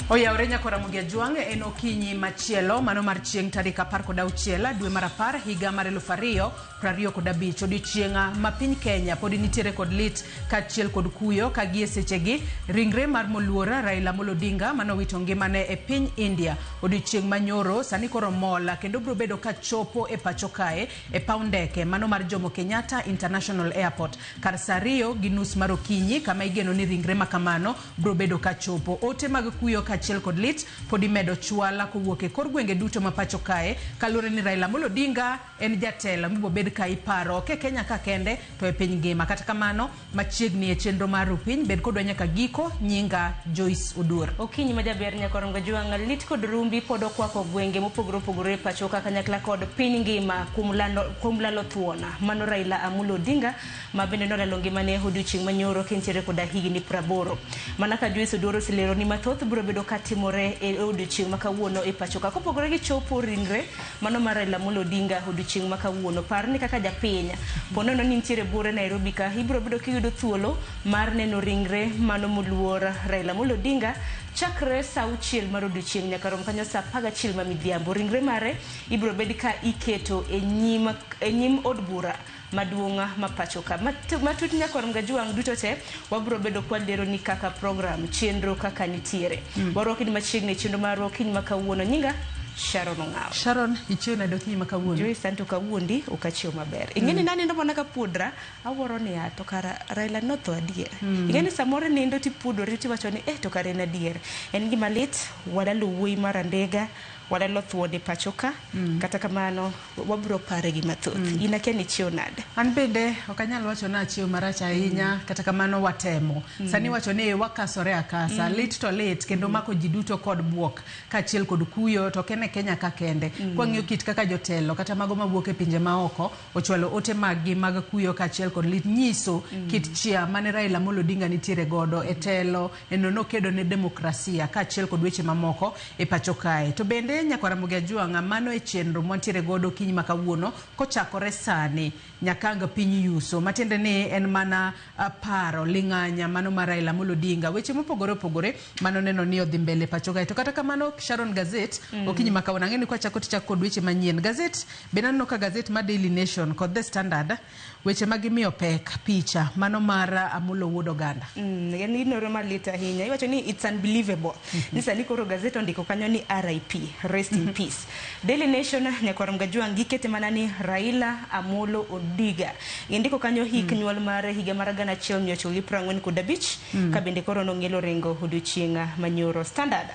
Oyawre nyako Ramogi Ajwang' en okinyi machielo mano mar chieng' tarik 16 dwe mar 10 higa mar 2025, odiochieng' ma piny Kenya podi nitiere kod lit kaachiel kod kuyo ka gie sechegi ringre mar moluor Raila Amolo Odinga manowito ngimane e piny India odiochieng' manyoro sani koro mol kendo biro bedo ka chopo e pacho kae e paw ndeke mano mar Jomo Kenyatta International Airport kar saa 2:30 mar okinyi kama igeno ni ringre makamano biro bedo ka chopo. Ote mag kuyo kaachiel kod lit pod imedo chwala kowuok e kor gwenge duto ma pacho kae kaluwore ni Raila Amolo Odinga en jatelo mibiro bed ka iparo ok e Kenya ka kende to e piny ngima. Kata kamano machiegni e chenro mar Rupiny bed kodwa nyaka giko. Nyinga Joyce Oduor. Okinyi ma jaber Nyakorongo Jwang' lit kod rumbi pod okwako gwenge mopogore opogore e pacho ka kanyakla kod piny ngima kuom lalo thuon mano Raila Amolo Odinga ma bende nolalo ngimane odiochieng' manyoro kentiere koda higni 80. Mana ka Joyce Oduor oselero ni mathoth biro bedo ka timore e odiochieng' ma kawuono e pacho ka. Kopogore gi chopo ringre mano mar Raila Amolo Odinga odiochieng' ma kawuono, par ni kaka japiny po nono ni nitiere buore Nairobi ka, ibiro bedo kiyudo thuolo mar neno ringre mano moluor Raila Amolo Odinga chakre saa 6 mar odiochieng' nyaka rom kanyo saa 11 ma midhiambo. Ringre mare ibiro bed ka iketo e nyim od bura maduong' ma pacho ka. Matut Nyakwar Mgajuang' duto te wabiro bedo kwalero ni kaka program chenro kaka nitiere. Warwaki ni machiegni e chenro marwa okinyi ma kawuono. Nyinga Sharon Ong'awo. Sharon, ichiew nade okinyi ma kawuono? Joyce, anto kawuondi ok achiew maber. Ing'eni nanindo mana kapuodra, awuoro ni to kara Raila notho adier. Ing'eni samoro nindo tipuodori tiwacho ni to kara en adier. En gima lit, walalo wuoyi mar Andega, walalo thuon e pacho ka. Kata kamano wabiro pare gi mathoth. In akia ni ichiew nade? An bende ok anyal wacho ni achiew marach ahinya, kata kamano watemo. Sani wacho ni wakasore akasa, lit to lit kendo mako ji duto kod buok kaachiel kod kuyo, to ok en e Kenya ka kende. Kwang'iyo kit kaka jotelo kata mago mawuok e pinje maoko ochwalo ote maggi mag kuyo kaachiel kod lit nyiso kit chia mane Raila Amolo Odinga nitiere godo e telo, e no nokedo ne demokrasia kaachiel kod weche mamoko e pacho kae. To bende Nyakwar Ramogi Ajwang' mano e chenro mwantiere godo okinyi ma kawuono kochakore sani nyaka ang' piny yuso, matiende ni en mana paro ling'anya mano mar Raila Amolo Odinga, weche mopogore opogore mano neno ni odhi mbele pacho kae. To kata kamano Sharon, gazet okinyi ma kawuono ang'e ni kwachako tichako kod weche manyien. Gazet bende aneno ka gazet mar Daily Nation kod The Standard weche ma gimiyo pek picha mano mar Amolo wuod Oganda. En ginoro malit ahinya. Iwacho ni it's unbelievable. Ni sani koro gazet ondiko kanyo ni RIP, rest in peace. Daily Nation Nyakwar Mgajuang' gikete mana ni Raila Amolo Odinga. Gindiko kanyo hik nyuol mare higa mar 1945 ka bende koro nong'elo ringo odiochieng' manyoro. Standard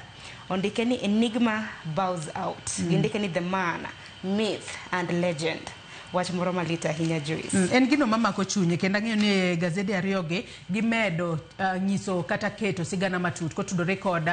ondike ni Enigma bows out. Gindike ni the man, myth and legend. Wach moro malit ahinya Joyce. En gino mamako chunye kendo ang'eyo ni gazede ariyogi gimedo nyiso kata keto sigana matut kotudore kod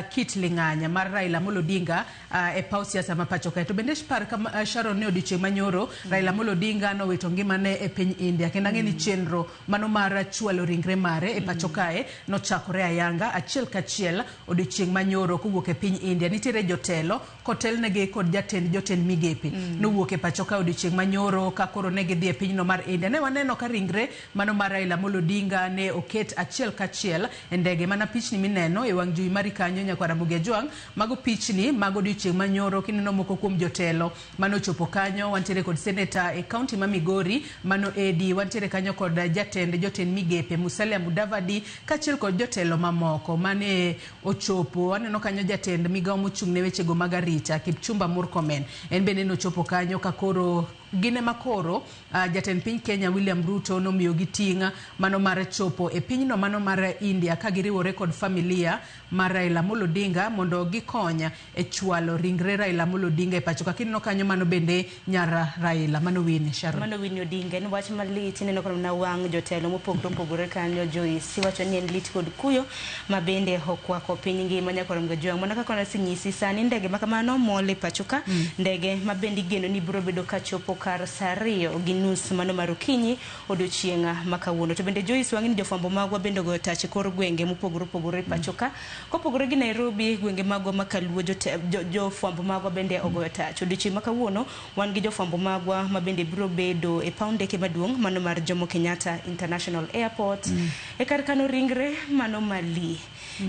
kit ling'anya mar Raila Amolo Odinga e paw siasa ma pacho kae. To bende par ka Sharon ni odiochieng' manyoro Raila Amolo Odinga nowito ngimane e piny India kendo ang'e ni chenro mano mar chwalo ringre mare e pacho kae nochakore ayanga achiel kachiel odiochieng' manyoro kowuok e piny India. Nitiere jotelo kotelnegi kod jatend jotend migepe nowuok e pacho ka odiochieng' manyoro ka koro ne gidhi e pinyno mar India. Ne waneno ka ringre mano mar Raila Amolo Odinga ne oket achiel kachiel e ndege. Mana pichni mineno e wang' jowi mari kanyo Nyakwar Ramogi Ajwang', mago pichni mag odiochieng' manyoro kineno moko kuom jotelo manochopo kanyo. Wantiere kod seneta e kaunti ma Migori mano Edi, wantiere kanyo kod jatend jotend migepe Musalia Mudavadi kaachiel kod jotelo mamoko mane ochopo. Aneno kanyo jatend migawo mochung' ne wechego mag arita Kipchumba Murkomen, en bende nochopo kanyo ka koro gin ema koro jatend piny Kenya William Ruto nomiyogi ting' mano mar chopo e pinyno mano mar India ka giriwore kod familia mar Raila Amolo Odinga mondo gikony e chwalo ringre Raila Amolo Odinga e pacho ka. Kineno kanyo mano bende nyar Raila, mano Winnie Sharon. Mano Winnie Odinga, en wach malit ineno ka mana wang' jotelo mopogore opogore kanyo Joyce iwacho ni en lit kod kuyo ma bende okwako piny ngima Nyakwar Mgajuang'. Mana kaka nasenyisi sani ndege ma kamano mol e pacho ka, ndege ma bende igeno ni biro bedo ka chopo kar saa 2:30 mano mar okinyi odiochieng' ma kawuono. To bende Joyce wang'e ni jofwambo magwa bende ogoyo tach e kor gwenge mopogore opogore e pacho ka. Kopogore gi Nairobi, gwenge magwa ma kaluo jofwambo magwa bende ogoyo tach. Odiochieng' ma kawuono wan gi jofwambo magwa ma bende biro bedo e paw ndeke maduong' mano mar Jomo Kenyatta International Airport e kar kano ringre mano Mali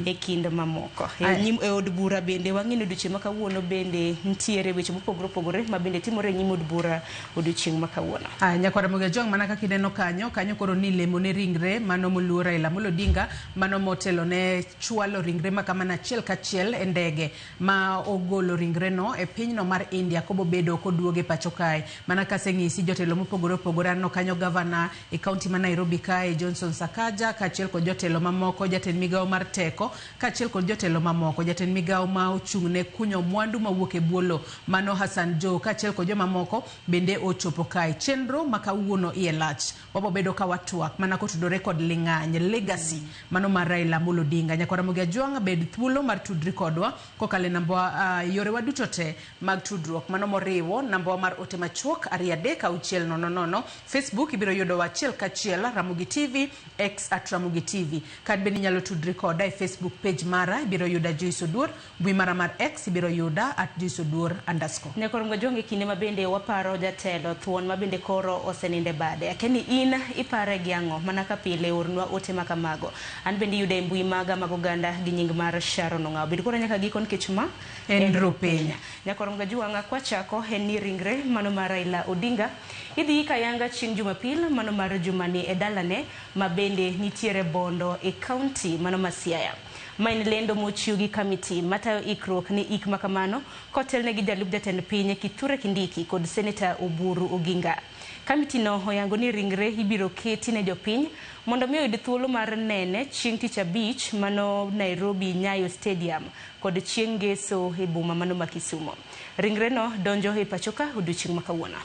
e kind mamoko. E od bura bende wang'e ni odiochieng' ma kawuono bende nitiere weche mopogore opogore ma bende timore e nyim od bura odiochieng' ma kawuono. Nyakwara Ramogi Ajwang', mana kaka ineno kanyo, kanyo koro ni lemo ne ringre mano moluor Raila Amolo Odinga, mano motelo ne chwalo ringre ma kamano achiel kachiel e ndege ma ogolo ringre no e pinyno mar India kobobedo koduoge pacho kae. Mana kaseng'isi jotelo mopogore opogore, aneno kanyo gavana e kaunti ma Nairobi kae Johnson Sakaja, kaachiel kod jotelo mamoko, jatend migawo mar teko, kaachiel kod jotelo mamoko, jatend migawo ma ochung' ne kunyo mwandu mawuok e bwo lowo mano Hassan Joho, kaachiel kod jomamoko bende ochopo kae. Chenro ma kawuono iye lach, wabobedo ka watwak mana kotudore kod ling'any legacy mano mar Raila Amolo Odinga. Nyakwara Ramogi Ajwang', bed thuolo mar tudri kodwa kokalo e namba yorewa duto te mag tudruok mano moriwo nambawa mar ote machuok 23600, Facebook ibiro yudowa achiel kachiel Ramogi TV, X at Ramogi TV. Kat bende inyalo tudri koda e Facebook page mara, ibiro yuda Joyce Oduor, mbui mara mar X ibiro yuda at Joyce Oduor underscore. Nyakwar Ramogi Ajwang', e kinde ma bende waparo jatelo thuon ma bende koro oseninde bade. Akia ni in ipare gi ang'o? Mana ka pile ornwa ote ma kamago. An bende iyuda e mbui maga mag oganda gi nying mar Sharon Ong'awo. Bed koda nyaka giko nikech ma en Rupiny. Nyakwar Ramogi Ajwang', kwachako en ni ringre mano mar Raila Odinga idhi kayanga chieng' Jumapil mano mar jumani e dalane ma bende nitiere Bondo e kaunti mano ma Siaya. Ma en lendo mochiw gi kamiti matayo ikruok ne ik makamano kotelne gi jalup jatend piny Kithure Kindiki kod Seneta Oburu Oginga. Kamiti no oyango ni ringre ibiro keti ne jopiny mondo mi oyud thuolo mar nene chieng' tich abich mano Nairobi Nyayo Stadium kod chieng' ngeso e boma mano ma Kisumo. Ringre no donjo e pacho ka odiochieng' ma kawuono.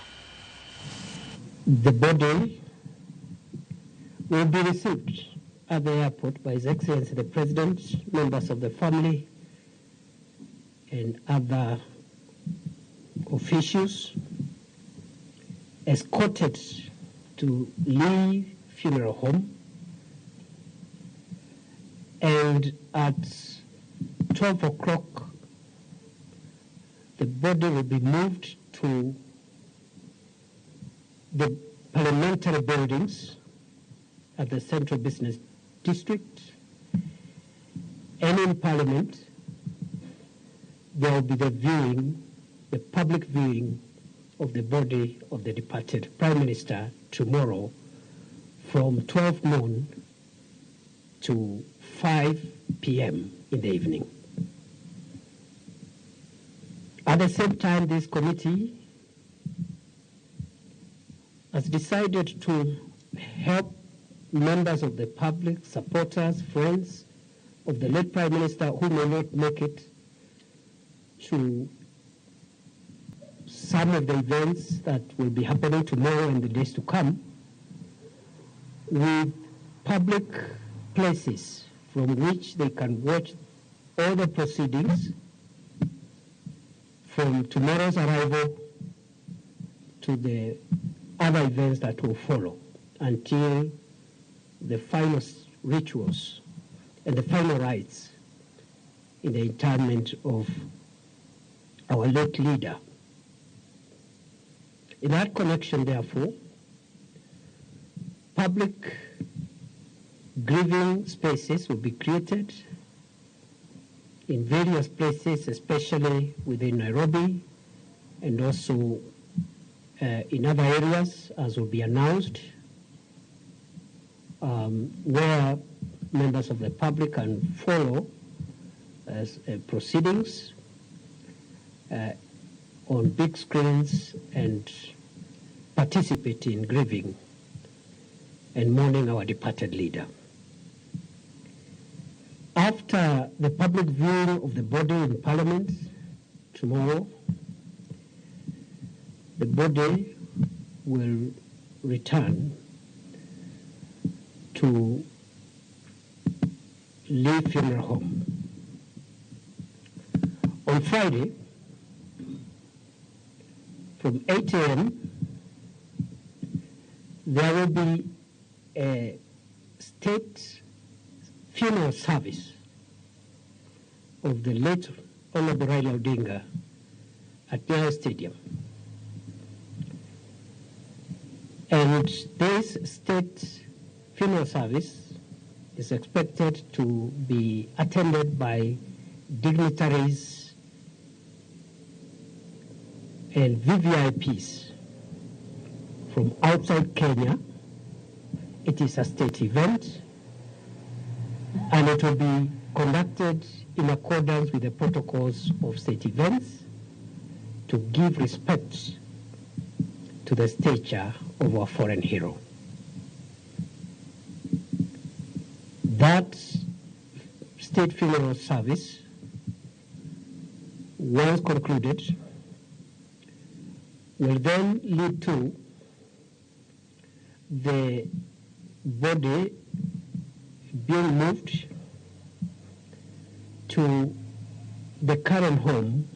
The body will be received at the airport by His Excellency the President, members of the family, and other officials, escorted to Lee Funeral Home, and at 12 o'clock, the body will be moved to the parliamentary buildings at the Central Business District, and in Parliament, there will be the viewing, the public viewing of the body of the departed Prime Minister tomorrow from 12 noon to 5 p.m. in the evening. At the same time, this committee has decided to help members of the public, supporters, friends of the late Prime Minister who may not make it to some of the events that will be happening tomorrow and the days to come, with public places from which they can watch all the proceedings from tomorrow's arrival to the other events that will follow until the final rituals and the final rites in the interment of our late leader. In that connection, therefore, public grieving spaces will be created in various places, especially within Nairobi and also in other areas, as will be announced, where members of the public can follow proceedings on big screens and participate in grieving and mourning our departed leader. After the public viewing of the body in Parliament tomorrow, the body will return to Lee Funeral Home. On Friday, from 8 a.m. There will be a state funeral service of the late Honorable Raila Odinga at Nyayo Stadium. And this state funeral service is expected to be attended by dignitaries and VVIPs from outside Kenya. It is a state event, and it will be conducted in accordance with the protocols of state events to give respect to the stature of our foreign hero. That state funeral service, once concluded, will then lead to the body being moved to the current home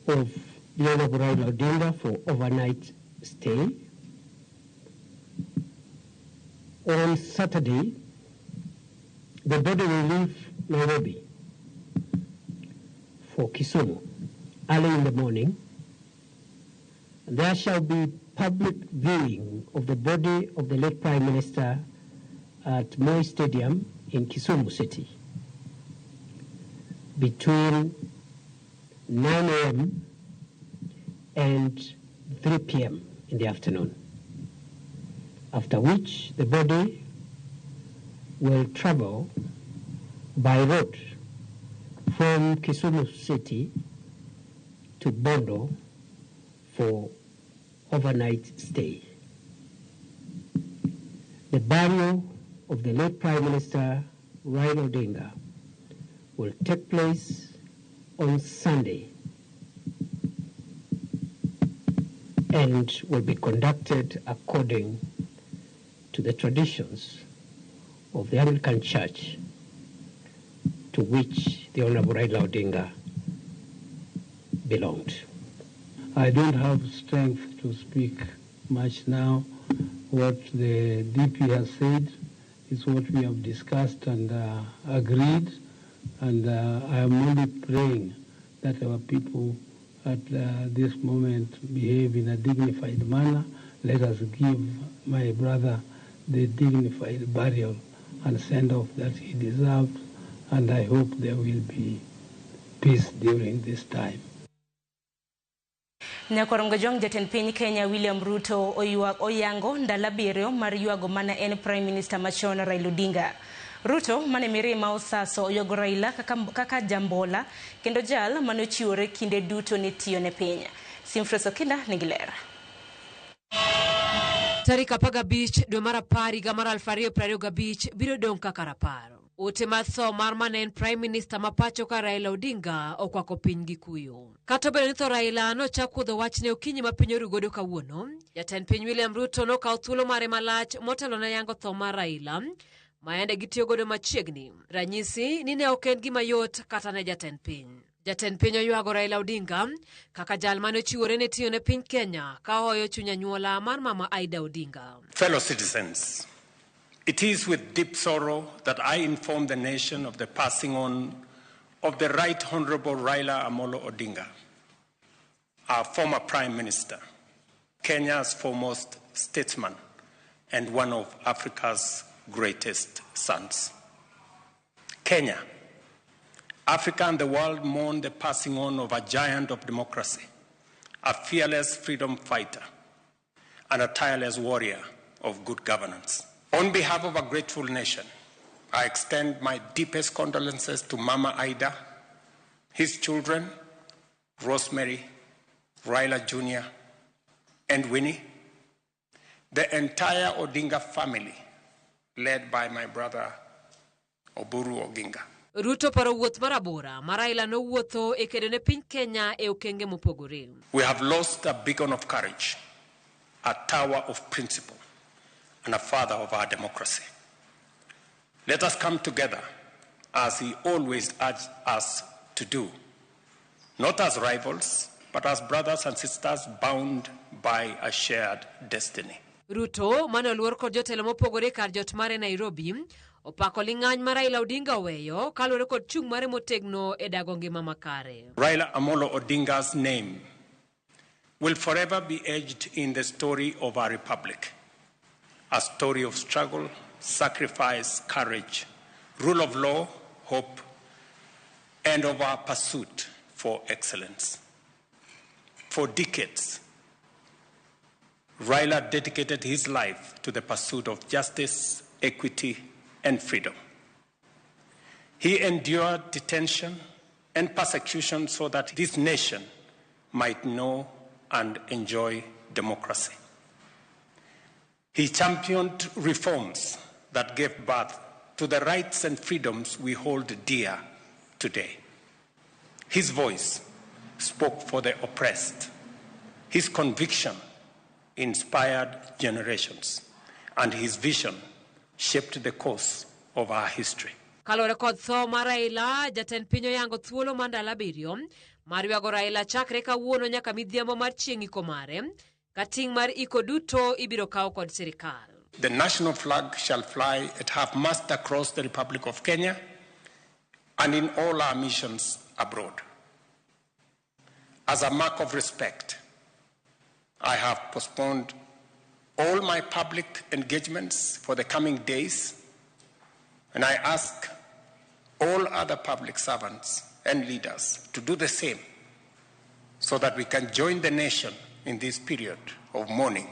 of the Honorable Raila Odinga for overnight stay. On Saturday, the body will leave Nairobi for Kisumu early in the morning. There shall be public viewing of the body of the late Prime Minister at Moi Stadium in Kisumu City between 9 a.m. and 3 p.m. in the afternoon, after which the body will travel by road from Kisumu City to Bondo for overnight stay. The burial of the late Prime Minister Raila Odinga will take place on Sunday and will be conducted according to the traditions of the Anglican Church, to which the Honorable Raila Odinga belonged. I don't have strength to speak much now. What the DP has said is what we have discussed and agreed, and I am only praying that our people at this moment behave in a dignified manner. Let us give my brother the dignified burial and send-off that he deserved, and I hope there will be peace during this time. Nyakorongo jong jatend piny Kenya William Ruto oyango ndalo abiriyo mar ywago mana en Prime Minister machon Raila Odinga. Ruto mane mirima osaso oywago Raila kaka jambola kendo jal mane ochiwore kinde duto ne tiyo ne piny. Simfres Okinda nigi ler. Tarik 15 dwe mar 10 higa mar 2025 biro dong' kaka rapar. Ote mar tho mar mane en Prime Minister ma pacho ka Raila Odinga okwako piny gi kuyo. Kata obedo ni tho Raila nochak kuodho wachne okinyi ma piny oru godo kawuono, jatend piny William Ruto nokawo thuolo mare malach motelo ne yango tho mar Raila, ma yande gitiyo godo machiegni. Ranyisi ni ne ok en gima yot kata ne jatend piny. Jatend piny oywago Raila Odinga kaka jal mane ochiwore ne tiyo ne piny Kenya ka ohoyo chuny anyuola mar mama Aida Odinga. Fellow citizens, it is with deep sorrow that I inform the nation of the passing on of the Right Honorable Raila Amolo Odinga, our former Prime Minister, Kenya's foremost statesman, and one of Africa's greatest sons. Kenya, Africa and the world mourn the passing on of a giant of democracy, a fearless freedom fighter, and a tireless warrior of good governance. On behalf of a grateful nation, I extend my deepest condolences to Mama Aida, his children, Rosemary, Raila Jr., and Winnie, the entire Odinga family, led by my brother Oburu Oginga. Ruto paro wuoth mar abora ma Raila nowuotho e kedo ne piny Kenya e okenge mopogore. We have lost a beacon of courage, a tower of principle, and a father of our democracy. Let us come together, as he always urged us to do, not as rivals, but as brothers and sisters bound by a shared destiny. Ruto mane oluor kod jotelo mopogore kar jot mare Nairobi opako ling'any ma Raila Odinga oweyo kaluwore kod chung' mare motegno e dago ngima makare. Raila Amolo Odinga's name will forever be etched in the story of our republic, a story of struggle, sacrifice, courage, rule of law, hope, and of our pursuit for excellence. For decades, Raila dedicated his life to the pursuit of justice, equity, and freedom. He endured detention and persecution so that this nation might know and enjoy democracy. He championed reforms that gave birth to the rights and freedoms we hold dear today. His voice spoke for the oppressed. His conviction inspired generations, and his vision shaped the course of our history. Kaluwore kod tho mar Raila, jatend piny oyango thuolo mar ndalo 7 mar ywago Raila chakre kawuono nyaka midhiambo mar chieng' iko mare, ka ting' mar iko duto ibiro kaw kod sirikal. The national flag shall fly at half-mast across the Republic of Kenya and in all our missions abroad. As a mark of respect, I have postponed all my public engagements for the coming days, and I ask all other public servants and leaders to do the same so that we can join the nation in this period of mourning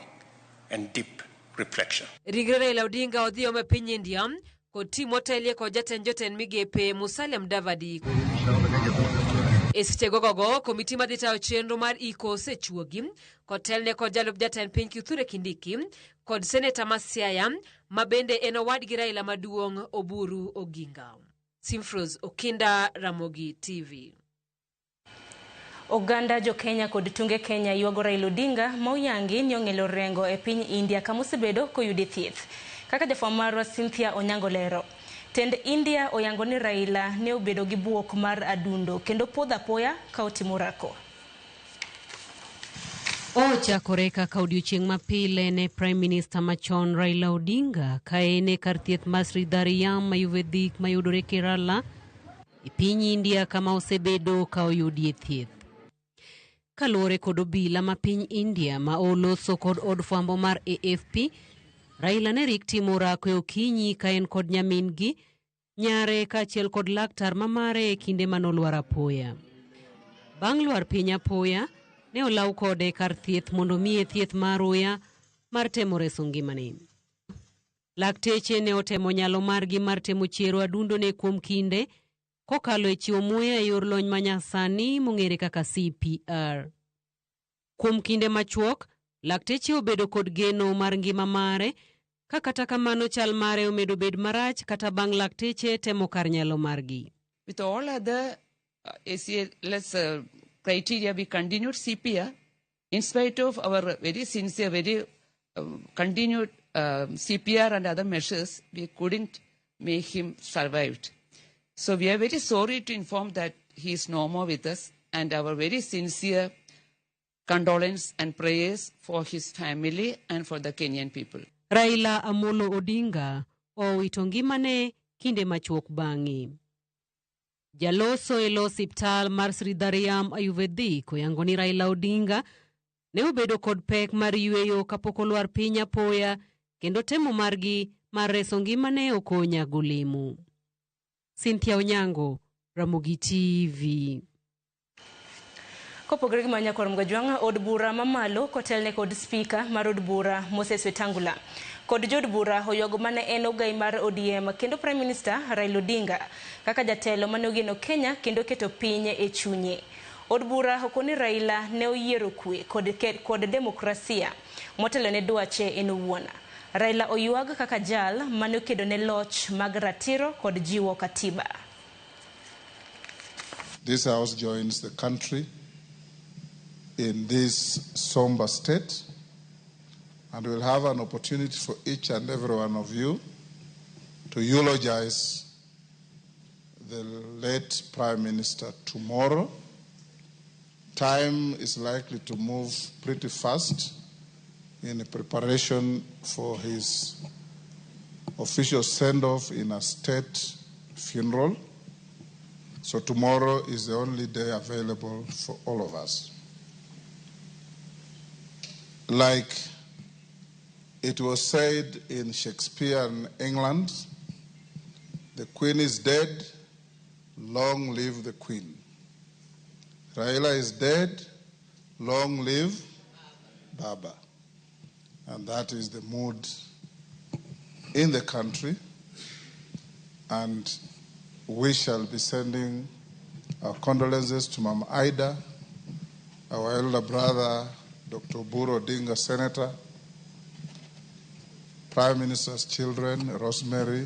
and deep reflection. Ringre Raila Odinga odhi ome piny India kod tim motelie kod jatend jotend migepe Musalia Mudavadi. E seche gogogo, komiti madhi tayo chenro mar iko osechuogi kotelne kod jalup jatend piny Kithure Kindiki kod seneta ma Siaya ma bende en owadgi Raila maduong' Oburu Oginga. Simfros Okinda, Ramogi TV. Oganda jo Kenya kod tunge Kenya ywago Raila Odinga ma oyangi ni ong'elo rengo e piny India kama osebedo koyude thieth. Kaka jafwambo marwa Cynthia Onyango lero, tend India oyango ni Raila ne obedo gi buok mar adundo kendo podho apoya ka otimo orako. Ochakore kaka odiochieng' mapile ne Prime Minister machon Raila Odinga ka en e kar thieth mar Sridhariyam Ayurvedic mayudore Kerala e piny India kama osebedo ka oyudie thieth. Kaluwore kod obila ma piny India ma oloso kod od fwambo mar AFP, Raila ne rik timo orako e okinyi ka en kod nyamin-gi, nyare kaachiel kod laktar ma mare e kinde manolwar apoya. Bang' lwar piny apoya, ne olaw kode kar thieth mondo miye thieth mar uya mar temo reso ngimane. Lakteche ne otemo nyalo margi mar temo chiero adundone kuom kinde kokalo e chiwo muya e yor lony manyasani mong'ere kaka CPR. Kuom kinde machuok, lakteche obedo kod geno mar ngima mare, ka kata kamano chal mare omedo bed marach kata bang' lakteche temo kar nyalo margi. With all other ACLS criteria, we continued CPR in spite of our very sincere, very continued CPR and other measures, we couldn't make him survive. So we are very sorry to inform that he is no more with us, and our very sincere condolence and prayers for his family and for the Kenyan people. Raila Amolo Odinga owito ngimane kinde machuok bang'e. Jaloso e lo osiptal mar Sridhariyam Ayurvedic oyango ni Raila Odinga ne obedo kod pek mar yweyo kapok olwar piny apoya kendo temo margi mar reso ngimane ok onyago olemo. Cynthia Onyango, Ramogi TV. Kopogore gi manya kod Mgajwang', od bura mamalo kotelne kod spika mar od bura Moses Wetangula kod jood bura oywago mane en ogai mar ODM kendo Prime Minister Raila Odinga kaka jatelo mane ogeno Kenya kendo keto piny e chunye. Od bura okoni Raila ne oyiero kwe kod demokrasia motelo ne dwache en owuon. Raila oywag kaka jal mane okedo ne loch mag ratiro kod jiwo katiba. This house joins the country in this somber state, and we'll have an opportunity for each and every one of you to eulogize the late Prime Minister tomorrow, Time is likely to move pretty fast in preparation for his official send-off in a state funeral. So tomorrow is the only day available for all of us. Like it was said in Shakespearean England, the Queen is dead, long live the Queen. Raila is dead, long live Baba. And that is the mood in the country. And we shall be sending our condolences to Mama Ida, our elder brother, Dr. Oburu Odinga, Senator, Prime Minister's children, Rosemary,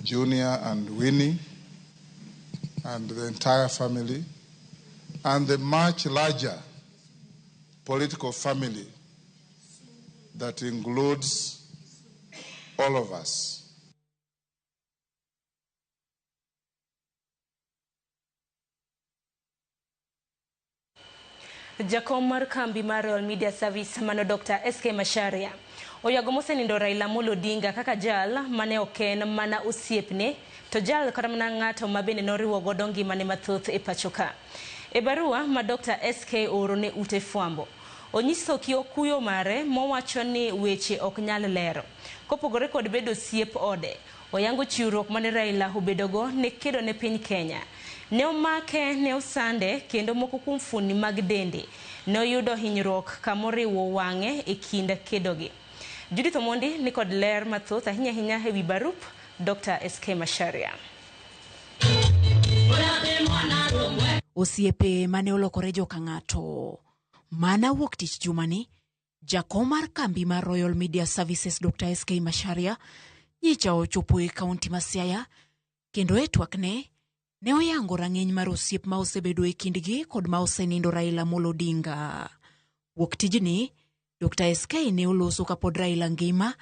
Junior and Winnie, and the entire family, and the much larger political family that includes all of us. Jakom mar kambi mar Royal Media Service mano Dr. SK Macharia oywago mosenindo Raila Amolo Odinga kaka jal mane ok en mana osiepne to jal kata mana ng'ato ma bende noriwo godo ngimane mathoth e pacho ka. E barua ma Dr. SK ooro ne ute fwambo, onyiso kuyo mare mowacho ni weche ok nyal lero. Kopogore kod bedo osiep ode, oyango chiwruok mane Raila obedogo ne kedo ne piny Kenya. Ne omake, ne osande kendo moko kuom fuoni mag dende ne oyudo hinyruok kamoriwo wang'e e kind kedogi. Judith Omondi ni kod ler mathoth ahinya ahinya ewi barup Dr. SK Macharia. Osiepe mane olokore joka ng'ato. Mana wuok tich jumani, jakom mar kambi mar Royal Media Services Dr. SK Macharia nyicha ochopo e kaunti ma Siaya kendo e twakne ne oyango rang'iny mar osiep ma osebedo e kindgi kod ma osenindo Raila Amolo Odinga. Wuok tijni, Dr. SK ne oloso kapod Raila ngima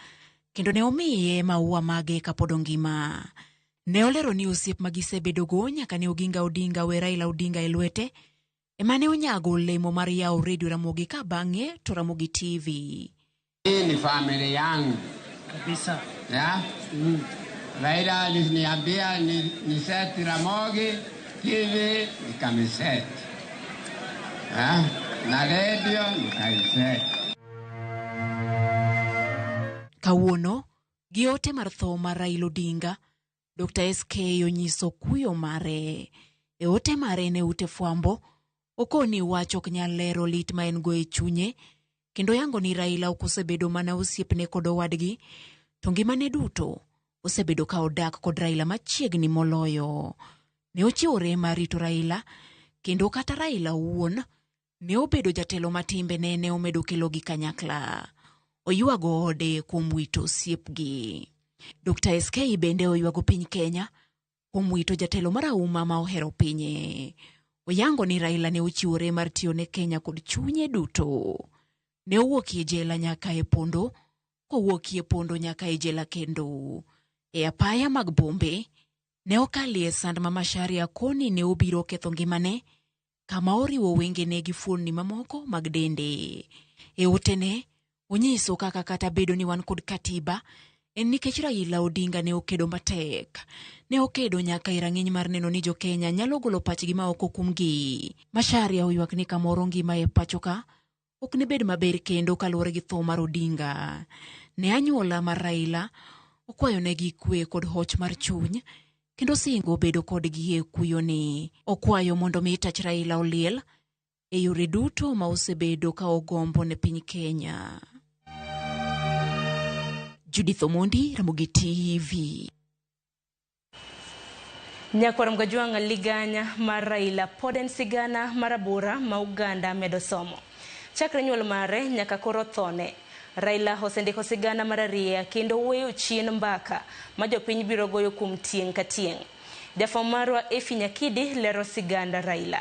kendo ne omiye maua mage kapod ongima. Ne olero ni osiep ma gisebedogo nyaka ne Oginga Odinga we Raila Odinga e lwete ema ne onyago olemo mar yawo redio Ramogi ka bang'e to Ramogi TV. Hii ni familia yangu kabisa. Ya? Raila aliniambia ni seti Ramogi TV nikamiseti. Ya? Na redio nikaiseti. Kawuono, gi ote mar tho mar Raila Odinga, Dr. SK onyiso kuyo mare. E ote mare ne ute fwambo, okoni wach ok nyal lero lit ma en go e chunye, kendo yango ni Raila ok osebedo mana osiepne kod owadgi, to ngimane duto osebedo ka odak kod Raila machiegni moloyo. Ne ochiwore mar rito Raila, kendo kata Raila owuon ne obedo jatelo ma timbene ne omedo kelogi kanyakla. Oywago ode kuom wito osiepgi. Dr. SK bende oywago piny Kenya kuom wito jatelo marahuma ma ohero pinye. Oyango ni Raila ne ochiwore mar tiyo ne Kenya kod chunye duto. Ne owuokie jela nyaka e pondo, kowuokie pondo nyaka e jela kendo. E apaya mag bombe, ne okalie sand ma Macharia koni ne obiro ketho ngimane, kama oriwo wengene gi fuonni mamoko mag dende. E otene, onyiso kaka kata bedo ni wan kod katiba, en nikech Raila Odinga ne okedo matek. Ne okedo nyaka e rang'iny mar neno ni jo-Kenya nyalo golo pachgi ma ok okumgi. Macharia oywak ni kamoro ngima e pacho ka ok ne bed maber kendo kaluwore gi tho mar Odinga. Ne anyuola mar Raila okwayonegi kwe kod hoch mar chuny kendo singo bedo kodgi e kuyoni. Okwayo mondo mi tach Raila oliel e yore duto ma osebedo ka ogombo ne piny Kenya. Judith Omondi, Ramogi TV. Nyakwar Mgajwang' liganya mar Raila pod en sigana marabora ma Uganda medo somo. Chakre nyuol mare nyaka koro thone, Raila osendiko sigana mararieya kendo weyo chien mbaka ma jopiny biro goyo kuom tieng' ka tieng'. Jafwambo marwa Efi Nyakidi lero siganda Raila.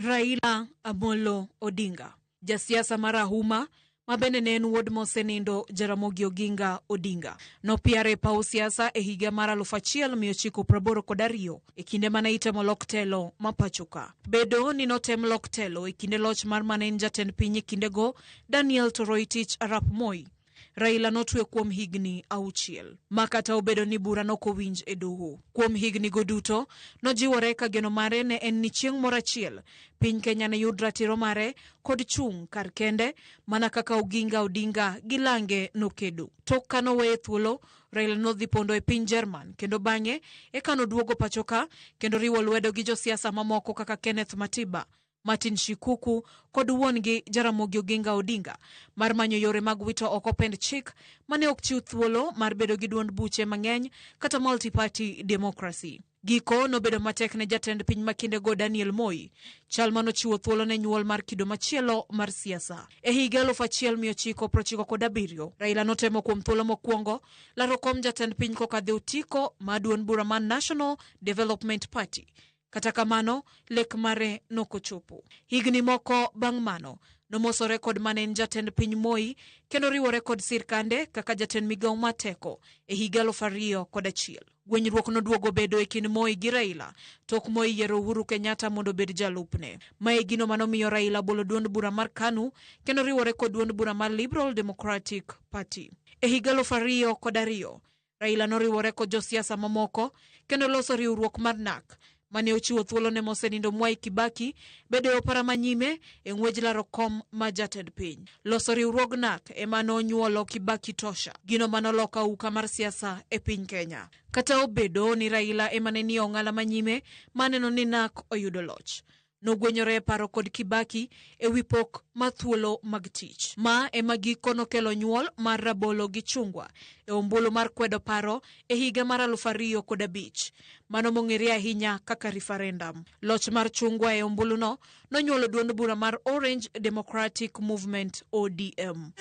Raila Amolo Odinga, jasiasa marahuma ma bende ne en wuod mosenindo Jaramogi Oginga Odinga. Nopiare e paw siasa e higa mar 1982 e kinde mane itemo lok telo ma pacho ka. Bedo ni notem lok telo e kinde loch mar mane en jatend piny e kindego Daniel Toroitich arap Moi, Raila notwe kuom higni 6, ma kata obedo ni bura nokowinj e doho. Kuom higni go duto, nojiwore ka geno mare ne en ni chieng' moro achiel piny Kenya ne yud ratiro mare kod chung' kar kende mana kaka Oginga Odinga gi lange nokedo. Tok ka noweye thuolo, Raila nodhi pondo e piny Jerman kendo bang'e eka noduogo pacho ka kendo riwo lwedo gi josiasa mamoko kaka Kenneth Matiba, Martin Shikuku kod wuon-gi Jaramogi Oginga Odinga mar manyo yore mag wito oko pend chik mane ok chiw thuolo mar bedo gi duond buche mang'eny kata multi-party democracy. Giko nobedo matek ne jatend piny ma kindego Daniel Moi, chal manochiwo thuolo ne nyuol mar kido machielo mar siasa. E higa 1997, Raila notemo kuom thuolo mokwongo laro kom jatend piny kokadho e otiko mar duond bura mar National Development Party. Kata kamano, lek mare nokochopo. Higni moko bang' mano, nomosore kod mane en jatend piny Moi kendo riwore kod sirkande kaka jatend migawo mar teko e higa 2001. Gwenyruok noduogo bedo e kind Moi gi Raila tok Moi yiero Uhuru Kenyatta mondo obed jalupne. Mae gino manomiyo Raila bolo duond bura mar KANU kendo riwore kod duond bura mar Liberal Democratic Party. E higa 2002, Raila noriwore kod josiasa mamoko kendo loso riwruok mar NARC mane ochiwo thuolo ne mosenindo Mwai Kibaki bedo e opara manyime e ng'wej laro kom ma jatend piny. Loso riwruog NARC ema nonyuolo Kibaki Tosha, gino manoloko auka mar siasa e piny Kenya. Kata obedo ni Raila ema ne nie ong'ala manyime maneno ni NARC oyudo loch, nogwenyore e paro kod Kibaki e wi pok ma thuolo mag tich. Ma ema giko nokelo nyuol mar rabolo gi chungwa e ombulu mar kwedo paro e higa mar 2005, mano mong'ere ahinya kaka referendum. Loch mar chungwa e ombuluno nonyuolo duond bura mar Orange Democratic Movement ODM.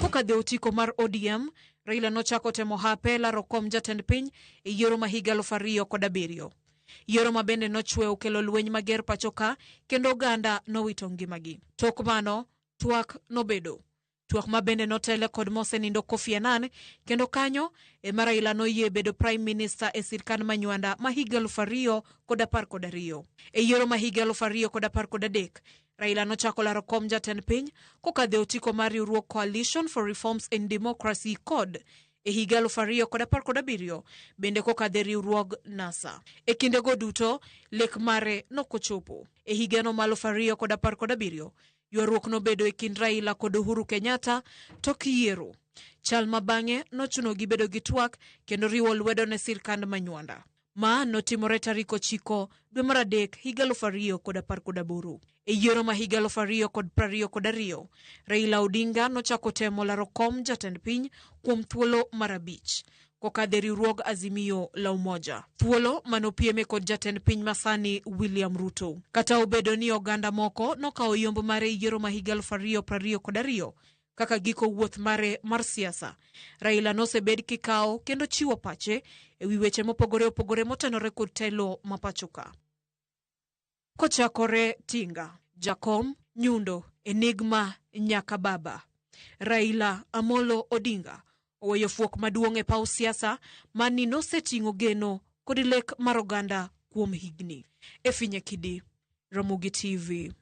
Kokadho e otiko mar ODM, Raila nochako temo hape laro kom jatend piny e yiero ma higa 2007. Yiero ma bende nochwe okelo lweny mager pacho ka kendo oganda nowito ngimagi. Tok mano, twak nobedo. Twak ma bende notele kod mosenindo Kofi Annan kendo kanyo ema Raila noyie bedo Prime Minister e sirkand Manywanda ma higa 2012. E yiero ma higa 2013, Raila nochako laro kom jatend piny kokadho e otiko mar riwruok Coalition for Reforms and Democracy CORD e higa 2017 bende kokadho e riwruog NASA. E kindego duto, lek mare nokochopo. E higano mar 2017, ywaruok nobedo e kind Raila kod Uhuru Kenyatta tok yiero. Chal ma bang'e nochunogi bedo gi twak kendo riwo lwedo ne sirkand Manywanda. Ma notimore tarik 9 dwe mar 3 higa 2018. E yiero ma higa 2022, Raila Odinga nochako temo laro kom jatend piny kuom thuolo mar 5 kokadho e riwruog Azimio la Umoja, thuolo manopieme kod jatend piny masani William Ruto. Kata obedo ni oganda moko nokawo yombo mare e yiero ma higa 2022 kaka giko wuoth mare mar siasa, Raila nosebed kikawo kendo chiwo pache e wi weche mopogore opogore motenore kod telo ma pacho ka. Kochakore Tinga, Jakom, Nyundo, Enigma nyaka Baba, Raila Amolo Odinga oweyo fuok maduong' e paw siasa mani noseting'o geno kod lek mar oganda kuom higni. Effie Nyakidi, Ramogi TV.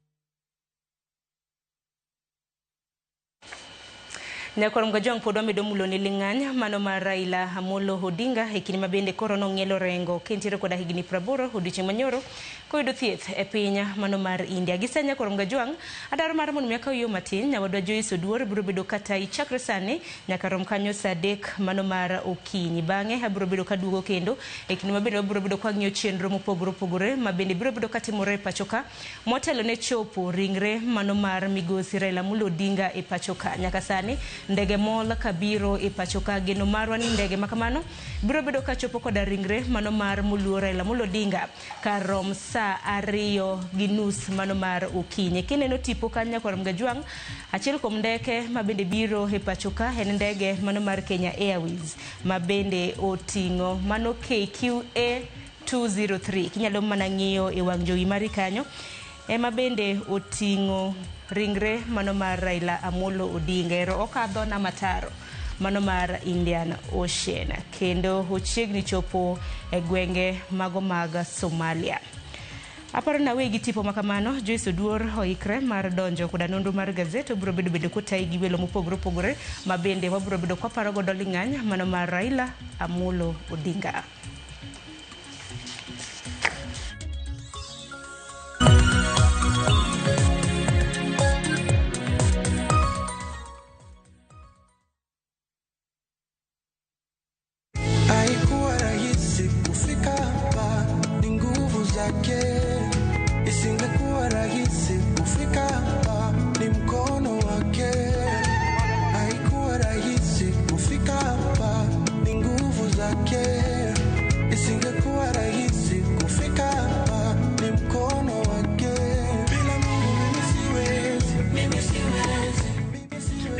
Nyakwar Mgajwang' pod wamedo mulo ne ling'any mano mar Raila Amolo Odinga e kinde ma bende koro nong'ielo rengo kentiere koda higni 80 odiochieng' manyoro koyudo thieth e piny mano mar India. Gi sani Nyakwar Mgajwang' adwaro mar mondo mi akaw yo matin nyawadwa Joyce Oduor biro bedo kata ichakre sani nyaka rom kanyo saa 3 mano mar okinyi. Bang'e abiro bedo kaduogo kendo e kinde ma bende wabiro bedo kwang'iyo chenro mopogore opogore ma bende biro bedo katimore e pacho ka motelo ne chopo ringre mano mar migosi Raila Amolo Odinga e pacho ka. Nyaka sani ndege mol kabiro e pacho ka, geno marwa ni ndege ma kamano biro bedo kachopo koda ringre mano mar moluor Raila Amolo Odinga kar rom saa 2:30 mano mar okinyi. Kineno tipo kanyo Nyakwar Mgajwang', achiel kuom ndeke ma bende biro e pacho ka en ndege mano mar Kenya Airways ma bende oting'o mano KQA 203. Kinyalo mana ng'iyo e wang' jowi mari kanyo ema bende oting'o ringre mano mar Raila Amolo Odinga. Ero okadho nam ataro mano mar Indian Ocean kendo ochiegni chopo e gwenge mago mag Somalia. Aparo ni aweyi gi tipo makamano. Joyce Oduor oikre mar donjo koda nonro mar gazet. Obiro bedo bende kotayi gi welo mopogore opogore ma bende wabiro bedo kwaparo godo ling'any mano mar Raila Amolo Odinga. Haikuwa rahisi kufika hapa, ni nguvu zake. Isingekuwa rahisi kufika hapa, ni mkono wake. Haikuwa rahisi kufika hapa, ni nguvu zake. Isingekuwa rahisi kufika hapa, ni mkono wake. Bila Mungu mimi siwezi, mimi siwezi.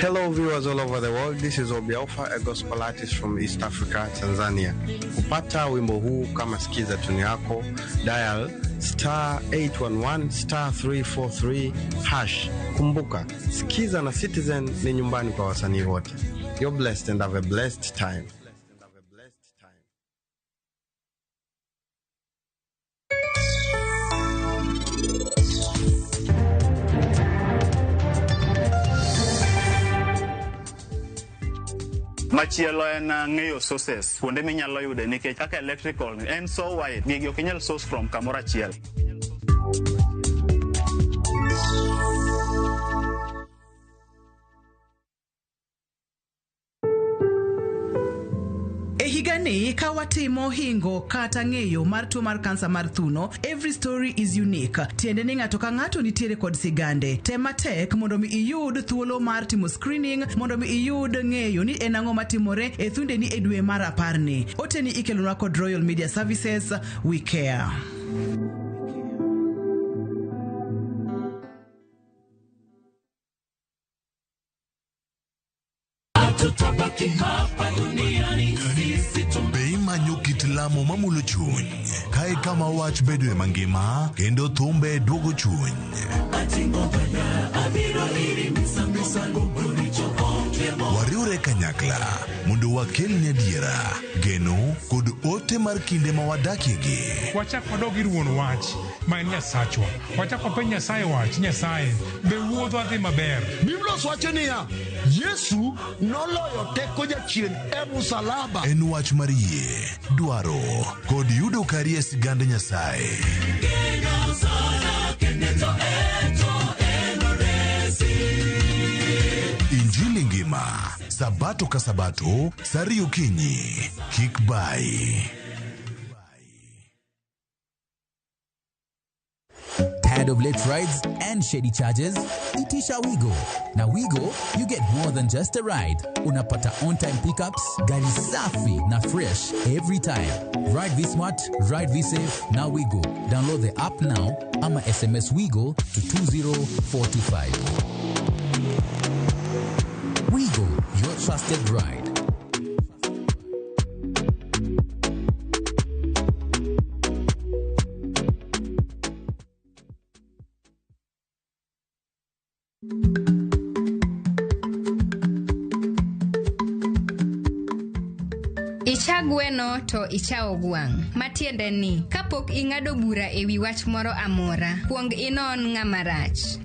Hello, viewers all over the world. This is Obi Alpha, a gospel artist from East Africa, Tanzania. Kupata wimbo huu kama sikiza tune yako, dial star 811 star 343 hash. Kumbuka, Sikiza na Citizen ni nyumbani kwa wasanii wote. You're blessed and have a blessed time. Machielo en ng'eyo sources kuonde minyalo yude nikech kaka electrical ni en so wide, gigi ok inyal source from kamoro achiel. E higani ka watimo hingo kata ng'eyo mar tuo mar kansa mar thuno, every story is unique. Tiende ni ng'ato ka ng'ato nitiere kod sigande. Tem matek mondo mi iyud thuolo mar timo screening mondo mi iyud ng'eyo ni en ang'o matimore e thundeni e dwe mar aparni. Oteni ikelonwa kod Royal Media Services, we care. Tutabaki hapa duniani sisi. Be imanyo kit lamo mamulo chuny kae kama wach bedoe mangima kendo thumbe duogo chuny. Wariwre kanyakla mondo wakelni adiera, geno kod ote mar kinde ma wadakiegi. Wachak wadog ir wuon wach ma en Nyasachwa. Wachak wapenj Nyasaye wach, Nyasaye, be wuodhwa dhi maber? Biblos wacho niya, Yesu noloyo teko jachien e musalaba. En wach mar yie, dwaro kod yudo kari e sigand Nyasaye. Injili ngima, Sabato ka Sabato, saa ariyo okinyi. Kik bai. Tired of late rides and shady charges? Itisha Wigo. Na Wigo, you get more than just a ride. Unapata on-time pickups, gari safi na fresh every time. Ride V Smart, ride V Safe, na Wigo. Download the app now ama SMS Wigo to 20425. Wigo, your trusted ride. Icha gweno to ichawo gwang'. Matiende ni, kapok ing'ado bura e wi wach moro amora, kuong inon ng'ama rach.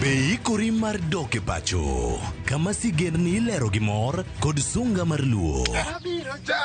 Be ikori mar dok e pacho kama sigendni ilero gi mor kod sunga mar luo? Abiro cha,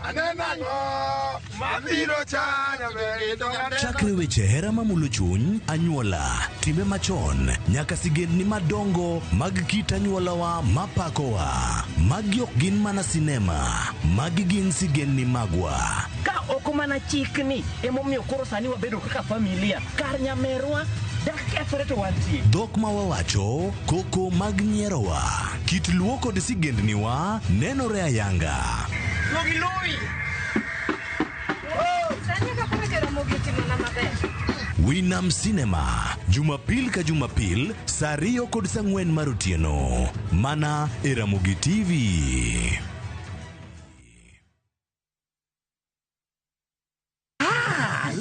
aneno ang'o, mabiro cha, nyaber to aneno. Chakre weche hera mamulo chuny, anyuola, timbe machon, nyaka sigendni madongo mag kit anyuolawa mapakowa. Magi ok gin mana sinema, magi gin sigendni magwa. Ka ok mana chikni emomiyo koro sani wabedo kaka familia kar nyamerwa dak kethre to wantie. Dhok ma wawacho, koko mag nyierowa, kit luo kod sigendniwa nenore ayanga. Duogi lui. Sani kaka koro Jaramogi otimona maber. Winam Cinema, Jumapil ka Jumapil, saa 2 kod saa 4 mar otieno. Mana e Ramogi TV.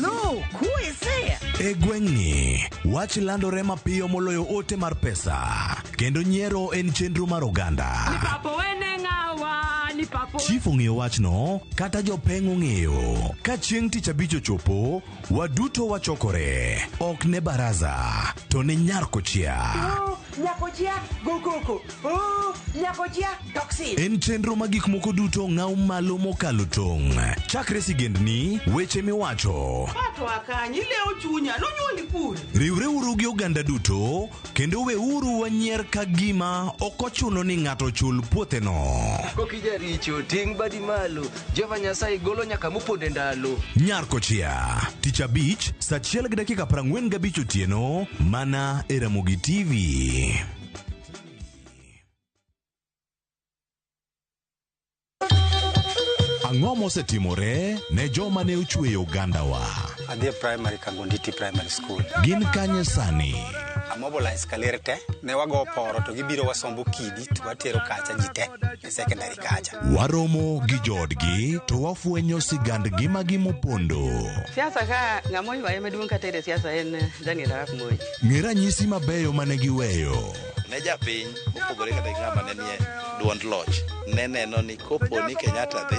Look, who is there? E gweng'ni, wach landore mapiyo moloyo ote mar pesa, kendo nyiero en chenro mar oganda. Papo wene ng'awa ni papo. Chief ong'eyo wachno, kata jopeng' ong'eyo. Ka chieng' tich abich ochopo, waduto wachokore. Ok ne baraza, to ne nyar kochia. Nyakojia, go koko. Oh, nyakojia, toxin. En chenro ma gik moko duto ng'aw malo mokalo tong'. Chakre sigendni, weche miwacho. Pato akanyi leo chunya nonyuoli kure. Riwreuru gi oganda duto, kendo weuru wanyier ka gima ok ochuno ni ng'ato chul puotheno. Kokijaricho ting' badi malo Jehova Nyasaye golo nyaka moponde ndalo. Nyar Kochia, tich abich, saa 1:45 otieno, mana e Ramogi TV. Ang'o mosetimore ne joma ne ochweyo ogandawa? Adhi e primary Kangonditi Primary School. Gin kanye sani? Amobilize kaler te, ne wago poro to gibiro wasombo kidi to watero kacha ji te e secondary kacha. Waromo gi joodgi to wafwenyo sigand ngimagi mopondo. Siasa ka ng'ama oywaye maduong' kata e siasa en Daniel Arap Moi. Ng'e ranyisi mabeyo mane giweyo. Ne japiny mopogore kata gi ng'ama ne nie duond loch ne neno ni kopo ni Kenyatta dhi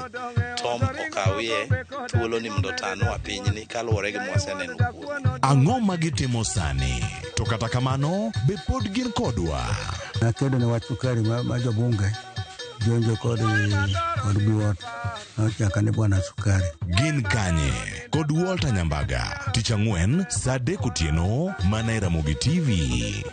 Tom okawie thuolo ni mondo otanwa pinyni kaluwore gi mwaseneno kuome. Ang'o ma gitimo sani? To kata kamano, be pod gin kodwa? Nakedo ne wach sukari ma jobunge jonjo kod biwot nochaka ni bwana sukari. Gin kanye? Kod Walter Nyambaga, tich ang'wen saa 3 otieno mana e Ramogi TV.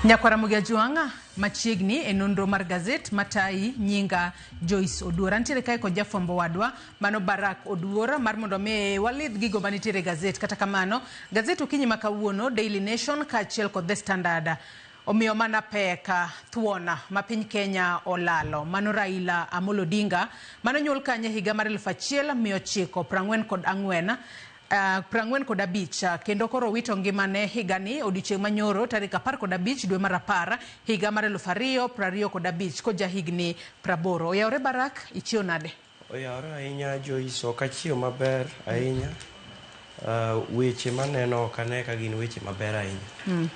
Nyakwara Ramogi Ajwang' machiegni e nonro mar gazet matayi nyinga Joyce Oduor. Antiere kae kod jafwambo wadwa mano Barak Oduor mar mondo mi walidh gigo manitiere e gazet. Kata kamano, gazet okinyi ma kawuono Daily Nation kaachiel kod The Standard omiyo mana pek thuona ma piny Kenya olalo. Mano Raila Amolo Odinga mano nyuol kanye higa mar 1944 45 kendo koro wito ngimane higani odiochieng' manyoro tarik 15 dwe mar 10 higa mar 2025 koja higni 80. Oyawore Barak, ichiew nade? Oyawore ahinya Joyce, ok achiew maber ahinya. Weche maneno ok ane ka gin weche maber ahinya.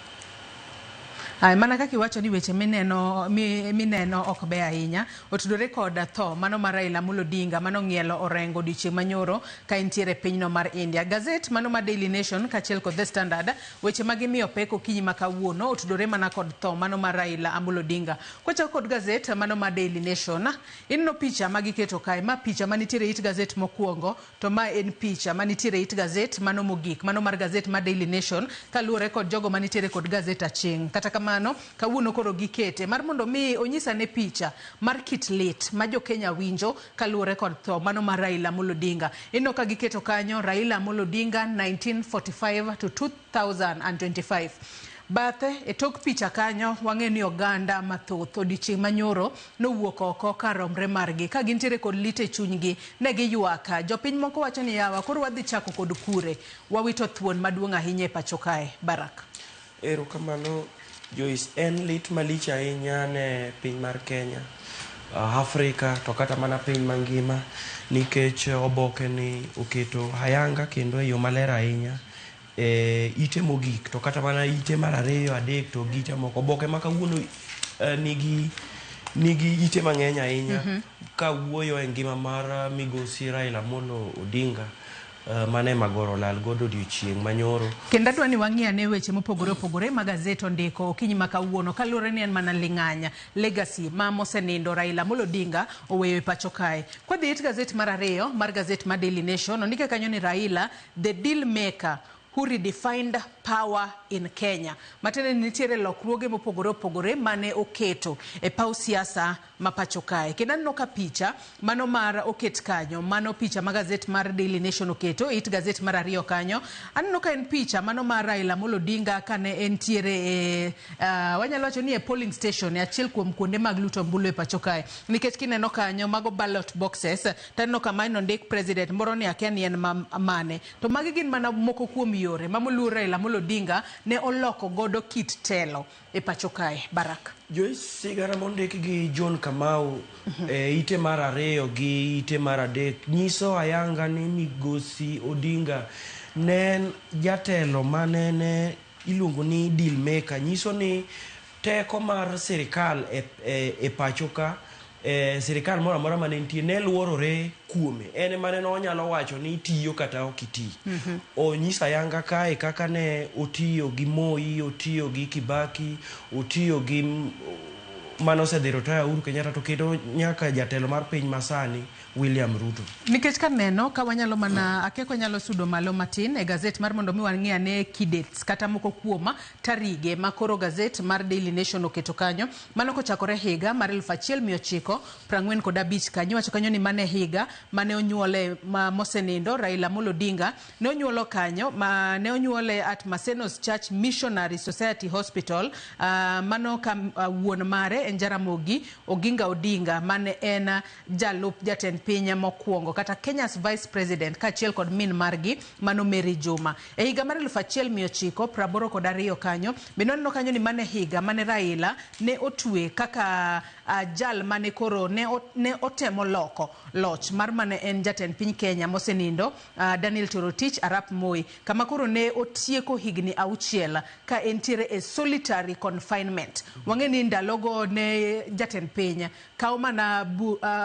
Ay, mana kaka iwacho ni weche mineno mineno ok ber ahinya otudore kod tho mano mar Raila Amolo Odinga mano ng'ielo Orengo odiochieng' manyoro ka entiere e pinyno mar India. Gazet mano mar Daily Nation kaachiel kod The Standard weche ma gimiyo pek okinyi ma kawuono otudore mana kod tho mano mar Raila Amolo Odinga. Kwachako kod gazet mano mar Daily Nation, ineno picha ma giketo kae, ma picha manitiere it gazet mokwongo to ma en picha manitiere it gazet mano mogik mano mar gazet mar Daily Nation kaluwore kod jogo manitiere kod gazet aching'. Kata kamano kawuono koro gikete mar mondo mi onyisa ne picha mar kit lit ma jo Kenya winjo kaluwore kod tho mano mar Raila Amolo Odinga. Ineno ka giketo kanyo Raila Amolo Odinga 1945 to 2025. Bathe e tok picha kanyo wang'eyo ni oganda mathoth odiochieng' manyoro nowuok oko karomre margi ka gintiere kod lit e chunygi ne giywak. Jopiny moko wacho ni yawa koro wadhi chako kod kure, wawito thuon maduong' ahinya e pacho kae. Barak. Erokamano Joyce, en lit malich ahinya ne piny mar Kenya, Afrika to kata mana piny mangima nikech oboke ni oketo hayanga kendo e yo maler ahinya e ite mogik to kata mana ite mar 2, 3 to gi ite moko. Oboke ma kawuono nigi ite mang'eny ahinya ka wuoyo e ngima mar migosi Raila Amolo Odinga. Mane Magoro olal godo odiochieng' manyoro. Kendo adwa ni wang'i ane weche mopogore opogore ma gazet ondiko okinyi ma kawuono kaluwore ni en mana ling'anya legacy ma mosenindo Raila Amolo Odinga oweyo e pacho kae. Kwadhi it gazet mar ariyo mar gazet mar Daily Nation ondike kanyo ni Raila the deal maker who redefined power in Kenya. Matiende ni nitiere lokruoge mopogore opogore mane oketo e paw siasa ma pacho kae. Kendo aneno ka picha mano mar oket kanyo, mano picha ma gazet mar Daily Nation oketo, it gazet mar ariyo kanyo. Aneno ka en picha mano mar Raila Amolo Odinga kane entiere e wanyalo wacho ni e polling station e achiel kuom kuonde mag luto ombulu e pacho kae. Nikech kineno kanyo mago ballot boxes, to aneno ka mano ondik president moro ni akia ni en mane. To magi gin mana moko kuom yore ma moluor Raila Amolo Odinga ne oloko godo kit telo e pacho kae. Barak. Joyce, sigana mondik gi John Kamau e ite mar ariyo gi ite mar adek nyiso ayanga ni Migosi Odinga ne en jatelo mane ne iluongo ni deal maker, nyiso ni teko mar sirikal e pacho ka sirikal moro amora mane nitie ne luorore kuome. En ema ne onyalo wacho ni itiyo kata ok iti. Onyiso ayanga kae kaka ne otiyo gi Moi, otiyo gi Kibaki, otiyo gi mane osedhi retire Uhuru Kenyatta to kendo nyaka jatelo mar piny masani William Ruto. Nikech kaneno ka wanyalo mana akia ka wanyalo sudo malo matin e gazet mar mondo mi wang'i ane key dates kata moko kuom tarige ma koro gazet mar Daily Nation oketo kanyo. Mano kochakore higa mar 1945 kanyo iwacho kanyo ni mane higa mane onyuole ma mosenindo Raila Amolo Odinga ne onyuolo kanyo ma ne onyuole at Masenos Church Missionary Society Hospital mano ka wuon mare en Jaramogi Oginga Odinga mane en jalup jatend piny mokwongo kata Kenya's Vice President kaachiel kod min margi mano Mary Juma. E higa mar 1982 kanyo bende waneno kanyo ni mane higa mane Raila ne otwe kaka jal mane koro ne otemo loko loch mar mane en jatend piny Kenya mosenindo Daniel Toroitich arap Moi, kama koro ne otieko higni 6 ka entiere e solitary confinement. Wang'e ni ndalogo ne jatend piny kawo mana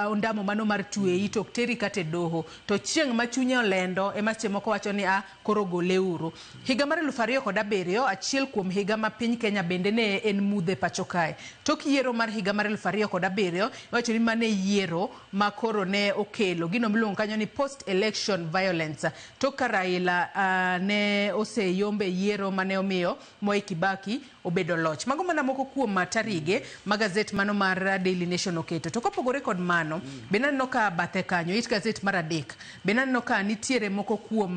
ondamo mano mar tweyi to ok teri kata e doho, to chieng' ma chunye olendo ema seche moko wacho ni koro goleuru. Higa mar 2007, achiel kuom higa ma piny Kenya bende ne en mudho e pacho kae. Tok yiero mar higa mar 2007, iwacho ni mane yiero ma koro ne okelo gino miluongo kanyo ni post election violence. Tok ka Raila ne oseyombe yiero mane omiyo Moi Kibaki obedo loch. Mago mana moko kuom tarige ma gazet mano mar Daily Nation oketo. To kopogore kod mano, bende aneno ka bathe kanyo, it gazet mar 3, bende aneno ka nitiere moko kuom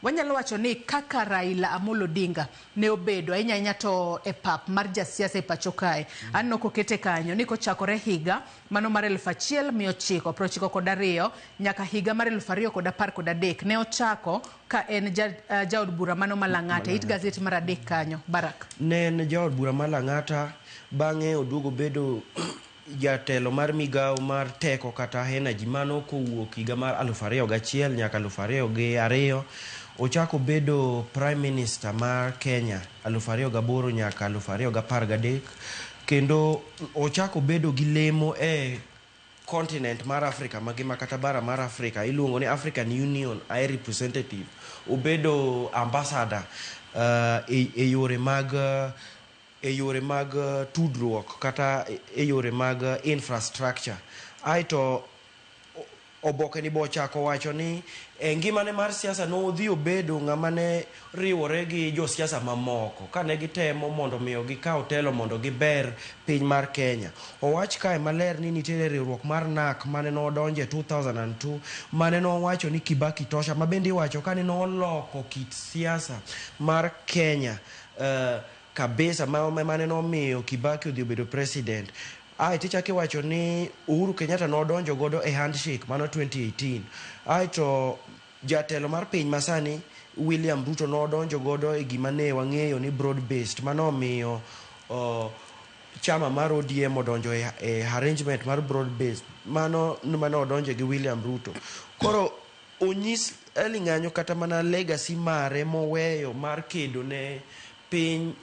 wanyalo wacho ni kaka Raila Amolo Odinga ne obedo ahinya ahinya to e pap mar jasiasa e pacho kae. Aneno kokete kanyo ni kochakore higa mano mar 1992 nyaka higa mar 2013 ne ochako ka en jaod bura mano ma Lang'ata. It gazet mar 3 kanyo. Barak. Ne en jaod bura ma Lang'ata, bang'e oduogo bedo jatelo mar migawo mar teko kata energy mano kowuok higa mar 2001 nyaka 2002. Ochako bedo prime minister mar Kenya 2008 nyaka 2013, kendo ochako bedo gi lemo e continent mar Africa mangima kata bara mar Africa iluongo ni African Union High Representative. Obedo ambassador e yore mag tudruok kata e yore mag infrastructure. Aeto oboke ni bochako wacho ni e ngimane mar siasa nodhi obedo ng'ama ne riwore gi josiasa mamoko kane gitemo mondo miyo gikaw telo mondo giber piny mar Kenya. Owach kae maler ni nitiere riwruok mar NAC mane nodonje 2002 mane nowacho ni Kibaki tosha, ma bende iwacho kane noloko kit siasa mar Kenya kabisa mane nomiyo Kibaki odhi obedo president. Ae tichako iwacho ni Uhuru Kenyatta nodonjo godo e handshake mano 2018. Aeto jatelo mar piny masani William Ruto nodonjo godo e gima ne wang'eyo ni broad based, mano omiyo chama mar ODM odonjo e arrangement mar broad based mano mane odonjo gi William Ruto. Koro onyis Eling'anyo kata mana legacy mare moweyo mar kedo ne piny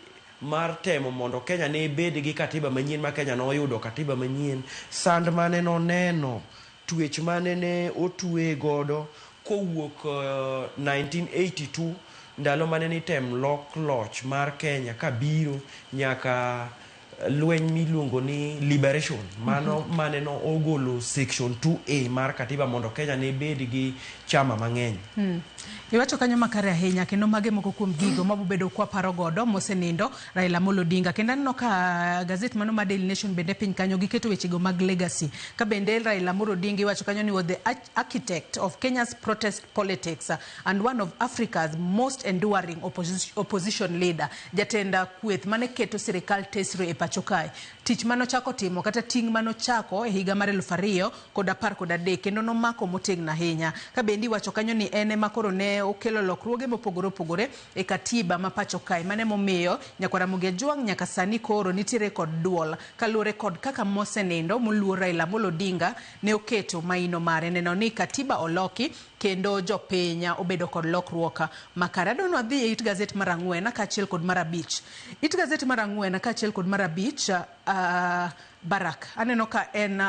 mar temo mondo Kenya ne bed gi katiba manyien ma Kenya noyudo katiba manyien, sand mane noneno, twech mane ne otwe godo, kowuok 1982 ndalo mane nitem lok loch mar Kenya kabiro nyaka lweny miluongo ni liberation mano mane no ogolo section 2A mar katiba mondo Kenya ne bed gi chama mang'eny. Iwacho kanyo makare ahinya kendo mage moko kuom gigo mabobedo kwaparo godo mosenindo Raila Amolo Odinga. Kendo aneno ka gazet mano mar Daily Nation bende piny kanyo giketo wechego mag legacy. Ka bende Raila Amolo Odinga iwacho kanyo ni was the architect of Kenya's protest politics and one of Africa's most enduring opposition leader. Jatend kweth mane keto sirikal tesre e pacho kae. Tich manochako timo kata ting' manochako e higa mar 2013 kendo nomako motegno ahinya. Ka bende iwacho kanyo ni en ema koro ne okelo lokruoge mopogore opogore e katiba ma pacho kae. Mano emomiyo nyakwar Ramogi Ajwang' nyaka sani koro nitiere kod duol kaluwore kod kaka mosenindo moluor Raila Amolo Odinga ne oketo maino mare neno ni katiba oloki kendo jopiny obedo kod lokruok makare. Adwa ni wadhi e it gazet mar 4 kaachiel kod mar 5. It gazet mar 4 kaachiel kod mar 5, Barak, aneno ka en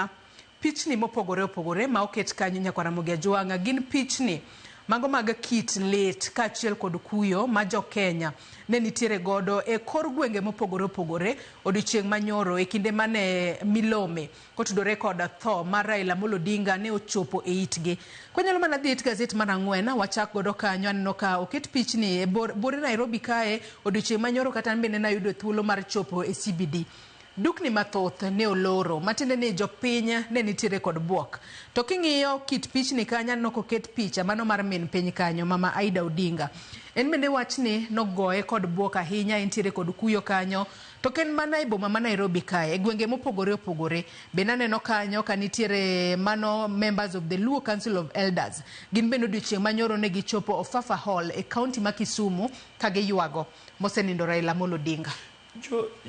pichni mopogore opogore ma oket kanyo nyakwar Ramogi Ajwang' gin pichni mago mag kit lit kaachiel kod kuyo ma jo-Kenya ne nitiere godo e kor gwenge mopogore opogore odiochieng' manyoro e kinde mane milome kotudore kod tho mar Raila Amolo Odinga ne ochopo e itgi. Kwanyalo mana dhi it gazet mar 4 wachak godo kanyo aneno ka oket pichni e bore Nairobi kae odiochieng' manyoro kata an bende nayudo thuolo mar chopo e CBD. Dukni mathoth ne oloro, matiende ni jopiny ne nitiere kod buok. To king'iyo kit pichni kanyo aneno koket picha mano mar min piny kanyo, Mama Aida Odinga. En bende wachni nogoye kod buok ahinya, entiere kod kuyo kanyo. To ok en mana e boma ma Nairobi kae, e gwenge mopogore opogore. Bende aneno kanyo ka nitiere mano members of the Luo Council of Elders. Gin bende odiochieng' manyoro ne gichopo Ofafa Hall e kaunti ma Kisumu ka giywago mosenindo Raila Amolo Odinga.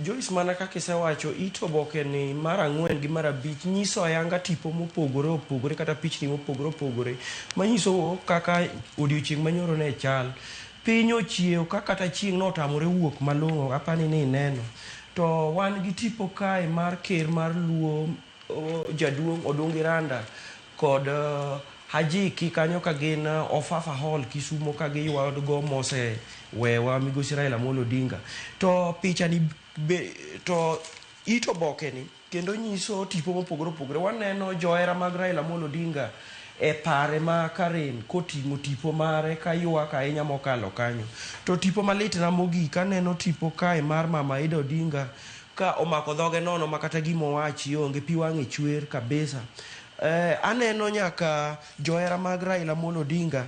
Joyce, mana kaka isewacho, it oboke ni mar 4 gi mar 5 nyiso ayanga tipo mopogore opogore kata pichni mopogore opogore manyiso kaka odiochieng' manyoro ne chal. Piny ochiew ka kata chieng' notamore wuok malong'o, apani ni ineno. To wan gi tipo kae mar ker mar Luo jaduong' Odungi Randa kod Hajiki kanyo ka gin Ofafa Hall Kisumo ka giywago mose wewa migosi Raila Amolo Odinga. To picha ni to it oboke ni kendo nyiso tipo mopogore opogore. Waneno johera mag Raila Amolo Odinga e pare ma Karen koting'o tipo mare ka ywak ahinya mokalo kanyo. To tipo malitna mogik aneno tipo kae mar Mama Aida Odinga ka omako dhoge nono ma kata gima owachi onge, pi wang'e chwer kabisa. Aneno nyaka johera mag Raila Amolo Odinga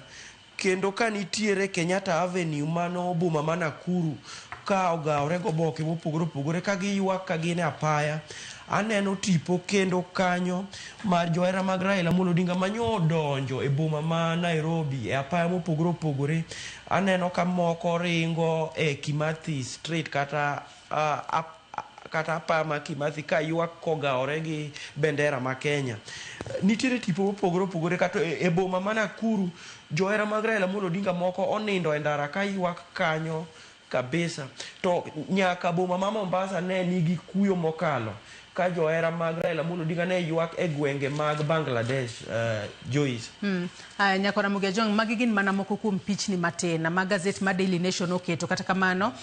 kendo ka nitiere Kenyatta Avenue mano boma ma Nakuru ka ogawore goboke mopogore opogore ka giywak ka gin e apaya. Aneno tipo kendo kanyo mar johera mag Raila Amolo Odinga manyo odonjo e boma ma Nairobi e apaya mopogore opogore. Aneno ka moko ringo e Kimathi Street kata apaya ma Kimathi ka ywak kogawore gi bendera ma Kenya. Nitiere tipo mopogore opogore kata e boma ma Nakuru johera mag Raila Amolo Odinga moko onindo e ndara ka ywak kanyo kabisa. To nyaka boma ma Mombasa ne nigi kuyo mokalo ka johera mag Raila Amolo Odinga ne ywak e gwenge mag Bangladesh. Joyce. Nyakwar Ramogi Ajwang', magi gin mana moko kuom pichni matin ma gazet mar Daily Nation oketo. Kata kamano,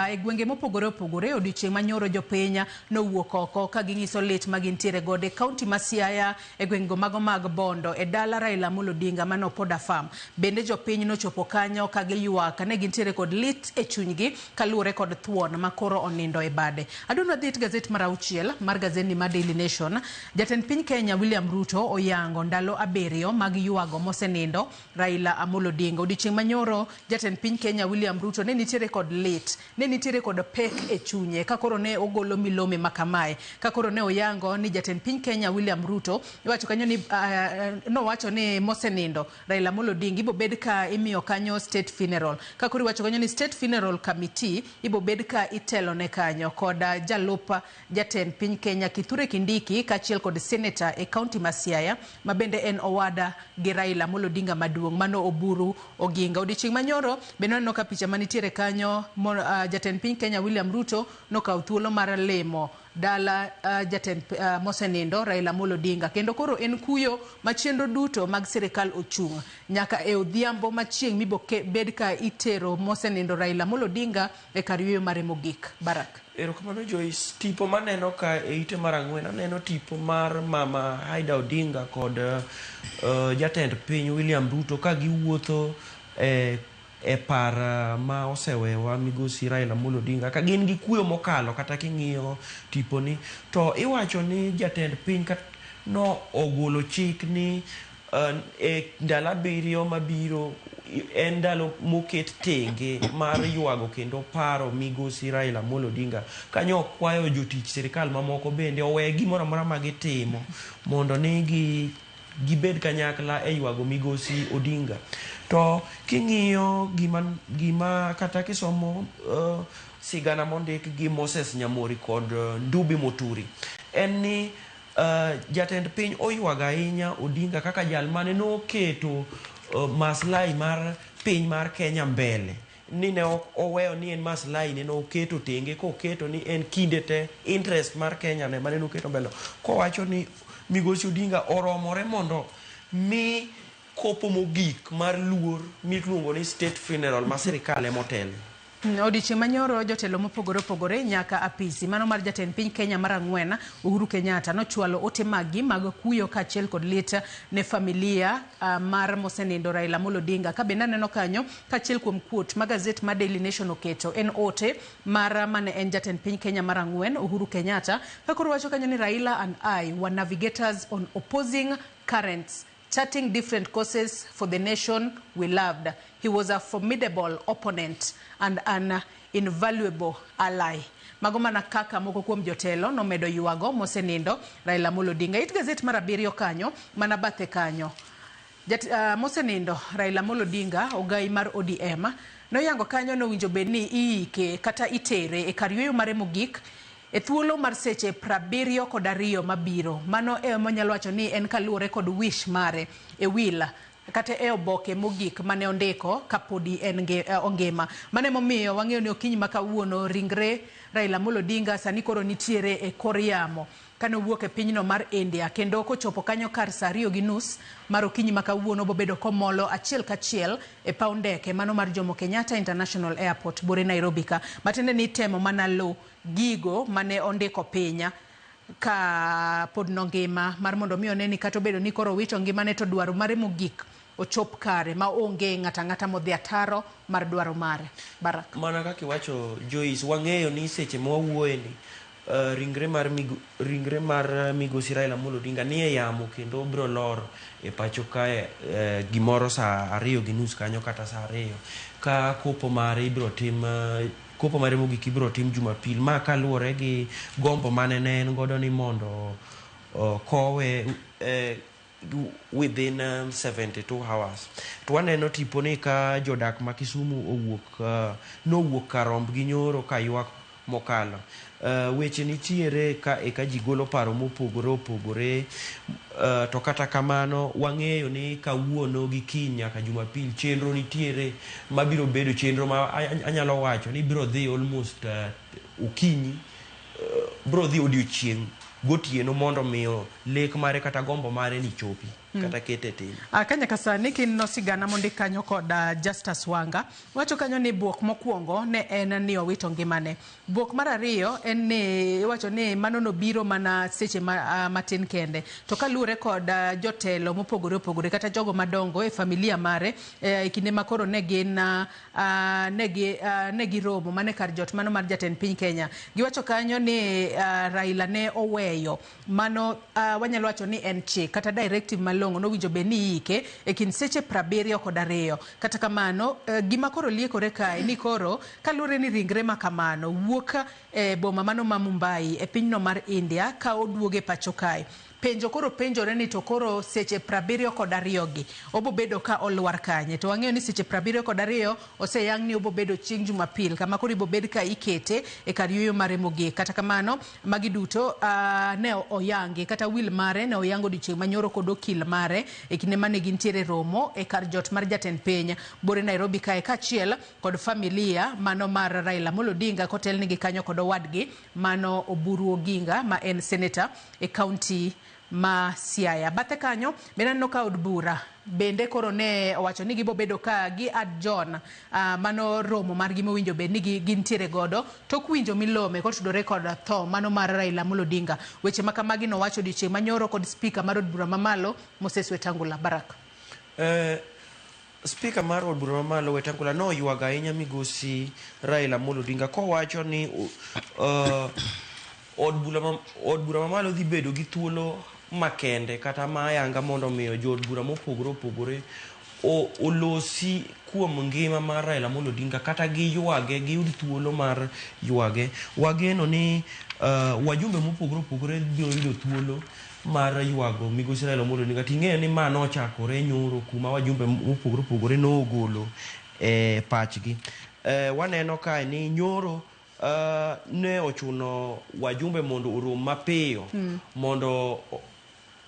e gwenge mopogore opogore odiochieng' manyoro jopiny nowuok oko ka ging'iso lit ma gintiere godo e kaunti ma Siaya, e gwengego mago mag Bondo, e dala Raila Amolo Odinga mano Opoda Farm. Bende jopiny nochopo kanyo ka giywak, ne gintiere kod lit e chunygi kaluwore kod thuon ma koro onindo e bade. Adwa ni wadhi it gazet mar 6 mar gazetni mar Daily Nation. Jatend piny Kenya William Ruto oyango ndalo 7 mag ywago mosenindo Raila Amolo Odinga. Odiochieng' manyoro jatend piny Kenya William Ruto ne nitiere kod lit, ne nitiere kod pek e chunye ka koro ne ogolo milome makamae. Ka koro ne oyango ni jatend piny Kenya William Ruto iwacho kanyo ni nowacho ni mosenindo Raila Amolo Odinga ibo bed ka imiyo kanyo state funeral. Ka koro iwacho kanyo ni state funeral committee ibo bed ka itelone kanyo kod jalup jatend piny Kenya Kithure Kindiki kaachiel kod senator e kaunti ma Siaya ma bende en owada gi Raila Amolo Odinga maduong' mano Oburu Oginga. Odiochieng' manyoro bende waneno ka picha manitiere kanyo jatend piny Kenya William Ruto nokawo thuolo mar limo dala jatend mosenindo Raila Amolo Odinga. Kendo koro en kuyo ma chenro duto mag sirikal ochung' nyaka e odhiambo machieng' mibo bed ka itero mosenindo Raila Amolo Odinga e kar yueyo mare mogik. Barak. Erokamano Joyce. Tipo maneno ka e ite mar ang'wen aneno tipo mar mama Haida Odinga kod jatend piny William Ruto ka giwuotho e par ma osewewa migosi Raila Amolo Odinga ka gin gi kuyo mokalo kata king'iyo tiponi to iwacho ni jatend piny no ogolo chik ni e ndalo 7 mabiro en ndalo moket tenge mar ywago kendo paro migosi Raila Amolo Odinga. Kanyo okwayo jotich sirikal mamoko bende owe gimoro amora ma gitimo mondo ni gibed kanyakla e ywago migosi Odinga. To king'iyo gima kata kisomo sigana mondik gi Moses Nyamori kod Ndubi Muturi, en ni jatend piny oywago ahinya Odinga kaka jal mane noketo maslahi mar piny mar Kenya mbele, ni ne ok oweyo ni en maslahi ne noketo tenge koketo ni en kinde te interest mar Kenya ne mane noketo mbele, kowacho ni migosi Odinga oromore mondo mi kopo mogik mar luor miluongo ni state funeral ma sirikal emotelo. Odiechieng' manyoro jotelo mopogore opogore nyaka apisi mano mar jatend piny Kenya mar ang'wen Uhuru Kenyatta nochwalo ote maggi mag kuyo kaachiel kod lit ne familia mar mosenindo Raila Amolo Odinga. Ka bende aneno kanyo kaachiel kuom quote ma gazet mar Daily Nation oketo en ote mar mane en jatend piny Kenya mar ang'wen Uhuru Kenyatta ka koro wacho kanyo ni Raila and I were navigators on opposing currents, charting different courses for the nation we loved. He was a formidable opponent and an invaluable ally. Mago mana kaka moko kuom jotelo nomedo ywago mosenindo Raila Amolo Odinga. It gazet mar 7 kanyo mana bathe kanyo. Mosenindo Raila Amolo Odinga ogai mar ODM noyango kanyo nowinjo bed ni iike kata itere e kar yueyo mare mogik e thuolo mar seche 72 mabiro. Mano e monyalo wacho ni en kaluwore kod wish mare e will kata e oboke mogik mane ondiko kapodi en ongima. Mano emomiyo wang'eyo ni okinyi ma kawuono ringre Raila Amolo Odinga sani koro nitiere e kor yamo kane owuok e pinyno mar India, kendo kochopo kanyo kar saa 2:30 mar okinyi ma kawuono bobedo komolo achiel kachiel e paw ndeke mano mar Jomo Kenyatta International Airport bore Nairobi ka. Matiende ni temo mana lo gigo mane ondiko piny ka pod nongima mar mondo mi one ni kata obedo ni koro owito ngimane to dwaro mare mogik ochop kare ma onge ng'ata ang'ata modhi ataro mar dwaro mare. Barak. Mana kaka iwacho Joyce, wang'eyo ni seche ma wawuoye ni ringre mar migosi Raila Amolo Odinga nie yamo kendo obiro lor e pacho kae gimoro saa 2:30 kanyo kata saa 2 ka kopo mare ibiro tim kopo mare mogik ibiro tim Jumapil. Ma kaluwore gi gombo mane ne en godo ni mondo kowe within 72 hours. To waneno tiponi ka jodak ma Kisumu owuok nowuok kar rombgi nyoro ka ywak mokalo. Weche nitiere ka eka ji golo paro mopogore opogore, to kata kamano wang'eyo ni kawuono gi kiny nyaka Jumapil chenro nitiere mabiro bedo chenro ma anyalo wacho ni biro dhi almost okinyi, biro dhi odiochieng' gotieno mondo miyo lek mare kata gombo mare ni chopi kata kete tim. Ka nyaka sani kineno sigana mondik kanyo kod Justus Wanga, wacho kanyo ni buok mokwongo ne en ni owito ngimane. Buok mar ariyo en ni iwacho ni mano nobiro mana seche matin kende. To kaluwore kod jotelo mopogore opogore kata jogo madongo e familia mare e kinde ma koro ne gin ne giromo mane kar jot mano mar jatend piny Kenya. Giwacho kanyo ni Raila ne oweyo mano wanyalo wacho ni en chik kata directive malong'o nowinjo bed ni iike e kind seche 72. Kata kamano gima koro liekore kae ni koro kaluwore ni ringre ma kamano wuok e boma mano ma Mumbai e pinyno mar India ka oduoge pacho kae. Penjo koro penjore ni to koro seche 72 gi obo bedo ka olwar kanye? To wang'eyo ni seche 72 oseyang ni obo bedo chieng' Jumapil kama koro ibo bed ka ikete e kar yueyo mare mogik. Kata kamano, magi duto ne oyangi kata wil mare ne oyang odiochieng' manyoro kod okil mare e kinde mane gintiere romo e kar jot mar jatend piny bore Nairobi kae kaachiel kod familia mano mar Raila Amolo Odinga kotelnigi kanyo kod owadgi mano Oburu Oginga ma en seneta e kaunti ma Siaya. Bathe kanyo bende aneno ka od bura bende koro ne owacho ni gibo bedo ka gi adjourn mano romo margi mowinjo bed ni gintiere godo tok winjo milome kotudore kod tho mano mar Raila Amolo Odinga. Weche ma kamagi nowacho odiochieng' manyoro kod spika mar od bura mamalo Moses Wetangula. Barak. Spika mar od bura mamalo Wetangula noywago ahinya migosi Raila Amolo Odinga kowacho ni od bura mamalo dhi bedo gi thuolo makende kata ma ayanga mondo miyo jood bura mopogore opogore olosi kuom ngima mar Raila Amolo Odinga kata giywage, giyud thuolo mar ywage. Wageno ni wajumbe mopogore opogore biro yudo thuolo mar ywago migosi Raila Amolo Odinga. Ting'eyo ni ma nochakore nyoro kuma wajumbe mopogore opogore nogolo e pachgi. Waneno kae ni nyoro ne ochuno wajumbe mondo orom mapiyo mondo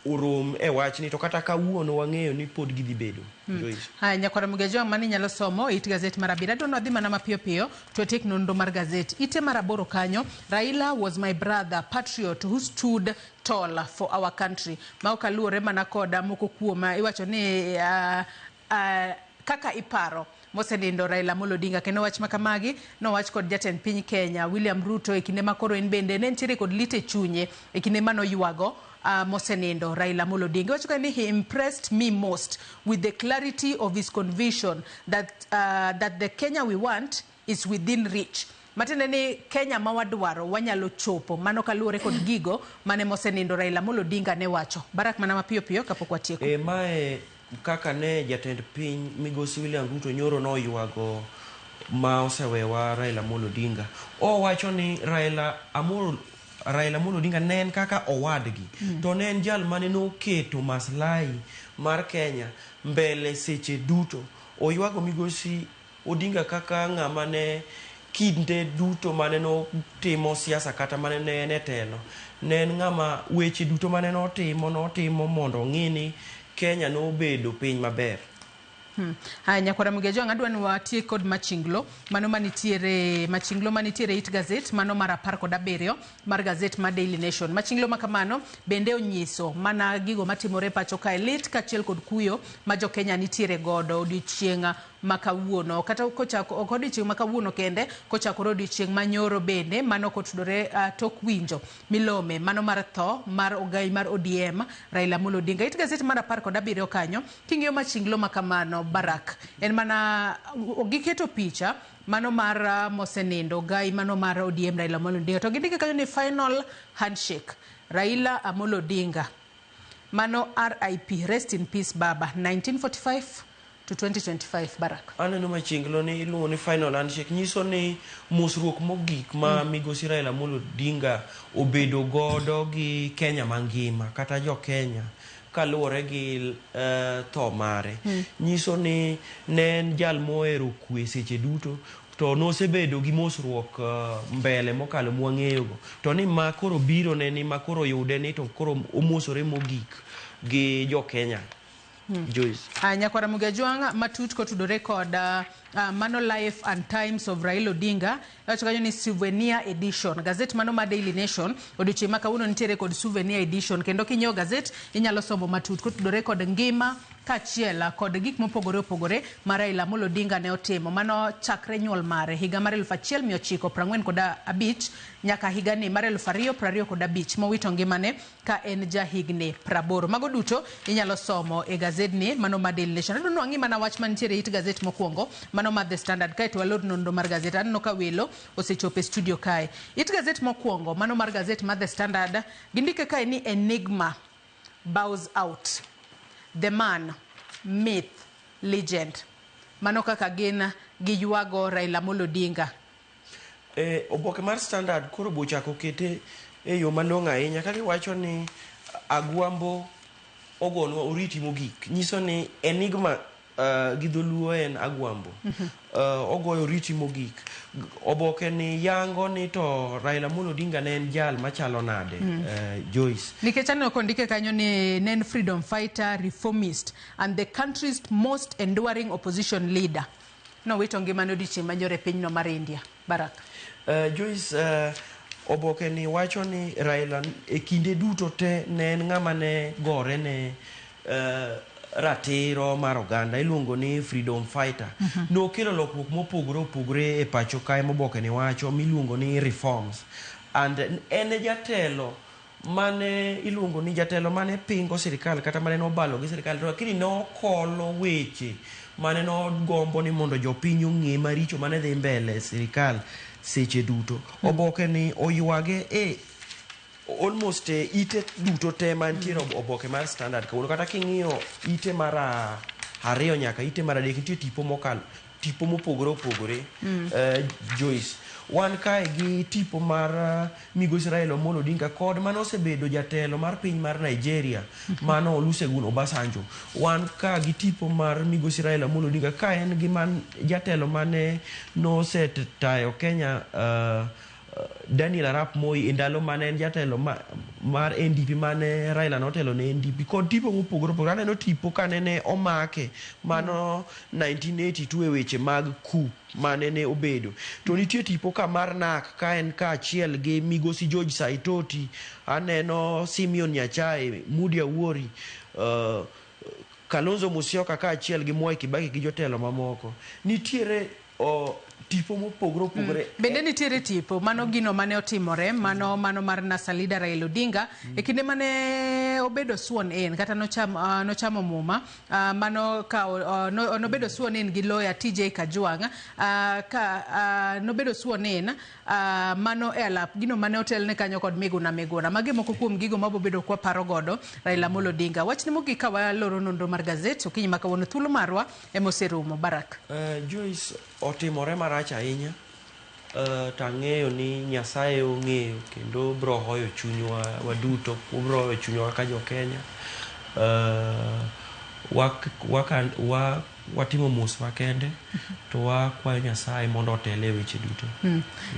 orom e wachni, to kata kawuono wang'eyo ni pod gidhi bedo. Joyce. Haya, nyakwara Mugejo, mani nyalo somo it gazet mar 7. Adwa nwadhi mana mapiyo piyo to atiek nonro mar gazet. Ite mar 8 kanyo, Raila was my brother, patriot who stood tall for our country. Ma ok aluwore mana koda moko kuom iwacho ni kaka iparo mosenindo Raila Amolo Odinga. Kendo wach makamagi nowach kod jatend piny Kenya William Ruto e kinde ma koro en bende ne nitiere kod lit e chunye e kinde manoywago mosenindo Raila Amolo Odinga. Iwacho ka ni he impressed me most with the clarity of his conviction that the Kenya we want is within reach. Matiende ni Kenya ma wadwaro wanyalo chopo. Mano kaluwore kod gigo mane mosenindo Raila Amolo Odinga ne wacho. Barak, mana mapiyo piyo kapok watieko. Mae kaka ne jatend piny migosi William Ruto nyoro noywago ma osewewa Raila Amolo Odinga. Owacho ni Raila Amolo Odinga ne en kaka owadgi, to ne en jal mane noketo maslahi mar Kenya mbele seche duto. Oywago migosi Odinga kaka ng'ama ne kinde duto mane notimo siasa kata mane ne en e telo, ne en ng'ama weche duto mane notimo mondo ong'i ni Kenya nobedo piny maber. Haya, nyakwara Mugejo, adwa ni watiek kod machinglo mano manitiere machinglo manitiere it gazet mano mar 17 mar gazet mar Daily Nation. Machinglo makamano bende onyiso mana gigo matimore pacho kae, lit kaachiel kod kuyo ma jo Kenya nitiere godo odiochieng' ma kawuono, kata kochako ok odiochieng' ma kawuono kende, kochakore odiochieng' manyoro bende mano kotudore tok winjo milome mano mar tho mar ogai mar ODM Raila Amolo Odinga. It gazet mar 17 kanyo king'iyo machinglo makamano Barak, en mana giketo picha mano mar mosenindo ogai mano mar ODM Raila Amolo Odinga, to gindike kanyo ni final handshake Raila Amolo Odinga, mano RIP, rest in peace baba, 1945 to 2025. Barak, aneno machinglo ni iluongo ni final handshake, nyiso ni mosruok mogik ma migosi Raila Amolo Odinga obedo godo gi Kenya mangima kata jo Kenya kaluwore gi tho mare, nyiso ni ne en jal mohero kwe seche duto, to nosebedo gi mosruok mbele mokalo mwang'eyogo, to ni ma koro biro ne ni ma koro yude ni to koro omosore mogik gi jo Kenya. Joyce. Nyakwara Mugejwang' matut kotudore kod mano Life and Times of Raila Odinga, iwacho kanyo ni souvenir edition. Gazet mano ma Daily Nation odiochieng' ma kawuono nitiere kod souvenir edition, kendo kinyiewo gazet inyalo somo matut kotudore kod ngima kaachiel kod gik mopogore opogore ma Raila Amolo Odinga ne otimo mano chakre nyuol mare higa mar 1945 nyaka higani mar 2025 mowito ngimane ka en jahigni 80. Mago duto inyalo somo e gazedni mano ma Daily Nation. Adwa ni wang'i mana wach mantiere it gazet mokwongo mano ma The Standard, kaeto walor nonro mar gazet. Aneno ka welo osechopo e studio kae. It gazet mokwongo mano mar gazet ma The Standard, gindike kae ni Enigma bows out, the man, myth, legend. Mano kaka gin giywago Raila Amolo Odinga. Oboke mar Standard koro bochako kete e yo malong'o ahinya ka giwacho ni Agwambo ogonwa oriti mogik. Nyiso ni enigma gi dholuo en Agwambo. Ogoyo oriti mogik. Oboke ni yango ni to Raila Amolo Odinga ne en jal machalo nade, Joyce. Nikech aneno kondike kanyo ni ne en freedom fighter, reformist and the country's most enduring opposition leader. Nowito ngimane odiochieng' manyoro e pinyno mar India. Barak. Joyce, oboke ni wacho ni Raila e kinde duto te ne en ng'ama ne gore ne ratiro mar oganda iluongo ni freedom fighter. Nokelo lokruok mopogore opogore e pacho kae moboke ni wacho miluongo ni reforms. And en e jatelo mane iluongo ni jatelo mane pingo sirikal kata mane nobalo gi sirikal to lakini nokolo weche mane nogombo ni mondo jopiny ong'e maricho mane dhi mbele e sirikal seche duto. Oboke ni oywage e almost e ite duto te mantiere oboke mar Standard kawuono. Kata king'iyo ite mar 2 nyaka ite mar 3 nitie tipo mokalo, tipo mopogore opogore. Joyce, wan kae gi tipo mar migosi Raila Amolo Odinga kod mane osebedo jatelo mar piny mar Nigeria, mano Olusegun Obasanjo. Wan ka gi tipo mar migosi Raila Amolo Odinga ka en gi man jatelo mane nosetayo Kenya, Daniel Arap Moi e ndalo mane en jatelo mar NDP mane Raila notelo ne NDP kod tipo mopogore opogore. Aneno tipo kanene omake mano 1982 e weche mag ku mane ne obedo. To nitie tipo ka mar NAC ka en kaachiel gi migosi George Saitoti, aneno Simeon Nyachae, Moody Awuori, Kalonzo Musyoka kaachiel gi Mwai Kibaki gi jotelo mamoko. Nitiere tipo mopogore opogore. Bende nitiere tipo mano gino mane otimore mano mar NASA leader Raila Odinga e kinde mane obedo sworn in kata nochamo muma, mano ka nobedo sworn in gi lawyer TJ Kajwang', ka nobedo sworn in, mano e alap gino mane otelne kanyo kod Miguna Miguna. Magi moko kuom gigo mabobedo kwa paro godo Raila Amolo Odinga. Wachni mogik ka waloro nonro mar gazet okinyi ma kawuono, thuolo marwa emoserumo. Barak. Joyce, otimore marach ahinya, to ang'eyo ni Nyasaye ong'eyo kendo bro hoyo chunywa waduto, bro hoyo chunywa kaka jo Kenya. Watimo mos makende to wakwayo Nyasaye mondo otel e weche duto.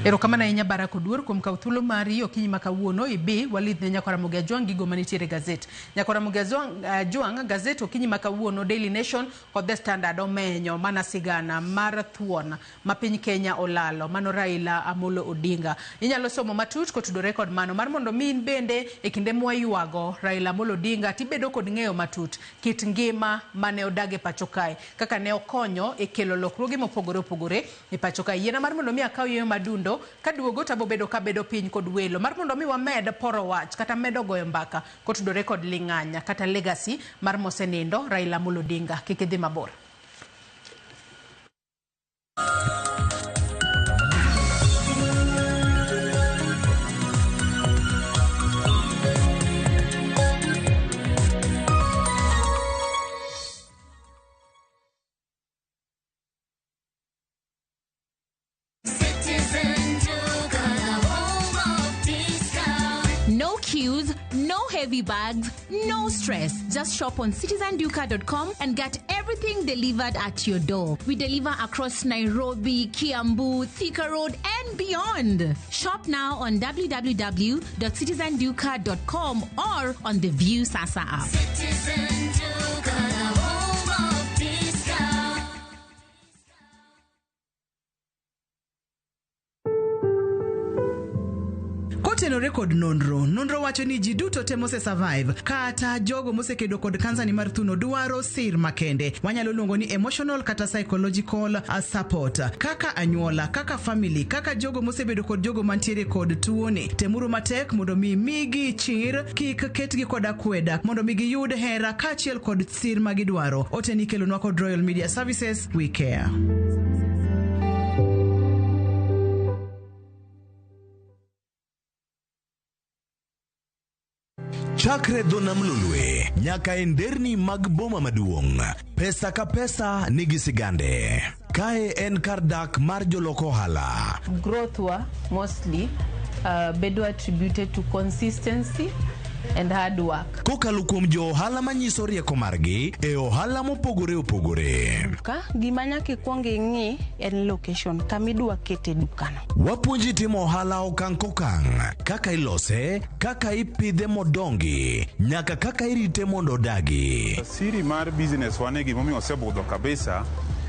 Erokamano ahinya Barak Oduor kuom kawo thuolo mari okinyi ma kawuono ibi walidhne Nyakwar Ramogi Ajwang' gigo manitiere e gazet. Nyakwar Ramogi Ajwang' gazet okinyi ma kawuono Daily Nation kod The Standard omenyo mana sigana mar thuon ma piny Kenya olalo mano Raila Amolo Odinga. Inyalo somo matut kotudore kod mano mar mondo mi in bende e kinde mwaywago Raila Amolo Odinga tibedo kod ng'eyo matut kit ngima mane odag e pacho kae, kaka ne okonyo e kelo lokruoge mopogore opogore e pacho kae. Yiena mar mondo mi akaw yweyo madundo kaduogo to abobedo kabedo piny kod welo mar mondo mi wamed poro wach kata medo goyo mbaka kotudore kod ling'anya kata legacy mar mosenindo Raila Amolo Odinga. Kik idhi mabor. No queues, no heavy bags, no stress. Just shop on citizenduka.com and get everything delivered at your door. We deliver across Nairobi, Kiambu, Thika Road, and beyond. Shop now on www.citizenduka.com or on the View Sasa app. Citizen Duka, the home of discount. Kotenore kod nonro, nonro wacho ni ji duto te mose survive kata jogo mosekedo kod kansa ni mar thuno dwaro sir makende. Wanyalo luongo ni emotional kata psychological support. Kaka anyuola, kaka family, kaka jogo mosebedo kod jogo mantiere kod tuoni. Temuru matek mondo mi migi chir, kik ketgi kod akweda, mondo mi giyud hera kaachiel kod sir magidwaro. Ote ni ikelonwa kod Royal Media Services, we care. Chakre dho nam Lolwe nyaka e nderni mag boma maduong', pesa ka pesa nigi sigande. Kae en kar dak mar jolok ohala. Growth wa mostly bedo attributed to consistency and hard work. Kokalo kuom jo ohala manyiso rieko margi e ohala mopogore opogore. Ka gima nyaka ikwong ing'i en location kama idwa kete dukano. Wapuonji timo ohala okang' kokang', kaka ilose, kaka ipidhe modongi, nyaka kaka irite mondo odagi. Siri mar business wane gimomiyo osebudho kabisa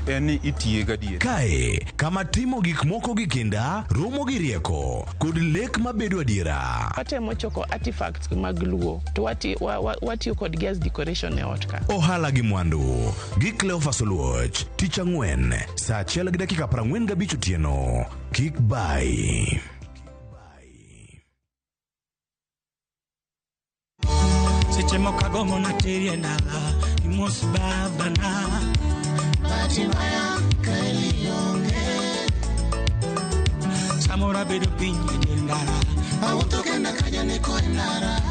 en ni itiye gadier. Kae kama timo gik moko gi kinda romo gi rieko kod lek mabedo adiera. Watemo choko artifacts mag Luo to watiyo kodgi as decoration e ot ka. Ohala gi mwandu gi Cleophas Oluoch, tich ang'wen saa 1:45 otieno. Kik bai. Seche moko agombo nateri e dala imos babana. Bahati mbaya kaeli onge. Samoro abedo piny e dier ndara. Awuotho kenda kaja niko e ndara.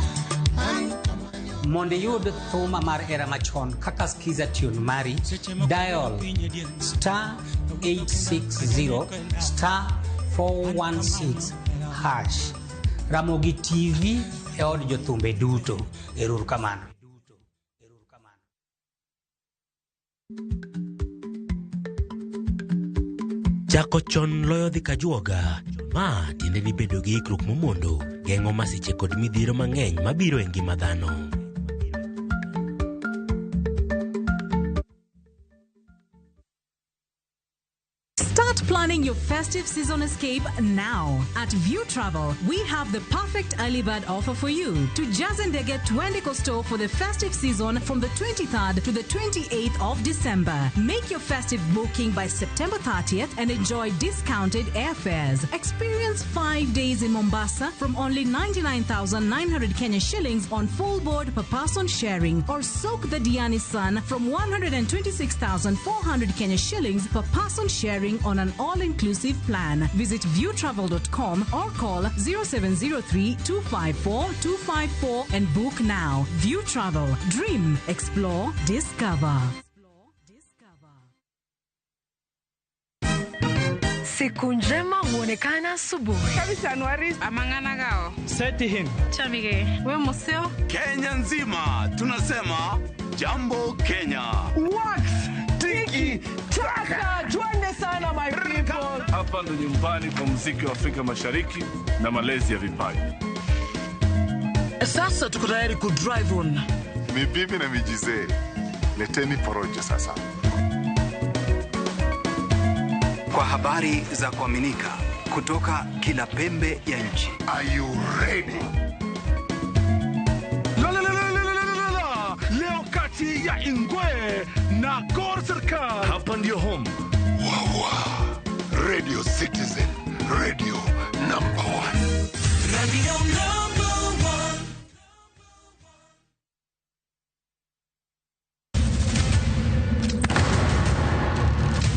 Mondo iyud thuma mar era machon kaka skiza tune mari, dial star 860 star 416 hash. Ramogi TV e od jothumbe duto. Ero kamano. Chako chon loyo dhi kajuoga. Ma tiende ni bedo gi ikruok momondo geng'o masiche kod midhiero mang'eny mabiro e ngima dhano. Start planning your festive season escape now. At View Travel, we have the perfect early bird offer for you. To Jazendege Twendiko store for the festive season from the 23rd to the 28th of December. Make your festive booking by September 30th and enjoy discounted airfares. Experience 5 days in Mombasa from only 99,900 Kenya shillings on full board per person sharing, or soak the Diani sun from 126,400 Kenya shillings per person sharing on an all-inclusive plan. Visit viewtravel.com or call 0703 254 254 and book now. View Travel. Dream, explore, discover. Siku njema huonekana asubuhi. Amang'ana Setihin. Chamige. We museo. Kenya nzima tunasema jambo Kenya. Wax tiki taka, twende sana my people. Hapa ndo nyumbani kwa muziki wa Afrika Mashariki na malezi ya vipaji. Sasa tuko tayari ku drive on. Ni bibi na mijizee, leteni porojo sasa. Kwa habari za kuaminika kutoka kila pembe ya nchi. Are you ready? La, la, la, la, la, la, la, la. Leo kati ya Ingwe na Gor Serikal. Hapa ndio home. Wawa. Radio Citizen, radio number 1. Radio number 1.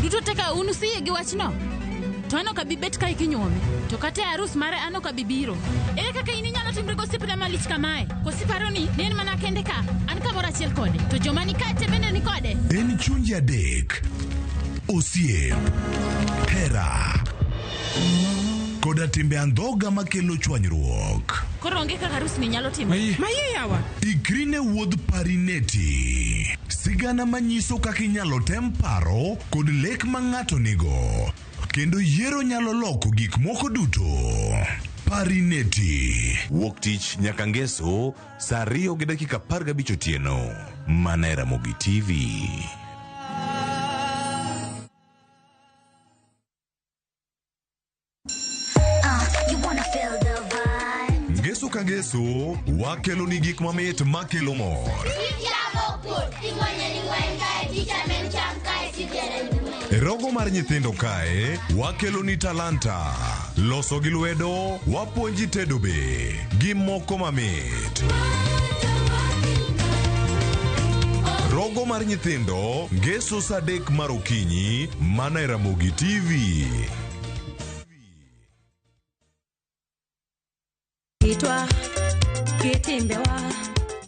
Duto teka unu siye gi wachno. To an ok abi bet kae kinyuome. To kata e arus mare an ok abi biro. Ere kaka in inyalo timri gosiepna malich kamae? Koso iparo ni ne en mana kende ka? An kamoro achiel kode. To joma ni kae te bende ni kode. En chunje adek. Osiep, hera, koda timbe andhoga makelo chwanyruok. Koro onge kaka arus ni nyalo timore. Maye yawa. Ikri ne wuodh Parineti. Sigana manyiso kaka inyalo tem paro kod lek ma ng'ato nigo. Kendo yiero nyalo loko gik moko duto. Parineti. Wuok tich nyaka ngeso saa 2:15 otieno. Mana e Ramogi TV. You wanna feel the vibe. Ngeso ka ngeso wakelo ni gik mamit makelo mor. E rogo mar nyithindo kae wakelo ni talanta, loso gi lwedo, wapuonji tedo be gi moko mamit. Rogo mar nyithindo ngeso saa 3 mar okinyi mana e Ramogi TV. Kitwa kitimbewa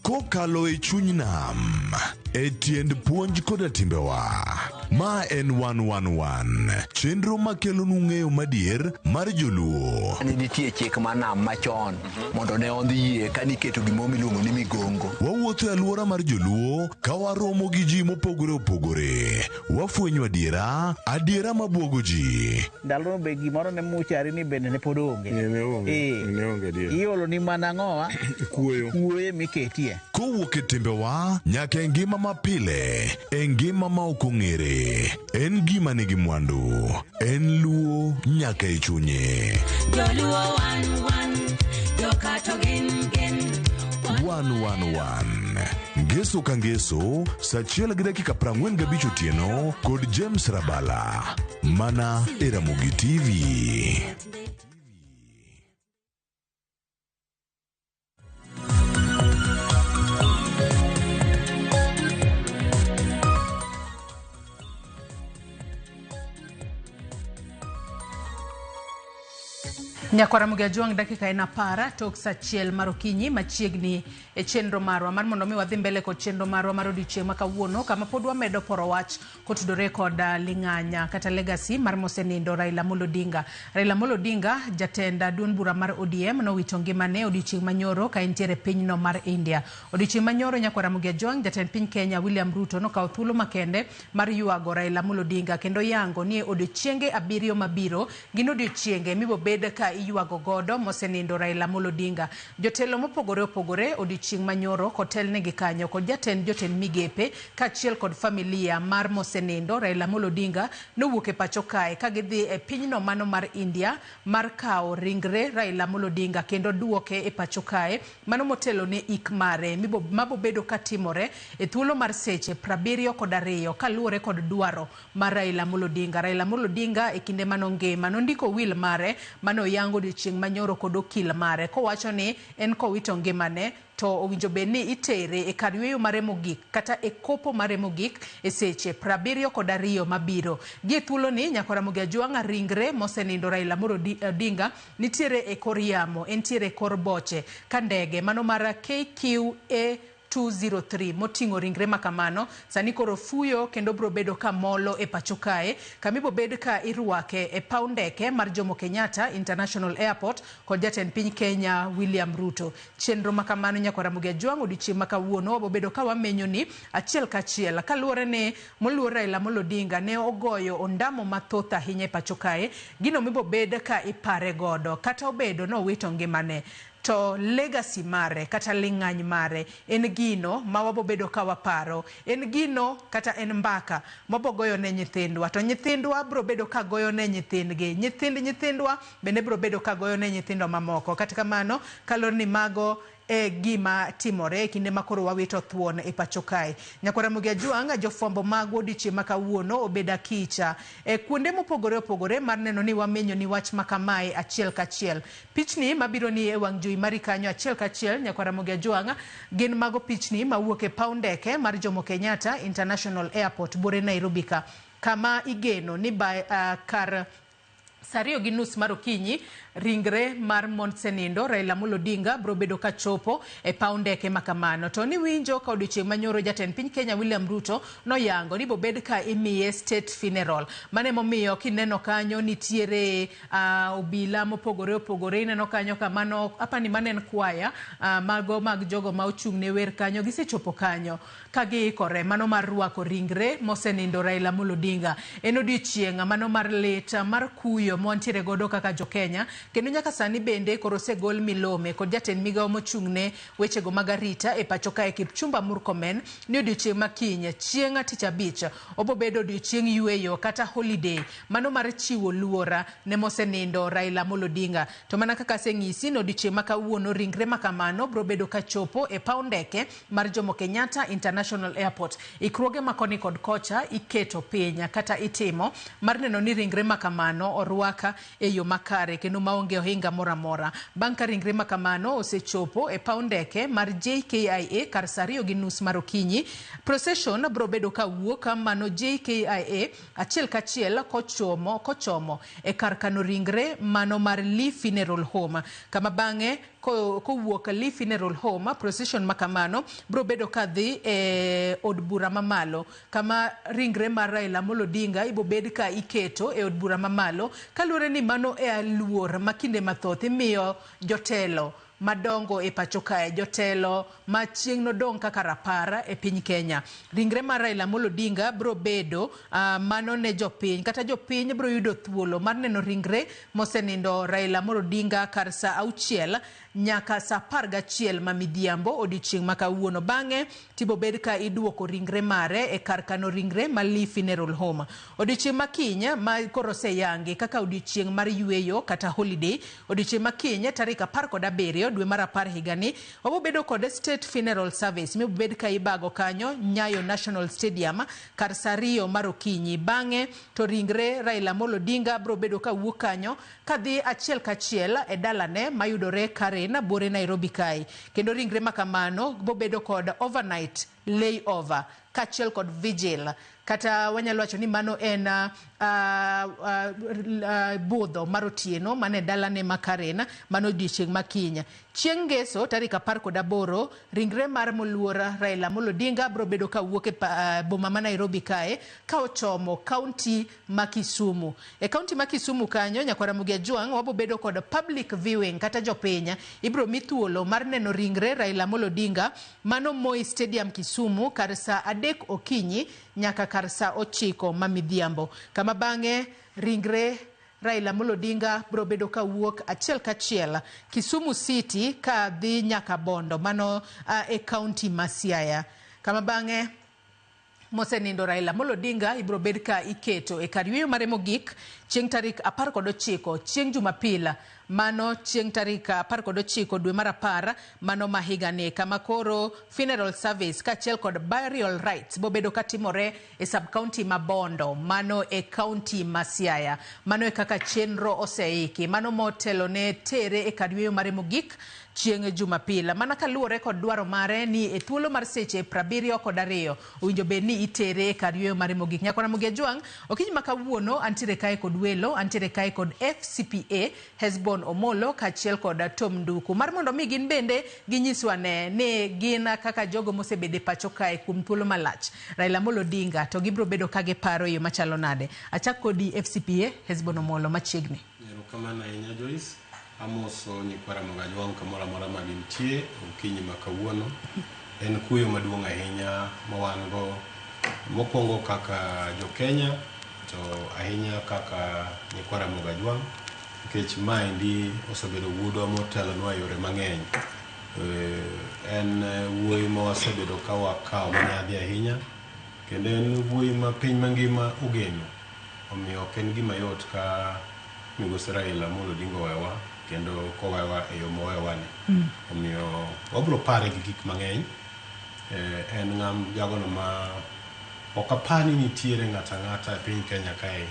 Kokalo e chuny nam, e tiend puonj koda timbewa. Ma en 111, chenro makelonu ng'eyo madier mar joluo. Ne nitie chik mar nam machon mondo ne ondhi yie ka niketo gimoro miluongo ni migongo. Wawuotho e alwora mar joluo ka waromo gi ji mopogore opogore. Wafwenyo adiera, adiera mabwogo ji. Ndalono be gimoro ne muchari ni bende ne pod onge. Eh. Iolo ni mana ang'owa? Kuoyo. Kuoyo miketie. Kowuok e timbewa nyaka e ngima mapile, e ngima ma ok ong'ere. En gima nigi mwandu. En luo nyaka e chunye. Joluo wan wan, joka to gin gin. 111 Ngeso ka ngeso, saa achiel gi dakika 45 otieno kod James Rabala. Mana e Ramogi TV. Nyakwara Ramogi Ajwang' dakika en apara tok saa achiel mar okinyi machiegni e chenro marwa mar mondo mi wadhi mbele kod chenro marwa mar odiochieng' ma kawuono kama pod wamedo poro wach kotudore kod ah, ling'anya kata legacy mar mosenindo Raila Amolo Odinga. Raila Amolo Odinga jatend ah, duond bura mar ODM nowito ngimane odiochieng' manyoro ka entiere e pinyno mar India. Odiochieng' manyoro Nyakwar Ramogi Ajwang' jatend piny Kenya William Ruto nokawo thuolo makende mar ywago Raila Amolo Odinga kendo yango ni odiochienge abiriyo mabiro gin odiochienge mibobed ka iywago godo mosenindo Raila Amolo Odinga. Jotelo mopogore opogore odiochieng' manyoro kotelnegi kanyo kod jatend jotend migepe kaachiel kod familia mar mosenindo Raila Amolo Odinga nowuok e pacho kae ka gidhi e pinyno mano mar India mar kawo ringre Raila Amolo Odinga kendo duoke e pacho kae mano motelo ne ik mare mabobedo katimore e thuolo mar seche 72 kaluwore kod dwaro mar Raila Amolo Odinga. Raila Amolo Odinga e kinde mane ongima nondiko will mare mane oyango odiochieng' manyoro kod okil mare kowacho ni en kowito ngimane to owinjo bed ni itere e kar yueyo mare mogik kata e kopo mare mogik e seche 72 mabiro. Gi e thuoloni Nyakwa Ramogi Ajwang'a ringre mosenindo Raila Amolo Odinga nitiere e kor yamo, entiere e kor boche ka ndege mano mar KQA 203 moting'o ringre makamano sani koro fuyo kendo bro bedo ka molo e pacho kae kama ibobed ka irwake e paw ndeke mar Jomo Kenyatta International Airport kod jatend piny Kenya William Ruto. Chenro makamano Nyakwar Ramogi Ajwang' odiochieng' ma kawuono wabobedo ka wamenyoni achiel kachiel kaluwore ni moluor Raila Amolo Odinga ne ogoyo ondamo mathoth ahinya e pacho kae gino mibobed ka ipare godo kata obedo nowito ngimane To legacy mare kata ling'any mare en gino ma wabobedo ka waparo, en gino kata en mbaka mwabogoyo ne nyithindwa, to nyithindwa bro bedo ka goyo ne nyithindgi, nyithind nyithindwa bende bro bedo ka goyo ne nyithindo mamoko. Kata kamano, kaluwore ni mago e gima timore e kinde ma koro wawito thuon e pacho kae. Nyakwar Ramogi Ajwang', jofwambo magwa odiochieng' ma kawuono obedo akicha e kuonde mopogore opogore mar neno ni wamenyo ni wach ma kamae achiel kachiel. Pichni mabiro ni e wang' jowi mari kanyo achiel kachiel Nyakwar Ramogi Ajwang' gin mago pichni mawuok e paw ndeke mar Jomo Kenyatta International Airport buore Nairobi ka kama igeno ni by, kar saa 2:30 mar okinyi ringre mar mosenindo Raila Amolo Odinga bro bedo ka chopo e paw ndeke ma kamano. To niwinjo ka odiochieng' manyoro jatend piny Kenya William Ruto noyango ni bobed ka imiye state funeral. Mano emomiyo kineno kanyo nitiere obila mopogore opogore ineno kanyo ka mano apani mano en kwaya mago mag jogo ma ochung' ne wer kanyo gisechopo kanyo ka giikore mano mar rwako ringre mosenindo Raila Amolo Odinga. En odiochieng' mano mar lit mar kuyo mwantiere godo kaka jo-Kenya kendo nyaka sani bende koro osegol milome kod jatend migawo mochung' ne wechego mag arita e pacho kae Kipchumba Murkomen ni odiochieng' ma kiny chieng' tich abich obobedo odiochieng' yueyo kata holiday mano mar chiwo luor ne mosenindo Raila Amolo Odinga. To mana kaka aseng'isi ni odiochieng' ma kawuono ringre ma kamano bro bedo ka chopo e paw ndeke mar Jomo Kenyatta International Airport. Ikruoge ma koni kod kocha iketo piny kata itimo mar neno ni ringre ma kamano orwak e yo makare kendo maonge ohinga moro amora. Bang' ka ringre ma kamano osechopo e paw ndeke mar JKIA kar saa 2:30 mar okinyi, procession bro bedo ka wuok mano JKIA achiel kachiel kochomo e kar kano ringre mano mar Lee Funeral Home kama bang'e Kowuok Lee Funeral Home, procession ma kamano biro bedo ka dhi e od bura mamalo, kama ringre mar Raila Amolo Odinga ibo bed ka iketo e od bura mamalo, kaluwore ni mano e aluor ma kinde mathoth imiyo jotelo madongo e pacho kae, jotelo ma chieng' nodong' kaka rapar e piny Kenya. Ringre mar Raila Amolo Odinga biro bedo mano ne jopiny, kata jopiny biro yudo thuolo mar neno ringre mosenindo Raila Amolo Odinga kar saa 6 nyaka saa 11 ma midhiambo odiochieng' ma kawuono. Bang'e tibo bed ka iduoko ringre mare e kar kano ringre ma Lee Funeral Home. Odiochieng' ma kiny ma koro oseyangi kaka odiochieng' mar yueyo kata holiday, odiochieng' ma kiny tarik 17 dwe mar 10 higani, wabo bedo kod State Funeral Service mibo bed ka ibago kanyo Nyayo National Stadium kar saa 2 mar okinyi. Bang'e to ringre Raila Amolo Odinga biro bedo ka wuok kanyo kadhi achiel kachiel e dalane mayudore Karen buore Nairobi kae. Kendo ringre ma kamano bo bedo kod overnight layover kaachiel kod vigil, kata wanyalo wacho ni mano en budho mar otieno mane dalane ma Karen, mano odiochieng' ma kiny. Chieng' ngeso tarik 18, ringre mar moluor Raila Amolo Odinga biro bedo ka wuok e boma ma Nairobi kae ka ochomo kaunti ma Kisumu. E kaunti ma Kisumu kanyo, nyakwar Ramogi Ajwang', wabo bedo kod public viewing, kata jopiny ibiro mi thuolo mar neno ringre Raila Amolo Odinga mano Moi Stadium Kisumu kar saa 3 okinyi nyaka kar saa 9 ma midhiambo, kama bang'e ringre Raila Amolo Odinga biro bedo ka wuok achiel kachiel Kisumu City ka dhi nyaka Bondo, mano e kaunti ma Siaya, kama bang'e mosenindo Raila Amolo Odinga ibiro bed ka iketo e kar yueyo mare mogik chieng' tarik 19 chieng' Jumapil, mano chieng' tarik 19 dwe mar 10 mano ma higani, kama koro funeral service kaachiel kod burial rites bobedo katimore e sub county ma Bondo, mano e kaunti ma Siaya. Mano e kaka chenro oseiki, mano motelo ne tere e kar yueyo mare mogik chieng' Jumapil, mana kaluwore kod dwaro mare ni e thuolo mar seche 72 owinjo bed ni itere e kar yueyo mare mogik. Nyakwar Ramogi Ajwang', okinyi ma kawuono antiere kae kod welo, antiere kae kod FCPA Hesbon Omolo kaachiel kod Tom Nduku, mar mondo mi gin bende ginyiswa ne ni gin kaka jogo mosebedo e pacho kae kuom thuolo malach Raila Amolo Odinga to gibiro bedo ka giparo e yo machalo nade. Achak kodi FCPA Hesbon Omolo machiegni. Erokamano ahinya Joyce. Amoso nyikwa Ramogi Ajwang' kamoro amora ma gintie okinyi ma kawuono. En kuyo maduong' ahinya ma wan go, mokwongo kaka jo-Kenya to ahinya kaka nyikwa Ramogi Ajwang', nikech maendi osebedo wuodwa motelonwa e yore mang'eny. En wuoyi ma wasebedo ka wakawo manyadhi ahinya, kendo en wuoyi ma piny mangima ogeno. Omiyo ok en gima yot ka migosi Raila Amolo Odinga owewa, kendo kowewa e yo mowewani. Omiyo wabiro pare gi gik mang'eny. En ng'am jagono ma ok apar ni nitiere ng'ato ang'ata e piny Kenya kae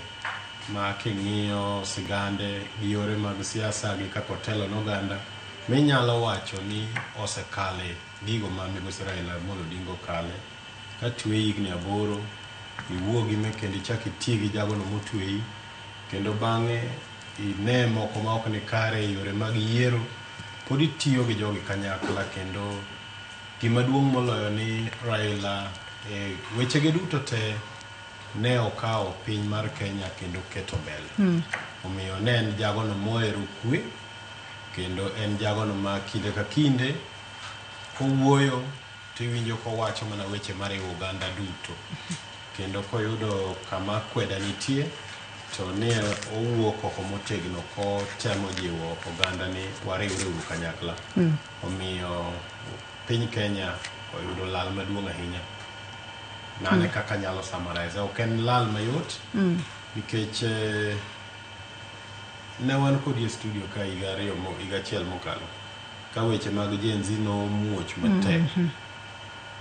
ma king'iyo sigande gi yore mag siasa gi kaka otelo ne oganda, minyalo wacho ni osekale gigo ma migosi Raila Amolo Odinga okale. Ka tweyi higni 8, iwuogi me kendo ichak iti gi jagono motweyi, kendo bang'e ine moko ma ok ni kare e yore mag yiero, pod itiyo gi jogi kanyakla. Kendo gima duong' moloyo ni Raila e wechege duto te ne okawo piny mar Kenya kendo keto mbele. Omiyo ne en jagono mohero kwe, kendo en jagono ma kinde ka kinde kowuoyo tiwinjo kowacho mana weche mariwo oganda duto, kendo koyudo kama kweda nitie to ne owuok oko motegno kotemo jiwo oganda ni wariwre uru kanyakla. Omiyo piny Kenya oyudo lal maduong' ahinya. Mano e kaka anyalo summarize. Ok en lal mayot nikech ne wan kodi e studio ka higa 2 higa 1 mokalo ka weche mag Gen Z nomuoch matek.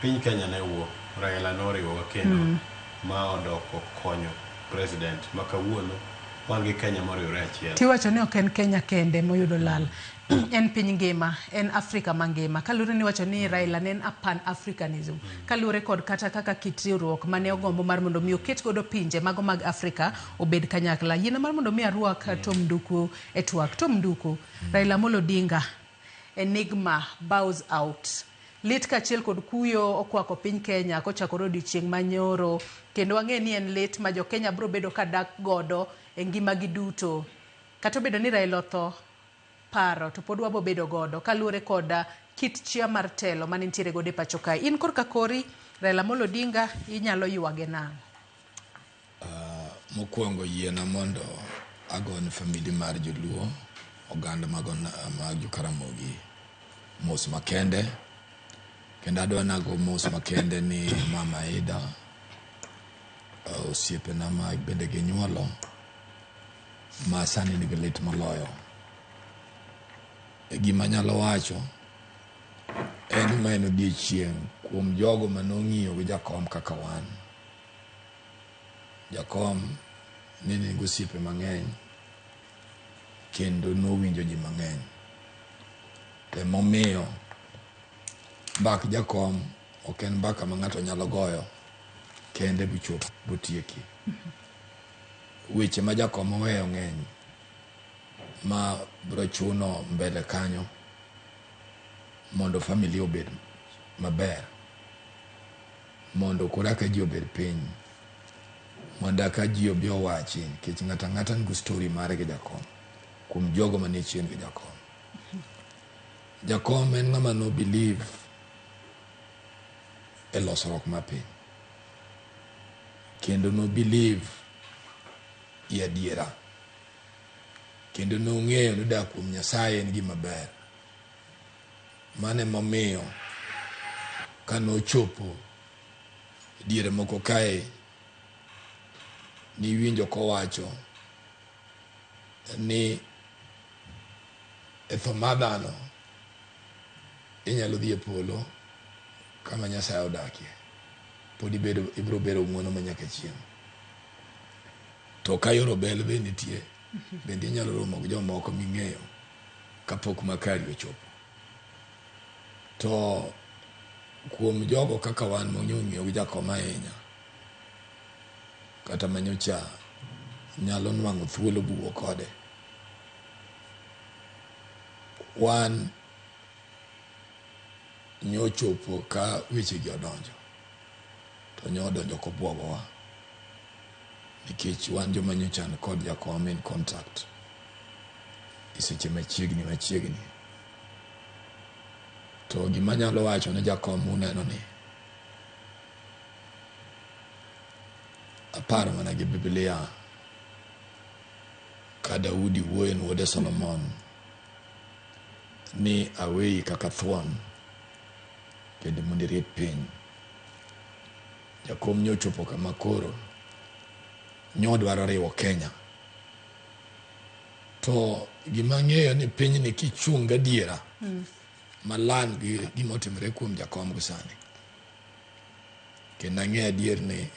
Piny Kenya ne wuo, Raila noriwowa kendo ma odoko konyo president ma kawuono wan gi Kenya moriwore achiel. Tiwacho ni ok en Kenya kende moyudo lal, en piny ngima, en Afrika mangima. Kaluwore ni iwacho ni Raila ne en a pan-Africanism, kaluwore kod kata kaka kit riwruok mane ogombo mar mondo mi oket godo pinje mago mag Afrika obed kanyakla. Yiena mar mondo mi arwak Tom Nduku e twak. Tom Nduku, Raila Amolo Odinga Enigma bows out. Lit kaachiel kod kuyo okwako piny Kenya kochakore odiochieng' manyoro kendo wang'e ni en lit ma jo-Kenya biro bedo ka dak godo e ngimagi duto. Kata obedo ni Raila otho, paro to pod wabo bedo godo kaluwore kod kit chia mar telo mane nitiere godo e pacho kae. In korka kori, Raila Amolo Odinga, inyalo ywage nang'o? Mokwongo yiena mondo agone famili mar joluo, oganda mag Jokaramogi mos makende. Kendo adwa nago mos makende ni Mama Ida, osiepena ma bende ginyuolo, ma sani nigi lit moloyo. Gima anyalo wacho en ni ma en odiochieng' kuom jogo manong'iyo gi jakom kaka wan. Jakom ne nigi osiepe mang'eny kendo nowinjo ji mang'eny. To emomiyo mbak jakom ok en mbaka ma ng'ato nyalo goyo kende bochop botieki. Weche ma jakom oweyo ng'eny ma biro chuno mbele kanyo mondo familia obed maber, mondo koro aka ji obed piny, mondo aka ji obi owachi, nikech ng'ato ang'ata nigi story mare gi jakom, kuom jogo manie chien gi jakom. Jakom en ng'ama no believe e losruok mar piny, kendo no believe e adiera, kendo nong'eyo ni dak kuom Nyasaye en gima ber. Mano emomiyo kanochopo diere moko kae niwinjo kowacho ni e tho mar dhano inyalo dhi e polo kama Nyasaye odakie, pod ibiro bedo ng'uono manyaka chieng'. To ka yor obel be nitie, bende inyalo romo gi jomoko ming'eyo kapok makari ochopo. To kuom jogo kaka wan mong'eyo gi jakom ahinya, kata manyocha nyalo nwang'o thuolo buo kode, wan nyochopo ka wechegi odonjo, to nyodonjo kobwogowa, nikech wan joma nyocha ni kod jakom in contact e seche machiegni machiegni. To gima anyalo wacho ne jakom uneno ni aparo mana gi Biblia ka Daudi wuoyo ne wuode Solomon ni aweyi kaka thuon kendo mondo irit piny. Jakom nyochopo kama koro nyodwaro riwo Kenya. To gima ang'eyo ni pinyni kichung' gadiera malan gi gima otimore kuom jakom gi sani. Kendo ang'eyo adier ni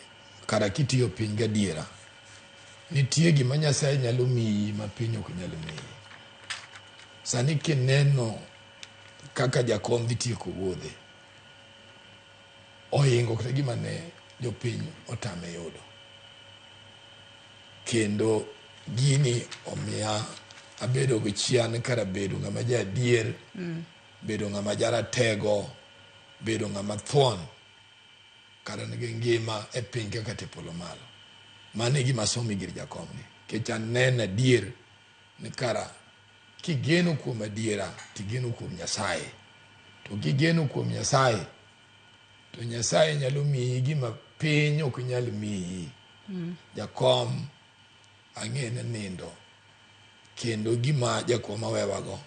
kara kitiyo piny gadiera, nitie gima Nyasaye nyalo miyi ma piny ok nyal miyi. Sani kineno kaka jakom dhi tieko wuodhe, ohingo kata gima ne jopiny otame yudo. Kendo gini omiya abedo gi chia ni kara bedo ng'ama ja adier, bedo ng'ama jaratego, bedo ng'ama thuon, kara nigi ngima e piny kaka te polo malo. Mano e gima asomo gir jakom ni. Nikech aneno adier ni kara kigeno kuom adiera, tigeno kuom Nyasaye. To kigeno kuom Nyasaye, to Nyasaye nyalo miyi gima piny ok nyal miyi. Jakom ang'e ni nindo, kendo gima jakom owewago,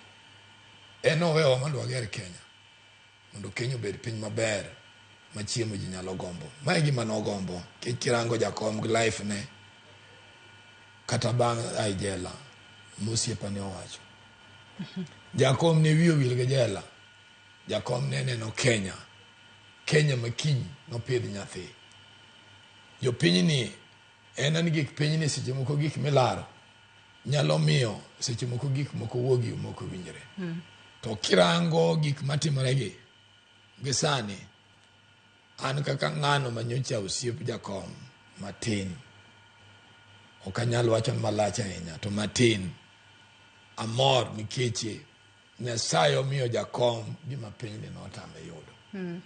en owewa mondo wager Kenya, mondo Kenya obed piny maber ma chiemo ji nyalo gombo. Ma e gima nogombo, nikech kirango jakom gi life ne, kata bang' a e jela, mosiepa ne owacho. Jakom ne wiye owil gi jela. Jakom ne neno Kenya. Kenya ma kiny nopidh nyathi. Jopinyni, en an gik pinyni seche moko gik milaro nyalo miyo seche moko gik moko wuogi moko winjre. To kirango gik matimore gi sani, an kaka ng'ano manyocha osiep jakom matin, ok anyal wacho ni malach ahinya, to matin, amor nikech Nyasaye omiyo jakom gima pinyni notame yudo.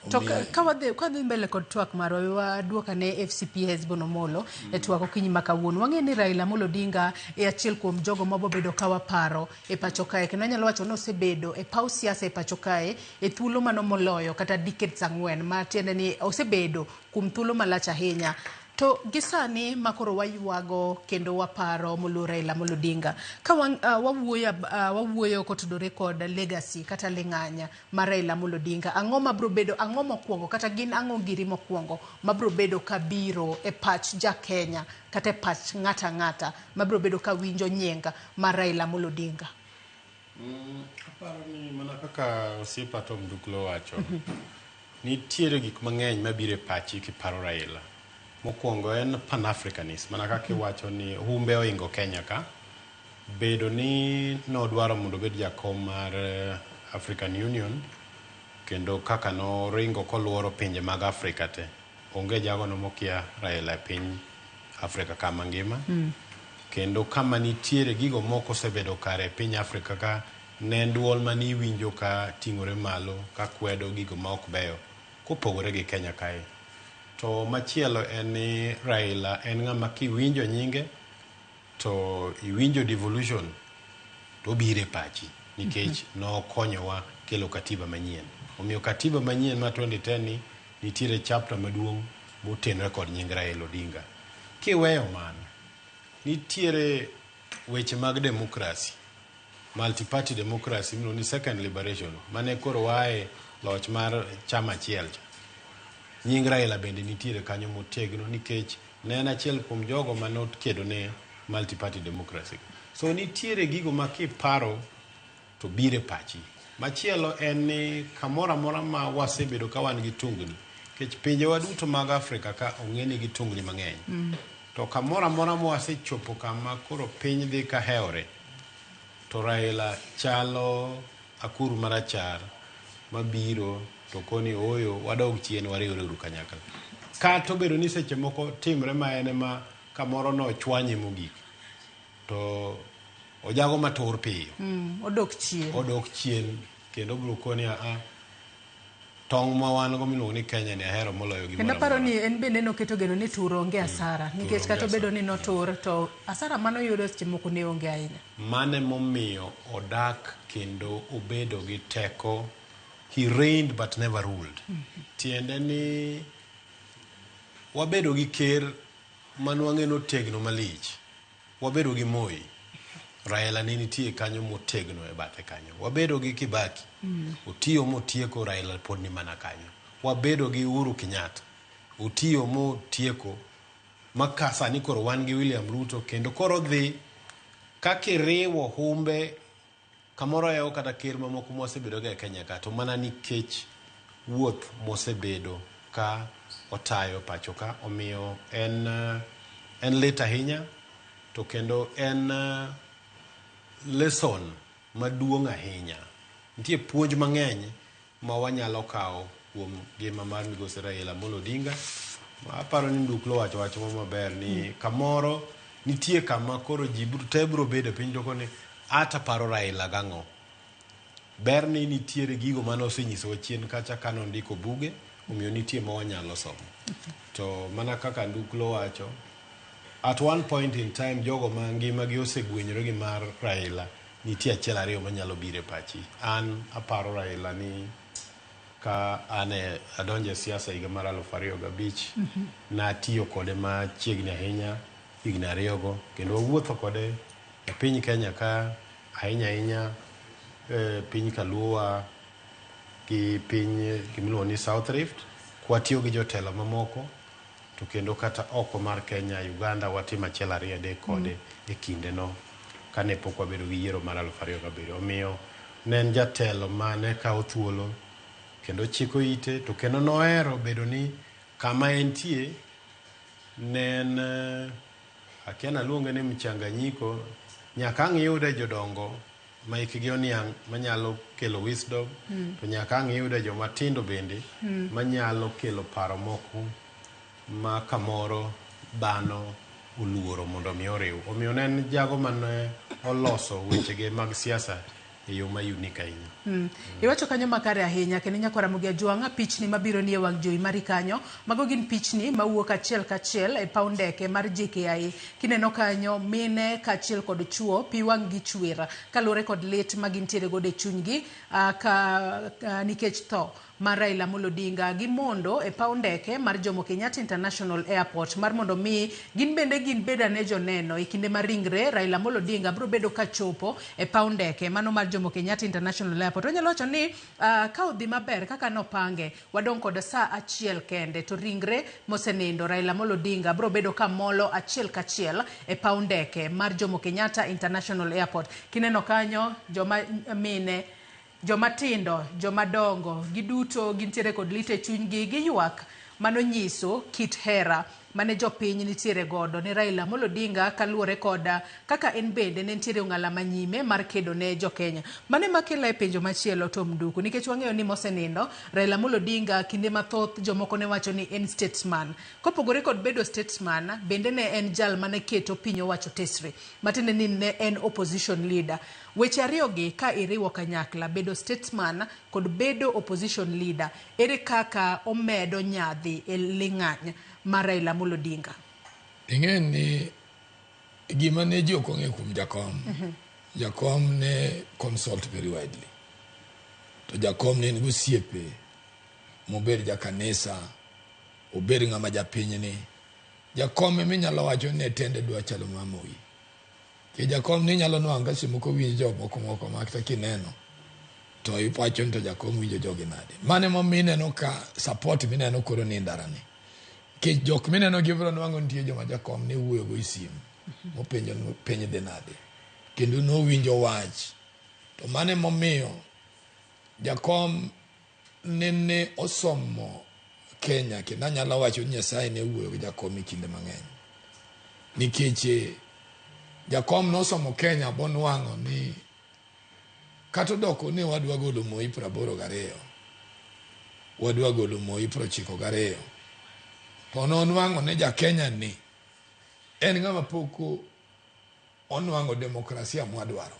To ka wadhi mbele kod twak marwa, we waduok ane FCP Hesbon Omolo e twak okinyi ma kawuono. Wang'eyo ni Raila Amolo Odinga e achiel kuom jogo mabobedo ka waparo e pacho kae, kendo anyalo wacho ni osebedo e paw siasa e pacho kae e thuolo mano moloyo kata decades 4, ma tiende ni osebedo kuom thuolo malach ahinya. To gi sani makoro waywago kendo waparo moluor Raila Amolo Odinga, ka wawuoyo kotudore kod legacy kata ling'anya mar Raila Amolo Odinga, ang'o mabiro bedo, ang'o mokwongo kata gin ang'o giri mokwongo mabiro bedo ka biro e pach ja Kenya kata e pach ng'ata ang'ata mabiro bedo ka winjo nying mar Raila Amolo Odinga? Aparo ni mana kaka osiepa Tom Nduklo wacho, nitiere gik mang'eny mabiro e pachi kiparo Raila. Mokwongo en Pan-Africanist, mana kaka iwacho ni humbe oingo Kenya ka. Bedo ni nodwaro mondo obed jakom mar African Union, kendo kaka noringo koluoro pinje mag Afrika te. Onge jagono mokia Raila e piny Afrika kama ngima. Kendo kama nitiere gigo moko osebedo kare e piny Afrika ka, ne en duol mane iwinjo ka ting'ore malo ka kwedo gigo ma ok beyo kopogore gi Kenya kae. To machielo en ni Raila en ng'ama kiwinjo nyinge to iwinjo devolution to obiro e pachi nikech nokonyowa kelo katiba manyien. Omiyo katiba manyien ma 2010 ni nitiere chapter maduong' motenore kod nying Raila Odinga. Kiweyo mano, nitiere weche mag demokrasi, multi-party democracy miluongo ni second liberation, mane koro wae loch mar chama achiel cha. Nying Raila bende nitiere kanyo motegno nikech ne en achiel kuom jogo mane okedo ne multi-party democracy. So nitiere gigo ma kiparo to biro e pachi. Machielo en ni kamoro amora ma wasebedo ka wan gi tungni, nikech pinjewa duto mag Afrika ka ong'e ni gi tungni mang'eny. To kamoro amora ma wasechopo kama koro piny dhi ka hewore, to Raila chalo akuru marachar mabiro to koni ooyo wadog chien wariwre uru kanyakla. Kata obedo ni seche moko timre ma en ema kamoro nochwanye mogik, to ojago matur piyo. Odok chien. Odok chien kendo obiro koni a tong' ma wan go miluongo ni Kenya ni ahero moloyo gimoro Kendo aparo amora. ni en bende noketo geno ni tur onge asara, nikech onge kata obedo asara. ni notur to asara manoyudo seche moko ne onge ahinya. Mane momiyo odak kendo obedo gi teko. He reigned but never ruled. Tiende ni wabedo gi ker manwang'e notegno malich. Wabedo gi Moi. Raila ne nitie kanyo motegno e bathe kanyo. Wabedo gi Kibaki. Otiyo motieko, Raila pod ni mana kanyo. Wabedo gi Uhuru Kenyatta. Otiyo motieko ma ka sani koro wan gi William Ruto kendo koro dhi kakiriwo humbe kamoro ewo kata ker mamoko mwasebedo go e Kenya ka, to mana nikech wuoth mosebedo ka otayo pacho ka, omiyo en lit ahinya to kendo en lesson maduong' ahinya. Nitie puonj mang'eny ma wanyalo kawo kuom ngima mar migosi Raila Amolo Odinga. Aparo ni Nduklo owacho wach moro maber ni kamoro nitie kama koro ji te biro bedo e piny to koni ata paro Raila gang'o. Ber ni nitiere gigo mane osenyisowa chien kacha kane ondiko buge, omiyo nitie ma wanyalo somo. To mana kaka Nduklo wacho, at one point in time jogo ma ngimagi osegwenyore gi mar Raila, nitie achiel ariyo manyalo biro e pachi. An aparo Raila ni ka an adonjo e siasa higa mar 2005, natiyo kode machiegni ahinya higni ariyogo, kendo wawuotho kode e piny Kenya ka ahinya ahinya piny Kaluowa gi piny gimiluongo ni South Rift, kwatiyo gi jotelo mamoko, to kendo kata oko mar Kenya, Uganda, watimo achiel ariyo adek kode e kindeno kane pok wabedo gi yiero mar 2007. Omiyo ne en jatelo mane kawo thuolo kendo chiko ite, to kendo nohero bedo ni kama entie ne en akia naluonge ni mchanganyiko, nyaka ang' iyude jodongo ma hikgi oniang' manyalo kelo wisdom, to nyaka ang' iyude joma tindo bende manyalo kelo paro moko ma kamoro dhano oluoro mondo mi oriw. Omiyo ne en jago mane oloso wechege mag siasa e yo ma unique ahinya. Iwacho kanyo makare ahinya kendo nyakwar Ramogi Ajwang' pichni mabiro ni e wang' jowi mari kanyo mago gin pichni mawuok achiel kachiel e paw ndeke mar JKIA. Kineno kanyo mine kaachiel kod chuo pi wang' gi chwer kaluwore kod lit ma gintiere godo e chunygi ka nikech tho mar Raila Amolo Odinga gimondo e paw ndeke mar Jomo Kenyatta International Airport mar mondo mi gin bende gin bed ane joneno e kinde ma ringre Raila Amolo Odinga biro bedo ka chopo e paw ndeke mano mar Jomo Kenyatta International Airport. Wanyalo wacho ni ka odhi maber kaka nopange wadong' kod saa achiel kende to ringre mosenindo Raila Amolo Odinga biro bedo ka molo achiel kachiel e paw ndeke mar Jomo Kenyatta International Airport. Kineno kanyo joma mine joma tindo, joma dongo, giduto gintiere kod lit e chunygi, giywak. Mano nyiso kit hera mane jopiny nitiere godo ne Raila Amolo Odinga kaluwore kod kaka en bende ne nitiere ong'ala manyime mar kedo ne jokenya. Mano ema kela e penjo machielo Tom Nduku, nikech wang'eyo ni mosenindo Raila Amolo Odinga kinde mathoth jomoko ne wacho ni en statesman. Kopogore kod bedo statesman, bende ne en jal mane keto piny owacho tesre, matiende ni ne en opposition leader. Weche ariyogi ka iriwo kanyakla, bedo statesman kod bedo opposition leader, ere kaka omedo nyadhi e ling'any mar Raila Amolo Odinga? Ing'e ni gima ne ji ok ong'eyo kuom jakom, jakom ne consult very widely. To jakom ne en gosiepe mobed jakanisa, obed ng'ama japinyni. Jakom eminyalo wacho ni tende dwa chalo ma Moi. Ke jakom ni nyalo nwang'o ka seche moko winjo jomoko moko ma kata kineno to iwacho ni to jakom winjo jogi nade. Mano emomiyo ineno ka support mineno koro ni ndara ni. Nikech jok mineno gi ibiro nwang'o nitie joma jakom ne wuoyo go e simu mopenjo ni piny dhi nade. Kendo nowinjo wach. To mano emomiyo jakom nene osomo Kenya kendo anyalo wacho ni Nyasaye ne wuoyo gi jakom e kinde mang'eny. Nikech jakom nosomo Kenya bonwang'o ni kata odoko ni wadwa golo Moi 82, wadwa golo Moi 92, to nonwang'o ni ja Kenya ni en ng'ama pok onwang'o demokrasia mwadwaro.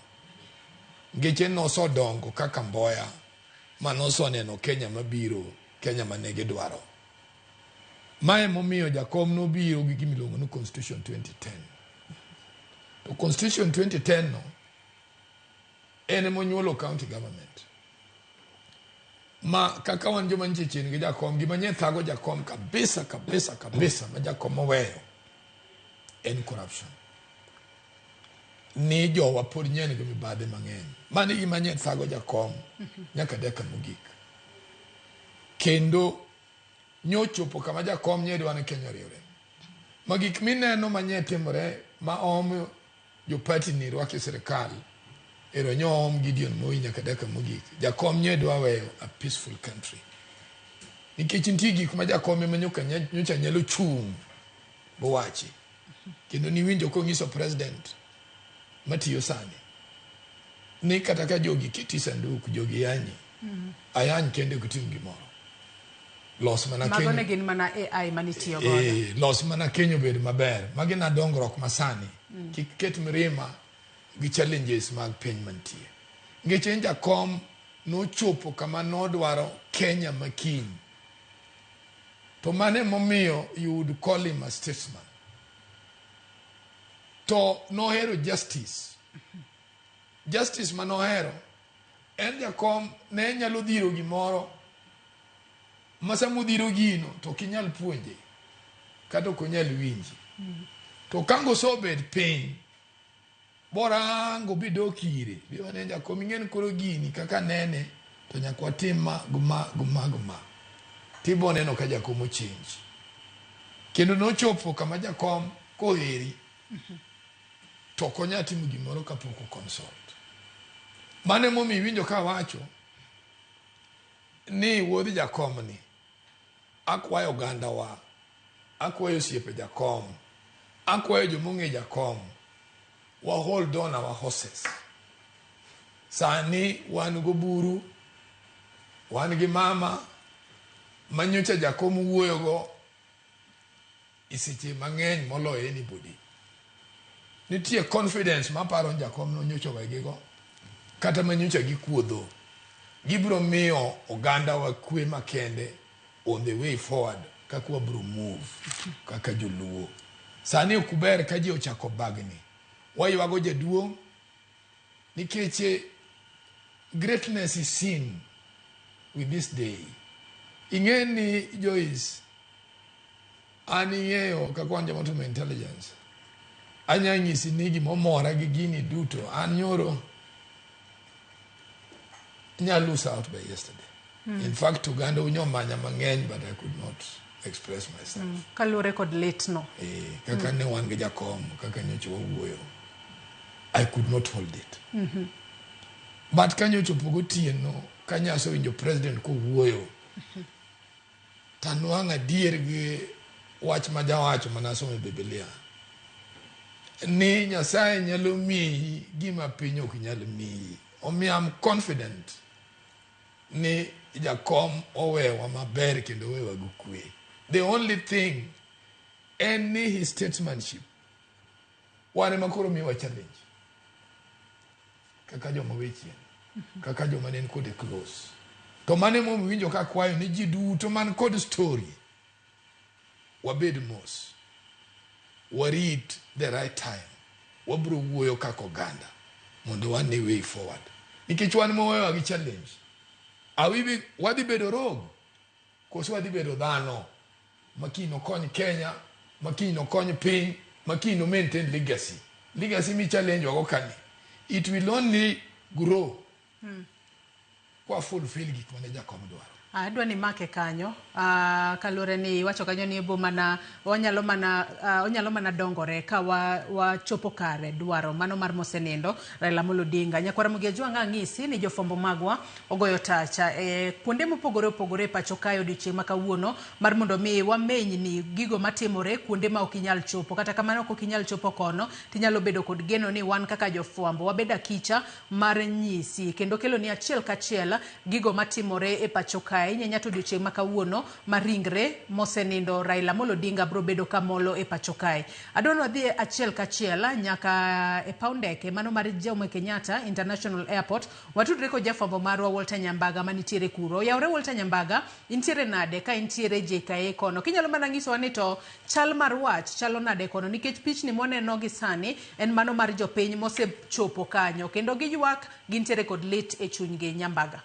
Nikech en nosodongo kaka Mboya ma nosoneno Kenya mabiro, Kenya mane gidwaro. Mae momiyo jakom nobiro gi gimiluongo ni Constitution 2010. To Constitution 2010 no en emonyuolo county government. Ma kaka wan joma nitie chien gi jakom, gima nye thago jakom kabisa kabisa kabisa ma jakom oweyo en corruption. Ni jowa pod nye nigi mibadhi mang'eny. Mano e gima nye thago jakom nyaka dakika mogik. Kendo nyochopo kama jakom nye dwa ni Kenya oriwre. Ma gik mineno ma nye timore ma om jo party ni rwako e sirikal ero nyo om Gideon Moi nyaka dakika mogik. Jakom nye dwa weyo a peaceful country. Nikech nitie gik ma jakom ema nyocha nyalo chung' bowachi. Kendo niwinjo kong'iso president matiyo sani ni kata ka jogi keti sanduk jogi yanyi ayany kende ok tim gimoro. Los mana Mago Kenya. ne gin mana AI manitiyo godo. Los mana Kenya obed maber. Magi na dongruok masani. Kik ket mirima gi challenges mag piny mantie. Nikech en jakom nochopo kama nodwaro Kenya makiny. To mano emomiyo you would call him a statesman. To nohero justice. Justice manohero en jakom ne nyalo dhiro gimoro ma sama odhiro gino to ok inyal puonje kata ok onyal winji. To ka osobet piny borango bidok ire biwane jakom ing'eni koro gini kaka nene to nyaka watim ma gi ma gi ma gi ma. Tibo neno ka jakom ochange. Kendo nochopo kama jakom koheri to ok onyal timo gimoro kapok o consult. Mano emomiyo iwinjo ka awacho ni wuodh jakom ni akwayo ogandawa, akwayo osiepe jakom, akwayo jomong'e jakom, wa hold on our horses. Sani wan goburu, wan gi mama manyocha jakom wuoyogo e seche mang'eny moloyo anybody. Nitie confidence maparo ni jakom no nyocha owegigo. Kata manyocha gikuodho, gibiro miyo oganda wa kwe makende on the way forward kaka wabiro move kaka joluo. Sani ok ber ka ji ochako bagni. Waywago jaduong' nikech greatness is seen with this day. Ing'e ni Joyce, an ing'eyo kaka wan joma timo intelligence. Anya nyisi ni gimomora gi gini duto. An nyoro nya lose out by yesterday. In fact, Uganda unyomanya mang'eny, but I could not express myself. Kaluwore kod litno. Kaka ne wan gi jakom, kaka nyocha wawuoyo. I could not hold it. But kanyo ochopo gotieno, kanyo asewinjo president kowuoyo, tanwang'o adier gi wach ma jawacho manasomo e Biblia. Ni Nyasaye nyalo miyi gima piny ok nyal miyi. Omiyo I'm confident ni jakom owewa maber kendo owewa gi kwe. The only thing en ni his statesmanship wan ema koro miwa challenge kaka joma we chien, kaka joma ne kode close. To mano emomiyo winjo ka kwayo ni ji duto man kod story wabed mos, warit the right time, wabiro wuoyo kaka oganda mondo wane way forward, nikech wan mowewa gi challenge. Awibi wadhi bedo rogue koso wadhi bedo dhano makiny nokony Kenya, makiny nokony piny, makiny no maintain legacy. Legacy mi challenge wago kani, it will only grow kwa fulfill gik mane jakom dwaro. Adwa ni make kanyo, kaluwore ni iwacho kanyo ni ebo mana onyalo mana onyalo mana dongore ka wachopo kare dwaro mano mar mosenindo Raila Amolo Odinga. Nyakwara Ramogi Ajwang' ang'isi ni jofwambo magwa ogoyo tacha e kuonde mopogore opogore e pacho kae odiochieng' ma kawuono mar mondo mi wameny ni gigo matimore kuonde ma ok inyal chopo. Kata kamano ok inyal chopo kono, tinyalo bedo kod geno ni wan kaka jofwambo wabed akicha mar nyisi kendo kelo ni achiel kachiel gigo matimore e pacho kae. Nyanya to odiochieng' ma kawuono ma ringre mosenindo Raila Amolo Odinga biro bedo kamolo e pacho kae. Adwa ni wadhi achiel kachiel nyaka e paw ndeke mano mar Jomo Kenyatta International Airport. Watudre kod jafwambo marwa Walter Nyambaga manitiere kuro. Oyawre Walter Nyambaga, intiere nade ka intiere JKIA kono? Kinyalo mana nyisowa ni to chal mar wach chalo nade kono, nikech pichni mwaneno gi sani en mano mar jopiny mosechopo kanyo kendo giywak, gintiere kod lit e chunygi. Nyambaga.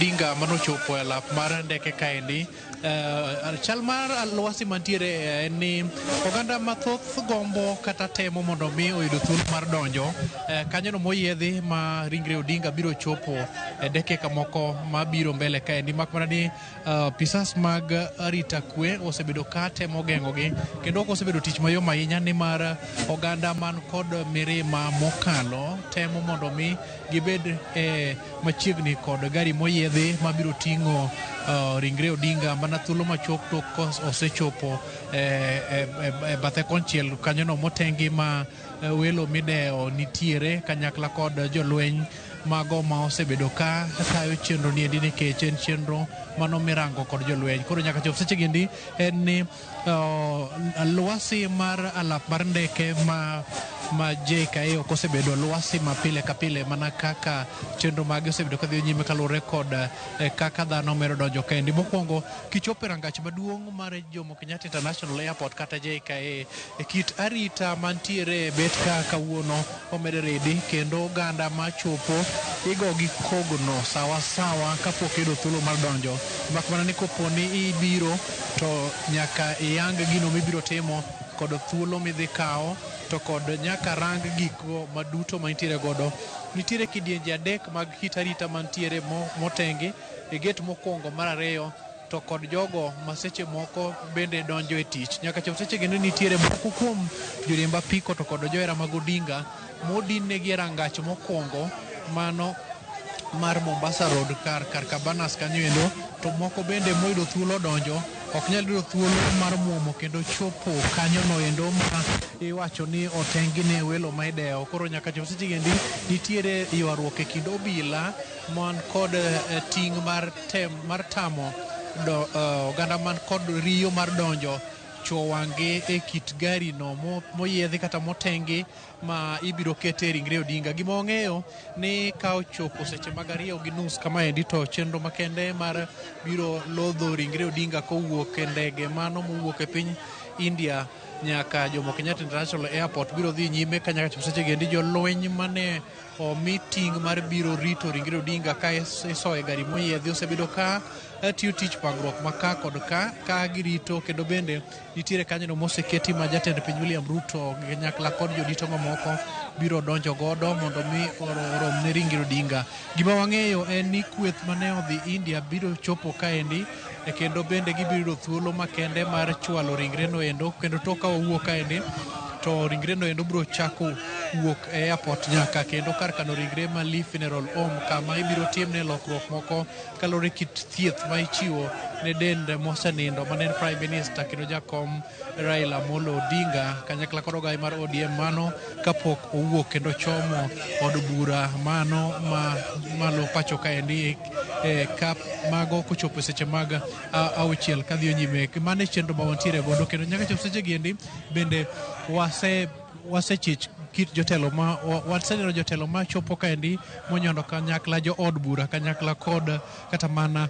Odinga manochopo e alap mar ndeke kaendi. Chal mar lwasi mantiere en ni oganda mathoth gombo kata temo mondo mi oyud thuolo mar donjo kanyono moyiedhi ma ringre Odinga biro chopo e dakika moko mabiro mbele kaendi, mak mana ni apisas mag arita kwe osebedo ka temo geng'ogi kendo ok osebedo tich mayom ahinya, nimar oganda man kod mirima mokalo temo mondo mi gibed e machiegni kod gari moyiedhi mabiro ting'o ringre Odinga mana thuolo machuok tok osechopo e bathe konchiel kanyono motengi ma welo midewo nitiere kanyakla kod jolweny mago ma osebedo ka tayo chenro ni endi, nikech en chenro mano mirango kod jolweny. Koro nyaka chop seche gi endi en ni lwasi mar alap mar ndeke ma JKIA ok osebedo lwasi ma pile ka pile mana kaka chenro mage osebedo kadhi nyime kaluwore kod kaka dhano medo donjo kaendi. Mokwongo kichopo e rangach maduong' mar Jomo Kenyatta International Airport kata JKIA, e kit arita mantiere bet ka kawuono omed ridi kendo oganda machopo igo gi kogno sawa sawa kapok iyudo thuolo mar donjo, mak mana ni kopo ni ibiro to nyaka iyang gino mibiro timo kod thuolo midhi kawo to kod nyaka rang giko maduto mantiere godo. Nitiere kidienje adek mag kit arita mantiere motengi e gate mokwongo, mar ariyo to kod jogo ma seche moko bende donjo e tich. Nyaka chop seche gende nitiere moko kuom joriemb apiko to kod johera mag Odinga modin negi e rangach mokwongo mano mar Mombasa Road kar Cabanas kanyo endo, to moko bende moyudo thuolo donjo ok nyal yudo thuolo mar muomo kendo chopo kanyo no endo ma iwacho ni otengi ne welo ma idewo. Koro nyaka chop seche endi nitiere ywaruok e kind obila man kod ting' mar tem mar tamo do, oganda man kod riyo mar donjo chuo wang'gi e kit gari no moyiedhi kata motengi ma ibiro kete ringre Odinga. Gima wang'eyo ni ka ochopo seche mag 2:30 kamaendi to chenro makende mar biro lodho ringre Odinga kowuok e ndege mano mowuok e piny India nyaka Jomo Kenyatta International Airport biro dhi nyime ka nyaka chop seche gendi jolweny mane omi ting' mar biro rito ringre Odinga ka isoyo e gari moyiedhi osebedo ka tiyo tich pangruok ma ka kod ka ka girito kendo bende nitiere kanyono moseketi ma jatend piny William Ruto gi kanyakla kod jodito mamoko biro donjo godo mondo mi orom ne ringre Odinga. Gima wang'eyo en ni kweth mane odhi India biro chopo kaendi kendo bende gibiro yudo thuolo makende mar chwalo ringre no endo kendo tok ka wawuok kaendi to ringre no endo biro chako wuok e airport nyaka kendo kar kano ringre ma Lee Funeral Home kama ibiro timne lokruok moko kaluwore kit thieth ma ichiwo ne dend mosenindo mane en Prime Minister kendo jakom Raila Amolo Odinga kanyakla kod ogai mar ODM mano kapok owuok kendo chomo od bura mano ma malo pacho kaendi ka mago kochopo seche mag 6 kadhi nyime. Mano e chenro ma wantiere godo kendo nyaka chop seche gi endi bende wasechich kit jotelo ma waseneno jotelo ma chopo kaendi monyono kanyakla jo od bura kanyakla kod kata mana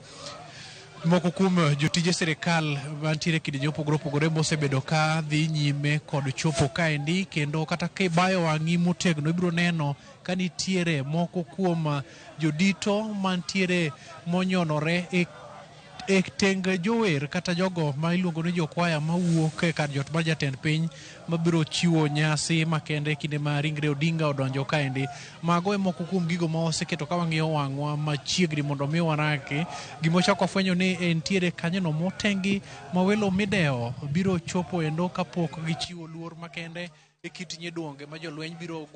moko kuom jotije sirikal mantiere kidienje mopogore opogore mosebedo ka dhi nyime kod chopo kaendi kendo kata kibayo wang'i motegno ibiro neno ka nitiere moko kuom jodito mantiere monyonore e teng jower kata jogo ma iluongo ni jokwaya mawuok e kar jot mar jatend piny mabiro chiwo nyasi makende kinde ma ringre Odinga odonjo kaendi. Mago e moko kuom gigo ma waseketo ka wang'iyo wang'wa machiegni mondo mi waraki. Gima wachako wafwenyo ni entiere kanyono motengi ma welo midewo biro chopo endo kapok gichiwo luor makende e kit nyiduonge ma jolweny biro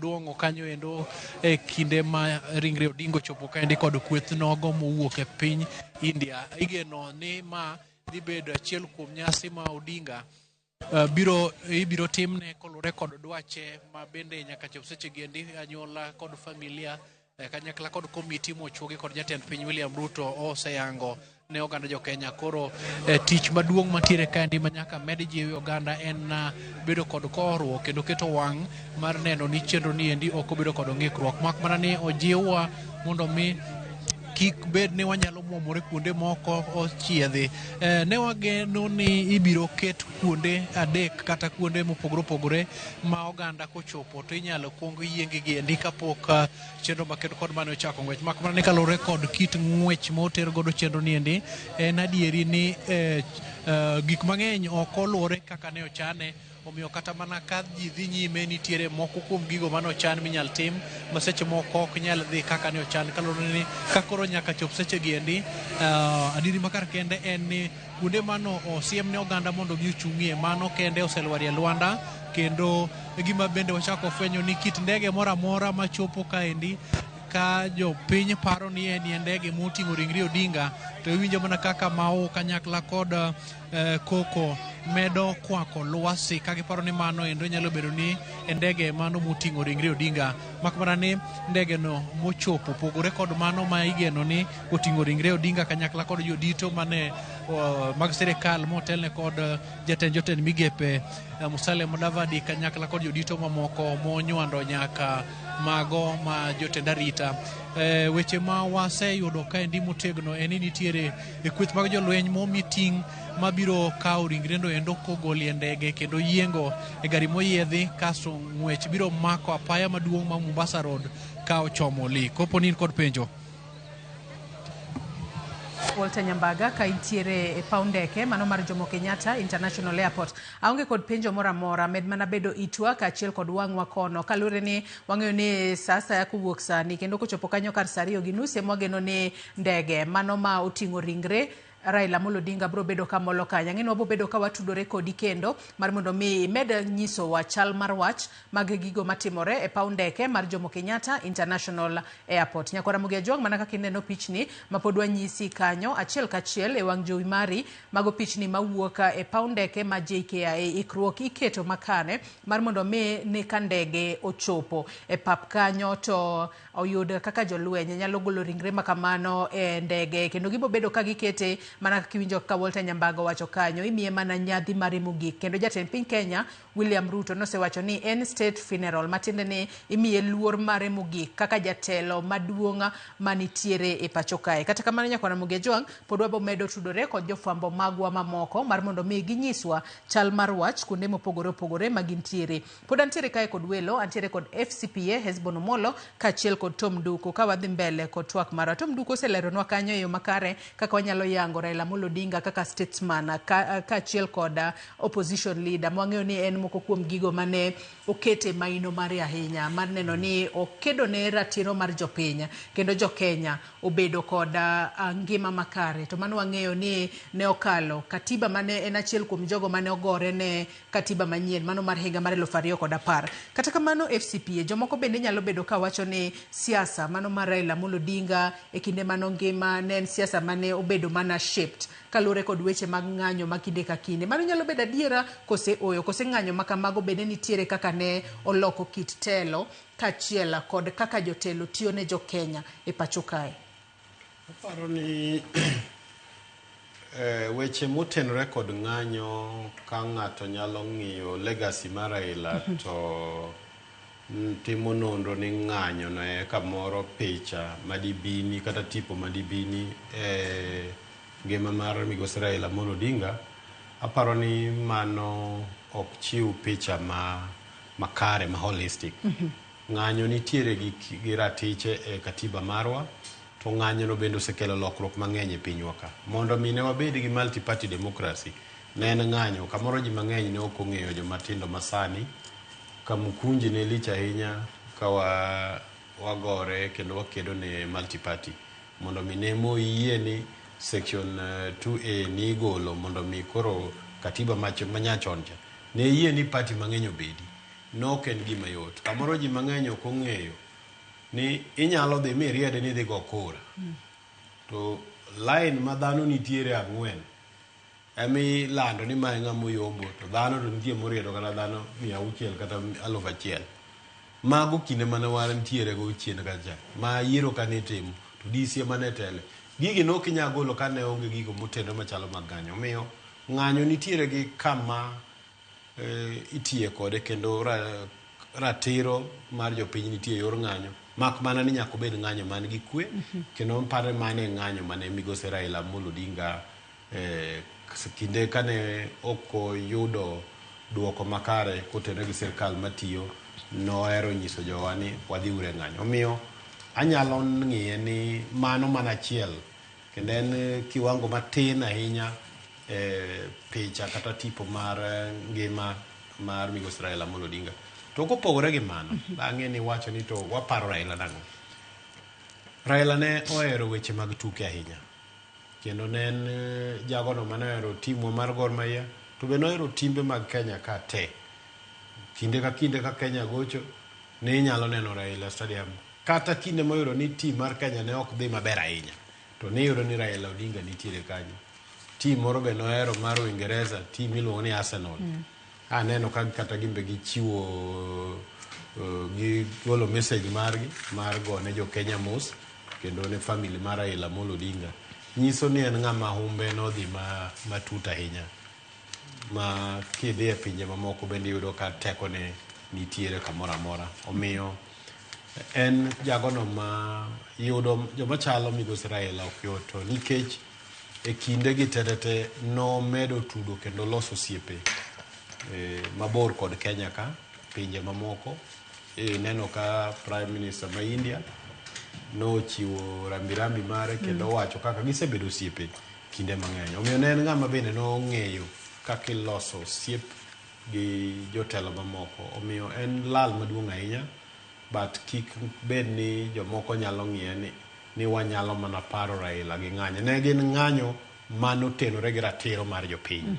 duong'o kanyo endo e kinde ma ringre Odinga ochopo kaendi kod kweth nogo mowuok e piny India. Igeno ni ma dhi bedo achiel kuom nyasi ma Odinga ibiro timne koluwore kod dwache ma bende nyaka chop seche gi endi anyuola kod familia kanyakla kod komiti mochuogi kod jatend piny William Ruto oseyango ne oganda jo Kenya. Koro tich maduong' mantiere kaendi ma nyaka med jiwi oganda en bedo kod korruok kendo keto wang' mar neno ni chenro ni endi ok obedo kod ng'ikruok. Mak mana ni ojiwwa mondo mi kik bed ni wanyalo muomore kuonde moko ochiedhi. Ne wageno ni ibiro ket kuonde 3 kata kuonde mopogore opogore ma oganda kochopo to inyalo kuong yieng gi endi kapok chenro makendo kod mane ochako ng'wech. Mak mana ni kaluwore kod kit ng'wech moter godo chenro ni endi, en adieri ni gik mang'eny ok oluwore kaka ne ochane. Omiyo kata mana ka ji dhi nyime nitiere moko kuom gigo mane ochan minyal tim ma seche moko ok nyal dhi kaka ne ochan kaluwore ni ka koro nyaka chop seche gi endi adieri makar kende en ni kuonde mano osiem ne oganda mondo mi ochung'ie mano kende oselwarie lwanda kendo gima bende wachako fwenyo ni kit ndege moro amora machopo kaendi ka jopiny paro ni en ndege moting'o ringre Odinga to iwinjo mana kaka Mao kanyakla kod koko medo kwako lwasi ka giparo ni mano endo nyalo bedo ni ndege mano moting'o ringre Odinga. Mak mana ni ndege no mochopo pogore kod mano ma igeno ni oting'o ringre Odinga kanyakla kod jodito mane mag sirikal motelne kod jatend jotend migepe Musalia Mudavadi kanyakla kod jodito mamoko monywando nyaka mago ma jotend arita. Weche ma waseyudo kaendi motegno en ni nitiere e kweth mag jolweny momi ting' mabiro kawo ringre no endo kogolie ndege kendo yiengo e gari moyiedhi kasto ng'wech biro mako apaya maduong' ma Mombasa Road ka ochomo Lee. Kopo ni in kod penjo? Walter Nyambaga ka intiere e paw ndeke mano mar Jomo Kenyatta International Airport. Aonge kod penjo moro amora, med mana bedo itwa kaachiel kod wang'wa kono. Kaluwore ni wang'eyo ni sa asaya kowuok sani kendo kochopo kanyo kar saa 2:30 ema wageno ni ndege mano ma oting'o ringre Raila Amolo Odinga biro bedo ka molo kanyo. Ang'e ni wabiro bedo ka watudore kodi kendo mar mondo mi imed nyisowa chal mar wach mag gigo matimore e paw ndeke mar Jomo Kenyatta International Airport. Nyakwar Ramogi Ajwang', mana kaka ineno pichni ma pod wanyisi kanyo achiel kachiel e wang' jowi mari, mago pichni mawuok e paw ndeke ma JKIA. Ikruok iketo makare mar mondo mi ni ka ndege ochopo e pap kanyo to oyud kaka jolweny nyalo golo ringre makamano e ndege, kendo gibo bedo ka gikete mana kaka iwinjo ka Walter Nyambaga owacho kanyo, imiye mana nyadhi mare mogik. Kendo jatend piny Kenya William Ruto nosewacho ni en state funeral, matiende ni imiye luor mare mogik kaka jatelo maduong' manitiere e pacho kae. Kata kamano, Nyakwar Ramogi Ajwang', pod wabo medo tudore kod jofwambo magwa mamoko mar mondo mi ginyiswa chal mar wach kuonde mopogore opogore ma gintiere. Pod antiere kae kod welo, antiere kod FCPA Hesbon Omolo kaachiel kod Tom Nduku ka wadhi mbele kod twak marwa. Tom Nduku oseleronwa kanyo e yo makare kaka wanyalo yango Raila Amolo Odinga kaka statesman kaachiel kod opposition leader. Mwang'eyo ni en moko kuom gigo mane okete maino mare ahinya mar neno ni okedo ne ratiro mar jopiny kendo jo-Kenya obedo kod ngima makare. To mano wang'eyo ni ne okalo katiba mane en achiel kuom jogo mane ogore ne katiba manyien mano mar higa mar 2010. Kata kamano FCPA jomoko bende nyalo bedo ka wacho ni siasa mano mar Raila Amolo Odinga e kinde mano ngima ne en siasa mane obedo mana shaped kaluwore kod weche mag ng'anyo ma kinde ka kinde. Mano nyalo bedo adiera kose oyo, kose ng'anyo ma kamago bende nitiere kaka ne oloko kit telo kaachiel kod kaka jotelo tiyo ne jo-Kenya e pacho kae. Aparo ni weche motenore kod ng'anyo ka ng'ato nyalo ng'iyo legacy mar Raila to timo nonro ni ng'anyo no e kamoro picha madibini kata tipo madibini e ngima mar migosi Raila Amolo Odinga, aparo ni mano ok chiw picha ma makare ma holistic. Ng'anyo nitiere gi ratiche e katiba marwa, to ng'anyo no bende osekelo lokruok mang'eny e pinywa ka. Mondo mi ne wabed gi multi party democracy, ne en ng'anyo. Kamoro ji mang'eny ne ok ong'eyo joma tindo masani. Kamukunji ne lich ahinya ka wagore kendo wakedo ne multi party. Mondo mi ne moyie ni section 2A ni igolo mondo mi koro katiba manyachon cha ne yie ni party mang'eny obedi. Ne ok en gima yot. Kamoro ji mang'eny ok ong'eyo ni inyalo dhi miriede ni idhi go kura. To line ma dhano nitiere ang'wen emi lando ni mae ng'ama oyombo, to dhano to nitie moriedo kata dhano 600 kata 1000. Mago kinde mane wantiere go chien kacha ma yiero kane itimo to DC ema ne tele. Gigi ne ok inyal golo kane onge gigo motenore machalo mag ng'anyo. Omiyo ng'anyo nitiere gi kama itiye kode kendo ratiro mar jopiny nitie e yor ng'anyo, mak mana ni nyaka obed ng'anyo man gi kwe, kendo mpare mane ng'anyo mane migosi Raila Amolo Odinga kinde kane ok oyudo duoko makare kotenore gi sirkal matiyo, nohero nyiso jowa ni wadhi uru e ng'anyo. Omiyo anyalo ng'iye ni mano mana achiel kendo en kiwango matin ahinya e picha kata tipo mar ngima mar migosi Raila Amolo Odinga. To kopogore gi mano, bang'e ni wacho ni to waparo Raila nang'o? Raila ne ohero weche mag tuke ahinya. Kendo ne en jagono mane ohero timwa mar Gor Mahia, to be nohero timbe mag Kenya ka te. Kinde ka kinde ka Kenya gocho, ne inyalo neno Raila Stadium. Kata kinde moyudo ni team mar Kenya ne ok dhi maber ahinya, to ne iyudo ni Raila Odinga nitiere kanyo. Team moro be nohero mar Uingereza, team miluongo ni Arsenal. Aneno ka kata gin be gichiwo gigolo message margi mar gone jo Kenya mos kendo ne family mar Raila Amolo Odinga. Nyiso ni en ng'ama humbe nodhi matut ahinya ma kidhi e pinje mamoko bende iyudo ka tekone nitiere kamoro amora. Omiyo en jagono ma yudo joma chalo migosi Raila ok yot, to nikech e kinde gi tetete nomedo tudo kendo loso osiepe mabor kod Kenya ka, pinje mamoko. Ineno ka Prime Minister ma India nochiwo rambirambi mare kendo owacho kaka gisebedo osiepe kinde mang'eny. Omiyo ne en ng'ama bende nong'eyo kaka iloso osiep gi jotelo mamoko. Omiyo en lal maduong' ahinya, but kik bed ni jomoko nyalo ng'iye ni wanyalo mana paro Raila gi ng'anyo. Ne gin ng'anyo manotenore gi ratiro mar jopiny.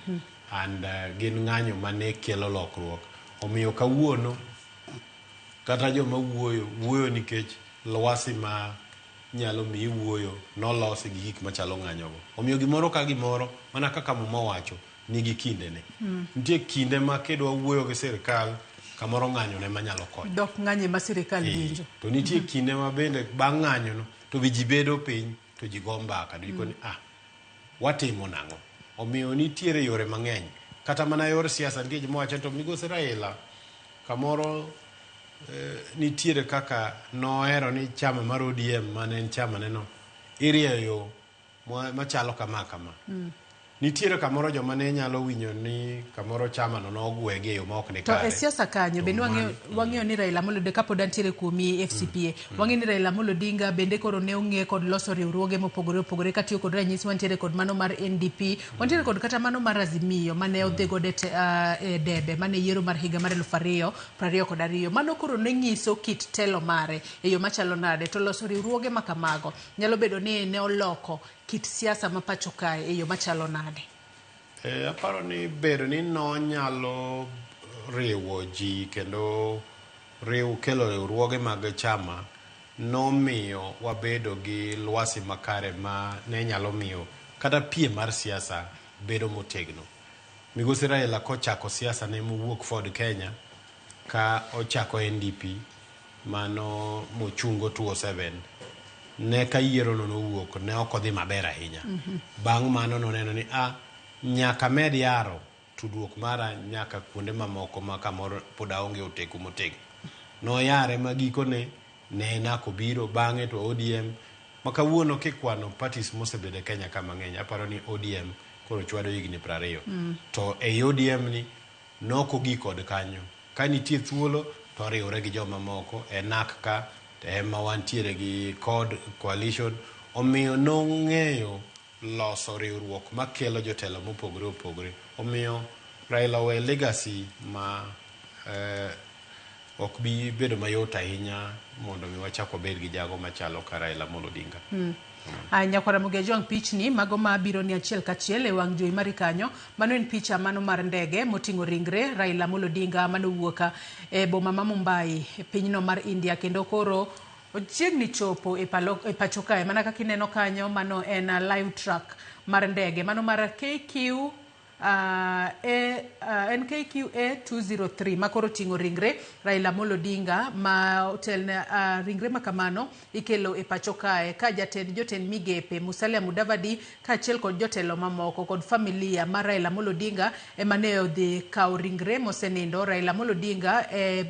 And gin ng'anyo mane kelo lokruok. Omiyo kawuono kata joma wuoyo wuoyo nikech lwasi ma nyalo miyi wuoyo nolosi gi gik machalo ng'anyogo. Omiyo gimoro ka gimoro mana kaka Muma wacho nigi kindene. Nitie kinde ma kidwa wuoyo gi sirkal kamoro ng'anyo ne manyalo konyo. Dok ng'anyo ema sirkal winjo. To nitie kinde ma bende bang' ng'anyono to be ji bedo piny to ji go mbaka to ji koni ah watimo nang'o. Omiyo nitiere yore mang'eny. Kata mana yor siasa nitie joma wacho to migosi Raila kamoro nitiere kaka nohero ni chama mar ODM mane en chama neno irieyo machalo kama kama. Nitiere kamoro joma ne nyalo winjo ni kamoro chama no nogwegi e yo ma ok ni To e kare. siasa kanyo bende wang'eyo ni Raila Amolo Odinga kapod antiere kuomi FCPA wang'eyo ni Raila Amolo Odinga bende koro ne ong'e kod loso riwruoge mopogore opogore katiyo kod ranyisi wantiere kod mano mar NDP wantiere kod kata mano mar Azimio mane odhi godo e debe mane yiero mar higa mar 2022. Mano koro ne nyiso kit telo mare e yo machalo nade to loso riwruoge ma kamago nyalo bedo ni ne oloko kit siasa ma pacho kae e yo machalo nade? Aparo ni bedo ni nonyalo riwo ji kendo kelo riwruoge mag chama nomiyo wabedo gi lwasi makare ma ne nyalo miyo kata piem mar siasa bedo motegno. Migosi Raila kochako siasa ne mowuok Ford Kenya ka ochako NDP mano mochungo 2007 ne ka yiero no nowuok ne ok odhi maber ahinya. Bang' mano noneno ni nyaka med yaro tudruok mara nyaka kuonde mamoko ma kamoro pod aonge oteku motegno. Noyare ma gikone ne NARC obiro bang'e to ODM ma kawuono kikwano parties mosebedo e Kenya ka mang'eny aparo ni ODM koro chwado higni 20. To ei ODM ni nokogik kod kanyo. Ka nitie thuolo to oriwre gi joma moko e NARC ka to ema wantiere gi CORD coalition. Omiyo nong'eyo loso riwruok makelo jotelo mopogore opogore. Omiyo Raila owe legacy ma ok bi bedo mayot ahinya mondo mi wachak wabed gi jago machalo ka Raila Amolo Odinga. Nyakwara Ramogi Ajwang' pichni mago ma biro ni achiel kachiel e wang' jowi mari kanyo. Mano en picha mano mar ndege moting'o ringre Raila Amolo Odinga manowuok e boma ma Mumbai e pinyno mar India kendo koro ochiegni chopo e pacho kae. Mana kaka ineno kanyo mano en live track mar ndege mano mar KQ NKQA 203 makoro ting'o ringre Raila Amolo Odinga ma otelne ringre makamano ikelo e pacho kae ka jatend jotend migepe Musalia Mudavadi kaachiel kod jotelo mamoko kod familia mar Raila Amolo Odinga ema ne odhi kawo ringre mosenindo Raila Amolo Odinga e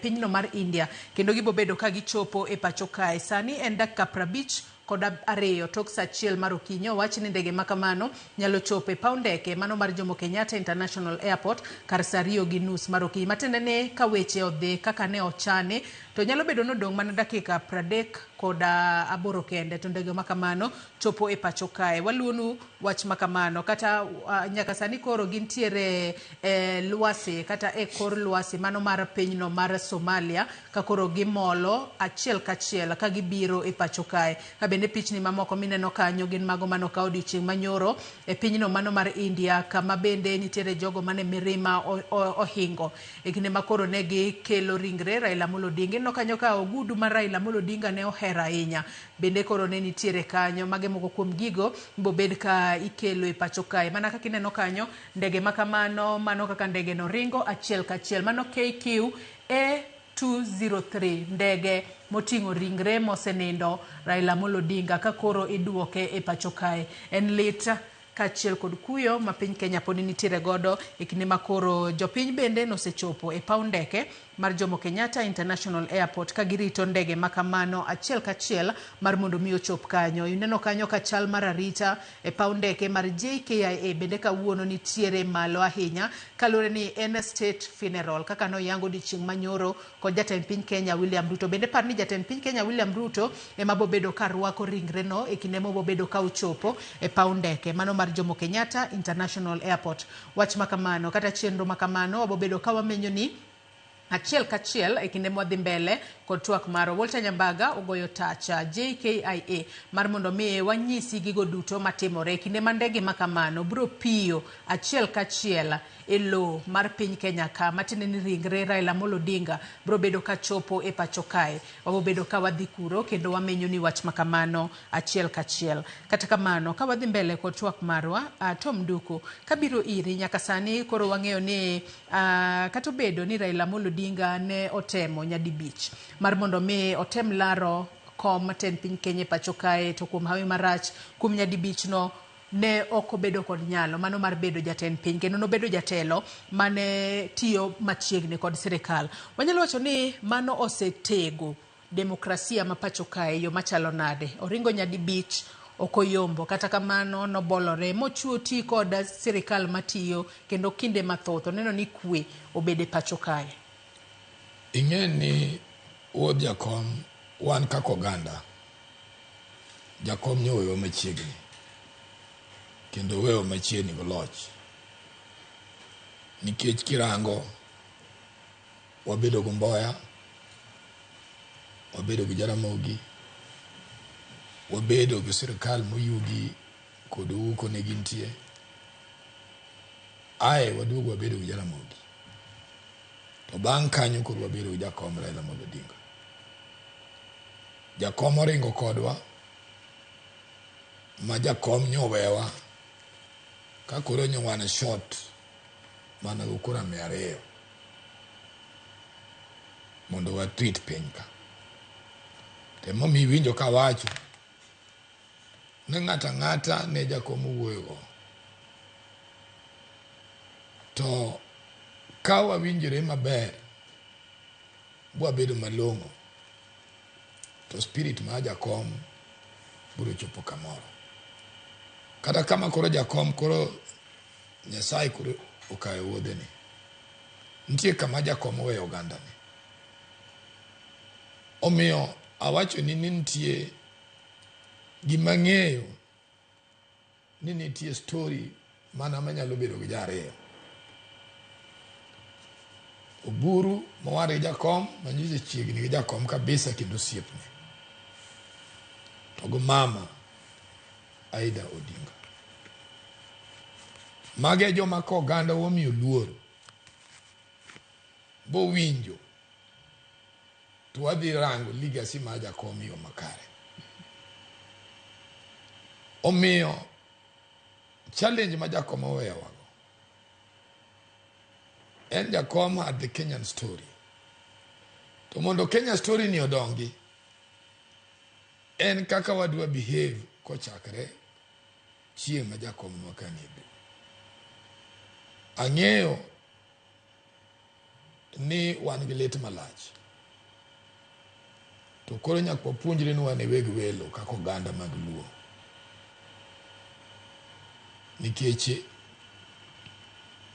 pinyno mar India kendo gibobedo ka gichopo e pacho kae. Sani en dakika 52 tok saa 1 mar okinyi. Owach ni ndege makamano nyalo chopo e paw ndeke mano mar Jomo Kenyatta International Airport kar saa 2:30 mar okinyi. Matiende ni ka weche odhi kaka ne ochane to nyalo bedo ni odong' mana dakika 38 kende to ndege makamano chopo e pacho kae. Waluonu wach makamano kata nyaka sani koro gintiere e lwasi kata e kor lwasi mano mar pinyno mar Somalia ka koro gimolo achiel kachiel ka gibiro e pacho kae. Ka bende pichni mamoko mineno kanyo gin mago manokaw odiochieng' manyoro e pinyno mano mar India kama bende nitiere jogo mane mirima ohingo e kinde ma koro ne gikelo ringre Raila Amolo Odinga. Ineno kanyo ka ogudu mar Raila Amolo Odinga ne ohero ahinya bende koro ne nitiere kanyo. Mage moko kuom gigo bobed ka ikelo e pacho kae. Mana kaka ineno kanyo ndege makamano mano kaka ndege no ringo achiel kachiel mano KQ A 203 ndege moting'o ringre mosenindo Raila Amolo Odinga ka koro iduoke e pacho kae. En lit kaachiel kod kuyo ma piny Kenya pod nitiere godo e kinde ma koro jopiny bende nosechopo e paw ndeke mar Jomo Kenyatta International Airport ka girito ndege makamano achiel kachiel mar mondo mi ochop kanyo. Ineno kanyo ka chal mar arita e paw ndeke mar JKIA bende kawuono nitiere malo ahinya kaluwore ni en state funeral kaka noyango odiochieng' manyoro kod jatend piny Kenya William Ruto. Bende par ni jatend piny Kenya William Ruto ema bobedo ka rwako ringre no e kinde mobobedo ka ochopo e paw ndeke mano mar Jomo Kenyatta International Airport. Wach makamano kata chenro makamano wabobedo ka wamenyo ni achiel kachiel e kinde mwadhi mbele kod twak marwa. Walter Nyambaga ogoyo tacha JKIA mar mondo mi wanyisi gigo duto matimore kinde ma ndege ma kamano biro piyo achiel kachiel e lowo mar piny Kenya ka, matiende ni ringre Raila Amolo Odinga biro bedo kachopo e pacho kae. Wabo bedo ka wadhi kuro kendo wamenyo ni wach makamano achiel kachiel. Kata kamano, ka wadhi mbele kod twak marwa, Tom Nduku, kabiro iri nyaka sani koro wang'eyo ni kata obedo ni Raila Amolo Odinga ne otemo nyadibich mar mondo mi otem laro kom tend piny Kenya e pacho kae, to kuom hawi marach kuom nyadibich no ne ok obedo kod nyalo mano mar bedo jatend piny, kendo nobedo jatelo mane tiyo machiegni kod sirikal. Wanyalo wacho ni mano osetego demokrasia ma pacho kae yo machalo nade? Oringo nyadibich ok oyombo, kata kamano nobolore mochuo ti kod sirikal matiyo, kendo kinde mathoth oneno ni kwe obede pacho kae. Ing'e ni wuod jakom, wan kaka oganda, jakom nyowewa machiegni kendo owewa machiegni gi loch, nikech kirango wabedo gi Mboya, wabedo gi Jaramogi, wabedo gi sirikal moyugi kod Ouko ne gintie, ae waduogo wabedo gi Jaramogi, to bang' kanyo koro wabedo gi jakom Raila Amolo Odinga. Jakom oringo kodwa ma jakom nyowewa ka koro nyowan short mana go kura 200 mondo watreat piny ka. To emomiyo iwinjo kawacho ni ng'ato ang'ata ne jakom owuoyogo, to ka wawinjore maber bwabedo malong'o, to spirit mar jakom biro chopo kamoro. Kata kama koro jakom koro Nyasaye koro okayo wuodheni, nitie kama jakom oweyo ogandani. Omiyo awacho ni nitie gima ng'eyo ni nitie story mana manyalo bedo gi jariyo. Oburu mowar gi jakom manyiso chiegni gi jakom kabisa kendo osiepne, to gi mama Aida Odinga. Magi e joma ka oganda omiyo luor bowinjo, to wadhi rango legacy mar jakom e yo makare. Omiyo challenge ma jakom oweyowago en jakom had the Kenyan story. To mondo Kenya story ni odongi, en kaka wadwa behave kochakre chieng' ma jakom nwa ka nie. Ang'eyo ni wan gi lit malach, to koro nyaka wapuonjre ni wan e weg welo kaka oganda mag Luo, nikech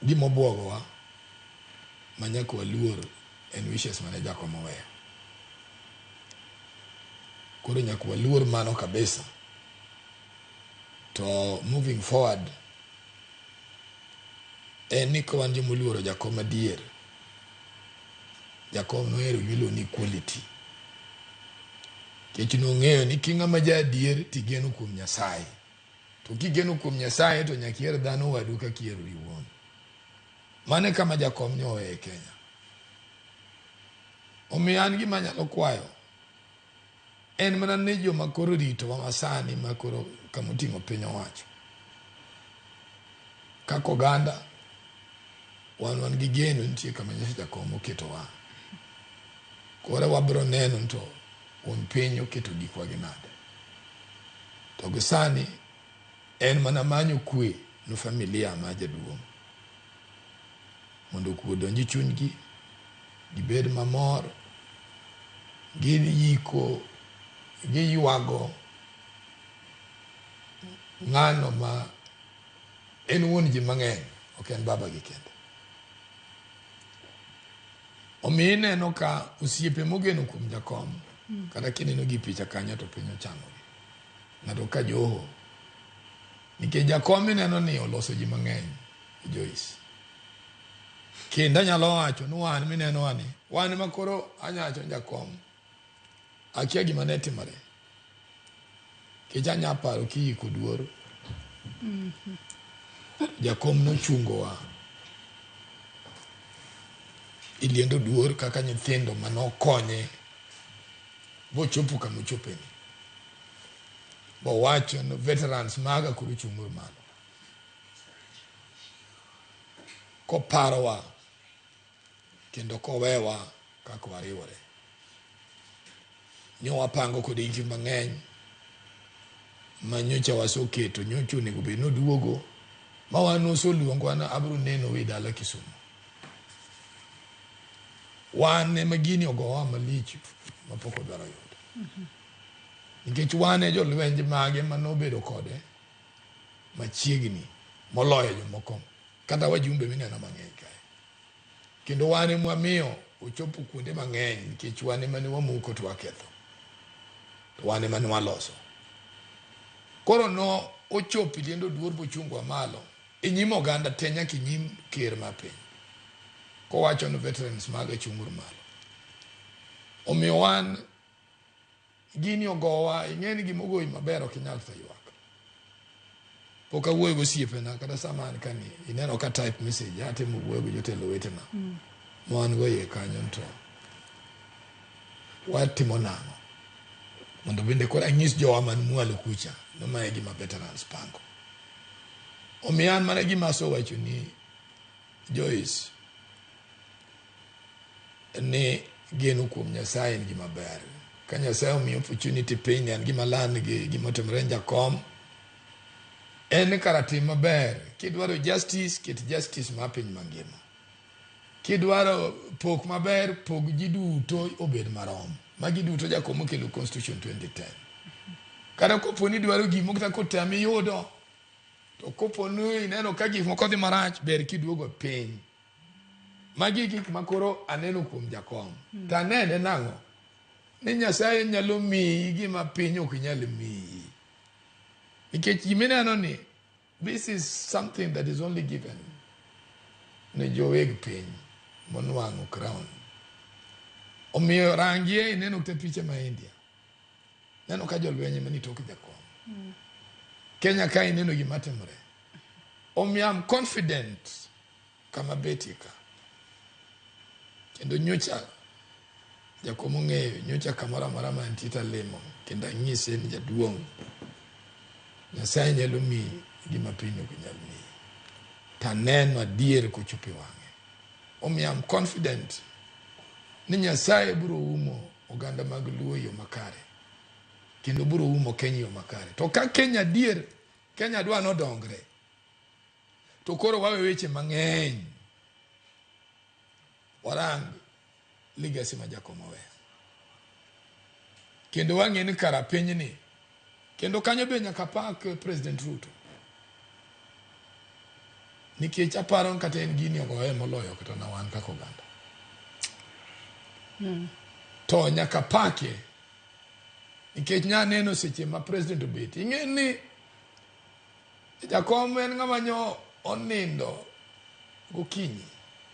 gima obwogowa ma nyaka waluor en wishes mane jakom oweyo. Koro nyaka waluor mano kabisa. To moving forward en ni ka wan joma oluoro jakom adier, jakom nohero gimiluongo ni equality, nikech nong'eyo ni king'ama ja adier tigeno kuom Nyasaye, to kigeno kuom Nyasaye to nyaka iher dhano wadu kaka iherori iwuon. Mano e kama jakom nyoweyo e Kenya. Omiyo an gima anyalo kwayo en mana ni joma koro ritowa masani ma koro kamoting'o piny owacho kaka oganda, wan gi geno nitie kama nyocha jakom oketowa. Koro wabiro neno to wuon piny oketo gikwa gi nade. To gi sani en mana manyo kwe ne familia ma jaduong' mondo kwe odonj e chunygi, gibed mamor, giyiko, giywago ng'ano ma en wuon ji mang'eny, ok en baba gi kende. Omiyo ineno ka osiepe mogeno kuom jakom, kata kineno gi picha kanyo to piny ochamogi. Ng'ato ka Joho, nikech jakom ineno ni oloso ji mang'eny, Joyce. Kendo anyalo wacho ni wan mineno wani, wan ma koro anyalo wacho ni jakom Akia gima ne timore. Nikech anya paro kiyiko duor, jakom nochungowa iliendo duor kaka nyithindo manokonye bochopo kama ochopeni. Bowacho ni veterans maga koro chung'uru malo. Koparowa kendo kowewa kaka wariwore. Nyo wapango kode gik mang'eny ma nyocha waseketo nyocha onego bed noduogo ma wan osoluongwa na abro neno e dala Kisumu. Wan ema gini ogowa malich mapok odwaro yudo. Nikech wan e jolwenj mage manobedo kode machiegni moloyo jomoko kata wajumbe mineno mang'eny kae. Kendo wan ema wamiyo ochopo kuonde mang'eny nikech wan ema ne wamuko to waketho. To wan ema ne waloso. Koro no ochopo liendo duor bochungwa malo e nyim oganda te nyaka e nyim ker mar piny. Kowacho ni veterans maga chung'uru malo. Omiyo wan gini ogowa ing'e ni gima ogoyi maber ok inyal tho ywak. Pok awuoyo gosiepena kata sama an kani ineno ka type message atemo wuoyo gi jotelo wetena ma wan go iye kanyo to watimo nang'o mondo bende koro anyis jowa man mwalo kucha ni mae gima veterans pango. Omiyo an mana gima asewacho ni Joyce ni geno kuom Nyasaye en gima ber. Ka Nyasaye omiyo opportunity piny ni an gima land gi gima otimore ne jakom en kara tim maber. Kidwaro justice, ket justice mar piny mangima. Kidwaro pok maber, pog ji duto obed marom. Magi duto jakom okelo constitution 2010. Kata kopo ni idwaro gimo kata kotami yudo, to kopo ni ineno ka gik moko dhi marach, ber kiduogo piny. Magi gik ma koro aneno kuom jakom. To anene nang'o? Ni Nyasaye nyalo miyi gima piny ok nyal miyi. Nikech gimineno ni this is something that is only given ne joweg piny monwang'o crown. Omiyo rangie ineno kata piche ma India. Neno ka jolweny ema ni tok jakom. Kenya ka ineno gima timore. Omiyo I'm confident kama betie ka. Kendo nyocha jakom ong'eyo nyocha kamoro amora ma antie talimo kendo anyise ni jaduong' Nyasaye nyalo miyi gima piny ok nyal miyi. Taneno adier kochopo e wang'e. Omiyo I'm confident ni Nyasaye biro umo oganda mag Luo e yo makare. Kendo biro umo Kenya e yo makare. To ka Kenya adier, Kenya dwa nodongre. To koro wawe weche mang'eny. Warang legacy ma Jakom oweyo. Kendo wang'e ni kara pinyni kendo kanyo be nyaka pak President Ruto. Nikech aparo kata en gini ogoye moloyo kata na wan kaka oganda. To nyaka pake nikech nya neno seche ma president obet. Ing'e ni jakom en ng'ama nyo onindo gokinyi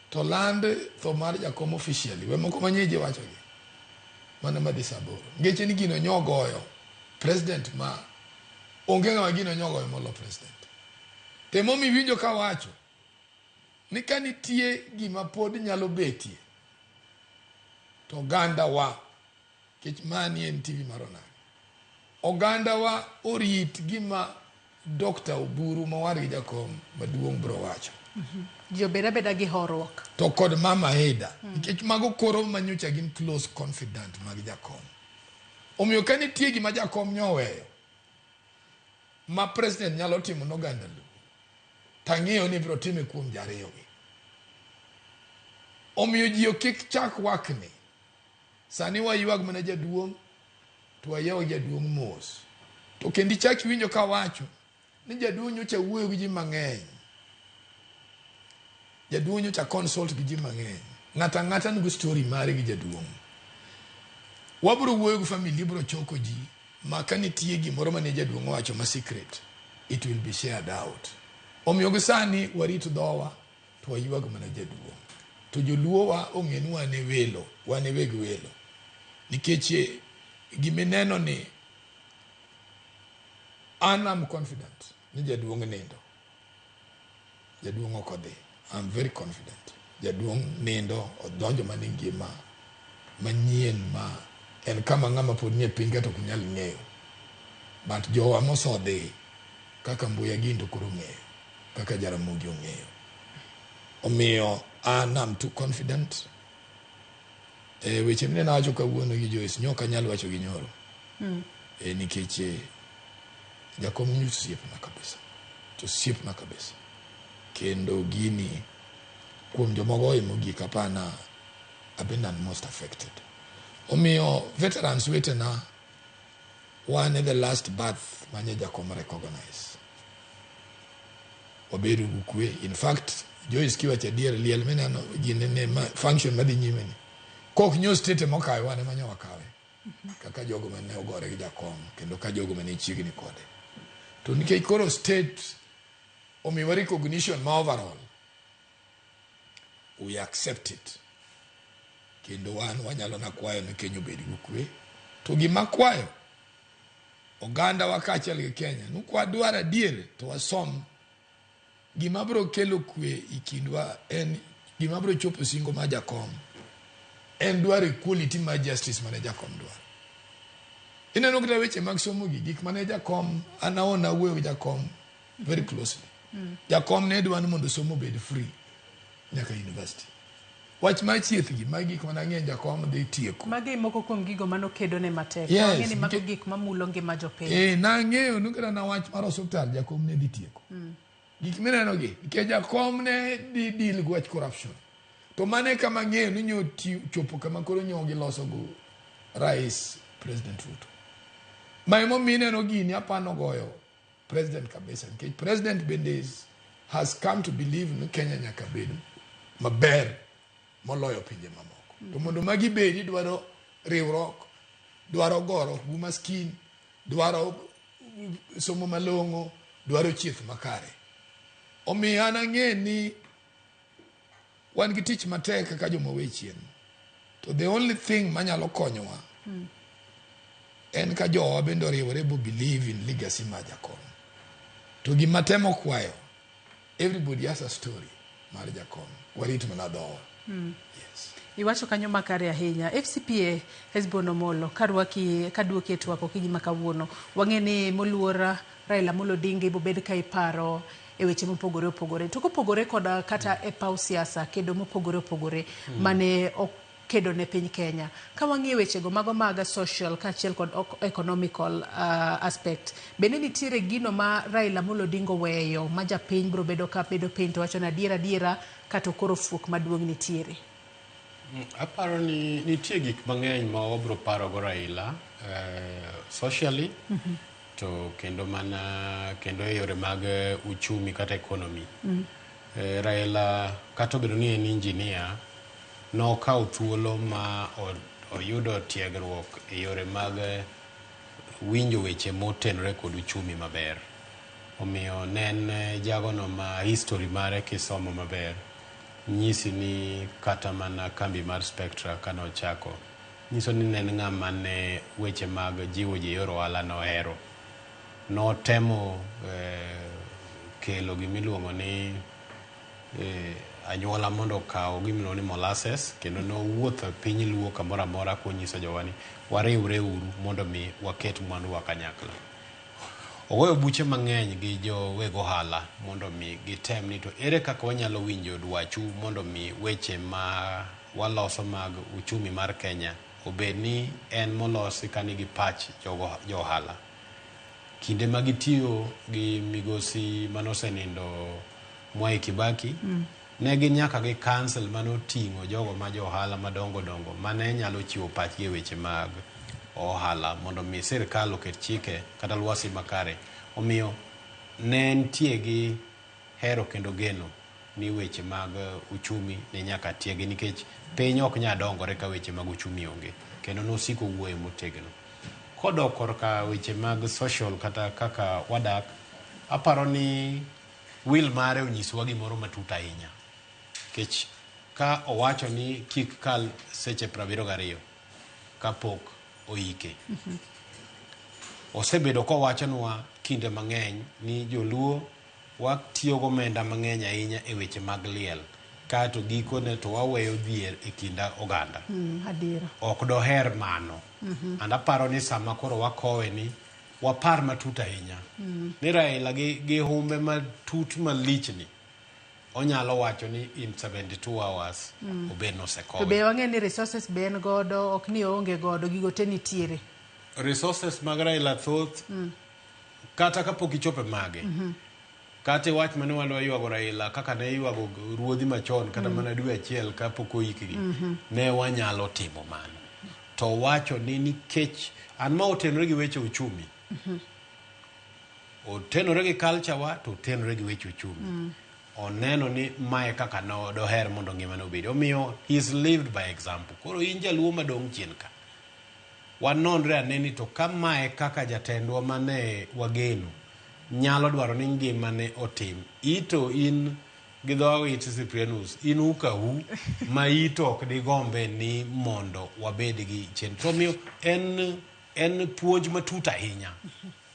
to land tho mar jakom officially we moko manye ji wachogi mana madhi saa aboro. Ngeche ni gino nyo goyo president ma onge ng'ama gino nyo goyo molo president. Temo miwinjo kawacho ni ka nitie gima pod nyalo betie to oganda wa nikech mani en TV mar onagi. Oganda wa orit gima Dr. Oburu ma war gi jakom maduong' biro wacho. Ji obed abeda gi horuok. To kod Mama Ida. Nikech mago koro manyocha gin close confidant mag jakom. Omiyo ka nitie gima jakom nyoweyo ma president nyalo timo noganda Luo, tang'eyo ni ibiro time kuom jariyogi. Omiyo ji kik chak wakni. Sani waywag mana jaduong' to wayaw jaduong' mos. To kendo ichak iwinjo kawacho ni jaduong' nyocha wuoyo gi ji mang'eny. Jaduong' nyocha consult gi ji mang'eny. Ng'ato ang'ata nigi story mare gi jaduong'. Wabiro wuoyo gi family ibiro choko ji ma ka nitie gimoro mane jaduong' owacho ma secret, it will be shared out. Omiyo gi sani warit dhowa to waywag mana jaduong'. To joluo wa ong'e ni wan e welo, wan e weg welo. Nikech Gimineno ni an am confident ni jaduong' nindo. Jaduong' ok odhi. I'm very confident. Jaduong' nindo odonjo mana e ngima manyien ma en kama ng'ama pod nie piny kata ok nyal ng'eyo. But jowa mosodhi kaka Mbuya gini to koro ong'eyo. Kaka Jaramogi ong'eyo. Omiyo an am too confident. E, weche mineno awacho kawuono gi Joyce nyo ok anyal wacho gi nyoro. E, nikech jakom ni osiepna kabisa. To osiepna kabisa. Kendo gini kuom joma ogoye mogik apana abende an most affected. Omiyo veterans wetena wan e the last birth manye jakom recognize. Wabedo gi kwe. In fact, Joyce kiwacho adier liel mineno gini ne ma, function madhi nyime ni. Kok nyo state mokawe wan ema nyo wakawe. Kaka jogo mane ogore gi jakom kendo ka jogo mane chiegni kode. To nikech koro state omiwa recognition ma overall, we accept it. Kendo wan wanyalo na kwayo ni Kenya obed gi kwe. To gima kwayo oganda wa kaachiel gi Kenya, nukwadwaro adier to wasom gima biro kelo kwe e kindwa en gima biro chopo singo mar jakom en dwaro equality mar justice mane jakom dwaro. Ineno kata weche mag somo gi gik mane jakom an awuon awuoyo gi jakom very closely. Jakom ne dwa ni mondo somo obed free nyaka university. Wach mar chieth gi magi gik mane ang'eyo jakom dhi tieko. Magi moko kuom gigo manokedo ne matek. Yes, Wang'e ni mago gik mamulo ngima jopiny. Eh, nang'eyo ni kata na wach mar osiptal jakom ne dhi tieko. Gik mineno gi, nikech jakom ne dhi deal gi wach corruption. To mano e kama ang'eyo ni nyo chopo kama koro nyo giloso go rais President Ruto. Ma emomiyo ineno gini apano goyo president kabisa nikech president bende has come to believe ni Kenya nyaka bed maber moloyo pinje mamoko. To mondo magi bedi dwaro riwruok, dwaro goro gi umaskini, dwaro somo malong'o, dwaro chieth makare. Omiyo an ang'e ni wan gi tich matek kaka joma owe chien. To the only thing manyalo konyowa en ka jowa bende oriwore bo believe in legacy mar jakom. To gima temo kwayo, everybody has a story mar jakom. Warit mana dhowa. Yes. Iwacho kanyo makare ahinya. FCPA Hesbon Omolo, karwaki kaduoki e twak okinyi ma kawuono. Wang'e ni moluor Raila Amolo Odinga ibobed ka iparo e weche mopogore opogore. To kopogore koda kata e paw siasa, kedo mopogore opogore mane okedo ne piny Kenya. Ka wang'iyo wechego mago mag social kaachiel kod economical aspect, bende nitiere gino ma Raila Amolo Odinga oweyo ma japiny biro bedo ka bedo piny to wacho ni adiera adiera kata koro fuok maduong' nitiere. Aparo ni nitie gik mang'eny ma wabiro paro go Raila socially to kendo mana kendo e yore mag uchumi kata economy. Raila kata obedo ni en engineer nokawo thuolo ma oyudo tiegruok e yore mag winjo weche motenore kod uchumi maber. Omiyo ne en jagono ma history mare kisomo maber nyisi ni kata mana kambi mar Spectra kane ochako nyiso ni ne en ng'ama ne weche mag jiwo ji e yor ohala nohero. Notemo kelo gimiluongo ni anyuola mondo okaw gimiluongo ni molasses kendo nowuotho e piny Luo kamoro amora konyiso jowa ni wariwre uru mondo mi waket mwanduwa kanyakla. Ogoyo buche mang'eny gi joweg ohala mondo mi gitem ni to ere kaka wanyalo winjo dwachu mondo mi weche ma waloso mag uchumi mar Kenya obed ni en molosi ka nigi pach jo ohala. Kinde ma gitiyo gi migosi manosenindo Mwai Kibaki, ne gin nyaka gi council manoting'o jogo ma jo ohala madongo dongo mane nyalo chiwo pachgi e weche mag ohala mondo mi sirkal oket chike kata lwasi makare. Omiyo ne nitie gi hero kendo geno ni weche mag uchumi ne nyaka tiegi nikech piny ok nyal dongore ka weche mag uchumi onge kendo nosiko wuoyo motegno. Kodok korka weche mag social kata kaka wadak, aparo ni will mare onyisowa gimoro matut ahinya. Nikech ka owacho ni kik kal seche 72 kapok oike. Osebedo kowachonwa kinde mang'eny ni joluo watiyo gomenda mang'eny ahinya e weche mag liel kaeto gikone to waweyo dhier e kind oganda. Adiera. Ok doher mano. And aparo ni sama koro wakowe ni wapar matut ahinya ni Raila gi humbe matut malich ni onyalo wacho ni in 72 hours obed nosekowe. To be wang'e ni resources be en godo, ok ni oonge godo, gigo te nitiere. Resources mag Raila thoth kata kapok ichopo e mage. Kata iwach mane wadwa ywago Raila kaka ne iywago ruodhi machon kata mana dwe achiel kapok oikgi. Ne wanyalo timo mano. To wacho ni nikech an ma otenore gi weche uchumi. Otenore gi culture wa to otenore gi weche uchumi. Oneno ni mae kaka no doher mondo ngimane obedi. Omiyo he's lived by example. Koro in jaluo madong' chien ka. Wanonre ane ni to ka mae kaka jatendwa mane wageno nyalo dwaro ni ngimane otim. Ito in gi dho it Cyprianus, in uka hu ma ito ok digombe ni mondo wabed gi chenro. Omiyo en puonj matut ahinya.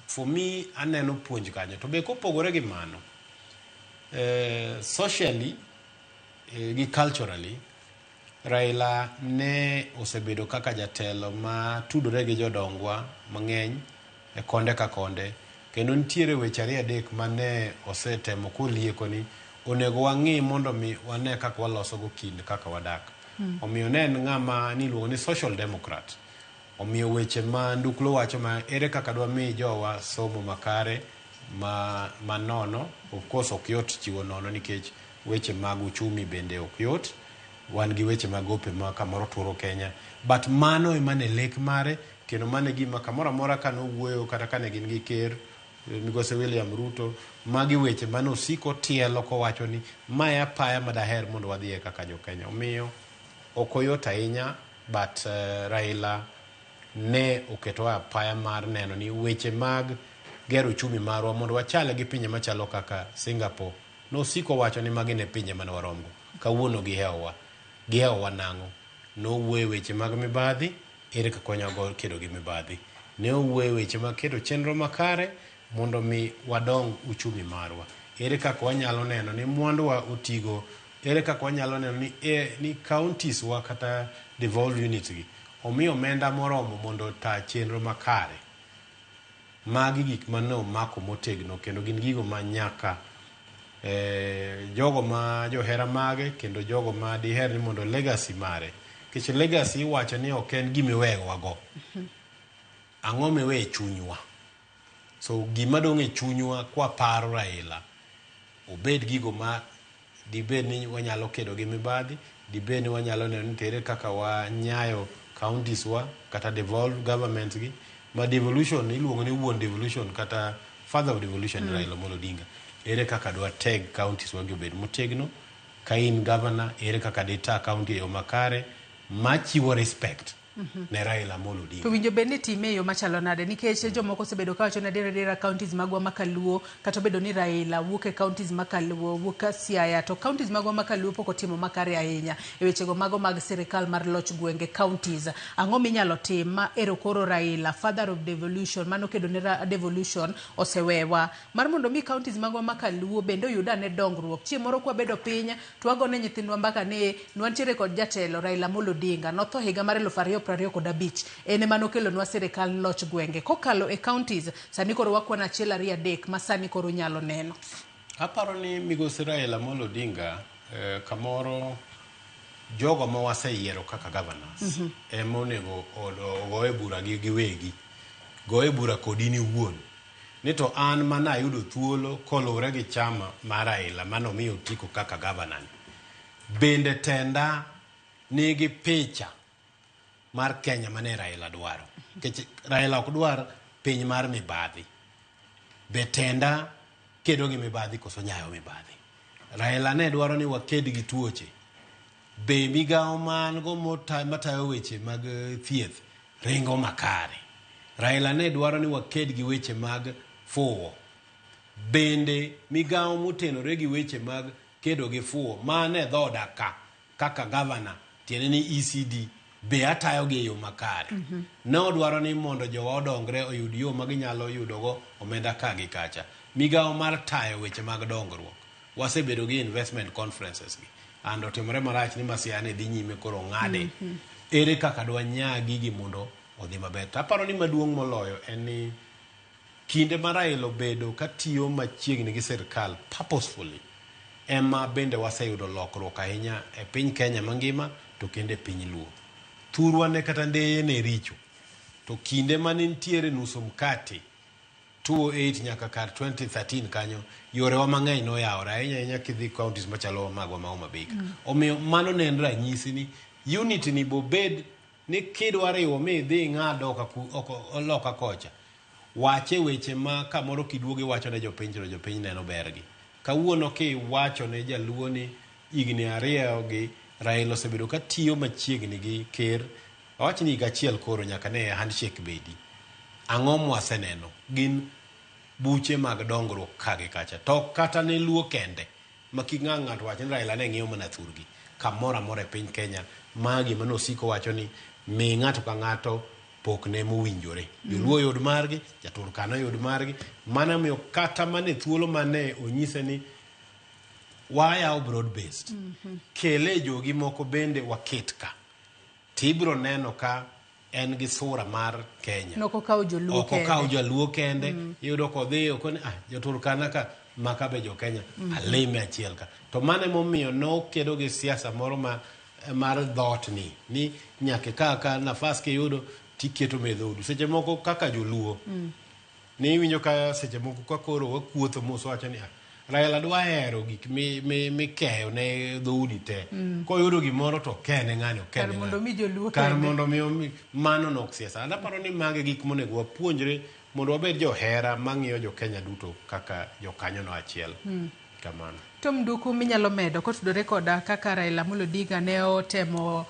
For me, aneno puonj kanyo. To be kopogore gi mano, socially gi culturally, Raila ne osebedo kaka jatelo ma tudore gi jodongwa mang'eny e konde ka konde kendo nitiere weche ariyo adek mane osetemo kolieko ni onego wang'i mondo mi wane kaka waloso go kind kaka wadak. Omiyo ne en ng'ama niluongo ni social democrat. Omiyo weche ma Nduklo wacho ma ere kaka dwami jowa somo makare ma nono, of course ok yot chiwo nono nikech weche mag uchumi bende ok yot. Wan gi weche mag gope ma kamoro turo Kenya. But mano ema ne lek mare kendo mano e gima kamoro amora kane owuoyo kata kane gin gi ker Migosi William Ruto, magi weche mane osiko tielo kowacho ni mae apaya ma daher mondo wadhiye kaka jo Kenya. Omiyo ok oyot ahinya but Raila ne oketowa apaya mar neno ni weche mag gero uchumi marwa mondo wachale gi pinje machalo kaka Singapore. Nosiko wacho ni magi ne pinje mane waromgo. Kawuono gihewowa. Gihewowa nang'o? Nowuoyo weche mag mibadhi, ere kaka wanyalo kedo gi mibadhi. Ne owuoyo weche mag keto chenro makare mondo mi wadong uchumi marwa. Ere kaka wanyalo neno ni mwanduwa otigo, ere kaka wanyalo neno ni counties wa kata devolved units gi omi omenda moromo mondo ota chenro makare. Magi gik mane omako motegno kendo gin gigo ma nyaka jogo ma johera mage kendo jogo ma diher ni mondo legacy mare. Nikech legacy iwacho ni ok en gima iweyowa go. Ang'o miweyo e chunywa? So gima dong' e chunywa kwaparo Raila, obed gigo ma dibed ni wanyalo kedo gi mibadhi, dibed ni wanyalo neno ni tere kaka wanyayo counties wa kata devolved governments gi, ma devolution iluongo ni wuon devolution kata father of devolution Raila Amolo Odinga. Ere kaka dwateg counties wa gi obed motegno? Ka in governor, ere kaka dita county e yo makare machiwo respect ne Raila Amolo Odinga. To winjo bed ni time e yo machalo nade nikech jomoko osebedo kawacho ni adier adiera counties magwa ma Kaluo kata obedo ni Raila wuok e counties ma Kaluo, wuok ka Siaya to counties magwa ma Kaluo pok otimo makare ahinya e wechego mago mag sirikal mar loch gwenge counties. Ang'o minyalo tim ma ero koro Raila father of devolution mano kedo ne devolution osewewa mar mondo mi counties magwa ma Kaluo bende oyud ane dongruok. Chieng' moro kwabedo piny to wagone nyithindwa mbaka ni nwantiere kod jatelo Raila Amolo Odinga notho higa mar 2025 en ema nokelonwa sirikal loch gwenge kokalo e counties sani koro wakwano 1 2 3 ma sani koro nyalo neno. Aparo ni migosi Raila Amolo Odinga kamoro jogo ma waseyiero kaka governors ema onego ogoye bura gi giwegi, goye bura kodi in iwuon ni to an mana ayudo thuolo koluwore gi chama mar Raila mane omiyo otiko kaka governor ni. Bende tenda nigi picha mar Kenya mane Raila dwaro. Nikech Raila ok dwar piny mar mibadhi. Be tenda kedo gi mibadhi koso nyayo mibadhi? Raila ne dwaro ni waked gi tuoche. Be migawo man go matayo weche mag thieth ringo makare? Raila ne dwaro ni waked gi weche mag fuwo. Bende migawo motenore gi weche mag kedo gi fuwo mane dhoda ka kaka governor tiende ni ECD Be atayogi e yo makare? Ne odwaro ni mondo jowa odongre oyud yo ma ginyalo yudogo omenda ka gi kacha. Migawo mar tayo weche mag dongruok. Wasebedo gi investment conferences gi. And otimore marach ni Masia ne dhi nyime koro ong'ade. Ere kaka dwanyaa gigi mondo odhi maber? To aparo ni maduong' moloyo en ni kinde ma Raila obedo ka tiyo machiegni gi sirkal purposefully ema bende waseyudo lokruok ahinya e piny Kenya mangima to kendo e piny Luo. Thurwa ne kata ndeye ne richo. To kinde mane nitiere nusu mkate 2008 nyaka kar 2013 kanyo yorewa mang'eny noyawore ahinya ahinya kidhi counties machalo magwa ma Homa Bay ka. Omiyo mano ne en ranyisi ni unity ni bobed ni kidwa riwo mi idhi ing'ad loka kocha wache weche ma kamoro kiduogo iwacho ne jopiny to jopiny neno bergi. Kawuono kiwacho ne jaluo ni higni 2 gi Raila osebedo ka tiyo machiegni gi ker, awach ni higa achiel koro nyaka ne handshake bedi. Ang'o mwaseneno? Gin buche mag dongruok ka gi kacha. To kata ne Luo kende, ma kik ng'ato wach ni Raila ne ng'iyo mana thurgi. Kamoro amora e piny Kenya, ma gima nosiko wacho ni mi ng'ato ka ng'ato pokne mowinjore. Joluo oyud margi, ja-Turkana oyud margi. Mano omiyo kata mana e thuolo mane onyise ni wayawo broad based, kele jogi moko bende waket ka. Tibiro neno ka en gi sura mar Kenya. Nok okawo joluo Ok okawo joluo kende. Iyudo kodhi okoni ah jo-Turkana ka maka be jo-Kenya alime achiel ka. To mano emomiyo nokedo gi siasa moro ma mar dhoot ni ni nyaka ikaw ka nafas kiyudo tiketo me dhoodu. Seche moko kaka joluo ni iwinjo ka seche moko ka koro wakuotho mos wacho ni ah, Raila dwa hero gik mikeyo ne dhoudi te. Koyudo gimoro to okene ng'ani okene Kar mondo mi joluo Kar mondo mi mano nok siasa. An aparo ni magi gik monego wapuonjre mondo wabed johera mang'iyo jo Kenya duto kaka jokanyono achiel. Kamano. Tom Nduku minyalo medo kotudore koda kaka Raila Amolo Odinga ne otemo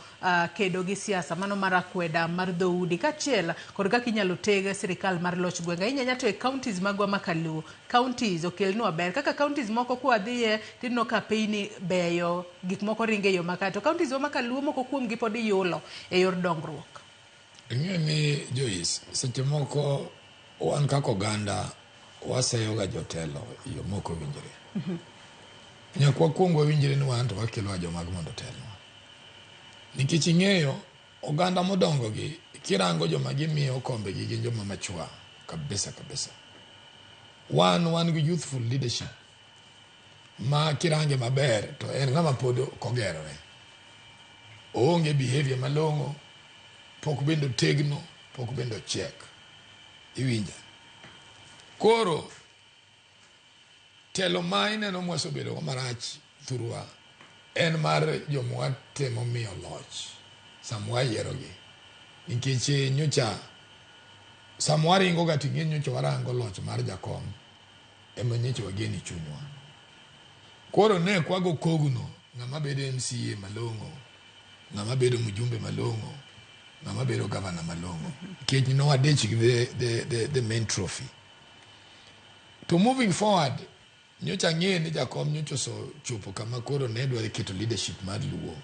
kedo gi siasa mano mar akweda mar dhoudi kaachiel kod kaka inyalo teg sirikal mar loch gwenge ahinya ahinya to e counties magwa ma kaluo. Counties okelnwa ber kaka counties moko kwadhiye tineno ka peyni beyo gik moko ringo e yo makare to counties wa ma kaluo moko kuomgi pod iyulo e yor dongruok. Ing'eyo ni Joyce, seche moko wan kaka oganda waseyoga jotelo e yo mok owinjore. Nyaka wakwong wawinjre ni wan to wakelo jomage mondo otelnwa. Nikech ing'eyo oganda modongo gi kirango joma gimiyo kombe gi gin joma machwa kabisa kabisa. Wan gi youthful leadership ma kirange maber to en ng'ama pod ok ogerore. Oonge behavior malong'o, pok bende otegno, pok bende ochiek. Iwinja? Koro telo ma ineno mwasebedo go marach thurwa en mar joma watemo miyo loch sama wayierogi. Nikech nyocha sama waringo ga ting'e nyocha warango loch mar jakom ema nyocha wageno e chunywa. Koro ne kwago kogno ng'ama bedo MCA malong'o, ng'ama bedo mjumbe malong'o, ng'ama bedo gavana malong'o. Nikech ne wadich gi the main trophy. To moving forward, nyocha ang'eyo ni jakom nyocha osechopo kama koro ne dwaro keto leadership mar Luo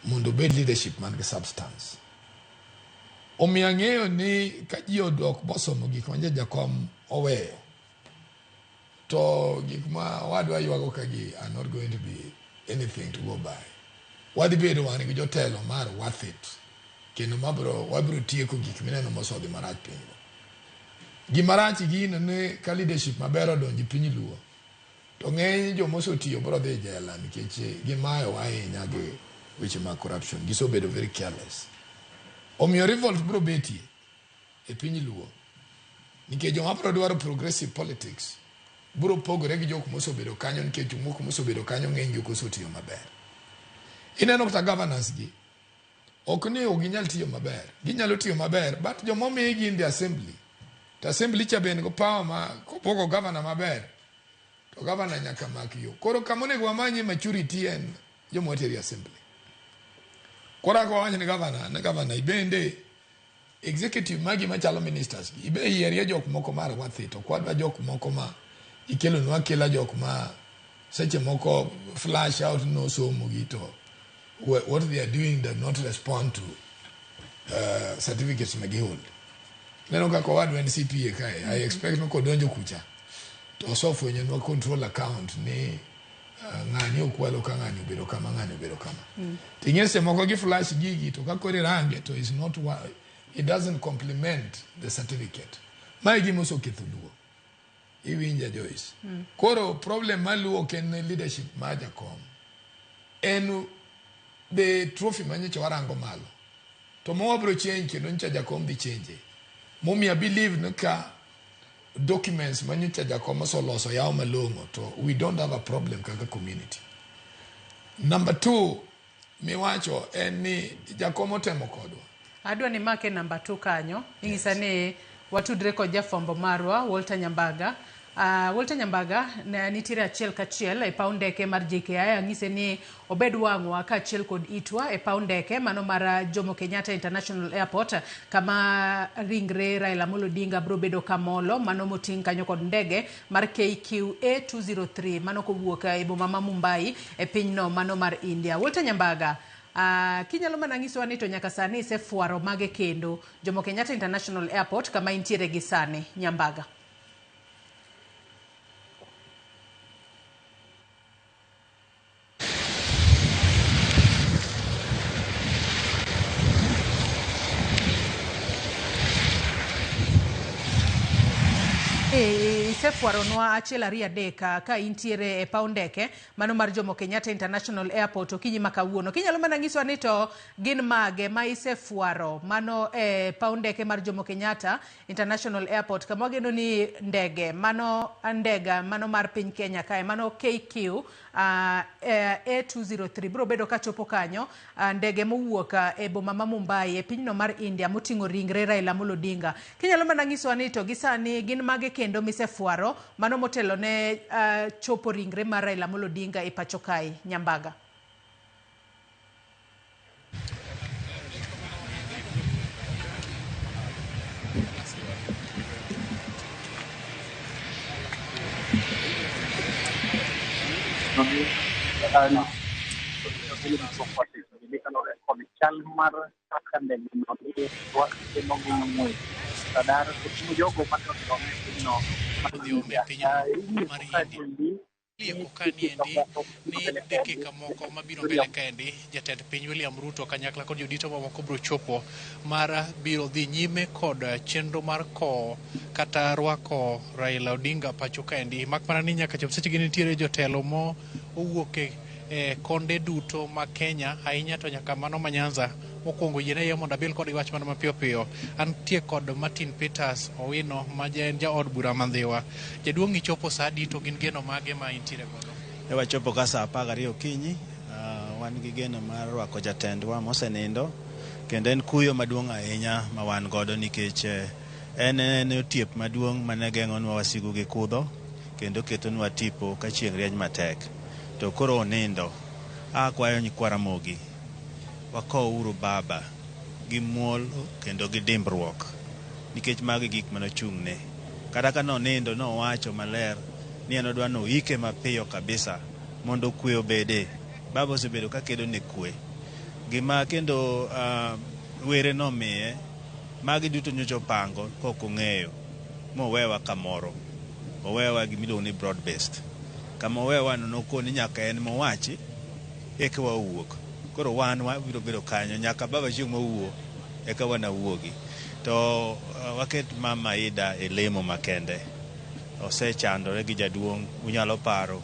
mondo obed leadership man gi substance. Omiyo ang'eyo ni ka ji odok mosomo gik ma jakom oweyo, to gik ma wadwa ywago ka gi are not going to be anything to go by. Wadhi bedo wan gi jotelo mar worth it, kendo mabro wabiro tieko gik mineno mosodhi marach piny go. Gima rach gino ni ka leadership maber odonjo e piny Luo, to ng'eny joma osetiyo biro dhi jela nikech gimayowa ahinya gi weche mag corruption. Gisebedo very careless. Omiyo revolt biro betie e piny Luo nikech joma biro dwaro progressive politics biro pogore gi jok mosebedo kanyo nikech jok mosebedo kanyo ng'eny gi ok osetiyo maber. Ineno kata governance gi ok ni ok ginyal tiyo maber, ginyalo tiyo maber but joma omigi in the assembly to assembly cha be nigi power ma kopogo governor maber to governor nyaka mak yo. Koro kama onego wamanye maturity en joma watero e assembly. Koro ako wawach ni governor ibende executive magi machalo ministers gi ibe yierie jok moko mar worth it, ok wadwa jok moko ma ikelonwa akela jok ma seche moko flash out no somo gi to what they are doing does not respond to Certificates ma gihold. Neno kaka owadwa en CPA kae, I expect ni kodonjo kucha to osefwenyonwa control account ni ng'ani okwalo ka ng'ani obedo kama, ng'ani obedo kama. Ting'e seche moko gi flash gigi to ka koro irange to is not it doesn't complement the certificate. Mae gima oseketho Luo. Iwinja Joyce? Koro problem maluo ok en leadership mar jakom. En the trophy manyocha warango malo. To ma wabro change kendo nyocha jakom dhi change. Momiyo believe ni ka documents manyocha jakom oseloso yaw malong'o to we don't have a problem kaka community. Number 2 miwacho en ni jakom otemo kodwa. Adwa ni make namba 2 kanyo. Ing'isa ni watudre kod jafwambo marwa Walter Nyambaga. Walter Nyambaga nitiere achiel kachiel e paw ndeke mar JKIA. Ang'ise ni obed wang'wa kaachiel kod itwa e paw ndeke mano mar Jomo Kenyatta International Airport, kama ringre Raila Amolo Odinga biro bedo kamolo mano moting' kanyo kod ndege mar KQA 203 mano kowuok e boma ma Mumbai e pinyno mano mar India. Walter Nyambaga, kinyalo mana nyisowa ni to nyaka sani isefwaro mage kendo Jomo Kenyatta International Airport kama intiere gi sani, Nyambaga. Isefwaronwa achiel ariyo adek ka intiere e paw ndeke mano mar Jomo Kenyatta International Airport okinyi ma kawuono. Kinyalo mana nyisowa ni to gin mage ma isefwaro mano e paw ndeke mar Jomo Kenyatta International Airport, kama wageno ni ndege mano ndega mano mar piny Kenya kae mano KQ A203 biro bedo kachopo kanyo, ndege mowuok e boma ma Mumbai e pinyno mar India moting'o ringre Raila Amolo Odinga. Kinyalo mana nyisowa ni to gi sani gin mage kendo misefwaro mano motelo ne chopo ringre mar Raila Amolo Odinga e pacho kae, Nyambaga. Chal mar kaka ndege no dhi timo gi ng'wech radar oting'o jogo mane odhi e pinyno mar India. Lieko kaniendi ni dakika moko mabiro mbele kaendi jatend piny William Ruto kanyakla kod jodito mamoko biro chopo mar biro dhi nyime kod chenro mar kowo kata rwako Raila Odinga pacho kaendi. Mak mana ni nyaka chop sechegi nitiere jotelo mo owuok e konde duto ma Kenya ahinya to nyaka mano ma Nyanza. Mokwongo yiene iye mondo abil kodgi wach mana mapiyo piyo. Antie kod Martin Peters Owino ma en jaod bura ma Ndhiwa. Jaduong' ichopo sa adi to gin geno mage ma intiere godo? Ne wachopo ka sa 12 okinyi. Wan gi geno mar rwako jatendwa mosenindo, kendo en kuyo maduong' ahinya ma wan godo nikech en otiep maduong' mane geng'onwa wasigu gi kudho kendo ketonwa tipo ka chieng' rieny matek. To koro onindo. Akwayo nyikwa Ramogi, wakouru baba gi muolo kendo gi dimbruok, nikech magi gik manochung'ne. Kata ka nonindo nowacho maler ni en odwa noike mapiyo kabisa mondo kwe obede. Baba osebedo ka kedo ne kwe. Gima kendo were nomiye, magi duto nyocha opango kok ong'eyo, mowewa kamoro. Owewa gimiluongo ni broad based. Kama owewa no nokoni nyaka en mowachi eka wawuok. Koro wan wabiro bedo kanyo nyaka baba chieng' mowuo eka wanawuogi. To waket mama Ida e lemo makende. Osechandore gi jaduong', unyalo paro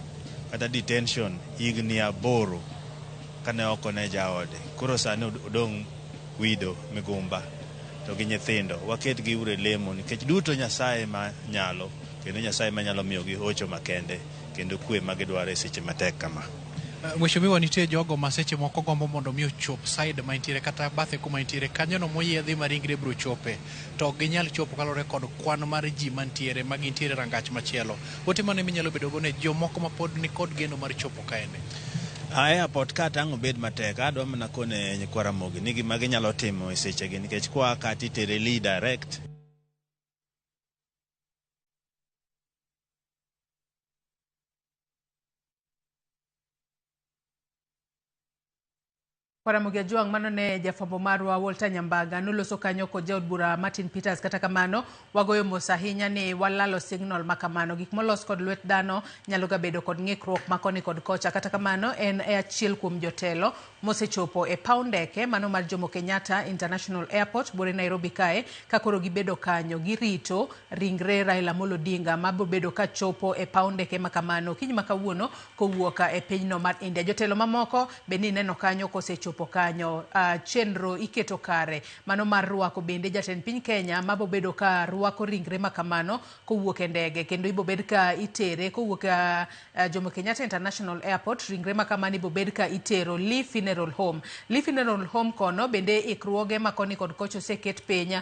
kata detention higni 8 kane ok one jaode. Koro sani odong' wido migumba to gi nyithindo. Waket gi ure lemo nikech duto Nyasaye ma nyalo, kendo Nyasaye ma nyalo miyogi hocho makende kendo kwe ma gidwaro e seche matek kama. Mheshimiwa, nitie jogo ma seche moko gombo mondo mi ochop side ma intiere kata bathe kuma intiere kanyono moyiedhi ma ringre biro chope, to ok ginyal chopo kaluwore kod kwan mar ji mantiere ma gintiere rangach machielo. Ote mane minyalo bedo go ne jomoko ma pod nikod geno mar chopo kaende? Airport ka tang' obed matek, adwa mana kone nyikwa Ramogi ni gima ginyalo timo e sechegi nikech kwa ka titere Lee direct. Ramogi Ajwang' mano ne jafwambo marwa Walter Nyambaga noloso kanyo kod jaod bura Martin Peters. Kata kamano wagoyo mos ahinya ni walalo signal ma kamano. Gik molos kod lwet dhano nyalo ga bedo kod ng'ikruok ma koni kod kocha. Kata kamano en e achiel kuom jotelo mosechopo e paw ndeke mano mar Jomo Kenyatta International Airport buore Nairobi kae ka koro gibedo kanyo girito ringre Raila Amolo Odinga mabobedo ka chopo e paw ndeke ma kamano okinyi ma kawuono kowuok e pinyno mar India. Jotelo mamoko be nineno kanyo kosechopo kanyo. Chenro iketo kare mano mar rwako bende jatend piny Kenya mabobedo ka rwako ringre ma kamano kowuok e ndege kendo ibobed ka itere kowuok Jomo Kenyatta International Airport. Ringre ma kamano ibobed ka itero Lee Funeral Home. Lee Funeral Home kono bende ikruoge ma koni kod kocha oseket piny.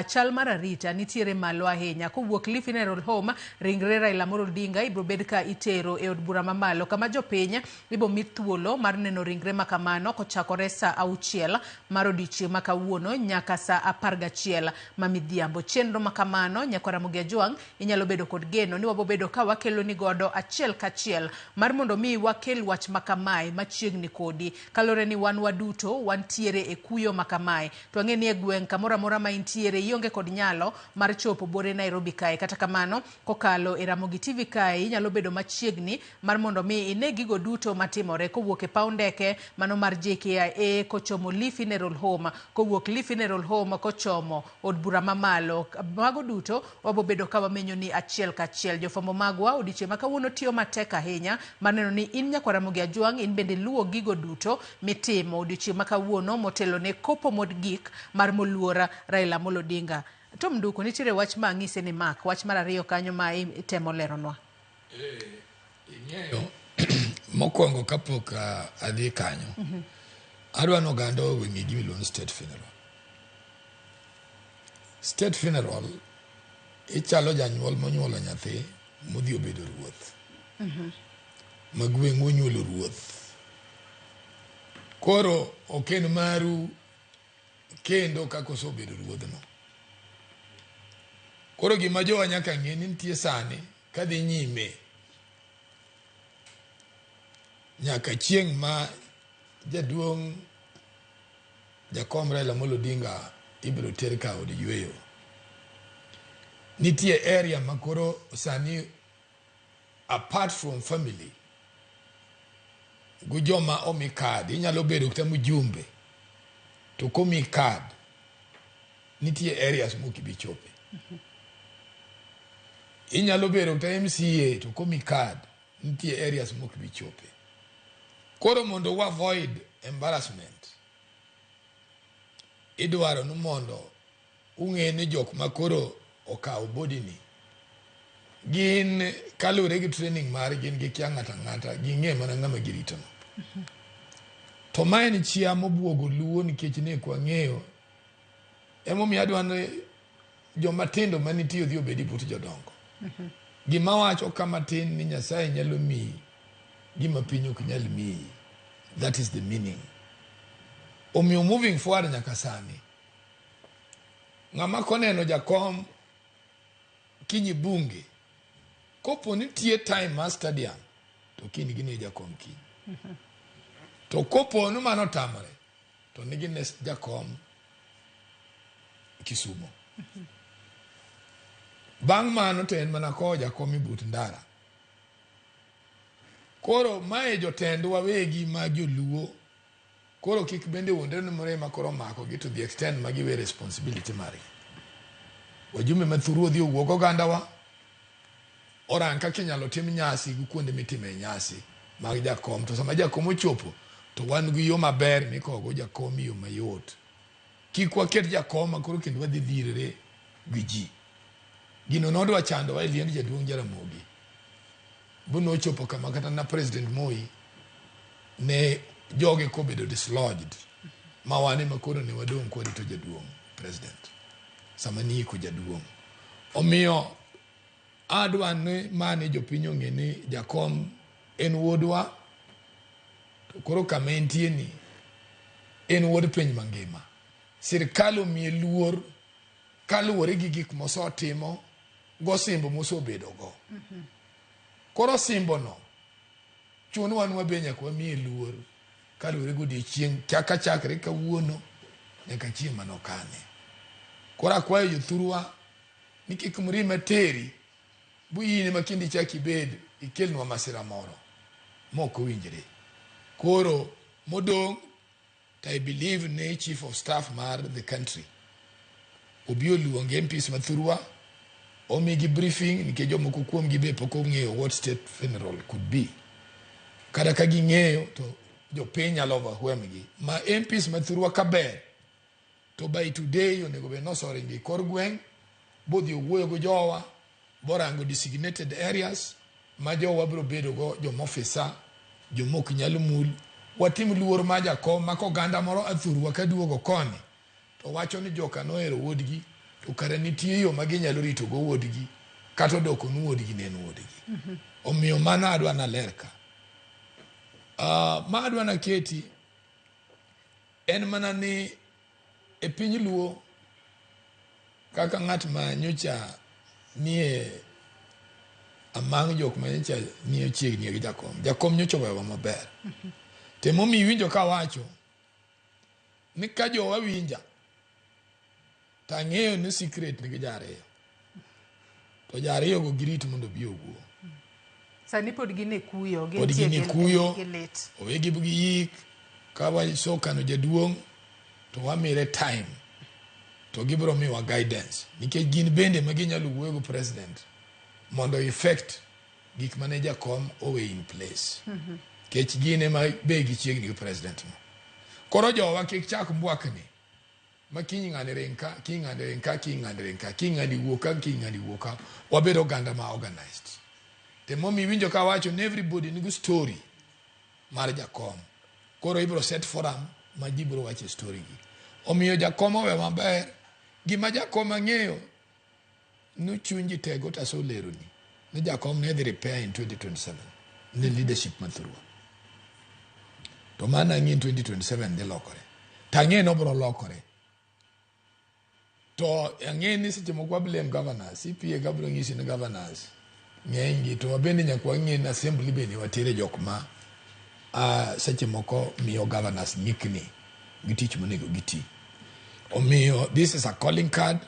Chal mar arita nitiere malo ahinya. Kowuok Lee Funeral Home, ringre Raila Amolo Odinga ibobed ka itero e od bura mamalo kama jopiny ibo mi thuolo mar neno ringre ma kamano kochakore saa 6 mar odiochieng' ma kawuono nyaka saa 11 ma midhiambo. Chenro ma kamano nyaka Ramogi Ajwang' inyalo bedo kod geno ni wabobedo ka wakelo ni godo achiel kachiel mar mondo mi wakel wach ma kamae machiegni kodi. Kaluwore ni wan waduto wantiere e kuyo ma kamae, to ang'e ni e gweng' kamoro amora ma intiere ionge kod nyalo mar chopo buore Nairobi kae. Kata kamano kokalo e Ramogi TV kae inyalo bedo machiegni mar mondo mi ine gigo duto matimore kowuok e paw ndeke mano mar JKIA kochomo Lee Funeral Home, kowuok Lee Funeral Home kochomo od bura mamalo. Mago duto wabobedo ka wamenyo ni achiel kachiel. Jofwambo magwa odiochieng' ma kawuono tiyo matek ahinya mar neno ni in nyakwa Ramogi Ajwang' in bende luwo gigo duto mitimo odiochieng' ma kawuono motelo ne kopo mogik mar moluor Raila Amolo Odinga. Tom Nduku, nitiere wach ma ang'ise ni mak wach mar ariyo kanyo ma itemo leronwa. Ing'eyo, mokwongo kapok adhi kanyo, adwa ni oganda oweng'e gima iluongo ni state funeral. State funeral ichalo janyuol monyuolo nyathi modhi obedo ruoth. Ma gweng'u onyuolo ruoth. Koro ok en maru kendo kaka osebedo ruodhno. Koro gima jowa nyaka ng'e ni nitie sani kadhi nyime nyaka chieng' ma jaduong' Jakom Raila Amolo Odinga ibiro ter ka od yweyo. Nitie area ma koro sani apart from family gi joma omi card, inyalo bedo kata mjumbe to komi card nitie areas mok ibi chope. Inyalo bedo kata MCA to komi card nitie areas mok ibi chope. Koro mondo wa avoid embarrassment, idwaro ni mondo ung'e ni jok ma koro okawo body ni gin kaluwore gi training mar gin gikia ng'ato ang'ata, ging'e mana ng'ama girito no. To ma en chia mobuogo Luo nikech ne ok wang'eyo. Emomiyo adwa ni joma tindo manitie odhi obedi but jodongo. Gima wacho kama tin ni Nyasaye nyalo miyi gima piny ok nyal miyi. That is the meaning. Omiyo moving forward nyaka sani, ng'ama koneno jakom kinyi bunge, kopo nitie time mar stadium, to kiny gine jakom kiny. To kopo ni mano otamore, to nigine jakom Kisumo. Bang' mano to en mana kowo jakom e but ndara. Koro mae jotendwa wegi ma joluo, koro kik bende wuondre ni mrema koro omako gi to the extent ma giwe responsibility margi. Wajumbe mathuru odhi owuog ogandawa, orang kaka inyalo tim nyasi gi kuonde mitime nyasi mag jakom. To sama jakom ochopo, to wan gi yo maber mikowo go jakom e yo mayot. Kik waket jakom ma koro kendo wadhi dhirre gi ji. Gino nodwa chandowa e liend jaduong' Jaramogi. Bu nochopo kama kata na President Moi ne joge kobedo dislodged ma wan ema koro ne wadong' kwarito jaduong' president sama niiko jaduong'. Omiyo adwa ni mane jopiny ong'e ni jakom en wuodwa, to koro kama entie ni en wuod piny mangima. Sirkal omiye luor kaluwore gi gik mosetimo gosimbo mosebedo go. Koro simbo no chuno wan wabe nyaka wamiye luor. kaluwore gi odiechieng' chaka chakre kawuono nyaka chieng' manokane. Koro akwayo jothurwa ni kik mrima teri bu in ema kendo ichak ibed ikelnwa masira moro mok owinjre. Koro modong' to I believe ni chief of staff mar the country obi oluong MPs mathurwa omigi briefing nikech jomoko kuomgi be pok ong'eyo what state funeral could be. Kata ka ging'eyo to jopiny nyalo overwhelm gi. Ma MPs mathurwa kaber to by today onego bed nosoringo e kor gweng' bodhi owuoyo gi jowa borango designated areas ma jowa biro bedo go joma ofisa joma ok nyal mul watim luor ma jakom ma koganda moro athurwa kaduogo koni to wacho ni joka nohero wuodgi to kare nitie yo ma ginyalo rito go wuodgi kata odoko ni wuodgi ne en wuodgi. Omiyo mano adwa naler ka. Ma adwa naketi en mana ni e piny Luo kaka ng'at ma nyocha nie among jok ma nyocha nie chiegni gi jakom. Jakom nyocha owewa maber. To emomiyo iwinjo kawacho ni ka jowa winja to ang'eyo ni secret nigi jariyo. To jariyo go girit mondo obi owuo. Sani pod gin e kuyo, Pod gin e kuyo, gi lit. owegi giyik, ka wasokano jaduong' to wamire time to gibiro miwa guidance nikech gin bende ma ginyalo wuoyo gi president mondo effect gik mane jakom owe in place. Nikech gin ema be gichiegni gi president no. Koro jowa kik chak mbwakni ma kiny ng'ani ring ka, kiny ng'ani ring ka, kiny ng'ani ring ka, kiny ng'ani wuo ka, kiny ng'ani wuo ka. Wabed oganda ma organized. To emomiyo iwinjo ka awacho ni everybody nigi story mar jakom. Koro ibiro set forum ma ji biro wacho story gi. Omiyo jakom owe maber. Gima jakom ang'eyo ni chuny ji tego to aseleroni ni jakom ne dhi repair in 2027 ni leadership mathurwa. To mano ang'e in 2027 dhi lokore. To ang'e ni obiro lokore. To ang'e ni seche moko wa blame governors. CPA ka biro nyisi ni governors ng'eny gi to wabende nyaka wang'e ni assembly bende watiere jok ma seche moko miyo governors ng'ikni gi tich monego giti. Omiyo this is a calling card.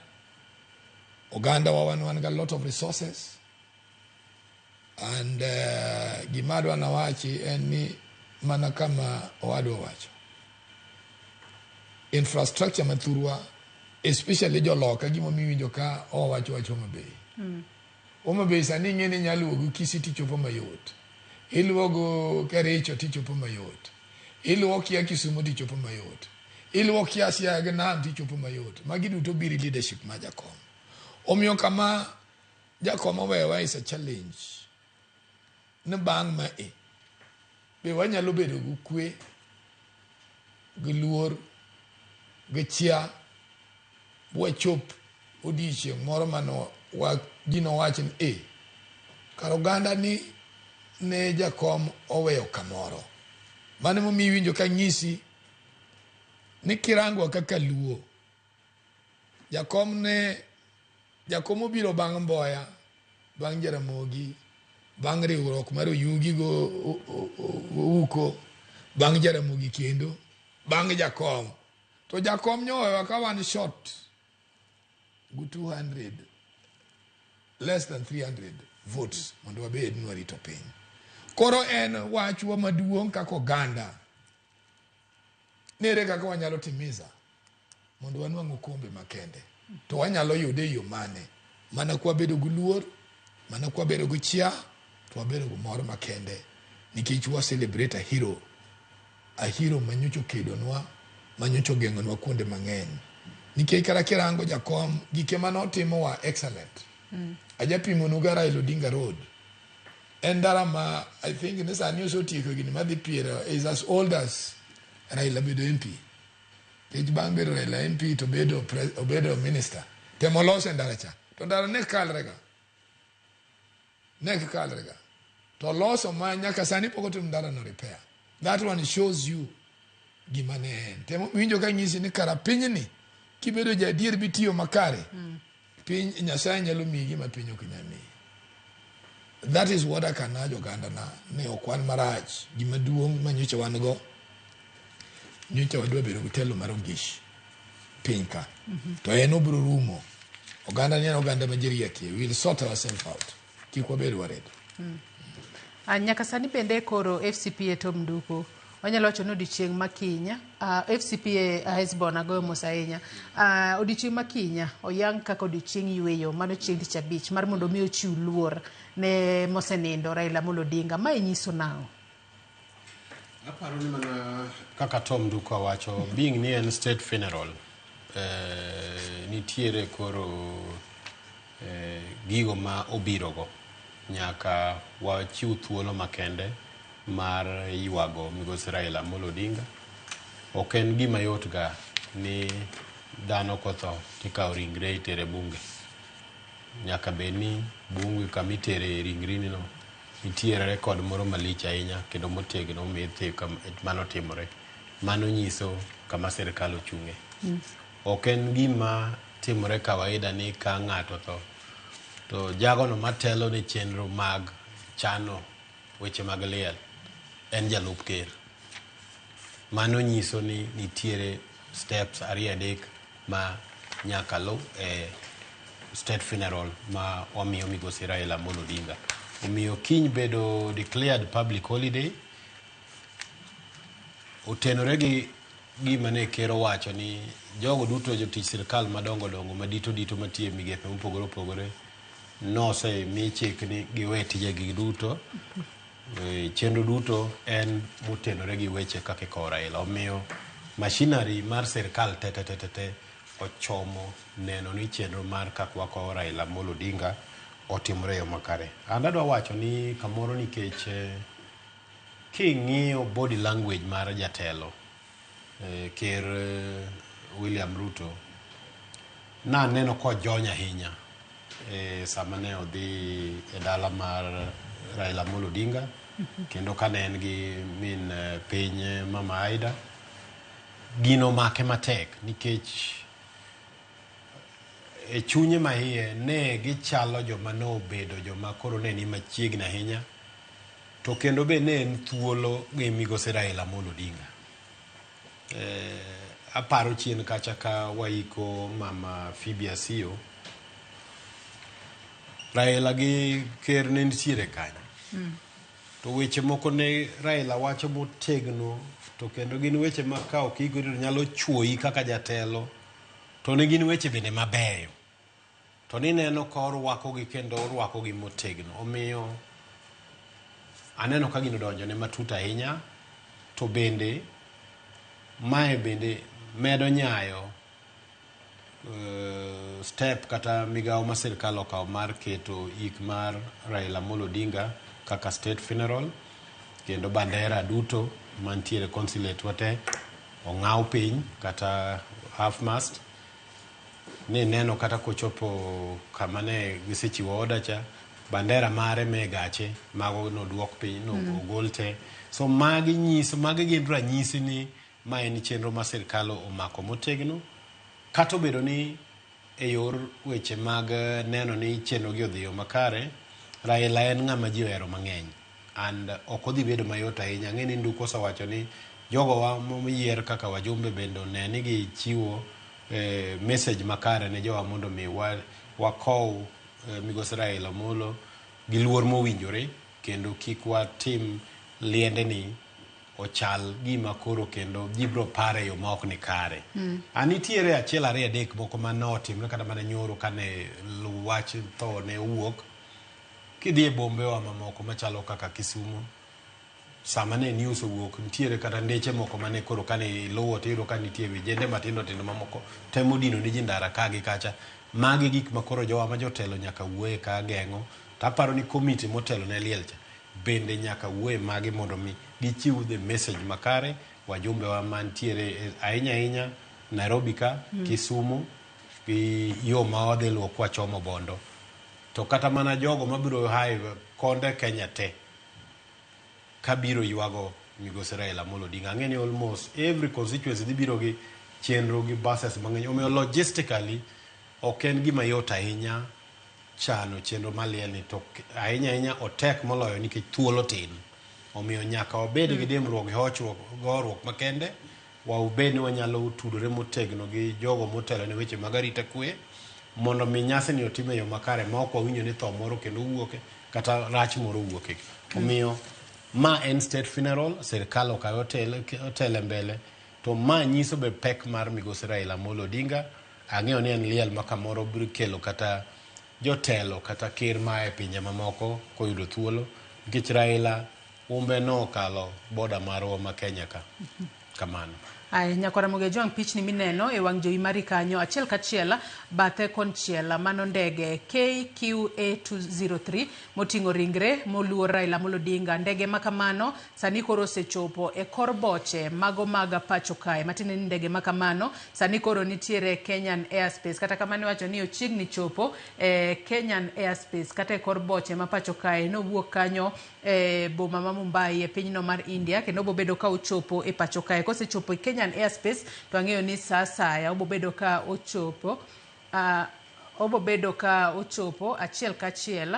Oganda wa wan gi a lot of resources. And gima adwa nawachi en ni mana kama owadwa owacho. Infrastructure mathurwa especially joloka gimomiyo iwinjo ka owacho wach Homa Bay. Homa Bay sani ing'e ni inyalo luwo go Kisii tichopo mayot. Iluwo go Kericho tichopo mayot. Iluwo kia Kisumu tichopo mayot. Iluwo kia Siaya gi Nam tichopo mayot. Magi duto biro e leadership mar jakom. Omiyo kama jakom owewa is a challenge. Ni bang' ma e be wanyalo bedo gi kwe, gi luor, gi chia wachop odiechieng' moro mano ji nowach ni e kar oganda ni ne jakom oweyo kamoro. Mano emomiyo iwinjo ka nyisi ni kirangwa kaka Luo, jakom ne jakom obiro bang' Mboya, bang' Jaramogi, bang' riwruok mar Oyugi go Ouko, bang' Jaramogi kendo, bang' jakom. To jakom nyowewa ka wan short go 200 less than 300 votes mondo wabed ni warito piny. Koro en wachwa maduong' kaka oganda ni ere kaka wanyalo timiza mondo wanwang' okombe makende. To wanyalo yude e yo mane? Mana kwabedo gi luor, mana kwabedo gi chia, to wabedo gi mor makende nikech wa celebrate a hero. A hero manyocha okedonwa, manyocha ogeng'onwa kuonde mang'eny. Nikech kata kirango jakom, gike manotimo wa excellent. Ajapimonu ga Raila Odinga Road. En ndara ma I think ni sani osetieko higni madhi piero is as old as Raila bedo MP. Nikech bang' bedo Raila MP to obedo obedo minister. Temo lose ndara cha. To ndara ne kalre ga. Ne kalre ga. To loso ma nyaka sani pok otim ndara no repair. That one shows you gima ne en. Temo winjo ka nyisi ni kara pinyni kibedo jadier bitiyo makare. Piny Nyasaye nyalo miyi gima piny ok nyal miyi. That is what I can urge oganda na ni ok wan marach. Gima duong' ma nyocha wan go Nyocha wadwa bedo gi telo mar Ogish piny ka. To en obiro rumo. Oganda ni en oganda ma ji riekie. We'll sort ourselves out. Kik wabed worried. Nyaka sani bende koro FCPA Tom Nduku wanyalo wacho ni odiochieng' ma kiny FCPA Hesbon agoyo mos ahinya. Odiochieng' ma kiny oyang kaka odiochieng' yueyo mano chieng' tich abich mar mondo mi ochiw luor ne mosenindo Raila Amolo Odinga. Mae nyiso nang'o? Aparo ni mana kaka Tom Nduku wacho, being ni en state funeral, nitiere koro gigo ma obirogo. Nyaka wachiw thuolo makende mar ywago migosi Raila Amolo Odinga. Ok en gima yot ga ni dhano kotho tikawo ringre itere bunge. Nyaka bed ni bunge kama itere ringri no nitiere record moro malich ahinya kendo motegno mithi mano timore. Mano nyiso kama sirikal ochung'e. Ok en gima timore kawaida ni ka ng'ato tho to jagono matelo ne chenro mag chano weche mag liel en jalup ker. Mano nyiso ni nitiere steps ariyo adek ma nyaka lu e state funeral ma wamiyo migosi Raila Amolo Odinga. Omiyo kiny bedo declared public holiday otenore gi gima ne ker owacho ni jogo duto jotich sirikal madongo dongo madito dito matiyo e migepe mopogore opogore nosemi chik ni giwe tijegi duto. Chenro duto en motenore gi weche kaka ikowo Raila. Omiyo machinery mar sirikal te te te te te ochomo neno ni chenro mar kaka wakowo Raila Amolo Odinga otimore e yo makare. An adwa wacho ni kamoro nikech king'iyo body language mar jatelo ker William Ruto naneno kojony ahinya sama ne odhi e dala mar Raila Amolo Odinga kendo kane en gi min piny Mama Aida gino omake matek nikech e chunye maiye ne gichalo joma nobedo joma koro ne ni machiegni ahinya to kendo be ne en thuolo gi migosi Raila Amolo Odinga. Aparo chien kacha ka waiko mama Phoebe Asiyo, Raila gi ker ne nitiere kanyo. To weche moko ne Raila wacho motegno to kendo gin weche ma ka ok iikori to nyalo chuoyi kaka jatelo to ne gin weche bende mabeyo. To nineno ka orwakogi kendo orwakogi motegno. Omiyo aneno ka gino donjone matut ahinya to bende mae bende medo nyayo step kata migawo ma sirikal okawo mar keto ik mar Raila Amolo Odinga kaka state funeral kendo bandera duto mantiere consulate wate ong'aw piny kata half mast ni neno kata kochopo kama ne gisechiwo order cha bandera mare me gache mago noduok piny no ogol te. So magi nyiso magi gin ranyisi ni ma en chenro ma sirikal omako motegno kata obedo ni e yor weche mag neno ni chenro gi odhi yo makare, Raila en ng'ama ji ohero mang'eny and ok odhi bedo mayot ahinya. Ang'e ni Nduku osewacho ni jogowa moyier kaka wajumbe bende one ni gichiwo message makare ne jowa mondo mi wakow migosi Raila Amolo gi luor mowinjore kendo kik watim liende ni ochal gima koro kendo ji biro pare e yo ma ok ni kare. A nitiere achiel ariyo adek moko ma notimre kata mana nyoro kane wach tho ne owuok. Kidhi e bombewa mamoko machalo kaka Kisumu, sama ne news owuok nitiere kata ndeche moko mane koro kane iluwo tiyudo ka nitie vijende matindo tindo mamoko temo dino ni ji ndara ka gi kacha. Magi gik ma koro jowa ma jotelo nyaka wuoye ka geng'o. To aparo ni komiti motelo ne liel cha bende nyaka wuoye magi mondo mi gichiw the message makare wajumbe wa mantiere ahinya ahinya Nairobi ka, Kisumu gi yo ma wadhi luwo kwachomo Bondo. To kata mana jogo mabiro hae konde Kenya te kabiro ywago migosi Raila Amolo Odinga. Ang'e ni almost every constituency dhi biro gi chenro gi buses mang'eny. Omiyo logistically ok en gima yot ahinya chano chenro mar liel ni to ahinya ahinya otek moloyo nikech thuolo tin. Omiyo nyaka wabed gi dimbruok gi horuok makende. Wabed ni wanyalo tudore motegno gi jogo motelo ne weche mag arita kwe mondo mi nyasi ni otim e yo makare ma ok wawinjo ni tho moro kendo owuoke kata rach moro owuoke. Omiyo ma en state funeral, sirkal okawe otele mbele to ma nyiso be pek mar migosi Raila Amolo Odinga. Ang'eyo ni en liel ma kamoro biro kelo kata jotelo kata ker maa e pinje mamoko koyudo thuolo nikech Raila umbe nokalo boda marwa ma Kenya ka. Kamano. Aya, Nyakwar Ramogi Ajwang' pichni mineno e wang' jowi mari kanyo achiel kachiel bathe konchiel mano ndege KQA 203 moting'o ringre moluor Raila Amolo Odinga. Ndege ma kamano sani koro osechopo e kor boche mago mag pacho kae, matiende ni ndege ma kamano sani koro nitiere Kenyan Airspace. Kata kamano iwacho ni ochiegni chopo e Kenyan Airspace kata e kor boche ma pacho kae. Nowuok kanyo e boma ma Mumbai e pinyno mar India kendo obobedo ka ochopo e pacho kae. Kosechopo e Kenyan Airspace to ang'eyo ni sa asaya obobedo ka ochopo obobedo ka ochopo achiel kachiel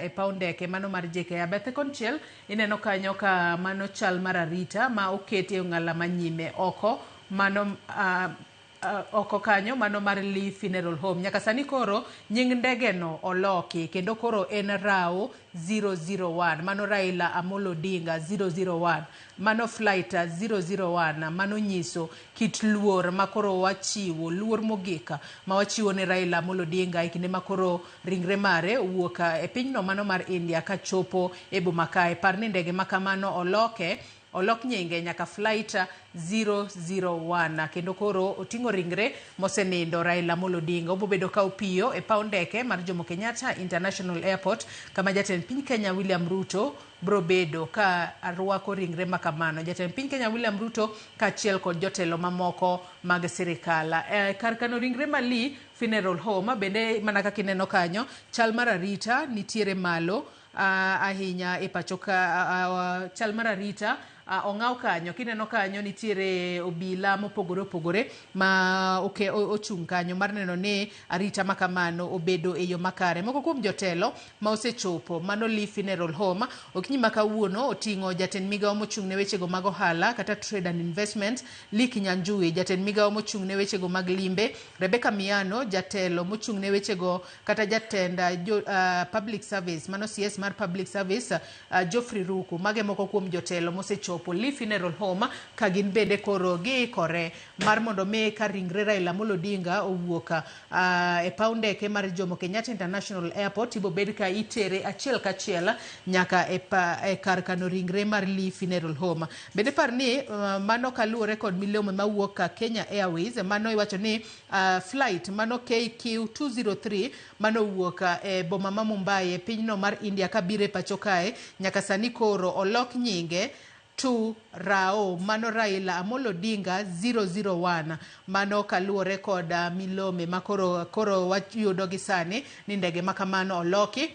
e paw ndeke mano mar JKIA. Bathe konchiel ineno kanyo ka mano chal mar arita ma oketi e ong'ala manyime oko mano oko kanyo mano mar Lee Funeral Home. Nyaka sani koro nying ndege no oloki kendo koro en RAO 001 mano Raila Amolo Odinga 001 mano flight 001 mano nyiso kit luor ma koro wachiwo, luor mogik ma wachiwo ne Raila Amolo Odinga e kinde ma koro ringre mare owuok e pinyno mano mar India kachopo e boma kae. Par ni ndege ma kamano oloke olok nyinge nyaka flight 001 kendo koro oting'o ringre mosenindo Raila Amolo Odinga. Obobedo ka opiyo e paw ndeke mar Jomo Kenyatta International Airport kama jatend piny Kenya William Ruto bro bedo ka rwako ringre ma kamano. Jatend piny Kenya William Ruto kaachiel kod jotelo mamoko mag sirikal. Kar kano ringre ma Lee Funeral Home bende mana kaka ineno kanyo chal mar arita nitiere malo ahinya e pacho ka chal mar arita ong'aw kanyo. Kineno kanyo nitiere obila mopogore opogore ma ochung' kanyo mar neno ni arita ma kamano obedo e yo makare. Moko kuom jotelo ma osechopo mano Lee Funeral Home okinyi ma kawuono oting'o jatend migawo mochung' ne wechego mag ohala kata trade and investment Lee Kinyanjui, jatend migawo mochung' ne wechego mag limbe Rebecca Miano, jatelo mochung' ne wechego kata jatend public service mano CS mar public service Geoffrey Ruku. Mage moko kuom jotelo mosechopo Lee Funeral Home ka gin bende koro giikore mar mondo mi ka ringre Raila Amolo Odinga owuok e paw ndeke mar Jomo Kenyatta International Airport ibobed ka itere achiel kachiel nyaka e kar kano ringre mar Lee Funeral Home. Bende par ni mano kaluwore kod milome mawuok ka Kenya Airways mano iwacho ni flight mano KQ 203 mano owuok e boma ma Mumbai e pinyno mar India kabiro e pacho kae nyaka sani koro olok nyinge to RAO mano Raila Amolo Odinga 001 mano kaluwore kod milome ma koro wayudo gi sani ni ndege ma kamano oloki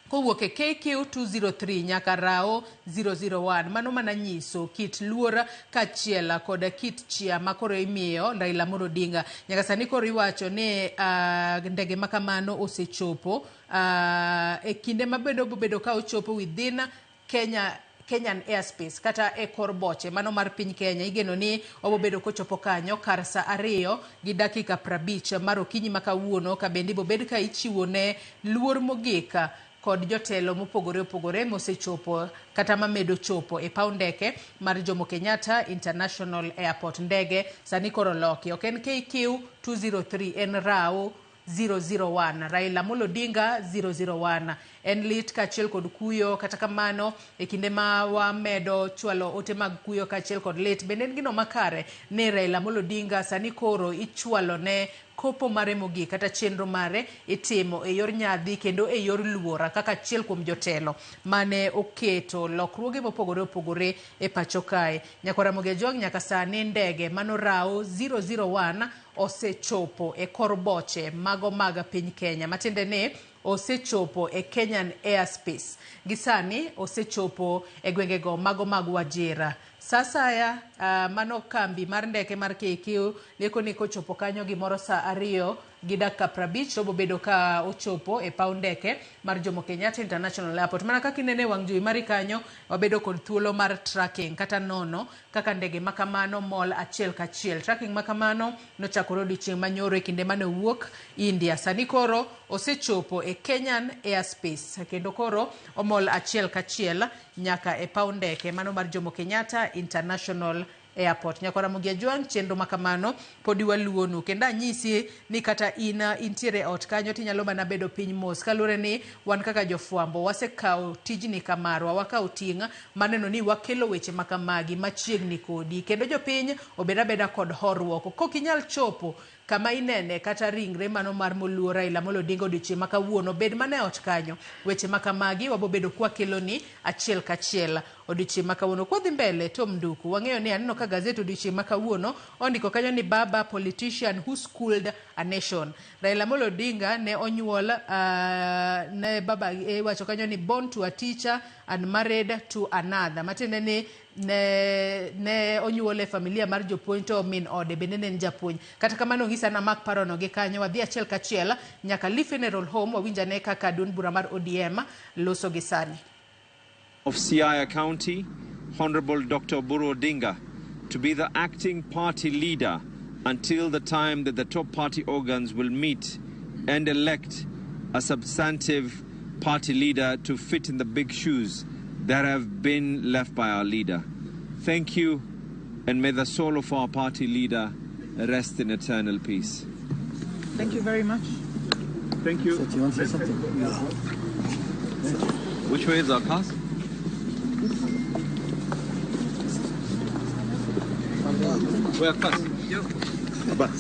kowuok e KQ 203 nyaka RAO 001. Mano mana nyiso kit luor kaachiel kod kit chia ma koro imiyo Raila Amolo Odinga. Nyaka sani koro iwacho ni ndege ma kamano osechopo e kinde ma bende obobedo ka ochopo within Kenyan Airspace kata e kor boche mano mar piny Kenya. Igeno ni obobedo kochopo kanyo kar sa 2:50 mar okinyi ma kawuono ka bende ibobed ka ichiwo ne luor mogik kod jotelo mopogore opogore mosechopo kata mamedo chopo e paw ndeke mar Jomo Kenyatta International Airport. Ndege sani koro oloki, ok en KQ 203 en RAO 001 Raila Amolo Odinga 001. En lit kaachiel kod kuyo, kata kamano e kinde ma wamedo chwalo ote mag kuyo kaachiel kod lit, bende en gino makare ni Raila Amolo Odinga sani koro ichwalo ne kopo mare mogik kata chenro mare itimo e yor nyadhi kendo e yor luora kaka achiel kuom jotelo mane oketo lokruoge mopogore opogore e pacho kae. Nyakwar Ramogi Ajwang' nyaka sani ndege mano RAO 001 osechopo e kor boche mago mag piny Kenya, matiende ni osechopo e Kenyan Airspace. Gi sani osechopo e gwengego mago mag Wajir. Sa asaya mano kambi mar ndeke mar KQ leko ni kochopo kanyo gimoro sa 2 gi dakika 50 to obobedo ka ochopo e paw ndeke mar Jomo Kenyatta International Airport. Mana kaka inene wang' jowi mari kanyo, wabedo kod thuolo mar tracking kata nono kaka ndege ma kamano mol achiel kachiel. Tracking ma kamano nochakore odiochieng' manyoro e kinde mane owuok India. Sani koro osechopo e Kenyan airspace kendo koro omol achiel kachiel nyaka e paw ndeke mano mar Jomo Kenyatta International Airport. Nyakwa Ramogi Ajwang', chenro ma kamano podi waluwonu kendo anyisi ni kata in intiere ot kanyo tinyalo mana bedo piny mos kaluwore ni wan kaka jofwambo wasekawo tijni kamarwa, wakawo ting' maneno ni wakelo weche ma kamagi machiegni kodi kendo jopiny obed abeda kod horuok. Kok inyal chopo kama inene kata ringre mano mar moluor Raila Amolo Odinga odiochieng' ma kawuono, bed mana e ot kanyo. Weche ma kamagi wabobedo kwakeloni achiel kachiel odiochieng' ma kawuono. Kwadhi mbele, Tom Nduku, wang'eyo ni aneno ka gazet odiochieng' ma kawuono ondiko kanyo ni Baba politician who schooled a nation. Raila Amolo Odinga ne onyuol ne baba iwacho kanyo ni born to a teacher and married to another. Matiende ni ne onyuol e familia mar jopuonj to min ode bende ne en japuonj. Kata kamano onyisa namak parono gi kanyo, wadhi achiel kachiel nyaka Lee Funeral Home wawinj ane kaka duond bura mar ODM loso gi sani. Of Siaya County, Honorable Dr. Oburu Odinga, to be the acting party leader until the time that the top party organs will meet and elect a substantive party leader to fit in the big shoes that have been left by our leader. Thank you, and may the soul of our party leader rest in eternal peace. Thank you very much. Thank you. So do you want to say something? No. Which way is our class? Where class?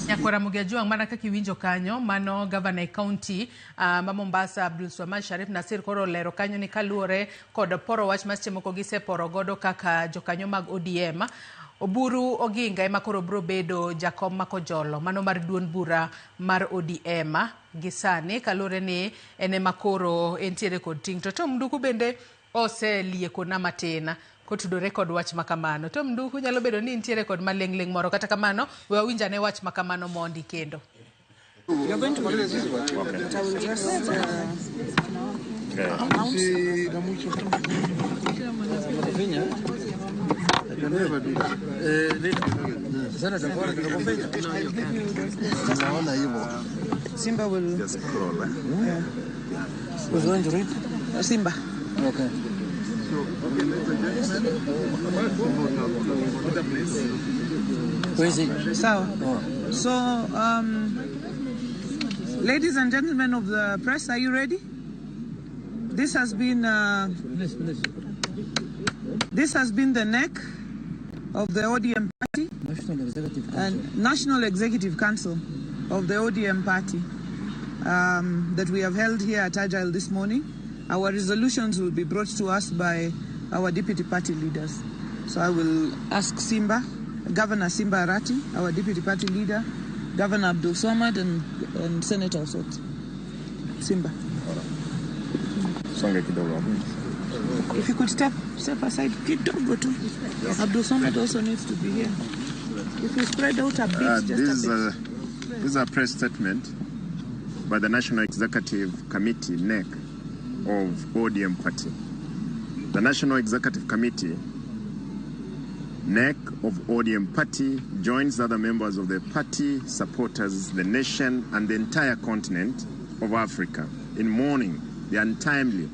Nyakwara Ramogi Ajwang', mana kaka iwinjo kanyo, mano gavana e kaunti ma Mombasa Abdul Swamad Sharif Nasir koro olero kanyo ni kaluwore kod poro wach ma seche moko giseporo godo kaka jokanyo mag ODM, Oburu Oginga ema koro biro bedo jakom ma kojolo mano mar duond bura mar ODM gi sani kaluwore ni en ema koro entiere kod ting'. To Tom Nduku bende oseliekona matin kotudore kod wach ma kamano. Tom Nduku nyalo bedo ni nitiere kod maling'ling' moro, kata kamano we wawinj ane wach ma kamano mondi kendo. You're going to read, but I will just announce. Simba will just crawl. Yeah. We're going to read Simba. Okay. Where is it? So, ladies and gentlemen of the press, are you ready? This has been this has been the neck of the ODM party, National Executive Council, and National Executive Council of the ODM party that we have held here at Agile this morning. Our resolutions will be brought to us by our deputy party leaders. So I will ask Simba, Governor Simba Arati, our deputy party leader, Governor Abdul Somad, and Senator Osot. Simba. If you could step aside, kidogo tu. Abdul Somad also needs to be here. If you spread out a bit, just a bit. This is a press statement by the National Executive Committee, NEC, of ODM Party. The National Executive Committee, NEC of ODM Party, joins other members of the party, supporters, the nation, and the entire continent of Africa in mourning the untimely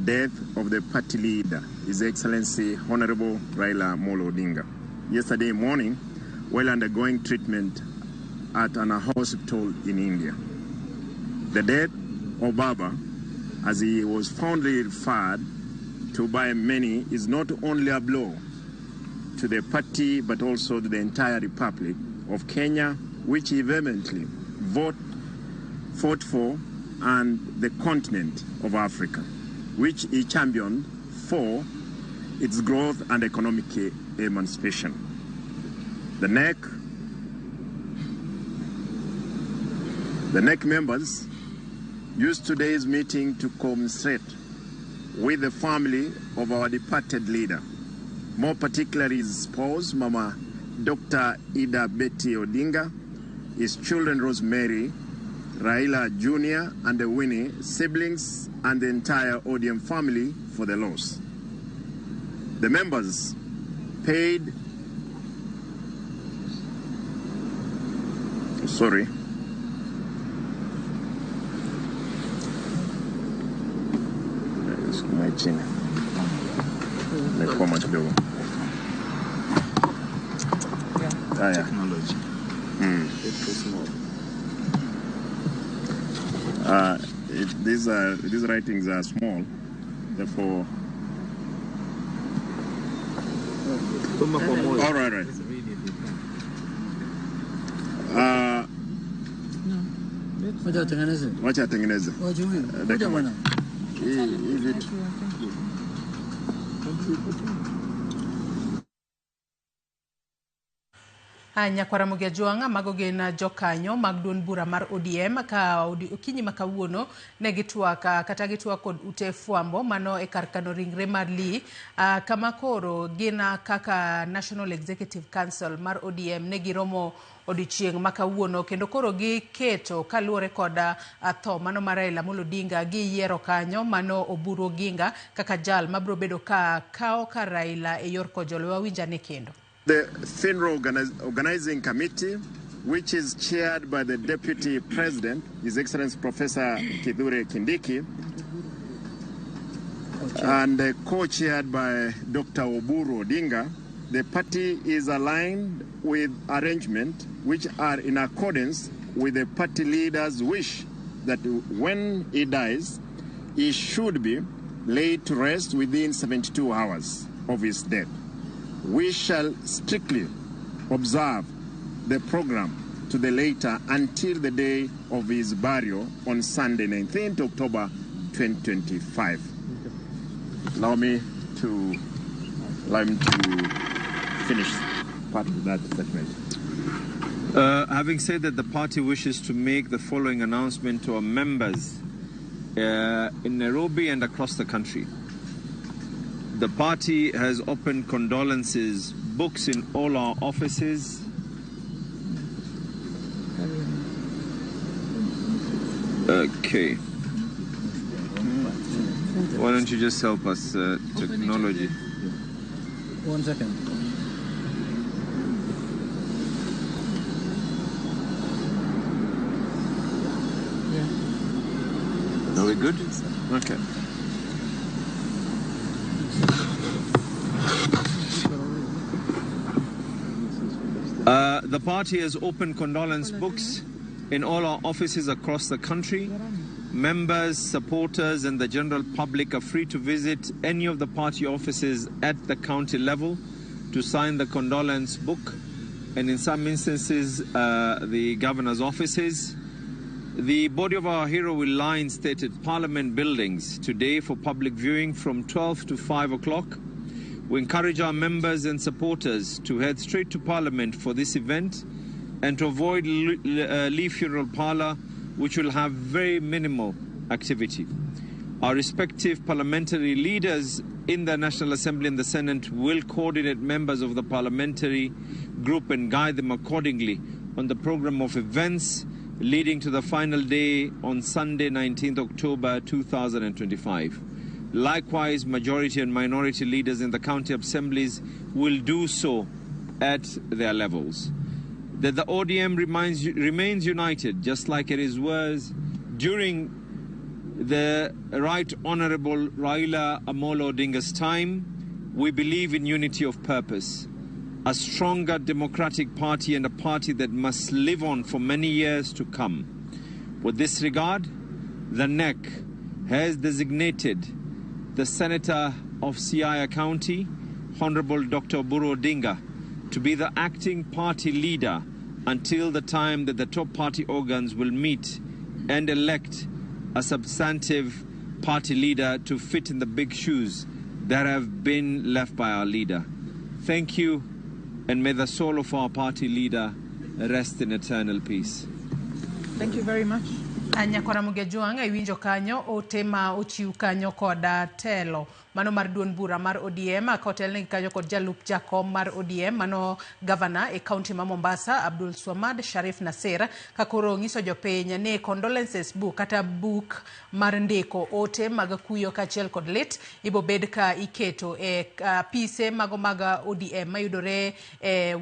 death of the party leader, His Excellency Honorable Raila Amolo Odinga, yesterday morning while undergoing treatment at an hospital in India. The death of Baba, as he was fondly referred to by many, is not only a blow to the party but also to the entire Republic of Kenya, which he vehemently fought for, and the continent of Africa, which he championed for its growth and economic emancipation. The NEC members used today's meeting to commiserate with the family of our departed leader, more particularly his spouse, Mama Dr. Ida Betty Odinga, his children Rosemary, Raila Jr. and the Winnie siblings and the entire ODM family for the loss. The members paid, sorry, Sukuma chini. Nimekwama kidogo. Haya. Technology. These writings are small, therefore. All right, right. Wacha atengeneze. Dakika moja. Hii vitu. Nyakwaramogi Ajwang' mago gin jokanyo mag duond bura mar ODM ka okinyi ma kawuono ne gitwak kata gitwak kod ute fwambo mano e kar kano ringre mar Lee, kama koro gin kaka National Executive Council mar ODM ne giromo odiochieng' ma kawuono kendo koro giketo kaluwore kod tho mano mar Raila Amolo Odinga giyiero kanyo mano Oburu Oginga kaka jal mabiro bedo ka kawo kar Raila e yor kojolo. Wawinjane kendo. The funeral organizing committee, which is chaired by the Deputy President, His Excellency Professor Kithure Kindiki, and co-chaired by Dr. Oburu Odinga, the party is aligned with arrangements which are in accordance with the party leader's wish that when he dies, he should be laid to rest within 72 hours of his death. We shall strictly observe the program to the later until the day of his burial on Sunday, 19th October 2025. Allow me to finish part of that statement. Having said that, the party wishes to make the following announcement to our members in Nairobi and across the country. The party has opened condolences books in all our offices. Okay. Why don't you just help us, technology? 1 second. Yeah. Are we good? Okay. The party has opened condolence books in all our offices across the country. Members, supporters, and the general public are free to visit any of the party offices at the county level to sign the condolence book, and in some instances, the governor's offices. The body of our hero will lie in state at Parliament buildings today for public viewing from 12 to 5 o'clock. We encourage our members and supporters to head straight to Parliament for this event and to avoid Lee Funeral Parlour, which will have very minimal activity. Our respective parliamentary leaders in the National Assembly and the Senate will coordinate members of the parliamentary group and guide them accordingly on the program of events leading to the final day on Sunday, 19th October 2025. Likewise, majority and minority leaders in the county assemblies will do so at their levels. That the ODM remains united, just like it was during the Right Honorable Raila Amolo Odinga's time. We believe in unity of purpose, a stronger democratic party and a party that must live on for many years to come. With this regard, the NEC has designated the Senator of Siaya County, Honorable Dr. Oburu Odinga, to be the acting party leader until the time that the top party organs will meet and elect a substantive party leader to fit in the big shoes that have been left by our leader. Thank you, and may the soul of our party leader rest in eternal peace. Thank you very much. Nyakora Mugejuang' iwinjo kanyo ote ma ochiw kanyo kod telo mano mar duond bura mar ODM kotelnegi kanyo kod jalup jakom mar ODM mano gavana e kaunti ma Mombasa Abdul Swamad Sharif Nasir ka koro nyiso jopiny ni condolences book kata buk mar ndiko ote mag kuyo kaachiel kod lit ibobed ka iketo e apise mago mag ODM mayudore e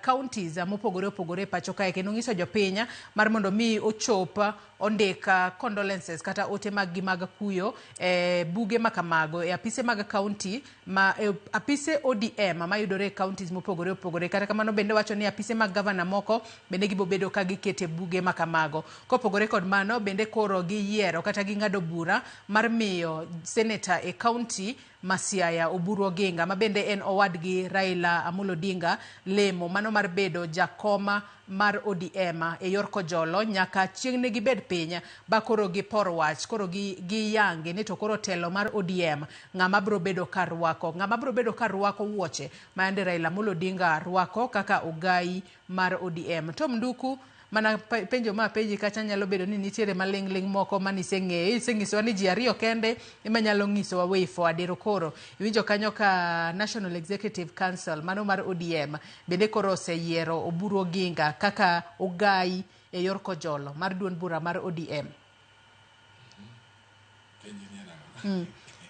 counties mopogore opogore e pacho kae kendo nyiso jopiny mar mondo mi ochop ondik condolences kata ote mag gi mag kuyo e buge makamago e apise mag county ma e apise ODM mayudore e counties mopogore opogore. Kata kamano bende wacho ni apise mag gavana moko bende gibobedo ka gikete buge makamago. Kopogore kod mano bende koro giyiero kata ging'ado bura mar miyo seneta e county ma Siaya Oburu Oginga ma bende en owadgi Raila Amolo Odinga lemo mano mar bedo jakoma mar ODM e yor kojolo nyaka chieng' ne gibed piny ba koro gipor wach koro giyangi ni to koro telo mar ODM ng'ama biro bedo ka rwako ng'ama biro bedo ka rwako wuoche ma yande Raila Amolo Odinga rwako kaka ogai mar ODM. Tom Nduku mana penjo ma penji kacha nyalo bedo ni nitiere maling' ling' moko maniseng'eyo isenyisowa ni ji ariyo kende ema nyalo nyisowa way forward. Ero koro iwinjo kanyo ka National Executive Council mano mar ODM bende koro oseyiero Oburu Oginga kaka ogai e yor kojolo mar duond bura mar ODM.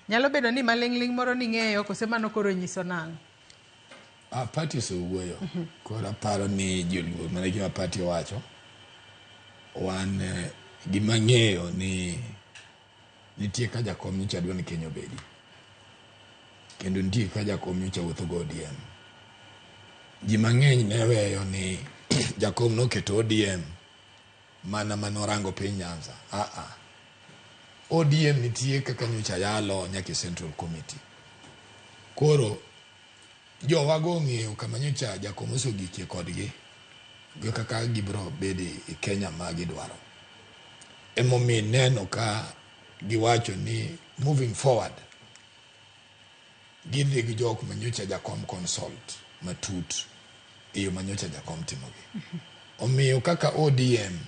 Nyalo bedo ni maling' ling' moro ning'eyo kose mano koro nyiso nang'o? Party osewuoyo. Koro aparo ni ji oluor mana gima party owacho. Wan gima ng'eyo ni nitie ka jakom nyocha dwa ni Kenya obedi. Kendo nitie ka jakom nyocha wuotho go ODM. Ji mang'eny ne weyo ni jakom noketo ODM mana manorango piny Nyanza. ODM nitie kaka nyocha yalo nyaka e Central Committee. Koro jowago ong'eyo kama nyocha jakom osegikie kodgi gi kaka gibiro bedo e Kenya ma gidwaro. Emomiyo ineno ka giwacho ni moving forward gidhi gi jok manyocha jakom consult matut e yo manyocha jakom timogi. Omiyo kaka ODM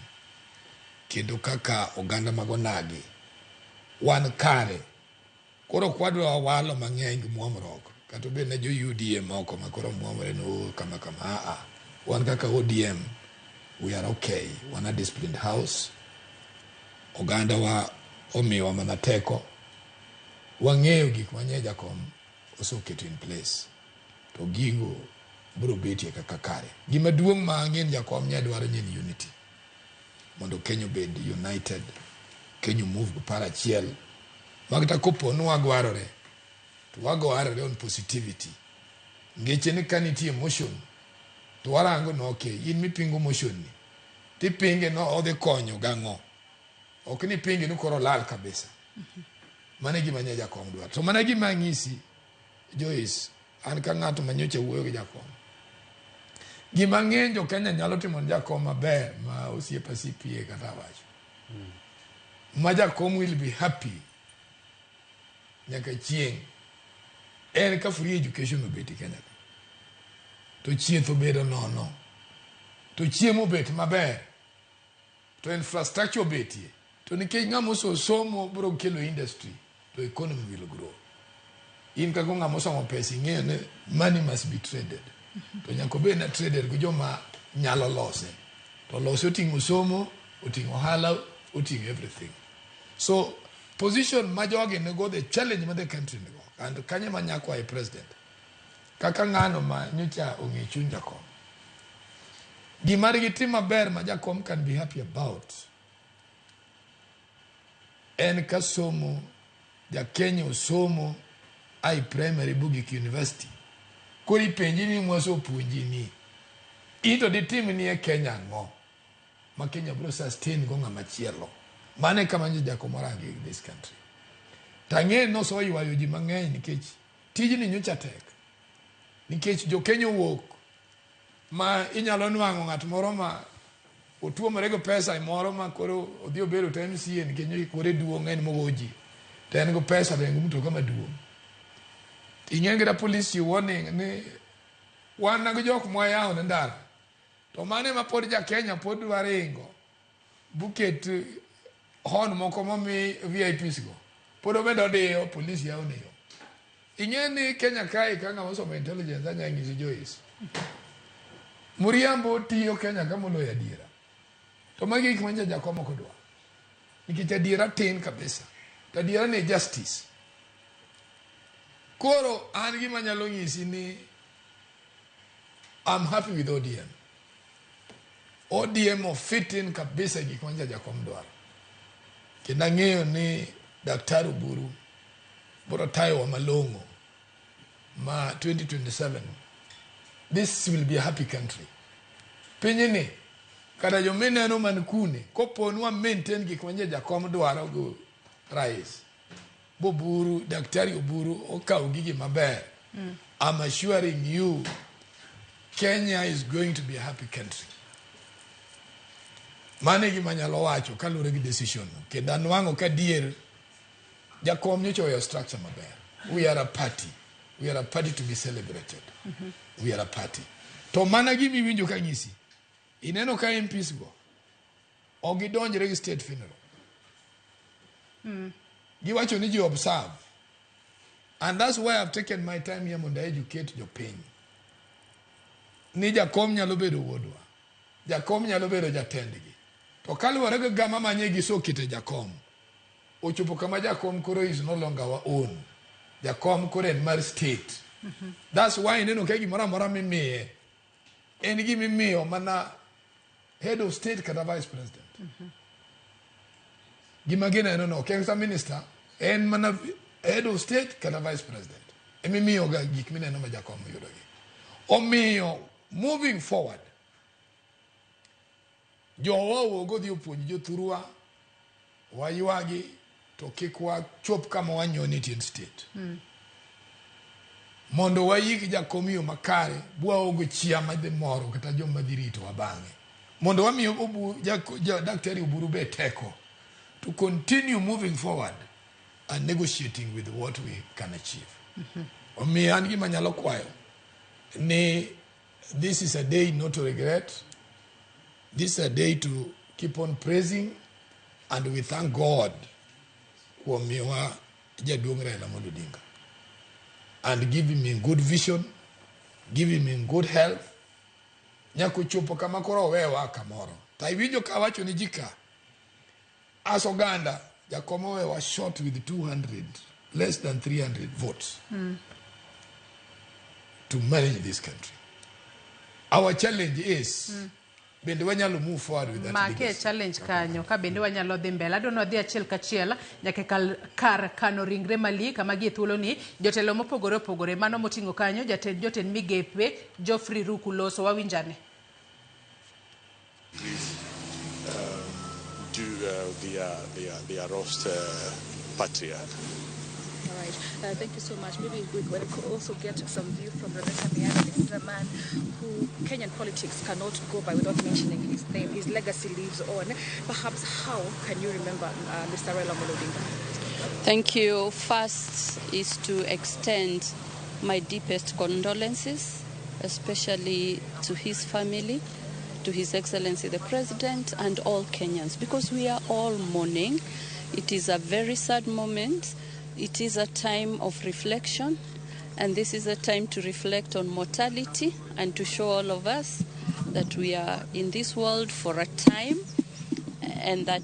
kendo kaka oganda mag onagi wan kare. Koro ok wadwa walo mang'eny gi muomruok kata obed ne jo UDA moko ma koro muomre ni oh, kama kama. Wan kaka ODM we are okay. Wan a disciplined house. Oganda wa omiyowa mana teko. Wang'eyo gik manye jakom oseketo in place. To gigo biro betie kaka kare. Gima duong' ma ang'e ni jakom nye dwaro ni en unity. Mondo Kenya obed united. Kenya move gi paro achiel. Ma kata kopo ni wagwarore, to wagwarore on positivity. Ngeche ni ka nitie motion, to warango ni okay, in mipingo motion ni, tipinge no odhi konyo gang'o. Ok ni pinge ni koro olal kabisa. Mano e gima nye jakom dwaro. To mana gima anyisi, Joyce, an ka ng'ato ma nyocha wuoyo gi jakom. Gima ng'eny jo Kenya nyalo timo ne jakom maber ma osiepa CPA kata wacho. Ma jakom will be happy nyaka chieng' en ka free education obet e Kenya ka. To chieth obedo nono. To chiemo obet maber. To infrastructure obetie. To nikech ng'ama osomo biro kelo industry, to economy will grow. In kaka ng'ama osomo pesa ing'eyo ni money must be traded. To nyaka obed na traded gi joma nyalo lose. To lose oting'o somo, oting'o ohala, oting'o everything. So position ma jogi nigo, the challenge ma the country nigo, and kanyo ma nyakwa e president. Kaka ng'ano ma nyocha ong'e chuny jakom. Gima gitim maber ma jakom can be happy about en ka somo ja Kenya osomo ai primary bogik university. Koro ipenji ni mwasepuonji ni in to ditim ni e Kenya ang'o ma Kenya biro sustain go ng'ama chielo. Mano e kama nyocha jakom orango in this country. Tang'e noseywayo ji mang'eny nikech tijni nyocha tek. Nikech jo Kenya owuok ma inyalo nwang'o ng'at moro ma otuomore gi pesa moro ma koro odhi obedo to MCA nikech nyocha kore duong' en mogo ji. To en gi pesa to en gi mtoka maduong'. Ing'e kata police warning ni wan gi jok mwayawo ne ndara. To mano ema pod ja Kenya pod dwa ringo buket Horn moko momi VIPs go. Pod omedo diyo, police yawo ne yo. Ing'e ni Kenya kae ka ng'ama osomo intelligence anya nyisi Joyce. Muriambo tiyo Kenya ka moloyo adiera. To magi gik ma jakom ok odwa. Nikech adiera tin kabisa. To adiera ni justice. Koro an gima anyalo nyisi ni I'm happy with ODM. ODM ofit in kabisa gik ma jakom dwaro. Kendo ang'eyo ni Daktari Oburu biro tayowa malong'o ma 2027 this will be a happy country. Pinyni kata jomineno man kune kopo ni wa maintain gik ma jakom dwaro go rais Boburu, Daktari Oburu okawo gigi maber. I'm assuring you Kenya is going to be a happy country. Mano e gima anyalo wacho kaluwore gi decision no. Kendo anwang'o ka dier jakom nyocha oweyo structure maber. We are a party. We are a party to be celebrated. We are a party. To mana gima iwinjo ka nyisi. Ineno ka MPs go ok gidonjre gi state funeral. Giwacho ni ji observe. And that's why I've taken my time here mondo educate jopiny. Ni jakom nyalo bedo wuodwa. Jakom nyalo bedo jatendgi. To kaluwore gi gama manye gisokete jakom. Ochopo kama jakom koro is no longer our own. Jakom koro en mar state. That's why ineno ka gimoro amora mimiye en gima mana head of state kata vice president. Gima gineno no, ok en sa minister, en mana head of state kata vice president. Emimiyo ga gik mineno ma jakom yudogi. Omiyo, moving forward, jowa owuog odhi opuonj jothurwa, waywagi to kik wachop kama wanyone tiend state. Mondo wayik jakom yo makare, bwaogo chia madhi moro kata joma dhi ritowa bang'e. Mondo wami Daktari Oburu be teko to continue moving forward and negotiating with what we can achieve. Omiyo an gima anyalo kwayo ni this is a day not to regret. This is a day to keep on praising and we thank God kuom miyowa jaduong' Raila Amolo Odinga and give him good vision, give him good health. Nyaka ochopo kama koro owewa kamoro. To iwinjo ka awacho ni ji ka as oganda jakom owewa short with 200 less than 300 votes to manage this country. Our challenge is bende wanyalo move forward with that Make legacy. challenge kanyo ka bende wanyalo dhi mbele. Adwa ni wadhi achiel kachiel nyaka e kar kano ringre mali kama gie thuoloni jotelo mopogore opogore mano moting'o kanyo jatend jotend migepe Geoffrey Ruku loso wawinjane. Do the arrest patriarch. All right. Thank you so much. Maybe we could also get some view from Rebecca Miano. This is a man who Kenyan politics cannot go by without mentioning his name. His legacy lives on. Perhaps how can you remember Mr. Raila Amolo Odinga? Thank you. First is to extend my deepest condolences, especially to his family, to His Excellency the President, and all Kenyans, because we are all mourning. It is a very sad moment. It is a time of reflection, and this is a time to reflect on mortality and to show all of us that we are in this world for a time and that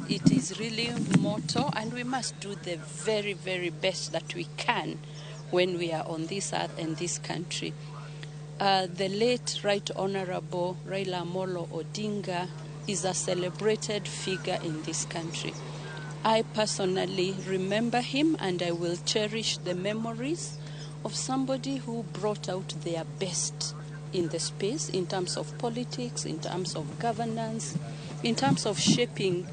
it is really mortal, and we must do the very, very best that we can when we are on this earth and this country. The late Right Honorable Raila Amolo Odinga is a celebrated figure in this country. I personally remember him, and I will cherish the memories of somebody who brought out their best in the space in terms of politics, in terms of governance, in terms of shaping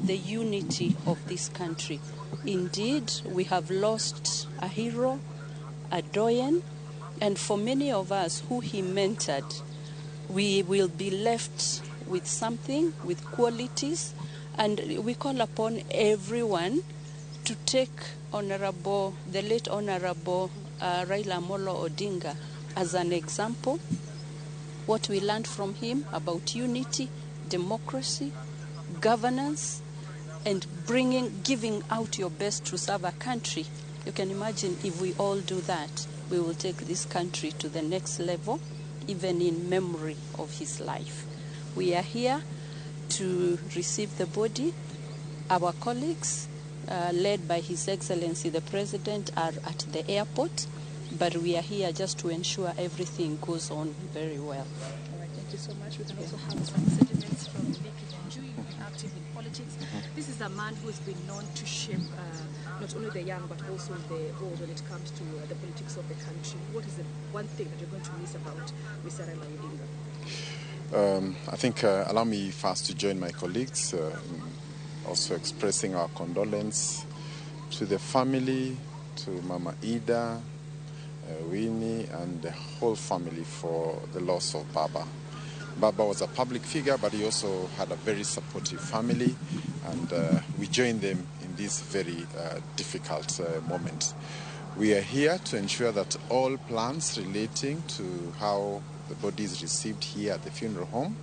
the unity of this country. Indeed, we have lost a hero, a doyen, and for many of us who he mentored, we will be left with something, with qualities, and we call upon everyone to take the late Honorable Raila Amolo Odinga as an example, what we learned from him about unity, democracy, governance, and giving out your best to serve a country. You can imagine if we all do that, we will take this country to the next level, even in memory of his life. We are here to receive the body. Our colleagues, led by His Excellency the President, are at the airport, but we are here just to ensure everything goes on very well. All right, thank you so much. We can also have some sentiments from Lee Kinyanjui, who's been active in politics. This is a man who's been known to shape not only the young but also the old when it comes to the politics of the country. What is the one thing that you're going to miss about Mr. Raila Odinga? I think allow me first to join my colleagues in also expressing our condolence to the family, to Mama Ida, Winnie, and the whole family for the loss of Baba. Baba was a public figure, but he also had a very supportive family, and we join them in this very difficult moment. We are here to ensure that all plans relating to how the body is received here at the funeral home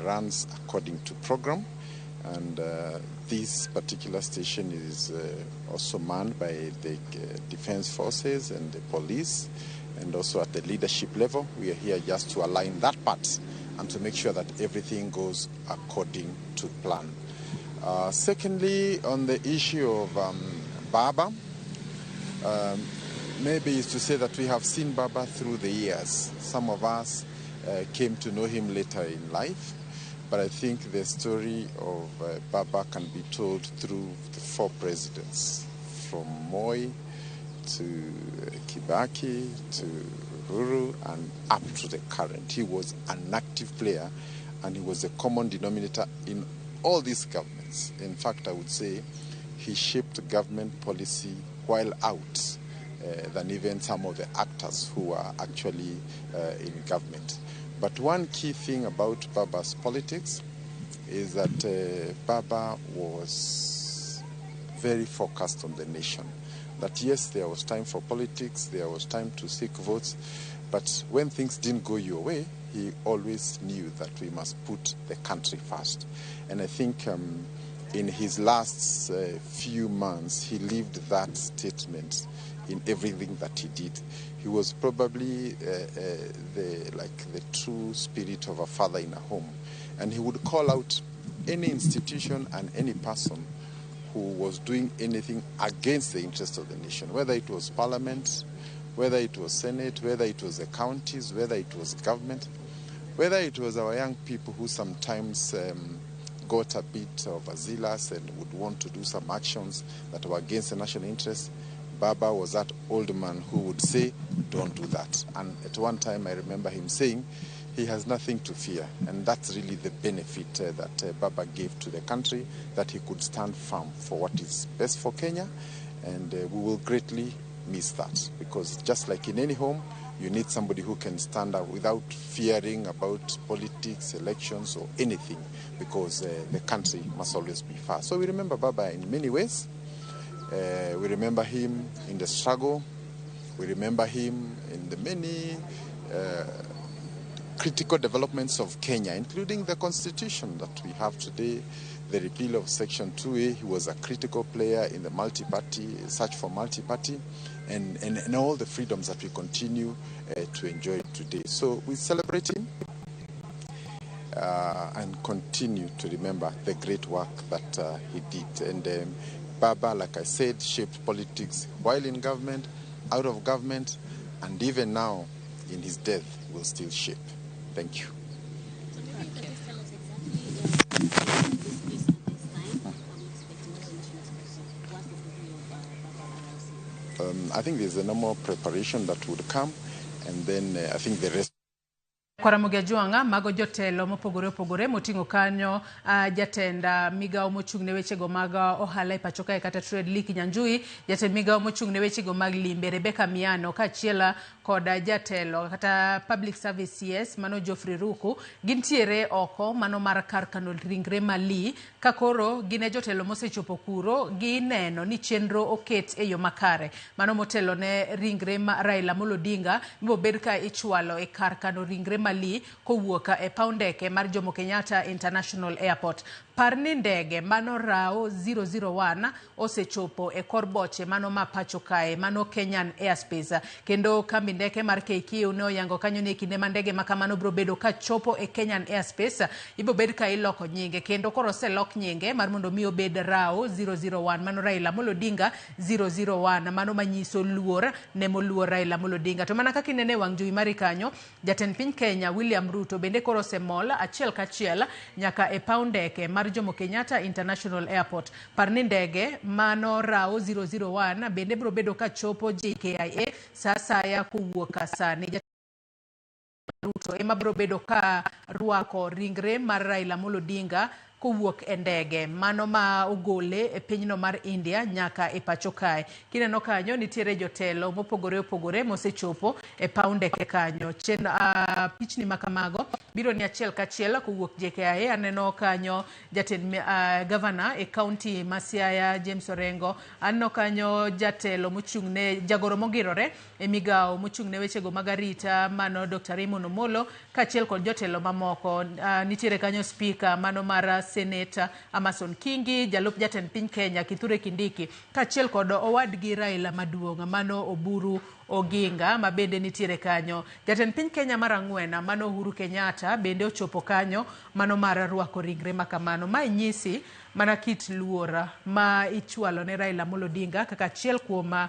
runs according to program. And this particular station is also manned by the defense forces and the police, and also at the leadership level. We are here just to align that part and to make sure that everything goes according to plan. Secondly, on the issue of Baba, maybe it's to say that we have seen Baba through the years. Some of us came to know him later in life. But I think the story of Baba can be told through the four presidents, from Moi to Kibaki to Uhuru and up to the current. He was an active player, and he was a common denominator in all these governments. In fact, I would say he shaped government policy while out than even some of the actors who are actually in government. But one key thing about Baba's politics is that Baba was very focused on the nation. That yes, there was time for politics, there was time to seek votes, but when things didn't go your way, he always knew that we must put the country first. And I think in his last few months, he lived that statement in everything that he did. He was probably the true spirit of a father in a home. And he would call out any institution and any person who was doing anything against the interest of the nation, whether it was parliament, whether it was Senate, whether it was the counties, whether it was government, whether it was our young people who sometimes got a bit overzealous and would want to do some actions that were against the national interest. Baba was that old man who would say, don't do that. And at one time I remember him saying, he has nothing to fear. And that's really the benefit that Baba gave to the country, that he could stand firm for what is best for Kenya. And we will greatly miss that, because just like in any home, you need somebody who can stand up without fearing about politics, elections, or anything, because the country must always be first. So we remember Baba in many ways. We remember him in the struggle. We remember him in the many critical developments of Kenya, including the constitution that we have today, the repeal of Section 2A. He was a critical player in the multi-party, search for multi-party, and all the freedoms that we continue to enjoy today. So we celebrate him and continue to remember the great work that he did. And Baba, like I said, shaped politics while in government, out of government, and even now in his death will still shape. Thank you. So maybe you can just tell us exactly this piece at this time. Are we expecting to what's the story of Baba? I think there's a normal preparation that would come, and then I think the rest. Ramogi Ajwang'a mago jotelo mopogore opogore moting'o kanyo jatend migawo mochung' ne wechego mag ohala e pacho kae kata Trade Lee Kinyanjui, jatend migawo mochung' ne wechego mag limbe Rebecca Miano, kaachiel kod jatelo kata Public Service CS mano Geoffrey Ruku, gintiere oko mano mar kar kano ringre ma Lee ka koro gin e jotelo mosechopo kuro gineno ni chenro oket e yo makare mano motelo ne ringre ma Raila Amolo Odinga mibobed ka ichwalo e kar kano ringre ma mali kowuok e paw ndeke mar Jomo Kenyatta International Airport. Par ni ndege mano RAO 001 osechopo e kor boche mano ma pacho kae, mano Kenyan Airspace. Kendo kambi ndeke mar KQ ne oyango kanyo ni e kinde ma ndege ma kamano biro bedo ka chopo e Kenyan Airspace, ibiro bed ka iloko nyinge. Kendo koro oselok nyinge mar mondo mi obed RAO 001, mano Raila Amolo Odinga 001, mano manyiso luor ne moluor Raila Amolo Odinga. To mana kaka inene e wang' jowi mari kanyo, jatend piny Kenya William Ruto bende koro osemol achiel kachiel nyaka e paw ndeke mar Jomo Kenyatta International Airport. Par ni ndege mano RAO 001 bende biro bedo ka chopo JKIA sa asaya kowuok sani. Ruto ema biro bedo ka rwako ringre mar Raila Amolo Odinga kowuok e ndege mano ma ogole e pinyno mar India nyaka e pacho kae. Kineno kanyo nitiere jotelo mopogore opogore mosechopo e paw ndeke kanyo. Chen, pichni ma kamago biro ni achiel kachiel kowuok JKIA. Aneno kanyo jatend gavana e kaunti ma Siaya James Orengo. Aneno kanyo jatelo mochung' ne jagoro mogirore e migawo mochung' ne wechego mag arita mano Dr. Raymond Omolo kaachiel kod jotelo mamoko. Nitiere kanyo spika mano mar Senate Amason Kingi, jalup jatend piny Kenya Kithure Kindiki kaachiel kod owadgi Raila maduong' mano Oburu Oginga ma bende nitiere kanyo. Jatend piny Kenya mar ang'wen mano Uhuru Kenyatta bende ochopo kanyo mano mar rwako ringre ma kamano. Mae nyisi mana kit luor ma ichwalo ne Raila Amolo Odinga kaka achiel kuom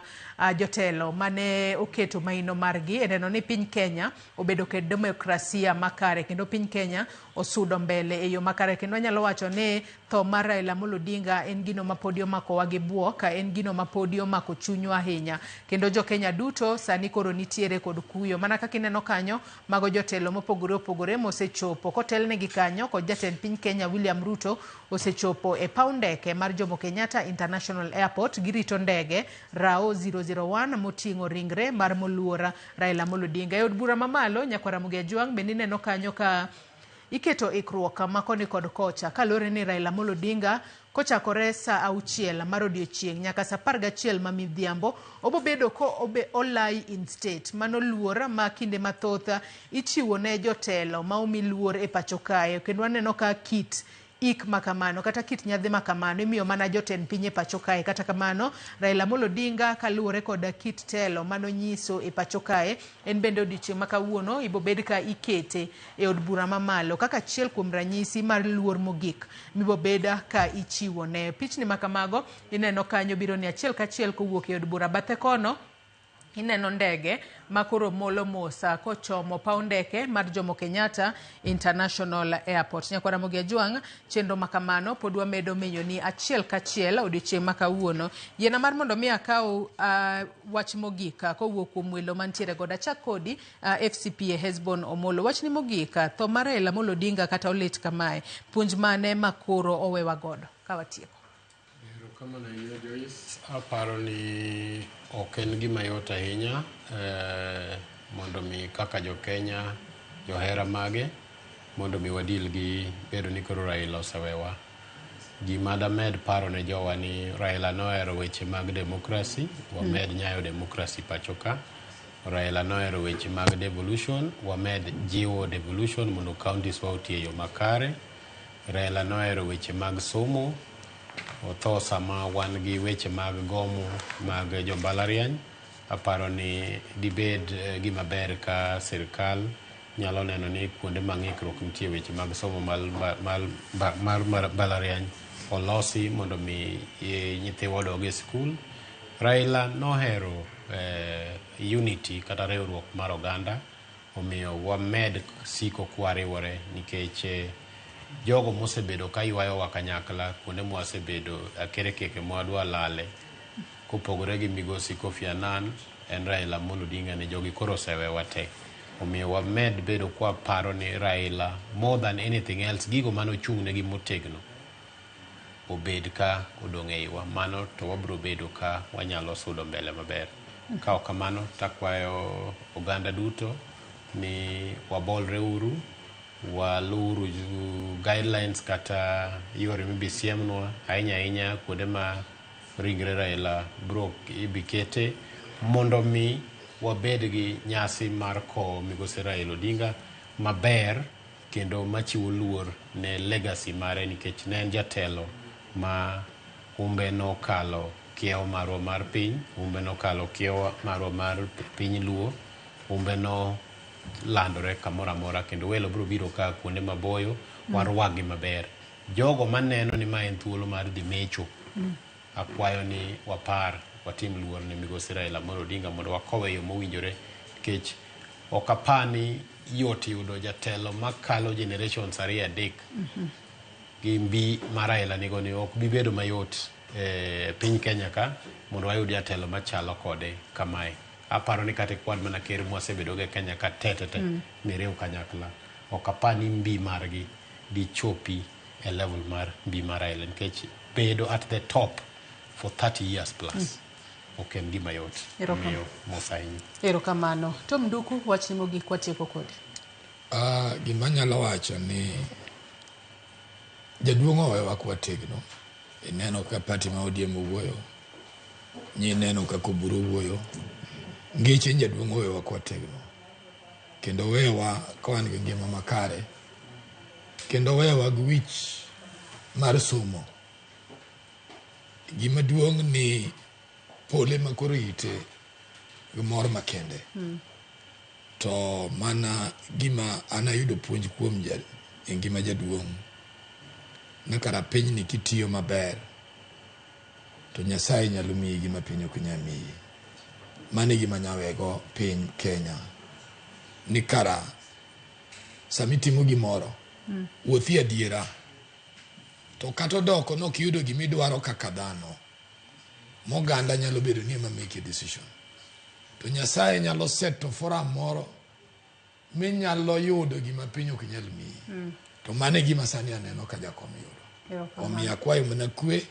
jotelo mane oketo maino margi e neno ni piny Kenya obedo kod demokrasia makare kendo piny Kenya osudo mbele e yo makare. Kendo anyalo wacho ni tho mar Raila Amolo Odinga en gino ma podi omakowa gi buok, en gino ma podi omako chunywa ahinya. Kendo jo Kenya duto sani koro nitiere kod kuyo. Mana kaka ineno kanyo, mago jotelo mopogore opogore mosechopo kotelnegi kanyo kod jatend piny Kenya William Ruto osechopo e paw ndeke mar Jomo Kenyatta International Airport. Girito ndege RAO 001 moting'o ringre mar moluor Raila Amolo Odinga. E od bura mamalo nyakwar Ramogi Ajwang' bende ineno kanyo ka iketo ikruok ma koni kod kocha kaluwore ni Raila Amolo Odinga kochakore saa 6 mar odiochieng' nyaka saa 11 ma midhiambo obobedo ko olai in state. Mano luor ma kinde mathoth ichiwo ne jotelo ma omi luor e pacho kae. Kendo waneno ka kit ik makamano kata kit nyadhi makamano imiyo mana jotend piny e pacho kae. Kata kamano Raila Amolo Odinga kaluwore kod kit telo manonyiso e pacho kae, en bende odiochieng' ma kawuono ibobed ka ikete e od bura mamalo kaka achiel kuom ranyisi mar luor mogik mibobed ka ichiwo ne. Pichni makamago ineno kanyo biro ni achiel kachiel kowuok e od bura. Bathe kono ineno ndege ma koro molo mosa kochomo paw ndeke mar Jomo Kenyatta International Airport. Nyakwar Ramogi Ajwang', chenro makamano pod wamedo menyo ni achiel kachiel odiochieng' ma kawuono. Yiena mar mondo mi akaw wach mogik kowuok kuom welo mantiere godo. Achak kodi FCPA Hesbon Omolo. Wachni mogik, tho mar Raila Amolo Odinga kata olit kamae, puonj mane ma koro owewa godo ka watieko? Erokamano ahinya Joyce. Aparo ni ok en gima yot ahinya mondo mi kaka jo Kenya, johera mage, mondo mi wadil gi bedo ni koro Raila osewewa. Gima damed paro ne jowa ni Raila nohero weche mag demokrasi, wamed nyayo demokrasi pacho ka. Raila nohero weche mag devolution, wamed jiwo devolution mondo counties wa oti e yo makare. Raila nohero weche mag somo, otho sama wan gi weche mag gomo mag jo mbalariany. Aparo ni dibed gima ber ka sirikal nyalo neno ni kuonde ma ng'ikruok nitie weche mag somo mar mbalariany olosi mondo mi nyithiwa odog e skul. Raila nohero unity kata riwruok mar oganda, omiyo wamed siko kwariwore nikech jogo mosebedo ka ywayowa kanyakla kuonde mwasebedo akerekeke mwadwa lale kopogore gi migosi Kofi Annan en Raila Amolo Odinga ni jogi koro osewewa te. Omiyo wamed bedo kwaparo ni Raila more than anything else gigo mane ochung' negi motegno obed ka odong' e iwa. Mano to wabiro bedo ka wanyalo sudo mbele maber. Ka ok kamano takwayo oganda duto ni wabolre uru, waluwuru guidelines kata yore mibisiemnwa ahinya ahinya kuonde ma ringre Raila biro ibikete mondo mi wabed gi nyasi mar kowo migosi Raila Odinga maber kendo machiwo luor ne legacy mare nikech ne en jatelo ma humbe nokalo kiewo marwa mar piny, humbe nokalo kiewo marwa mar piny Luo, humbe no landore kamoro amora kendo welo biro biro ka kuonde maboyo warwakgi maber. Jogo maneno ni ma en thuolo mar dhi mecho akwayo ni wapar watim luor ne migosi Raila Amolo Odinga mondo wakowe e yo mowinjore nikech ok apar ni yot yudo jatelo makalo generations ariyo adek gi mbi ma Raila nigo ni ok bi bedo mayot e piny Kenya ka mondo wayud jatelo machalo kode kamae. Aparo ni kata ikwan mana ker mwasebedo go e Kenya ka te te te miriw kanyakla ok apar ni mbi margi dichopi e level mar mbi mar Raila nikech bedo at the top for 30 years plus ok en gima yot. Omiyo mos ahinya. Erokamano. Tom Nduku, wachni mogik watieko kodi. Gima anyalo wacho ni jaduong' owewa kwategno. Ineno ka party ma ODM owuoyo, nyineno kaka Oburu owuoyo. Ngeche ni jaduong' owewa kwategno. Kendo owewa ka wan gi ngima makare. Kendo owewa gi wich mar somo. Gima duong' ni pole ma koro ite gi mor makende. To mana gima an ayudo puonj kuom e ngima jaduong' ni kara pinyni kitiyo maber to Nyasaye nyalo miyi gima piny ok nyal miyi. Mano e gima anyawego piny Kenya. Ni kara sama itimo gimoro, wuothie adiera. To kata odoko ni ok iyudo gima idwaro kaka dhano, moganda nyalo bedo ni ema make a decision. To Nyasaye nyalo seto forum moro minyalo yudo gima piny ok nyal miyi. To mano e gima sani aneno ka jakom yudo. Omiyo akwayo mana kwe,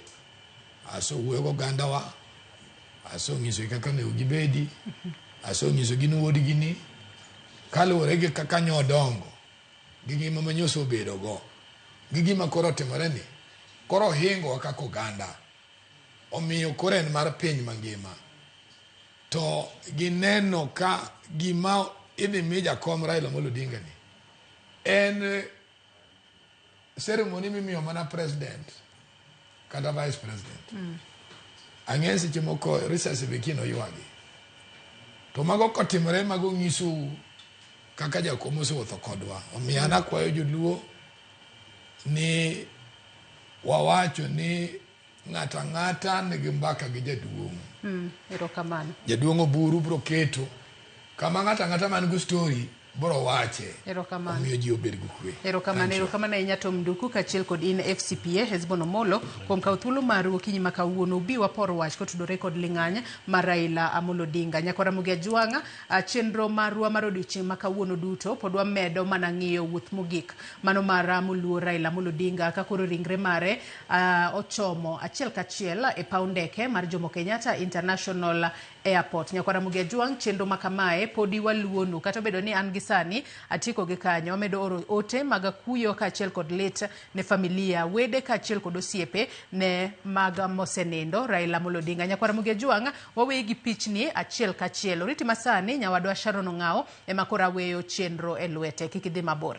asewuoyo gi ogandawa, asenyisogi kaka onego gibedi, asenyisogi ni wuodgi ni kaluwore gi kaka nyodongo gi ngima ma nyosa obedogo gi gima koro otimore ni koro ohingowa kaka oganda. Omiyo koro en mar piny mangima. To gineno ka gima idhi mi jakom Raila Amolo Odinga ni en ceremony mimiyo mana president kata vice president. Ang'e seche moko risasi be kino ywagi. To mago kotimore mago nyisou kaka jakom osewuotho kodwa. Omiyo an akwayo joluo ni wawacho ni ng'ato ang'ata nigi mbaka gi jaduong'. Erokamano. Jaduong' Oburu biro keto kama ng'ato ang'ata man gi story biro wache. Erokamano. Omiyo ji obed gi kwe. Erokamano, erokamano ahinya Tom Nduku kaachiel kod in FCPA Hesbon Omolo kuom kawo thuolo maru okinyi ma kawuono ubi wapor wach kotudore kod ling'any mar Raila Amolo Odinga. Nyakwa Ramogi Ajwang'a, chenro marwa mar odiochieng' ma kawuono duto pod wamedo mana ng'iyo wuoth mogik mano mar moluor Raila Amolo Odinga ka koro ringre mare ochomo achiel kachiel e paw ndeke mar Jomo Kenyatta International Airport. Nyakwa Ramogi Ajwang', chenro ma kamae podi waluonu kata obedo ni an gi sani atieko gi kanyo. Amedo oro ote mag kuyo kaachiel kod lit ne familia, wede kaachiel kod osiepe ne mag mosenindo Raila Amolo Odinga. Nyakwa Ramogi Ajwang', waweyi gi pichni achiel kachiel. Oriti masani nyawadwa Sharon Ong'ao ema koro aweyo chenro e lwete. Kik idhi mabor.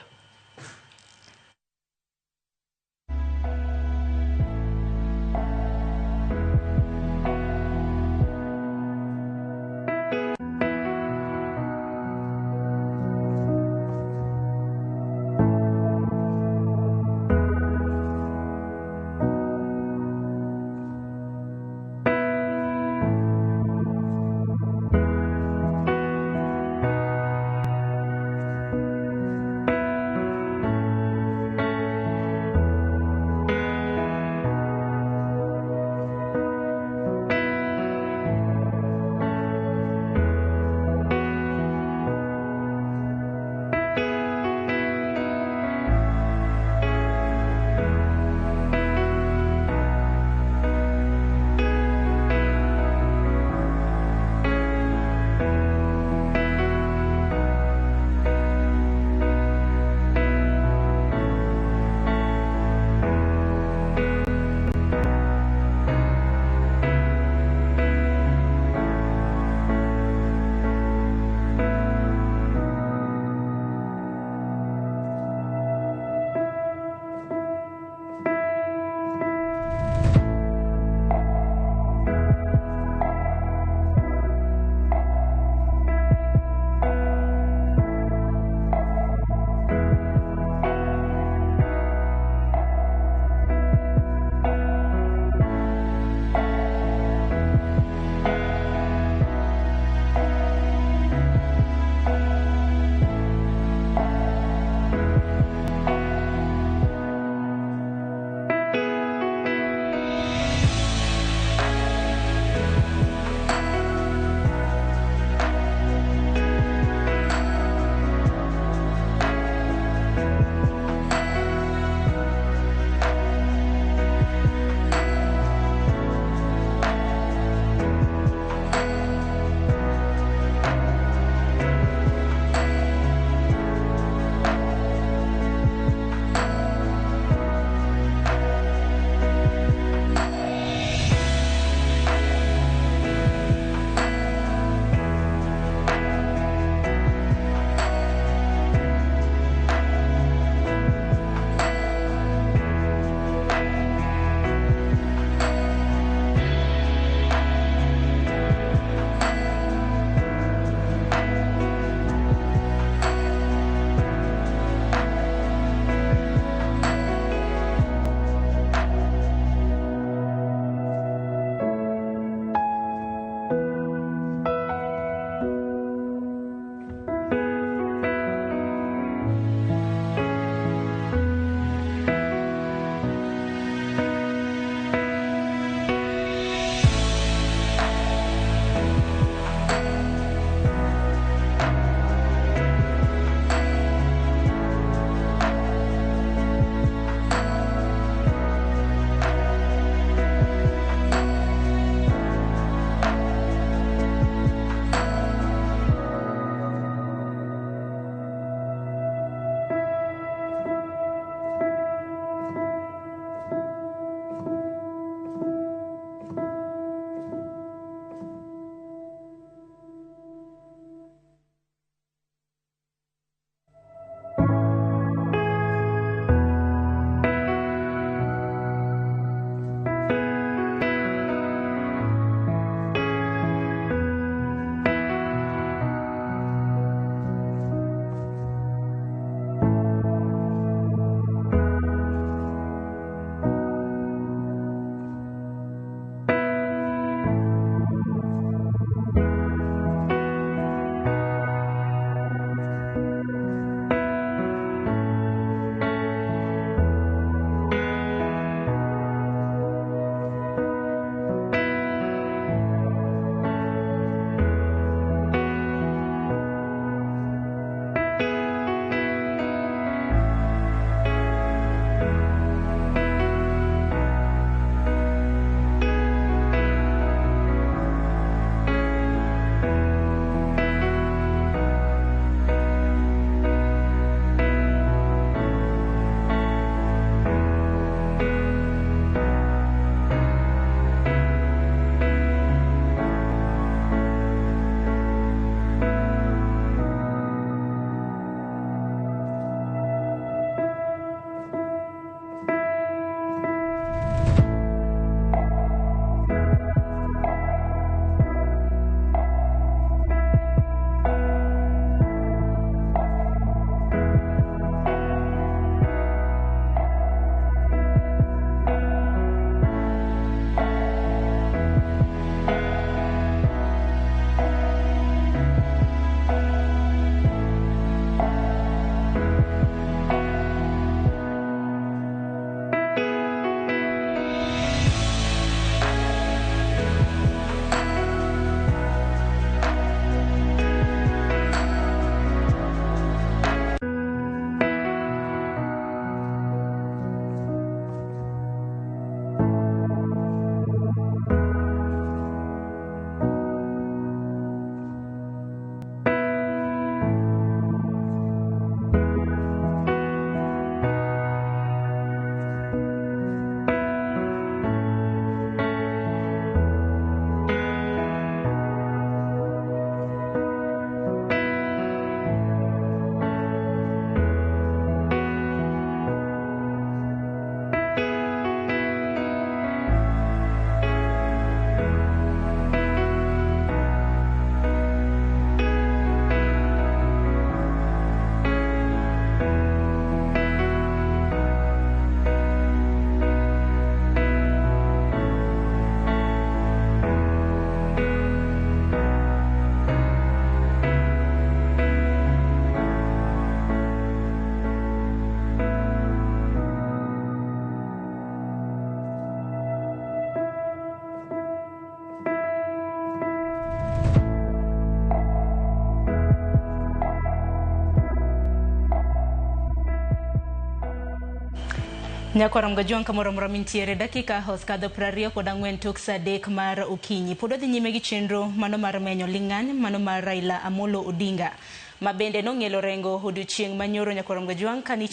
Nyakwar Mgajwang' kamoro amora mintiere dakika osekadho 24 tok saa 3 mar okinyi. Pod wadhi nyime gi chenro mano mar menyo ling'any mano mar Raila Amolo Odinga ma bende nong'ielo rengo odiochieng' manyoro. Nyakwar Mgajwang' kane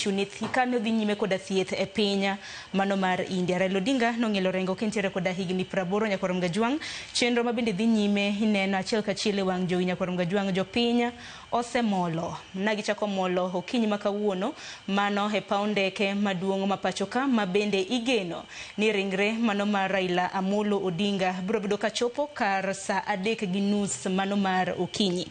odhi nyime koda thieth e piny mano mar India. Raila Odinga nong'ielo rengo kentiere koda higni 80. Nyakwar Mgajwang' chenro ma bende dhi nyime ineno achiel kachiel e wang' jowi. Nyakwar Mgajwang' jopiny osemolo na gichako molo okinyi ma kawuono mano e paw ndeke maduong' ma pacho ka ma bende igeno ni ringre mano mar Raila Amolo Odinga biro bedo kachopo kar saa 3:30 mano mar okinyi.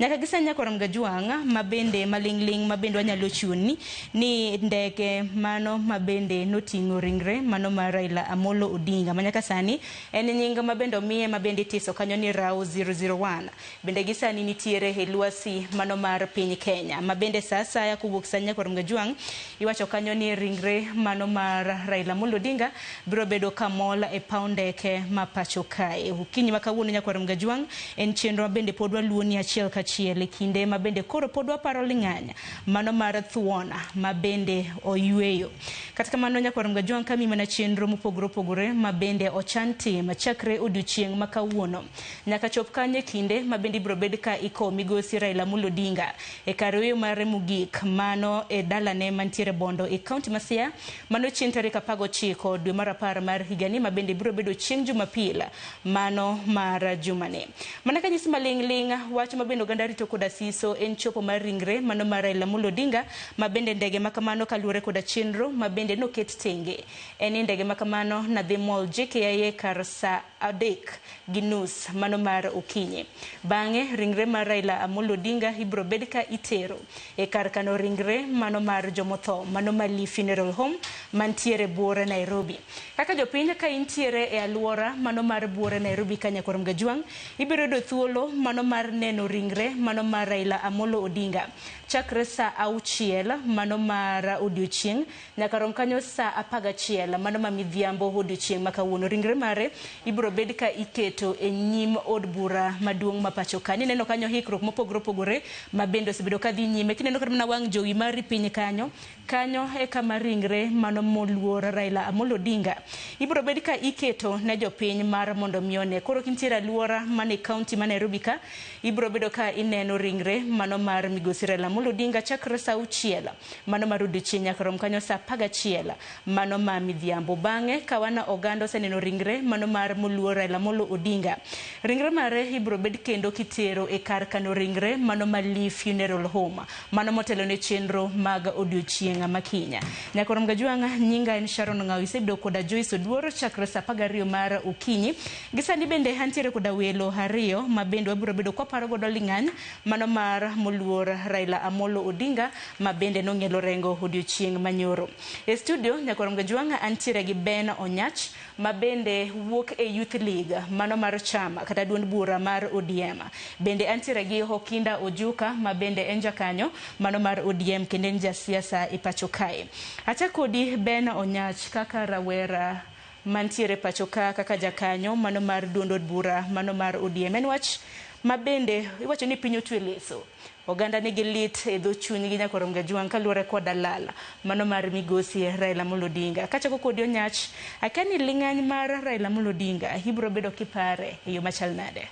Nyaka gi sani Nyakwar Mgajwang' ma bende maling'ling' ma bende wanyalo chiwoni ni ndeke mano ma bende noting'o ringre mano mar Raila Amolo Odinga ma nyaka sani en nying ma bende omiye ma bende itiso kanyo ni RAO 001 bende gi sani nitiere e lwasi mano mar piny Kenya ma bende saa asaya kowuok sani. Nyakwar Mgajwang' iwacho kanyo ni ringre mano mar Raila Amolo Odinga biro bedo kamol e paw ndeke ma pacho kae okinyi ma kawuono. Nyakwar Mgajwang' en chenro ma bende pod waluwo ni achiel kachiel e kinde ma bende koro pod waparo ling'any mano mar thuona ma bende oyweyo. Kata kamano Nyakwar Mgajwang' kami mana chenro mopogore opogore ma bende ochan tim chakre odiochieng' ma kawuono nyaka chop kanyo e kinde ma bende ibiro bed ka iko migosi Raila Amolo Odinga e kar yweyo mare mogik mano e dalane mantiere Bondo e kaunti ma Siaya mano chieng' tarik 19 dwe mar 10 mar higani ma bende biro bedo chieng' Jumapil mano mar jumani. Mana kanyisi maling'ling' wach ma bende oganda rito koda siso en chopo mar ringre mano mar Raila Amolo Odinga ma bende ndege ma kamano kaluwore koda chenro ma bende noket tenge en ni ndege ma kamano nadhi mol JKIA kar saa 3:30 mano mar okinyi. Bang'e ringre mar Raila Amolo Odinga ibiro bed ka itero e kar kano ringre mano mar jomotho mano mar Lee Funeral Home mantiere buore Nairobi. Kaka jopiny ka intiere e aluora mano mar buore Nairobi ka Nyakwar Mgajwang' ibiro yudo thuolo mano mar neno ringre mano mar Raila Amolo Odinga chakre saa 6 mano mar odiochieng' nyaka rom kanyo saa 11 mano ma midhiambo odiochieng' ma kawuono. Ringre mare ibiro bed ka iketo e nyim od bura maduong' ma pacho ka. Nineno kanyo hikruok mopogore opogore ma bende osebedo ka dhi nyime. Kineno kata mana wang' jowi mari piny kanyo kanyo e kama ringre mano moluor Raila Amolo Odinga ibiro bed ka iketo ne jopiny mar mondo mi one. Koro kintiere aluora mane kaunti ma Nairobi ka ibiro bedo ka ineno ringre mano mar migosi Raila Amolo Odinga chakre saa 6 mano mar odiochieng' nyaka rom kanyo saa 11 mano ma midhiambo. Bang'e ka wana oganda oseneno ringre mano mar moluor Raila Amolo Odinga, ringre mare ibiro bed kendo kitero e kar kano ringre mano mar Lee Funeral Home mano motelo ne chenro mag odiochieng' ma kinya. Nyakwar Mgajwang' nyinga en Sharon Ng'aw, isebedo koda Joyce Oduor chakre saa 12 mar okinyi. Gi sani bende antiere koda welo ariyo ma bende wabiro bedo kwaparo godo ling'any mano mar moluor Raila Amolo Odinga ma bende nong'ielo rengo odiochieng' manyoro. E studio Nyakwar Mgajwang' antiere gi Ben Onyach ma bende wuok e Youth League mano mar chama kata duond bura mar ODM. Bende antiere gi Okinda Ojuka ma bende en jakanyo mano mar ODM kendo en jasiasa e pacho kae. Achako kodi Ben Onyach kaka rawera mantiere pacho ka kaka jakanyo mano mar duond od bura mano mar ODM. En wach ma bende iwacho ni piny otwe leso. Oganda nigi lit e dho chunygi Nyakwar Mgajwang' kaluwore koda lal mano mar migosi Raila Amolo Odinga. Kachako kodi Onyach, akia ni ling'any mar Raila Amolo Odinga ibiro bedo kipare e yo machal nade?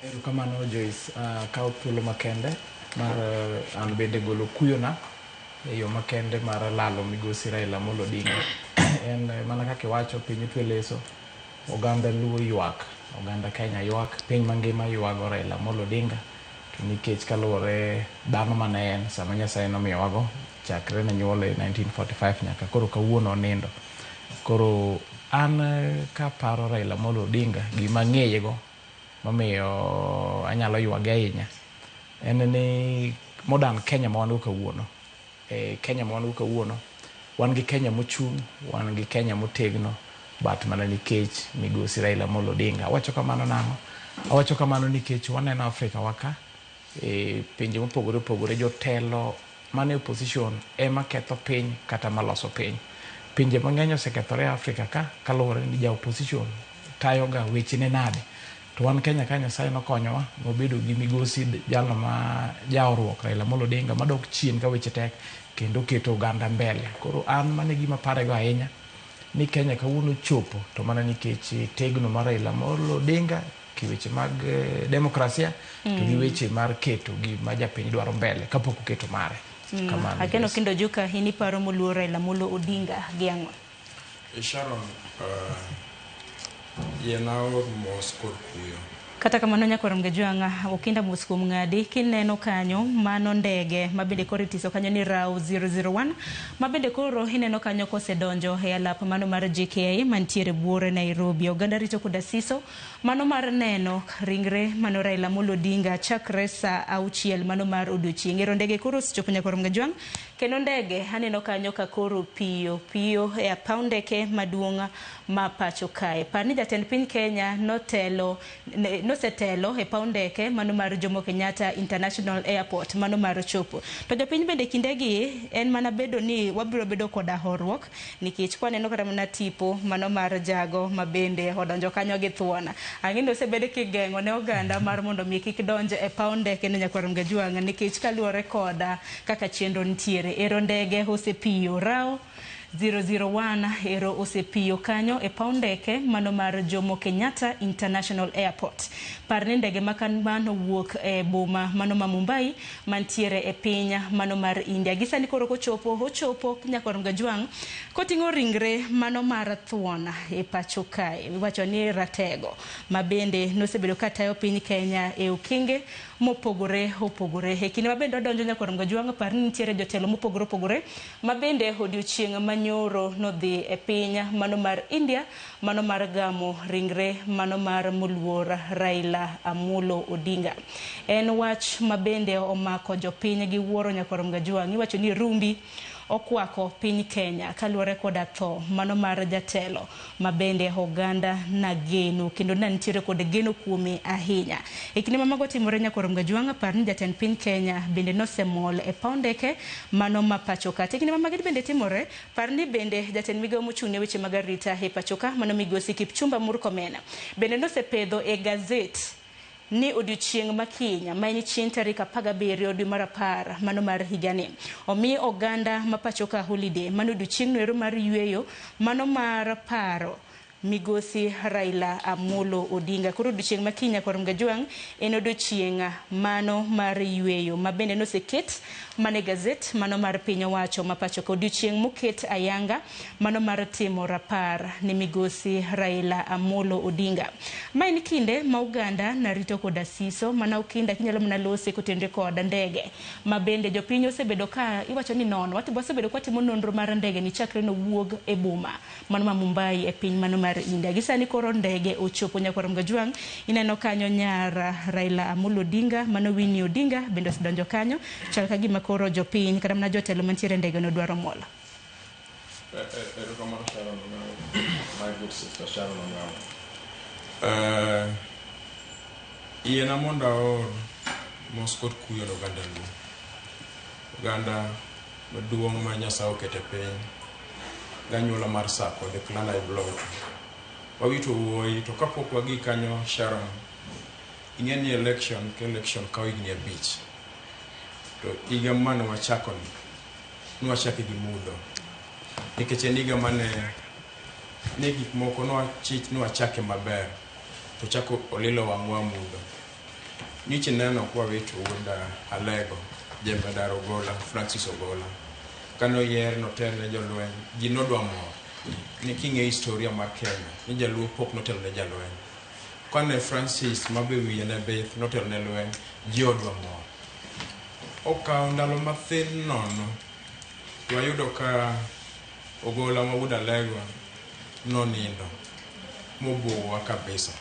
Erokamano Joyce, akawo thuolo makende mar an bende golo kuyona e yo makende mar lalo migosi Raila Amolo Odinga. En mana kaka iwacho, piny otwe leso, oganda Luo ywak, oganda Kenya ywak, piny mangima ywago Raila Amolo Odinga. To nikech kaluwore dhano mane en sama Nyasaye nomiyowago chakre ne nyuole 1945 nyaka koro kawuono onindo. Koro an kaparo Raila Amolo Odinga, gima ang'eyego momiyo anyalo ywage ahinya en ni modern Kenya ma wan go kawuono, Kenya ma wan go kawuono, wan gi Kenya mochung', wan gi Kenya motegno, but mana nikech migosi Raila Amolo Odinga. Awacho kamano nang'o? Awacho kamano nikech waneno Afrika wa ka, pinje mopogore opogore, jotelo mane opposition ema ketho piny kata maloso piny. Pinje mang'eny osekethore Afrika ka kaluwore ni ja opposition tayoga wechene nade. To wan Kenya ka Nyasaye nokonyowa, wabedo gi migosi jalno ma jaoruok Raila Amolo Odinga madok chien ka weche tek kendo keto oganda mbele. Koro an mano e gima aparego ahinya ni Kenya kawuono chopo to mana nikech tegno mar Raila Amolo Odinga kiweche mag demokrasia to gi weche mar keto gima japiny dwaro mbele kapok oketo mare. Kamano. Akeno Kindo Juka, in iparo moluor Raila Amolo Odinga gi ang'o? Sharon, yiena aor mos kod kuyo. Kata kamano nyakwar Mgajwang'a okinda mos kuom ng'adi kineno kanyo mano ndege ma bende koro itiso kanyo ni RAW 001 ma bende koro ineno kanyo kosedonjo e alap mano mar JKIA mantiere buore Nairobi. Oganda rito koda siso mano mar neno ringre mano Raila Amolo Odinga chakre saa 6 mano mar odiochieng'. Ero ndege koro osechopo nyakwar Mgajwang' kendo ndege aneno kanyo ka koro piyo piyo e apaw ndeke maduong' ma pacho kae. Par ni jatend piny Kenya nosetelo e paw ndeke mano mar Jomo Kenyatta International Airport mano mar chopo. To jopiny bende kindegi en mana bedo ni wabiro bedo koda horuok nikech kwaneno kata mana tipo mano mar jago ma bende odonjo kanyo gi thuona. Ang'e ni osebedo kigeng'o ne oganda mar mondo mi kik donj e paw ndeke no nyakwar Mgajwang' nikech kaluwore koda kaka chenro nitiere. Ero ndege osepiyo RAW 001 ero osepiyo kanyo e paw ndeke mano mar Jomo Kenyatta International Airport. Par ni ndege makamano wuok e boma mano ma Mumbai mantiere e piny mano mar India. Gisani koro kochopo ochopo nyakwar Mgajwang' koting'o ringre mano mar thuon e pacho kae. Iwacho ni ratego ma bende nosebedo katayo piny Kenya e okenge mopogore opogore. E kinde ma bende odonjo nyakwar Mgajwang' par ni nitiere jotelo mopogore opogore ma bende odiochieng' manyoro nodhi e piny mano mar India mano mar gamo ringre mano mar moluor Raila Amolo Odinga. En wach ma bende omako jopiny gi wuoro nyakwar Mgajwang'. Iwacho ni rumbi okwako piny Kenya kaluwore koda tho mano mar jatelo ma bende oganda nageno kendo na nitiere kod geno kuome ahinya. E kinde ma mago timore nyakwar Mgajwang' par ni jatend piny Kenya bende nosemol e paw ndeke mano ma pacho ka. E kinde ma magi bende timore par ni bende jatend migawo mochung' ne weche mag arita e pacho ka mano migosi Kipchumba Murkomen bende nosepedho e gazet ni odiochieng' makiny ma en chieng' tarik 17 dwe mar 10 mano mar higani omi oganda ma pacho ka holiday mano odiochieng' noero mar yweyo mano mar paro migosi Raila Amolo Odinga. Koro odiochieng' makiny nyakwar Mgajwang' en odiochieng' mano mar yweyo ma bende noseket mane gazet mano mar piny owacho ma pacho ka. Odiochieng' moket ayanga mano mar timo rapar ne migosi Raila Amolo Odinga. Ma en kinde ma oganda narito koda siso mana okinda kinyalo mana lose kotenre koda ndege ma bende jopiny osebedo ka iwacho ni nono wasebedo ka watimo nonro mar ndege ni chakre nowuog e boma mano ma Mumbai e piny mano mar India. Gisani koro ndege ochopo nyakwar Mgajwang' ineno kanyo nyar Raila Amolo Odinga mano Winnie Odinga bende osedonjo kanyo chal ka gima koro jopiny kata mana jotelo mantiere e ndege no dwaro mol. Erokamano Sharon Ong'awo, my good sister Sharon Ong'awo. Yiena mondo aor mos kod kuyo ne oganda Luo. Oganda maduong' ma Nyasaye oketo e piny ganyuola mar Sako, the clan I belong to. Wawito wuoyi to kapok wagik kanyo Sharon, ing'e ni election ka election kawo higni 5. To higa mane wachako ni, nwachake gi mudho. Nikech en higa mane ne gik moko nwachich ni wachake maber to chako olilo wang'wa mudho. Nyocha ineno kwawito wuod Alego, Jemedar Ogola, Francis Ogola. Kane oyier notel ne jolweny, ji nodwa mor. Ni king'e historia mar Kenya, ni jaluo pok notelo ne jalweny. Kane Francis mabe wiye ne bith notelo ne lweny, ji odwa mor. Okawo ndalo mathin nono, to wayudo ka Ogola ma wuod Alego nonindo mobuogowa kabisa.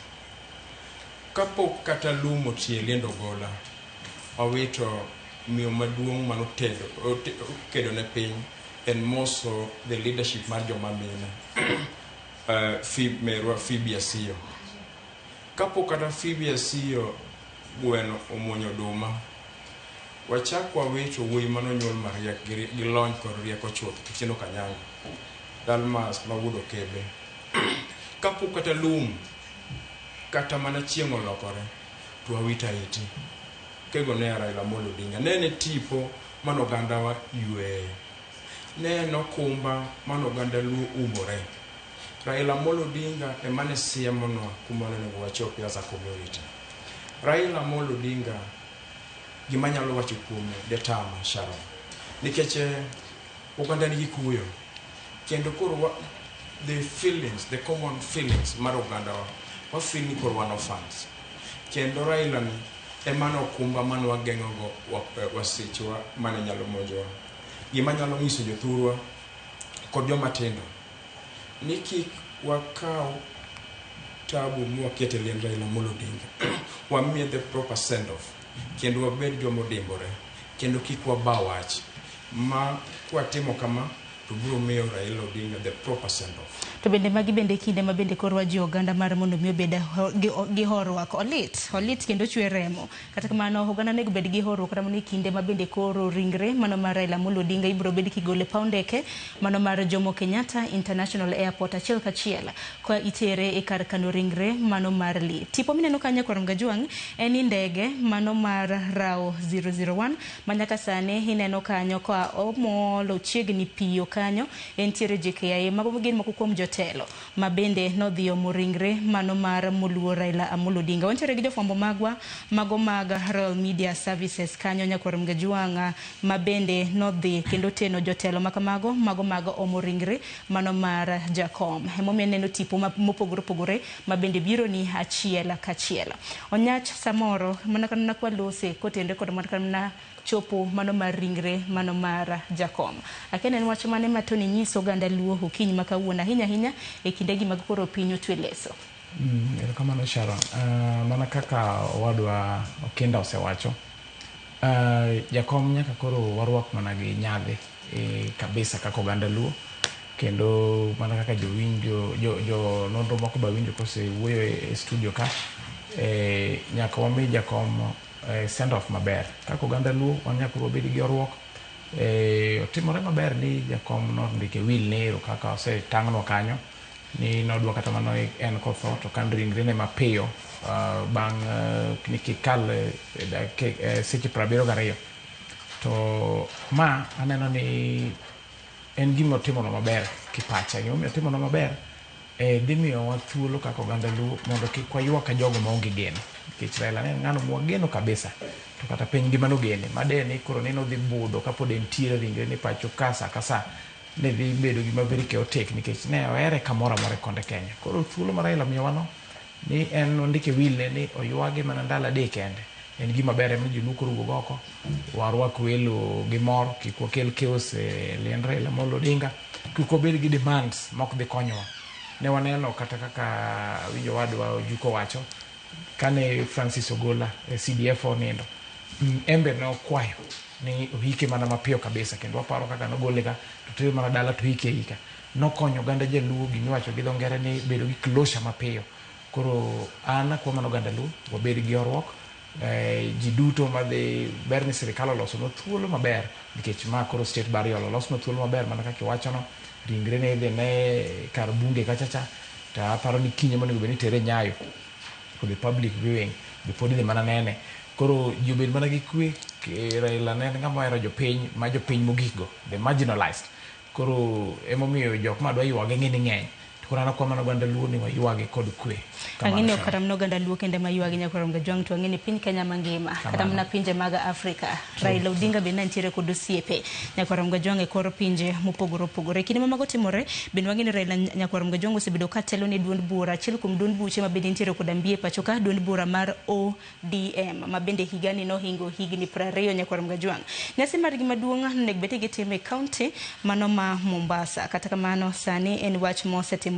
Kapok kata lum otie liend Ogola, wawito miyo maduong' manotedo okedo ne piny and more so the leadership mar joma mine merwa Phoebe Asiyo. Kapok kata Phoebe Asiyo gweno omuonyo oduma, wachak wawito wuoyi manonyuol mariek gi lony kod rieko chuth Otieno Kanyango, Dalmas ma wuod Okebe. Kapok kata lum Kata mana chieng' olokore to wawito ahiti. Kego ne Raila Amolo Odinga. Ne en tipo mane ogandawa yweye. Ne en okumba mane oganda Luo umore. Raila Amolo Odinga ema ne siemonwa kuma onego wachopi as a community. Raila Amolo Odinga gima anyalo wacho kuome detama Sharon. Nikech oganda nigi kuyo. Kendo koro the feelings, the common feelings mar ogandawa, wa feel ni koro wan orphans. Kendo Raila ni ema ne okumba mane wageng'o go wasechwa mane nyalo monjowa. Gima anyalo nyiso jothurwa kod joma tindo ni kik wakaw tabu mwaket e liend Raila Amolo Odinga. Wamiye the proper send off kendo wabed joma odimbore kendo kik waba wach ma kwatimo kama to biro miyo Raila Odinga the proper send off. To bende magi bende kinde ma bende koro wajiwo oganda mar mondo mi obed gi horuok. Olit, olit kendo chwe remo. Kata kamano oganda onego bed gi horuok kata mana e kinde ma bende koro ringre mano mar Raila Amolo Odinga ibiro bed kigolo e paw ndeke mano mar Jomo Kenyatta International Airport achiel kachiel ka itere e kar kano ringre mano mar Lee. Tipo mineno kanyo kwar Mgajwang' en ni ndege mano mar RAO 001 ma nyaka sani ineno kanyo ka omolo chiegni piyo kanyo entiere JKIA. Mago gin moko kuom jotelo ma bende nodhi omo ringre mano mar moluor Raila Amolo Odinga. Wantiere gi jofwambo magwa mago mag Royal Media Services kanyo nyakwar Mgajwang' ma bende nodhi kendo teno jotelo makamago mago mag omo ringre mano mar Jakom. Emomiyo ineno tipo mopogore opogore ma bende biro ni achiel kachiel. Onyach samoro mana kana kwalose kotende kod mana kana chopo mano mar ringre mano mar Jakom. Akene en wach mane ma Tony nyiso oganda Luo okinyi ma kawuono ahinya ahinya e kindegi mag koro piny otwe leso. Erokamano Sharon. Mana kaka owadwa Okinda osewacho, Jakom nyaka koro warwak mana gi nyadhi kabisa kaka oganda Luo, kendo mana kaka jowinjo jo nonro moko be awinjo kosewuoyo e studio ka, nyaka wami Jakom send off maber kaka oganda Luo. Wan nyaka wabed gi horuok. Otimore maber ni Jakom nondiko e will ni ero kaka osetang'nwa kanyo ni nodwa kata mana en kotho to kan ringrene mapiyo bang' ni kik kal seche 72. To ma aneno ni en gima otimono maber kipacha. Gimomiyo otimono maber, dhi miyowa thuolo kaka oganda Luo mondo kik waywak ka jogo maonge geno. Nikech Raila ne en ng'ano mwageno kabisa, to kata piny ngima nogene. Made ni koro ni nodhi budho kapod entiere ringre ni pacho ka sa ka sa ne dhi bedo gima very chaotic nikech ne ohere kamoro amora e konde Kenya. Koro thuolo ma Raila omiyowa no ni en ondike will ne ni oywage mana ndalo 3 kende. En gima ber ema joluo koro wuog oko, warwak welo gi mor, kik wakel chaos e liend Raila Amolo Odinga, kik wabed gi demands mok dhi konyowa. Ne waneno kata kaka winjo wadwa Ojuko wacho kane Francis Ogola e CDF onindo, embe nokwayo ni ohike mana mapiyo kabisa, kendo waparo kaka nogole ka to tere mana dala to hike ika. Nokonyo oganda jaluo gimiwacho gi dho ngere ni bedo gi closure mapiyo. Koro an akwa mana oganda Luo wabed gi horuok. Ji duto madhi ber ni sirikal olosonwa thuolo maber nikech ma koro state burial olosnwa thuolo maber mana kaka iwachono. Ringre ne idhi ne kar bunge kacha cha, to aparo ni kiny ema onego bed ni itere Nyayo for the public viewing, be pod idhi mana nene. Koro ji obed mana gi kwe. Raila ne en ng'ama ohero jopiny ma jopiny mogik go, the marginalized. Koro emomiyo jok madwa ywage ng'e ni ng'eny. To koro an akwa mana oganda Luo ni waywage kod kwe. Ang'e ni ok kata mana oganda Luo kende ma ywage nyakwar Mgajwang', to ang'e ni piny Kenya mangima, kata mana pinje mag Afrika. Raila Odinga bende nitiere kod osiepe nyakwar Mgajwang' e kor pinje mopogore opogore. Kinde ma mago timore, bende wang'e ni Raila nyakwar Mgajwang' osebedo ka telo ne duond bura, achiel kuom duond buche ma bende nitiere kod ambie pacho ka, duond bura mar ODM, ma bende higani nohingo higni 20 nyakwar Mgajwang'. Nyasi margi maduong' onego bed ni gitimo e kaunti mano ma Mombasa. Kata kamano sani en wach mosetimore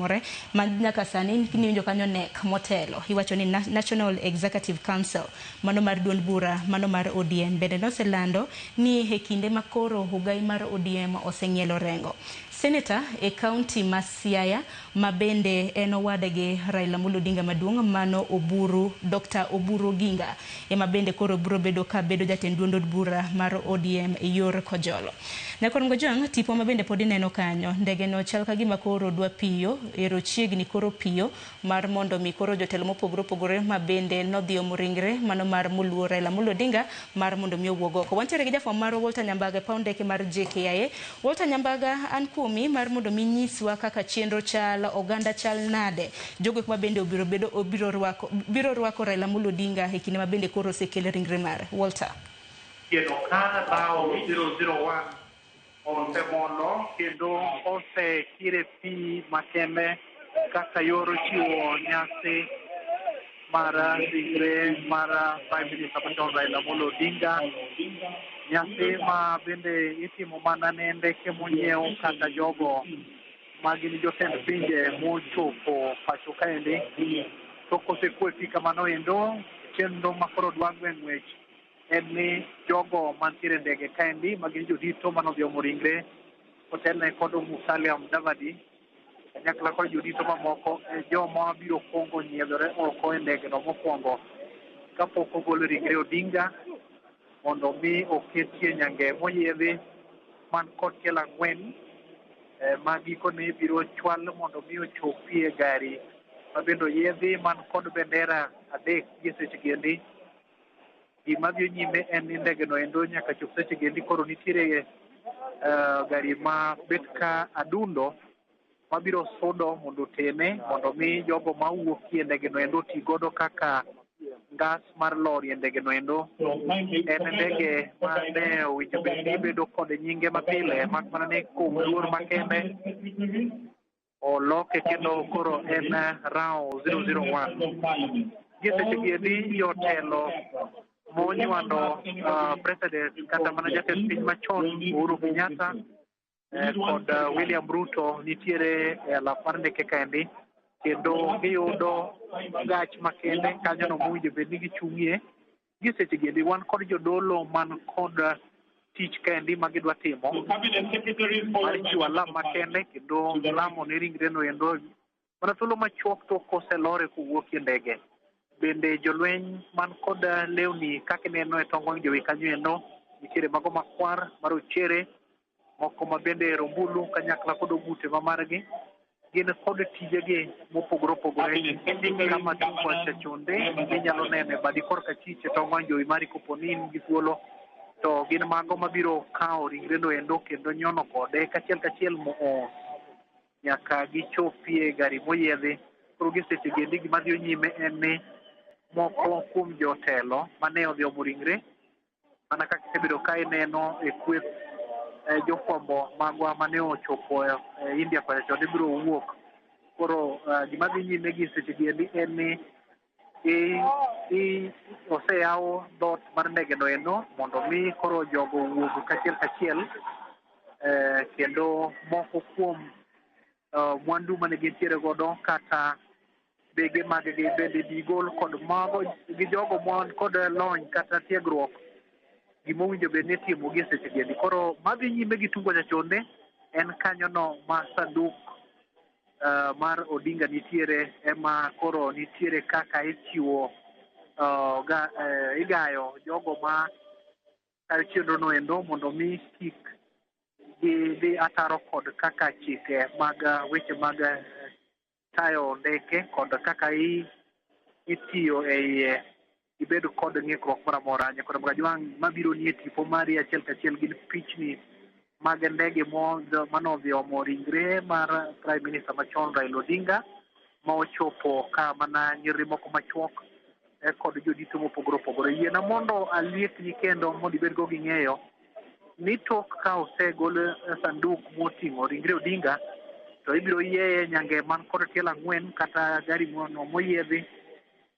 ma nyaka sani niwinjo kanyo NEC motelo. Iwacho ni National Executive Council mano mar duond bura mano mar ODM bende noselando ni e kinde ma koro ogai mar ODM oseng'ielo rengo. Seneta e kaunti ma Siaya ma bende en owadgi Raila Amolo Odinga maduong' mano Oburu Dr. Oburu Oginga ema bende koro biro bedo ka bedo jatend duond od bura mar ODM e yor Kojolo. Nyakor Ngojwang' tipo ma bende pod ineno kanyo ndege no chal ka gima koro dwa piyo ero chiegni koro piyo mar mondo mi koro jotelo mopogore opogore ma bende nodhi omo ringre mano mar moluor Raila Amolo Odinga mar mondo mi owuog oko. Wantiere gi jafwambo marwa Walter Nyambaga e paw ndeke mar JKIA. Walter Nyambaga, an kuomi mar mondo mi nyiswa kaka chenro chal, oganda chal nade, jogo ma bende obiro bedo obiro rwako biro rwako Raila Amolo Odinga e kinde ma bende koro osekel ringre mare. Walter. Kendo ka bao 001 osemolo kendo osekire pi makende kaka yor chiwo nyasi mar ringre mar Prime Minister machon Raila Amolo Odinga. Nyasi ma bende itimo mana ne ndeke monyiew kata jogo ma gin jotend pinje mochopo pacho kaendi. To kosekwe pi kamano endo, chenro ma koro dwa gwe ng'wech en ni jogo mantiere e ndege kaendi ma gin jodito manodhi omo ringre otelne kod Musalia Mudavadi kanyakla kod jodito mamoko e joma biro kuongo nyiedhore oko e ndege no mokwongo kapok ogol ringre Odinga mondo mi oketie nyange moyiedhi man kod tielo ang'wen ma gikone biro chwal mondo mi ochopie gari ma bende oyiedhi man kod bendera adek gi seche gi endi. Gima dhi nyime en ni ndege no endo nyaka chop seche gi endi koro nitiere gari ma bet ka adundo mabiro sudo mondo otene mondo mi jogo mawuok e ndege no endo oti godo kaka ngas mar lori e ndege no endo. En ndege ma ne owinjo bed ni bedo kod nyinge mapile mak mana ni kuom luor makende oloke kendo koro en RAO 001. Gi seche gi endi jotelo monywando president kata mana jatend piny machon Uhuru Kenyatta kod William Ruto nitiere e alap mar ndeke kaendi kendo giyudo gach makende kanyono mowinjo bed ni gichung'ie. Gi seche gi endi wan kod jodolo man kod tich kaendi ma gidwa timo mar chiwo alam makende kendo lamo ne ringre no endo mana thuolo machuok tok koselore kowuok e ndege. Bende jolweny man kod lewni kaka ineno e tong wang' jowi kanyo endo nitiere mago makwar marochere moko ma bende rombulu kanyakla kod ogute ma margi gin kod tijegi mopogore opogore kama Tumbo Chonde inyalo neno e badi korka achich e tong wang' jowi mari kopo ni in gi thuolo to gin mago mabiro kawo ringre no endo kendo nyono kode kachiel kachiel mos nyaka gichopie gari moyiedhi. Koro gi seche gi endi gima dhi nyime en ni moko kuom jotelo mane odhi omo ringre mana kaka isebedo ka ineno e kweth jofwambo magwa mane ochopo e India kocha chon ibiro wuok. Koro gima dhi nyime gi seche gi endi en ni oseyaw dhoot mar ndege no endo mondo mi koro jogo owuog kachiel kachiel kendo moko kuom mwandu mane gintiere godo kata bege mag-gi bende bigol kod mago gi jogo man kod lony kata tiegruok gimowinjo bed ni itimo gi seche gi endi. Koro madhi nyime gi tungo chachonde en kanyono ma sanduk mar Odinga nitiere ema koro nitiere kaka ichiwo igayo jogo ma tayo chenro no endo mondo mi kik gidhi ataro kod kaka chike mag weche mag tayo ndeke kod kaka itiyo e iye gibed kod ng'ikruok moro amora. Nyakoro Mgajwang' mabiro nie tipo mari achiel kachiel gin pichni mag ndege manodhi omo ringre mar Prime Minister machon Raila Odinga ma ochopo ka mana nyiri moko machuok kod jodito mopogore opogore. Yiena mondo alietni kendo mondo ibed go gi ng'eyo ni tok ka osegol sanduk moting'o ringre Odinga to ibiro yieye nyange man kod tielo ang'wen kata gari no moyiedhi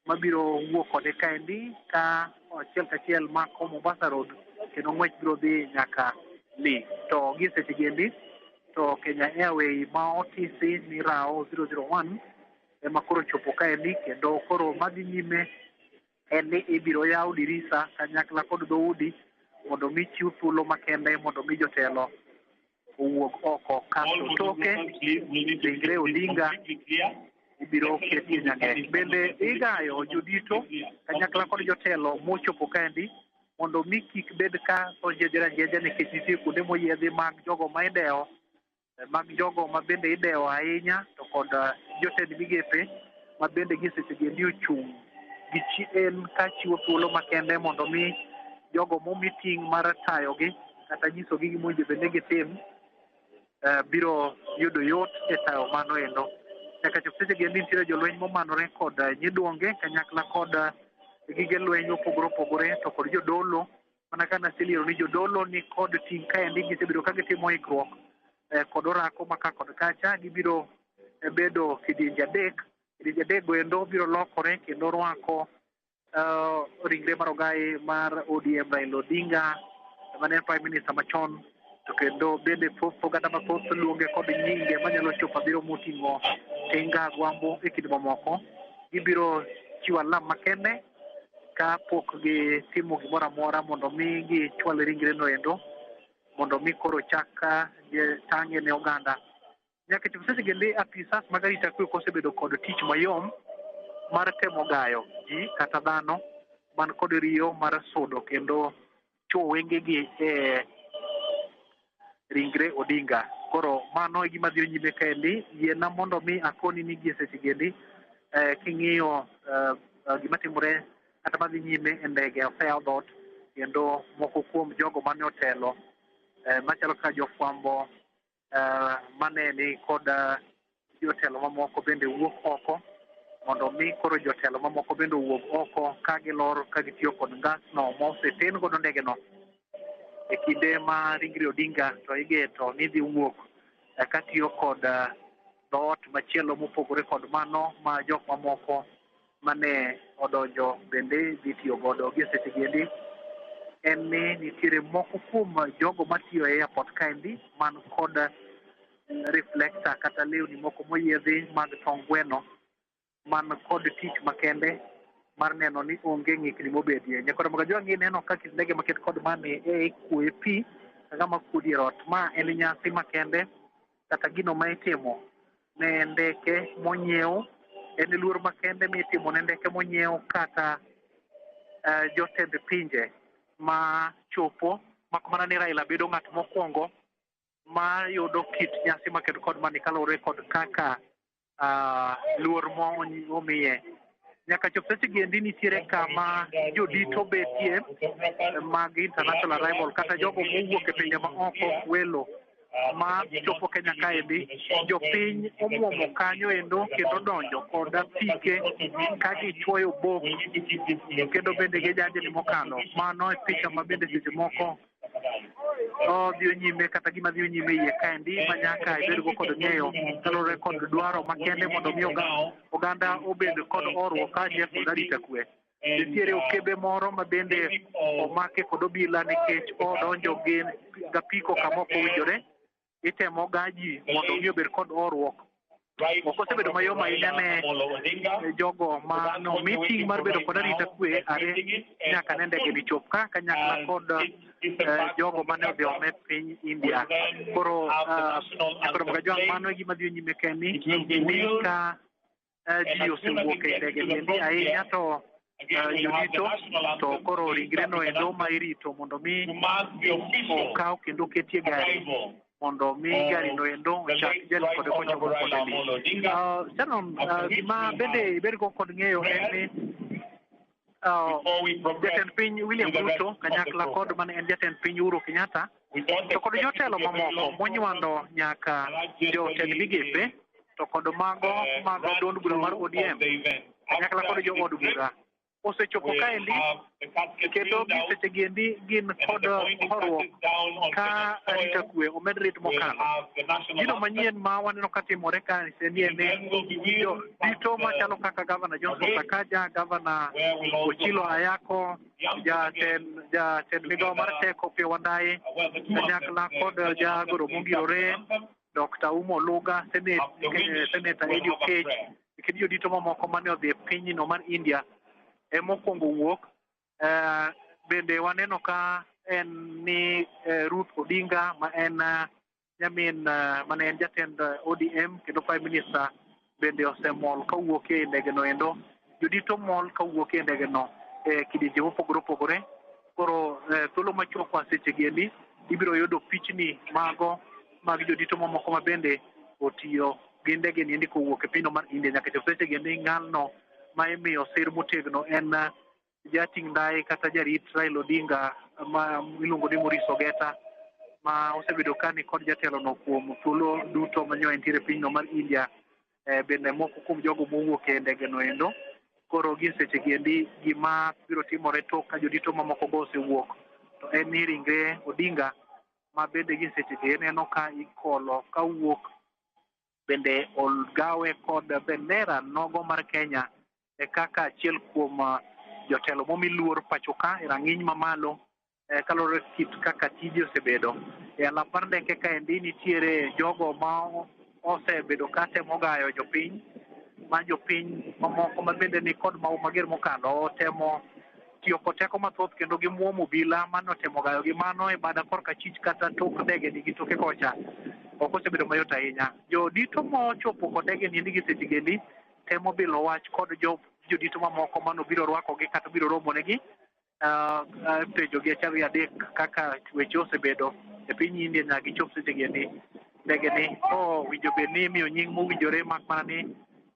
mabiro wuok kode kaendi ka achiel kachiel mako Mombasa Road kendo ng'wech biro dhi nyaka Lee. To gi seche gi endi to Kenya Airways ma otisi ni RAO 001 ema koro chopo kaendi kendo koro madhi nyime en ni ibiro yaw dirisa kanyakla kod dhoudi mondo mi chiw thuolo makende mondo mi jotelo owuog oko kasto toke ringre Odinga ibiro ketie nyang'e. Bende igayo jodito kanyakla kod jotelo mochopo kaendi mondo mi kik bed ka tonjejere anjeja nikech nitie kuonde moyiedhi mag jogo ma idewo, mag jogo ma bende idewo ahinya to kod jotend migepe ma bende gi seche gi endi ochung' gi chien ka chiwo thuolo makende mondo mi jogo momi ting' mar tayogi kata nyisogi gima owinjo bed ni gitim biro yudo yot e tayo mano endo. Nyaka chop seche gi endi nitiere jolweny momanore kod nyiduonge kanyakla kod gige lweny mopogore opogore to kod jodolo. Mana ka naseliero ni jodolo ni kod ting' kaendi gisebedo ka gitimo ikruok kod orako ma ka kod kacha gibiro bedo kidienje adek. Kidienje adek go endo biro lokore kendo rwako ringre mar ogai mar ODM Raila Odinga mane en Prime Minister machon to kendo bende thoth oganda mathoth luonge kod nyinge manyalo chopo abiriyo moting'o Tinga Agwambo e kind mamoko. Gibiro chiwo alam makende kapok gitimo gimoro amora mondo mi gichwal ringre no endo mondo mi koro chak tang'e ne oganda. Nyaka chop seche gi apisas mag arita kwe kosebedo kod tich mayom mar temo gayo ji kata dhano man kod riyo mar sudo kendo chuo wengegi e ringre Odinga. Koro mano e gima dhi nyime kaendi. Yiena mondo mi akoni ni gie seche gi endi king'iyo gima timore kata madhi nyime e ndege oseyaw dhoot kendo moko kuom jogo mane otelo machalo kaka jofwambo mane ni kod jotelo mamoko bende wuok oko mondo mi koro jotelo mamoko bende owuog oko ka gilor ka gitiyo kod ngasno moseten godo ndege no e kinde ma ringre Odinga to igeto ni dhi wuok katiyo kod dhoot machielo mopogore kod mano ma jok mamoko mane odonjo bende dhi tiyo godo. Gi seche gi endi en ni nitiere moko kuom jogo matiyo e airport kaendi man kod reflector kata lewni moko moyiedhi mag tong' gweno man kod tich makende mar neno ni onge ng'ikni mobedie. Nyakoro Mogajwang' ineno ka kit ndege maket kod mani e ikuoye pi kaka makuo dier ot. Ma en nyasi makende kata gino ma itimo ne ndeke monyiew, en luor makende mitimo ne ndeke monyiew kata jotend pinje ma chopo mak mana ni Raila bedo ng'at mokwongo ma yudo kit nyasi maket kod mani kaluwore kod kaka luor momiye. Nyaka chop seche gi endi nitiere kama jodito betie mag international arrival kata jogo mowuok e pinje ma oko welo ma chopo Kenya kaendi. Jopiny omuomo kanyo endo kendo donjo kod apike ka gichuoyo bok kendo bende gijanjni mokalo. Mano e picha ma bende seche moko odhi nyime kata gima dhi nyime iye kaendi ma nyaka ibedgo kod ng'eyo kaluwore kod dwaro makende mondo mi oganda obed kod horuok kaachiel kod arita kwe. Nitiere okebe moro ma bende omake kod obila nikech odonjo gi gapiko kama ok owinjore. Itemo gaji mondo mi obed kod horuok. Ok osebedo mayom ahinya ne jogo ma nomi ting' mar bedo kod arita kwe are nyaka ne ndege ni chop ka kanyakla kod jogo mane odhi ome piny India. Koro Nyakoro Mogajwang' mano e gima dhi nyime kaendi ni ka ji osewuok e ndege ni endi ahinya to jodito to koro ringre no endo ma irito mondo mi okaw kendo oketie gari mondo mi gari no endo ochak jali kode kochopo kode ni. Shannon, gima bende ibedgo kod ng'eyo en ni jatend piny William Ruto kanyakla kod mane en jatend piny Uhuru Kenyatta to kod jotelo mamoko monywando nyaka jotend migepe to kod mago mag duond bura mar ODM kanyakla kod jood bura osechopo kaendi kendo gi seche gi endi gin kod horuok ka arita kwe omed rit mokalo. Gino manyien ma waneno ka timore ka en ni jodito machalo kaka Gavana Johnson Sakaja, Gavana Ochilo Ayako, jatend migao mar teko Opiyo Wandayi kanyakla kod jagoro mongirore Dr. Umo Luga, Senator Eddie Okech, kendo jodito mamoko mane odhi e pinyno mar India emokwongo wuok. Bende waneno ka en ni Ruth Odinga ma en Nyamin mane en jatend ODM kendo Prime Minister bende osemol kawuok e ndege no endo. Jodito mol kawuok e ndege no e kidienje mopogore opogore. Koro thuolo machuok kwa seche gi endi ibiro yudo pichni mago mag jodito mamoko ma bende otiyo gi ndege ni endi kowuok e pinyno mar India nyaka chop seche gi endi ng'alno ma imiyo sir motegno en jating' ndaye kata jarit Raila Odinga ma iluongo ni Maurice Ogeta ma osebedo ka ni kod jatelo no kuom thuolo duto ma nyo entiere e pinyno mar India. Bende moko kuom jogo mowuok e ndege no endo. Koro gi seche gi endi gima biro timore tok ka jodito mamoko go osewuok to en ni ringre Odinga ma bende gi seche gi ineno ka ikolo kawuok bende ogawe kod bendera nogo mar Kenya e kaka achiel kuom jotelo momi luor pacho ka e rang'iny mamalo kaluwore kit kaka tije osebedo. E alap mar ndeke kaendi nitiere jogo ma osebedo ka temo gayo jopiny ma jopiny mamoko ma bende ni kod mau mager mokalo temo tiyo kod teko mathoth kendo gimuomo obila mane otemo gayo gi mano e bada korka achich kata tok ndege ni gi toke kocha ok osebedo mayot ahinya. Jodito mochopo kod ndege ni endi gi seche gi endi temo bilo wach kod jodito mamoko mano biro rwakogi kata biro romonegi penjo gi achiel adek kaka weche osebedo e piny India nyaka gichop seche gi endi. Ndege ni owinjo bed ni imiyo nying mowinjore mak mana ni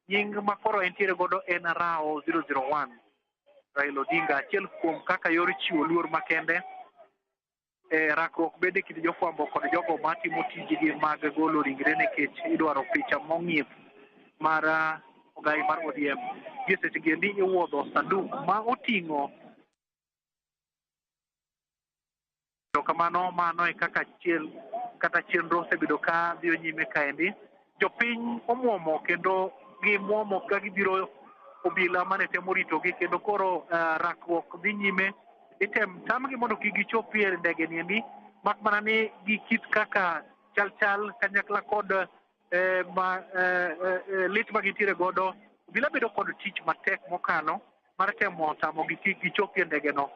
nying ma koro entiere godo en Rao 001 Raila Odinga, achiel kuom kaka yor chiwo luor makende e rakruok bende kind jofwambo kod jogo matimo tijgi mag golo ringre nikech idwaro picha mong'ith mar ogai mar ODM. Gi seche gi endi iwuodho sanduk ma oting'o kamano mano e kaka achiel kata chenro osebedo ka dhiyo nyime kaendi. Jopiny omuomo kendo gimuomo ka gibiro obila mane temo ritogi kendo koro rakruok dhi nyime item tamgi mondo kik gichopie e ndege ni endi mak mana ni gi kit kaka chal chal kanyakla kod lit ma gintiere godo. Obila bedo kod tich matek mokalo mar temo tamogi kik gichopie ndege no.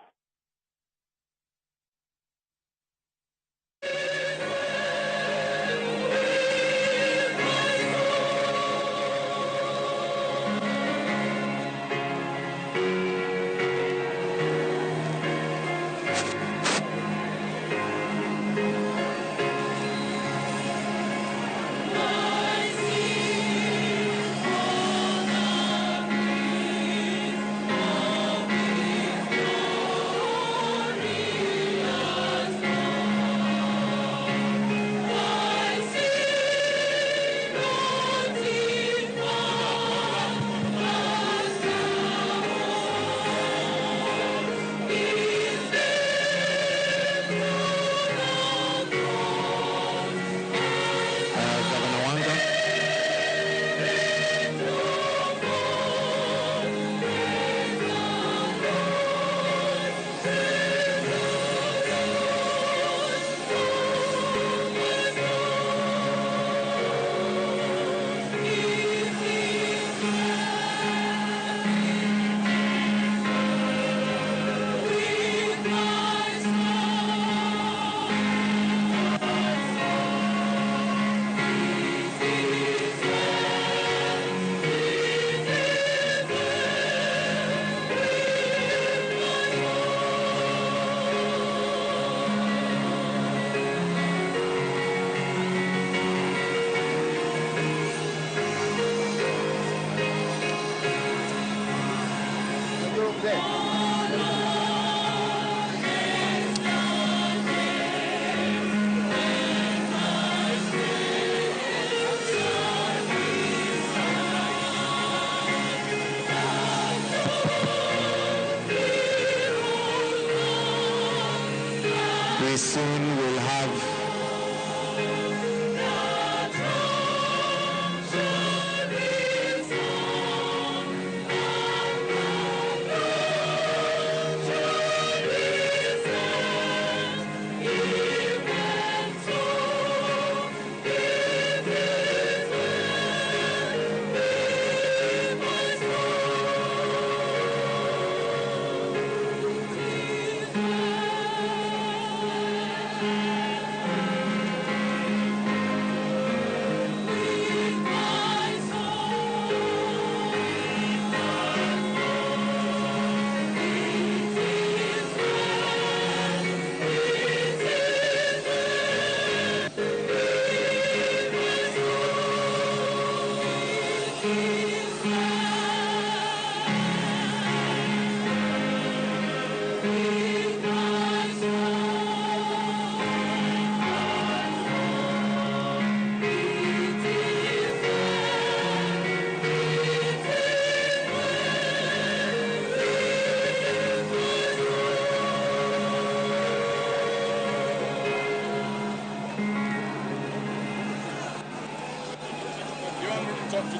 We soon will have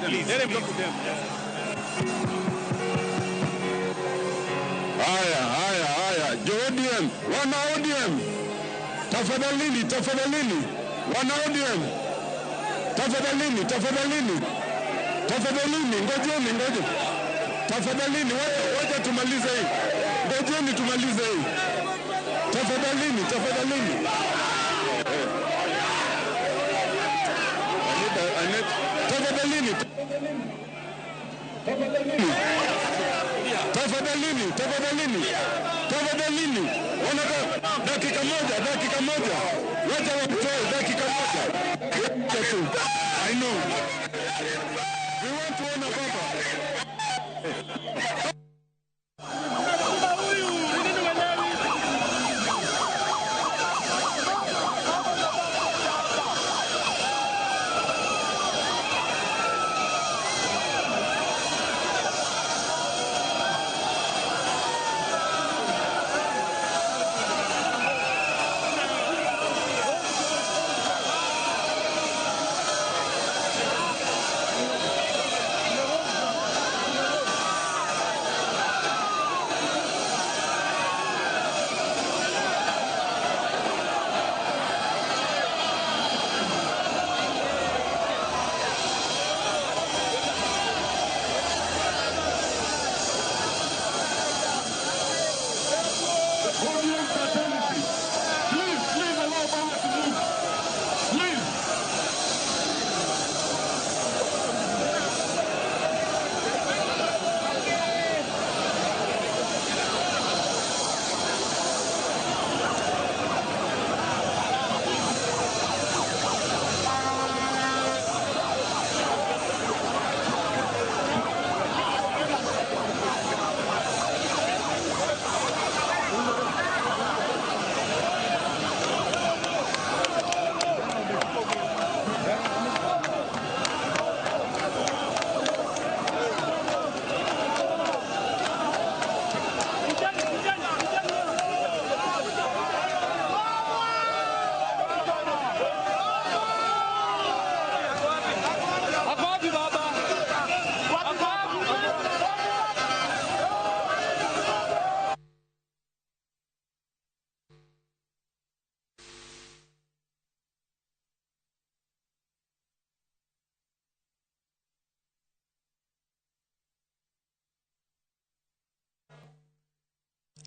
Please, let him talk to them. Haya, haya, haya. Jo ODM, wana ODM. Tafadhalini, tafadhalini. Wana ODM. Tafadhalini, tafadhalini. Tafadhalini, ngojeni, ngojeni. Tafadhalini, wacha tumalize hii. Ngojeni tumalize hii. Tafadhalini, tafadhalini. Tafadhalini. Tafadhalini, tafadhalini. Tafadhalini. Wanataka dakika moja, dakika moja. Wacha watoe dakika moja. I know. We want to honor Baba.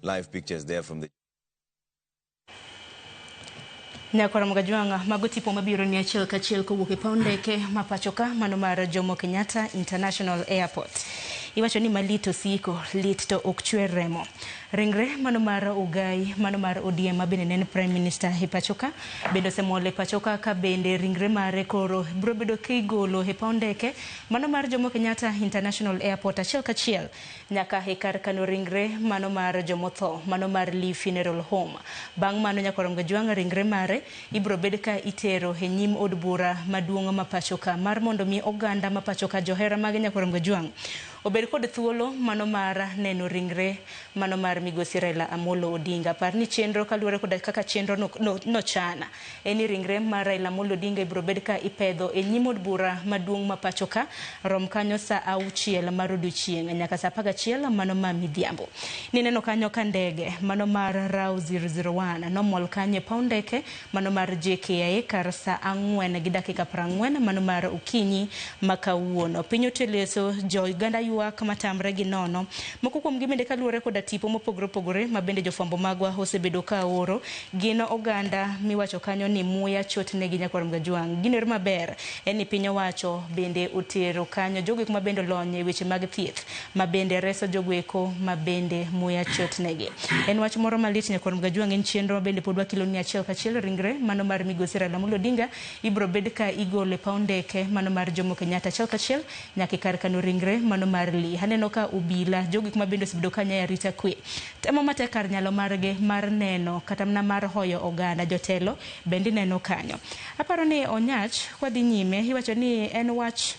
Live pictures there from the Nyakwara Mogajwang' mago tipo mabiro ni achiel kachiel kowuok e paw ndeke ma pacho ka mano mar Jomo Kenyatta International Airport. Iwacho ni malit osiko, lit to ok chwer remo. Ringre mano mar Ugai, mano mar ODM ma bende ne en Prime Minister e pacho ka, bende osemol e pacho ka ka bende ringre mare koro biro bedo kigolo e paw ndeke mano mar Jomo Kenyatta International Airport achiel kachiel nyaka e kar kano ringre mano mar jomotho, mano mar Lee Funeral Home. Bang' mano Nyakwara Mogajwang' ringre mare ibiro bed ka itero e nyim od bura maduong' ma pacho ka mar mondo mi oganda ma pacho ka johera mag Nyakwara Mogajwang' obed kod thuolo mano mar neno ringre mano mar migosi Raila Amolo Odinga. Par ni chenro kaluwore kod kaka chenro nochana en ni ringre mar Raila Amolo Odinga ibiro bed ka ipedho e nyim od bura maduong' ma pacho ka rom kanyo sa 6 mar odiochieng' nyaka sa 11 mano ma midhiambo. Nineno kanyo ka ndege mano mar RAW 001 nomol kanyo e paw ndeke mano mar JKIA kar sa 4:40 mano mar okinyi ma kawuono. Piny oteleso jo Uganda ywak matamre gi nono. Moko kuom gi bende kaluwore koda tipo mopogore opogore ma bende jofwambo magwa osebedo ka oro gin oganda miwacho kanyo ni muya chotnegi Nyakwar Mogajwang'. Gino maber en ni piny owacho bende otero kanyo jogo eko ma bende olony e weche mag thieth ma bende reso jogo eko ma bende muya chotnegi. En wach moro malit Nyakwar Mogajwang', en chenro ma bende pod wakelo ni achiel kachiel ringre mano mar migosi Raila Amolo Odinga ibiro bed ka igolo e paw ndeke mano mar Jomo Kenyatta achiel kachiel nyaka e kar kano ringre mano mar mar Lee. Aneno ka obila jogo ma bende osebedo ka nyayo arita kwe temo matek kar nyalo margi mar neno kata mana mar hoyo oganda. Jotelo bende ineno kanyo. Aparo ni Onyach kwadhi nyime iwacho ni en wach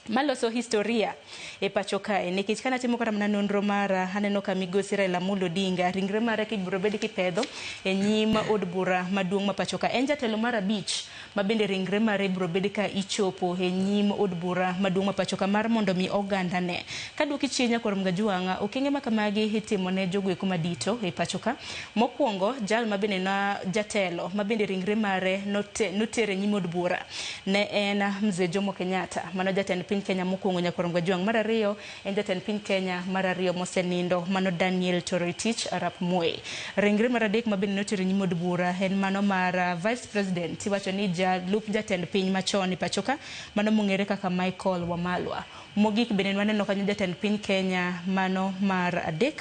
maloso historia e pacho kae, nikech kana timo kata mana nonro mara aneno ka migosi Raila Amolo Odinga ringre mare kibiro bed kipedho e nyim od bura maduong' ma pacho ka. En jatelo mar 5 ma bende ringre mare ibiro bed ka ichopo e nyim od bura maduong' ma pacho ka mar mondo mi oganda ne. Kaduoki chien nyakwar Mgajuang'a, okenge ma kamagi itimo ne jogo eko madito e pacho ka. Mokwongo jal ma bende na jatelo ma bende ringre mare notere nyim od bura ne en Mzee Jomo Kenyatta, mano jatend piny Kenya mokwongo nyakwar Mgajuang'. Mar ariyo en jatend piny Kenya mar ariyo mosenindo mano Daniel Toroitich arap Moi. Ringre mar 3 ma bende notere nyim od bura en mano mar Vice President, iwacho ni jalup jatend piny machon e pacho ka mano mong'ere kaka Michael Wamalwa. Mogik bende waneno kanyo jatend piny Kenya mano mar 3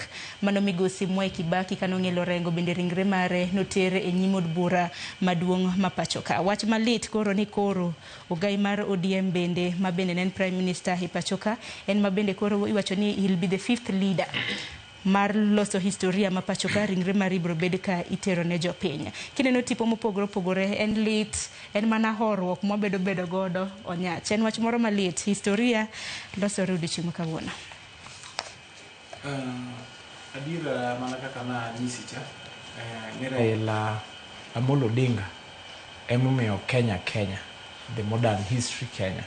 mano migosi Mwai Kibaki kanong'elo rengo bende ringre mare notere e nyim od bura maduong' ma pacho ka. Wach malit koro ni koro ogai mar ODM bende ma bende ne en Prime Minister e pacho ka en ma bende koro iwacho ni he'll be the 5th leader mar loso historia ma pacho ka. Ringre mare ibiro bed ka itero ne jopiny. Kineno tipo mopogore opogore en lit, en mana horuok mwabedo bedo godo Onyach. En wach moro malit, historia losore odiochieng' ma kawuono. Adiera mana kaka nanyisi cha, ni Raila Amolo Odinga emomiyo Kenya Kenya, the modern history Kenya.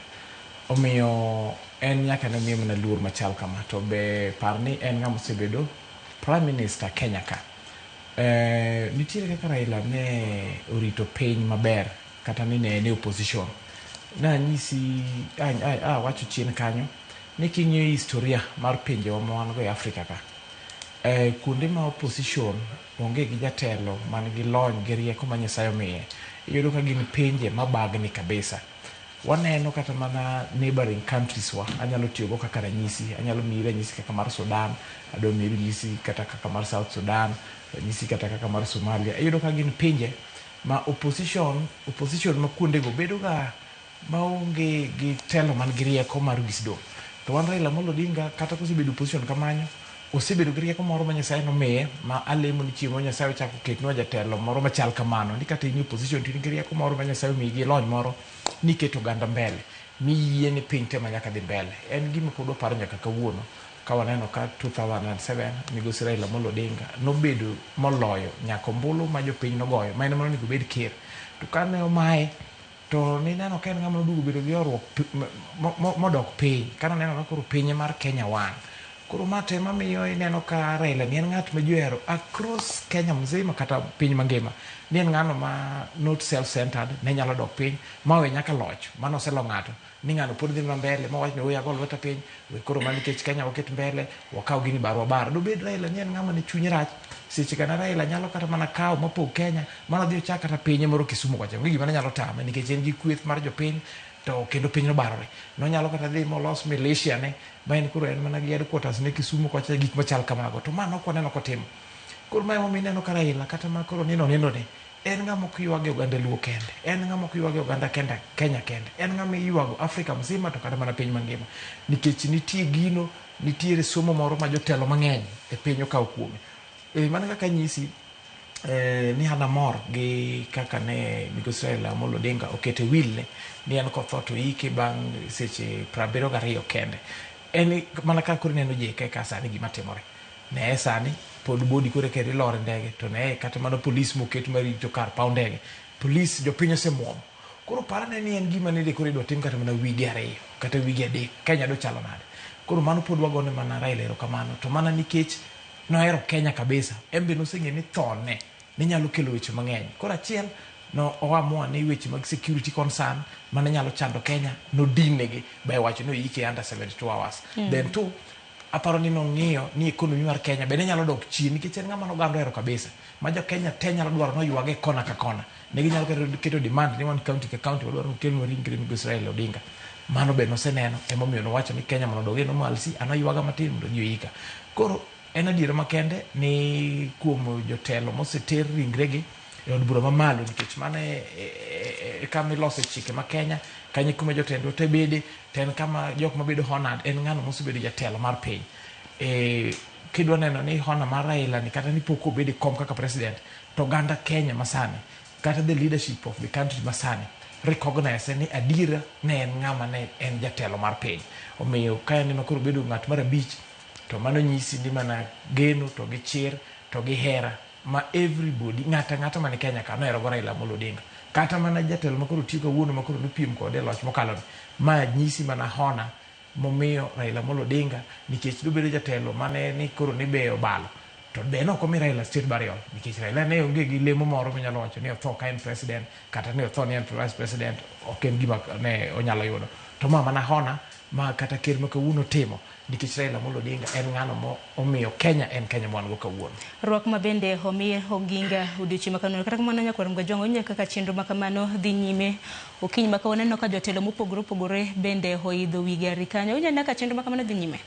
Omiyo en nyaka ne miye mana luor machal kama, to be par ni en ng'ama osebedo Prime Minister Kenya ka. Nitiere kaka Raila ne orito piny maber kata ni ne en e opposition. Nanyisi awacho chien kanyo ni king'iyo historia mar pinjewa ma wan go e Afrika ka, kuonde ma opposition onge gi jatelo man gi lony gi rieko ma Nyasaye omiye, iyudo ka gin pinje mabagni kabisa. Waneno kata mana neighboring countries wa, anyalo tiyogo kaka ranyisi, anyalo miyi ranyisi kaka mar Sudan, adwa miyi ranyisi kata kaka mar South Sudan, ranyisi kata kaka mar Somalia. Iyudo ka gin pinje ma opposition ma kuondego bedo ga maonge gi telo man gi rieko mar wisdom. To wan Raila Amolo Odinga kata kosebedo opposition kamanyo, osebedo gi rieko moro ma Nyasaye nomiye, ma alemo ni chieng' moro Nyasaye ochako oketnwa jatelo moro machal kamano, ni kata in e opposition to in gi rieko moro ma Nyasaye omiyi gi lony moro niketo oganda mbele, miyie ni piny te ma nyaka dhi mbele. En gima pod waparo nyaka kawuono ka waneno ka 2007 migosi Raila Amolo Odinga nobedo moloyo nyaka ombulu ma jopiny nogoyo, ma en ema nonego obed ker. To kane omaye to nineno ka en ng'ama noduogo bedo gi horuok modok piny, kane oneno ka koro pinye mar Kenya wang'. Koro ma tema miyo ineno ka Raila ni en ng'at ma ji ohero across Kenya mzima kata piny mangima. Ni en ng'ano ma not self-centered, ne nyalo dok piny, ma we nyaka loch, mano oselo ng'ato. Ni ng'ano pod dhi mana mbele, ma wach ni we ago lweta piny, we koro mana nikech Kenya waket mbele, wakaw gini bar wabar. Dobed Raila ni en ng'ama ne chunye rach, seche kana Raila nyalo kata mana kawo mapog Kenya, mano dhi ochak kata pinye moro Kisumu kocha, onge gima ne nyalo tame nikech en gi kweth mar jopiny, to kendo piny nobarore. Nonyalo kata dhi molos militia ne, ma en koro en mana gi headquarters ne Kisumu kocha, gik machal kamago. To ma nok waneno kotimo. Koro ma emomiyo ineno ka Raila kata ma koro nino nindo ni, en ng'ama ok ywag e oganda Luo kende, en ng'ama ok ywag e oganda Kenya kende, en ng'ama iywago Afrika mzima to kata mana piny mangima. Nikech nitie gino, nitiere somo moro ma jotelo mang'eny e piny okawo kuome. Mana kaka anyisi, ni an amor gi kaka ne migosi Raila Amolo Odinga okete will ne ni en kotho to ike bang' seche 72 kende. En mana kaka koro ineno JK ka sani gima timore. Ne sani pod body koro eka ilore ndege, to ne kata mana polis moket marito kar paw ndege, polis jopiny osemuomo. Koro parane ni en gima nende koro idwa tim kata mana wige 2 kata wige 3, Kenya dochalo nade? Koro mano pod wagone mana Raila erokamano, to mana nikech nohero Kenya kabisa, en be noseng'eyo ni thone ne nyalo kelo weche mang'eny. Koro achiel no oamua ni weche mag security concern mane nyalo chando Kenya nodinegi by wacho ni oike under 72 hours. Then two, aparo ni nong'iyo ni economy mar Kenya bende nyalo dok chien nikech en ng'ama noganda ohero kabisa, ma jo Kenya te nyalo dwaro noywage e kona ka kona. Ne ginyalo keto demand ni wan county ka county wadwaro ni okelnwa ringre migosi Raila Odinga. Mano be noseneno, emomiyo nowacho ni Kenya mondo odog e normalcy, an aywaga matin mondo odhi oika. Koro en adiera makende ni kuom jotelo moseter ringregi e od bura mamalo, nikech mano e kama ilose chike ma Kenya, kanyo e kuma jotendwa te bede, to en kama jok mabedo honored en ng'ano mosebedo jatelo mar piny. Kidwa neno ni honor mar Raila ni kata ni pok obedo e kom kaka president, to oganda Kenya masani kata the leadership of the country masani recognize ni adiera ne en ng'ama ne en jatelo mar piny. Omiyo ka en ema koro obedo ng'at mar abich, to mano nyisi ni mana geno to gi chir to gi hera ma everybody ng'ata ng'ata mani Kenya ka nohero go Raila Amolo Odinga. Kata mana jatelo makoro tiyo kawuono makoro nopiem kode e loch mokalo ni, ma nyisi mana hona momiyo Raila Amolo Odinga, nikech dobedo jatelo mane ni koro ni be obalo, to be nok omi Raila state burial, nikech Raila ne onge gi lemo moro minyalo wacho ni otho ka en president kata ni otho ni en vice president, ok en gima ne onyalo yudo. To ma mana hona ma kata ker ma kawuono timo, nikech Raila Amolo Odinga en ng'ano mo omiyo Kenya en Kenya ma wan go kawuono. Rwak ma bende omi Oginga odiochieng' ma kawuono. Kata kamano nyakwar Mgajwang' winjo kaka chenro ma kamano dhi nyime okinyi ma kawuono. Aneno ka jotelo mopogore opogore bende oidho wi gari kanyo. Winjo anena ka chenro ma kamano dhi nyime.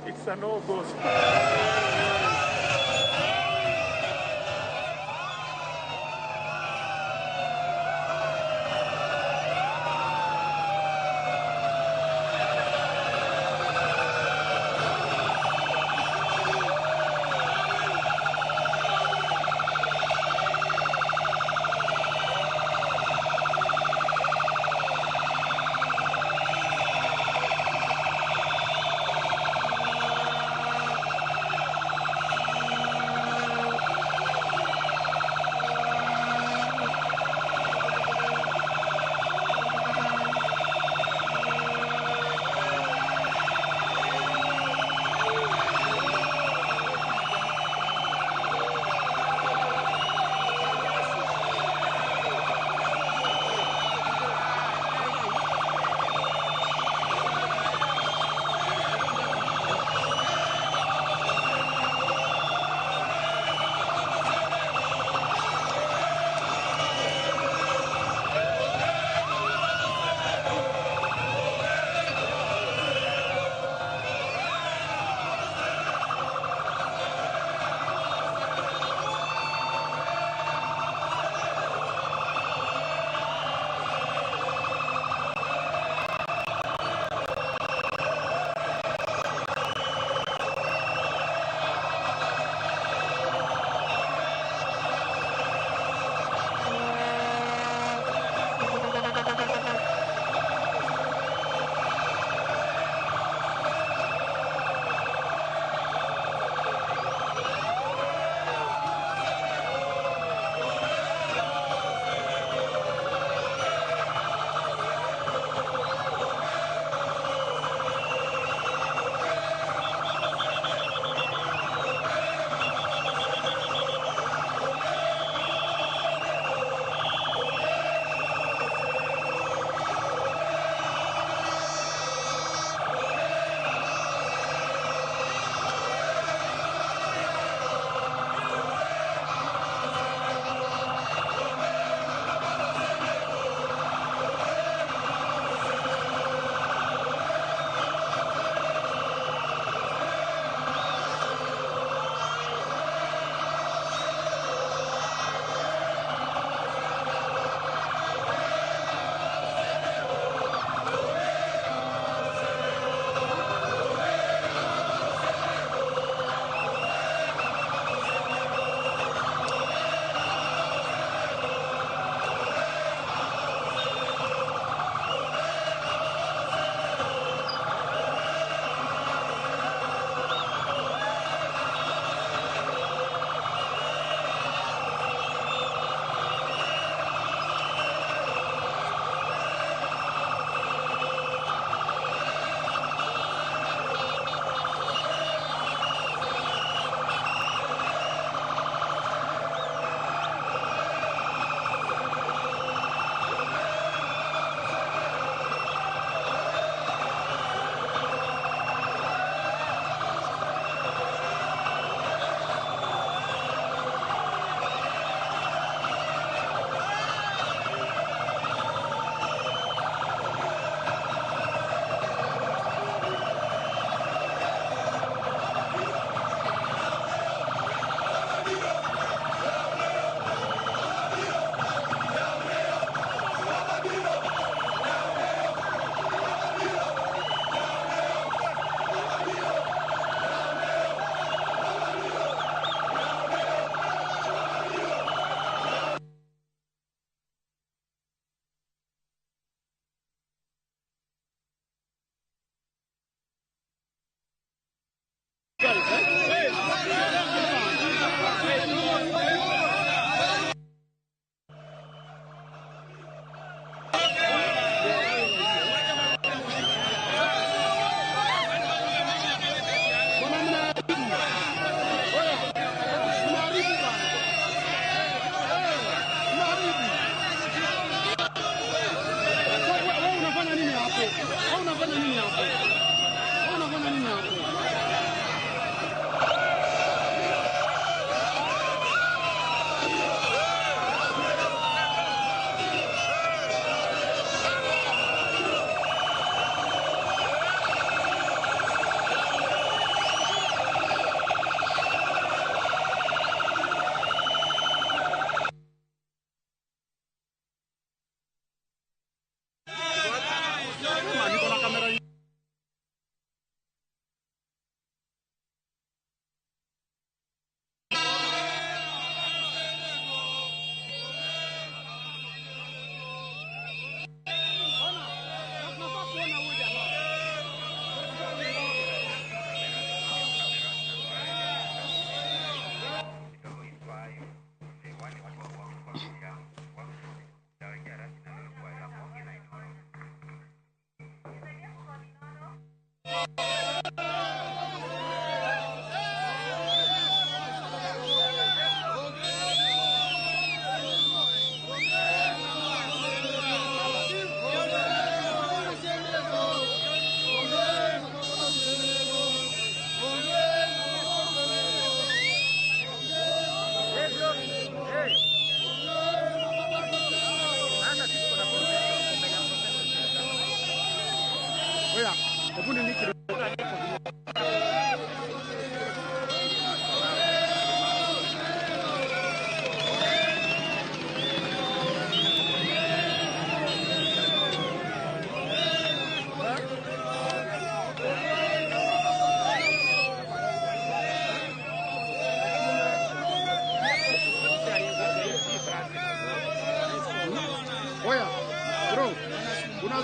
It's a no-go.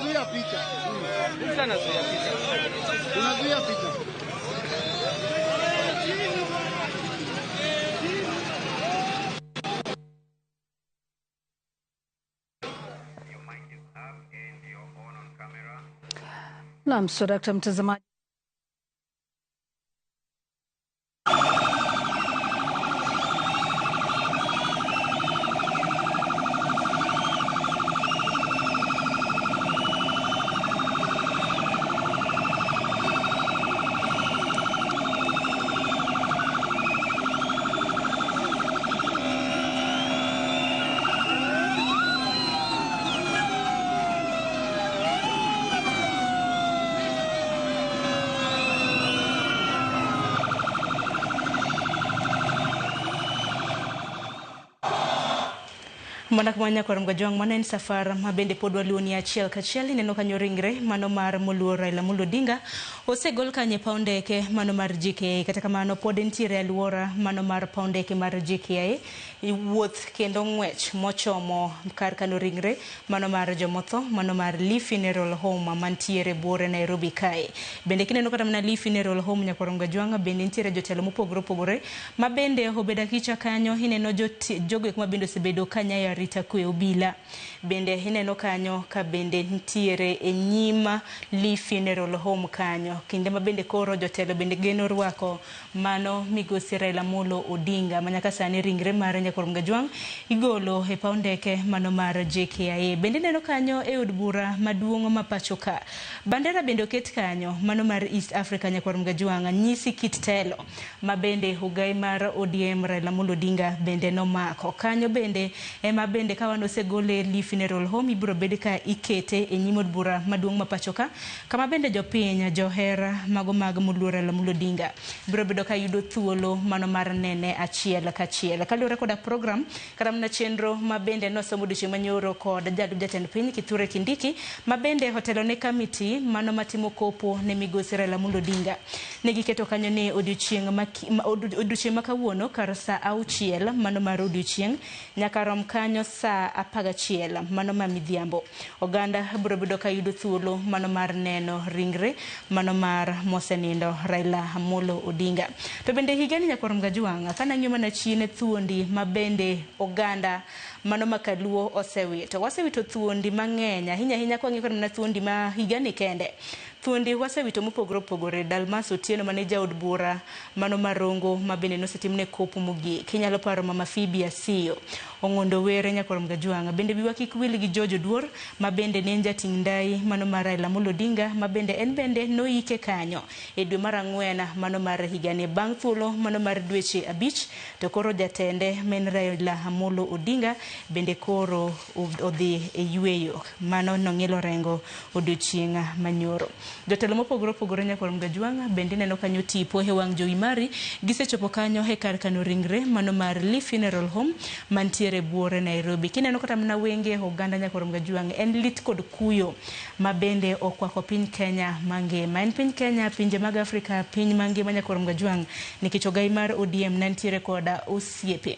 Unazuia picha. Unazuia picha. Unazuia picha. Naam, so dakta mtazamaji. Mana kumanya kwa Mgajwang' mano en safar ma bende pod waluoni achiel kachiel ineno kanyo ringre mano mar moluor Raila Amolo Odinga osegol kanyo e paw ndeke mano mar JKIA. Kata kamano pod entiere aluora mano mar paw ndeke mar JKIA wuoth kendo ng'wech mochomo kar kano ringre mano mar jomotho mano mar Lee Funeral Home mantiere buore Nairobi kae. Bende kineno kata mana Lee Funeral Home nyakwar Mgajwang' bende nitiere jotelo mopogore opogore ma bende obedo akicha kanyo ineno jogo eko ma bende osebedo kanyayo arita kwe obila. Bende ineno kanyo ka bende nitiere e nyim Lee Funeral Home kanyo kinde ma bende koro jotelo bende geno rwako mano migosi Raila Amolo Odinga ma nyaka sani ringre mare nyakwar Mgajwang' igolo e paw ndeke mano mar JKIA. Bende ineno kanyo e od bura maduong' ma pacho ka bandera bende oket kanyo mano mar East Africa nyakwar Mgajwang' nyisi kit telo ma bende ogai mar ODM Raila Amolo Odinga bende nomako kanyo. Bende ema bende ka wan osegole Lee Funeral Home ibiro bed ka ikete e nyim od bura maduong' ma pacho ka kama bende jopiny johera mago mag moluor Raila Amolo Odinga biro bedo ka yudo thuolo mano mar nene achiel kachiel kaluwore koda program kata mana chenro ma bende nosomo odiochieng' manyoro kod jalup jatend piny Kithure Kindiki ma bende otelo ne kamiti mano matimo kopo ne migosi Raila Amolo Odinga. Ne giketo kanyo ni odiochieng' ma kawuono kar saa 6 mano mar odiochieng' nyaka rom kanyo saa 11 mano ma midhiambo. Oganda biro bedo ka yudo thuolo mano mar neno ringre mano mar mosenindo Raila Amolo Odinga. To bende higani nyakwar Mgajwang' kanang'iyo mana chien thuondi ma bende oganda mano makaluo osewito. Wasewito thuondi mang'eny ahinya ahinya kwang'iyo kata mana thuondi ma higani kende. Thuondi wasewito mopogore opogore. Dalmas Otieno mane jaod bura mano marongo ma bende nosetimne kopo mogik. Inyalo paro Mama Phoebe Asiyo, Ong'ondo Were nyakwar Mgajwang'. Bende wiwa kik wil gi George Oduor ma bende ne en jating' ndai mano mar Raila Amolo Odinga ma bende en bende noike kanyo e dwe mar 4 mano mar higani bang' thuolo mano mar dweche 5 to koro jatende men Raila Amolo Odinga bende koro odhi e yweyo mano nong'ilo rengo odiochieng' manyoro. Jotelo mopogore opogore nyakwar Mgajwang' bende ineno kanyo tipo e wang' jowi mari gisechopo kanyo e kar kano ringre mano mar Lee Funeral Home mantiere buore Nairobi. Kineno kata mana wenge oganda nyakwar Mgajwang' en lit kod kuyo ma bende okwako piny Kenya mangima. En piny Kenya, pinje mag Afrika, piny mangima nyakwar Mgajwang' nikech ogai mar ODM nantiere koda osiepe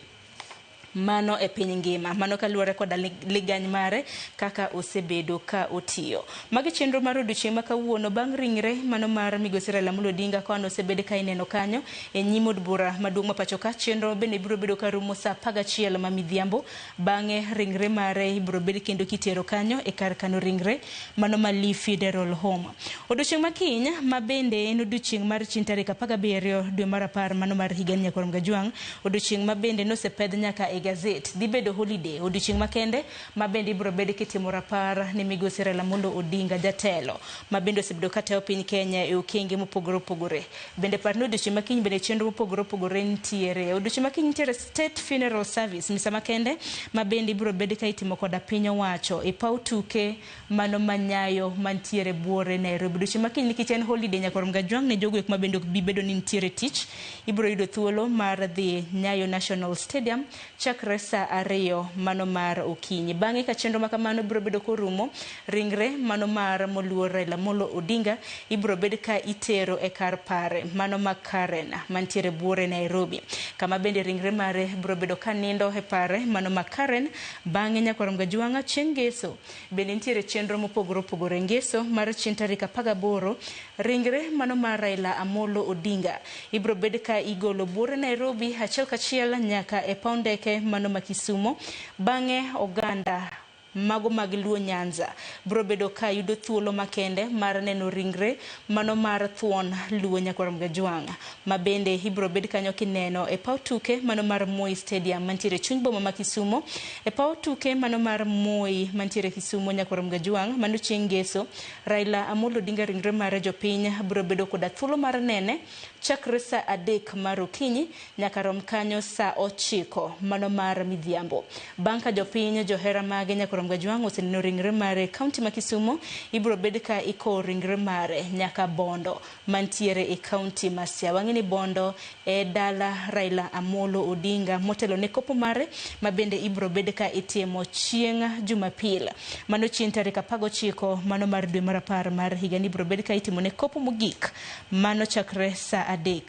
mano e piny ngima mano kaluwore koda ligany mare kaka osebedo ka otiyo. Magi chenro mar odiochieng' ma kawuono bang' ringre mano mar migosi Raila Amolo Odinga ka osebed ka ineno kanyo e nyim od bura maduong' ma pacho ka. Chenro bende biro bedo ka rumo saa 11 ma midhiambo. Bang'e ringre mare ibiro bed kendo kitero kanyo e kar kano ringre mano ma Lee Funeral Home. Odiochieng' ma kiny ma bende en odiochieng' mar chieng' tarik 17 dwe mar 10 mano mar higani nyakwar Mgajwang', odiochieng' ma bende nosepedh nyaka e gazet dhi bedo holiday odiochieng' makende ma bende ibiro bed kitimo rapar ne migosi Raila Amolo Odinga jatelo ma bende osebedo ka tayo piny Kenya e okenge mopogore opogore. Bende par ni odiochieng' ma kiny bende chenro mopogore opogore nitiere. Odiochieng' ma kiny nitiere State Funeral Service misa makende ma bende ibiro bed ka itimo koda piny owacho e paw tuke mano manyayo mantiere buore Nairobi. Odiochieng' ma kiny nikech en holiday nyakwar Mgajwang' ne jogo eko ma bende ok bi bedo ni nitiere tich ibiro yudo thuolo mar dhi Nyayo National Stadium. chakre saa 2 mano mar okinyi. Bang'e ka chenro makamano biro bedo korumo, ringre mano mar moluor Raila Amolo Odinga ibiro bed ka itero e kar pare mano ma Karen mantiere buore Nairobi, kama bende ringre mare biro bedo ka nindo e pare mano ma Karen. Bang'e nyakwar Mgajwang'a chieng' ngeso bende nitiere chenro mopogore opogore. Ngeso mar chieng' tarik 18 ringre mano mar Raila Amolo Odinga ibiro bed ka igolo buore Nairobi achiel kachiel nyaka e paw ndeke mano ma Kisumo. Bang'e oganda mago mag Luo Nyanza biro bedo ka yudo thuolo makende mar neno ringre mano mar thuon Luo nyakwar Mgajwang' ma bende ibiro bed kanyo kineno e paw tuke mano mar Moi Stadium mantiere chuny boma ma Kisumo. E paw tuke mano mar Moi mantiere Kisumo nyakwar Mgajwang' mano chieng' ngeso, Raila Amolo Odinga ringre mare jopiny biro bedo koda thuolo mar nene chakre saa 3 mar okinyi nyaka rom kanyo saa 9 mano mar midhiambo. Bang' ka jopiny johera mage nyakwar Mgajwang' oseneno ringre mare kaunti ma Kisumo, ibiro bed ka ikowo ringre mare nyaka Bondo mantiere e kaunti ma Siaya. Wang'e ni Bondo e dala Raila Amolo Odinga motelo ne kopo mare ma bende ibiro bed ka itimo chieng' Jumapil mano chieng' tarik 19 mano mar dwe mar 10 mar higani ibiro bed ka itimo ne kopo mogik mano chakre saa 3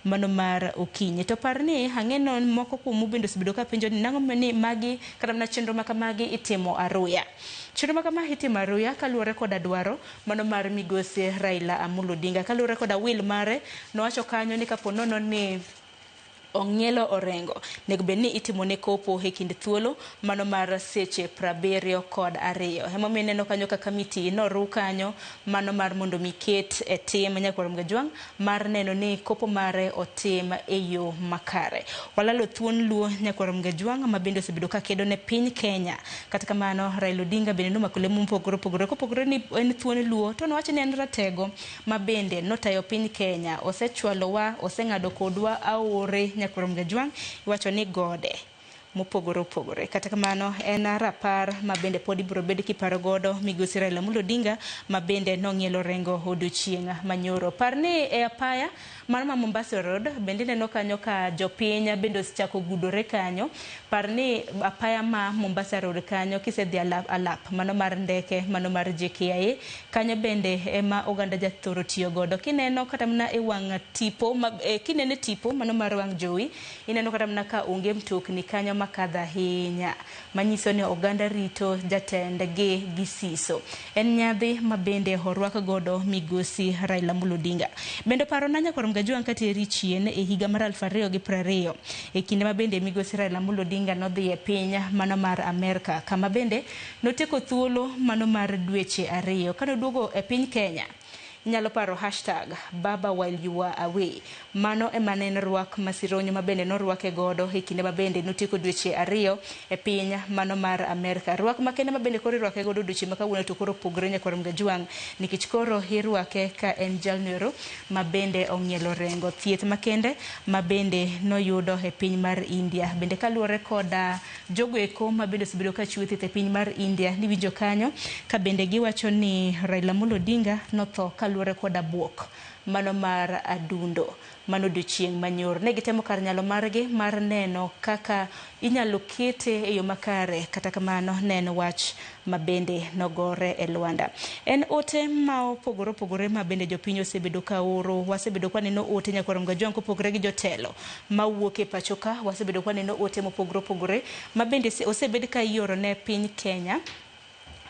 mano mar okinyi. To par ni ang'eno moko kuomu bende osebedo ka penjo ni nang'o ni magi kata mana chenro ma kamagi itimo aruya. Chenro ma kama itimo aruya kaluwore koda dwaro mano mar migosi Raila Amolo Odinga. Kaluwore koda wil mare nowacho kanyo ni kapo nono ni ong'ielo orengo nego bed ni itimo ne kopo e kind thuolo mano mar seche 72. Emomiyo ineno kanyo ka kamiti noru kanyo mano mar mondo mi ket e tim nyakwar Mgajwang' mar neno ni kopo mare otim e yo makare. Walalo thuon Luo nyakwar Mgajwang' ma bende osebedo ka kedo ne piny Kenya. Kata kamano Raila Odinga bende nomako lemo mopogore opogore kopogore ni en thuon Luo to nowacho ni en ratego ma bende notayo piny Kenya, osechwalowa, oseng'ado kodwa aore nyakwar Mgajwang' iwacho ni gode mopogore opogore. Kata kamano en rapar ma bende pod ibiro bed kiparo godo migosi Raila Amolo Odinga ma bende nong'ielo rengo odiochieng' manyoro. Par ni e apaya mar ma Mombasa Road bende ineno kanyo ka jopiny bende osechako gudore kanyo. Par ni apaya ma Mombasa Road kanyo kisedhi alap mano mar ndeke mano mar JKIA kanyo bende ema oganda jathoro tiyo godo. Kineno kata mana e wang' tipo kineno tipo mano mar wang' jowi ineno kata mana ka onge mtokni kanyo makadho ahinya manyiso ni oganda rito jatendgi gi siso. En nyadhi ma bende orwak godo migosi Raila Amolo Odinga. Bende parona nyakwar Mgajwang' kateri chien e higa mar 2020 e kinde ma bende migosi Raila Amolo Odinga nodhi e piny mano mar Amerka kama bende notieko thuolo mano mar dweche 2. Kanoduogo e piny Kenya inyalo paro hashtag Baba while you were away. Mano ema ne en rwak masironyo ma bende norwake godo e kinde ma bende notieko dweche 2 e piny mano mar Amerka. Rwak makende ma bende koro irwake godo odiochieng' ma kawuono to koro opogore nyakwar Mgajwang' nikech koro irwake ka en jalno ma bende ong'ielo rengo. Thieth makende ma bende noyudo e piny mar India. Bende kaluwore koda jogo eko ma bende osebedo ka chiwo thieth e piny mar India niwinjo kanyo ka bende giwacho ni Raila Amolo Odinga notho kaluwore koda buok mano mar adundo mano odiochieng' manyoro. Ne gitemo kar nyalo margi mar neno kaka inyalo kete e yo makare, kata kamano ne en wach ma bende nogore e lwanda. En ote ma opogore opogore ma bende jopiny osebedo ka oro. Wasebedo ka waneno ote nyakwar Mgajwang' kopogore gi jotelo mawuok e pacho ka. Wasebedo ka waneno ote mopogore opogore ma bende osebed ka ioro ne piny Kenya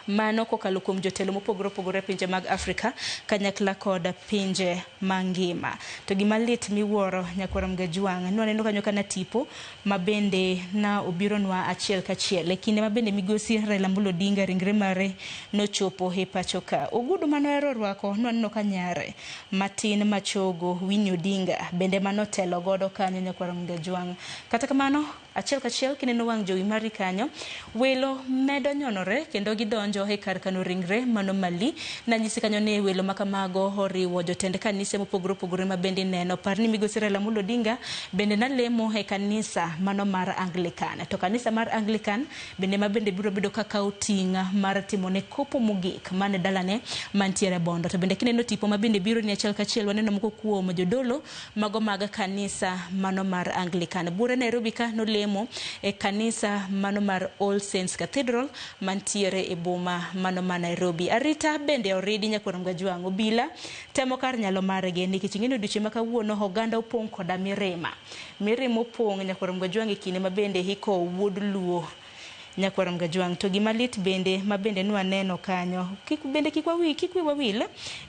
mano kokalo kuom jotelo mopogore opogore e pinje mag Afrika kanyakla kod pinje mangima. To gima lit miwuoro nyakwar Mgajwang' nwaneno kanyo kana tipo ma bende na obironwa achiel kachiel e kinde ma bende migosi Raila Amolo Odinga ringre mare nochopo e pacho ka. Ogudu manohero rwako nwaneno ka nyare matin machogo Winnie Odinga bende manotelo godo kanyo nyakwar Mgajwang'. Kata kamano achiel kachiel kineno wang' jowi mari kanyo welo medo nyonore kendo gidonjo e kar kano ringre mano mali. Nanyisi kanyo ni welo makamago oriwo jotend kanise mopogore opogore ma bende ineno. Par ni migosi Raila Amolo Odinga bende nalemo e kanisa mano mar Anglican. To kanisa mar Anglican bende ma bende biro bedo kaka oting'a mar timo ne kopo mogik mane dalane mantiere Bondo. To bende kineno tipo ma bende biro ni achiel kachiel waneno moko kuom jodolo mago mag kanisa mano mar Anglican. Bure Nairobi ka nolemo lemo e kanisa mano mar All Saints Cathedral mantiere e boma mano ma Nairobi. Arita bende oridi nyakwar Mgajwang' obila temo kar nyalo margi nikech ing'e ni odiochieng' ma kawuono oganda opong' koda mirima. Mirima opong' nyakwar Mgajwang' e kinde ma bende ikowo wuod Luo nyakwar Mgajwang'. To gima lit bende ma bende nwaneno kanyo kik wiwa wil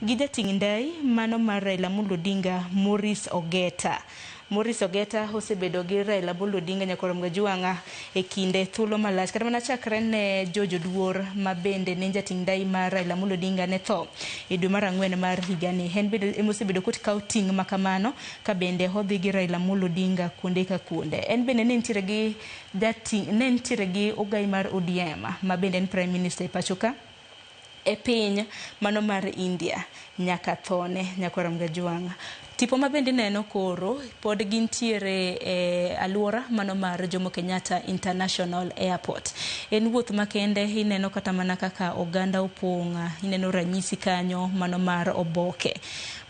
gi jating' ndai mano mar Raila Amolo Odinga Maurice Ogeta. Maurice Ogeta osebedo gi Raila Amolo Odinga nyakwar Mgajwang' e kinde thuolo malach kata mana chakre ne George Oduor ma bende ne jating' ndai mar Raila Amolo Odinga ne tho e dwe mar ang'wen mar higani. En bende emosebedo kokawo ting' ma kamano ka bende odhi gi Raila Amolo Odinga kuonde ka kuonde. En bende ne nitiere gi jating' ne nitiere gi ogai mar ODM ma bende en Prime Minister e pacho ka e piny mano mar India nyaka thone nyakwar Mgajwang'. Tipo ma bende ineno koro pod gintiere e aluora mano mar Jomo Kenyatta International Airport. En wuoth makende ineno kata mana kaka oganda opong', ineno ranyisi kanyo mano mar oboke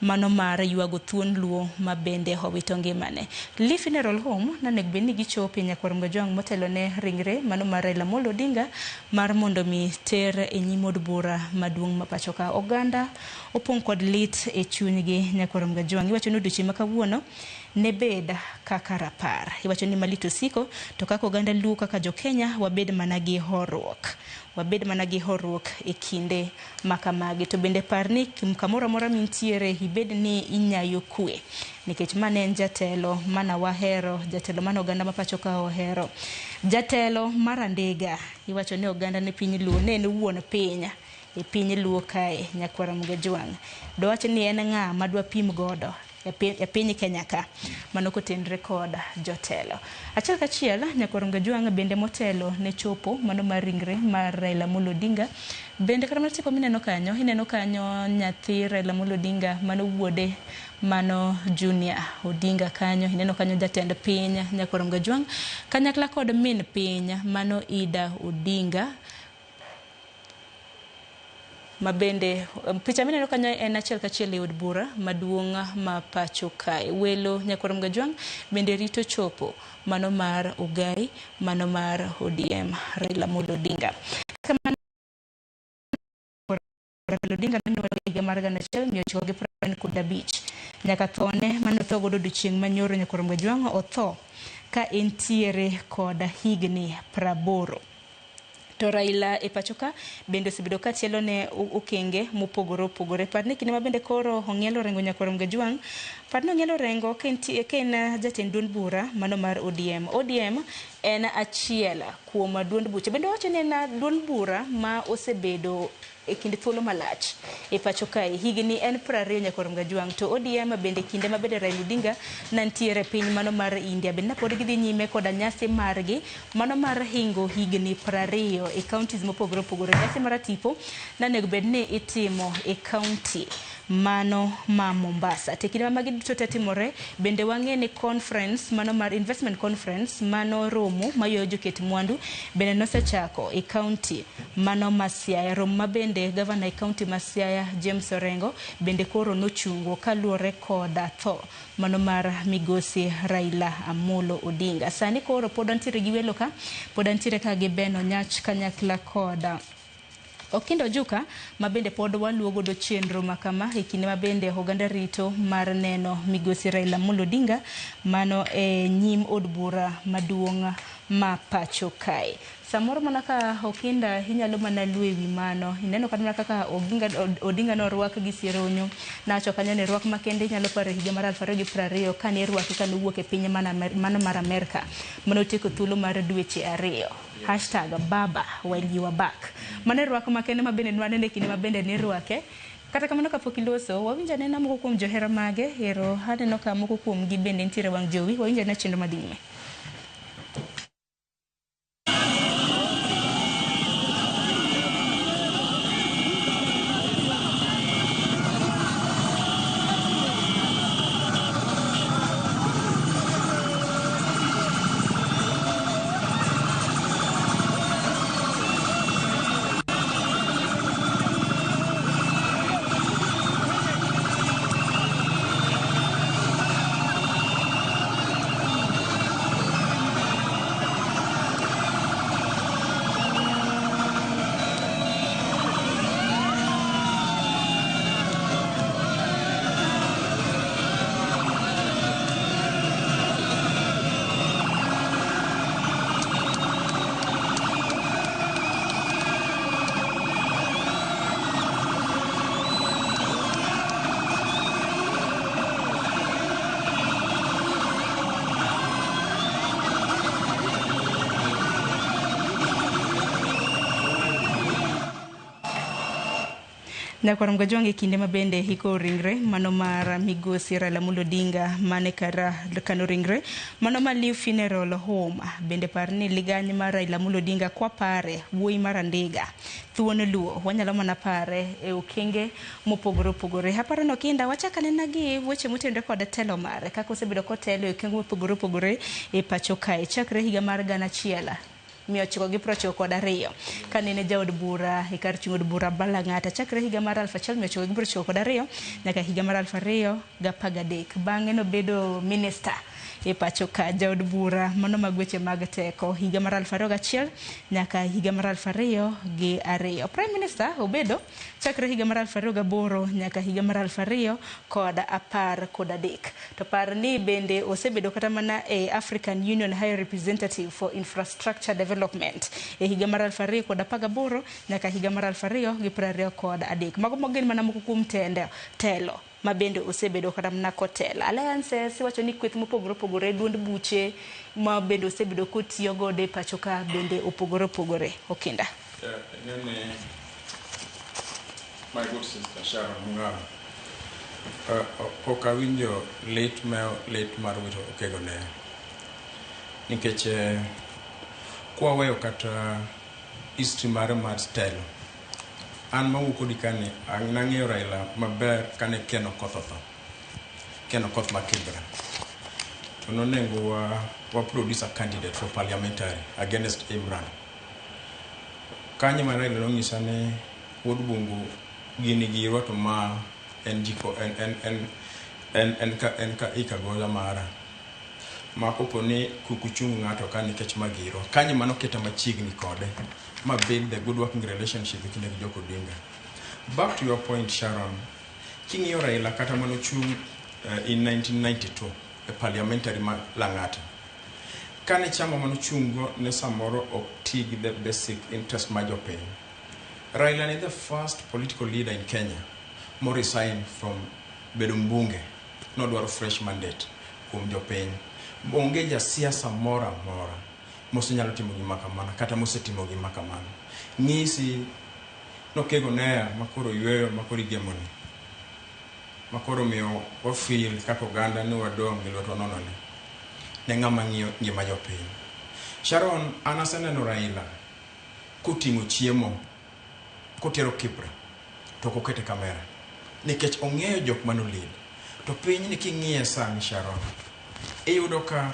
mano mar ywago thuon Luo ma bende owito ngimane. Lee Funeral Home nonego bed ni gichopo nyakwar Mgajwang' motelo ne ringre mano mar Raila Amolo Odinga mar mondo mi ter e nyim od bura maduong' ma pacho ka. Oganda opong' kod lit e chunygi nyakwar Mgajwang'. Iwacho ni odiochieng' ma kawuono ne bed kaka rapar. Iwacho ni malit osiko to kaka oganda Luo kaka jo Kenya wabed mana gi horuok. Wabed mana gi horuok e kinde ma kamagi. To bende par ni kamoro amora mintiere ibed ni inyayo kwe. Nikech mane en jatelo mana wahero, jatelo mana oganda ma pacho ka ohero. Jatelo mar Andiga, iwacho ni oganda ne piny Luo ne en wuon piny e piny Luo kae nyakwar Mgajwang'. Dowach ni en ng'a madwa pim godo e piny Kenya ka mano kotenre kod jotelo. Achiel kachiel nyakwar Mgajwang' bende motelo ne chopo mano mar ringre mar Raila Amolo Odinga. Bende kata mana tipo mineno kanyo, ineno kanyo nyathi Raila Amolo Odinga mano wuode mano Junior Odinga kanyo, ineno kanyo jatend piny nyakwar Mgajwang' kanyakla kod min piny mano Ida Odinga. Ma bende picha mineno kanyo en achiel kachiel e od bura maduong' ma pacho kae. Welo nyakwar Mgajwang' bende rito chopo mano mar Ogai, mano mar ODM Raila Amolo Odinga. Kamano Raila Odinga nonyuol e higa mar 1945 nyaka thone mane otho godo odiochieng' manyoro nyakwar Mgajwang' otho ka entiere kod higni 80. To Raila e pacho ka bende osebedo ka tielo ne okenge mopogore opogore. Par ni kinde ma bende koro ong'ielo orengo nyakwar Mgajwang', par ni ong'ielo orengo ka en jatend duond bura mano mar ODM. ODM en achiel kuom duond buche. Bende wawacho ni en duond bura ma osebedo e kind thuolo malach e pacho kae. Higni en 20 nyakwar Mgajwang'. To ODM bende kinde ma bende Raila Odinga nantiere piny mano mar India bende pod gidhi nyime koda nyasi margi mano mar hingo higni 20 e counties mopogore opogore. Nyasi mar tipo nanego bed ni itimo e county mano ma Mombasa. To e kinde ma magi duto te timore, bende wang'e ni conference mano mar investment conference mano romo mayuayo joket mwandu bende nosechako e county mano ma Siaya. Romo ma bende gavana e county ma Siaya James Orengo bende koro nochungo kaluwore kod tho mano mar migosi Raila Amolo Odinga. Sani koro pod antiere gi welo ka, pod antiere ka gi Ben Onyach kanyakla kod Okindo Ojuka ma bende pod waluwo godo chenro ma kama e kinde ma bende oganda rito mar neno migosi Raila Amolo Odinga mano e nyim od bura maduong' ma pacho kae. Samoro mana ka Okinda inyalo mana luwo ewi mano, ineno kata mana kaka Odinga norwak gi Sironyo, nawacho kanyo ni rwak makende inyalo paro e higa mar 2020 kane irwake kane owuok e piny mano mar Amerka manotieko thuolo mar dweche 2. Hashtag baba while you are back. Mano e rwak makende ma bende nwaneno e kinde ma bende nirwake. Kata kamano kapok iloso, wawinjo anena moko kuom johera mage, ero aneno ka moko kuomgi bende nitiere wang' jowi, wawinjo anena chenro madhi nyime. Nyakwar Mgajwang' e kinde ma bende iko ringre mano mar migosi Raila Amolo Odinga mane kar kano ringre mano ma Liu Funeral Home. Bende par ni ligany mar Raila Amolo Odinga kwa pare wuoyi mar Andiga thuon luo wanyalo mana pare e okenge mopogore opogore. Aparo ni Okinda wachak anena gi weche motenore kod telo mare kaka osebedo kotelo e okenge mopogore opogore e pacho kae chakre higa mar 1992 kanene jaod bura e kar chung' od bura Balang'ata chakre higa mar 1992 nyaka higa mar 2013. Bang'e nobedo minista e pacho ka jaod bura mano mag weche mag teko higa mar 2001 nyaka higa mar 2002. Prime Minister obedo chakre higa mar 2008 nyaka higa mar 2013. To par ni bende osebedo kata mana e African Union High Representative for Infrastructure Development e higa mar 2018 nyaka higa mar 2023. Mago gin mana moko kuom telo ma bende osebedo kata mana kotelo. Alliances iwacho ni kweth mopogore opogore, duond buche ma bende osebedo kotiyo godo e pacho ka bende opogore opogore. Okinda. Nene, my good sister Sharon Mung'aro, ok awinjo lit mar wito Okego ne nikech kwaweyo kata history mare mar telo, an mawuok kodi kani nang'eyo Raila maber kane Ken Okoth otho, Ken Okoth ma Kibra, to nonego wa produce a candidate for parliamentary against Imran. Kanyo ma Raila nonyisa ni wuod Bungu gini girwa to ma en jiko en ka ikagola mara ma kopo ni kukuchung ng'ato ka nikech magiro kanyo mano keta machiegni kode ma build the good working relationship kinde gi Joko Odinga. Back to your point Sharon, king'iyo Raila kata manochung in 1992 e parliamentary ma Lang'ata, kane chama manochung go ne samoro ok ti gi the basic interest ma jopiny. Raila ne the first political leader in Kenya mo resign from bedo mbunge, nodwaro fresh mandate kuom jopiny. Onge jasiasa moro amora mosenyalo timo gima kamano kata mosetimo gima kamano. Ng'isi nokego neya makoro yweyo makoro igemoni makoro miyo wafeel kaka oganda ni wadong' gi lwetwa nono ni ne ng'ama ng'iyo ngima jopiny. Sharon, an aseneno Raila koting'o chiemo kotero Kibra to ok okete kamera nikech ong'eyo jok mano lead. To piny ni king'iye sani Sharon, iyudo ka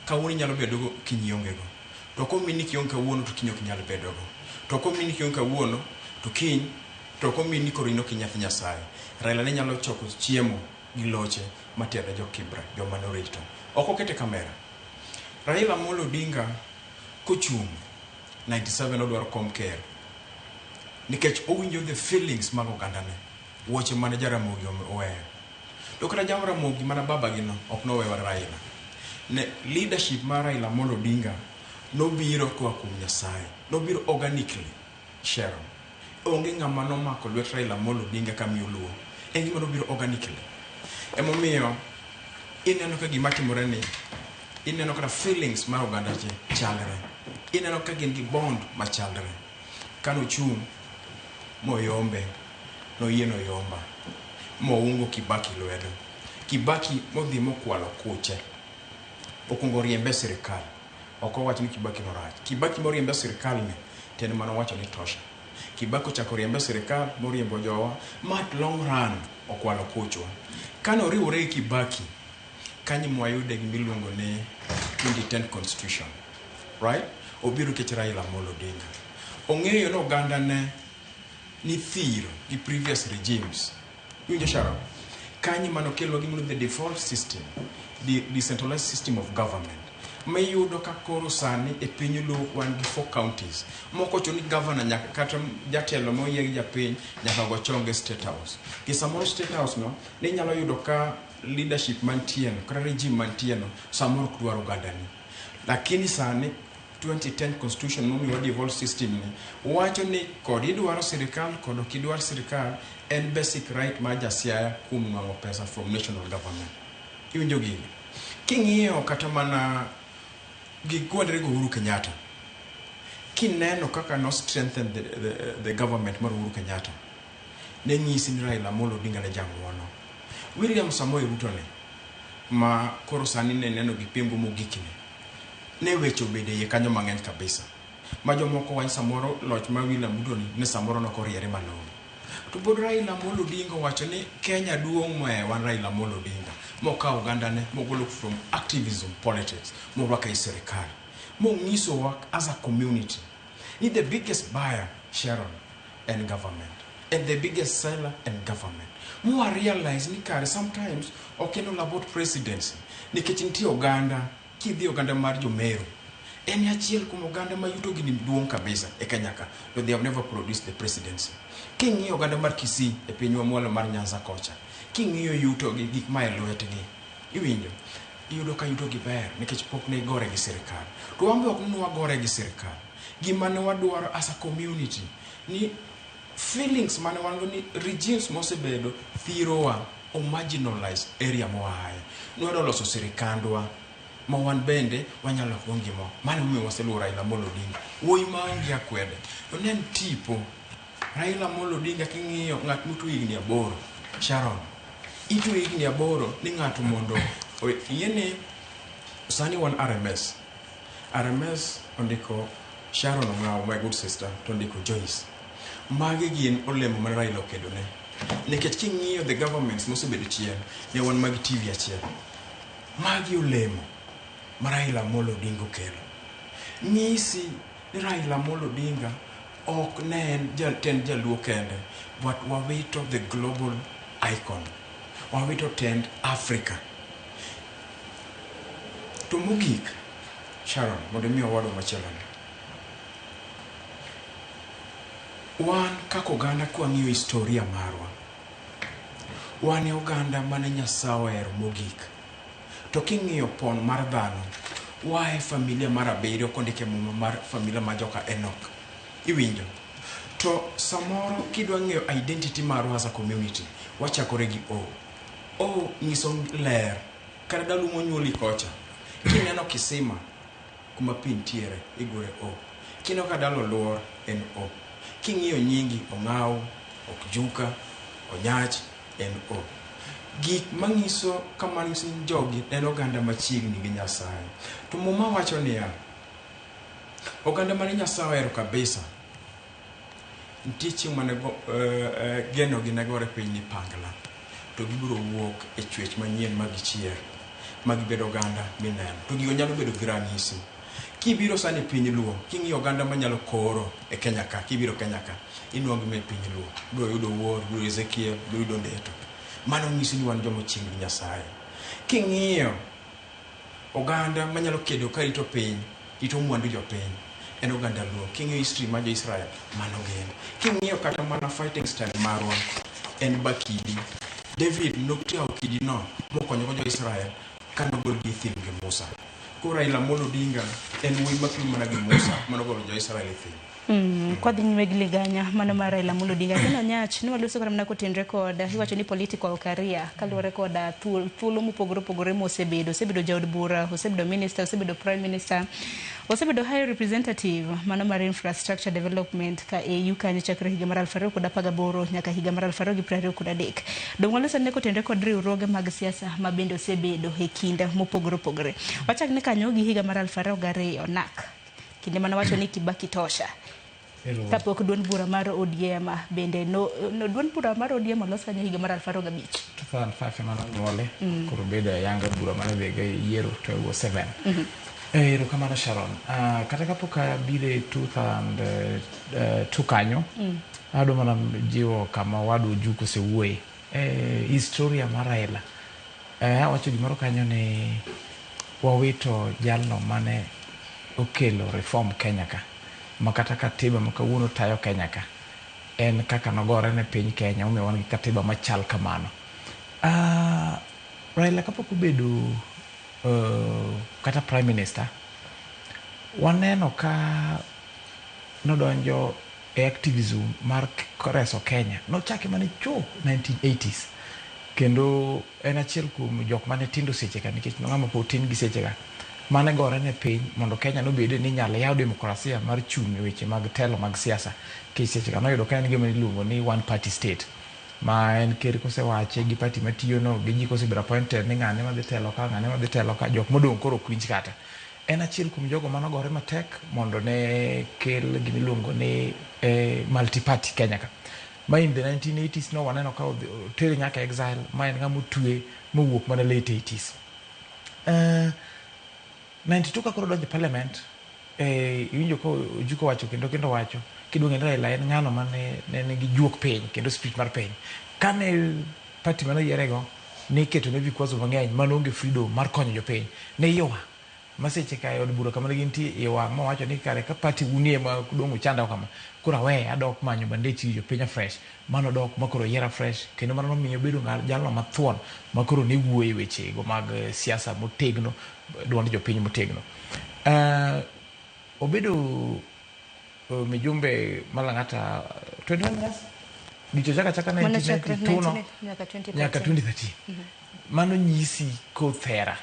kawuono inyalo bedogo kiny ionge go. To komini kionge kawuono to kiny ok inyal bedogo. To komini kionge kawuono to kiny to komini koro in ok inyathi Nyasaye. Raila ne nyalo choko chiemo gi loche matere jo Kibra, joma norito. Ok okete kamera. Raila Amolo Odinga kochung' 97 odwaro kom ker nikech owinjo the feelings mag ogandane, wuoche mane Jaramogi oweyo. To kata Jaramogi mana babagi no ok noweyo Raila. Ne leadership mar Raila Amolo Odinga nobiro koa kuom Nyasaye, nobiro organically. Sharon, onge ng'ama nomako lwet Raila Amolo Odinga kamiyo luo, en gima nobiro organically. Emomiyo ineno ka gima timore ni, ineno kata feelings mar oganda chalre, ineno ka gin gi bond machalre. Kanochung' moyombe, noyie noyomba, moungo Kibaki lwedo. Kibaki modhi mokwalo kuche, okwongo riembe sirikal. Ok owach ni Kibaki norach. Kibaki moriembe sirikal ni, to en manowacho ni tosha. Kibaki ochako riembe sirikal, moriembo jowa, ma at long run okwalo kuchwa. Kane oriwore gi Kibaki, kanyo mwayude gimiluongo ni 2010 constitution, right? Obiro nikech Raila Amolo Odinga. Ong'eyo ni oganda ne nithiro gi previous regimes. Iwinjo Sharon? Kanyo manokelo gimiluongo the default system, the decentralized system of government. Miyudo ka koro sani e piny Luo wan gi 4 counties. Moko ochuno ni governor nyaka kata jatelo moyier gi japiny nyaka go chonge State House. Gi samoro State House no ne inyalo yudo ka leadership mantie no kata regime mantie no samoro ok dwar ogandani. Lakini sani 2010 constitution momiwa devolved system ni wacho ni kod idwaro sirikal kod ok idwar sirikal en basic right mar jasiaya kuom nwang'o pesa from national government. Iwinjo gini? King'iyo kata mana gi gwendre go Uhuru Kenyatta, kineno kaka no strengthen the government mar Uhuru Kenyatta, Ne nyisi ni Raila Amolo Odinga ne jang'uono. William Samoei Ruto ni ma koro sani ne neno gi pimbo mogik ni ne weche obedo e iye kanyo mang'eny kabisa. Ma jomoko wach samoro loch ma William Ruto ni ne samoro nok oriere malong'o. To pod Raila Amolo Odinga owacho ni Kenya duong' mohewo wan Raila Amolo Odinga mokawo ogandane mogolo from activism politics morwako ei sirikal. Monyisowa as a community ni the biggest buyer Sharon en government and the biggest seller en government. Mwa realize ni kare sometimes ok en all about presidency nikech nitie oganda kidhi oganda mar Jomeru en achiel kuom oganda ma yuto gi ni duong' kabisa e Kenya ka to they have never produced the presidency. King'iyo oganda mar Kisii e pinywa mwalo mar Nyanza kocha, king'iyo yuto gi gik ma e lwetgi, iwinjo iyudo ka yuto gi ber nikech pok ne gore gi sirikal. To wan be ok ni wagore gi sirikal. Gima ne wadwaro as a community ni feelings mane wan go ni regimes mosebedo thirowa o marginalize area moaye. Nwadwa loso sirikandwa ma wan bende wanyalo loko ngima. Mano emomiyo waseluwo Raila Amolo Odinga. Wuoyi maonge akwede. To ne en tipo. Raila Amolo Odinga king'iyo ng'at motwe higni 8, Sharon, itwe higni 8 ni ng'ato mondo ing'e ni sani wan RMS. RMS ondiko Sharon Ong'awo, my good sister, to ondiko Joyce. Magi gin olemo mane Raila okedone. Nikech king'iyo the governments mosebedo chien, ne wan mag TV achiel. Magi olemo ma Raila Amolo Odinga okelo. Nyisi ni Raila Amolo Odinga ok ne en jatend jaluo kende, but wawito the global icon. Wawito tend Africa. To mogik, Sharon, mondo imi owadwa machielo ni. Wan kaka oganda kwang'iyo historia marwa, wan e oganda mane Nyasaye ohero mogik. To king'iyo pon mar dhano, waa e familia mar 7 kondike muma mar familia mar joka Enoch. Iwinjo? To samoro kidwa ng'eyo identity marwa as a community, wachakore gi O. O nyiso ler. Kata dalu monyuoli kocha, kineno kisima kuma pi nitiere, igure O. Kineno ka dala oluor, en O. King'iyo nyingi, Ong'aw, Okjuka, Onyach, en O. Gik manyiso kamano nyiso ni jogi en oganda machiegni gi Nyasaye. To Muma wacho niya, oganda mane Nyasaye ohero kabisa, nitie chieng' mane genogi ne gore piny ni pangla, to gibiro wuok e chwech manyien ma gichier, ma gibedo oganda mineno. To gigo nyalo bedo gi ranyisi. Kibiro sani piny Luo, king'iyo oganda manyalo koro e Kenya ka, kibiro Kenya ka, inuang'o gi e piny Luo. Ibiro yudo Wuor, ibiro yudo Ezekiel, ibiro yudo Ndeto. Mano nyisi ni wan joma ochiegni gi Nyasaye. King'iyo oganda manyalo kedo ka rito piny, rito mwandu jopiny, en oganda Luo. King'iyo history mar jo-Israel, mano gin. King'iyo kata mana fighting style marwa, en bakidi. David nokawo kidi no mokonyogo jo-Israel kanogolgi e thim gi Musa. Koro Raila Amolo Odinga en wuoyi mapimo mana gi Musa manogolo jo-Israel e thim. Kwadhi nyime gi liganya mano mar Raila Amolo Odinga. Kendo Nyach, ne waloso kata mana kotenre kod iwacho ni political career kaluwore kod thuolo mopogore opogore mosebedo. Osebedo jaod bura, osebedo minister, osebedo prime minister, osebedo high representative mano mar infrastructure development ka AU kanyo chakre higa mar 2018 nyaka higa mar 2023. Dong' waloso ne kotenre kod riwruoge mag siasa ma bende osebedo e kinde mopogore opogore. Wachak ne kanyo gi higa mar 2002 NAC. Kinde mane wacho ni Kibaki tosha. Kapok duond bura mar ODM bende no duond bura mar ODM olos kanyo higa mar 2005. 2005 ema nonyuole. Koro bedo ayanga bura mane odhiga e yiero 2007. Erokamano Sharon. Kata kapok abiro e 2002 kanyo, adwa mana jiwo kama owadu Ojuko osewuoye. Historia mar Raila. Awacho gimoro kanyo ni wawito jalno mane okelo reform Kenya ka. Ma kata katiba ma kawuono tayo Kenya ka en kaka nogore ne piny Kenya omiyo wan gi katiba machal kamano. Raila kapok obedo kata prime minister, waneno ka nodonjo e activism mar reso Kenya. Nochake mana chop 1980s. Kendo en achiel kuom jok mane tindo seche ka nikech ng'ama pod tin gi seche ka mane gore ne piny mondo Kenya nobede ni inyalo yaw demokrasia mar chung' e weche mag telo mag siasa. Nikech seche ka noyudo ka en gima iluongo ni one party state. Ma en ker kosewache gi party matiyo no gi ji kosebedo appointed ni ng'ane madhi telo ka, ng'ane madhi telo ka, jok modong' koro ok winj kata. En achiel kuom jogo manogore matek mondo ne kel gimiluongo ni multi party Kenya ka. Ma in the 1980s no waneno ka otere nyaka exile, ma en ng'ama otwe mowuok mana late 80s. 92 ka koro donjo e parliament, iwinjo ka Ojuko wacho kendo wacho kidwa ng'e ni Raila en ng'ano mane ne nigi juok piny kendo spirit mar piny. Kane party mane oyierego ne iketone vikwazo mang'eny mane onge freedom mar konyo jopiny, ne iye owang'. Ma seche ka e od bura kama ne gintie iye owang' mowacho ni kare ka party unie ma dong' uchanda kama, koro aweye adok manyo bandech ir jopiny afresh. Mano dok ma koro oyiera fresh kendo mano nomiyo obedo jalno mathuon ma koro ne wuoyo e weche go mag siasa motegno, duond jopiny motegno. Obedo mijumbe ma Lang'ata 21 years gicho chaka chaka Mano chakre 1992 no nyaka 2013. nyaka 2013. Mano nyisi koth hera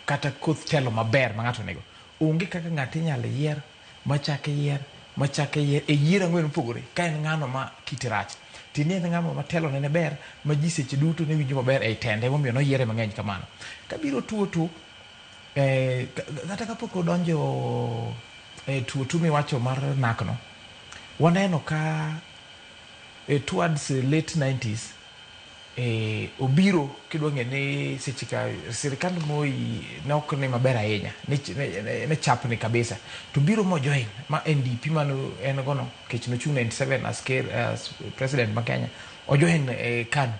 kata koth telo maber ma ng'ato onego. Onge kaka ng'ato inyalo yier machak yier machak yier e yiero ang'wen mopogore ka en ng'ano ma kite rach. Tini en ng'ano ma telo ne ber ma ji seche duto ne winjo maber ei tende emomiyo noyiere mang'eny kamano. Kabiro tuo tu kata kapok odonjo e tuo tu miwacho mar nakno, waneno ka towards late 90s obiro kidwa ng'e ni seche ka sirikand Moi ne ok ni maber ahinya, ne chapni kabisa, to biro mo join ma NDP mano en gono kech nochung' 97 as, as president ma Kenya, ojoin KANU.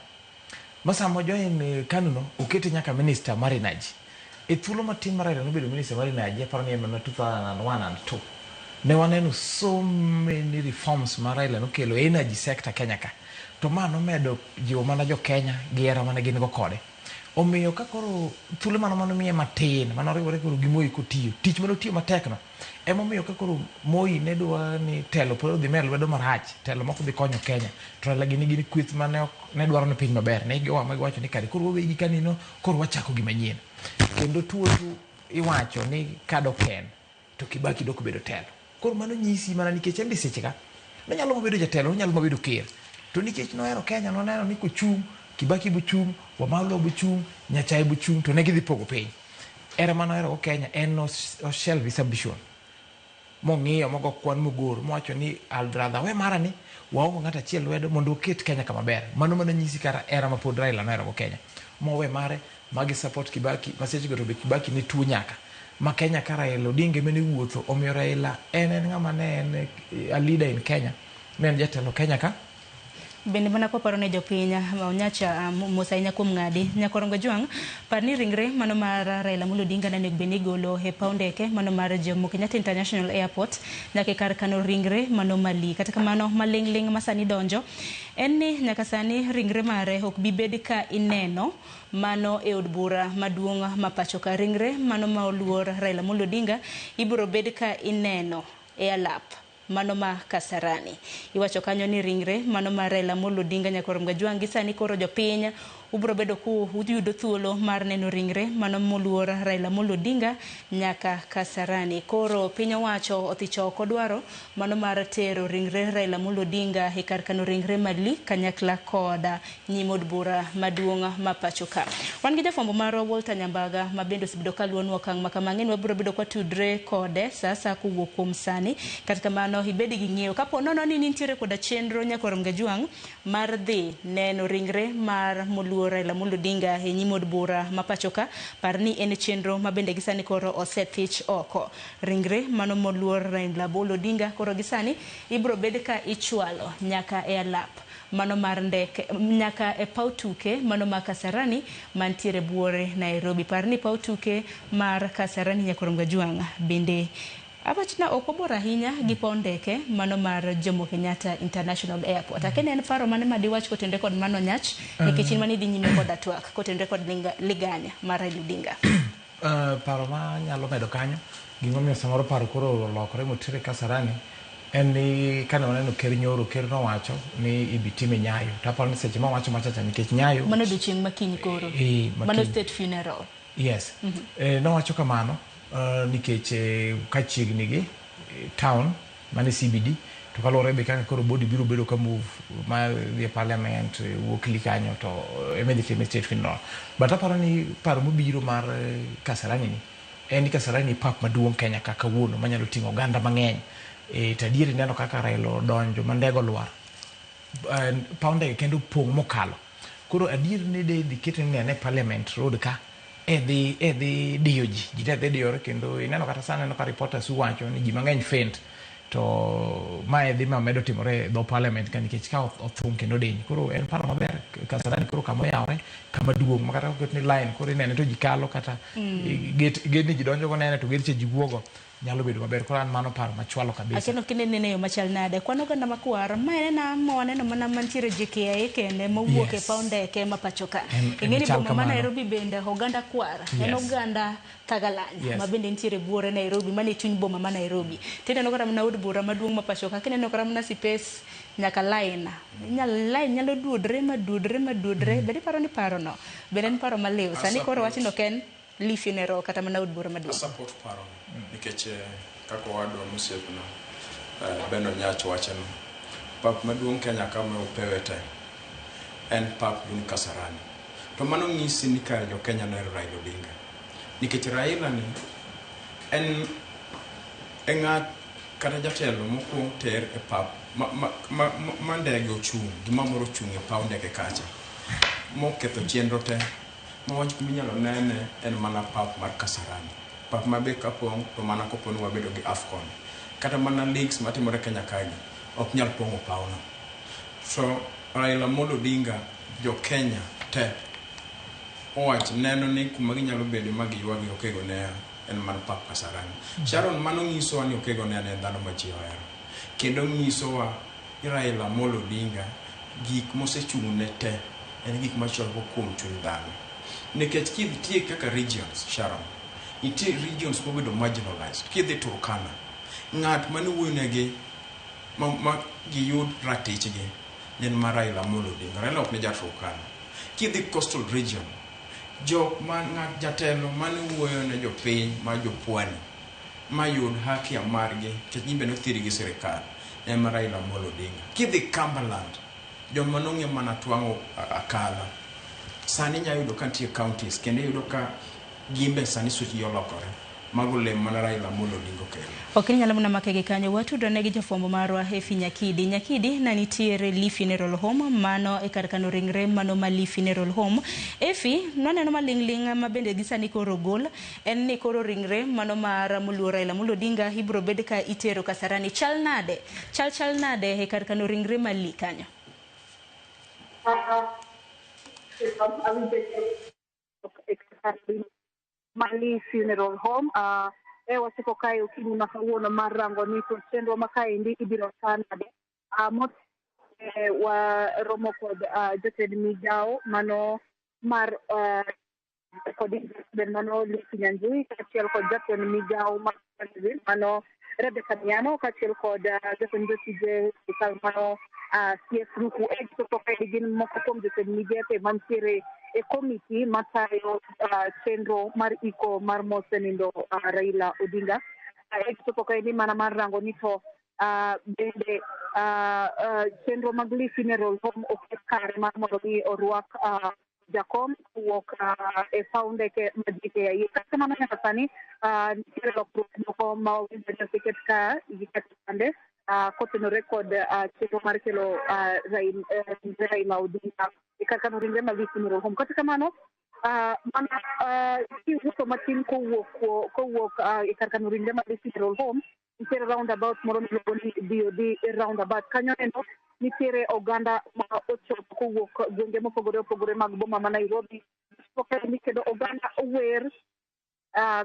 Ma sama ojoin KANU no okete nyaka minister mar energy. E thuolo matin mar Raila nobedo minister mar energy, aparo ni en mana 2001 and 2. Ne waneno so many reforms ma Raila nokelo e energy sector Kenya ka. To ma nomedo jiwo mana jo Kenya gi hera mane gin go kode. Omiyo ka koro thuolo mano manomiye matin, mano oriwore koro gi Moi kotiyo, tich mane otiyo matek no, emomiyo ka koro Moi ne dwa ni telo pod odhi mer lwedo marach, telo mok dhi konyo Kenya. To Raila gini gin kweth mane ok ne dwaro ni piny maber. Ne giwang'o ma giwacho ni kare koro wawegi kanino, koro wachako gima nyien. Kendo tuo tu iwacho ni kado ken to Kibaki dok bedo telo. Koro mano nyisi mana nikech en be seche ka nonyalo mabedo jatelo, nonyalo mabedo ker. To nikech nohero Kenya, noneno ni kochung', Kibaki bochung', Wamalwa bochung', Nyachae bochung', to ne gidhi pogo piny. Hera mane ohero go Kenya en no shelve his ambition. Mong'iyo mogo kwan mogor mowacho ni I'd rather we mara ni waongo ng'ato achiel lwedo mondo waket Kenya kama ber. Mano mana nyisi kata hera ma pod Raila nohero go Kenya. Mowe mare magi support Kibaki, ma seche go to be Kibaki ne tuo nyaka. Ma Kenya ka Raila Odinga ema ne wuotho, omiyo Raila en ng'ama ne en a leader in Kenya. Ne en jatelo Kenya ka. Bende mana kwaparo ne jopiny Onyacha mos ahinya kuom ng'adi Nyakorongo Jwang' par ni ringre mano mar Raila Amolo Odinga ne onego bed ni igolo e paw ndeke mano mar Jomo Kenyatta International Airport nyaka e kar kano ringre mano mali. Kata kamano maling' ling' ma sani donjo en ni nyaka sani ringre mare ok bi bed ka ineno mano e od bura maduong' ma pacho ka. Ringre mano ma oluor Raila Amolo Odinga ibiro bed ka ineno e alap mano ma Kasarani. Iwacho kanyo ni ringre mano mar Raila Amolo Odinga Nyakorom Gajwang' gi sani koro jopiny ubiro bedo ku uyudo thuolo mar neno ringre mano moluor Raila Amolo Odinga nyaka Kasarani. Koro piny owacho othicho oko dwaro mano mar tero ringre Raila Amolo Odinga e kar kano ringre Mali kanyakla koda nyim od bura maduong' ma pacho ka. Wan gi jafwambo marwa Walter Nyambaga ma bende osebedo kaluwonwa okang' ma kama. Ang'e ni wabiro bedo kwatudre kode sa asaya kowuok kuom sani. Kata kamano ibed gi ng'eyo kapo nono ni nintiere koda chenro Nyakorom Gajwang' mar dhi neno ringre mar moluor Raila Amolo Odinga e nyim od bura ma pacho ka, par ni en chenro ma bende gi sani koro osethich oko. Ringre mano moluor Raila Amolo Odinga koro gi sani ibiro bed ka ichwalo nyaka e alap mano mar ndeke nyaka e paw tuke mano ma Kasarani mantiere buore Nairobi. Par ni paw tuke mar Kasarani Nyakorom Gajwang' bende awachna ok obor ahinya gi paw ndeke mano mar Jomo Kenyatta International Airport. Akia ni en paro mane ma diwach kotenore kod mano Nyach nikech in mane idhi nyime koda twak kotenore kod liganya mar Raila Odinga. Paro ma anyalo medo kanyo, gimomiyo samoro paro koro olokore motere Kasarani en ni kane waneno ker nyoro, ker nowacho ni ibi time Nyayo. To aparo ni seche mowacho machacha nikech Nyayo Mano odiochieng' makiny koro. Mano state funeral. Yes. Nowacho kamano nikech ka chiegni gi town mane CBD To kaluwore be kaka koro body biro bedo ka move ma dhi e parliament, wuok li kanyo to ema idhi time state funeral. But aparo ni paro mobiro mar Kasarani ni en ni Kasarani pap maduong' Kenya ka kawuono manyalo ting'o oganda mang'eny. To adier ineno kaka Raila odonjo ma ndege olwar. Paw ndege kende opong' mokalo. Koro adier ni de dhi kete ni en e parliament road ka e dhi diyo ji, ji te dhi diyore kendo ineno kata sani aneno ka reporters wacho ni ji mang'eny faint to mae dhi ma medo timore e dho parliament ka nikech ka othung' kendo diny. Koro en paro maber Kasarani koro kama oyawre kama duong' ma kata oket ni line koro inene to ji kalo kata gate gate ni ji donjo go nene to gate cha ji wuogo nyalo bedo maber. Koro an mano paro machwalo kabisa. Akeno kinene e yo machal nade kwan oganda makwar ma en ena ma waneno mana mantiere JKIA kende mowuok e paw ndeke ma pacho ka. En Ing'e ni chal boma ma kamano. Nairobi bende oganda kwar en oganda Kagalang' ma bende nitiere buore Nairobi mane chuny boma ma Nairobi. Tineno kata mana od bura maduong' ma pacho ka kineno kata mana sipes nyaka line nyal line nyalo duodre ma duodre ma duodre. Bende iparo ni paro no bende en paro maliw sani koro wachno ok en Lee funeral kata mana od bura maduong'. Support paro nikech kaka owadwa mosiepna Ben Onyach wacho no pap maduong' Kenya ka ma opewe te en pap dun Kasarani. To mano nyisi ni kare jo Kenya nohero Raila Odinga nikech Raila ni en e ng'at kata jatelo mokwong ter e pap ma ndege ochung' gima moro ochung' e paw ndege kacha moketho chenro te mawach kuminyalo nene en mana pap mar Kasarani. Pap ma be kapong' to mana kopo ni wabedo gi AFCON kata mana leagues matimore Kenya kagi ok nyal pong'o pawno. So Raila Amolo Odinga jo Kenya te owach neno ni kuma ginyalo bede ma giywagi Okego Neya en mana pap Kasarani. Sharon, mano nyisowa ni Okego Neya ne en dhano ma ji ohero kendo nyisowa ni Raila Amolo Odinga gik mosechung' ne te en gik machopo kuom chuny dhano nikech kidhi kaka regions, Sharon, nitie regions mobedo marginalized. Kidhi Turkana, ng'at mane wuoyonegi ma giyud ratichgi ne en mar Raila Amolo Odinga. Raila ok ne ja Turkana. Kidhi coastal region, jok ma ng'at jatelo mane wuoyo ne jopiny ma jopwani mayud haki margi nikech gin be nothir gi sirikal ne en mar Raila Amolo Odinga. Kidhi Cumberland, joma nong'e mana twang'o akala sani inya yudo ka nitie counties kendo iyudo ka gin be sani suchgi olokore. Mago lem mana Raila Amolo Odinga okelo. Ok inyalo mana make gi kanyo watudore gi jafwambo marwa Efi Nyakidi. Nyakidi na nitiere Lee Funeral Home mano e kar kano ringre mano ma Lee Funeral Home. Efi nwaneno maling'ling' ma bende gi sani koro gol en ni koro ringre mano mar moluor Raila Amolo Odinga ibiro bed ka itero Kasarani. Chal nade? Chal nade e kar kano ringre ma Lee kanyo? Mali Funeral Home. E wasiko kae okinyi ma kawuono mar rango ni to chenro ma kaendi ibiro ta nade. Waromo kod jatend migawo mano mar kod mano Lee Kinyanjui kaachiel kod jatend migawo mar mano Rebecca Miano kaachiel kod jatend jotije sirikal mano CS Ruku. E chopo kaendi gin moko kuom jotend migepe mantiere e komiti matayo chenro mar iko mar mosenindo Raila Odinga. E chopo kaendi mana mar rango ni to bende chenro mag Lee Funeral Home oket kare mar mondo mi orwak jakom kowuok e paw ndeke ma JKIA. Kata kamano nyaka sani nitiere lokruok moko ma wawinjo ni oseket ka gi kata kande kotenore kod chenro mar kelo ringre Raila Odinga e kar kano ringre mag Lee Funeral Home. Kata kamano mana kiwuotho matin kowuok e kar kano ringre mag Lee Funeral Home, nitiere roundabout moro miluongo ni BOD roundabout. Kanyo endo nitiere oganda ma ochopo kowuok gwenge mopogore opogore mag boma ma Nairobi ni kendo oganda wer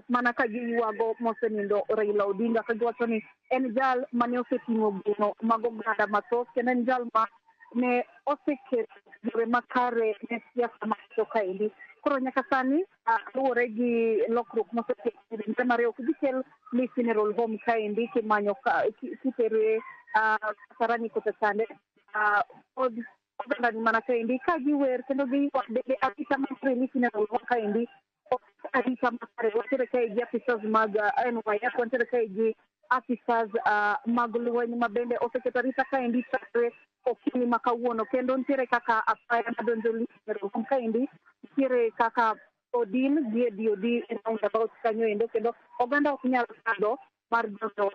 mana ka giywago mosenindo Raila Odinga ka giwacho ni en jal mane oseting'o geno mag oganda mathoth kendo en jal ma ne oseketo yore makare ne siasa ma pacho kaendi. Koro nyaka sani luwore gi lokruok mosekel ringre mare ok bi kel Lee Funeral Home kaendi kimanyo kitere Kasarani kocha chande pod oganda ni mana kaendi ka giwer kendo giywak. Bende arita mar Lee Funeral Home kaendi ok arita makare. Wantiere kae gi officers mag NYS, wantiere kae gi Officers mag lweny ma bende oseketo arita kaendi chakre okinyi ma kawuono kendo nitiere kaka apaya madonjo Lee kaendi nitiere kaka odin gi e DOD roundabout kanyo endo kendo oganda ok nyal kadho mar donjo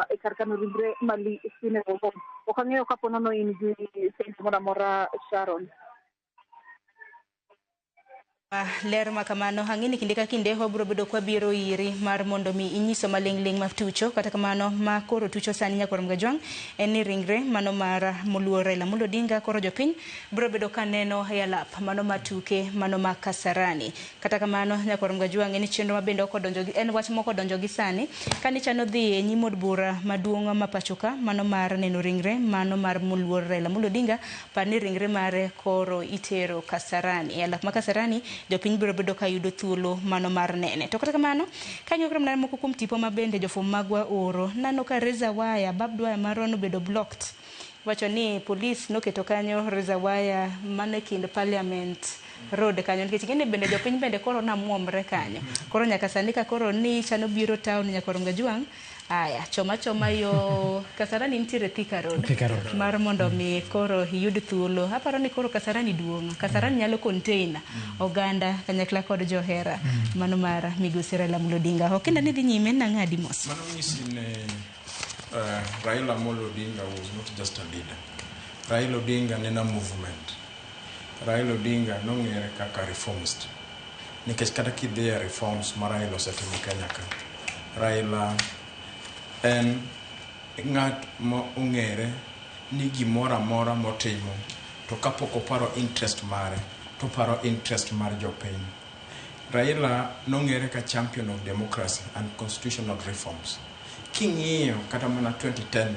e kar kano ringre Mali Funeral Home. Ok ang'eyo kapo nono in gi penjo moro amora Sharon. Ler ma kamano ang'e ni kinde ka kinde wabiro bedo kwabiro iri mar mondo mi inyiso maling'ling' matucho kata kamano ma koro tucho sani nyakwar Mgajwang' en ni ringre mano mar moluor Raila Amolo Odinga koro jopiny biro bedo kaneno e alap mano matuke mano ma Kasarani. Kata kamano nyakwar Mgajwang' en chenro ma bende ok odonjo en wach mok odonjo gi sani kani chano dhi e nyim od bura maduong' ma pacho ka mano mar neno ringre mano mar moluor Raila Amolo Odinga par ni ringre mare koro itero Kasarani e alap ma Kasarani jopiny biro bedo ka yudo thuolo mano mar nene. To kata kamano, kanyo koro mana moko kuom tipo ma bende jofwambo magwa oro, nano ka razor wire, barbed wire marwa nobedo blocked. Wacho ni polis noketo kanyo razor wire mano e kind Parliament Road kanyo nikech ing'e ni bende jopiny bende koro namuomre kanyo. Koro nyaka sani ka koro ni chano biro town nyaka Mgajwang', aya choma choma yo Kasarani nitiere Thika Road. Thika Road. Mar mondo mi koro iyud thuolo. Aparo ni koro Kasarani duong'. Kasarani nyalo contain oganda kanyakla kod johera. Mano mar migosi Raila Amolo Odinga. Okinda ni dhi nyime nang'adi mos. Mano nyisi ni Raila Amolo Odinga was not just a leader. Raila Odinga ne en a movement. Raila Odinga nong'ere kaka reformist. Nikech kata kidhi e reforms ma Raila osetimo Kenya ka, Raila en ng'at ma ong'ere ni gimoro amora motimo to kapok oparo interest mare to oparo interest mar jopiny. Raila nong'ere ka champion of democracy and constitutional reforms. King'iyo kata mana 2010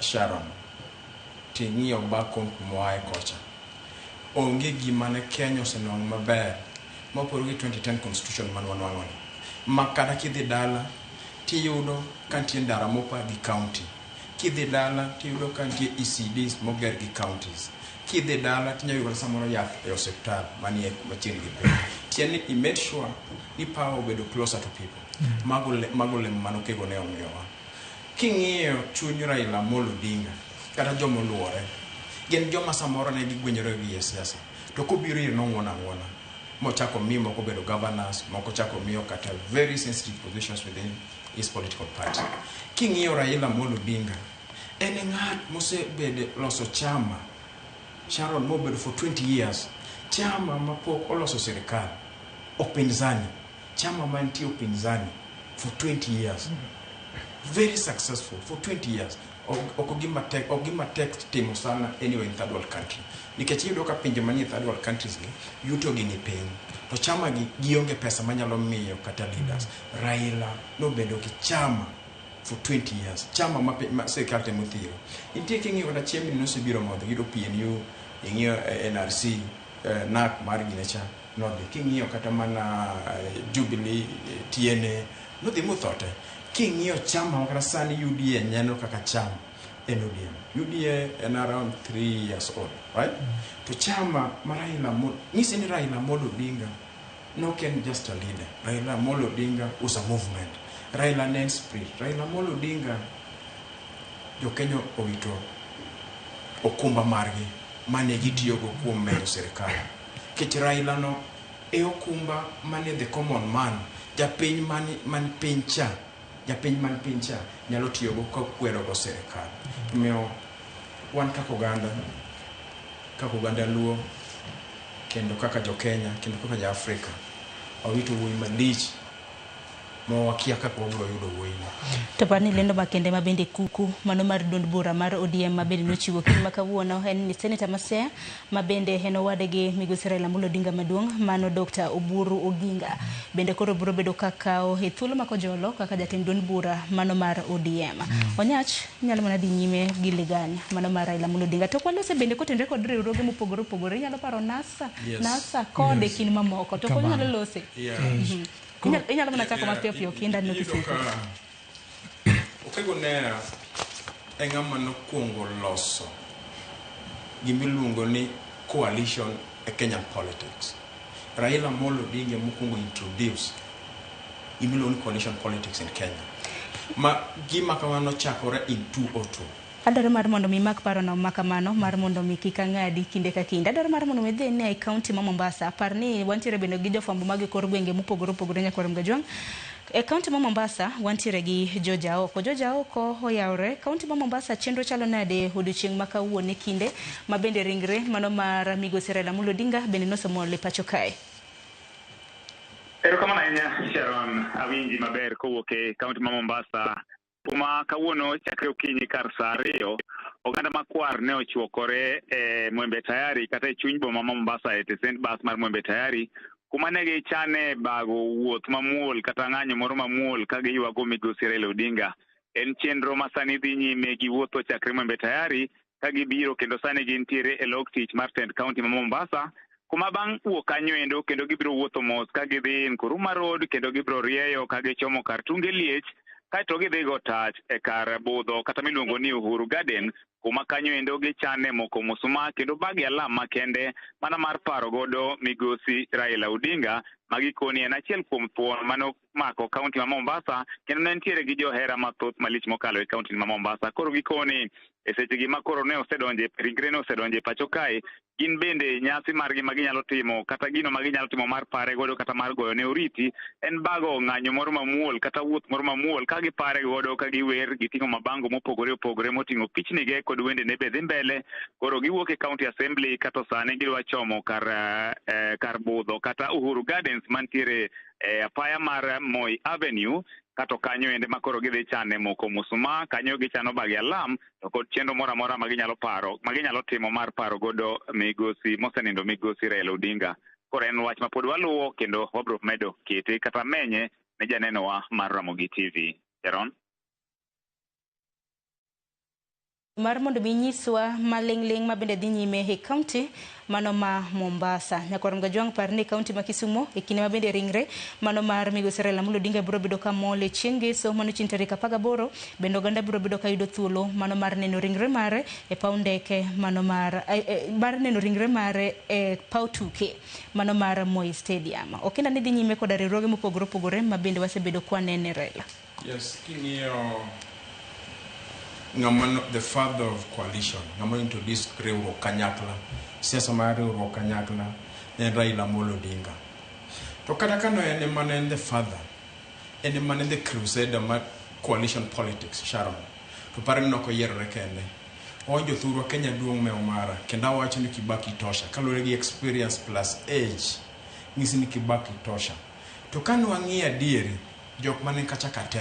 Sharon, ting'iyo back home kumoae kocha, onge gima ne Kenya osenwang'o maber mopogore gi 2010 constitution mane wanwang'o ni. Ma kata kidhi dala tiyudo ka nitie ndara mopa gi county. Kidhi dala tiyudo ka nitie ECDs moger gi counties. Kidhi dala tinyalo yudo samoro yath e osiptal manie machiegni gi piny. Tiende ni i made sure ni power obedo closer to people. Mago lemo mane Okego ne omiyowa. King'iyo chuny Raila Amolo Odinga kata jomoluore, gin joma samoro ne gigwenyore gi e siasa. To kobiro ir nong'uono ang'uona. Mochako miyo moko bedo governors, moko chako miyo kata very sensitive positions within his political party. King'iyo Raila Amolo Odinga, en e ng'at mosebedo loso chama Sharon mobedo for 20 years, chama mapok oloso sirikal, upinzani, chama mantie upinzani for 20 years. Very successful for 20 years. Ok gima tek, ok gima tek timo sana anywhere in third world country. Nikech iyudo ka pinje manie third world countries gi, yuto gi ni piny. To chama gi gionge pesa manyalo miyo kata leaders. Raila nobedo gi chama for 20 years. Chama ma sirikal temo thiro. Nitie king'iyo kata chiembni nosebiro modho, iyudo PNU, ing'iyo NRC, NAC mar gine cha, nodhi. King'iyo kata mana Jubilee, TNA, nodhi mothote. King'iyo chama kata sani UDA neno kaka chama en ODM. UDA en around 3 years old, right? To chama ma Raila Amolo, nyisi ni Raila Amolo Odinga nok en just a leader. Raila Amolo Odinga was a movement. Raila ne en spirit. Raila Amolo Odinga, jo-Kenya owito okumba margi mane gitiyogo kuom medo sirikal. Nikech Raila no e okumba mane the common man, japiny man piny cha, japiny man piny cha nyalo tiyogo kakwerogo sirikal. Omiyo wan kaka oganda Luo, kendo kaka jo-Kenya, kendo kaka jo-Afrika, wawito wuoyi malich ma wakia kaka wabiro yudo wuoyino. To par ni lendo makende ma bende kuku mano mar duond bura mar ODM ma bende nochiwo kiny ma kawuono en ni Senator Masia ma bende en owadgi migosi Raila Amolo Odinga maduong' mano Dr. Oburu Oginga bende koro biro bedo kakawo e thuolo ma kojolo kaka jatend duond bura mano mar ODM. Onyach nyalo mana dhi nyime gi ligany mano mar Raila Amolo Odinga. To kwalose bende kotenore kod riwruoge mopogore opogore inyalo paro NASA, NASA kod e kind mamoko to koro inyalo lose. Inyalo mana chako mapiyo piyo kinda no kisiko. Okego Nera e ng'ama nokwongo loso gimiluongo ni coalition e Kenyan politics. Raila Amolo Odinga mokwongo introduce gimiluongo ni coalition politics in Kenya. Ma gima kamano chakore in 202. Adwaro mar mondo mi mak parono ma kamano mar mondo mi kik ang'adi kinde ka kinde. Adwaro mar mondo mi idhi ne e kaunti ma Mombasa. Par ni wantiere bende gi jofwambo mag kor gwenge mopogore opogore nyakwar Mgajwang'. E kaunti ma Mombasa wantiere gi George Aoko. George Aoko oyawre. Kaunti ma Mombasa chenro chalo nade odiochieng' ma kawuono e kinde ma bende ringre mano mar migosi Raila Amolo Odinga bende nosemol e pacho kae. Erokamano ahinya Sharon, awinji maber kowuok e kaunti ma Mombasa. Kuma kawuono chakre okinyi kar saa 2, oganda makwar ne ochuokore e Mwembe Tayari kata e chuny boma ma Mombasa e tesend bas mar Mwembe Tayari, kuma ne gichane bago wuoth mamuol kata ng'anyo moro mamuol ka giywago migosi Raila Odinga. En chenro ma sani dhi nyime gi wuotho chakre Mwembe Tayari ka gibiro kendo sani gintiere e log tich mar tend kaunti ma Mombasa, kuma bang' wuok kanyo endo kendo gibiro wuotho mos ka gidhi Nkuruma Road kendo gibiro rieyo ka gichomo kar Tunge Liech kaeto gidhi go tach e kar budho kata miluongo ni Uhuru Garden, kuma kanyo endo gichane moko musuma kendo bagi alam makende mana mar paro godo migosi Raila Odinga ma gikoni en achiel kuom thuon mane omako kaunti ma Mombasa kendo ne nitiere gi johera mathoth malich mokalo e kaunti ma Mombasa. Koro gikoni e sechegi ma koro ne osedonje ringre ne osedonje pacho kae, gin bende nyasi margi ma ginyalo timo kata gino ma ginyalo timo mar pare godo kata mar goyo ne oriti en bago ng'anyo moro mamuol kata wuoth moro mamuol ka gipare godo ka giwer giting'o mabango mopogore opogore moting'o pichnige kod wendene be dhi mbele. Koro giwuok e county assembly kato sani gidwa chomo kar kar budho kata Uhuru Gardens mantiere e apaya mar Moi Avenue kato kanyo ende ma koro gidhi chane moko musuma kanyo gichano bagi alam to kod chenro moro amora ma ginyalo paro ma ginyalo timo mar paro godo migosi mosenindo migosi Raila Odinga. Koro en wach ma pod waluwo kendo wabiro medo kete kata menye ne janenowa mar Ramogi TV. Sharon? Mar mondo mi nyiswa maling'ling' ma bende dhi nyime e kaunti mano ma Mombasa. Nyakwar Mgajwang' par ni kaunti ma Kisumo e kinde ma bende ringre mano mar migosi Raila Amolo Odinga biro bedo ka mol e chieng' ngeso mano chieng' tarik 18, bende oganda biro bedo ka yudo thuolo mano mar neno ringre mare e paw ndeke mano mar neno ringre mare e paw tuke mano mar Moi Stadium. Okenda ni dhi nyime koda riwruoge mopogore opogore ma bende wasebedo kwanene Raila. Yes, king'iyo ng'ama the father of coalition, ng'ama introduce riwruok kanyakla, siasa mar riwruok kanyakla ne en Raila Amolo Odinga. To kata ka ne en ema ne en the father, en ema ne en the crusader mar coalition politics, Sharon, to pare ni nok oyierore kende. Owacho jothurwa Kenya duong' mewo mara, kendo awacho ni Kibaki tosha, kaluwore gi experience plus age, nyisi ni Kibaki tosha. To ka nwang'iyo adieri, jok mane kacha ka te,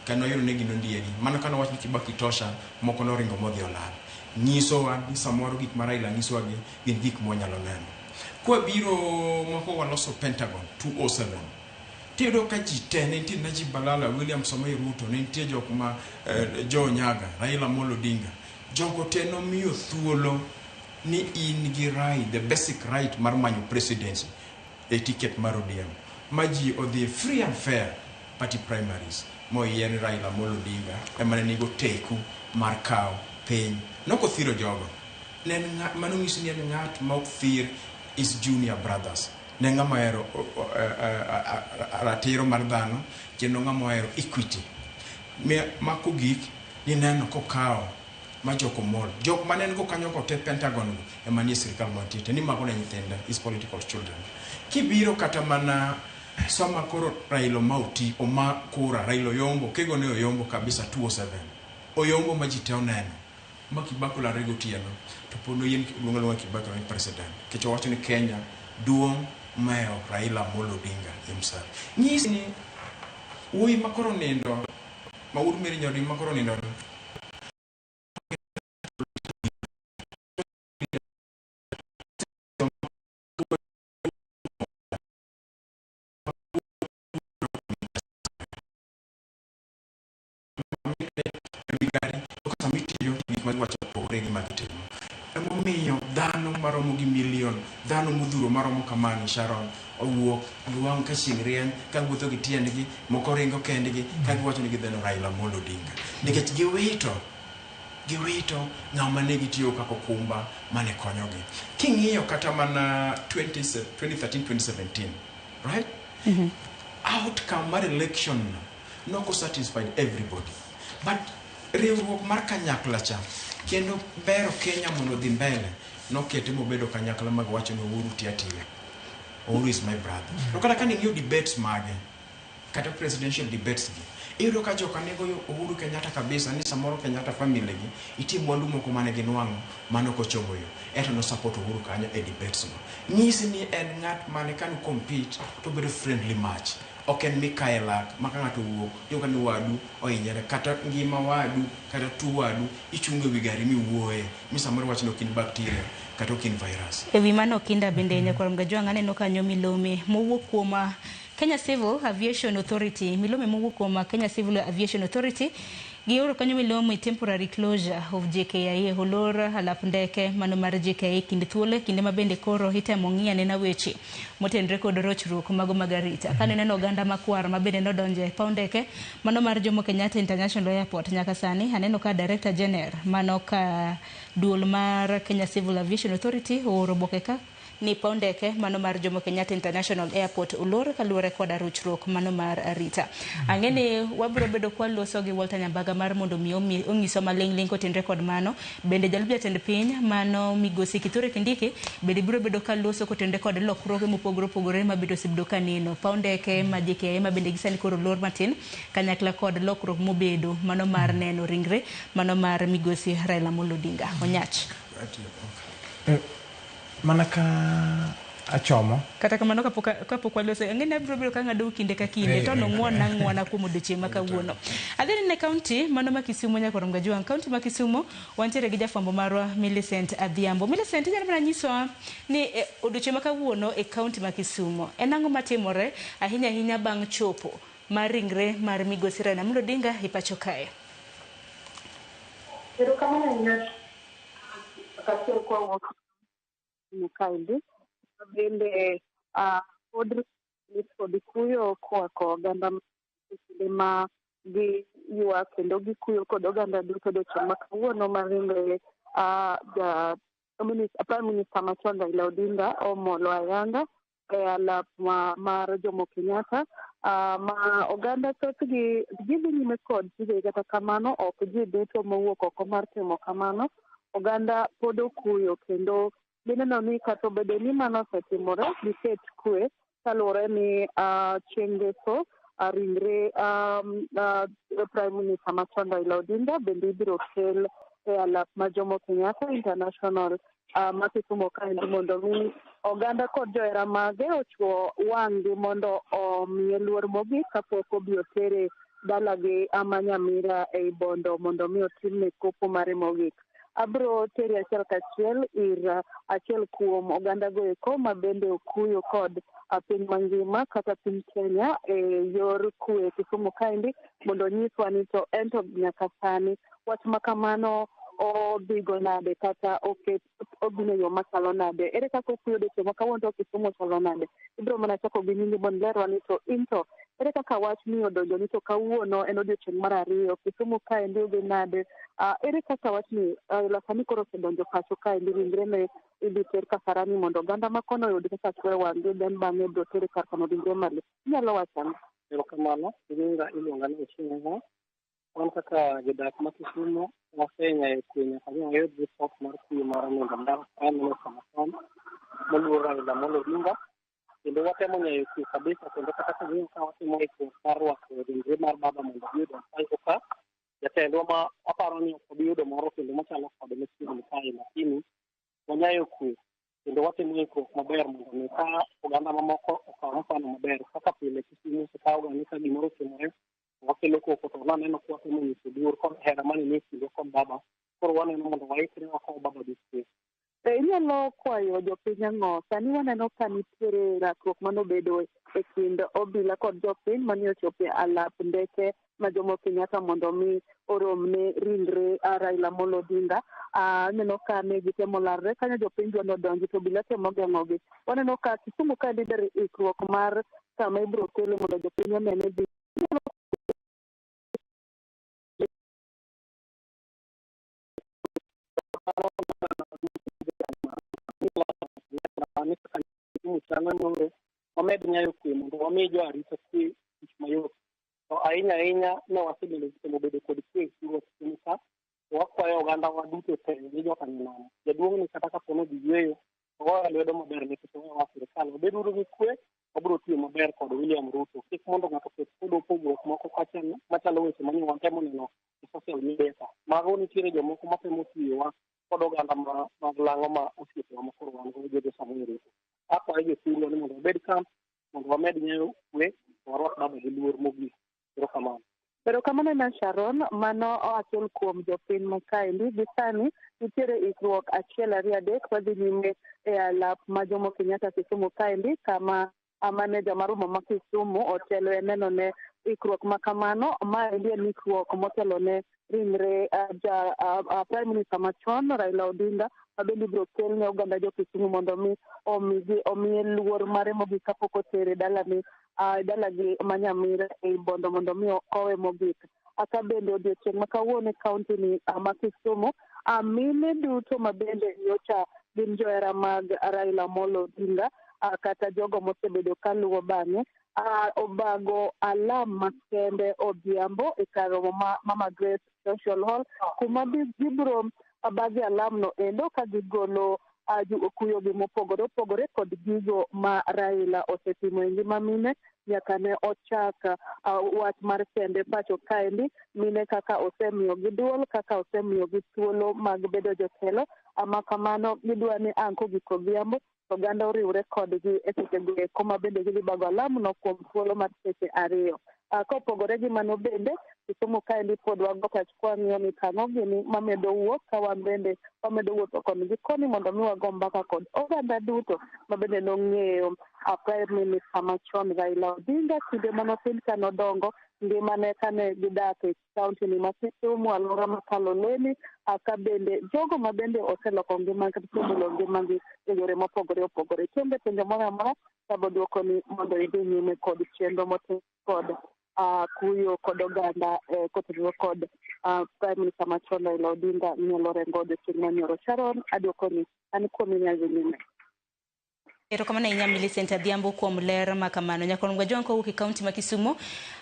kane wayudo ni gin ondiegi, mano kane owach ni Kibaki tosha, moko noringo modhi olal. Nyisowa ni samoro gik ma Raila nyisowa gi gin gik mwanyalo neno. Kwabiro moko waloso Pentagon 207, tiyudo ka ji te, ne nitie Najib Balala, William Samoei Ruto, ne nitie jok ma Joe Nyaga, Raila Amolo Odinga. Jogo te nomiyo thuolo ni in gi right, the basic right mar manyo presidency e ticket mar ODM. Ma ji odhi free and fair party primaries moyier ni Raila Amolo Odinga ema ne nigo teku mar kawo piny. Nok othiro jogo. Ne en mano nyiso ni en ng'at ma ok thir his junior brothers. Ne ng'ama ohero ratiro mar dhano kendo ng'ama ohero equity. Ma kogik nineno kokawo ma jok omol. Jok mane en go kanyo go te Pentagon go ema nie sirikal mantie te ni mago ne nyithinde, his political children. Kibiro kata mana sama koro Raila oma oti, oma kura, Raila oyombo, kego ne oyombo kabisa 207. Oyombo ma ji te oneno. Ma Kibaki olarre gotieno, to pod noyien luongo aluonga Kibaki ni president. Nikech owacho ni Kenya duong' mewo Raila Amolo Odinga himself. Nyisi ni wuoyi ma koro nindo, ma wuod Mary Nyodin ma koro nindo ni, Emomiyo dhano maromo gi milion, dhano modhuro maromo kamano, Sharon, owuok giwang' ka chieng' rieny, ka wuotho gi tiendgi, moko ringo kendgi, ka giwacho ni gidheno Raila Amolo Odinga. Nikech giwito ng'ama ne gitiyo kaka okumba mane konyogi. King'iyo kata mana 2013-2017, right? Outcome mar election no, Noko satisfied everybody. But riwruok mar kanyakla cha kendo bero Kenya mondo odhi mbele nokete mobedo kanyakla mag wacho ni Uhuru tiyo atiya. Uhuru is my brother. To kata ka ning'iyo debates mage, kata presidential debates gi, iyudo ka joka ne goyo Uhuru Kenyatta kabisa ni samoro Kenyatta family gi nitie mwandu moko mane ginwang'o mane ok ochomo yo. Ento no support Uhuru kanyo e debates go. Nyisi ni en ng'at mane kanu compete to bedo friendly match. Ok en mikaye lak ma ka ng'ato owuok iyudo ka ni wadu ohinyore kata ngima wadu kata tuo wadu ichungo ewi gari miwuoye mi samoro iwacho ni ok in bacteria kata ok in virus. E wi mano Okinda bende nyakwar Mgajwang' aneno kanyo milome mowuok kuom Kenya Civil Aviation Authority, milome mowuok kuom Kenya Civil Aviation Authority gioro kanyo milome temporary closure of JKIA, olor alap ndeke mano mar JKIA kind thuolo kinde ma bende koro itemo ng'i anena weche motenre kod rochruok mago mag arita. Kane neno oganda makwar ma bende nodonjo e paw ndeke mano mar Jomo Kenyatta International Airport nyaka sani aneno ka Director General mano ka duol mar Kenya Civil Aviation Authority ooro oboke ka ni paw ndeke mano mar Jomo Kenyatta International Airport olor kaluwore koda rochruok mano mar arita. Ang'e ni wabiro bedo kwaloso gi Walter Nyambaga mar mondo mi onyiswa maling' ling' kotenre kod mano. Bende jalup jatend piny mano migosi Kithure Kindiki bende biro bedo kaloso kotenre kod lokruoge mopogore opogore mabende osebedo kaneno. Paw ndeke ma JKIA ma bende gisani koro olor matin kanyakla kod lokruok mobedo mano mar neno ringre mano mar migosi Raila Amolo Odinga. Onyach. Mana ka achomo. Kata kamano kapok waloso, ang'e ni abiro bedo ka ng'ado kinde ka kinde to nong'won ang'wona kuom odiochieng' ma kawuono. Adhi ne kaunti mano ma Kisumu nyakwar Mgajwang'. Kaunti ma Kisumu wantiere gi jafwambo marwa Millicent Adhiambo. Millicent, inyalo mana nyisowa ni odiochieng' ma kawuono e kaunti ma Kisumu en ang'o matimore ahinya ahinya bang' chopo mar ringre mar migosi Raila Amolo Odinga e pacho kae? Erokamano ahinya kaachiel kwa kaendi bende pod lit kod kuyo koa oganda kinde ma giywak kendo gikuyo kod oganda duto odiochieng' ma kawuono mar ringre Prime Minister machon Raila Odinga omolo ayanga e alap mar Jomo Kenyatta ma oganda thothgi gidhi nyime kod tijegi kata kamano ok ji duto mowuok oko mar timo kamano. Oganda pod okuyo kendo gineno ni kata obedo ni mano osetimore giket kwe kaluwore ni chieng' ngeso ringre Prime Minister machon Raila Odinga bende ibiro kel e alap ma Jomo Kenyatta International ma Kisumu kaendi mondo mi oganda kod johera mage ochuo wang'gi mondo omiye luor mogik kapok obi otere dalagi ama Nyamira ei Bondo mondo mi otimne kopo mare mogik. Abro teri achiel kachiel ir achiel kuom oganda go eko ma bende okuyo kod piny mangima kata piny Kenya e yor kwe Kisumu kaendi mondo onyiswa ni to en to nyaka sani wach ma kamano odhigo nade kata oket obino e yo machalo nade, ere kaka okuyo odiochieng' ma kawuono to Kisumu chalo nade. Ibiro mana chako gi nyingi mondo ilerwa ni to in to ere kaka wach ni odonjo ni to kawuono en odiochieng' mar ariyo Kisumu kaendi odhi nade, ere kaka wach ni sani koro osedonjo pacho kaendi ringre ne idhi ter Kasarani mondo oganda ma kono oyud kaka chwe wang'gi then bang'e ibiro tere kar kano ringre malo. Inyalo wacho ang'o? Erokamano, nyinga iluonga ni Ochieng'. Wan kaka jodak ma Kisumu wasenyayo kwe nyaka ne wayud ripot mar kuyo mar nindo mar Prime Minister machon moluor Raila Amolo Odinga kendo watemo nyayo kwe kabisa kendo kata kawuono ka watimo ikruok mar rwako ringre mar baba mondo obi odonj pacho ka jatendwa ma aparo ni ok obi yudo moro kendo machalo kode machiegni kae lakini wanyayo kwe kendo watimo ikruok maber mondo mi ka oganda mamoko okaw mfano maber kaka pile Kisumu osekawoga ni ka gimoro otimore wakelo koko to waneno ka watemo nyiso luor kod hera mane nie kindwa kod baba koro waneno mondo waikre wakow baba gi kwe. Inyalo kwayo jopiny ang'o? Sani waneno ka nitiere rakruok manobedo e kind obila kod jopiny mane ochopo e alap ndeke ma Jomo Kenyatta mondo mi oromne ringre Raila Amolo Odinga. Aneno ka ne gitemo larre kanyo jopiny dwa nodonji to obila temo geng'ogi. Waneno ka Kisumu kaendi ber ikruok mar kama ibiro kele mondo jopiny onene dhi. Wamed nyayo kwe mondo wami jo arita kwe tich mayot. To Ahinya ahinya ne wasebedo temo bedo kod kwe e thurwa Kisumu ka. To wakwayo oganda wa duto te gi joka nyanam. Jaduong' ni kata kapo ni odhi yueyo, ogoyo lwedo maber nikech oweyowa sirikal. Wabed uru gi kwe, wabiro tiyo maber kod William Ruto. Kik mondo ng'ato ket kodwa pogruok moko kacha machalo weche mane watemo neno e social media ka. Mago nitiere jomoko matemo tiyowa kod oganda mag lang'o ma osiepewa ma koro wan go Jogo Samoei Ruto. Akwayo jothurwa ni mondo wabed kam mondo wamed nyayo kwe to warwak baba gi luor mogik. Erokamano. Erokamano na Sharon, mano achiel kuom jopiny ma kaendi. Gi sani nitiere ikruok achiel ariyo adek madhi nyime e alap ma Jomo Kenyatta Kisumu kaendi kama maneja mar boma ma Kisumu otelo e neno ne ikruok ma kamano. Maendi en ikruok motelo ne ringre ja Prime Minister machon Raila Odinga ma bende ibiro kel ne oganda jo Kisumu mondo mi omigi omiye luor mare mogik kapok otere dalane dalagi ma Nyamira ei Bondo mondo mi okowe mogik. Aka bende odiochieng' ma kawuono e kaunti ni ma Kisumu, mine duto ma bende nyocha gin johera mag Raila Amolo Odinga kata jogo mosebedo kaluwo bang'e obago alam makende odhiambo e kar romo ma Mama Grace Social Hall kuma gibiro bage alamno endo ka gigolo kuyogi mopogore opogore kod gigo ma Raila osetimo e ngima mine nyaka ne ochak wach mar kende pacho kaendi. Mine kaka osemiyogi duol, kaka osemiyogi thuolo mag bedo jotelo ama kamano gidwa ni ang' kogik odhiambo oganda oriwre kodgi e sechego eko ma bende gidhi bago alamno kuom thuolo mar seche 2. Kopogore gi mano bende Kisumu kaendi pod wago pach kwang'iyo ni tang'o gini mamedo wuok ka wan bende wamedo wuotho koni gi koni mondo mi wago mbaka kod oganda duto ma bende nong'eyo Prime Minister machon Raila Odinga kinde manotin kanodongo ngimane kane gidak e kaunti ni ma Kisumu, alwora ma Kaloleni, ka bende jogo ma bende oseloko ngima kata osemulo ngimagi e yore mopogore opogore. Kionge penjo moro amora, tabo dwoko ni mondo idhi nyime kod chenro motim kod kuyo kod oganda kotenore kod Prime Minister machon Raila Odinga ng'ielo rengo odiochieng' manyoro. Sharon, adwoko ni an kuomi nyadhi nyime. Erokamano ahinya Millicent Adhiambo kuom ler ma kamano. Nyakono Gwajwang' kowuok e kaunti ma Kisumu.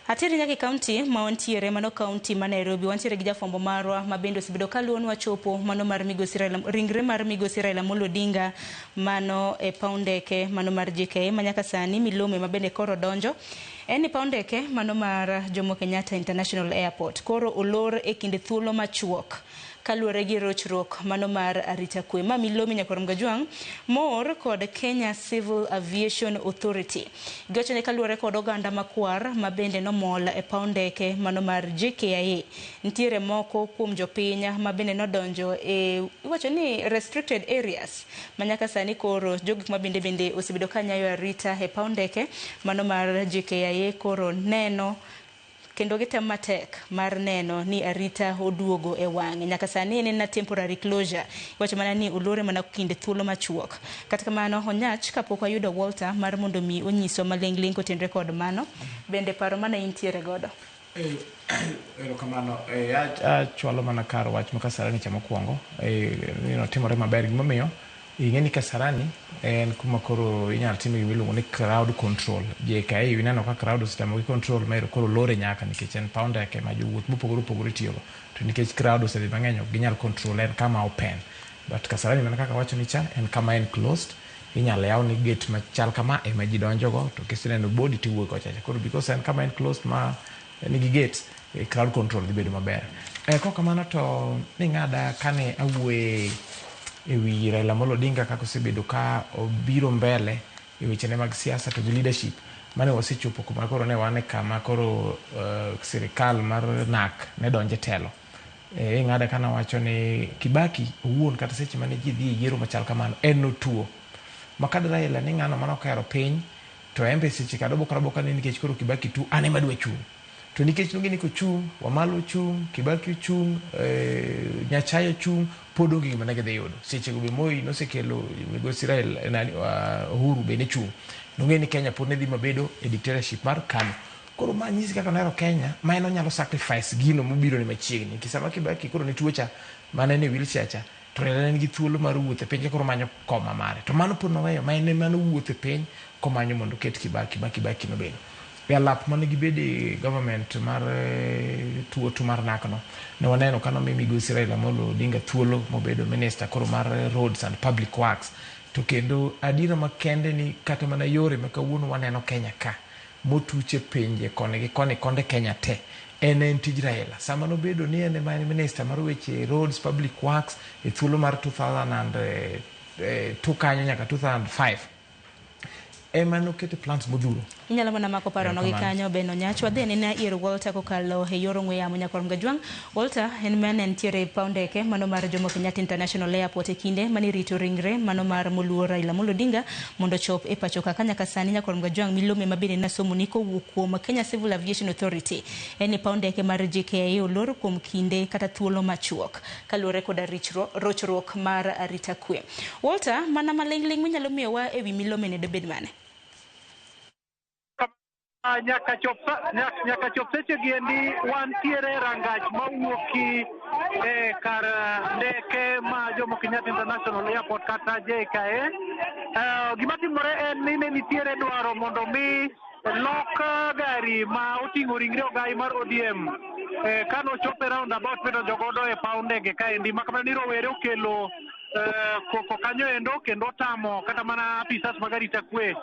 Ateri nyaka e kaunti ma wantiere, mano kaunti ma Nairobi. Wantiere gi jafwambo marwa ma bende osebedo kaluwonwa chopo mano mar migosi Raila, ringre mar migosi Raila Amolo Odinga mano e paw ndeke mano mar JKIA ma nyaka sani milome ma bende koro donjo en ni paw ndeke mano mar Jomo Kenyatta International Airport koro olor e kind thuolo machuok kaluwore gi rochruok mano mar arita kwe. Ma milome Nyakwar Mgajwang' moor kod Kenya Civil Aviation Authority. Giwacho ni kaluwore kod oganda makwar ma bende nomol e paw ndeke mano mar JKIA, nitiere moko kuom jopiny ma bende nodonjo e iwacho ni restricted areas ma nyaka sani koro jogik ma bende osebedo ka nyayo arita e paw ndeke mano mar JKIA koro neno kendo gitemo matek mar neno ni arita oduogo e wang'e. Nyaka sani en na temporary closure. Iwacho mana ni olore mana kinde thuolo machuok. Kata kamano Onyach kapok wayudo Walter mar mondo mi onyiswa maling'ling' kotenore kod mano, bende paro mane intiere godo? Erokamano. Achwalo mana kar wach ma Kasarani cha mokwongo. Notimore maber. Gimomiyo ing'e ni Kasarani en kuma koro inyalo time gima iluongo ni crowd control. JKIA ineno ka crowd osetamogi control ma koro lore nyaka nikech en paw ndeke ma jowuoth mopogore opogore tiyogo. To nikech crowd osedhi mang'eny ok ginyal control, en kama open. But Kasarani mana kaka awacho ni cha en kama enclosed. Inyalo yaw ni gate machal kama ema ji donjogo to kiseneno body tiwuok kocha cha. Koro because en kama enclosed ma nigi gate, crowd control dhi bedo maber. Kok kamano to ning'ada kane awuoye e wi Raila Amolo Odinga kaka osebedo ka obiro mbele e wechene mag siasa to gi leadership mane wasechopo kuma koro ne wan e kama koro sirikal mar NARC ne donje telo. Ing'ada kana wacho ni Kibaki owuon kata seche mane ji dhi e yiero machal kamano en notuo. Ma kad Raila ni ng'ano mane okero piny to en be seche ka dobokore aboka ni nikech koro Kibaki tuo an ema adwa chung'. To nikech nong'e ni kochung', Wamalwa ochung', Kibaki ochung', Nyachae ochung', pod onge gima ne gidhi yudo. Sechego be Moi nosekelo migosi Raila, nani, Uhuru be ne chung'. Nong'e ni Kenya pod ne dhi mabedo e dictatorship mar KANU. Koro ma nyisi kaka nohero Kenya, ma en onyalo sacrifice gino mobiro ne machiegni. Nikech sama Kibaki koro ne tuo cha, mane en e wheelchair cha, to Raila ne nigi thuolo mar wuotho e piny ka koro manyo koma mare. To mano pod noweyo, ma en ema nowuotho e piny komanyo mondo oket Kibaki, ma Kibaki nobedo. E alap mane gibede government mar tuotu mar NAC no, ne waneno ka nomi migosi Raila Amolo Odinga thuolo mobedo minister koro mar roads and public works. To kendo adiera makende ni kata mana yore ma kawuono waneno Kenya ka motuche pinje koni gi koni konde Kenya te en tij Raila. Sama nobedo ni en ema en minister mar weche roads public works e thuolo mar 2002 kanyo nyaka 2005 ema noketo plans modhuro. Inyalo mana mako paro no gi kanyo Ben Onyach. Wadhi anena ir Walter kokalo e yor ong'we yamo nyakwar Mgajwang'. Walter en mane nitiere e paw ndeke mano mar Jomo Kenyatta International Airport e kinde mane rito ringre mano mar moluor Raila Amolo Odinga mondo ochop e pacho ka. Nyaka sani nyakwar Mgajwang' milome mabende nasomo ni kowuok kuom Kenya Civil Aviation Authority en ni paw ndeke mar JKIA olor kuom kinde kata thuolo machuok kaluwore koda rochruok mar arita kwe. Walter, mana maling'ling' minyalo miyowa ewi milome ne dobed mane? Nyaka chop seche giendi wantiere rangach mawuoki e kar ndeke ma Jomo Kenyatta International Airport kata JKIA. Gima timore en ni ne nitiere dwaro mondo mi lok gari ma oting'o ringre ogai mar ODM kanochopo e roundabout midonjo godo e paw ndege kaendi, makamano ni rowere okelo koko kanyo endo kendo otamo kata mana apisas mag arita kwe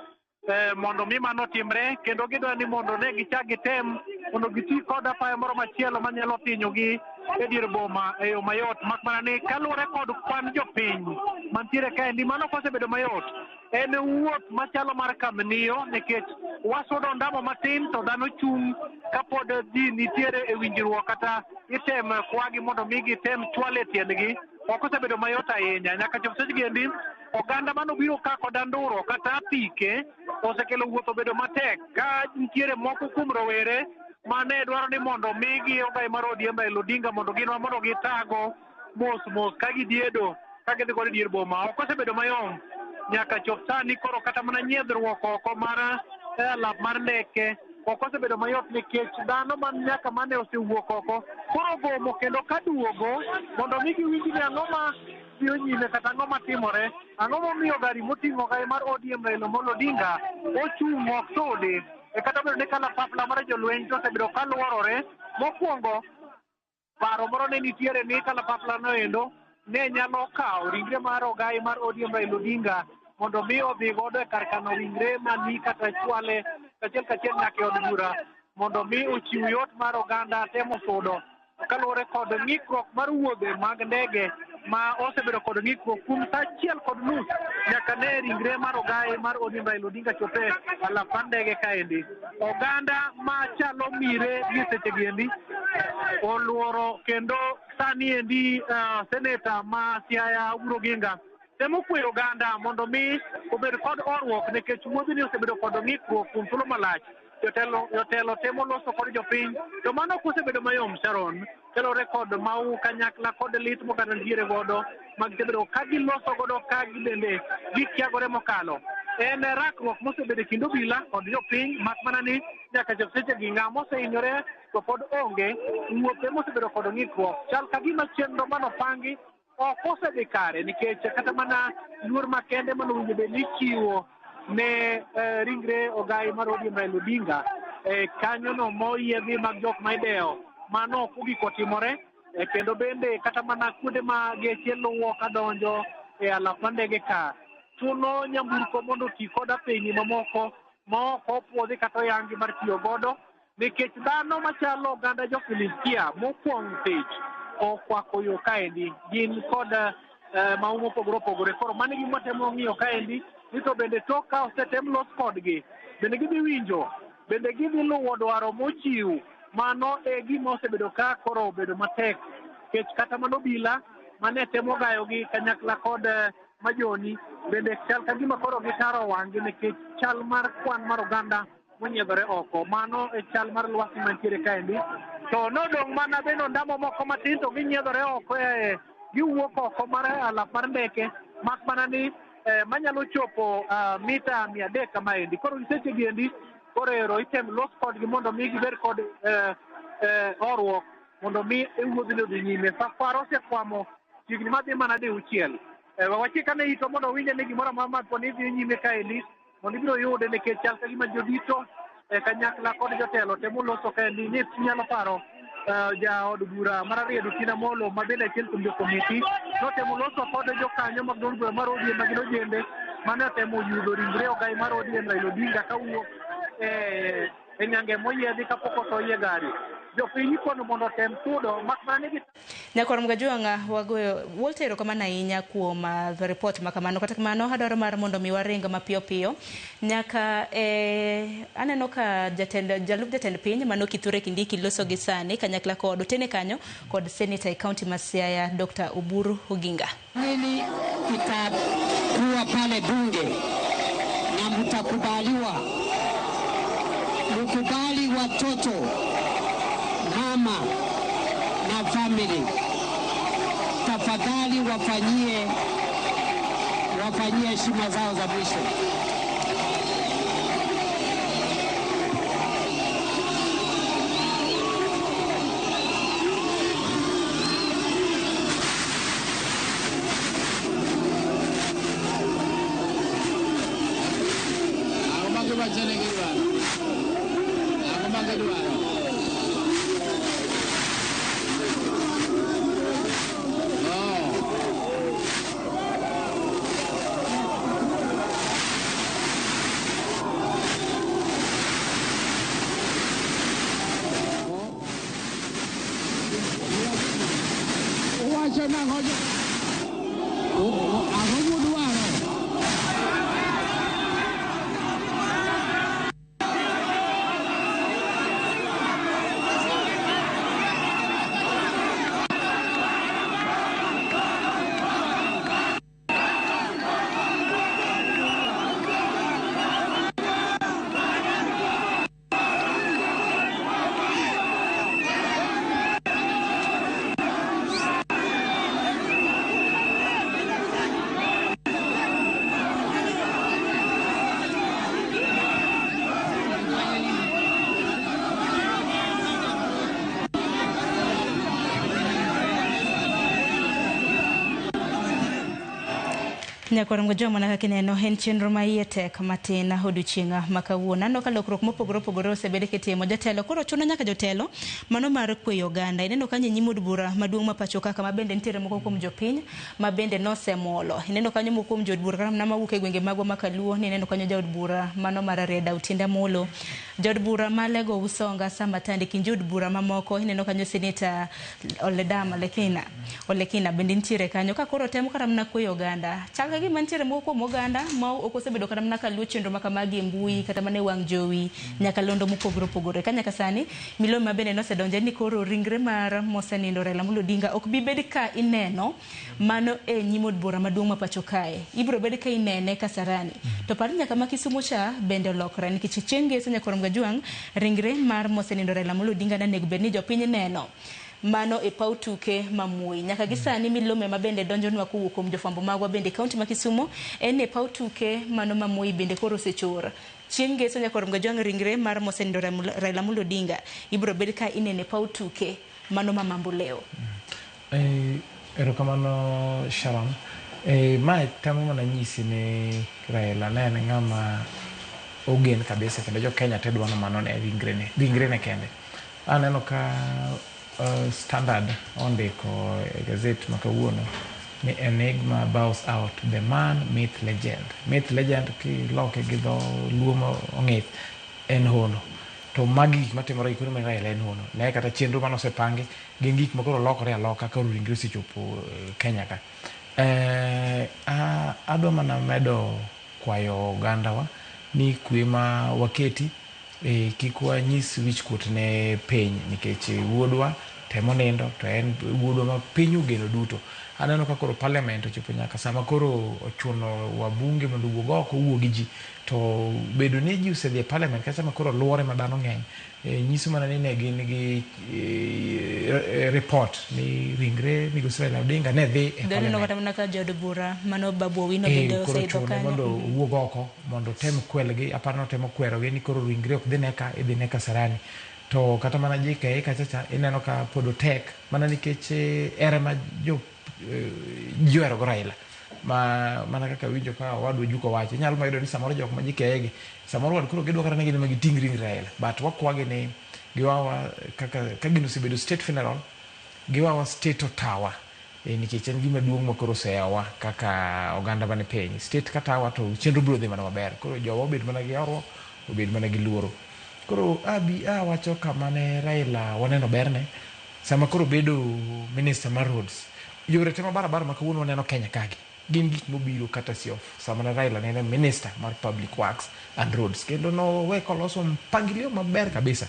mondo mi mano timre, kendo gidwa ni mondo ne gichak gitem mondo giti kod apaya moro machielo manyalo tinyogi e dier boma e yo mayot, mak mana ni kaluwore kod kwan jopiny mantiere kaendi mano kosebedo mayot en wuoth machalo mar kamnio nikech wasudo ndamo matin to dhano chung' kapod ji nitiere e winjruok kata item kwagi mondo mi gitem chwale tiendgi ok osebedo mayot ahinya. Nyaka chop seche giendi oganda manobiro ka kod anduro kata apike osekelo wuoth obedo matek ka nitiere moko kuom rowere mane dwaro ni mondo migi ogai mar ODM Raila Odinga mondo gin mondo gitago mos mos ka gidiedo ka gidhi godo e dier boma. Ok osebedo mayom nyaka chop sani koro kata mana nyiedhruok oko mar alap mar ndeke ok osebedo mayot nikech dhano man nyaka mane osewuok oko koro gomo kendo kaduogo mondo mi giwinj ni ang'o ma dhiyo nyime kata ang'o matimore, ang'o momiyo gari moting'o ogai mar ODM Raila Amolo Odinga ochung' ok sudi. E kata obedo ni kalapapla mar jolweny to osebedo kaluorore, mokwongo paro moro ne nitiere ni kalapapla no endo ne nyalo kawo ringre mar ogai mar ODM Raila Odinga mondo mi odhi godo e kar kano ringre mani kata chwale kachiel kachiel nyaka e od bura mondo mi ochiw yot mar oganda temo sudo kaluwore kod ng'ikruok mar wuodhe mag ndege ma osebedo kod ng'ikruok kuom saa 1:30 nyaka ne ringre mar ogai mar ODM Raila Odinga chope alap mar ndege kaendi. Oganda machalo mire gi seche giendi oluoro kendo sani endi seneta ma Siaya Oburu Oginga temo kweyo oganda mondo mi obed kod horuok nikech wuodhni osebedo kod ng'ikruok kuom thuolo malach. Jotelo temo loso kod jopiny to mano ok osebedo mayom Sharon, kaluwore kod mau kanyakla kod lit moganda nitiere godo mag gisebedo ka giloso godo ka bende gikiagore mokalo. En rakruok mosebedo e kind obila kod jopiny mak mana ni nyaka chop sechegi ng'ama osehinyore to pod onge. Wuothe mosebedo kod ng'ikruok chal ka gima chenro manopangi ok osedhi kare nikech kata mana luor makende manowinjo bed ni ichiwo ne ringre ogai mar ODM Raila Odinga kanyono moyiedhi mag jok ma idewo mano ok ogik otimore. Kendo bende kata mana kuonde ma geche luwo kadonjo e alap mar ndege ka chuno nyamburko mondo oti kod apeyni mamoko ma ok opuodhi kata oyangi mar tiyo godo nikech dhano machalo oganda jo Filistia mokwong' thich okwako yo kaendi gin kod mau mopogore opogore. Koro mano e gima watemo ng'iyo kaendi ni to bende tok ka osetem los kodgi bende gidhi winjo, bende gidhi luwo dwaro mochiw. Mano e gima osebedo ka koro obedo matek nikech kata mana obila mane temo gayogi kanyakla kod majoni bende chal ka gima koro gitaro wang'gi nikech chal mar kwan mar oganda monyiedhore oko. Mano e chal mar lwasi mantiere kaendi. To nodong' mana bende ondamo moko matin to ginyiedhore oko giwuok oko mar alap mar ndeke mak mana ni manyalo chopo mita 300 kamaendi. Koro gi seche giendi koro ero item los kodgi mondo mi gibed kod horuok mondo mi e wuodhni odhi nyime. Safar osekwamo chiegni madhi mana 6. Wachik ane itwa mondo winje ni gimoro amora ma poni dhi nyime kaendi mondo ibiro yude nikech chal ka gima jodito Kanyakla kod jotelo temo loso kaendi ni nyalo paro jaod bura mar Ariedo Tina Molo ma bende achiel kuom jokomiti notemo loso kod jokanyo mag duond bura mar ODM ma gin ojende mane otemo yudo ringre ogai mar ODM Raila Odinga kawuok e nyange moyiedhi kapok otoye gari. Jopiny ikono mondo otem sudo mak mana ni Nyakwar Mgajwang'a wagoyo Walter erokamano ahinya kuom report ma kamano. Kata kamano adwaro mar mondo mi waring mapiyo piyo nyaka aneno ka jalup jatend piny mano Kithure Kindiki loso gi sani kanyakla kod otene kanyo kod seneta e kaunti ma Siaya Dr. Oburu Oginga. Hili itakuwa pale bunge na mtakubaliwa, mkubali watoto, mama na family, tafadhali wafanyie heshima zao za mwisho. Nyakwar Mgajwang' mana kaka ineno en chenro ma iye tek matin odiochieng' ma kawuono. Aneno ka lokruok mopogore opogore osebed kitimo. Jatelo koro chuno nyaka jotelo mano mar kweyo oganda. Ineno kanyo e nyim od bura maduong' ma pacho ka kama bende nitiere moko kuom jopiny ma bende nosemolo. Ineno kanyo moko kuom jood bura kata mana mawuok e gwenge magwa ma Kaluo ni ineno kanyo jaod bura mano mar Rarieda Otiende Amolo, jaod bura ma Lego Usonga Samatandi kind jood bura mamoko. Ineno kanyo seneta Oledama Olekina bende nitiere kanyo ka koro temo kata mana kweyo oganda. Chal ka gima nitiere moko kuom oganda ma ok osebedo kata mana kaluwo chenro ma kamagi e mbui kata mana e wang' jowi nyaka londo mopogore opogore. Ka nyaka sani milome ma bende nosedonje ni koro ringre mar mosenindo Raila Amolo Odinga ok bi bed ka ineno mano e nyim od bura maduong' ma pacho kae. Ibiro bed ka inene Kasarani. To par nyaka ma Kisumu cha bende olokore nikech chieng' ngeso Nyakwar Mgajwang' ringre mar mosenindo Raila Amolo Odinga nanego bed ni jopiny neno mano e paw tuke ma Moi. Nyaka gi sani milome ma bende donjonwa kowuok kuom jofwambo magwa bende kaunti ma Kisumu en e paw tuke mano ma Moi bende koro osechor. Chieng' ngeso Nyakwar Mgajwang' ringre mar mosenindo Raila Amolo Odinga ibiro bed ka inene paw tuke mano ma Mamboleo. Erokamano Sharon. Mae temo mana nyisi ni Raila ne en ng'ama ogen kabisa kendo jo Kenya te dwaro mano ne ringrene kende. Aneno ka Standard ondiko e gazet ma kawuono ni Enigma bows out the man myth legend. Myth legend kiloke gi dho luo mong'ith en hono. To magi gik matimore gi kuonde ma Raila en hono. Ne kata chenro mane osepangi gin gik ma koro lokore aloka koro ringre osechopo Kenya ka. Adwa mana medo kwayo ogandawa ni kwe ma waketi kik wanyis wichkuot ne piny nikech wuodwa temo nindo to en wuodwa ma piny ogeno duto. Aneno ka koro parliament ochopo nyaka sama koro ochuno wabunge mondo owuog oko owuo gi ji to bedo ni ji osedhi e parliament kata sama koro luore ma dhano ng'eny nyiso mana ni ne gin gi report ni ringre migosi Raila Odinga ne dhi e parliament. Kata mana ka jaod bura mano Babu Owino bende oseidho kanyo mondo owuog oko mondo tem kwelgi. Aparo notemo kwerogi ni koro ringre ok dhi ne ka idhi ne Kasarani. To kata mana JKIA kacha cha ineno ka pod otek mana nikech ere ma jo ji ohero go Raila. Ma mana kaka winjo ka owadwa Ojuko wacho, inyalo mayudo ni samoro jok ma ji keyegi, samoro wad koro gidwa kata ni gin ema giting' ring Raila. But wakwagi ni giwawa kaka ka gino osebedo state funeral, giwawa state otawa. E, nikech en gima duong' ma koro oseyawa kaka oganda mane piny. State ka tawa to chenro biro dhi mana maber. Koro jowa obed mana gi horuok, obed mana gi luoro. Koro abi awacho kama ne Raila waneno berne, sama koro obedo minister mar roads, yore te ma barabara ma kawuono waneno Kenya kagi, gin gik mobiro courtesy of sama ne Raila ne en minister mar public works and roads. Kendo nowe koloso mpangilio maber kabisa.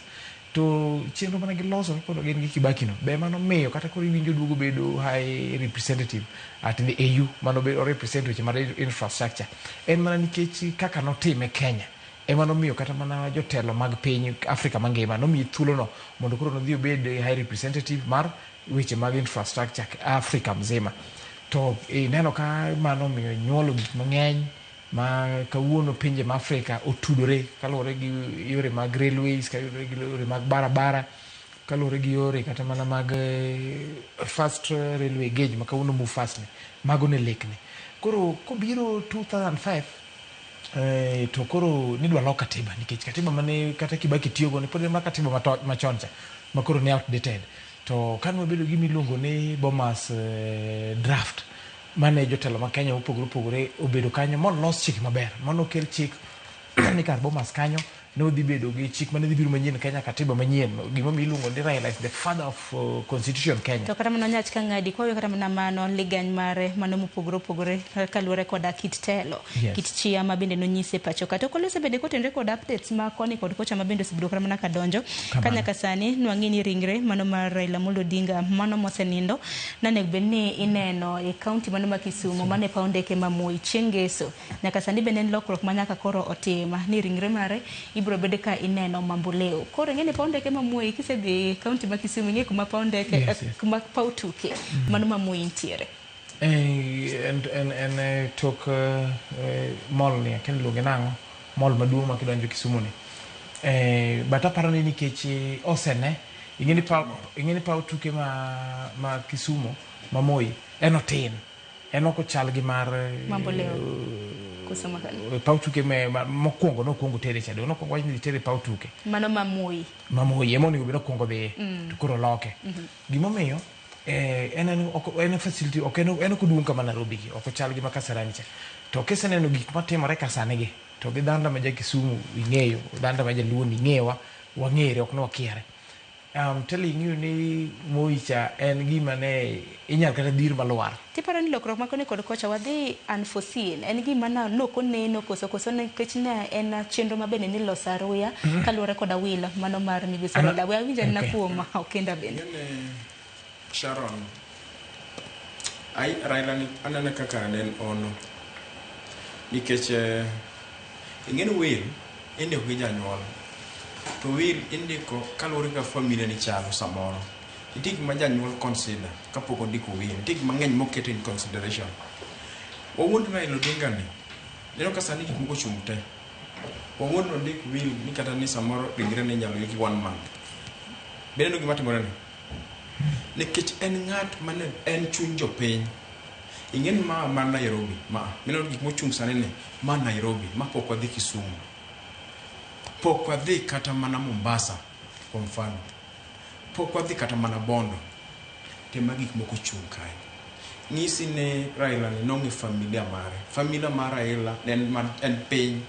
To chenro mane giloso koro gin gi Kibaki no, be manomiyo kata koro iwinjo duogo bedo high representative at the AU, mano be represent weche mar infrastructure. En mana nikech kaka notime Kenya, ema nomiyo kata mana jotelo mag piny Afrika mangima nomiye thuolono mondo koro nodhi obed high representative mar weche mag infrastructure Afrika mzima. To ineno ka mano omiyo nyuolo gik mang'eny ma kawuono pinje ma Afrika otudore kaluwore gi yore mag railways, kaluwore gi yore mag barabara, kaluwore gi yore kata mana mag fast railway gauge ma kawuono move fast ni, mago ne lekne. Koro kobiro 2005 to koro nidwa lok katiba nikech katiba mane kata Kibaki tiyogo ne pod en mana katiba machon cha ma koro ne outdated. To kane wabedo gi miluongo ni Bomas draft mane jotelo ma Kenya mopogore opogore obedo kanyo molos chik maber manokel chik ni kar Bomas kanyo ne odhi bedo gi chik mane dhi biro manyien Kenya, katiba manyien, gimomiyo iluongo ni Raila is the father of constitution Kenya. To kata mana Nyach ka ng'adi kwawe kata mana mano ligany mare mano mopogore opogore kaluwore koda kit telo. Yes. Kit chia ma bende nonyise pacho ka. To kolose bende kotenre kod updates ma koni kod kocha ma bende osebedo kata mana ka donjo. Ka nyaka sani nwang'i ni ringre mano mar Raila Amolo Odinga mano mosenindo nanego bed ni ineno e kaunti mano ma Kisumu mano e paw ndeke ma Moi chieng' ngeso. Nyaka sani bende en lokruok ma nyaka koro otim ni ringre mare ibiro bed ka ineno Mamboleo. Koro ing'e ni paw ndeke ma Moi kisedhi kaunti ma Kisumu ing'e kuma paw ndeke. Yes, yes. Kuma paw tuke mano ma Moi nitiere. En tok mall ni, akia ni iluonge nang'o, mall maduong' ma kidonjo Kisumu ni. But aparo ni nikech osene, ing'e ni paw tuke ma Kisumu ma Moi en otin. En ok ochal gi mar Mamboleo. Koso makano. Paw tuke mokwongo nokwongo tere cha, nokwongo wach ni tere paw tuke. Mano ma Moi. Ma Moi ema onego bed nokwongo dhiye to koro loke. Gimomiyo en facility ok en ok oduong' kama Nairobi gi, ok ochal gi ma Kasarani cha. To kiseneno gik matimore Kasani gi, to gi dhanda ma ja Kisumu ing'eyo, dhanda ma jaluo ni ing'ewa, wang'ere ok ne wakiare. I'm telling you ni Moi cha en gima ne inyal kata dhir malwar. Tiparo ni lokruok ma koni kod kocha wadhi unforeseen en gima na nok oneno koso nikech ne en chenro ma bende niloso aruya kaluwore koda wil mano mar migosi Raila. We awinj anena kuom Okenda bende. Ing'eni Sharon, ai Raila ni anene kaka ne en ono. Nikech ing'eni will indiko gi janyuol. To will indiko kaluwore kaka familia ni chalo samoro. Nitie gik ma janyuol consider kapok ondiko will. Nitie gik mang'eny moketo in consideration. Wawuond Raila Odinga ni, ineno ka sani gik moko ochung' te. Wawuond nondik will ni kata ni samoro ringre ne inyalo yiki one month. Be ineno gima timore ni? Nikech en ng'at mane en chuny jopiny. Ing'e ni ma mar Nairobi, ma mineno gik mochung' sani ni, ma Nairobi, ma pok wadhi Kisumu. Pok wadhi kata mana Mombasa, kwa mfano. Pok wadhi kata mana Bondo. Tema gik moko chung' kae. Ng'isi ni Raila ni nong'e familia mare. Familia mar Raila ne en piny.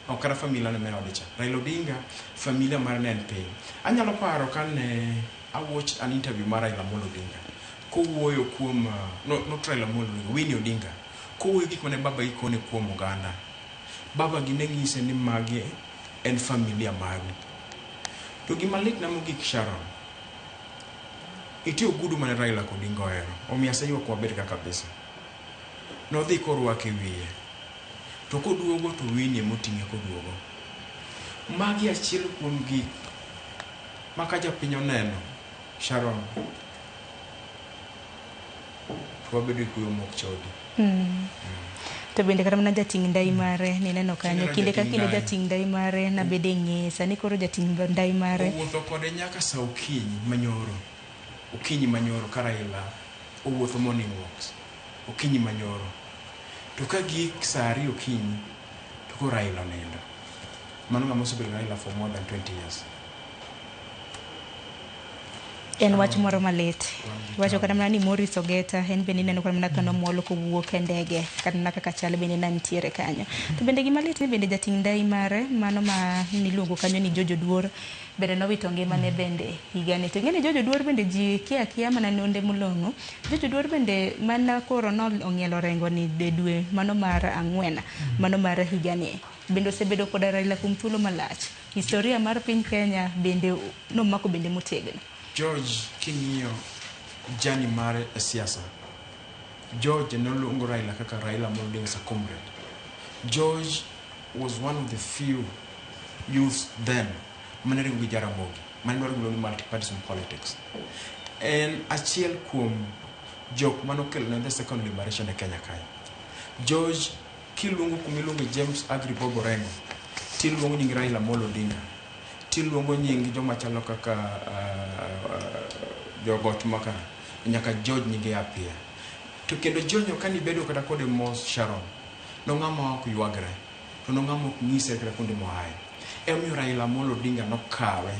Ok kata familia ne me ode cha. Raila Odinga, familia mare ne en piny. Anyalo paro kane I watched an interview mar Raila Amolo Odinga. Kowuoyo kuom, no, not Raila Amolo Odinga, Winnie Odinga. Kowuoyo gik mane baba gi kone kuom oganda. Baba gi ne ng'ise ni magi en familia maru. To gima litna mogik Sharon, nitie ogudu mane Raila Odinga ohero. Omiyo aseywak wabed ka kabisa. Nodhi korwake e wiye. To koduogo to Winnie emoting'e koduogo. Magi achiel kuom gik ma ka japiny oneno, Sharon, to wabedo gi kuyo mok chodi. To bende kata mana jating' ndai mare nineno kanyo Kineno kinde ka jating' kinde ndai. Jating' ndai mare nabede e ng'eye sani koro jating' ndai mare Owuotho kode nyaka sa okinyi manyoro. Okinyi manyoro ka Raila owuotho morning walks. Okinyi manyoro. To ka gik saa 2 okinyi to koro Raila onindo. Mano ng'ama osebedo Raila for more than 20 years. En wach moro malit. Iwacho kata mana ni Morris Ogeta en bende ineno kata mana ka nomwolo kowuok e ndege kata mana kaka chal bende ne nitiere kanyo. To bende gima lit ni bende jating' ndai mare mano ma niluongo kanyo ni George Oduor bende nowito ngimane bende higani. To ing'e ni George Oduor bende ji kia akia mana nonde molong'o. George Oduor bende mana koro nong'ielo orengo ni e dwe mano mar 4 mano mar higani. Bende osebedo koda Raila kuom thuolo malach. Historia mar piny Kenya bende nomako bende motegno. George king'iyo journey mare e siasa, George noluongo Raila kaka Raila Amolo Odinga as a comrade. George was one of the few youths then mane riwo gi Jaramogi, mane dwaro gimiluongo ni multipartyism politics. En achiel kuom jok manokelo ne the second liberation e Kenya kae. George kiluongo kumiluongo James Agri Bob Orengo, tiluongo nying Raila Amolo Odinga, tiluongo nying joma chalo kaka jogot maka nyaka George nyinge apia. To kendo George ok anibedo kata kode mos Sharon, nong'ama ok ywagre, to nong'ama ok nyise kata kuonde moaye. Emomiyo Raila Amolo Odinga nokawe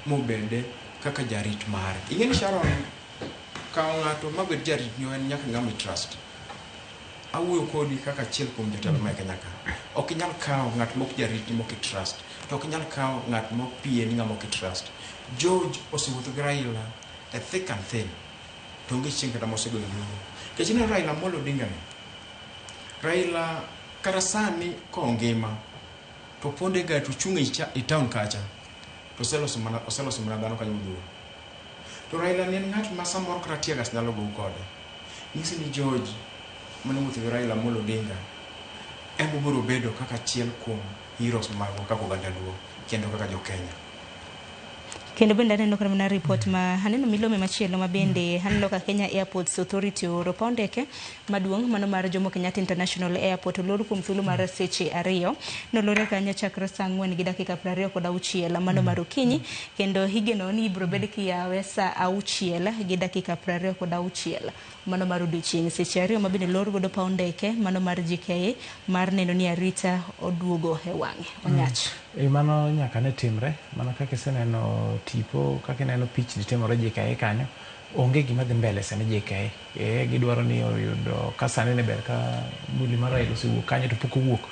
mobede kaka jarit mare. Ing'e ni Sharon, kawo ng'ato mabed jaritni en nyaka ng'ama i trust. Awuoyo kodi kaka achiel kuom jotelo ma e Kenya ka. Ok inyal kawo ng'at mok jaritni mok i trust. To ok inyal kawo ng'at mok PA ni ng'ama ok i trust. George osewuotho gi Raila e thick and thin. To onge chieng' kata mosegoyo nduru. Nikech ineno Raila Amolo Odinga ni, Raila kata sani kongima to ponde ga to chung' e town kacha to oseloso mana dhano kanyo modhuro. To Raila ne en ng'at ma samoro kata tear gas nyalo gou kode. Nyisi ni George mane owuotho gi Raila Amolo Odinga en biro bedo kaka achiel kuom heroes magwa kaka oganda Luo kendo kaka jo Kenya. Kendo bende aneno kata mana report ma aneno milome machielo ma bende aneno ka Kenya Airports Authority ooro paw ndeke maduong' mano mar Jomo Kenyatta International Airport olor kuom thuolo mar seche 2. Nolore kanyo chakre saa 4:26 mano mar okinyi kendo igeno ni ibiro bed kiyawe saa 6:26 mano mar odiochieng' seche 2 ma bende lor godo paw ndeke mano mar JKIA mar neno ni arita oduogo e wang'e. Onyach. Mano nyaka ne timre mana kaka iseneno tipo kaka ineno pichni timore JKIA kanyo onge gima dhi mbele sani JKIA. Gidwaro ni oyudo ka sani ne ber ka mwili mar Raila osewuok kanyo to pok owuok.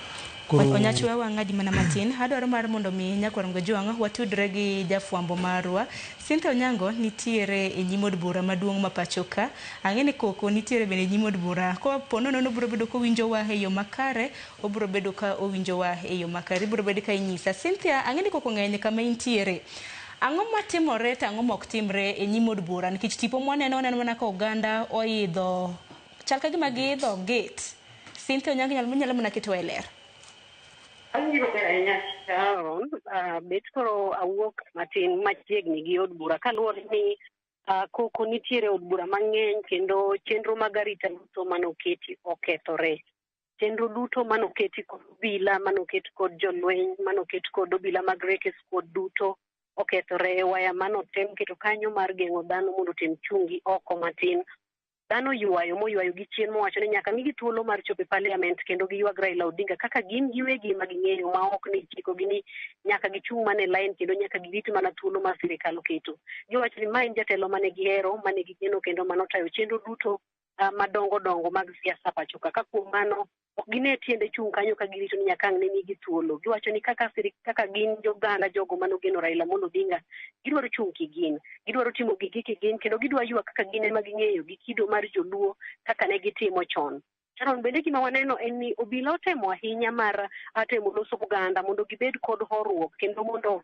Onyach we wang' adi mana matin. Adwaro mar mondo mi nyakwar Mgajwang' watudre gi jafwambo marwa. Cynthia Onyango nitiere e nyim od bura maduong' ma pacho ka. Ang'e ni koko nitiere bende e nyim od bura. Kopo nono obiro bedo kowinjowa e yo makare, obiro bedo ka owinjowa e yo makare. Ibiro bedo ka inyisa. Cynthia, ang'e ni koko ng'eny kama intiere. Ang'o matimore to ang'o mok timre e nyim od bura? Nikech tipo mwaneno waneno mana ka oganda oidho, chal ka gima giidho gate. Cynthia Onyango nyalo mana ketowa e ler. Awinjo maber ahinya Sharon, bet koro awuok matin machiegni gi od bura kaluwore ni koko nitiere od bura mang'eny kendo chenro mag arita duto manoketi okethore. Chenro duto manoketi kod obila, manoket kod jolweny, manoket kod obila mag Reke Squad duto okethore. Waya manotem keto kanyo mar geng'o dhano mondo otem chungi oko matin. Dhano ywayo moywayo gi chien mowacho ni nyaka migi thuolo mar chopo e parliament kendo giywag Raila Odinga kaka gin giwegi ma ging'eyo ma ok ni chikogi ni nyaka gichung' mana e line kendo nyaka girit mana thuolo ma sirikal oketo. Giwacho ni ma en jatelo mane gihero, mane gigeno kendo manotayo chenro duto madongo dongo mag siasa pacho ka. Ka kuom mano ok gine tiende chung' kanyo ka girito ni nyaka ang' ne migi thuolo. Giwacho ni kaka gin joganda jogo manogeno Raila Amolo Odinga, gidwaro chung' kigin, gidwaro timo gigi kigin kendo gidwa ywak kaka gin ema ging'eyo gi kido mar joluo kaka ne gitimo chon. Sharon, bende gima waneno en ni obila otemo ahinya mar temo loso oganda mondo gibed kod horuok kendo mondo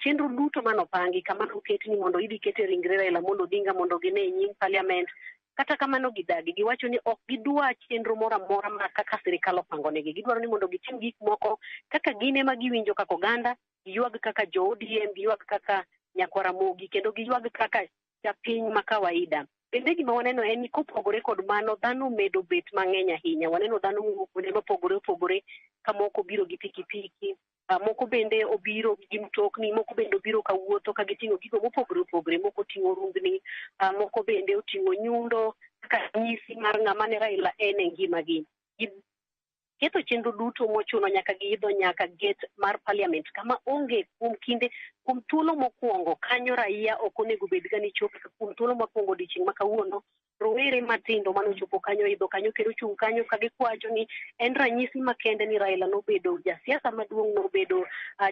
chenro duto manopangi kama noket ni mondo idhi kete ringre Raila Amolo Odinga mondo gine e nyim parliament. Kata kamano gidagi, giwacho ni ok gidwa chenro moro amora ma kaka sirikal opango negi. Gidwaro ni mondo gitim gik moko kaka gin ema giwinjo kaka oganda, giywag kaka jo ODM, giywag kaka nyakwar Ramogi kendo giywag kaka japiny ma kawaida. Bende gima waneno en ni kopogore kod mano, dhano medo bet mang'eny ahinya. Waneno dhano mowuok kuonde mopogore opogore, ka moko obiro gi pikipiki, moko bende obiro gi mtokni, moko bende obiro kawuotho ka giting'o gigo mopogore opogore, moko oting'o rungni, moko bende oting'o nyundo kaka ranyisi mar ng'ama ne Raila en e ngimagi. Ketho chenro duto mochuno nyaka giidho nyaka gate mar parliament kama onge kuom kinde kuom thuolo mokwongo kanyo raia ok onego bed ga ni chopo kuom thuolo mokwongo odiochieng' ma kawuono. Rowere matindo manochopo kanyo idho kanyo kendo chung' kanyo ka gikwacho ni en ranyisi makende ni Raila nobedo jasiasa maduong', nobedo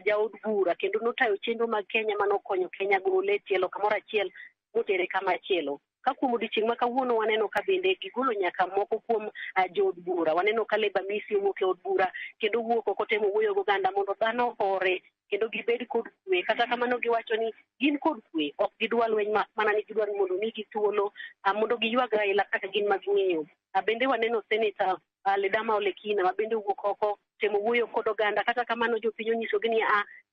jaod bura kendo notayo chenro mag Kenya manokonyo Kenya gole e tielo kamoro achiel motere kama chielo. Ka kuom odiochieng' ma kawuono waneno ka bende gigolo nyaka moko kuom jood bura. Waneno ka Leba Misi owuok e od bura kendo wuok oko temo wuoyo goganda mondo dhano ohore kendo gibed kod kwe. Kata kamano giwacho ni gin kod kwe, ok gidwa lweny mak mana ni gidwaro ni mondo migi thuolo mondo giywag Raila kaka gin ma ging'eyo. Bende waneno Senator Ledama Olekina ma bende owuok oko temo wuoyo kod oganda. Kata kamano jopiny onyisogi ni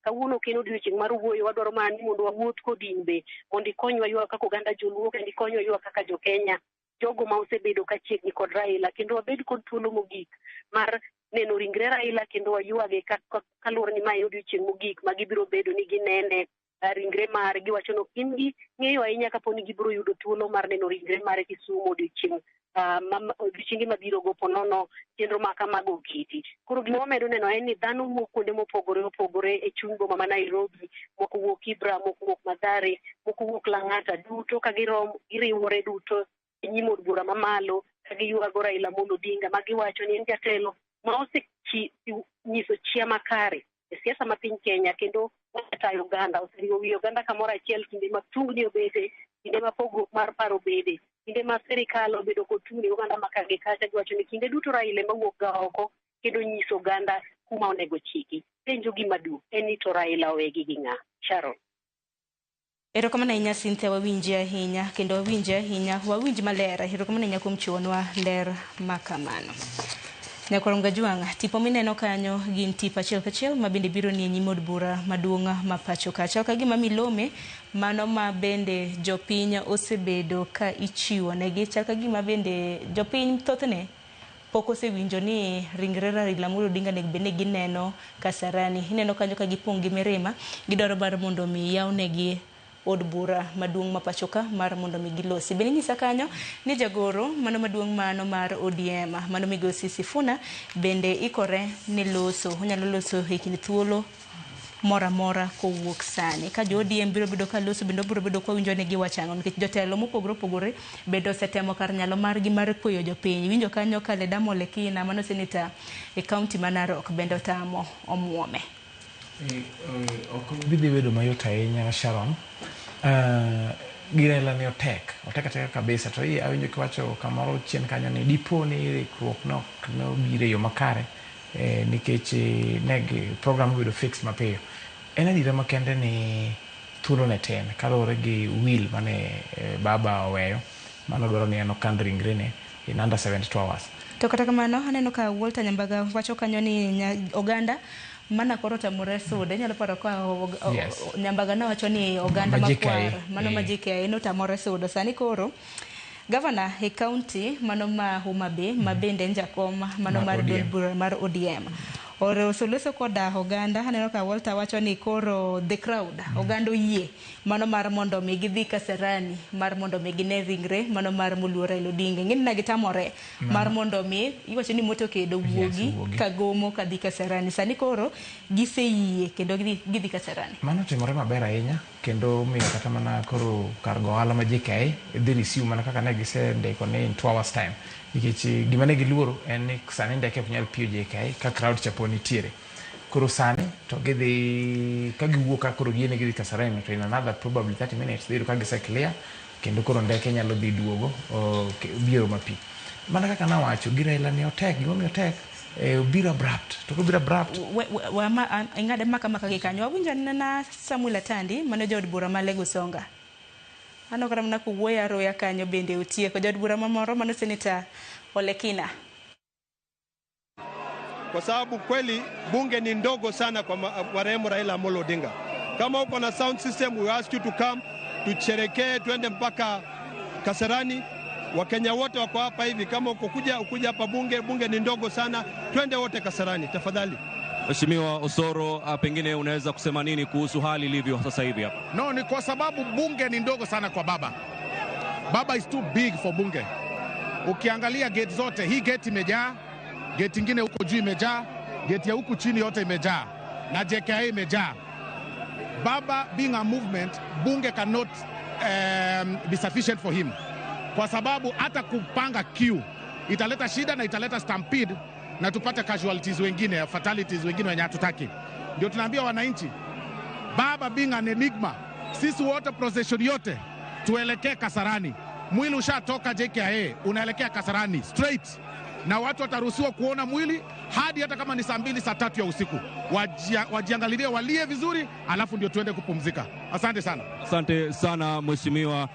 kawuono ok en odiochieng' mar wuoyo, wadwaro mana ni mondo wawuoth kod in be mondo ikonywa ywak kaka oganda joluo kendo ikonywa ywak kaka jokenya, jogo ma osebedo ka chiegni kod Raila kendo wabed kod thuolo mogik mar neno ringre Raila kendo waywage kaluwore ni mae odiochieng' mogik ma gibiro bedo ni ginene ringre mare. Giwacho ni ok gin gi ng'eyo ahinya kapo ni gibiro yudo thuolo mar neno ringre mare Kisumu odiochieng' odiochienge mabiro go ponono chenro ma kamago oketi. Koro gima wamedo neno en ni dhano wuok kuonde mopogore opogore e chuny boma ma Nairobi, moko wuok Kibra, moko wuok Mathare, moko wuok Lang'ata, duto ka girom giriwore duto e nyim od bura mamalo ka giywago Raila Amolo Odinga ma giwacho ni en jatelo ma osenyiso chia makare e siasa ma piny Kenya kendo osetayo oganda, oseriwo wi oganda kamoro achiel kinde ma tungni obede, kinde ma pogruok mar paro obede, kinde ma sirikal obedo kod tungni oganda ma ka gi kacha. Giwacho ni kinde duto Raila ema wuok ga oko kendo nyiso oganda kuma onego chiki. Penjo gima duong' en ni to Raila owegi gi ng'a? Sharon. Erokamano ahinya Cynthia, wawinji ahinya kendo wawinji ahinya, wawinj maler. Erokamano ahinya kuom chiwonwa ler makamano. Nyakwar Gajwang', tipo mineno kanyo gin tipo achiel kachiel ma bende biro ni e nyim od bura maduong' ma pacho ka. Chal ka gima milome mano ma bende jopiny osebedo ka ichiwo negi. Chal ka gima bende jopiny thothne pok osewinjo ni ringre Raila Amolo Odinga onego bed ni gineno Kasarani. Ineno kanyo ka gipong' gi mirima, gidwaro mar mondo mi yawnegi od bura maduong' ma pacho ka mar mondo mi gilosi. Bende inyisa kanyo ni jagoro mano maduong' mano mar ODM mano migosi Sifuna bende ikore ni loso. Onyalo loso e kind thuolo moro amora kowuok sani. Ka jo ODM biro bedo ka loso bende obiro bedo ka winjo ni giwacho ang'o nikech jotelo mopogore opogore bende osetemo kar nyalo margi mar kweyo jopiny. Iwinjo kanyo ka Ledama Olekina mano seneta e kaunti ma Narok bende otamo omuome. Ok bi dhi bedo mayot ahinya Sharon. Gi Raila ni otek ateka kabisa. To awinjo kiwacho kamoro chien kanyo ni dipo ni riwruok no ok nobiro e yo makare nikech ne program obedo fixed mapiyo. En adiera makende ni thuolo ne tin kaluwore gi will mane baba oweyo mano dwaro ni en okan ringrene in under 72 hours. To kata kamano aneno ka Walter Nyambaga wacho kanyo ni oganda mana koro tamore sude. Inyalo paro ka Nyambaga nowacho ni oganda makwar mano ma JKIA notamore sudo. Sani koro gavana e kaunti mano ma Homa Bay ma bende en jakom mano mar duond bura mar ODM osoloso koda oganda. Aneno ka Walter wacho ni koro the crowd oganda oyie mano mar mondo mi gidhi Kasarani mar mondo mi gine ringre mano mar moluor Raila Odinga. Ng'eni na gitamore mar mondo mi iwacho ni motokedo wuogi kagomo kadhi Kasarani. Sani koro giseyie kendo gidhi Kasarani. Mano timore maber ahinya kendo miyo kata mana koro kar go ohala ma JKIA dhi resume mana kaka ne gisendiko ni in 2 hours time. Nikech gima ne giluoro en ni sani ndeke ok nyal piyo JKIA ka crowd cha pod nitiere. Koro sani to gidhi ka giwuok ka koro giyiene gidhi Kasarani to in another probably 30 minutes dhi yudo ka gise clear kendo koro ndeke nyalo dhi duogo biro mapi. Mana kaka nawacho gi Raila ni otek, gimomiyo otek obiro abrupt. To kobiro abrupt ing'ade maka gi kanyo. Wawinjo na Samuel Atandi mano jaod bura ma Lego Songa. Aneno kata mana kowuoyo aroya kanyo bende otieko. Jaod bura mamoro mano Seneta Olekina. Kwa sababu kweli bunge ni ndogo sana kwa marehemu Raila Amolo Odinga. Kama uko na sound system, we ask you to come, tusherekee, tuende mpaka Kasarani. Wakenya wote wako hapa hivi, kama uko kuja hapa bunge, bunge ni ndogo sana, twende wote Kasarani tafadhali. Mheshimiwa Osoro, pengine unaweza kusema nini kuhusu hali ilivyo sasa hivi hapa? No, ni kwa sababu bunge ni ndogo sana kwa baba. Baba is too big for bunge. Ukiangalia gate zote, hii gate imejaa, Geti ingine huko juu imejaa, geti ya huku chini yote imejaa na JKIA imejaa. Baba being a movement, bunge cannot be sufficient for him, kwa sababu hata kupanga queue italeta shida na italeta stampede na tupate casualties wengine, fatalities wengine wenye hatutaki. Ndio tunaambia wananchi, Baba being an enigma, sisi wote procession yote tuelekee Kasarani. Mwili ushatoka JKIA unaelekea Kasarani straight, na watu wataruhusiwa kuona mwili hadi hata kama ni saa 2 saa 3 ya usiku. Wajiangalilie, walie vizuri, alafu ndio tuende kupumzika. Asante sana. Asante sana mheshimiwa.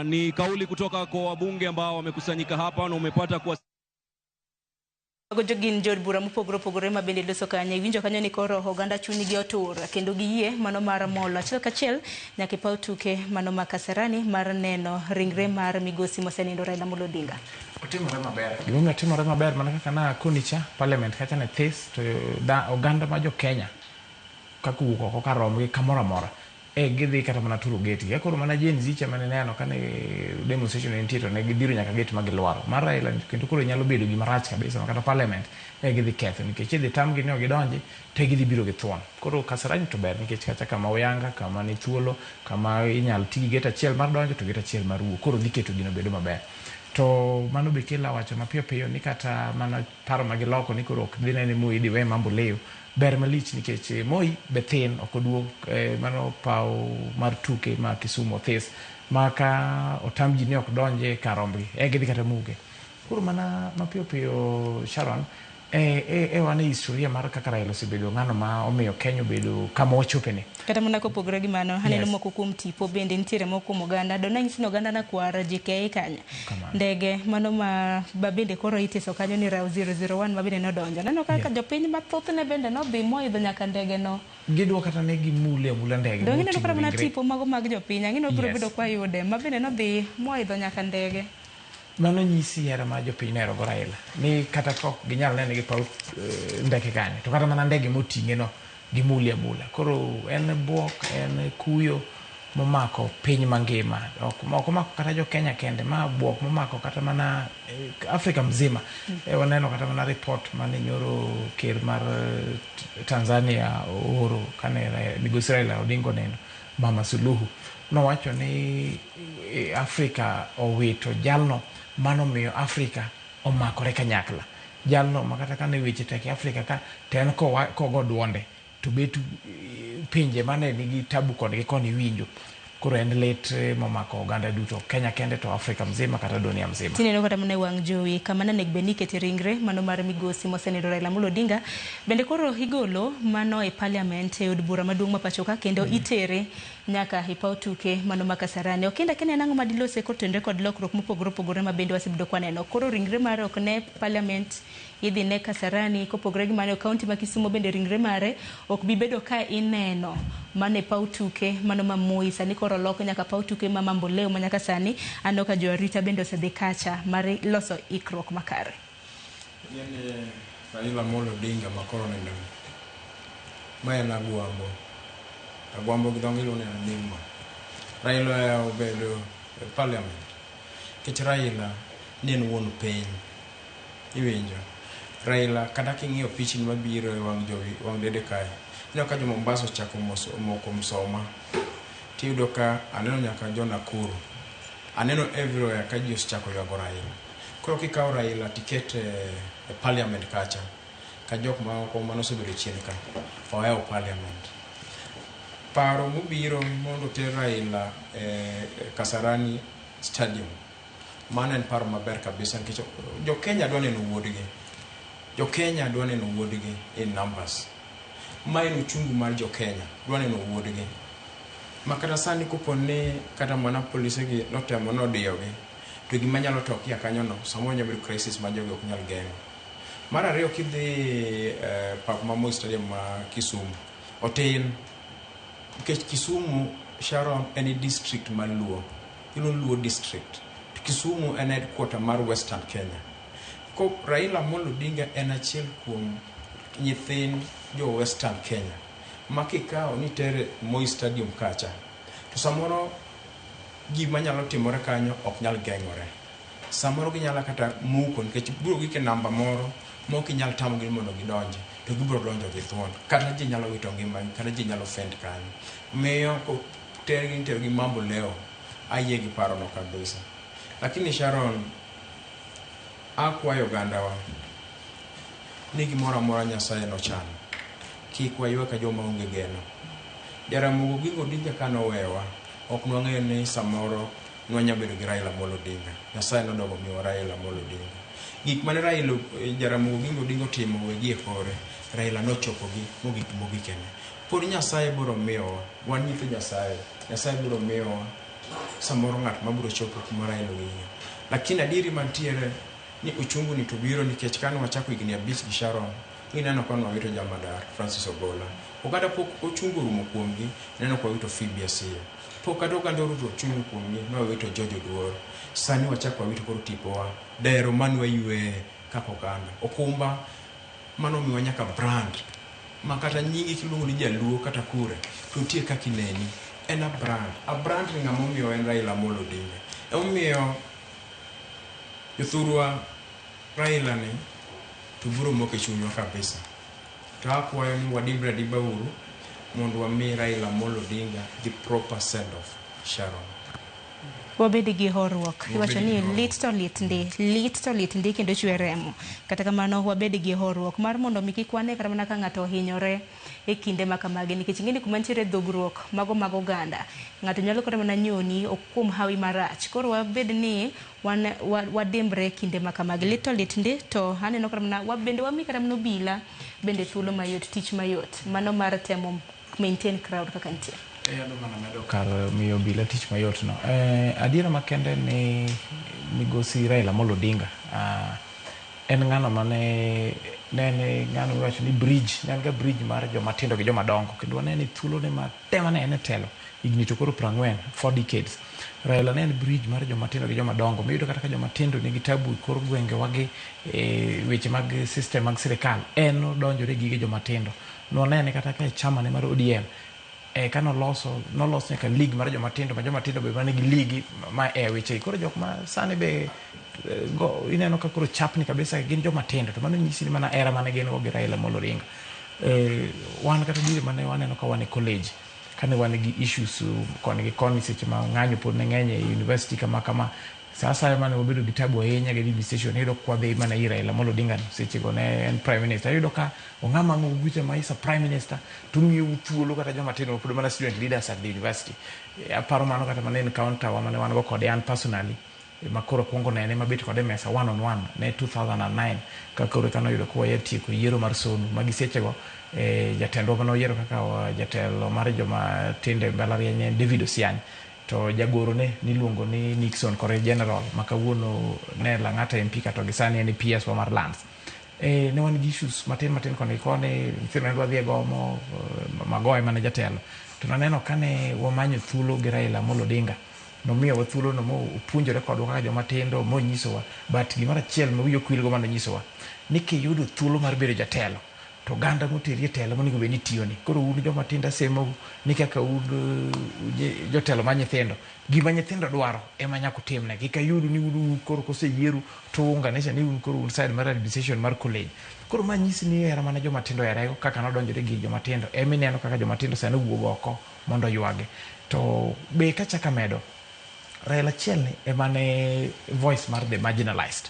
Ni kauli kutoka kwa wabunge ambao wamekusanyika hapa na umepata kwa Mago gin jood bura mopogore opogore ma bende loso kanyo. Iwinjo kanyo ni koro oganda chunygi otur kendo giyie mano mar molo achiel kachiel nyaka e paw tuke mano ma Kasarani mar neno ringre mar migosi mosenindo Raila Amolo Odinga. Otimore maber. Gimomiyo otimore maber mana kaka na koni cha parliament kacha ne this to da oganda ma jo Kenya kaka owuok oko kar romgi kamoro amora gidhi kata mana turo gate gi. Koro mana Gen Z cha mane neno kane demonstration ne nitie to ne gidhiro nyaka gate ma gilwaro. Mar Raila kendo koro nyalo bedo gima rach kabisa ma kata parliament gidhi ketho nikech idhi tamgi ni ok gidonji to gidhi biro gi thuon. Koro Kasarani to ber nikech kacha kama oyanga, kama ni thuolo, kama inyalo ti gi gate achiel mar donjo to gate achiel mar wuok. Koro dhi keto gino bedo maber. To mano be kelo wacho mapiyo piyo ni kata mana paro ma giloko ni koro ok dhi nene Moi idhi we mambo leyo ber malich nikech Moi be thin ok oduog mano paw mar tuke ma Kisumu this ma ka otam ji ni ok donje kar rombgi gidhi kata muge. Koro mana mapiyo piyo Sharon wan e historia mar kaka Raila osebedo ng'ano ma omiyo Kenya obedo kama wachopeni. Kata mana kopogore gi mano, aneno moko kuom tipo bende nitiere moko kuom oganda. Dona nyisi ni oganda nakwar JKIA kanyo. Ndege mano ma bende koro itiso kanyo ni RAW 001 ma bende nodonjo. Aneno kaka jopiny mathothne bende nodhi moidho nyaka ndege no. Gidwa kata ne gimule amula ndege. Donge ineno kata mana tipo mago mag jopiny, ang'e ni wabiro bedo kwa yude ma bende nodhi moidho nyaka ndege. Mano nyisi hera ma jopiny nohero go Raila ni kata kok ginyal nene gi paw ndeke kanyo to kata mana ndege moting'e no gimule amula. Koro en buok, en kuyo momako piny mangima, ok omako kata jo Kenya kende, ma buok momako kata mana Afrika mzima. Waneno kata mana report mane nyoro ker mar Tanzania ooro kane migosi Raila Odinga oneno Mama Suluhu nowacho ni Afrika owito jalno mano miyo Afrika omakore kanyakla. Jalno ma kata kane weche tek e Afrika ka to en kogo duonde to bet pinje mane nigi tabu kodgi koni winjo. Koro en lit momako oganda duto, Kenya kende to Afrika mzima kata dunia mzima. Tineno kata mana e wang' jowi kama nanego bed ni ikete ringre mano mar migosi mosenindo Raila Amolo Odinga bende koro igolo mano e parliament e od bura maduong' ma pacho ka kendo itere nyaka e paw tuke mano ma Kasarani. Okinda kene en ang'o ma dilose kotenore kod lokruok mopogore opogore ma bende wasebedo kwaneno. Koro ringre mare ok ne parliament idhi ne Kasarani, kopogore gi mano e kaunti ma Kisumu bende ringre mare ok bi bedo ka ineno mano e paw tuke mano ma Moi. Sani koro loko nyaka paw tuke ma Mamboleo ma nyaka sani aneno ka jo arita bende osedhi kacha mar loso ikruok makare. Ng'eni Raila Amolo Odinga ma koro nindo ma en Agwambo. Agwambo gi dho ngere iluongo ni Enigma. Raila obedo e parliament nikech Raila ne en wuon piny. Iwinjo? Raila kata king'iyo pichni mabiro e wang' jowi wang' dede kae, ineno ka jo Mombasa ochako moko msoma. Tiyudo ka aneno nyaka jo Nakuru. Aneno everywhere ka ji osechako ywago Raila. Koro kikawo Raila tikete e parliament kacha, ka jok moko manosebedo chien ka ohewo parliament. Paro mobiro mondo oter Raila e Kasarani Stadium, mano en paro maber kabisa nikech jo Kenya dwa neno wuodgi. Jo Kenya dwa neno wuodgi in numbers. Ma en uchungu mar jo Kenya, dwa neno wuodgi. Ma kata sani kopo ni kata mana polise gi notemo nodiyogi, to gima nyalo tokia kanyo no, samoro nyalo bedo crisis ma jogi ok nyal geng'o. Mar ariyo kidhi pap ma Moi Stadium ma Kisumu, otin. Nikech Kisumu, Sharon, en district mar Luo. Iluongo Luo district. To Kisumu en headquarter mar Western Kenya. Ko Raila Amolo Odinga en achiel kuom nyithind jo Western Kenya ma kikawo ni tere Moi Stadium kacha, to samoro gima nyalo timore kanyo ok nyal geng'ore. Samoro ginyalo kata muko nikech biro gik e namba moro ma ok inyal tamogi ni mondo gidonji to gibiro donjo gi thuon. Kata ji nyalo wito ngimagi, kata ji nyalo fend kanyo. Miyo tergi iterogi mambo leo, ayie gi parono kabisa. Lakini Sharon, akwayo ogandawa ni gimoro amora Nyasaye nochano. Kik waywa ka joma onge geno. Jaramogi Oginga Odinga kane owewa, ok nwang'eyo ni samoro nwanya bedo gi Raila Amolo Odinga. Nyasaye nodogo miyowa Raila Amolo Odinga. Gik mane Raila Jaramogi Oginga Odinga otimo wegi e kore, Raila nochopogi mogik mogikene. Pod Nyasaye biro miyowa, wan nyithi Nyasaye, Nyasaye biro miyowa samoro ng'at mabiro chopo kuma Raila oginga. Lakini adieri mantiere ni uchungu ni to biro nikech kane wachako higni 5 gi Sharon, ineno ka nwawito Jamadar Francis Ogola. Oganda pok ochungu orumo kuomgi, ineno ka wawito Phoebe Asiyo. Pok kata oganda oruto ochungu kuomgi, nwawito George Oduor. Sani wachako wawito koro tipowa, dero manwayweye kaka oganda. Okumba manomiwa nyaka brand, ma kata nyingi kiluongo ni Jaluo kata kure, to nitie kaka ineni. En a brand. A brand ni ng'ama omiyo en Raila Amolo Odinga. Emomiyo jothurwa Raila ni to biro moko e chunywa kabisa. To akwayo ni wadimbre adimba uru mondo wami Raila Amolo Odinga the proper send off. Sharon. Wabed gi horuok. Iwacho ni gi horuok. lit to lit ndi, lit to lit ndi kendo chwe remo. Kata kamano wabed gi horuok mar mondo mi kik wane kata mana ka ng'ato ohinyore e kinde ma kamagi, nikech ing'e ni kuma nitiere dhogruok mago mag oganda, ng'ato nyalo kata mana nyoni ok kuom hawi marach. Koro wabed ni wan wadimbre kinde ma kamagi. Lit to lit ndi, to aneno kata mana bende wami kata mana obila bende thuolo mayot, tich mayot, mano mar temo maintain crowd kaka nitie. Adwa mana medo kar miyo obila tich mayot no. Adiera makende ni migosi Raila Amolo Odinga en ng'ano mane ne en ng'ano miwacho ni bridge, ne en ga bridge mar joma tindo gi joma dongo, kendo wanene thuolone ma te mane en e telo higni to koro 40, 4 decades. Raila ne en bridge mar joma tindo gi joma dongo, miyudo kata ka joma tindo nigi tabu e kor gwengewa gi weche mag system mag sirikal, en odonjore gi gige joma tindo. Nwanene kata ka e chama ne mar ODM, ka noloso nyaka league mar joma tindo, ma joma tindo be manigi league ma e weche. Koro jok ma sani be go, ineno ka koro chapni kabisa gin joma tindo, to mano nyisi ni mana era mane gin go gi Raila Amolo Odinga. Wan kata diere mane waneno ka wan e college, kane wan gi issues koni gi koni seche ma ng'anyo pod ne ng'eny e university kama kama, sa asaya mane wabedo gi tabu ahinya gi administration, iyudo ka wadhi mana ir Raila Amolo Odinga no, seche go ne en prime minister. Iyudo ka ong'ama ang'o bucha ma isa prime minister to miyou thuolo kata joma tindo pod mana student leaders at the university. Aparo mano kata mana encounter wa mane wan go kode an personally, ma koro kuongo nene mabet kode e mesa one on one ne 2009, ka koro eka noyudo ka waya tieko yiero mar Sonu. Magi sechego jatendwa mane oyiero kaka jatelo mar joma tindo e mbalariany ne en David Osiany, to jagoro ne niluongo ni Nixon Kore General, ma kawuono ne Lang'ata MP kata gi sani en PS wa mar Lands. Ne wan gi issues matin matin koni gi koni, nyithindo ne dwa dhi e gomo, Magoye mane jatelo. To naneno kane wamanyo thuolo gi Raila Amolo Odinga, nomiyowa thuolo no mopuonjore kodwa kaka joma tindo, monyisowa. But gimoro achiel ma wiya ok wilgo manonyisowa, ni kiyudo thuolo mar bedo jatelo, to oganda moteri e telo monego bed ni tiyoni. Koro un joma tindo asemou ni kaka un jotelo mar nyithindo, gima nyithindo dwaro ema nyaka utimne. Kik ayudu ni un koro koseyieru to uunganisha ni un koro un side mar administration mar college. Koro ma nyisi ni hera mana joma tindo oherego, kaka nodonjore gi joma tindo, ema ineno kaka joma tindo sani wuok oko mondo oywage. To be kachako amedo, Raila achiel ni ema ne voice mar the marginalized.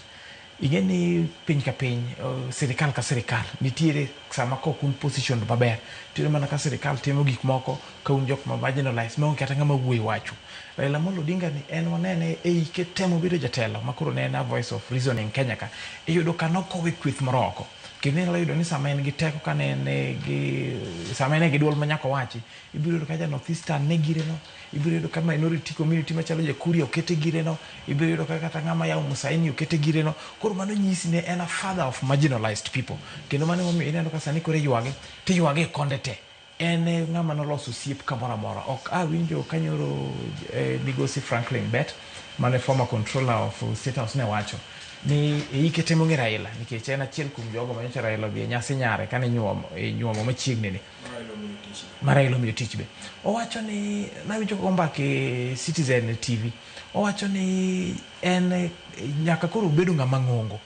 Ing'e ni piny ka piny, sirikal ka sirikal, nitiere sama kok un positioned maber, nitiere mana ka sirikal timo gik moko ka un jok ma marginalized, maonge kata ng'ama wuoyo wachu. Raila Amolo Odinga ni en wanene e ike temo bedo jatelo, ma koro ne en a voice of reasoning Kenya ka. Iyudo ka nokowe kweth moro oko. Kendo inyalo yudo ni sama en gi teko, ka ne en gi, sama en gi duol ma nyaka owachi, ibiro yudo ka ja North Eastern ne gireno, ibiro yudo ka minority community machalo ja Kuria okete gireno, ibiro yudo ka kata ng'ama yawo Musaini okete gireno. Koro mano nyisi ni en a father of marginalized people. Kendo mano emomiyo ineno ka sani koro iywage, to iywage e konde te. En ng'ama noloso osiep kamoro amora. Ok awinjo kanyoro migosi Franklin Bet mane former controller of State House ne wacho ni ike temo ng'e Raila nikech en achiel kuom jogo manyocha Raila odhi e nyasi nyare kane nyuomo e nyuomo machiegni ni ma Raila omiyo tich be. Owacho ni nawinjo kogo mbaka e Citizen TV. Owacho ni en nyaka koro obedo ng'ama ng'ongo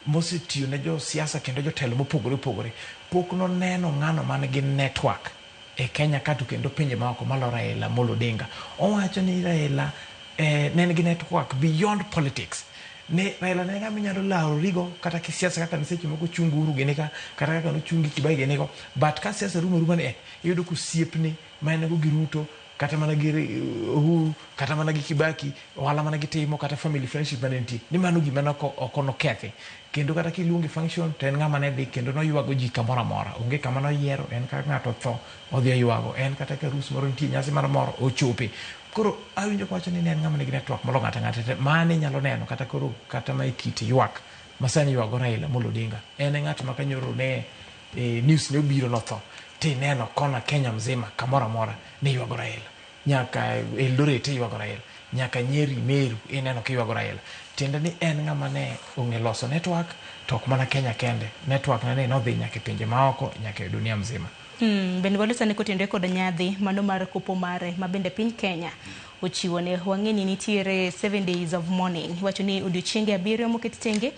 mosetiyo ne josiasa kendo jotelo mopogore opogore pok noneno ng'ano man gi network e Kenya ka to kendo pinje maoko malo Raila Amolo Odinga. Owacho ni Raila ne en gi network beyond politics. Ne Raila ne ng'ama inyalo laworigo kata kisiasa kaka ne seche moko ochung Uhuru gini ka kata kaka nochung gi Kibaki gini go, but ka siasa rumo aruma ni iyudo ka osiepne ma en go gi Ruto kata mana gi Uhuru kata mana gi Kibaki, ohala mana gitimo kata family friendship mane nitie ni mano gima ne ok nokethi. Kendo kata kiluonge function to en ng'ama ne dhi kendo noywago ji kamoro amora, onge kama noyiero, en ka ng'ato otho odhi oywago, en kata ka arus moro nitie, nyasi mar mor ochope. Koro awinjo kowacho ni ne en ng'ama nigi network molo ng'ato ang'ata te mane inyalo neno kata koro kata ma e kit ywak ma sani ywago Raila Amolo Odinga. En e ng'at ma kanyoro ne news ne obiro notho tineno kona Kenya mzima kamoro amora ne ywago Raila, nyaka Eldoret iywago Raila, nyaka Nyeri Meru ineno kiywago Raila. Tiende ni en ng'ama ne ong'e loso network to ok mana Kenya kende, network ne ni nodhi nyaka e pinje maoko nyaka e dunia mzima. Bende walosane kotenore kod nyadhi mano mar kopo mare ma bende piny Kenya ochiwo ne wang'e ni nitiere 7 days of mourning. Iwacho ni odiochienge 7 moket tenge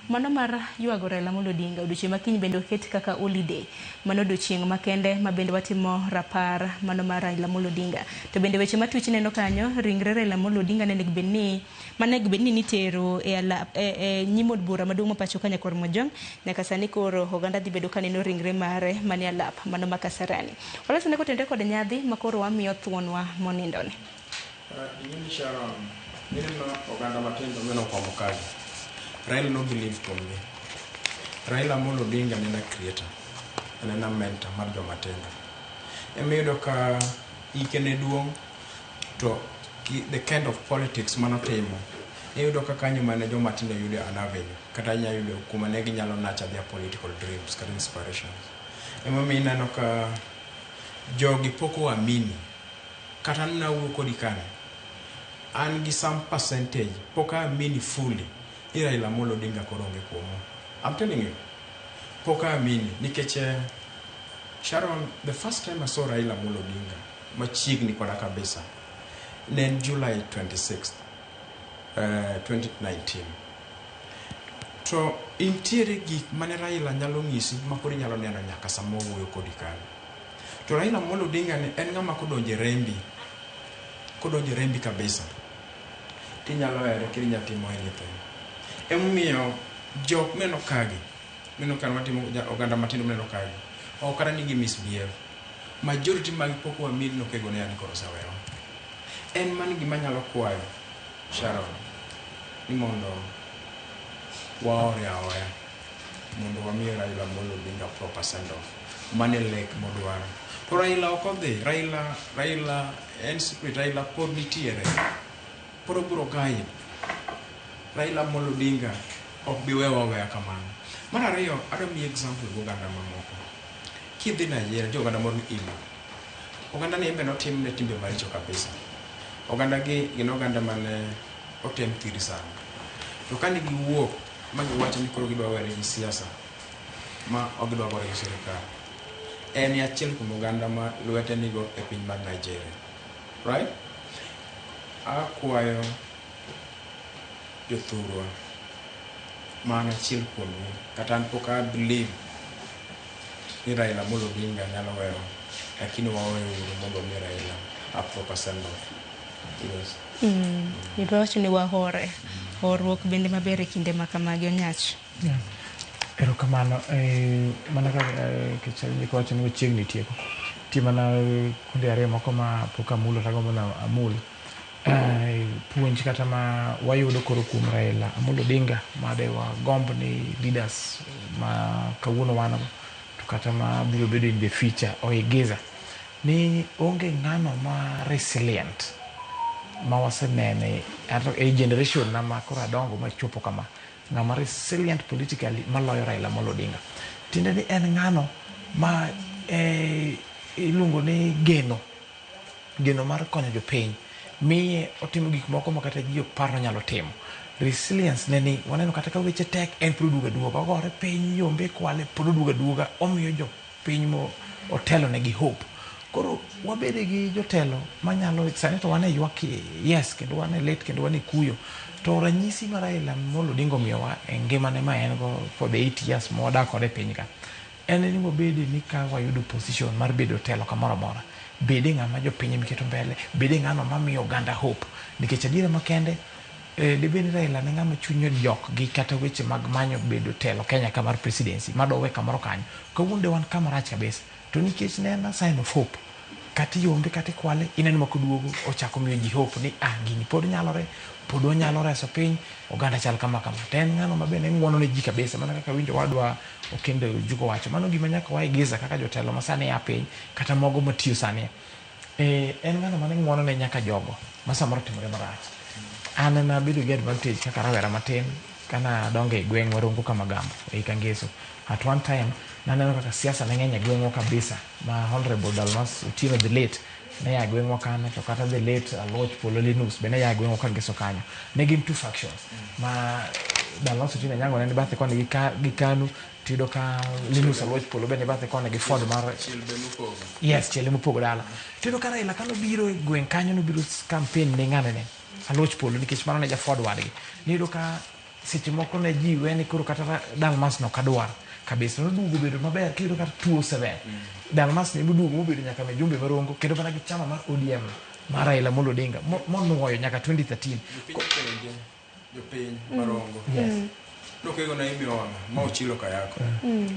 mano mar ywago Raila Amolo Odinga. Odiochieng' ma kiny bende oket kaka holiday, mano odiochieng' makende ma bende watimo rapar mano mar Raila Amolo Odinga. To bende weche matuch neno kanyo, ringre Raila Amolo Odinga ne onego bed ni mane bed ni nitero e nyim od bura maduong' ma pacho ka Nyakwar Mojong. Nyaka sani koro oganda dhi bedo kaneno ringre mare manie alap mano ma Kasarani. Walosane kotenore kod nyadhi ma koro wamiyo thuonwa monindoni. Ing'eni Sharon, mineno oganda matindo meno kwamo kae. Raila no believe kuomgi. Raila Amolo Odinga ne en a creator, ne en a mentor mar joma tindo. Ema ka ike ne duong' to the kind of politics manotimo, iyudo ka kanyo mane joma tindo yudo an avenue kata inya yudo kuma ne ginyalo nurture their political dreams kata inspirations. Emomiyo ineno ka jogi pok oamini kata an nawuoyo kodi kani, an gi some percentage pok aamini fully ni Raila Amolo Odinga koro onge kuomwa. I'm telling you, pok aamini nikech Sharon, the first time I saw Raila Amolo Odinga machiegni koda kabisa ne en July 26th 2019. To intiere gik mane Raila nyalo ng'isi ma pod inyalo neno nyaka sama wawuoyo kodi kanyo. To Raila Amolo Odinga ni en ng'ama kodonjo e rembi, kodonjo e rembi kabisa, tinyalo here kendo inyalo timo anything. Emomiyo jok mineno kagi, mineno ka watimo oganda matindo mineno kagi, ok kata ni gi misbehave. Majority mag pok waamini ni Okego ne yani koro osewewa. En mano gima anyalo kwayo Sharon, ni mondo waore aoya mondo wami Raila Amolo Odinga proper send off. Mano e lek modwaro. To Raila ok odhi, Raila en spirit, Raila pod nitiere. Pod obiro guide. Raila Amolo Odinga ok bi wewa aweya kamano. Mar ariyo, adwa miyi example gi oganda mamoko. Kidhi Nigeria, nitie oganda moro ni Igbo. Oganda ni en be notimne timbe maricho kabisa. Oganda gi gin oganda mane otem thiri sana. To kane giwuok ma giwacho ni koro gidwa were gi siasa ma ok gidwa gore gi sirikal, en e achiel kuom oganda ma lwete nigo e piny mar Nigeria. Right? Akwayo jothurwa ma an achiel kuomgi kata an pok a believe ni Raila Amolo Odinga nyalo wewa, lakini waweuru mondo omi Raila a proper send off. Yes. Iwacho ni wahore. Horuok bende maber e kinde ma kamagi Onyach. Yeah. Erokamano. Mana ka kech awinjo kawacho ni wachiegni tieko. Nitie mana kuonde ariyo moko ma pok amulo to agombo ni amul. Puonj kata ma wayudo koro kuom Raila Amolo Odinga ma de wagomb ni leaders ma kawuono wan go to kata ma biro bedo in the future oigiza ni onge ng'ano ma resilient ma wasenene e generation na ma koro adongo machopo kama, ng'ama resilient politically maloyo Raila Amolo Odinga. Tiende ni en ng'ano ma iluongo ni geno mar konyo jopiny. Miye otimo gik moko ma kata ji ok par nonyalo timo. Resilience ne ni waneno kata ka weche tek en pod oduogo aduoga. Ogore piny, yombe kwale pod oduogo aduoga. Omiyo jopiny mo otelo negi hope. Koro wabede gi jotelo manyalo sani to wan e ywak yes kendo wan e lit kendo wan e kuyo. To ranyisi ma Raila Amolo Odinga omiyowa e ngimane ma en go for the 8 years ma wadak kode e piny ka en ni wabede ni ka wayudo position mar bedo telo kamoro amora bede ng'ama jopiny emiketo mbele bede ng'ano mamiyo oganda hope nikech adiera makende dibed ni Raila ne ng'ama chunye ojok gi kata weche mag manyo bedo telo Kenya ka mar presidency madowe kamoro kanyo kawuono de wan kama rach kabisa to nikech ne en a sign of hope kata iyombe kata ikwale ineno ma koduogo ochako miyo ji hope ni ah gini pod nyalore pod wanyalo reso piny oganda chal kama kama to en ng'ano ma bende ng'uono ne ji kabisa mana kaka winjo wadwa Okendo Ojuko wacho mano gima nyaka waigiza kaka jotelo ma sani a piny kata mogo matiyo sani en ng'ano mane ng'uono ne nyaka jogo ma samoro timore marach an nabedo gi advantage kaka rawera matin kana adongo e gweng' Warongo Kamagambo ei Kangeso at one time naneno kaka siasa ne ng'eny e gweng'wa kabisa ma Honorable Dalmas Otieno the late ne ya e gweng'wa kanyo to kata the late Aloch Polo Linus be ne ya e gweng'wa Kangeso kanyo ne gin two factions ma Dalmas Otieno Anyango ne ni bathe koni gi KANU tiyudo ka Linus Aloch Polo be ni bathe koni gi Ford mar yes chiel mopogo dala tiyudo ka Raila kanobiro e gweng' kanyo nobiro campaign ne ng'ane ne Aloch Polo nikech mano ne ja Ford wadgi niyudo ka seche moko ne ji we ni koro kata Dalmas no kadwar kabisa noduogo bedo maber kiyudo kata 207 Dalmas ne moduogo mobedo nyaka mijumbe marongo kendo mana gi chama mar ODM mar Raila Amolo Odinga monuoyo nyaka 2013 Jopiny marongo Yes. Nokego na imiyo wang'a ma ochilo kayako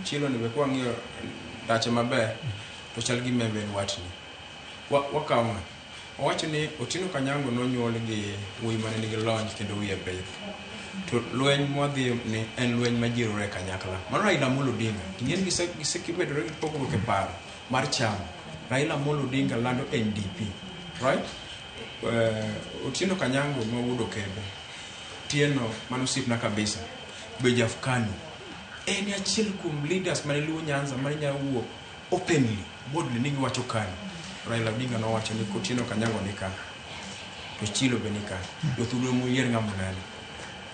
chilo ni be kwang'iyo ndache maber to chal gi membe en watni wakawo ng'a owacho ni Otieno Kanyango nonyuol gi wuoyi mane nigi lony kendo wiye bith to lweny mwadhi ni en lweny ma ji riwore kanyakla mano Raila Amolo Odinga ing'eni gisekibedore gi pogruok e paro mar chama Raila Amolo Odinga lando NDP right Otieno Kanyango ma wuod Okebe Tieno mano osiepna kabisa be jafkanu en achiel kuom leaders mane luwo Nyanza mane nyalo wuok openly boldly ni giwacho KANU Raila Odinga nowacho ni Otieno Kanyango ni ka to Chilo be ni ka jothurwa moyier ng'ama oneno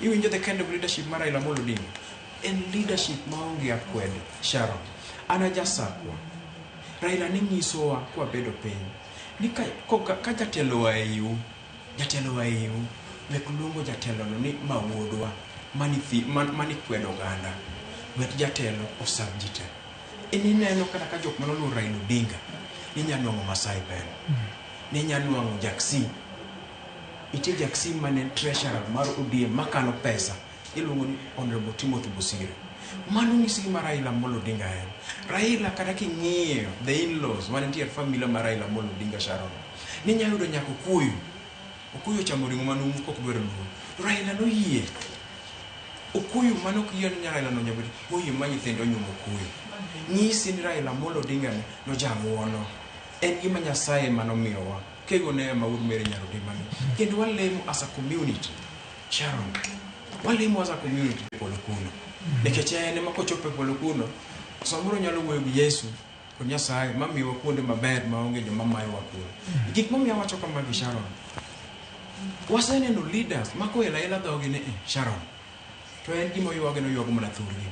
iwinjo the kind of leadership mar Raila Amolo Odinga en leadership maonge akwede Sharon an ajasakwa Raila ne nyisowa kwabedo piny ni ka jatelo oa e iu jatelo oa e iu wek luongo jatelono ni mawuodwa mani kwedo oganda wek jatelo osab ji te in ineno kata ka jok manoluwo Raila Odinga ninya nwang'o Masai Ben ninya nwang'o Jaksi nitie Jaksi mane en treasurer mar ODM makano pesa iluongo ni Honorable Timothy Bosire mano nyisi gima Raila Amolo Odinga en Raila kata king'iyo the in-laws mane nitie e familia mar Raila Amolo Odinga Sharon ninya yudo nyaka Okuyu Okuyu ochamo ring'o manumu kok dwaro luo to Raila noyie Okuyu mane ok yie ni Raila nonyalo bedo moyie ma nyithinde onyuomo Okuyu nyisi ni Raila Amolo Odinga ni nojang'uono en gima Nyasaye ema nomiyowa kego ne ema wuod Mary Nyar Odimani kendo walemo as a community Sharon walemo as a community e polo kuno nikech en ema kochopo e polo kuno samoro nyalo wuoyo gi Yesu kod Nyasaye mamiyowa kuonde maber maonge joma mayowa kuno gik momiyo awacho kamagi Sharon waseneno leaders ma koelo aela dhogi ni Sharon to en gima oywage noywago mana thurgi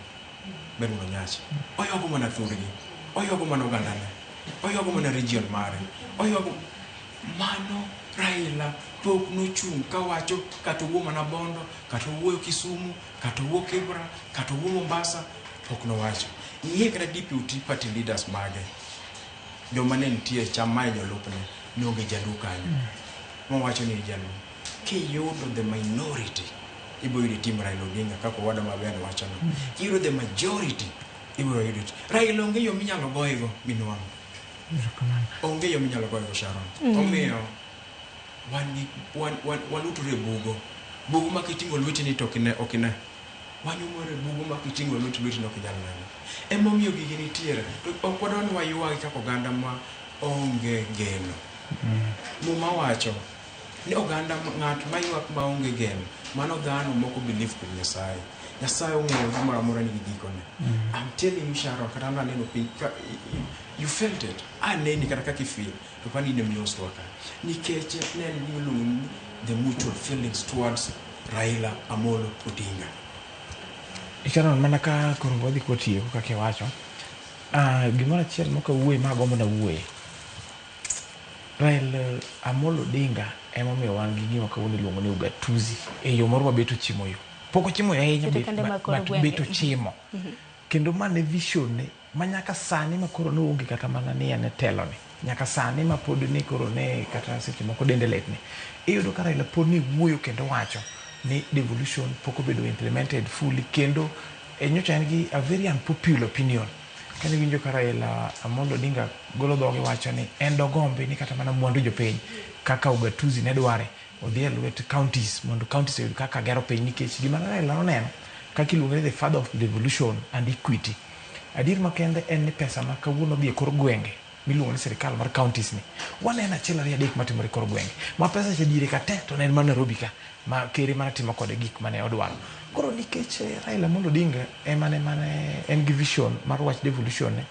ber mondo nyachi oywago mana thurgi oywago mana ogandane oywago mana region mare oywago mano Raila pok nochung' kawacho kata owuo mana Bondo kata owuoyo Kisumu kata owuo Kibra kata owuo Mombasa pok nowacho ng'iye kata deputy party leaders mage joma ne nitie cham mae jolupne ne onge jaluo kanyo mowacho ni jaluo kiyudo the minority ibiro yudo tim Raila Odinga kaka owada maber wachono kiyudo the majority ibiro yudo Raila onge yo minyalo goyego minwang'o onge yo minyalo goyego Sharon omiyo wan gi wan wan walutore e bugo bugo ma kiting'o lweteni to ok ine wanyumore e bugo ma kiting'o lweti lweteni ok inyal neno emomiyo gigi nitiere to ok wadwa ni waywagi kaka oganda ma onge geno muma wacho Ni oganda ng'at maywak maonge geno, mano dhano moko believe kuom Nyasaye. Nyasaye ong'eyo gimoro amora nigi gikone. I'm telling you Sharon, kata an aneno piny ka you felt it. Aneni kata kaka ifeel, to pani in emioswa ka. Nikech ne en gima iluongo ni the mutual feelings towards Raila Amolo Odinga. Sharon, mana ka koro wadhi kwatieko kaka iwacho, gimoro achiel mok awuoye ma agombo nawuoye. Raila Amolo Odinga emomiyo wan gi gima kawuono iluongo ni ugatuzi e yo moro ma bet ochimo yo. Pok ochimo yo ahinya Sirikande mag kor but gwenge. bet ochimo. Kendo ma ne vision ne ma nyaka sani ma koro noonge kata mana ni en e telo ni. Nyaka sani ma pod ni koro ne kata seche moko dende litne. Iyudo ka Raila pod ni wuoyo kendo wacho ni devolution pok obedo implemented fully kendo nyocha en gi a very unpopular opinion. Kane winjo ka Raila Amolo Odinga golo dhoge wacho ni en dogombi ni kata mana mwandu jopiny kaka ugatuzi ne dware odhi e lwet counties mondo counties oyud kaka gero piny nikech gima ne Raila noneno kaka iluonge ni the father of devolution and equity. Adier makende en ni pesa ma kawuono dhi e kor gwenge miluongo ni sirikal mar counties ni waneno achiel ariyo adek matimore e kor gwenge ma pesa cha diere ka te to ne en mana Nairobi ka ma ker ema ne timo kode gik mane odwaro. Koro nikech Raila Amolo Odinga ema ne mane en gi vision mar wach devolution ni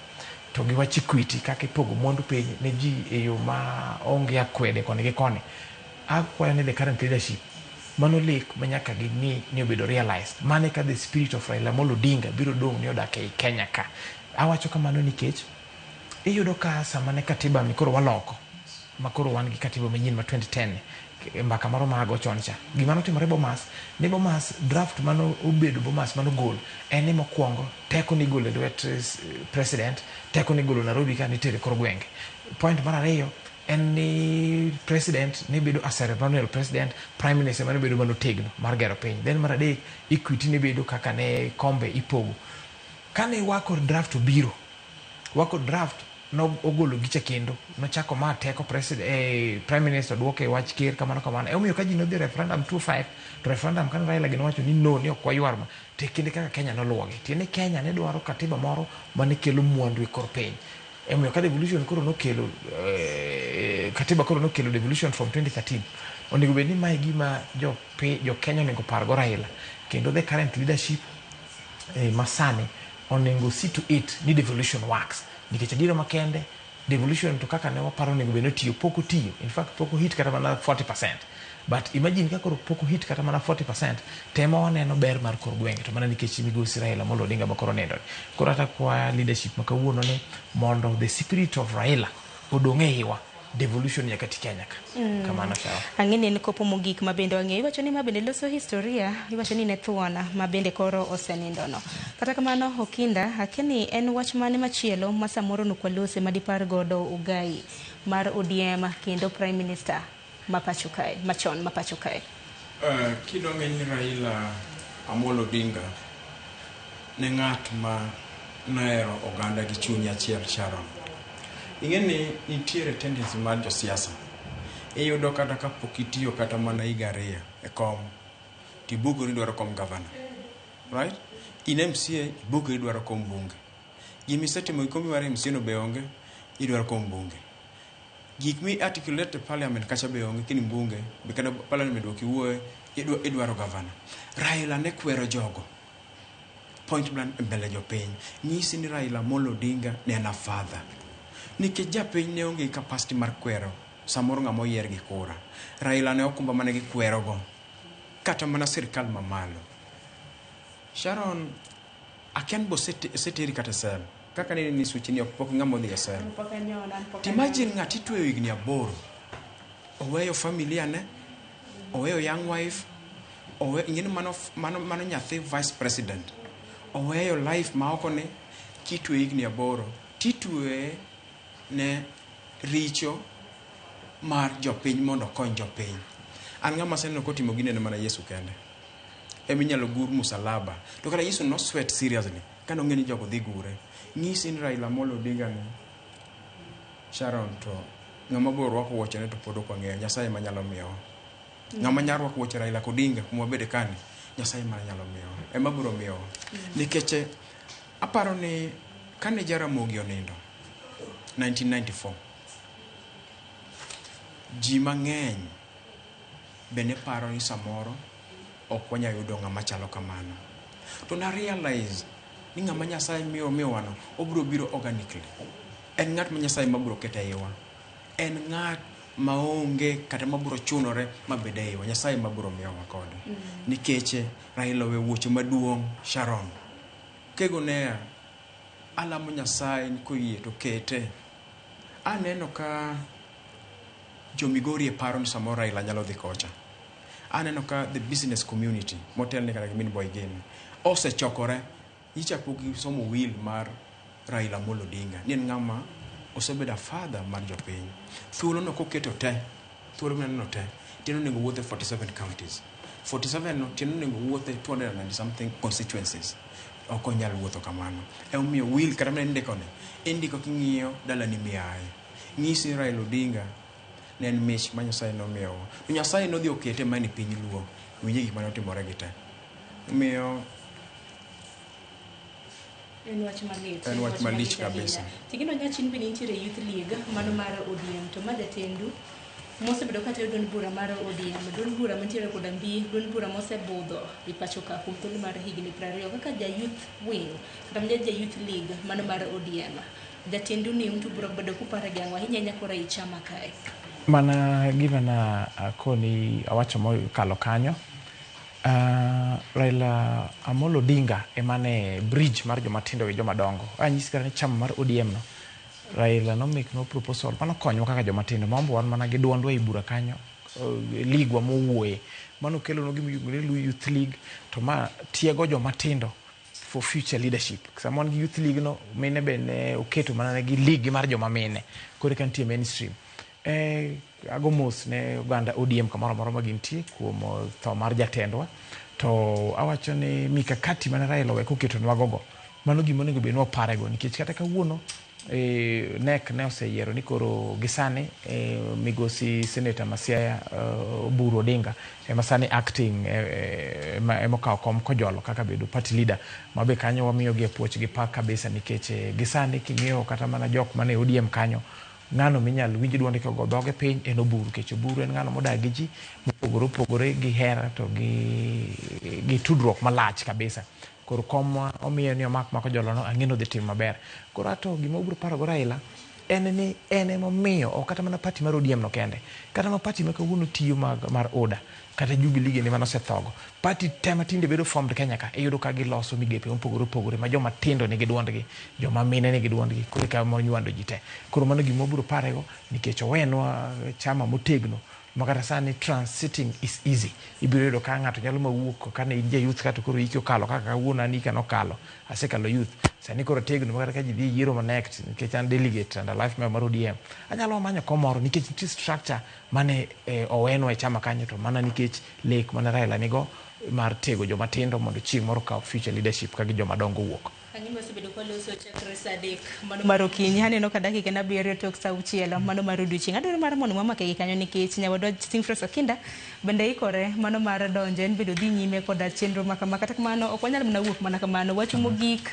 to gi wach equity kaka ipogo mwandu piny ne ji e yo ma onge akwede koni gi koni, akwayo ni the current leadership mano lek ma nyaka ging'i ni obedo realized. Mano eka the spirit of Raila Amolo Odinga biro dong' ni odak ei Kenya ka. Awacho kamano nikech iyudo ka sama ne katiba ni koro waloko ma koro wan gi katiba manyien ma 2010 ni, mbaka moro ma ago chon cha. Gima notimore Bomas, ni Bomas draft mano obedo Bomas manogol en ni mokwongo teko nigolo e lwet president, teko nigolo Nairobi ka nitere kor gwenge. Point mar ariyo en ni president ne bedo a ceremonial president, prime minister mane bedo manotegno mar gero piny. Then mar adek, equity ne bedo kaka ne kombe ipogo. Kane wako draft obiro, wako draft no ogolo gicha kendo nochako ma teko president, prime minister duoke wach ker kamano kamano. Emomiyo ka ji nodhi referendum 25 to referendum kane Raila gino wacho ni no ni ok waywar ma te kinde kaka Kenya noluwogi. Tiende Kenya ne dwaro katiba moro mane kelo mwandu e kor piny. Emomiyo ka devolution koro nokelo katiba koro nokelo devolution from 2013 onego bed ni mae gima jo Kenya onego pargo Raila kendo the current leadership masani onego see to it ni devolution works. Nikech adiera makende devolution to kaka ne waparo onego bed ni otiyo pok otiyo. In fact pok ohit kata mana 40%. But imagine ka koro pok ohit kata mana 40% tema waneno ber mar kor gwenge to mana nikech migosi Raila Amolo Odinga ma koro nindo. Koro ata kwa leadership ma kawuono ni mondo the spirit of Raila odong' e iwa devolution nyaka ti Kenya ka. Kamano sawa. Ang'e ni en kopo mogik ma bende wang'eyo. Iwacho ni ma bende loso historia, iwacho ni ne thuona ma bende koro osenindo no. Kata kamano Okinda, akia ni en wach mane machielo ma samoro nokwalose ma dipar godo Ugai mar ODM kendo Prime Minister ma pacho kae, machon ma pacho kae. Kidong'e ni Raila Amolo Odinga ne ng'at ma nohero oganda gi chuny achiel Sharon. Ing'e ni nitiere tendency mar josiasa. Iyudo kata kapok itiyo kata mana higa ariyo e kom, tibukori idwaro kom gavana. Right? In MCA, ibukori idwaro kom bunge. Gimisetimo gi kombi mar MCA no be onge, idwaro kom bunge. Gik mi articulate e parliament kacha be onge, kini bunge, be kata parliament ok iwuoye, idwaro gavana. Raila ne kwero jogo. Point blank e mbele jopiny. Nyisi ni Raila Amolo Odinga ne en a father. Nikech japiny ne onge gi capacity mar kwero samoro ng'ama oyier gi kura. Raila ne okumba mane gikwerogo. Kata mana sirikal mamalo. Sharon, akia ni bo oseteri kata sel. Kaka nene ni suchi ni ok pok ng'ama odhi e sel. Imagine ng'ati itweyo higni 8. Oweyo familia ne, oweyo young wife, ing'e ni mano nyathi vice president. Oweyo life ma oko ne, kitweyo higni 8, titweye ne richo mar jopiny mondo okony jopiny. An ng'ama aseneno kotimo gini en mana Yesu kende. Eminyalo gur musalaba. To kata Yesu no sweat seriously kane ong'e ni jogo dhi gure. Nyisi ni Raila Amolo Odinga ni Sharon to ng'ama biro rwako wuochene to pod ok wang'eyo. Nyasaye ema nyalo miyowa. Ng'ama nyalo rwako wuoche Raila Odinga kuma wabede kani, Nyasaye ema nyalo miyowa. Ema biro miyowa. Nikech aparo ni kane Jaramogi onindo 1994, ji mang'eny be ne paro ni samoro ok wanyal yudo ng'ama chalo kamano. To na realize ni ng'ama Nyasaye miyo miyowano obiro biro organically. En ng'at ma Nyasaye mabiro keto e iwa. En ng'at maonge kata mabiro chunore mabed e iwa. Nyasaye mabiro miyowa kode. Nikech Raila owe wuoche maduong' Sharon. Kegonea alamo Nyasaye ni koyie to kete. Aneno ka jo Migori e paro ni samoro Raila nyalo dhi kocha. Aneno ka the business community motelne kata gi min boy gini osechokore nyicha pok gisomo will mar Raila Amolo Odinga ni en ng'ama osebedo a father mar jopiny. Thuolo no koketo te, thuolo mineno te, tiende onego wuothe 47 counties. 47 no tiende onego wuothe 290 something constituencies. Ok onyal wuotho kamano. Emomiyo will kata mana indiko ni, indiko king'iyo dalani miaye. Ng'isi Raila Odinga ne en mich ma Nyasaye nomiyowa. To Nyasaye nodhi okete mana e piny Luo. Winje gik mane otimore gi te. Omiyo En wach malit. En wach malich kabisa. Tigino Nyachin bende nitiere Youth League mano mar ODM to ma jatendu mosebedo katayo duond bura mar ODM, duond bura mantiere koda mbi, duond bura mosebudho e pacho ka kuom thuolo mar higni 20 kaka ja youth wing kata mana ja Youth League mano mar ODM. Jatendu ni unto biro bedo kupare gi ang'o ahinya ahinya koro ei chama kae. Mana gima na akoni awacho mokalo kanyo, Raila Amolo Odinga ema ne bridge mar joma tindo gi joma dongo. Anyisi kata ni chama mar ODM no, Raila no make no proposal mano konyowa kaka joma tindo. Mambo wan mana gi duondwa ei bura kanyo, league wa mowuoye. Mano kelonwa gima iluongo ni Youth League to ma tiego joma tindo for future leadership. Sama wan gi Youth League no, mine be ne oketo mana negi league mar joma mine. Koro eka nitie mainstream. Ago mos ne oganda ODM kamoro amora ma gintie kuom tho mar jatendwa. To awacho ni mikakati mane Raila owe koketonwa gogo, mano gima onego bed ni waparego nikech kata kawuono NEC ne oseyiero ni koro gisani migosi Senator Masiaya Oburu Odinga ema sani acting ema okawo kom kojolo kaka bedo party leader mabe kanyo wamiyogi puoch gi pak kabisa nikech gisani king'iyo kata mana jok mane ODM kanyo ng'ano minyal winj duonde kogo dhoge piny en Oburu nikech Oburu en ng'ano modak gi ji mopogore opogore gi hera to gi tudruok malach kabisa. Koro kom ma omiye ni omak ma kojolo no ang'e ni odhi timo maber. Koro ato gima obiro paro go Raila en ni en emomiyo ok kata mana party mar ODM no kende, kata ma party ma kawuono tiyo mar ODA kata Jubilee gini mane osethogo. Party te matinde bedo formed Kenya ka iyudo ka giloso migepe mopogore opogore ma joma tindo nigi duondgi, joma mine nigi duondgi, koro eka monywando ji te. Koro mano gima wabiro parego nikech owenwa chama motegno ma kata sani transiting is easy. Ibiro yudo ka ng'ato nyalo mawuok kane in ja youth kato koro hiki okalo kaka kawuono an hika nokalo, asekalo youth. Sani koro ategno ma kata ka ji dhi yiero ma next nikech an delegate and a life member mar ODM, anyalo manyo kom moro nikech nitie structure mane owenwa e chama kanyo to mana nikech lek mane Raila nigo mar tego joma tindo mondo chieng' moro okaw future leadership ka gi joma dongo wuok. Ang'e wasebedo kwaloso chakre saa 3 mano mar okinyi. Aneno ka dakika en 7 tok saa 6 mano mar odiochieng'. Adwaro mar mondo wamake gi kanyo nikech nyawadwa Simfras Okinda bende ikore mano mar donjo en bende odhi nyime koda chenro ma kama. Kata kamano ok wanyal mana wuok mana kamano. Wach mogik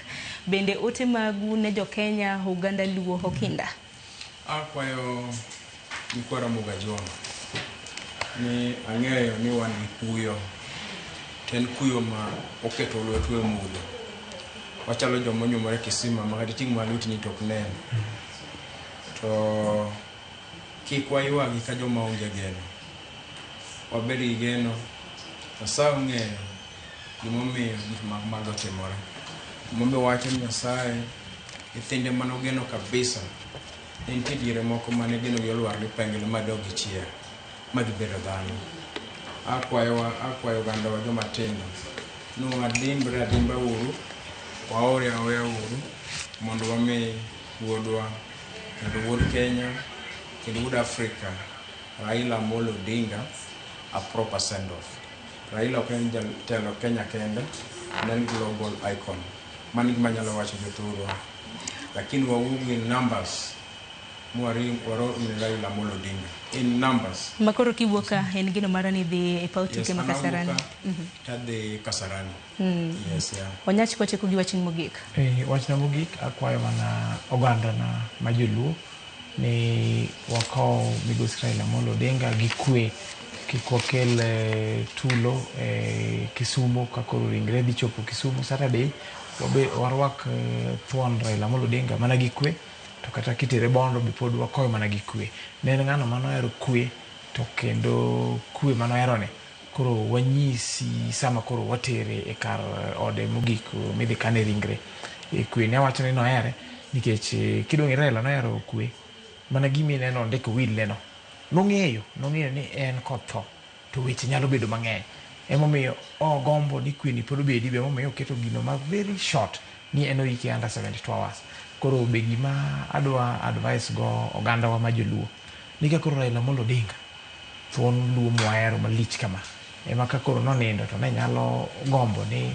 bende ote magu ne jo Kenya, oganda Luo Okinda. Akwayo nyikwa Ramogi Ajwang' ni ang'eyo ni wan gi kuyo to en kuyo ma oketo lwetwa e mudho. Wachalo joma onyumore kisima ma kata iting' malo lwetini to ok nen. To kik waywagi ka joma onge geno. Wabed gi geno. Nyasaye ong'eyo gimomiyo gik ma kamago otimore. Momiyo wacho ni Nyasaye nyithinde manogeno kabisa ne nitie diere moko mane geno gi olwar gi penglo ma dog gichier ma gibedo dhano. Akwayo ogandawa joma tindo ni wadimbre adimba uru, waore aoya uru mondo wami wuodwa kendo wuod Kenya kendo wuod Afrika Raila Amolo Odinga a proper send off. Raila ok en jatelo Kenya kende, en global icon. Mano gima anyalo wacho jothurwa. Lakini wawuog in numbers mwaro ni Raila Amolo Odinga in numbers. Makoro kiwuok ka en gino mara ni dhi e paw tuke ma Yes, an Kasarani. awuok ka tadhi Kasarani. Yes, yeah. Onyach kwatieko gi wachni mogik. Wachna mogik akwayo mana oganda na ma joluo ni wakaw migosi Raila Amolo Odinga gi kwe Kik wakel tulo Kisumu ka koro ringre dhi chopo Kisumu Saturday. Wabe warwak thuon Raila Amolo Odinga mana gi kwe, to kata kitere Bondo be pod wakowe mana gi kwe. Ne en ng'ano manohero kwe, to kendo kwe manoheroni koro wanyisi sama koro watere e kar ode mogik midhi kane ringre. Kwe ne awacho ni nohere nikech kidong' Raila nohero kwe mana gima ineno ondiko will neno. Nong'eyo ni en kotho to weche nyalo bedo mang'eny. Emomiyo ogombo ni kwe ni pod obedi, be emomiyo oketo gino ma very short ni en oike under 72 hours. Koro be gima adwa advice go ogandawa ma joluo ni ka koro Raila Amolo Odinga thuon luo mwahero malich kama, ema ka koro nonindo to ne nyalo gombo ni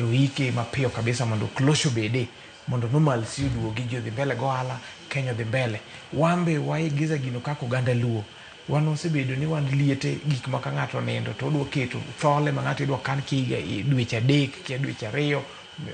oike mapiyo kabisa mondo closure obede, mondo normalcy oduogi, ji odhi mbele go ohala, Kenya odhi mbele. Wan be waigiza gino kaka oganda luo. Wan wasebedo ni wan liete gik ma ka ng'ato onindo to odwa keto thole ma ng'ato idwa kan kia dweche 3 kia dweche 2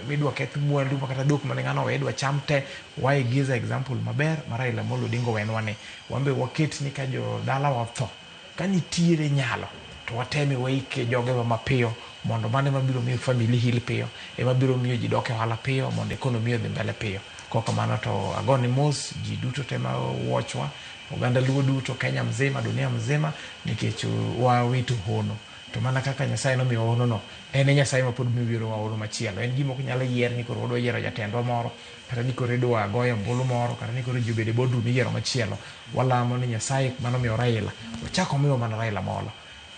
midwa keth mwandu ma kata dhok mane ng'ano owe idwa cham te. Waigiza example maber ma Raila Amolo Odinga owenwa ni. Wan be waket ni ka jodala watho, ka nitiere nyalo to wateme waike jogewa mapiyo, mondo mano ema biro miyo family heal piyo, ema biro miyo ji dok e ohala piyo, mondo economy odhi mbele piyo. Kok kamano to agone mos ji duto te ma watchwa, oganda luo duto, Kenya mzima, dunia mzima, nikech wawito hono. To mana kaka Nyasaye nomiyo hono no, en e Nyasaye ma pod mibirowa hono machielo. En gima ok nyal yier ni koro wadwa yiero jatendwa moro, kata ni koro idwa goyo ombulu moro, kata ni koro ji obedo e boardroom iyiero machielo. Walamo ni Nyasaye manomiyo Raila, ochak omiwa mana Raila Amolo.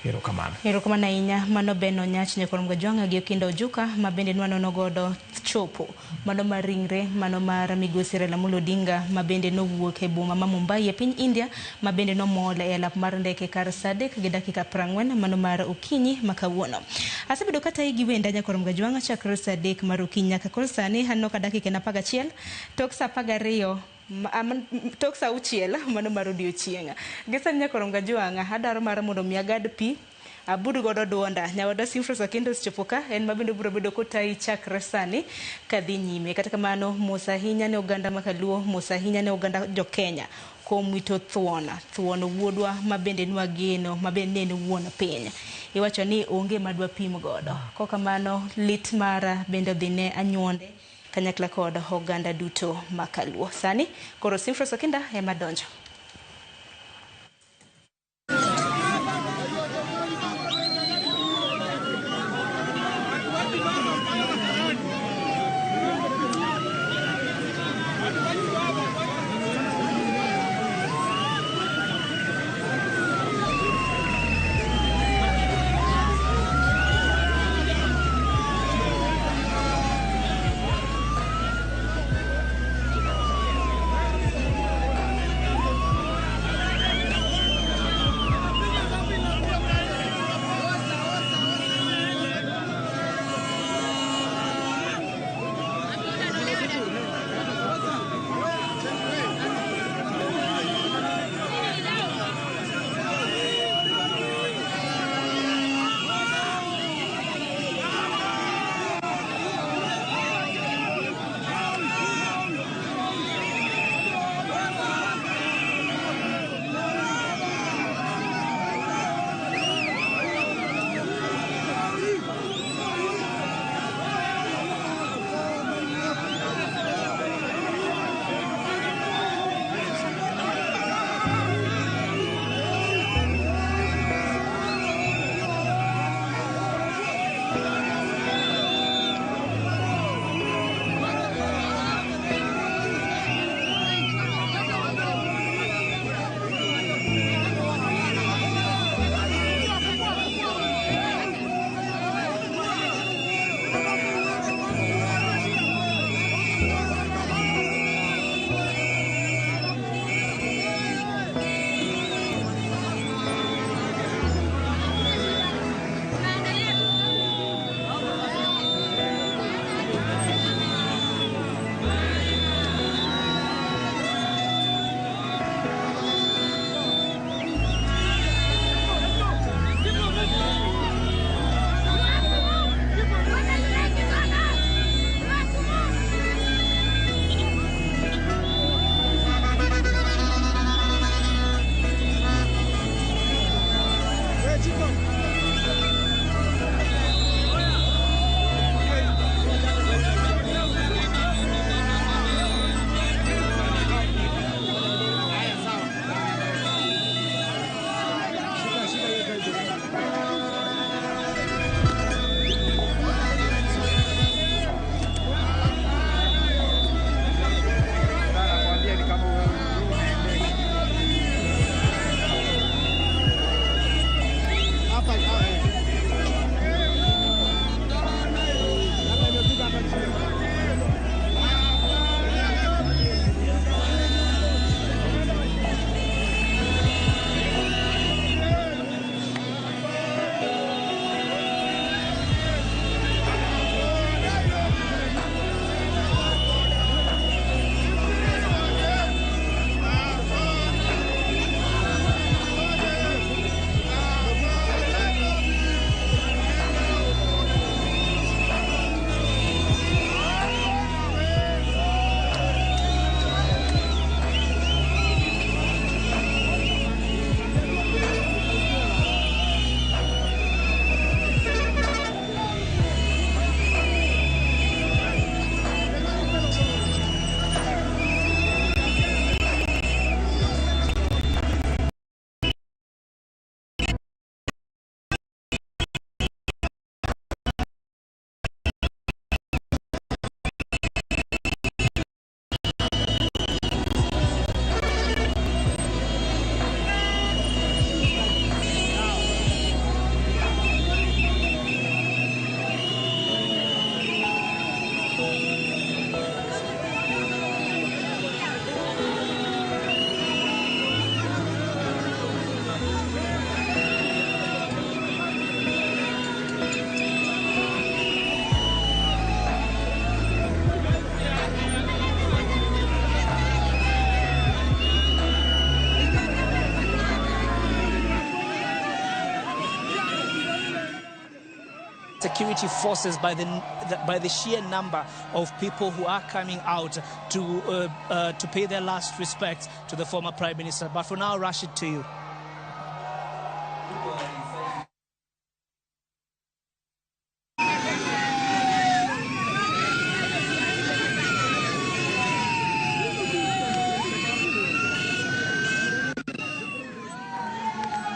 Erokamano. Erokamano ahinya. Mano Ben Onyach nyakwar Mgajwang'a gi Okinda Ojuka ma bende nwanono godo chopo mano mar ringre mano mar migosi Raila Amolo Odinga ma bende nowuok e boma ma Mumbai e piny India, ma bende nomol e alap mar ndeke kar saa 3:40 mano mar okinyi ma kawuono. Asebedo katayi gi wenda nyakwar Mgajwang'a chakre saa 3 mar okinyi nyaka koro sani aneno ka dakika en 11 tok saa 12 tok saa 6 mano mar odiochieng'. Gi sani nyakwar Mgajwang'a adwaro mar mondo mi agad pi abud godo duonda. Nyawadwa Simfros Okindo osechopo ka, en ma bende obiro bedo kotayi chakre sani kadhi nyime. Kata kamano mos ahinya ne oganda ma Kaluo, mos ahinya ne oganda jo Kenya kuom wito thuon wuodwa ma bende nwageno, ma bende ne en wuon piny. Iwacho ni onge madwa pim godo. Kokamano lit mara bende odhi ne anyuonde kanyakla kod oganda duto ma Kaluo. Sani koro Simfros Okinda ema donjo. security forces by the sheer number of people who are coming out to pay their last respects to the former Prime Minister. But for now, Rashid, to you.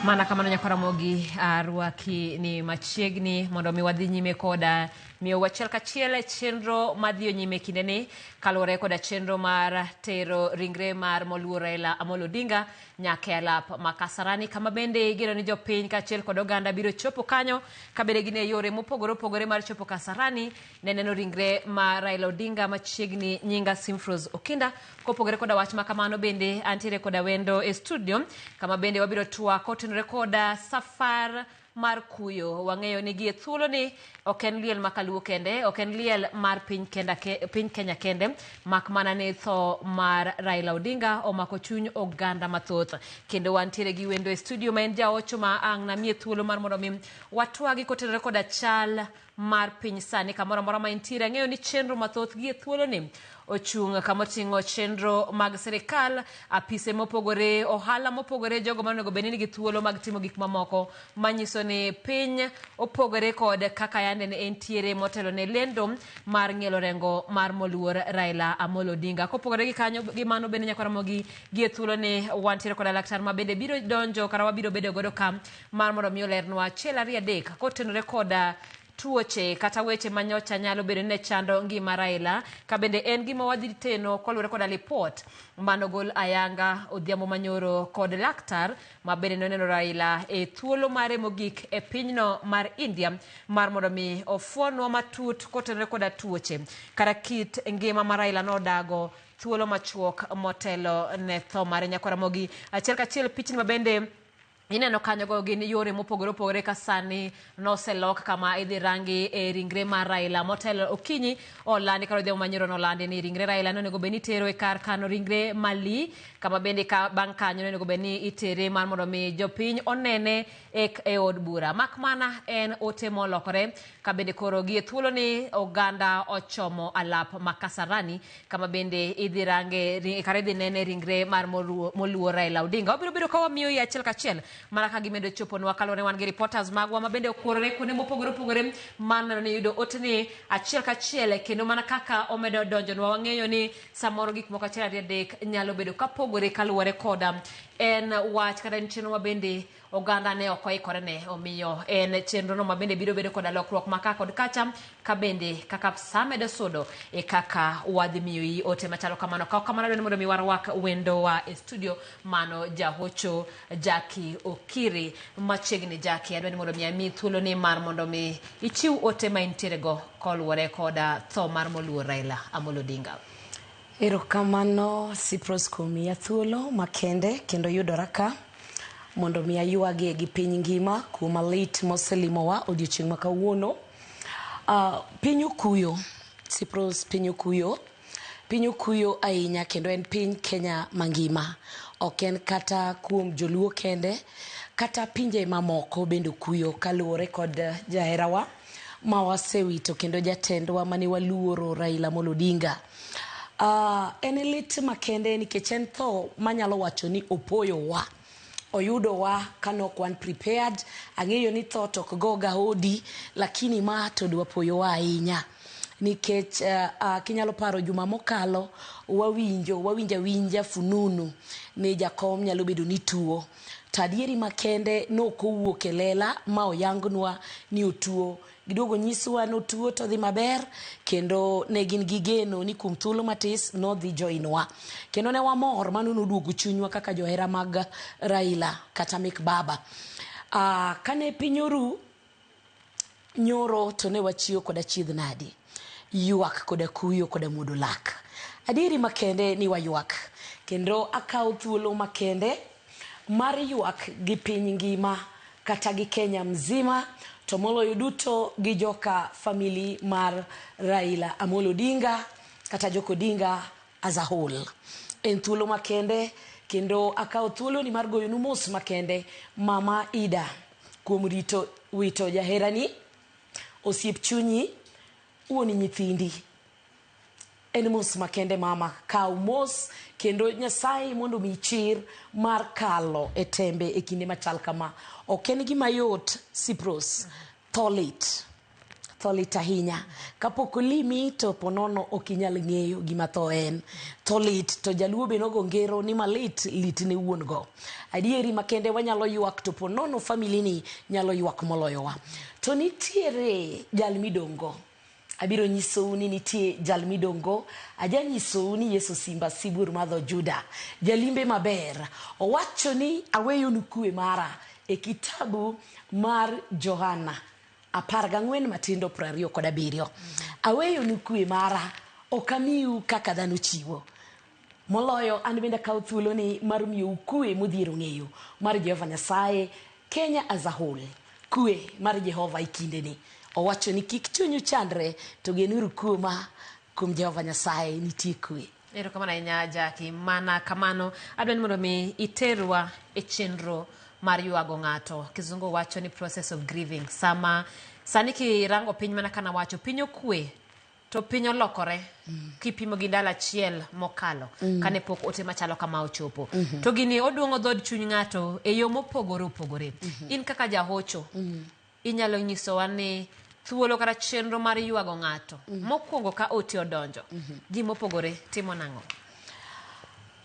Mana kamano Nyakaramogi arwaki ni machiegni mondo mi wadhi nyime koda miyo achiel kachiel chenro madhiyo nyime kindeni kaluwore koda chenro mar tero ringre mar moluor Raila Amolo Odinga nyaka e alap ma Kasarani, kama bende igeno ni jopiny kaachiel kod oganda biro chopo kanyo kabende gin e yore mopogore opogore mar chopo Kasarani ne neno ringre mar Raila Odinga machiegni. Nyinga Simfros Okinda. Kopogore koda wach ma kamano bende antiere koda wendo e studio kama bende wabiro twak kotenore koda safar mar kuyo. Wang'eyo ni gie thuolo ni ok en liel makaluo kende, ok en liel mar piny Kenya kende, mak mana ni tho mar Raila Odinga omako chuny oganda mathoth. Kendo wantiere gi wendo e studio ma en jaocho ma ang' namiye thuolo mar mondo mi watwagi kotenore koda chal mar piny sani kamoro amora ma entiere. Ang'eyo ni chenro mathoth gie thuolo ni ochung' kamoting'o chenro mag sirikal, apise mopogore, ohala mopogore, jogo manonego bed ni nigi thuolo mag timo gik mamoko manyiso ni piny opogore kod kaka yande ne entiere motelo ne lendo mar ng'ielo rengo mar moluor Raila Amolo Odinga. Kopogore gi kanyo gi mano bende Nyakaramogi gie thuolo ni wantiere koda laktar ma bende biro donjo kata wabiro bedo godo ka mar mondo mi olernwa achiel ariyo adek kotenore koda tuoche kata weche manyocha nyalo bedo ni chando ngima Raila, ka bende en gima wadhi teno koluwore koda lipot manogol ayanga odhiambo manyoro kod laktar ma bende noneno Raila e thuolo mare mogik e pinyno mar India mar mondo mi ofuonwa matut kotenore koda tuoche kata kit ngima ma Raila nodago thuolo machuok motelo ne tho mare. Nyakaramogi achiel kachiel pichni ma bende ineno kanyo go gin yore mopogore opogore ka sani noselok kama idhi rangi e ringre mar Raila. Motelo okinyi olandi kata odhiambo manyoro nolandi ni ringre Raila nonego bed ni itero e kar kano ringre Mali, kama bende ka bang' kanyo nonego bed ni itere mar mondo mi jopiny onene e od bura. Mak mana en ote molokore ka bende koro gie thuolo ni oganda ochomo alap ma Kasarani kama bende idhi range kata idhi nene ringre mar moluor Raila Odinga. Wabiro bedo ka wamiyo i achiel kachiel mana ka gimedo choponwa kaluwore wan gi reporters magwa ma bende okuorore kuonde mopogore opogore mar neno ni yudo otni achiel kachiel, kendo mana kaka omedo donjonwa wang'eyo ni samoro gik moko achiel ariyo adek nyalo bedo kapogore kaluwore koda en wach kata en chenro ma bende oganda ne ok oikore ne, omiyo en chenro no ma bende biro bedo koda lokruok ma ka kod kacha ka bende kaka sa medo sudo e kaka wadhi miyo i ote machalo kamano. Ka kamano dwani mondo mi warwak wendowa e studio mano jahocho Jackie Okiri. Machiegni Jackie, adwani mondo mi ami thuolo ni mar mondo mi ichiw ote ma intiere go koluwore koda tho mar moluor Raila Amolo Odinga. Erokamano Cyprus kuom miya thuolo makende kendo yudora ka mondo mi aywagie gi piny ngima kuom malit moselimowa odiochieng' ma kawuono. Piny okuyo, Cyprus, piny okuyo, piny okuyo ahinya kendo en piny Kenya mangima. Ok en kata kuom joluo kende, kata pinje mamoko bende okuyo kaluwore kod jaherawa ma wasewito kendo jatendwa mane waluoro Raila Amolo Odinga. En lit makende nikech en tho manyalo wacho ni opoyowa. Oyudowa kanok wan prepared. Ang'eyo ni tho to ok goga odi, lakini ma to dwa poyowa ahinya. Nikech kinyalo paro juma mokalo, wawinjo awinja fununu ni jakom nyalo bedo ni tuo. To adieri makende nok owuok e lela ma oyangnwa ni otuo. Giduogo nyiswa ni otuo to dhi maber, kendo ne gin gi geno ni kuom thuolo matis nodhi joinwa. Kendo ne wamor, mano noduogo chunywa kaka johera mag Raila kata mek baba. Kane piny oru nyoro to ne wachiyo koda chiedh nadi, ywak koda kuyo koda muodo lak. Adieri makende ni waywak, kendo akawo thuolo makende mar ywak gi piny ngima kata gi Kenya mzima, to moloyo duto gi joka family mar Raila Amolo Odinga kata jok Odinga as a whole. En thuolo makende kendo akawo thuolo ni mar goyonu mos makende Mama Ida kuom rito wito jaherani. Osiep chunyi, wuon nyithindi. En mos makende mama, kaw mos kendo Nyasaye mondo omiyi chir mar kalo e tembe e kinde machal kama. Ok en gima yot Sipros, tho lit. Tho lit ahinya. Kapok olimi to ponono ok inyal ng'eyo gima tho en. Tho lit to jaluo be nogo ngero ni malit lit ne wuon go. Adieri makende wanyalo ywak to ponono family ni nyalo ywak moloyowa. To nitiere jal midongo. Abiro nyisou ni nitie jal midongo. Ajanyisou ni Yesu Simba Sibuor madho Juda. Jalimbe maber. Owacho ni aweyonu kwe mara e kitabu mar Johana 14 matindo 27. Aweyonu kwe mara, ok amiu kaka dhano chiwo. Moloyo an bende akawo thuoloni mar miyou kwe modhiero ng'eyo mar Jehova Nyasaye Kenya as a whole. Kwe mar Jehova e kindeni. Owacho ni kik chunyu chandre to genuru kuoma kuom Jehova Nyasaye nitie kwe. Erokamano ahinya Jackie. Mana kamano adwa ni mondo mi iterwa e chenro mar ywago ng'ato. Kizungu wacho ni process of grieving. Sama sani kirango piny mana kana wacho piny okwe to piny olokore kipimo gi ndalo achiel mokalo kane pok ote machalo kama ochopo. To gini oduong'o dhood chuny ng'ato e yo mopogore opogore. In kaka jahocho inyalo nyisowa ni thuolo kata chenro mar ywago ng'ato mokwongo ka ote odonjo ji mopogore timo nang'o?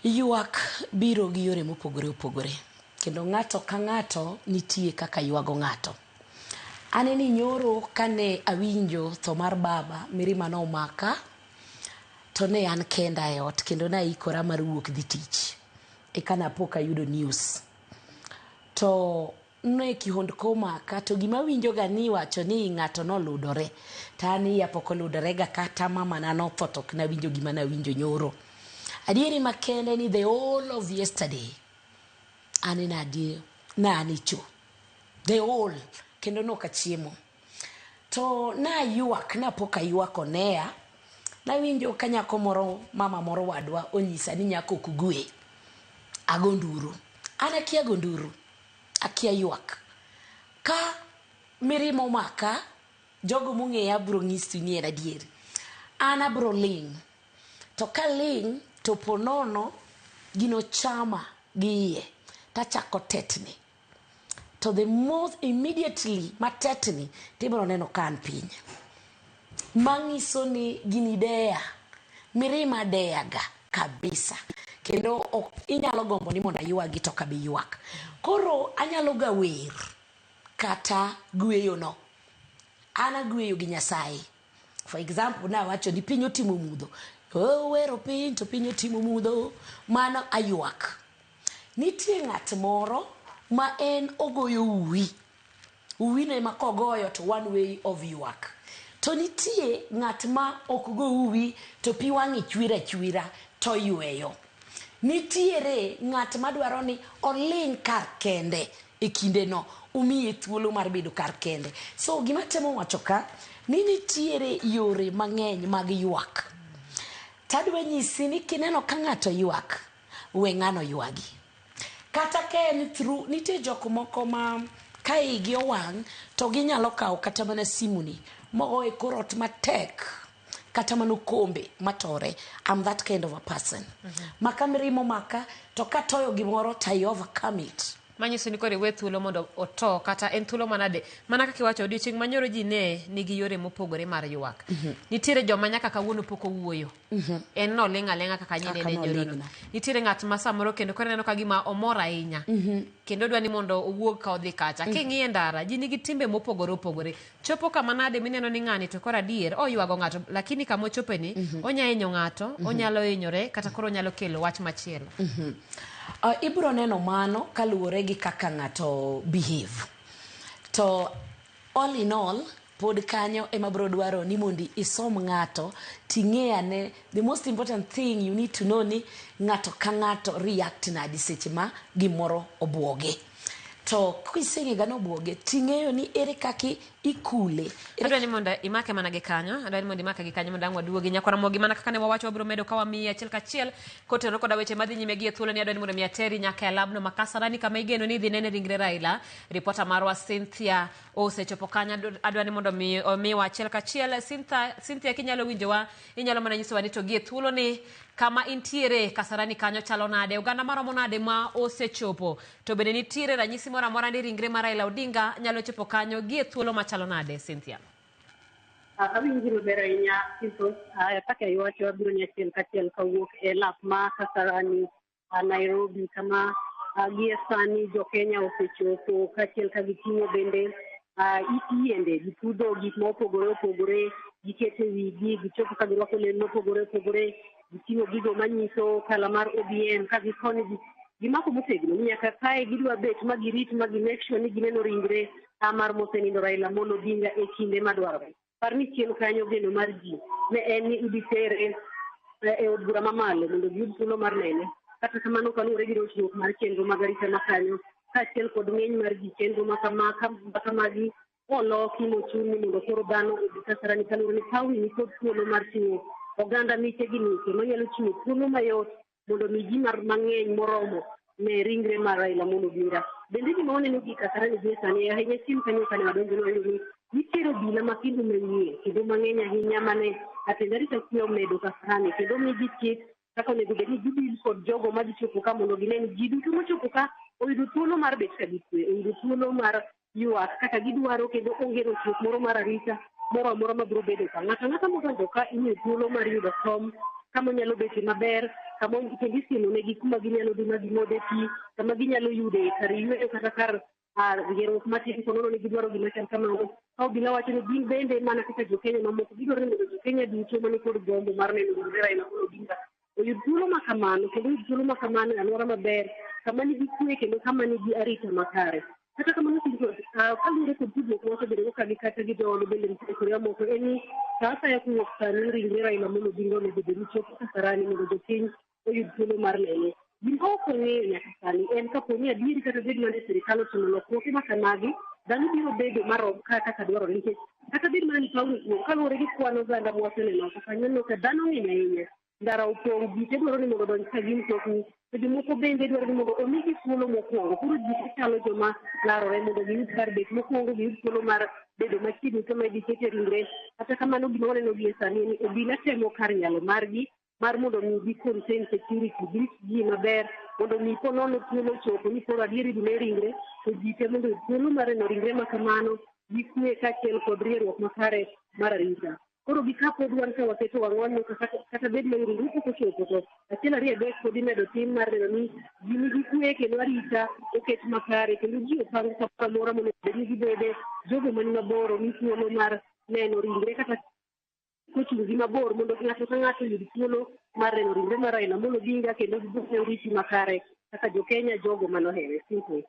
Ywak biro gi yore mopogore opogore kendo ng'ato ka ng'ato nitie kaka ywago ng'ato. An ni nyoro kane awinjo tho mar baba, mirima nomaka to ne an kenda e ot kendo naikora mar wuok dhi tich. Eka napo kayudo news. To ne kihondko omaka to gima awinjo ga ni iwacho ni ng'ato noludore to an iya pok oludore ga kata mamana notho to ok nawinjo gima nawinjo nyoro. Adieri makende ni the whole of yesterday an nadi na an e cho. The whole kendo nok achiemo. To naywak napok aywak oneya. Nawinjo ka nyako moro mama moro wadwa onyisa ni nyako ok gwe. Ago nduru. An akia go nduru. Akia ywak. Ka mirima omaka, jogo mong'eya biro nyisi ni en adier. An abro ling'. To kaling' to ponono gino chama gi iye tachako tetni. To the most immediately matetni tibiro neno ka an piny. Manyiso ni gini deya. Mirima deya ga kabisa. Kendo ok inyalo gombo ni mondo aywagi to ok abi ywak. Koro anyalo ga wer kata gweyo no. An agweyo gi Nyasaye. For example, nawacho ni piny otimo mudho. Owero piny to piny otimo mudho. Mano aywak. Nitie ng'at moro ma en ogoyo uwi. Uwi no ema kogoyo to one way of ywak. To nitie ng'at ma ok go uwi to pi wang'e chwer achwera to yweyo. Nitiere ng'at madwaro ni oling' kar kende e kinde no umiye thuolo mar bedo kar kende. So gima temo wacho ka ni nitiere yore mang'eny mag ywak. Tadwa nyisi ni kineno ka ng'ato ywak, we ng'ano ywagi. Kata ka en through, nitie jok moko ma ka igi owang' to ginyalo kawo kata mana simu ni mogo e kor ot matek kata mana okombe matore. I'm that kind of a person. Ma ka mirima omaka to katoyo gimoro to I overcome it. Manyiso ni koro iwe thuolo mondo oto kata en thuolo manade mana kaka iwacho odiochieng' manyoro ji ne nigi yore mopogore mar ywak. Nitiere joma nyaka kawuono pok owuoyo. En noling' aling'a kaka Kaka nyinene nyorono. noling'na. Nitiere ng'at ma samoro kendo koro ineno ka gima omor ahinya. Kendo dwa ni mondo owuog ka odhi kacha. King'iye ndara, ji nigi timbe mopogore opogore. Chopo kama nade mineno ni ng'ani to koro adier oywago ng'ato lakini kama ochope ni onya hinyo ng'ato, onyalo hinyore kata koro onyalo kelo wach machielo. Ibiro neno mano kaluwore gi kaka ng'ato behave. To all in all, pod kanyo ema biro dwaro ni mondi isom ng'ato ting'e ane the most important thing you need to know ni ng'ato ka ng'ato react nadi seche ma gimoro obuoge. To kiseng'e ga nobuoge ting'eyo ni ere kaka ikule. Adwa ni mondo imake mana gi kanyo, adwa ni mondo imake gi kanyo mondo ang' waduogi. Nyakwa Ramogi, mana kaka ne wawacho wabiro medo ka wamiyi achiel kachiel kotenore koda weche madhi nyime gi e thuolo ni adwa ni mondo mi ateri nyaka e alabno ma Kasarani kama igeno ni idhi nene ringre Raila. Ripota marwa Cynthia osechopo kanyo, adwa ni mondo mi omiwa achiel kachiel. Cynthia kinyalo winjowa, inyalo mana nyisowa ni to gi e thuolo ni kama intiere Kasarani kanyo chalo nade, oganda maromo nade ma osechopo, to bende nitiere ranyisi moro amora ni ringre mar Raila Odinga nyalo chopo kanyo gi e thuolo machalo nade, Cynthia? Awinji maber ahinya Simple. Kaka iwacho abiro ni achiel kachiel kawuok e lap ma Kasarani Nairobi kama gie sani jo Kenya osechopo kaachiel ka giting'o bende it yiende gipudho gik ma opogore opogore giketo e wigi gichopo ka girwako lewni mopogore opogore giting'o gigo manyiso kala mar ODM ka gikoni gimako motegno ni nyaka kae gidwa bet ma girit ma gi make sure ni gineno ringre mar mosenindo Raila Amolo Odinga e kinde madwarore. Par ni chien kanyo geno mar ji ne en ni idhi tere e od bura mamalo mondo giyud thuolo mar nene. Kata kamano kaluwore gi rochruok mar chenro mag arita makanyo kaachiel kod ng'eny mar ji chenro makamagi oloki mochun ni mondo koro dhano odhi Kasarani kaluwore ni pawi nikod thuolo mar ting'o oganda miche gi miche manyalo chiwo thuolo mayot mondo mi ji mang'eny moromo ne ringre mar Raila Amolo Odinga. Bende gima waneno gi Kasarani gie sani ahinya chien kanyo kane wadonjo nwayudo ni nitiere obila makendo manyien kendo mang'eny ahinya mane atend arita kwe omedo Kasarani kendo migi chik kaka onego bed ni gidil kod jogo madhi chopo ka mondo gine ni ji duto mochopo ka oyudo thuolo mar bet ka gikwe, oyudo thuolo mar ywak kaka gidwaro kendo onge rochruok moro mar arita moro amora mabiro bedo ka. Ng'ato ang'ata modonjo ka imiyo thuolo mar yudo kom kama onyalo betie maber, kama kendo isiemo negi kuma ginyalo dhi ma gimodhe pi, kama ginyalo yude kar yweyo kata kar rieruok matin konono ni gidwaro gima chal kamano. Ka obila wacho ni gin bende mana kaka jo Kenya mamoko gidwaro ni mondo jo Kenya duto mani kod gombo mar neno ringre Raila Amolo Odinga oyud thuolo ma kamano kendo oyud thuolo ma kamano e alwora maber kama nigi kwe kendo kama nigi arita makare. Kata kamano kaluwore kod tudruok ma wasebedogo ka gi kata gi jood bende nitie kuonde mamoko en ni sa asaya kowuok sani ringre Raila Amolo Odinga onego bed ni chopo Kasarani mondo jopiny oyud thuolo mar nene. Gima ok ong'eyo nyaka sani en kapo ni adieri kata bed mana ni sirikal otimo lokruoge ma kamagi, dhano biro bedo marom kaka dwarore nikech kata bed mana ni paw kaluwore gi kwan oganda mwaseneno oko kanyo ineno ka dhano ng'eny ahinya. Ndara opong' ji te dwaro ni mondo odonj ka gi mtokni to jomoko bende dwaro ni mondo omigi thuolo mokwongo. Koro ji te chalo joma larore mondo giyud kar bet mokwongo giyud thuolo mar bedo machiegni kama idhi kete ringre. Kata kamano gima waneno gie sani en ni obila temo kar nyalo margi mar mondo mi gi contain security girit ji maber mondo mi ponono thuolo ochopo ni koro adier idhi ne ringre to ji te mondo oyud thuolo mar neno ringre ma kamano gi kwe kaachiel kod rieruok makare mar arita. Koro gi ka pod wan ka waketo wang'wa ni kata bed ni ringre pok ochopo to achiel ariyo adek pod imedo tim mar neno ni ji nigi kwe kendo arita oket makare kendo ji opang kamoro amora monego bed ni gibede jogo mani mabor omi thuolo mar neno ringre kata kochung' gi mabor mondo ng'ato ka ng'ato oyud thuolo mar neno ringre mar Raila Amolo Odinga kendo gibed oriti makare kaka jo Kenya jogo manohere. Simple.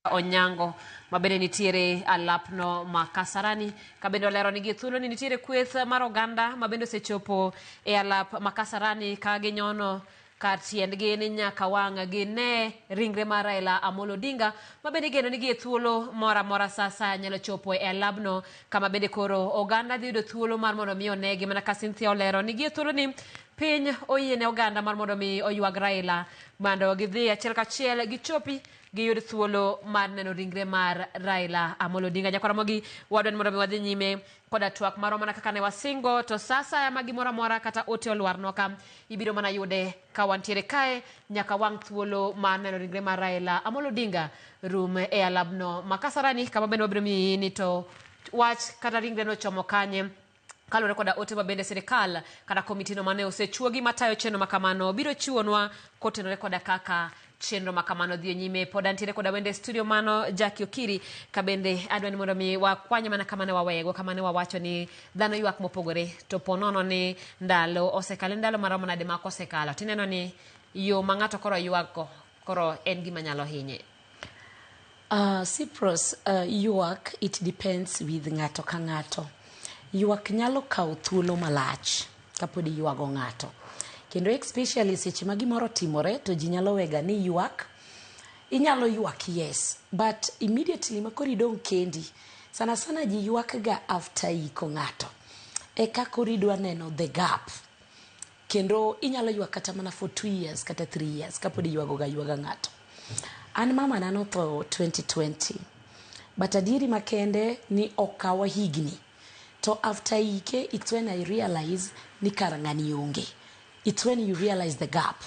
Onyango ma bende nitiere alapno ma Kasarani ka bende olero ni gi thuolo ni nitiere kweth mar oganda ma bende osechopo e alap ma Kasarani ka ginyono kar tiendgi ni nyaka wang' gine ringre mar Raila Amolo Odinga ma bende igeno ni gi e thuolo moro amora sa asaya nyalo chopo e alabno kama bende koro oganda dhi yudo thuolo mar mondo mi onegi mana ka Cynthia olero ni gi e thuolo ni piny oyiene oganda mar mondo mi oywag Raila mondo gidhi achiel kachiel gichopi giyud thuolo mar neno ringre mar Raila Amolo Odinga. Nyakwar Ramogi, wadwa ni mondo mi wadhi nyime koda twak marwa mana kaka ne wasingo to sa asaya ma gimoro amora kata ote olwarnwa ka ibiro mana yude ka wantiere kae nyaka wang' thuolo mar neno ringre mar Raila Amolo Odinga rum e alabno ma Kasarani kama bende wabiro miyi ni to wach kata ringre no chomo kanye kaluwore koda ote ma bende sirikal kata komitino mane osechuogi matayo chenro makamano biro chiwonwa kotenore koda kaka chenro makamano dhi nyime. Pod antiere koda wende studio mano Jackie Okiri ka bende adwa ni mondo mi wakwanye mana kama ne waweyego kama ne wawacho ni dhano ywak mopogore to po nono ni ndalo osekalo ndalo maromo nade ma kosekalo tineno ni yo ma ng'ato koro ywak go koro en gima nyalo hinye. Cyprus, ywak it depends with ng'ato ka ng'ato. Ywak nyalo kawo thuolo malach kapod iywago ng'ato. Kendo especially seche ma gimoro otimore to ji nyalo wega ni ywak. Inyalo ywak yes, but immediately ma koro idong' kendi, sana sana ji ywak ga after iko ng'ato. Eka koro idwa neno the gap. Kendo inyalo ywak kata mana for 2 years kata 3 years kapod iywago ga ywaga ng'ato. An mama na notho 2020. But adieri makende ni okawa higni. To after ike, it's when I realize ni kara ng'ani onge. It's when you realize the gap.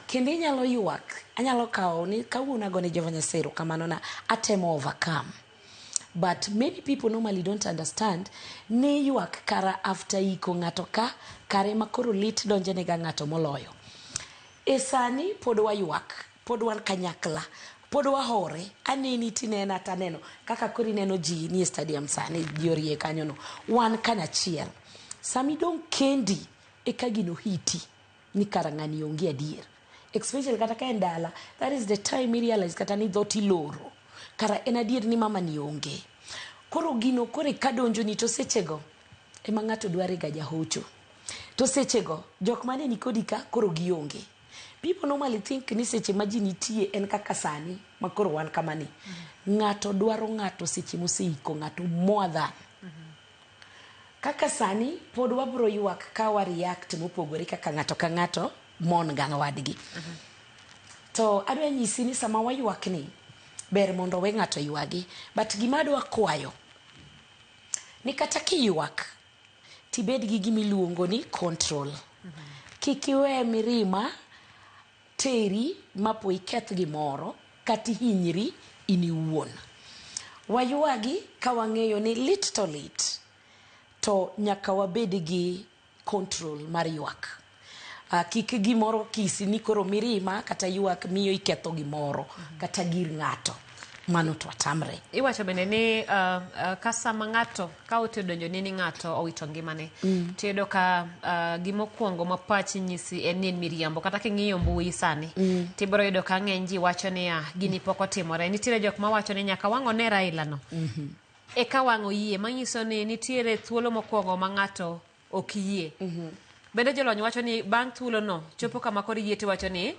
Kendo inyalo ywak, anyalo kawo ni kawuono agone Jehova Nyasaye erokamano na atemo overcome. But many people normally don't understand ni ywak kara after iko ng'ato ka, kare ma koro lit donjo nega ng'ato moloyo. E sani pod waywak, pod wan kanyakla, pod wahore, aneni tinena taneno kaka koro ineno ji nie stadium sani, ji orie kanyono. Wan kanyachiel. Sama idong' kendi, eka gino hiti ni kara ng'ani onge adier. Especially kata ka en dala, that is the time i realize kata ni dhot iloro. Kara en adier ni mama ni onge. Koro gino koro eka donjoni to sechego ema ng'ato dware ga jahocho. To sechego, jok mane ni kodi ka koro gionge. People normally think ni seche ma ji nitie en kaka sani ma koro wan kamani. Ng'ato dwaro ng'ato seche moseiko ng'ato more than. Kaka sani pod wabro ywak ka wa react mopogore kaka ng'ato ka ng'ato mon ga wadgi. To adwa nyisi ni sama waywak ni ber mondo we ng'ato ywagi. But gima adwa kwayo ni kata kiywak tibed gi gimiluongo ni control. Kik iwe mirima teri mapo iketh gimoro kata ihinyri in iwuon. Waywagi ka wang'eyo ni lit to lit to nyaka wabed gi control mar ywak. Kik gimoro kisi ni koro mirima kata ywak miyo iketho gimoro kata gir ng'ato. Mano to watamre. Iwacho bende ni ka sama ng'ato ka ote donjo ni ni ng'ato owito ngimane tiyudo ka gimokwongo ma pachi nyisi en ni en miriambo. Kata king'iyo mbui sani tibiro yudo ka ng'eny ji wacho niya gini pok otimore. Nitiere jok mawacho ni nyaka wang' one Raila no eka wang' oyie, manyiso ni nitiere thuolo mokwongo ma ng'ato ok yie. Bende jolony wacho ni bang' thuolo no chopo kama koro iyie tiwacho ni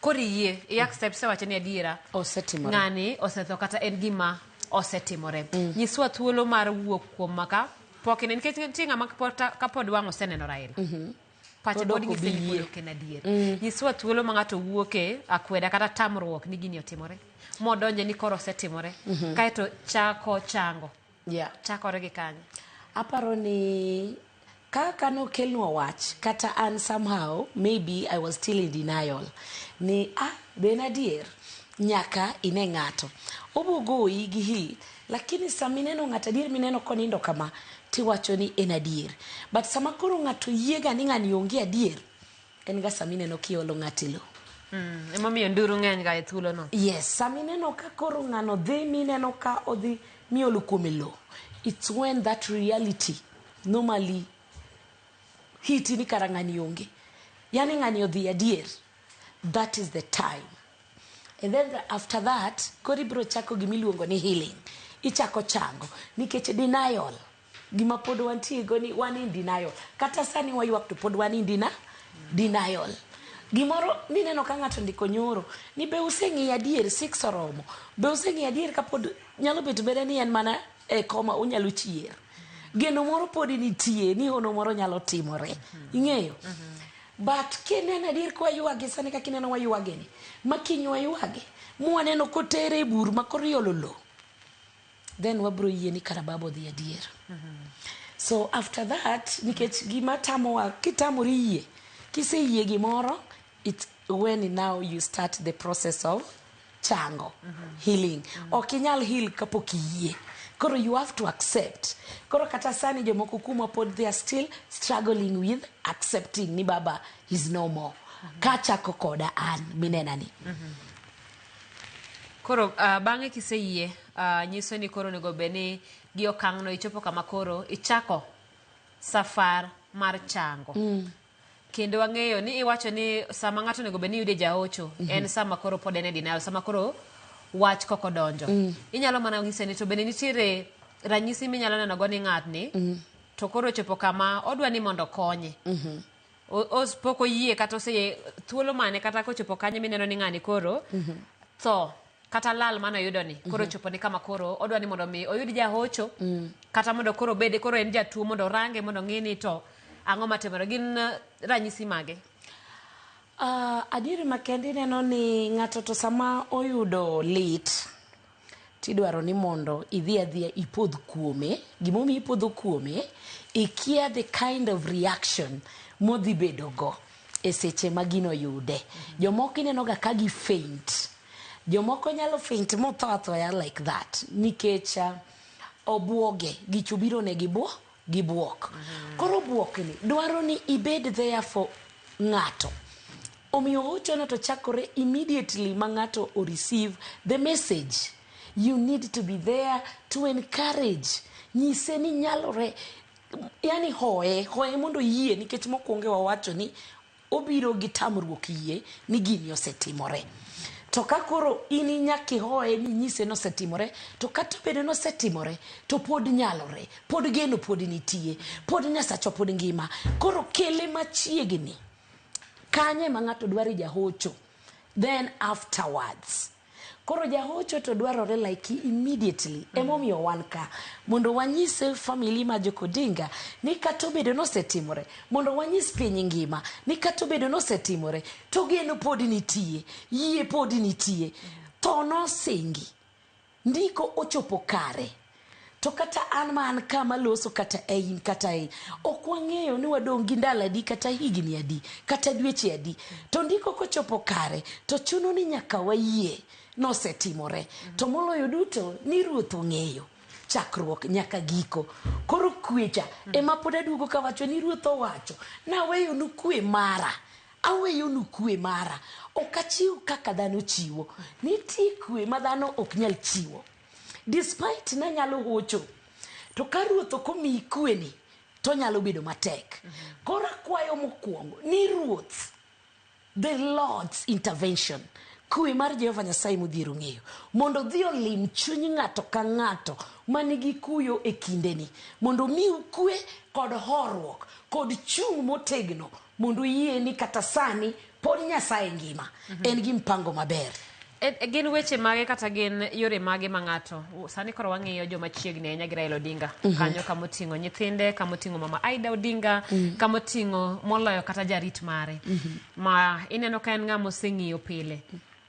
koro iyie i accept sewacho ni adiera osetimore. Ng'ani osetho kata en gima osetimore. Nyiswa thuolo mar wuok kuom maka pok ine nikech nitie ng'ama kapod wang' oseneno Raila. Pache Pod pod ok nyise ni obi pod yie. ok en adier. Nyiswa thuolo ma ng'ato wuoke akweda kata tamruok ni gini otimore. Modonje ni koro osetimore. Kaeto chako chango. Chakore gi kanye? Aparo ni kaka nokelnwa wach kata an somehow maybe I was still in denial ni be en adier nyaka ine ng'ato obo goyi gi hi lakini sama ineno ng'ato adier mineno konindo kama tiwacho ni en adier, but sama koro ng'ato yiega ni ng'ani onge adier en ga sama ineno kiolo ng'ato e lowo. Emomiyo nduru ng'eny ga e thuolono. Yes, sama ineno ka koro ng'ano dhi mineno ka odhi miolo kuome lowo, it's when that reality normally hiti ni kara ng'ani onge, yani ng'ani odhi adier. That is the time. And then after that koro ibiro chako gimiluongo ni healing. Ichako chango nikech denial gima pod wantie go ni wan in denial. Kata sani waywak to pod wan in denial. Gimoro nineno ka ng'ato ndiko nyoro ni be useng'iyo adier 6 oromo, be useng'iyo adier kapod nyalo bet bende ni en mana e koma unyalo chier. Geno moro pod nitie ni hono moro nyalo timore. Ing'eyo? But kineno adier kwa ywage sani kaka ineno waywage ni, ma kiny waywage, mwaneno kotere e bur ma koro iolo lowo, then wabro yie ni kara baba odhi adier. So after that, nikech gima tamowa, kitamori yie, kiseyie gimoro, it's when now you start the process of chango, healing. Ok inyal heal kapok iyie. Koro you have to accept. Koro kata sani jomoko kuma pod they are still struggling with accepting ni baba is no more. Kachako koda an minena ni. Koro bang'e kiseyie, nyiso ni koro onego bed ni gi okang'no ichopo kama koro ichako safar mar chango. Kendo wang'eyo ni iwacho ni sama ng'ato onego bed ni yude jahocho, en sama koro pod en e denial, sama koro wach kok odonjo. Inyalo mana nyise ni to bende nitiere ranyisi minyalo neno go ni ng'atni to koro ochopo kama odwa ni mondo okonye. Pok oyie kata oseyie thuolo mane kata kochopo kanyo mineno ni ng'ani koro tho kata lal manoyudo ni koro chopo ni kama koro odwa ni mondo mi oyud jahocho kata mondo koro obede koro en jatuo mondo orange mondo ong'i ni to ang'o matimore gin ranyisi mage. Adieri makende ineno ni ng'ato to sama oyudo lit tidwaro ni mondo idhi adhiya ipodh kuome. Gimomiyo ipodho kuome, ikia the kind of reaction modhi bedo go e seche ma gino yude. Jomoko ineno ga ka gi faint. Jomoko nyalo faint motho athoya like that nikech obuoge gich obiro ne gi buok. Koro buok ni dwaro ni ibed there for ng'ato. Omiyo hochono to chakore immediately ma ng'ato o receive the message. You need to be there to encourage. Nyise ni nyalore. Yani hoye, hoye mondo oyie nikech mokwongo wawacho ni obiro gi tamruok yie ni gini osetimore. To ka koro in nyaka ihoye ni inyise ni osetimore, to kata obedo ni osetimore, to pod nyalore, pod geno pod nitie, pod Nyasachwa pod ngima. Koro kele machiegni. Kanye ma ng'ato dwaro jahocho. Then afterwards. Koro jahocho to dwarore like immediately. Emomiyo wan ka. Mondo wanyise family ma Jok Odinga ni kata obedo ni osetimore, mondo wanyis piny ngima ni kata obedo ni osetimore, to geno pod nitie, yie pod nitie. Tho nosingi. Ndiko ochopo kare. To kata an ma an kama loso kata ein kata ein, ok wang'eyo ni wadong' gi ndalo adi kata higni adi kata dweche adi. To ndiko kochopo kare to chuno ni nyaka wayie nosetimore. To moloyo duto ni Ruoth ong'eyo chakruok nyaka giko. Koro kwecha ema pod aduogo kawacho ni Ruoth owacho naweyonu kwe mara. Aweyonu kwe mara. Ok achiw kaka dhano chiwo. Nitie kwe ma dhano ok nyal chiwo. Despite nanyalo hocho, to ka Ruoth ok omiyi kweni, to nyalo bedo matek. Koro akwayo mokwongo ni Ruoth, the Lord's intervention, kwe mar Jehova Nyasaye modhiero ng'eyo, mondo odhi olim chuny ng'ato ka ng'ato manigi kuyo e kindeni, mondo omiu kwe kod horuok kod chung' motegno, mondo uyie ni kata sani pod Nyasaye ngima, en gi mpango maber. Gin weche mage kata gin yore mage ma ng'ato sani koro wang'iyo joma chiegni ahinya gi Raila Odinga kanyo kamoting'o nyithinde, kamoting'o mama Aida Odinga, kamoting'o moloyo kata jarit mare ma ineno ka en ng'ama oseng'iyo pile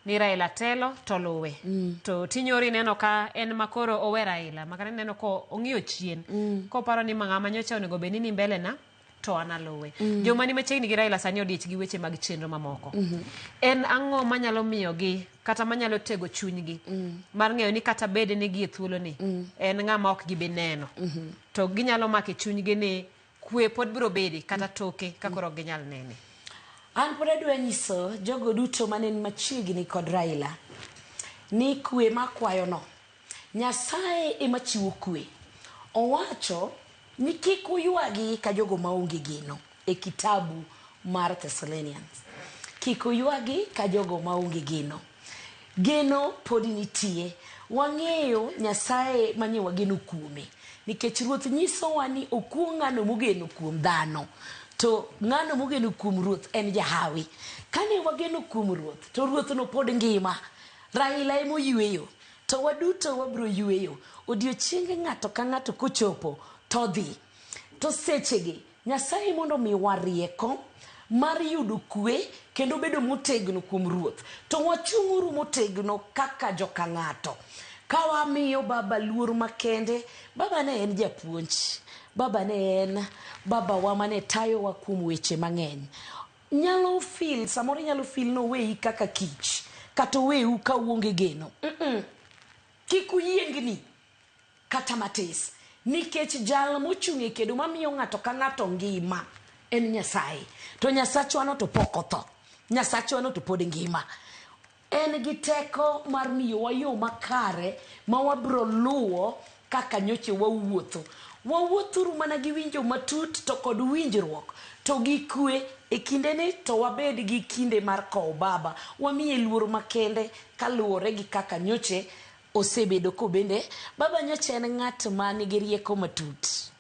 ni Raila telo to luwe to tinyori ineno ka en makoro owe Raila makata ineno ko ong'iyo chien koparo ni ng'ama nyocha onego bed ni ni mbele na to an aluwe. Joma ni machiegni gi Raila sani odich gi weche mag chenro mamoko. En ang'o manyalo miyogi kata manyalo tego chunygi mar ng'eyo ni kata bed ni gi e thuolo ni en ng'ama ok gibi neno to ginyalo mako e chunygi ni kwe pod biro bedi kata toke ka koro ok ginyal nene. An pod adwa nyiso jogo duto mane ni machiegni kod Raila ni kwe makwayono, Nyasaye ema chiwo kwe. Owacho ni kik uywagi ka jogo maonge geno e kitabu mar Thessalonians. Kik uywagi ka jogo maonge geno. Geno pod nitie. Wang'eyo Nyasaye manye wageno kuome. Nikech Ruoth nyisowa ni okuong' ng'ano mogeno kuom dhano. To ng'ano mogeno kuom Ruoth en jahawi. Kane wageno kuom Ruoth, to Ruoth no pod ngima. Raila ema oyweyo. To waduto wabiro yweyo. Odiochienge ng'ato ka ng'ato kochopo to dhi. To sechegi Nyasaye mondo omiwa rieko mar yudo kwe kendo bedo motegno kuom Ruoth. To wachung'uru motegno kaka joka ng'ato. Ka wamiyo baba luor makende, baba ne en japuonj. Baba ne en babawa mane tayowa kuom weche mang'eny. Nyalo feel, samoro inyalo feel ni oweyi kaka kich, kata oweu ka uonge geno. Kik uyiengni kata matis, nikech jal mochung' e kedo mamiyo ng'ato ka ng'ato ngima en Nyasaye. To Nyasachwano to pok otho. Nyasachwano to pod ngima. En gi teko mar miyowa yo makare ma wabiro luwo kaka nyoche wawuotho. Wawuothuru mana gi winjo matut to kod winjruok to gi kwe e kindeni to wabed gi kinde mar kowo baba. Wamiye luor makende kaluwore gi kaka nyoche osebedo kobende. Baba nyocha en ng'at ma nigi rieko matut.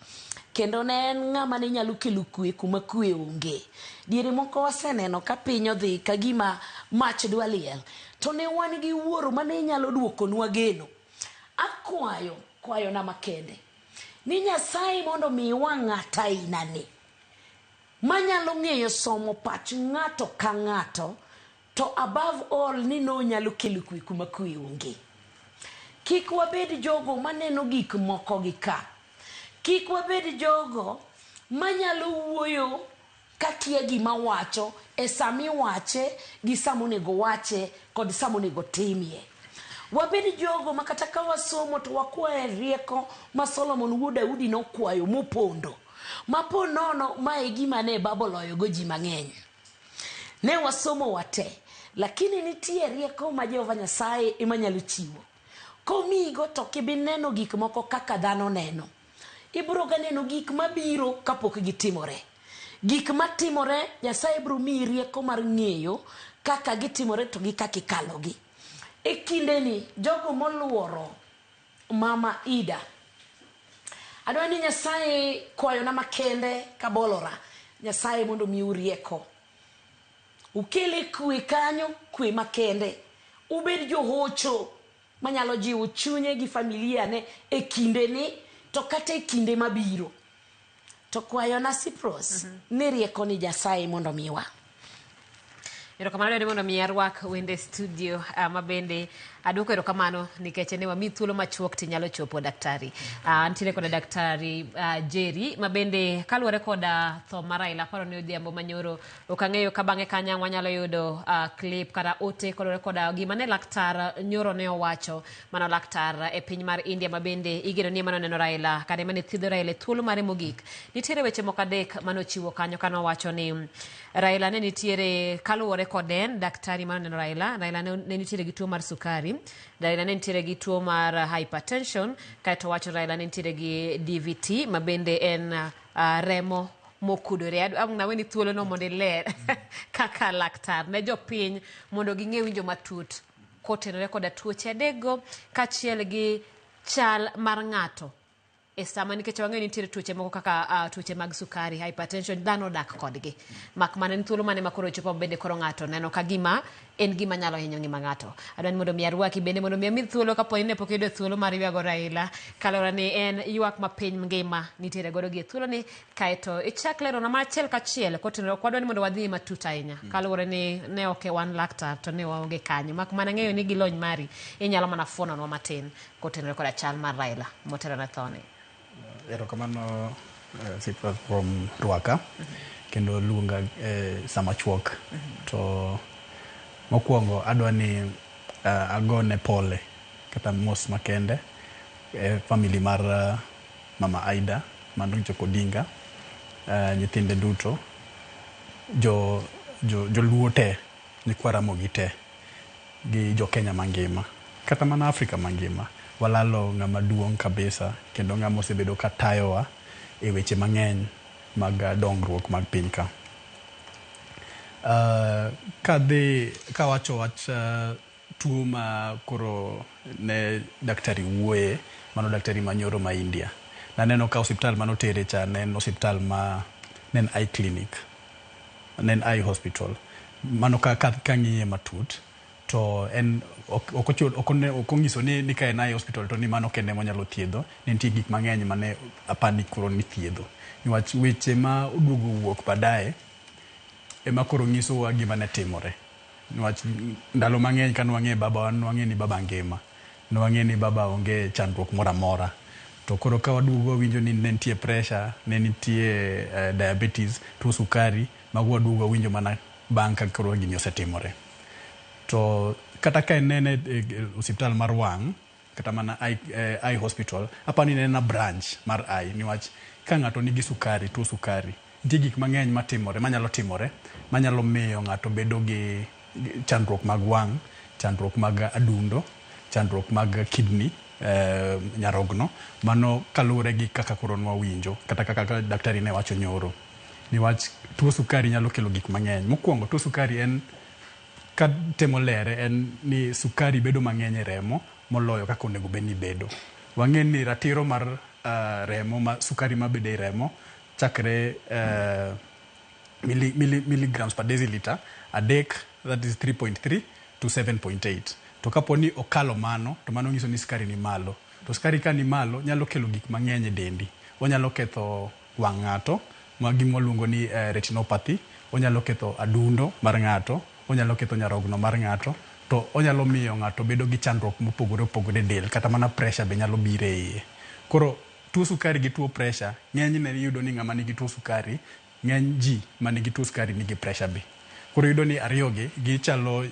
Kendo ne en ng'ama ne nyalo kelo kwe kuma kwe onge. Diere moko waseneno ka piny odhi ka gima mach dwa liel. To ne wan gi wuoro mane nyalo duokonwa geno. Akwayo, kwayona makende, ni Nyasaye mondo omiwa ng'at ainani manyalo ng'eyo somo pach ng'ato ka ng'ato to above all ni nonyalo kelo kwe kuma kwe onge. Kik wabed jogo maneno gik moko gi ka. Kik wabed jogo manyalo wuoyo kakia gima wacho e sama iwache gi sama onego wache kod sama onego timie. Wabed jogo ma kata ka wasomo to wakwaye rieko ma Solomon wuod Daudi nokwayo mopondo. Ma po nono ma e gima ne baba oloyogo ji mang'eny. Ne wasomo wate, lakini nitie rieko ma Jehova Nyasaye ema nyalo chiwo. Komiyigo to ok ibi neno gik moko kaka dhano neno. Ibiro ga neno gik mabiro kapok gitimore. Gik matimore, Nyasaye biro miyi rieko mar ng'eyo kaka gitimore to gi kaka ikalogi. E kindeni, jogo moluoro Mama Ida, adwa ni Nyasaye kwayona makende kabolora, Nyasaye mondo omiu rieko. Ukele kwe kanyo, kwe makende. Ubed johocho manyalo jiwo chunye gi familia ne e kindeni to kata e kinde mabiro. To kwayona Cyprus, ni rieko ni Nyasaye mondo omiwa. Erokamano dwani mondo mi arwak wende studio ma bende aduoko erokamano nikech ne wami thuolo machuok tinyalo chopo daktari. Nitiere koda daktari Jerry ma bende kaluwore koda tho mar Raila aparo ni odhiambo manyoro ok ang'eyo ka bang'e kanyo wanyalo yudo clip kata ote kaluwore koda gima ne laktar nyoro ne owacho mano laktar e piny mar India ma bende igeno ni ema noneno Raila kata ema ne thiedho Raila e thuolo mare mogik. Nitiere weche moko adek manochiwo kanyo kanowacho ni Raila ne nitiere kaluwore kod en daktari mane oneno Raila, Raila ne nitiere gi tuo mar sukari, Raila ne nitiere gi tuo mar hypertension, kaeto wacho Raila ne nitiere gi DVT ma bende en remo mokudore. Ang' naweni thuolo no mondo iler kaka laktar ne jopiny mondo ging'e winjo matut kotenore koda tuoche adekgo kaachiel gi chal mar ng'ato e sama nikech wang'eyo ni nitiere tuoche moko kaka tuoche mag sukari, hypertension, dhano odak kodgi. Mak mana en thuolo mane ma koro chopo bende koro ng'ato neno ka gima en gima nyalo hinyo ngima ng'ato. Adwa ni mondo mi arwaki bende mondo mi ami thuolo kapo ni ne pok iyudo thuolo mar ywago Raila, kaluwore ni en ywak ma piny ngima nitiere godo gi e thuolo ni kaeto ichak lerona ma achiel kachiel kotenore ok wadwa ni mondo wadhi matut ahinya kaluwore ni ne ok wan laktar to ne waonge kanyo mak mana ng'eyo ni gi lony mari inyalo mana fuononwa matin kotenore koda chal mar Raila motelo ne thone. Erokamano Cyprus kuom rwaka kendo luonga sama chuok. To mokwongo adwa ni agone pole kata mos makende family mar Mama Aida mano Jok Odinga, nyithinde duto, joluo te, nyikwa Ramogi te gi jo Kenya mangima kata mana Afrika mangima. Walalo ng'ama duong' kabisa kendo ng'ama osebedo ka tayowa e weche mang'eny mag dongruok mag piny ka. Kadhi kawacho wach tuo ma koro ne daktari wuoye, mano daktari manyoro ma India. Naneno ka osiptal manotere cha ne en osiptal ma ne en eye clinic, ne en eye hospital. Mano ka kang'iye matut to en ok onyiso ni ka en eye hospital to ni mano kende monyalo thiedho. Ne nitie gik mang'eny mane apani koro nithiedho. Niwach weche ma oduogo wuok baadaye ema koro nyisowa gima ne timore. Niwach ndalo mang'eny ka nwang'e baba nwang'e ni baba ngima. Nwang'e ni baba onge chandruok moro amora. To koro ka waduogo wawinjo ni ne nitie pressure, ne nitie diabetes, tuo sukari, mago waduogo wawinjo mana bang' ka koro gini osetimore. To kata ka en e osiptal mar wang' kata mana eye hospital, apani ne en a branch mar eye niwach ka ng'ato nigi sukari, tuo sukari, nitie gik mang'eny matimore, manyalo timore, manyalo miyo ng'ato bedo gi chandruok mag wang', chandruok mag adundo, chandruok mag kidney, nyarogno. Mano kaluwore gi kaka koro nwawinjo kata kaka daktari ne wacho nyoro. Niwach tuo sukari nyalo kelo gik mang'eny. Mokwongo tuo sukari en katemo lere en ni sukari bedo mang'eny e remo moloyo kaka onego bed ni bedo. Wang'e ni ratiro mar remo ma sukari mabedo e remo chakre milligrams per deciliter 3, that is 3.3 to 7.8. To kapo ni okalo mano, to mano nyiso ni sukari ni malo. To sukari ka ni malo nyalo kelo gik mang'eny e dendi. Onyalo ketho wang' ng'ato, ma gima waluongo ni retinopathy, onyalo ketho adundo mar ng'ato, onyalo ketho nyarogno mar ng'ato, to onyalo miyo ng'ato bedo gi chandruok mopogore opogore e del, kata mana pressure be nyalo biro e iye. Koro tuo sukari gi tuo pressure, ng'enyne iyudo ni ng'ama nigi tuo sukari, ng'eny ji manigi tuo sukari nigi pressure be. Koro iyudo ni ariyogi gichalo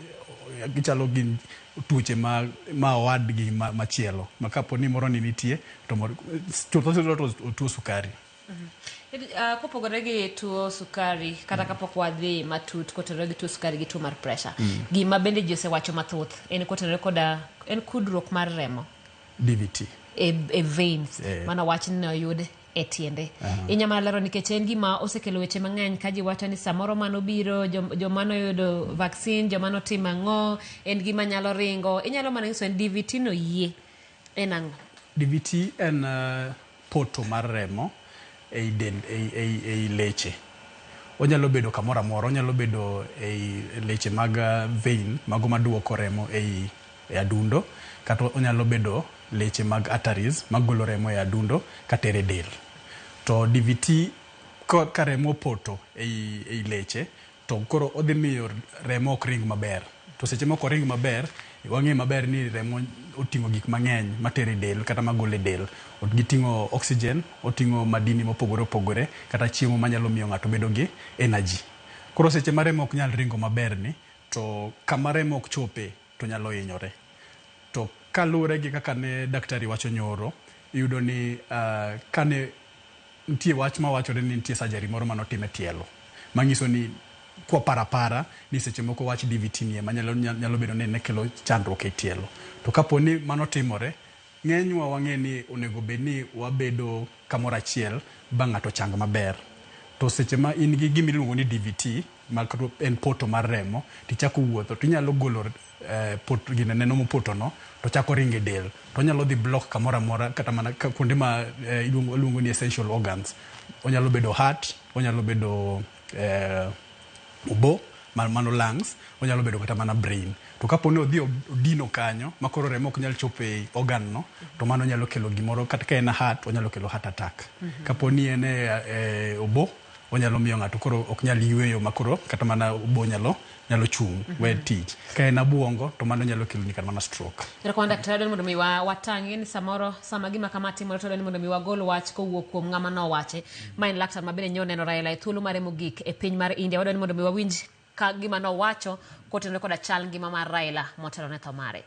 gi tuoche ma owadgi machielo, ma kapo ni moro ni nitie to moro chutho to tuo sukari. Kopogore gi tuo sukari, kata kapok wadhi matut kotenore gi tuo sukari gi tuo mar pressure, gima bende ji osewacho mathoth en kotenore koda en kudruok mar remo. DVT. E veins. Mano wach ni oyud e tiende. Inyalo mana lero nikech en gima osekelo weche mang'eny ka ji wacho ni samoro mano biro joma noyudo vaccine, joma notimo ang'o, en gima nyalo ringo. Inyalo mana nyiso en DVT no yie en ang'o? DVT en poto mar remo ei del, ei leche. Onyalo bedo kamoro amora, onyalo bedo ei leche mag vein, mago maduoko remo ei adundo, kata onyalo bedo leche mag arteries magolo remo e adundo katere e del. To DVT ka remo opoto ei leche, to koro odhi miyo remo ok ring maber. To seche moko ring maber, wang'eyo maber ni remo oting'o gik mang'eny matere del kata magolo e del. Giting'o oxygen, oting'o madini mopogore opogore, kata chiemo manyalo miyo ng'ato bedo gi energy. Koro seche ma remo ok nyal ringo maber ni, to kama remo ok chope to nyalo hinyore. To kaluwore gi kaka ne daktari wacho nyoro, iyudo ni kane nitie wach mawachore ni nitie surgery moro manotim e tielo, manyiso ni kwa parapara ni seche moko wach DVT ni ema nyalo bedo ni ne kelo chandruok e tielo. To kapo ni mano timore, ng'enywa wang'e ni onego bed ni wabedo kamoro achiel ba ng'ato chang maber. To seche ma in gi gima iluongo ni DVT, ma en poto mar remo, tichako wuotho, tinyalo golo gine neno mopoto no, to chako ringo e del. To onyalo dhi block kamoro amora, kata mana kuonde ma iluongo ni essential organs. Onyalo bedo heart, onyalo bedo obo, mano lungs, onyalo bedo kata mana brain. To kapo ni odhi odino kanyo, ma koro remo ok nyal chopo e organ no, to mano nyalo kelo gimoro, kata ka en heart, onyalo kelo heart attack. Kapo ni en e obo, onyalo miyo ng'ato koro ok nyal yweyo, ma koro kata mana obo nyalo chung' we tich. Ka en abuongo, to mano nyalo kelo ni kata mana stroke. Erokamano daktari, adwaro mondo mi watang'e ni samoro sama gima kama timore to adwaro ni mondo mi wagol wach kowuok kuom ng'ama nowache. Ma en laktar ma bende nyoneno Raila e thuolo mare mogik e piny mar India. Wadwaro ni mondo mi wawinj ka gima nowacho kotenore koda chal ngima mar Raila motelo ne tho mare.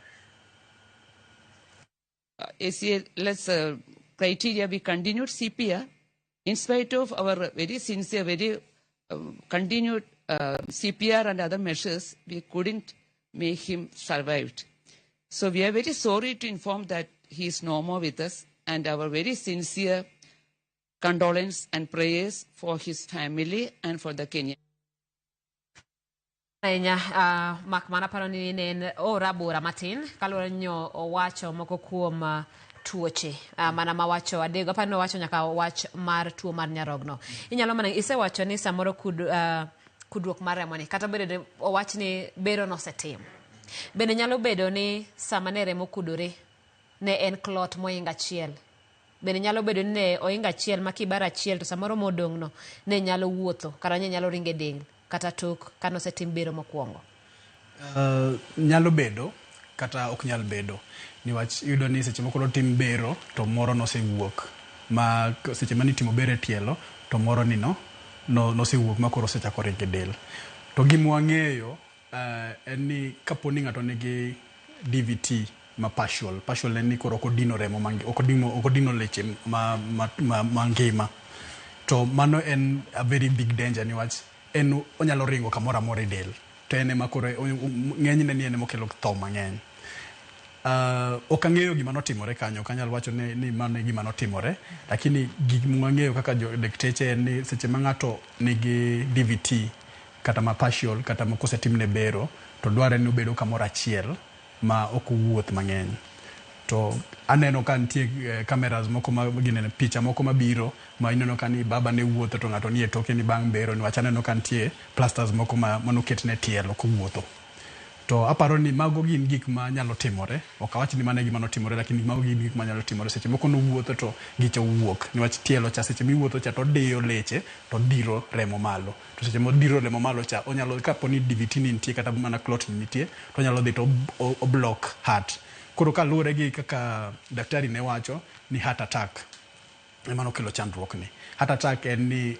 ACLS criteria, we continued CPR in spite of our very sincere, very continued CPR and other measures, we couldn't make him survive. So we are very sorry to inform that he is no more with us, and our very sincere condolence and prayers for his family and for the Kenya. Ahinya mak mana paro ni ne en ora bora matin kaluwore ni owacho moko kuom tuoche mana mawacho adego aparo ni owacho nyaka wach mar tuo mar nyarogno. Inyalo mana isewacho ni samoro kudruok mar remo ni kata bedo owach ni bero nosetim. Bende nyalo bedo ni sama ne remo kudore ne en clot moingo achiel. Bende nyalo bedo ni ne oingo achiel ma kibara achiel to samoro modong' no ne nyalo wuotho kata ne nyalo ringo e del kata tok kane osetim bero mokwongo. Nyalo bedo kata ok nyal bedo niwach iyudo ni seche moko notim bero to moro nosewuok, ma seche mane itimo bero e tielo to moro ni no nosewuok ma koro osechako ringo e del. To gima wang'eyo en ni kapo ni ng'ato nigi DVT ma partial en ni koro ok odino remo ok odino leche mangima, to mano en a very big danger niwach en onyalo ringo kamoro amora e del to en ema koro ng'enyne ni en ema okelo tho mang'eny. Ok ang'eyo gima notimore kanyo, ok anyal wacho ni mano e gima notimore, lakini gik mwang'eyo kaka dakteche en ni seche ma ng'ato nigi DVT kata ma partial kata ma kosetimne bero to dwarre ni obedo kamoro achiel ma ok owuoth mang'eny. To aneno ka nitie cameras moko ma ginene picha moko mabiro ma ineno ka ni baba ne wuotho to ng'ato nie toke ni bang' bero niwach aneno ka nitie plasters moko ma manoketne tielo kowuotho. To aparo ni mago gin gik ma nyalo timore. Ok awach ni mano e gima notimore lakini mago gin gik ma nyalo timore. Seche moko nowuotho to gicha owuok niwach tielo cha seche miwuotho cha to odiyo leche to odiro remo malo. To seche modiro remo malo cha onyalo kapo ni DVT ni nitie kata mana clot ni nitie to onyalo dhi to o block heart. Koro kaluwore gi kaka daktari ne wacho ni heart attack ema nokelo chandruok ni. Heart attack en ni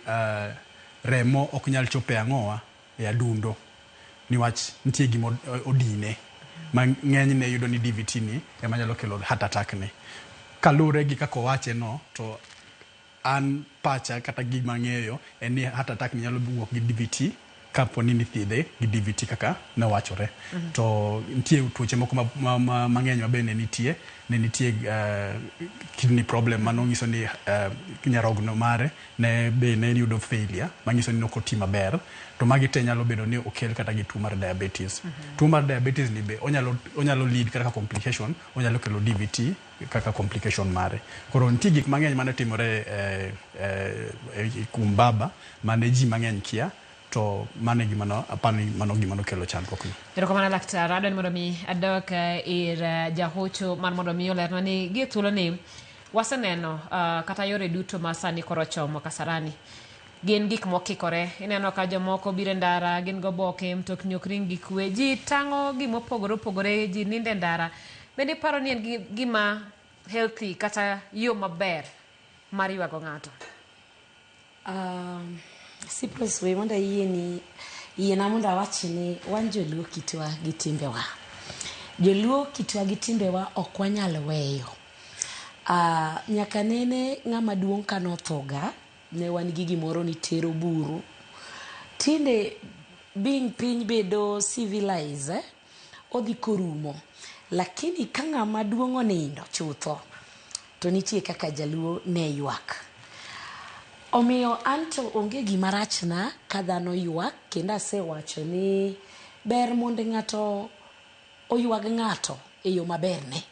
remo ok nyal chopo e ang'owa e adundo niwach nitie gima odine ma ng'enyne yudo ni DVT ni ema nyalo kelo heart attack ni. Kaluwore gi kaka owache no to an pacha kata gima ang'eyo en ni heart attack ni nyalo wuok gi DVT kapo ni nithiedhe gi DVT kaka nowachore. To nitie tuoche moko mang'eny ma be ne nitie. Ne nitie kidney problem mano nyiso ni nyarogno mare ne be ne yudo failure manyiso ni ok oti maber. To magi te nyalo bedo ni okel kata gi tuo mar diabetes. Tuo mar diabetes ni be onyalo lead kata complication, onyalo kelo DVT kaka complication mare. Koro nitie gik mang'eny mane timore kuom baba mane ji mang'eny kia to mano e gima no aparo ni mano gima nokelo chandruok no. Erokamano laktar, adwa ni mondo mi adok ir jahocho mar mondo mi olernwa ni gie thuoloni waseneno kata yore duto ma sani koro ochomo Kasarani gin gik mokikore. Ineno ka jomoko biro e ndara, gin goboke, mtokni ok ring gi kwe, ji tang'o gimopogore opogore, ji nindo e ndara. Bende iparo ni en gima healthy kata yo maber mar ywago ng'ato? Cyprus we mondo ayieni yiena mondo awach ni wan joluo kitwa gi timbewa. Joluo kitwa gi timbewa ok wanyal weyo. Nyaka nene ng'ama duong' kanothoga, ne wan gi gimoro ni tero buru. Tinde being piny bedo civilized, odhi korumo. Lakini ka ng'ama duong' onindo chutho, to nitie kaka jaluo ne ywak. Omiyo anto onge gima rachna ka dhano ywak kendo asewacho ni ber mondo ng'ato oywag ng'ato e yo maberne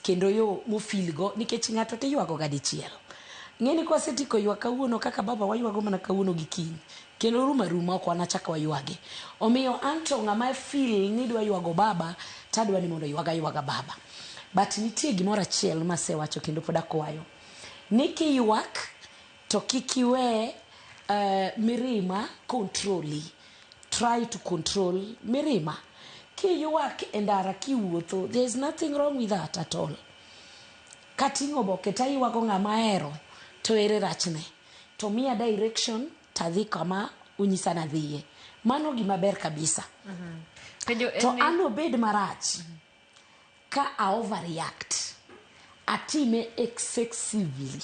kendo yo mofeel go nikech ng'ato tiywago ga dichiel. Ng'eni kwasetieko ywak kawuono kaka baba waywago mana kawuono gi kiny kendo rumo aruma ok wanachak waywage. Omiyo anto ng'ama feel ni dwa ywago baba tadwa ni mondo oywag aywaga baba. But nitie gimoro achiel masewacho kendo pod akwayo ni kiywak to kik iwe mirima controli. Try to control mirima. Kiywak e ndara kiwuotho, there is nothing wrong with that at all. Kating'o oboke taywago ng'ama ahero to ere rachne? To miya direction tadhi kama onyisa nadhiye. Mano gima ber kabisa. To an obed marach ka a overreact, atime excessively.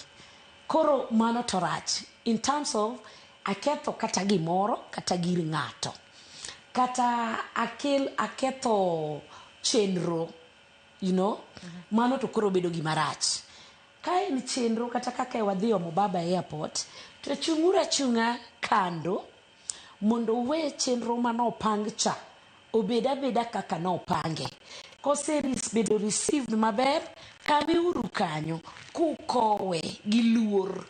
Koro mano to rach in terms of aketho kata gimoro kata gir ng'ato. Kata akel aketho chenro, you know, mano to koro bedo gima rach. Ka en chenro kata kaka wadhi omo baba e airport, to chung'uru achung'a kando mondo uwe chenro manopang cha obed abeda kaka nopange. Kose bedo received maber, kaweuru kanyo kukowe gi luor.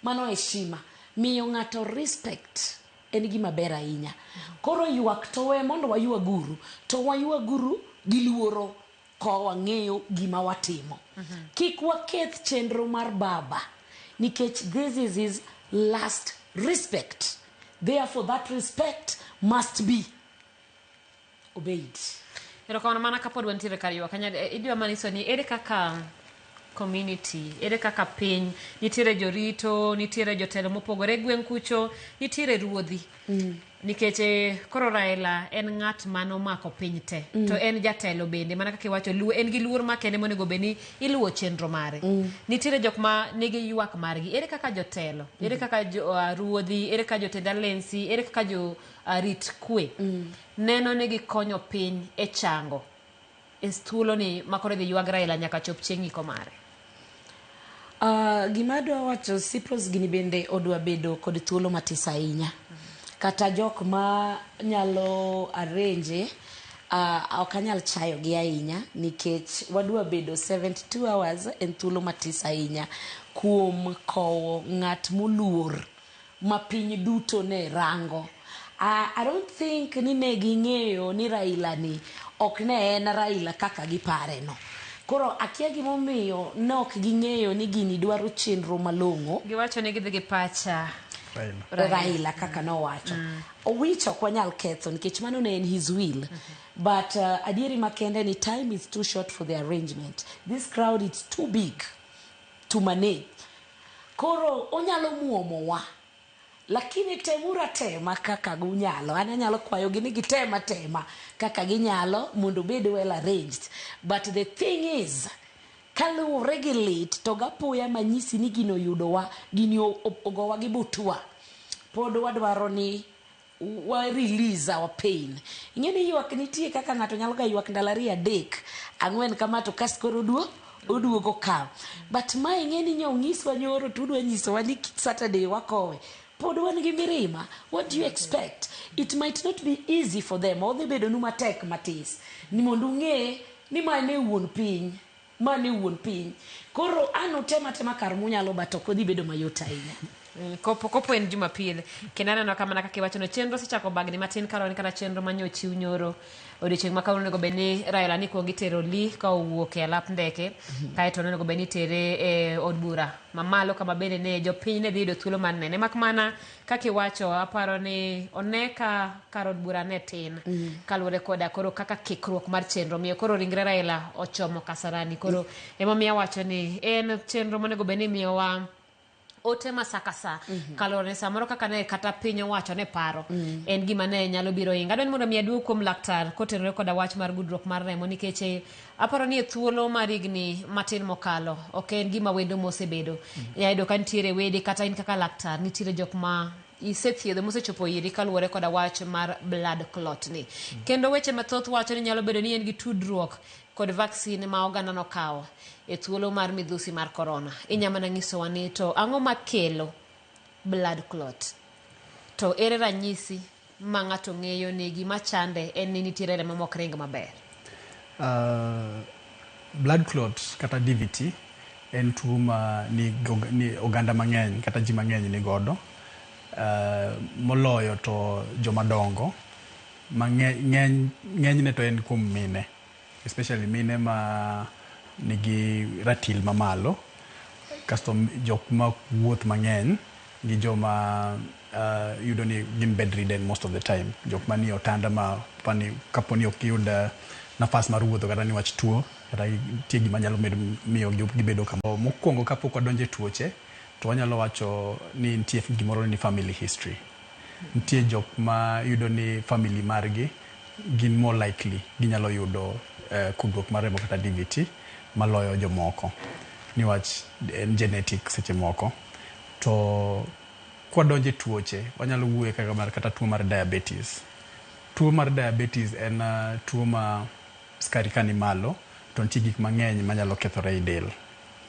Mano heshima. Miyo ng'ato respect en gima ber ahinya. Koro ywak to we mondo waywaguru, to waywaguru gi luoro ka wang'eyo gima watimo. Kik waketh chenro mar baba nikech this is his last respect. Therefore that respect must be obeyed. Erokamano mana kapod wantiere kar ywak kanyo, idwa manyiso ni ere kaka community, ere kaka piny, nitiere jorito, nitiere jotelo mopogore gweng' kucho, nitiere ruodhi. Nikech koro Raila en ng'at manomako piny te. To en jatelo bende, mana kaka iwacho, en gi luor makende monego bed ni iluwo chenro mare. Nitiere jok ma nigi ywak margi. Ere kaka jotelo, ere kaka ruodhi, ere kaka jotend alensi, ere kaka jo rit kwe neno ni gikonyo piny e chango e thuolo ni ma koro idhi ywag Raila nyaka chop chieng' iko mare. Gima adwa wacho Cyprus gini bende odwa bedo kod thuolo matis ahinya. Kata jok ma nyalo arrange. Ok anyal chayo gi ahinya nikech wadwa bedo 72 hours en thuolo matis ahinya kuom kowo ng'at moluor ma piny duto ne rango. I don't think ni ne ging'eyo ni Raila ni ok ne en Raila kaka gipare no. Koro akia gimomiyo ne ok ging'eyo ni gini dwaro chenro malong'o. Giwacho ni gidhi gi pacha Raila kaka nowacho. Which ok wanyal ketho nikech mano ne en his will. But adieri makende ni time is too short for the arrangement. This crowd is too big to manage. Koro onyalo muomowa. Lakini temuru atema kaka gunyalo. An anyalo kwayogi ni gitem atema kaka ginyalo mondo obed well arranged. But the thing is, kaluwore gi lit to gapoya manyisi ni gino oyudowa, gini ogowa gi butwa. Pod wadwaro ni wa release our pain. Ing'e ni ywak nitie kaka ng'ato nyalo ga ywak ndalo 2, 3, 4 kama to kas koro oduogo kaw. But ma ing'e ni nyong'iswa nyoro to udwa nyisowa ni Saturday wakowe. Pod wan gi mirima. What do you expect? It might not be easy for them. Odhi bedo nu matek matis. Ni mondo ung'e ni ma ne wuon piny. Ma ne wuon piny. Koro an utema tema kar munyalo but ok odhi bedo mayot ahinya. Kopo en Jumapil. Kendo aneno ka mana kaka iwachono chenro osechako bagni matin kaluwore kata chenro manyochiw nyoro odiochieng' ma kawuono onego bed ni Raila ni kuong itero Lee ka owuok e alap ndeke kaeto onego bed ni itere e od bura mamalo kama bende ne jopiny ne dhi yudo thuolo mar nene. Mak mana kaka iwacho aparo ni one ka kar od bura ne tin kaluwore koda koro kaka kikruok mar chenro miyo koro ringre Raila ochomo Kasarani. Koro emomiyo awacho ni en chenro monego bed ni imiyowa ote ma sa ka sa kaluwore ni samoro kaka ne kata piny owacho ne paro en gima ne nyalo biro inga. Adwa ni mondo mi aduog kuom laktar kotenore koda wach mar gudruok mar remo nikech aparo ni e thuolo mar higni matin mokalo ok en gima wendo mosebedo. Iyudo ka nitiere wede kata in kaka laktar nitiere jok ma isethiedho mosechopo iri kaluwore koda wach mar blood clot ni. Kendo weche mathoth wacho ni nyalo bedo ni en gi tudruok kod vaccine ma oganda nokawo e thuolo mar midhusi mar corona. Inya mana nyisowa ni to ang'o makelo blood clot? To ere ranyisi ma ng'ato ng'eyo ni gima chande en ni nitiere remo mok ring maber? Blood clot kata DVT en tuo ma ni oganda mang'eny kata ji mang'eny ni godo. Moloyo to joma dongo ma ng'enyne to en kuom mine, especially mine ma nigi ratil mamalo, kasto jok ma wuoth mang'eny gi joma yudo ni gin bedridden most of the time, jok manie otanda ma kapo ni ok giyud nafas mar wuotho kata niwach tuo kata nitie gima nyalo miyo gibedo kama. Mokwongo kapok wadonjo e tuoche to wanyalo wacho ni nitie gimoro ni family history. Nitie jok ma yudo ni family margi gin more likely ginyalo yudo kudruok mar remo kata DVT maloyo jomoko niwach en genetic seche moko. To kwadonjo e tuoche wanyalo wuoye kaka mar kata tuo mar diabetes. Tuo mar diabetes en tuo ma skari ka ni malo to nitie gik mang'eny manyalo kethore e del.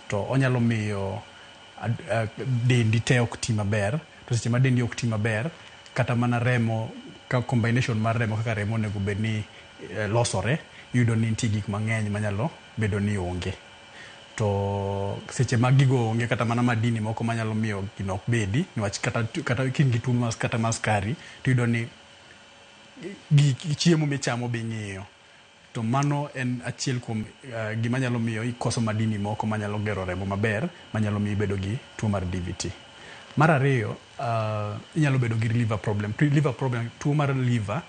To onyalo miyo dendi te ok ti maber, to seche ma dendi ok ti maber kata mana remo ka combination mar remo kaka remo onego bed ni losore, iyudo ni nitie gik mang'eny manyalo bedo ni onge. To seche ma gigo onge kata mana madini moko manyalo miyo gino ok bedi niwach kata ka in gi tuo kata mar skari to iyudo ni chiemo michamo be ing'iyo. To mano en achiel kuom gima nyalo miyo ikoso madini moko manyalo gero remo maber manyalo miyo ibedo gi tuo mar DVT. Mar ariyo, inyalo bedo gi liver problem. Liver problem, tuo mar liver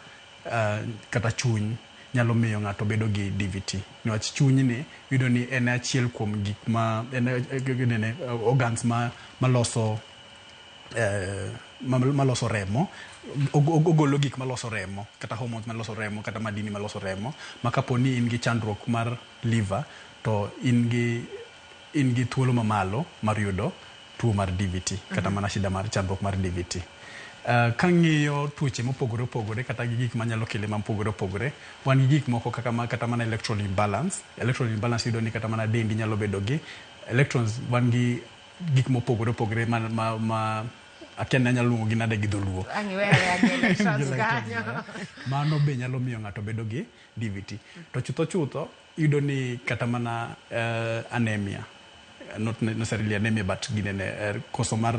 kata chuny nyalo miyo ng'ato bedo gi DVT. Niwach chuny ni iyudo ni en achiel kuom gik ma en organs maloso maloso remo, ogolo gik maloso remo kata hormones maloso remo kata madini maloso remo ma kapo ni in gi chandruok mar liver to in gi thuolo mamalo mar yudo tuo mar DVT kata mana shida mar chandruok mar DVT. Kang'iyo tuoche mopogore opogore kata gi gik manyalo kele mopogore opogore, wan gi gik moko kaka kata mana electron imbalance. Electron imbalance iyudo ni kata mana dendi nyalo bedo gi electrons, wan gi gik mopogore opogore ma Akia ni anyalo luongo gi nade gi dholuo. Ang' iwe aweya gi electrons Gi electrons, kanyo. Mano be nyalo miyo ng'ato bedo gi DVT. To chutho chutho iyudo ni kata mana anemia, not necessarily anemia but ginene koso mar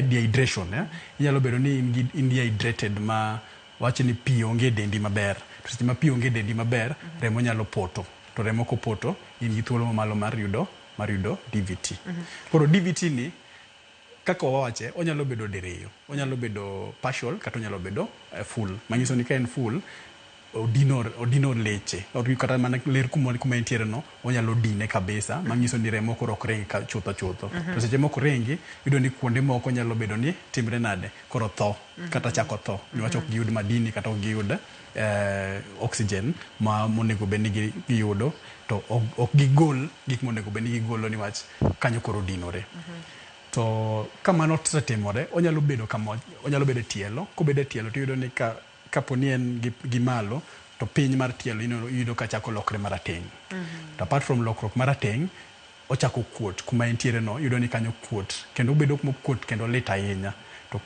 dehydration, eh? Inyalo bedo ni in gi in dehydrated ma wach ni pi onge e dendi maber. To seche ma pi onge e dendi maber, remo nyalo poto. To remo kopoto, in gi thuolo mamalo mar yudo DVT. Koro DVT ni kaka wawache, onyalo bedo diriyo. Onyalo bedo partial kata onyalo bedo full. Manyiso ni ka en full, odino leche kata mana ler kuma entiere no onyalo dine kabisa, manyiso ni remo koro ok ring ka chutho chutho. To seche mok ringi, iyudo ni kuonde moko nyalo bedo ni timre nade koro tho kata chako tho niwach ok giyud madini kata ok giyud oxygen ma monego bed ni giyudo to ok gigol gik monego bed ni gigolo niwach kanyo koro dinore. To ka mano osetimore, onyalo bedo kama onyalo bedo e tielo. Kobedo e tielo, tiyudo ni ka kapo ni en gi malo to piny mar tielo iyudo ka chako lokre marateng'. To apart from lokruok marateng', ochako kuot kuma entiere no, iyudo ni kanyo kuot kendo obedo mokuot kendo lit ahinya. To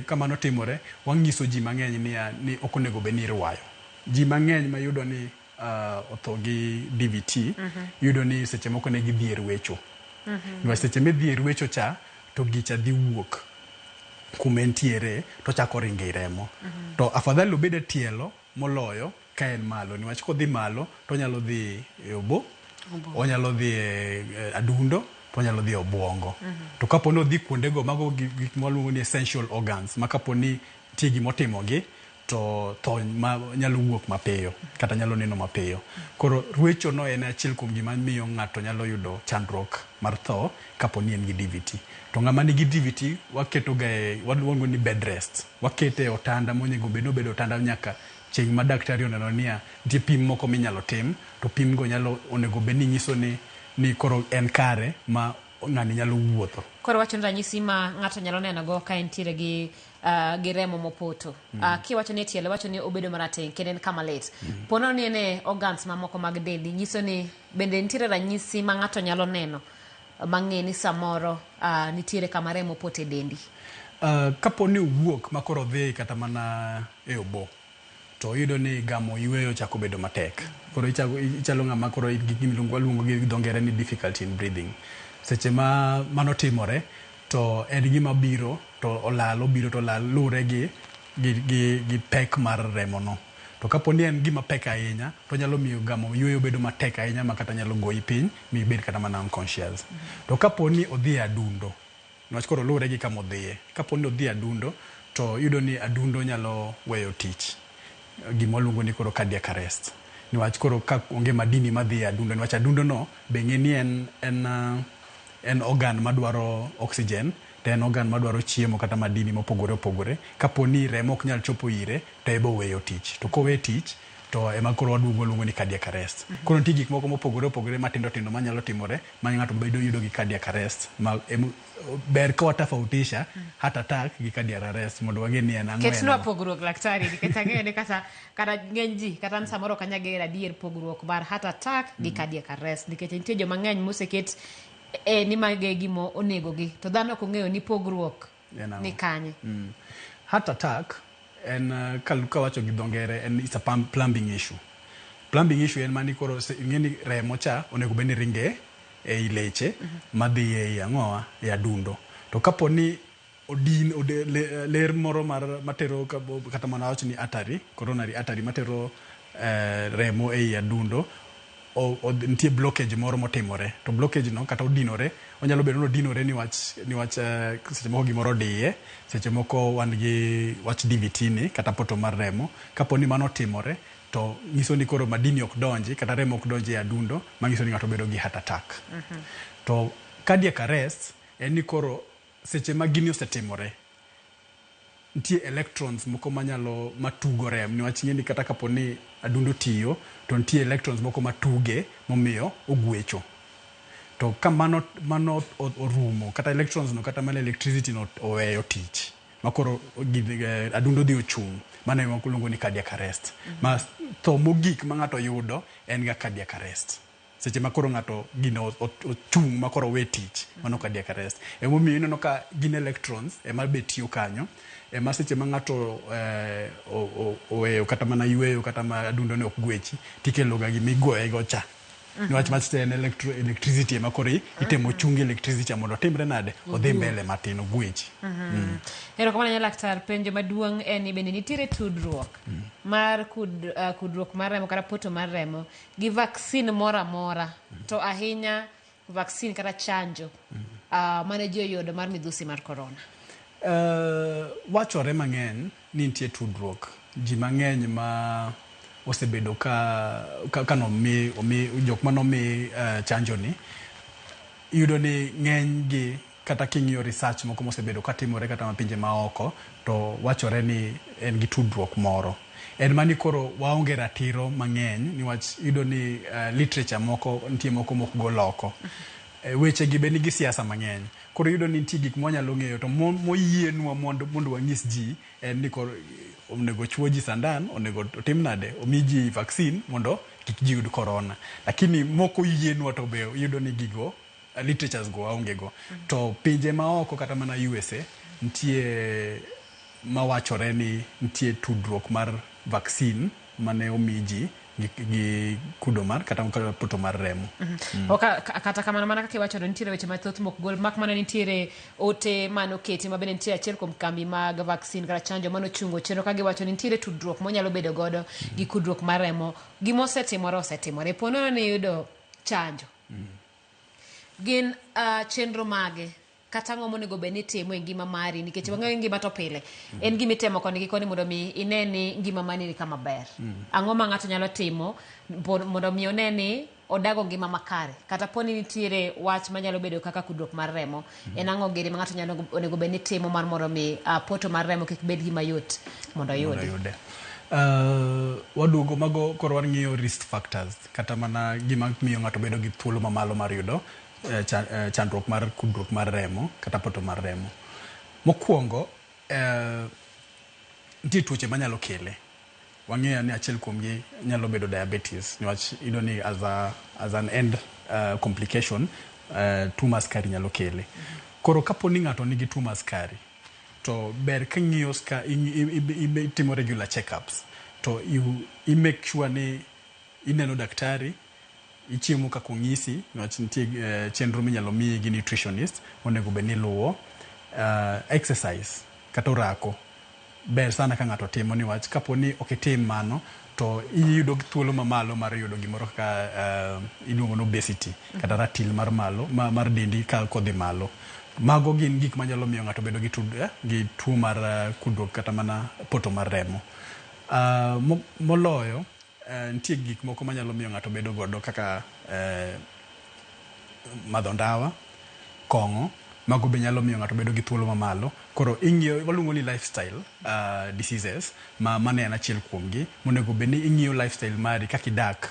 ka mano timore, wang'iso ji mang'eny niya ni ok onego bed ni irwayo. Ji mang'eny mayudo ni otho gi DVT, iyudo ni seche moko ne gidhi e rwecho. Niwach seche midhi e rwecho cha, to gicha dhi wuok kuma entiere to chako ringo ei remo. To afadhali obed e tielo moloyo ka en malo, niwach kodhi malo to onyalo dhi e obo, onyalo dhi e adundo, to onyalo dhi e obwongo. To kapo ni odhi kuondego, mago gik mwaluongo ni essential organs, ma kapo ni nitie gimotimogi to tho ma nyalo wuok mapiyo kata nyalo neno mapiyo. Koro rwecho no en achiel kuom gima miyo ng'ato nyalo yudo chandruok mar tho kapo ni en gi DVT. To ng'ama nigi DVT waketo ga e waluongo ni bed rest. Wakete e otanda monego bed ni obedo otanda nyaka chieng' ma daktari oneno niya nitie pim moko minyalo tim to pim go nyalo onego bed ni nyiso ni koro en kare ma ng'ani nyalo wuotho. Koro wacho ni ranyisi ma ng'ato nyalo neno go ka entiere gi remo mopoto. Kiwacho ni e tielo, wacho ni obedo marateng' kendo en kama lit. Pono ni en e organs mamoko mag dendi, nyiso ni bende nitiere ranyisi ma ng'ato nyalo neno mang'e ni samoro nitiere kama remo poto e dendi. Kapo ni owuok ma koro odhi kata mana e obo to iyudo ni gamo yueyo chako bedo matek. Koro ichalo ng'ama koro gi gimiluongo waluongo gi dho ngere ni difficulty in breathing. Seche ma mano timore to en gima biro to olal, obiro to olal luwore gi pek mar remo no. To kapo ni en gima pek ahinya to onyalo miyo gamo yueyo bedo matek ahinya ma kata nyalo goyi piny mibed kata mana unconscious. To kapo ni odhi e adundo, niwach koro luwore gi kama odhiye. Kapo ni odhi e adundo to iyudo ni adundo nyalo weyo tich. Gima waluongo ni koro cardiac arrest. Niwach koro ka onge madini madhi e adundo, niwach adundo no be ng'e ni en organ madwaro oxygen to en organ madwaro chiemo kata madini mopogore opogore. Kapo ni remo ok nyal chopo ire to ebo weyo tich. To kowe tich to ema koro waduogo waluongo ni cardiac arrest. Koro nitie gik moko mopogore opogore matindo tindo manyalo timore ma ng'ato bedo yudo gi cardiac arrest. Ma ber ka watofautisha heart attack gi cardiac arrest mondo wang'e ni en ang'o en Ketnwa ang'o. pogruok, laktari, nikech ang'eyo ni kata ng'eny ji kata an samoro ok anyal gero adier pogruok mar heart attack gi cardiac arrest, nikech nitie joma ng'eny moseket e ni mago e gima onegogi to dhano ok ong'eyo ni pogruok En ang'o? ni kanye. Heart attack en kawacho gi dho ngere en it's a plumbing issue. Plumbing issue en mani koro ing'e ni remo cha onego bed ni ringe ei leche madhi ei ang'owa e adundo. To kapo ni odin ode, ler moro mar matero kata mana wach ni artery, coronary artery matero remo ei adundo nitie blockage moro motimore to blockage no kata odinore onyalo bedo ni odinore niwach seche moko gimoro odiye, seche moko wan gi wach DVT ni kata poto mar remo. Kapo ni mano otimore to nyiso ni koro madini ok donji kata remo ok donji e adundo, manyiso ni ng'ato bedo gi heart attack. To cardiac arrest en ni koro seche ma gini osetimore nitie electrons moko manyalo matugo remo, niwach ing'e ni kata kapo ni adundo tiyo to nitie electrons moko matuge momiyo ogwecho. To ka mano orumo kata electrons no kata mana electricity no oweyo tich ma koro adundo dhi ochung', mano ema waluongo ni cardiac arrest. Ma tho mogik ma ng'ato yudo en ga cardiac arrest. Seche ma koro ng'ato gino ochung' ma koro owe tich, mano cardiac arrest. Emomiyo ineno ka gin electrons ema be tiyo kanyo, ema seche ma ng'ato oweyo kata mana yweyo kata ma adundo ne ok gwechi, tikelo ga gima igoye go cha. Niwach mach en electricity ema koro itemo chung electricity mondo otimre nade, odhi mbele matin, ogwechi. Erokamano ahinya laktar. Penjo maduong' en ni bende nitiere tudruok mar kudruok mar remo kata poto mar remo gi vaccine moro amora, to ahinya vaccine kata chanjo mane ji oyudo mar midhusi mar corona? Wachore mang'eny ni nitie tudruok. Ji mang'eny ma osebedo ka nomi omi jok manomi chanjo ni, iyudo ni ng'eny gi kata king'iyo research moko mosebedo katimore kata ma pinje maoko, to wachore ni en gi tudruok moro. En mani koro waonge ratiro mang'eny niwach iyudo ni literature moko nitie moko mok gol oko. Weche gi be nigi siasa mang'eny. Koro iyudo ni nitie gik mwanyalo ng'eyo to moyienwa mondo wanyis ji en ni koro onego chuo ji sandan, onego otim nade, omi ji vaccine mondo kik ji yud corona. Lakini moko yienwa to be iyudo ni gigo literatures go waonge go. To pinje maoko kata mana USA nitie mawachore ni nitie tudruok mar vaccine mane omi ji gi kudo mar kata poto mar remo. Kata kamano, mana kaka iwacho, nitiere weche mathoth mok gol, mak mana nitiere ote manoketi ma bende nitiere achiel kuom kambi mag vaccine kata chanjo manochungo chenro ka giwacho ni nitiere tudruok monyalo bedo godo gi kudruok mar remo. Gimosetimore osetimore. Po nono ni iyudo chanjo, gin chenro mage kata ang'o monego bed ni itimo e ngima mari, nikech wang'eyo ngima to pile en gima itemo koni gi koni mondo mi ine ni ngima mari ni kama ber. Ang'o ma ng'ato nyalo timo mondo mi one ni odago ngima makare, kata po ni nitiere wach manyalo bedo kaka kudruok mar remo, en ang'o giri ma ng'ato nyalo onego bed ni timo mar mondo mi poto mar remo kik bed gima yot mondo oyudi? Waduogo mago koro wang'iyo risk factors kata mana gima miyo ng'ato bedo gi thuolo mamalo mar yudo chandruok mar kudruok mar remo kata poto mar remo. Mokwongo, nitie tuoche manyalo kele. Wang'eyo ni achiel kuomgi nyalo bedo diabetes, niwach iyudo ni as an end complication, tuo mar sukari nyalo kele. Koro kapo ni ng'ato nigi tuo mar sukari, to ber king'iyo itimo regular checkups, to you make sure ni ineno daktari, ichiemo kaka onyisi, niwach nitie chenro minyalo miyi gi nutritionist monego bed ni iluwo. Exercise kata orako ber sana ka ng'ato timo, niwach kapo ni ok itim mano to iyudo thuolo mamalo mar yudo gimoro kaka iluongo ni obesity kata ratil mar malo mar dendi ka kodhi malo. Mago gin gik manyalo miyo ng'ato bedo gi tuo mar kudruok kata mana poto mar remo. Moloyo, nitie gik moko manyalo miyo ng'ato bedo godo kaka madho ndawa, kong'o, mago be nyalo miyo ng'ato bedo gi thuolo mamalo. Koro ing'iyo, waluongo ni lifestyle diseases, ma mano en achiel kuomgi. Monego bed ni ing'iyo lifestyle mari kaka idak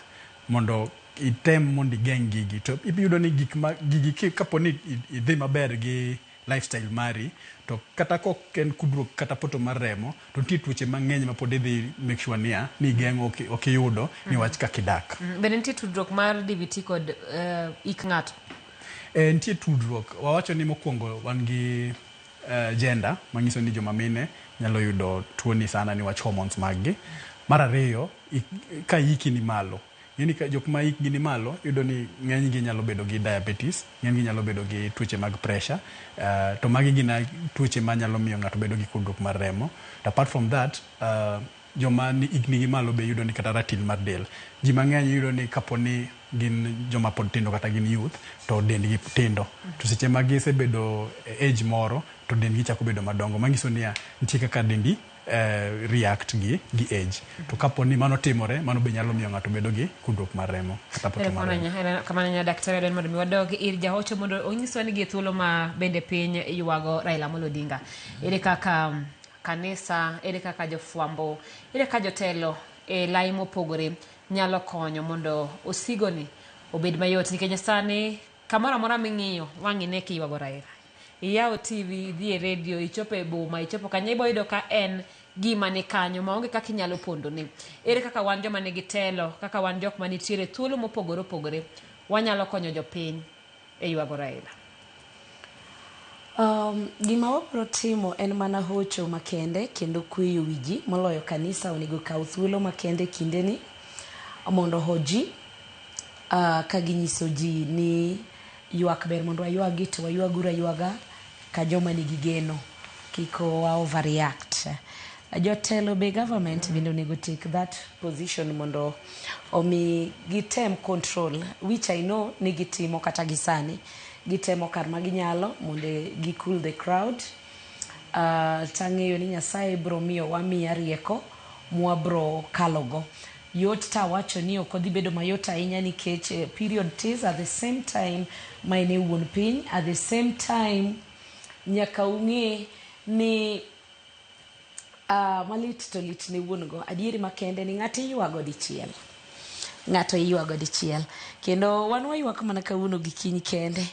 mondo item mondo igeng' gigi. To iyudo ni gik ma gigi kapo ni idhi maber gi lifestyle mari, to kata kok en kudruok kata poto mar remo, to nitie tuoche mang'eny ma pod idhi make sure niya ni igeng'o ok iyudo niwach kaka idak. Bende nitie tudruok mar DVT kod ik ng'ato? Nitie tudruok. Wawacho ni mokwongo wan gi gender, manyiso ni joma mine nyalo yudo tuoni sana niwach hormones mag gi. Mar ariyo, ka hiki ni malo, ng'eni ka jok ma hikgi ni malo, iyudo ni ng'eny gi nyalo bedo gi diabetes, ng'eny gi nyalo bedo gi tuoche mag pressure, to magi gin tuoche manyalo miyo ng'ato bedo gi kudruok mar remo. To apart from that, joma ni hikgi ni malo be yudo ni kata ratil mar del. Ji mang'eny yudo ni kapo ni gin joma pod tindo kata gin youth, to dendgi tindo. To seche ma gisebedo e age moro, to dendgi chako bedo madongo. Manyiso niya, nitie kaka dendi react gi age. To kapo ni mano timore, mano be nyalo miyo ng'ato bedo gi kudruok mar remo kata poto mar remo. Kamano nya daktari Adwen, mondo mi wadog ir jahocho mondo onyiswa ni gi thuolo ma bende piny ywago Raila Amolo Odinga. Ere kaka kanisa, ere kaka jofwambo, ere kaka jotelo e lai mopogore nyalo konyo mondo osigoni obed mayot, nikech sani kamoro amora ming'iyo wang' ine kiywago Raila. Iyawo TV, idhi e radio, ichopo e boma, ichopo kanye, ibo yudo ka en gima ni kanyo maonge kaka inyalo pondone. Ere kaka wan joma nigi telo, kaka wan jok manitiere thuolo mopogore opogore, wanyalo konyo jopiny e ywago Raila? Gima wabro timo en mana hocho makende kendo kweyo wi ji moloyo kanisa onego kaw thuolo makende kindeni mondo oho ji ka ginyiso ji ni ywak ber mondo waywagi to waywaguru aywaga ka joma nigi geno kik wa overreact. Jotelo be government bende onego take that position mondo omi gitem control which I know ni gitimo kata gi sani gitemo kar ma ginyalo mondo gi cool the crowd. Tang'eyo ni Nyasaye bro miyo wamiya rieko mwabro kalogo. Yot tawacho ni ok odhi bedo mayot ahinya nikech period tis at the same time ma en e wuon piny at the same time nyaka ung'e ni malit to lit ne wuon go. Adieri makende ni ng'ato iywago dichiel. Ng'ato iywago dichiel. Kendo wan waywak mana kawuono gi kiny kende.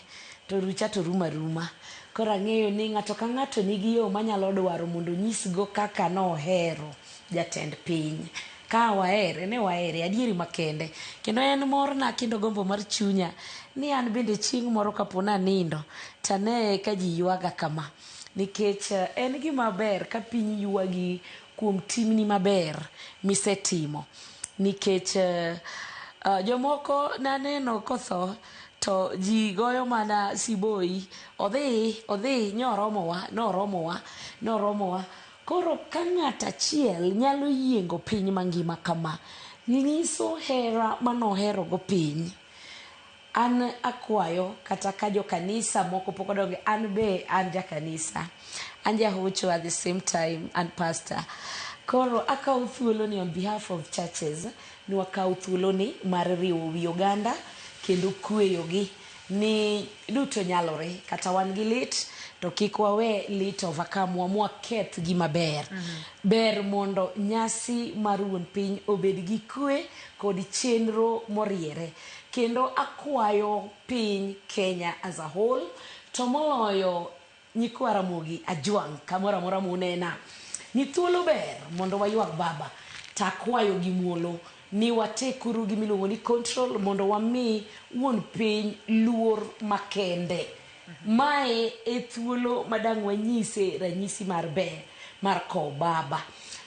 To rucha to rumo aruma. Koro ang'eyo ni ng'ato ka ng'ato nigi yo manyalo dwaro mondo onyisgo kaka nohero jatend piny. Ka wahere, ne wahere, adieri makende. Kendo en morna kendo gombo mar chunya ni an bende chieng' moro kapo nanindo taneye ka ji ywaga kama. Nikech en gima ber ka piny ywagi kuom timni maber misetimo. Nikech jomoko naneno kotho to ji goyo mana siboi odhi nyoromowa noromowa noromowa. Koro ka ng'at achiel nyalo yiengo piny mangima kama, nyiso hera manohero go piny. An akwayo kata ka jokanisa moko pok odonge, an be an jakanisa. An jahocho at the same time an pastor. Koro akawo thuolo ni on behalf of churches ni wakaw thuolo ni mar riwo wi oganda kendo kweyogi ni duto nyalore kata wan gi lit to kik wawe lit overcome wa mwaketh gima ber. Ber mondo nyasi mar wuon piny obed gi kwe kod chenro moriere. Kendo akwayo piny Kenya as a whole to moloyo nyikwa Ramogi Ajwang' kamoro amora munena ni thuolo ber mondo waywag baba takwayo gi muolo ni watekuru gimiluongo ni control mondo wami wuon piny luor makende. Mae e thuolo madang' wanyise ranyisi mar ber mar kowo baba.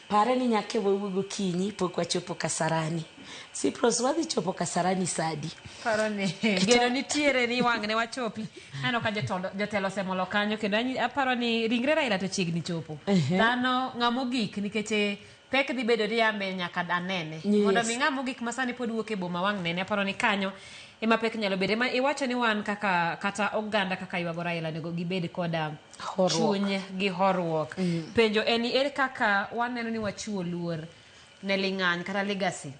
Pare ni nyaka wawuog gokinyi pok wachopo Kasarani. Sipros wadhi chopo Kasarani sadi. Paro ni geno nitiere ni wang' ne wachopi. Aneno ka jotelo osemolo kanyo kendo aparo ni ringre Raila to chiegni chopo. Dhano ng'ama ogik nikech pek dhi bedo ni ambe nyaka anene. Mondo mi ng'ama ogik ma sani pod wuok e boma wang' nene aparo ni kanyo ema pek nyalo bede. Ma iwacho ni wan kaka kata oganda kaka ywago Raila onego gibed koda chuny gi horuok. Penjo en ni ere kaka waneno ni wachiwo luor ne ling'any kata legacy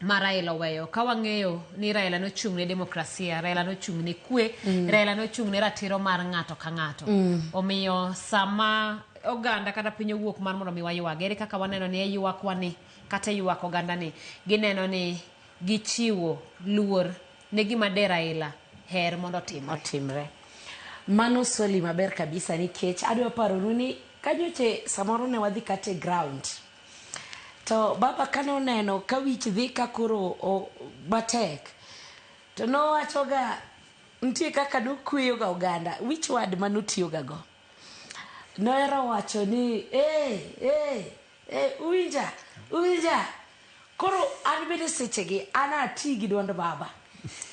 ma Raila oweyo ka wang'eyo ni Raila nochung' ne demokrasia, Raila nochung' ne kwe, Raila nochung' ne ratiro mar ng'ato ka ng'ato. Omiyo sama oganda kata piny owuok mar mondo mi waywag, ere kaka waneno ni e ywakwa ni kata e ywak oganda ni gineno ni gichiwo luor ne gima de Raila her mondo otimre. Otimre. Mano swali maber kabisa nikech adwa paronu ni kanyoche samoro ne wadhi kata e ground. To baba kane oneno ka wich dhi ka koro matek to nowachoga nitie kaka nokweyoga oganda which word manotiyoga go. Nohero wacho ni uwinja uwinja. Koro an bende sechegi an ati gi duond baba.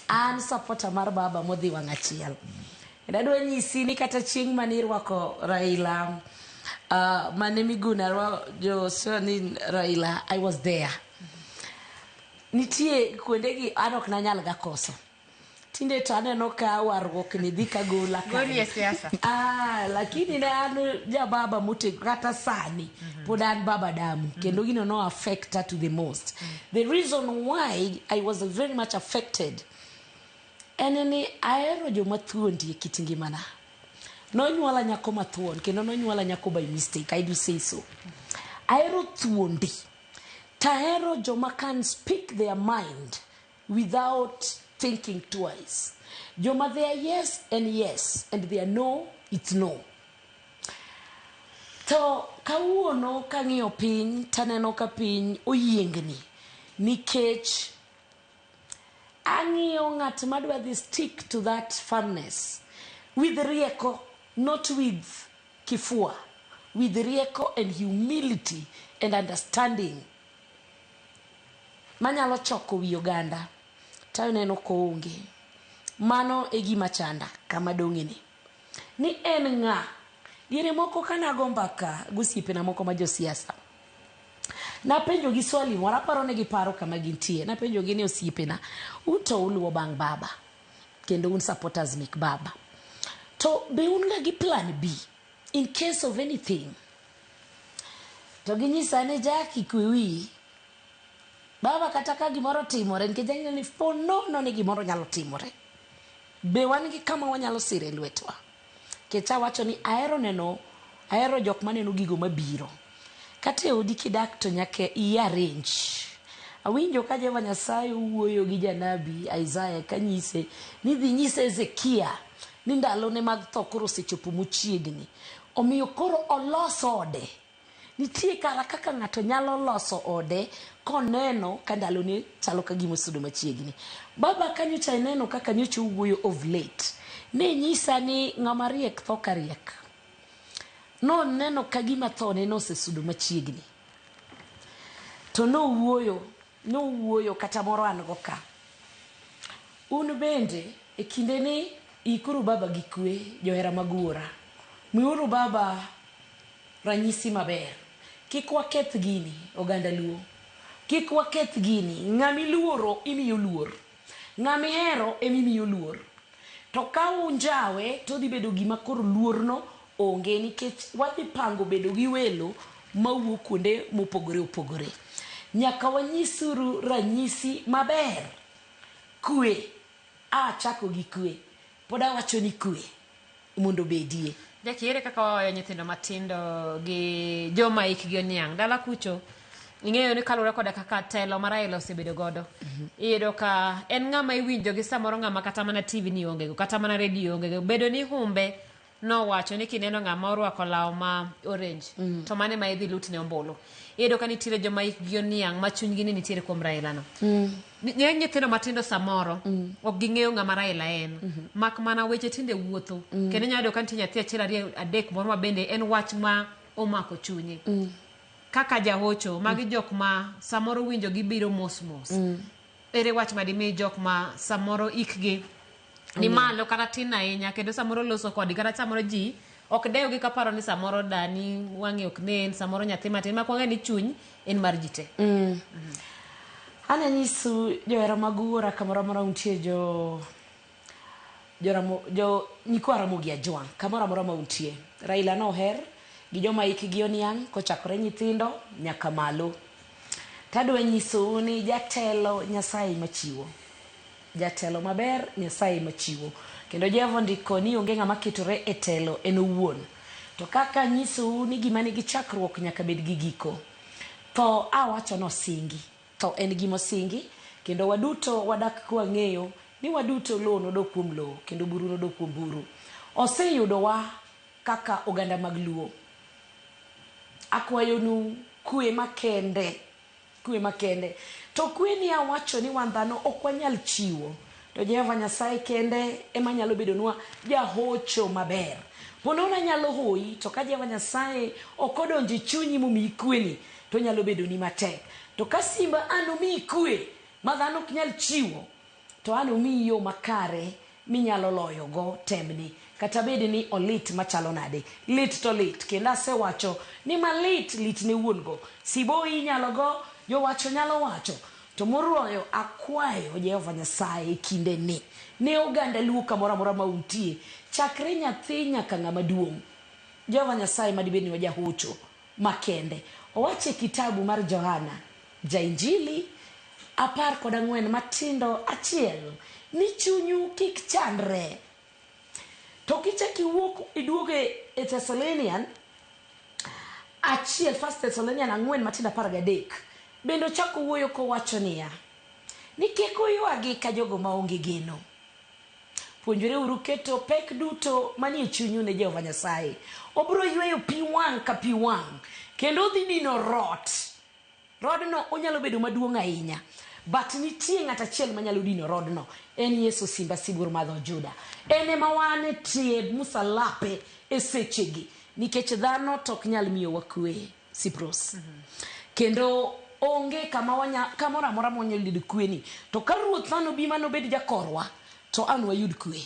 An supporter mar baba modhi wang' achiel. Kendo adwa nyisi ni kata chieng' mane irwako Raila mane Miguna jo ni Raila, I was there. Nitie kuondegi an ok nanyal ga koso. Tinde to aneno ka warruok ni dhi ka gola kanyo. Goli e siasa. Lakini ne an ja baba motegno kata sani pod an baba damu kendo gino no affecta to the most. The reason why I was very much affected en ni ahero joma thuondi e kit ngimana. Nonyuola nyako mathuon kendo nonyuola nyako by mistake, I do say so. Ahero thuondi. Tahero joma can speak their mind without thinking twice. Joma they are yes and yes, and they are no, it's no. To kawuono kang'iyo piny, taneno ka piny oyiengni nikech Ang'iyo ng'at madwa dhi stick to that firmness with rieko, not with kifua, with rieko and humility and understanding manyalo choko wi oganda to aneno koonge. Mano e gima chanda kama dong'e ni. Ni en ng'a? Diere moko kanago mbaka gosiepena moko ma josiasa, napenjo gi swali moro aparo ni giparo kama gintie. Napenjo gi ni osiepena, un to uluwo bang' baba kendo un supporters mek baba. To be un ga gi plan B in case of anything? To ginyisa ni Jackie kwe wiyi. Baba kata ka gimoro timore nikech ang'eyo ni po nono ni gimoro nyalo timore. Be wan gi kama wanyalo sire lwetwa? Nikech awacho ni ahero neno ahero jok maneno gigo mabiro. Kata e odi kidak to nyaka i arrange. Awinjo ka Jehova Nyasaye owuoyo gi janabi Isaiah kanyise ni dhi nyis Hezekia ni ndalone mag tho koro osechopo mochiegni. Omiyo koro olos ode. Nitie kara kaka ng'ato nyalo loso ode koneno ka ndalone chalo ka gima osudo machiegni. Baba ka nyocha ineno kaka nyocha owuoyo of late, ne nyisa ni ng'ama riek tho ka riek. Noneno ka gima thone nosesudo machiegni. To nowuoyo, nowuoyo kata moro an go ka. Un bende e kindeni ikuru baba gi kwe johera mag wuora. Miuru baba ranyisi maber. Kik waketh gini oganda luo. Kik waketh gini. Ng'ama iluoro imiyo luor. Ng'ama ihero emimiyo luor. To ka unjawe to dhi bedo gima koro luorno onge nikech wadhi pango bedo gi welo mawuok kuonde mopogore opogore. Nyaka wanyisuru ranyisi maber. Kwe. Achako gi kwe. Pod awacho ni kwe mondo obedie. Jackie, ere kaka wahoyo nyithindo matindo gi joma hikgi oniang' dala kucho ing'eyo ni kaluwore koda kaka telo ma Raila osebedo godo iyudo ka en ng'ama iwinjo gi samoro ng'ama kata mana TV ni onge go kata mana redio onge go bedo ni humbe nowacho ni kineno ng'ama orwako law ma orange to mane ma idhi lutne ombulu iyudo ka nitiere joma hikgi oniang' ma chunygi ni nitiere kuom Raila no Ng'eny nyithindo matindo samoro ok ging'eyo ng'ama Raila en mak mana weche tinde wuotho kendo inyalo yudo ka nitie nyathi achiel ariyo adek moro ma bende en wach ma omako chunye kaka jahocho magi jok ma samoro winjo gi biro mos mos ere wach ma dimi jok ma samoro ikgi ni malo kata tin ahinya kendo samoro loso kodgi kata samoro ji ok dewgi kaparo ni samoro dani wang'e ok nen samoro nyathi matin mak wang'e ni chuny en mar ji te Ananyisu johera mag wuora kamoro amora untie jo joramo jo nyikwa Ramogi Ajwang' kamoro amora ma untie. Raila noher gi joma hikgi oniang' kochakore nyithindo nyaka malo. Tadwa nyisou ni jatelo Nyasaye machiwo. Jatelo maber Nyasaye machiwo. Kendo Jehova ondiko ni onge ng'ama ketore e telo en owuon. To kaka anyisou ni gima nigi chakruok nyaka bed gi giko. Tho awacho nosingi. Tho en gima osingi kendo waduto wadak kwang'eyo ni waduto lowo nodog kuom lowo kendo buru nodog kuom buru. Oseyudowa kaka oganda mag Luo. Akwayonu kwe makende, kwe makende. To kwe ni awacho ni wan dhano ok wanyal chiwo. To Jehova Nyasaye kende ema nyalo bedonwa jahocho maber. Ponono anyalo hoyi to ka Jehova Nyasaye ok odonjo e chunyi momiyi kweni to onyalo bedoni matek. To ka simba an omiyi kwe ma dhano ok nyal chiwo to an omiyi yo makare minyalo loyogo temni kata bed ni olit machalo nade. Lit to lit kendo asewacho ni malit lit ne wuon go. Siboi inyalo go, jowacho nyalo wacho. To moloyo akwayo Jehova Nyasaye e kindeni ne oganda Luo kamoro amora ma untie chakre nyathi nyaka ng'ama duong'. Jehova Nyasaye madibed ni wajahocho makende. Owacho e kitabu mar Johana ja Injili 14 matindo achiel ni chunyu kik chandre. To kichak iwuok iduogo e Thessalonian achiel First Thessalonian 4 matindo 13 bende ochako wuoyo kowacho niya ni kik uywagi ka jogo maonge geno. Puonjre uru keto pek duto manie chunyu ne Jehova Nyasaye. Obiro yweyo pi wang' ka pi wang' kendo odhi dino rot. Rodno onyalo bedo maduong' ahinya. But nitie ng'at achiel manyalo dino rodno. En Yesu Simba Sibuor mar dhood Juda. En ema wan e tie musalape e sechegi. Nikech dhano to ok nyal miyowa kwe, Sipros. Kendo onge kama wanya, kamoro amora mwanyalo yudo kwe ni. To ka Ruoth manobi manobed jakorwa, to an wayud kwe.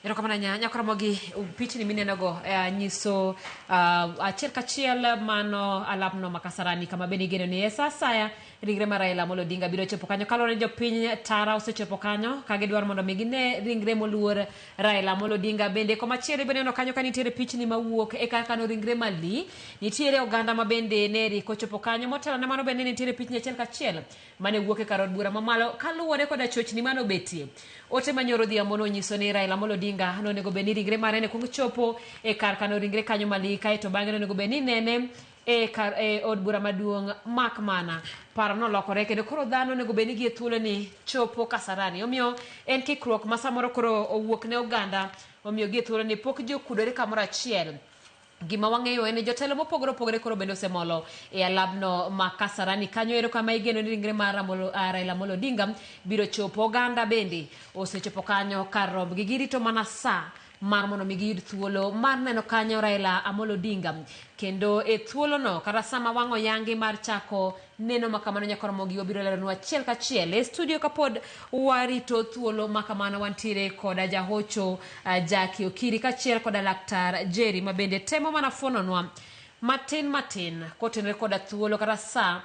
Erokamano ahinya Nyakoromogi, pichni minenogo nyiso achiel kachiel mano alapno ma Kasarani kama bende igeno ni e sa asaya ringre mar Raila Amolo Odinga biro chopo kanyo kaluwore ni jopiny tara osechopo kanyo ka gidwaro mondo mi gine ringre moluor Raila Amolo Odinga. Bende komachielo ibiro neno kanyo ka nitiere pichni mawuok e kar kano ringre mali. Nitiere oganda ma bende neri kochopo kanyo motelo ne mano bende nitiere pichni achiel kachiel mane wuok e kar od bura mamalo kaluwore koda chochni mane obetie. Ote manyoro odhiambo nonyiso ni Raila Amolo Odinga nonego bed ni ringre mare ne kuong chopo e kar kano ringre kanyo mali kaeto bang'e nonego bed ni nene e kar e od bura maduong' mak mana paro nolokore kendo koro dhano onego bed ni gie thuolo ni chopo Kasarani. Omiyo en kikruok ma samoro koro owuok ne oganda omiyo gie thuolo ni pok ji okudore kamoro achiel. Gima wang'eyo en ni jotelo mopogore opogore koro bende osemolo e alabno ma Kasarani kanyo ero kama igeno ni ringre mar Raila Amolo Odinga biro chopo. Oganda bende osechopo kanyo kar rombgi. Girito mana sa mar mondo mi giyud thuolo mar neno kanyo Raila Amolo Odinga. Kendo e thuolono kata sama wang' oyangi mar chako neno ma kamano Nyakoromogi wabiro leronu achiel kachiel. E studio kapod warito thuolo ma kamano wantiere koda jahocho Jackie Okiri kachiel koda laktar Jerry ma bende temo mana fuononwa matin matin kotenore koda thuolo kata sa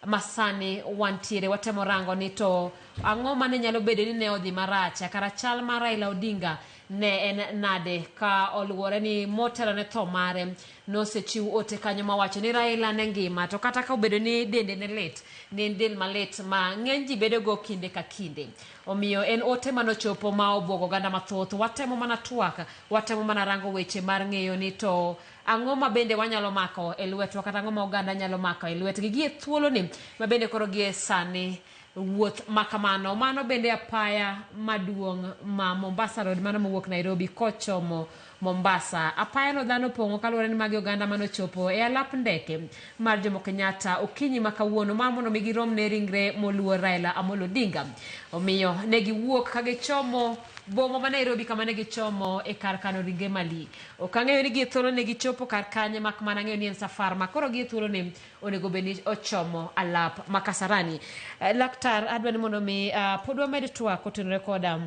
masani wantiere. Watemo rango ni to ang'o mane nyalo bedo ni ne odhi marach kata chal mar Raila Odinga ne en nade ka oluwore ni motelo ne tho mare nosechiw ote kanyo mawacho ni Raila ne ngima to kata ka obedo ni dende ne lit ne en del malit ma ng'eny ji bedogo kinde ka kinde. Omiyo en ote manochopo ma obwogo oganda mathoth. Watemo mana twak, watemo mana rango weche mar ng'eyo ni to ang'o ma bende wanyalo mako e lwetwa kata ang'o ma oganda nyalo mako e lwetgi gie thuoloni ma bende koro gie sani wuoth ma kamano. Mano bende apaya maduong' ma Mombasa Road mano mowuok Nairobi kochomo Mombasa. Apaya no dhano opong'o kaluwore ni magi oganda manochopo e alap ndeke mar Jomo Kenyatta okinyi ma kawuono mar mondo mi girom ne ringre moluor Raila Amolo Odinga. Omiyo ne giwuok ka gichomo boma ma Nairobi kama ne gichomo e kar kano ringre mali. Ok ang'eyo ni gie thuolo ne gichopo kar kanye mak mana ang'eyo ni en safar ma koro gie thuolo ni onego bed ni ochomo alap ma Kasarani. Laktar adwa ni mondo mi pod wamed twak kotenore koda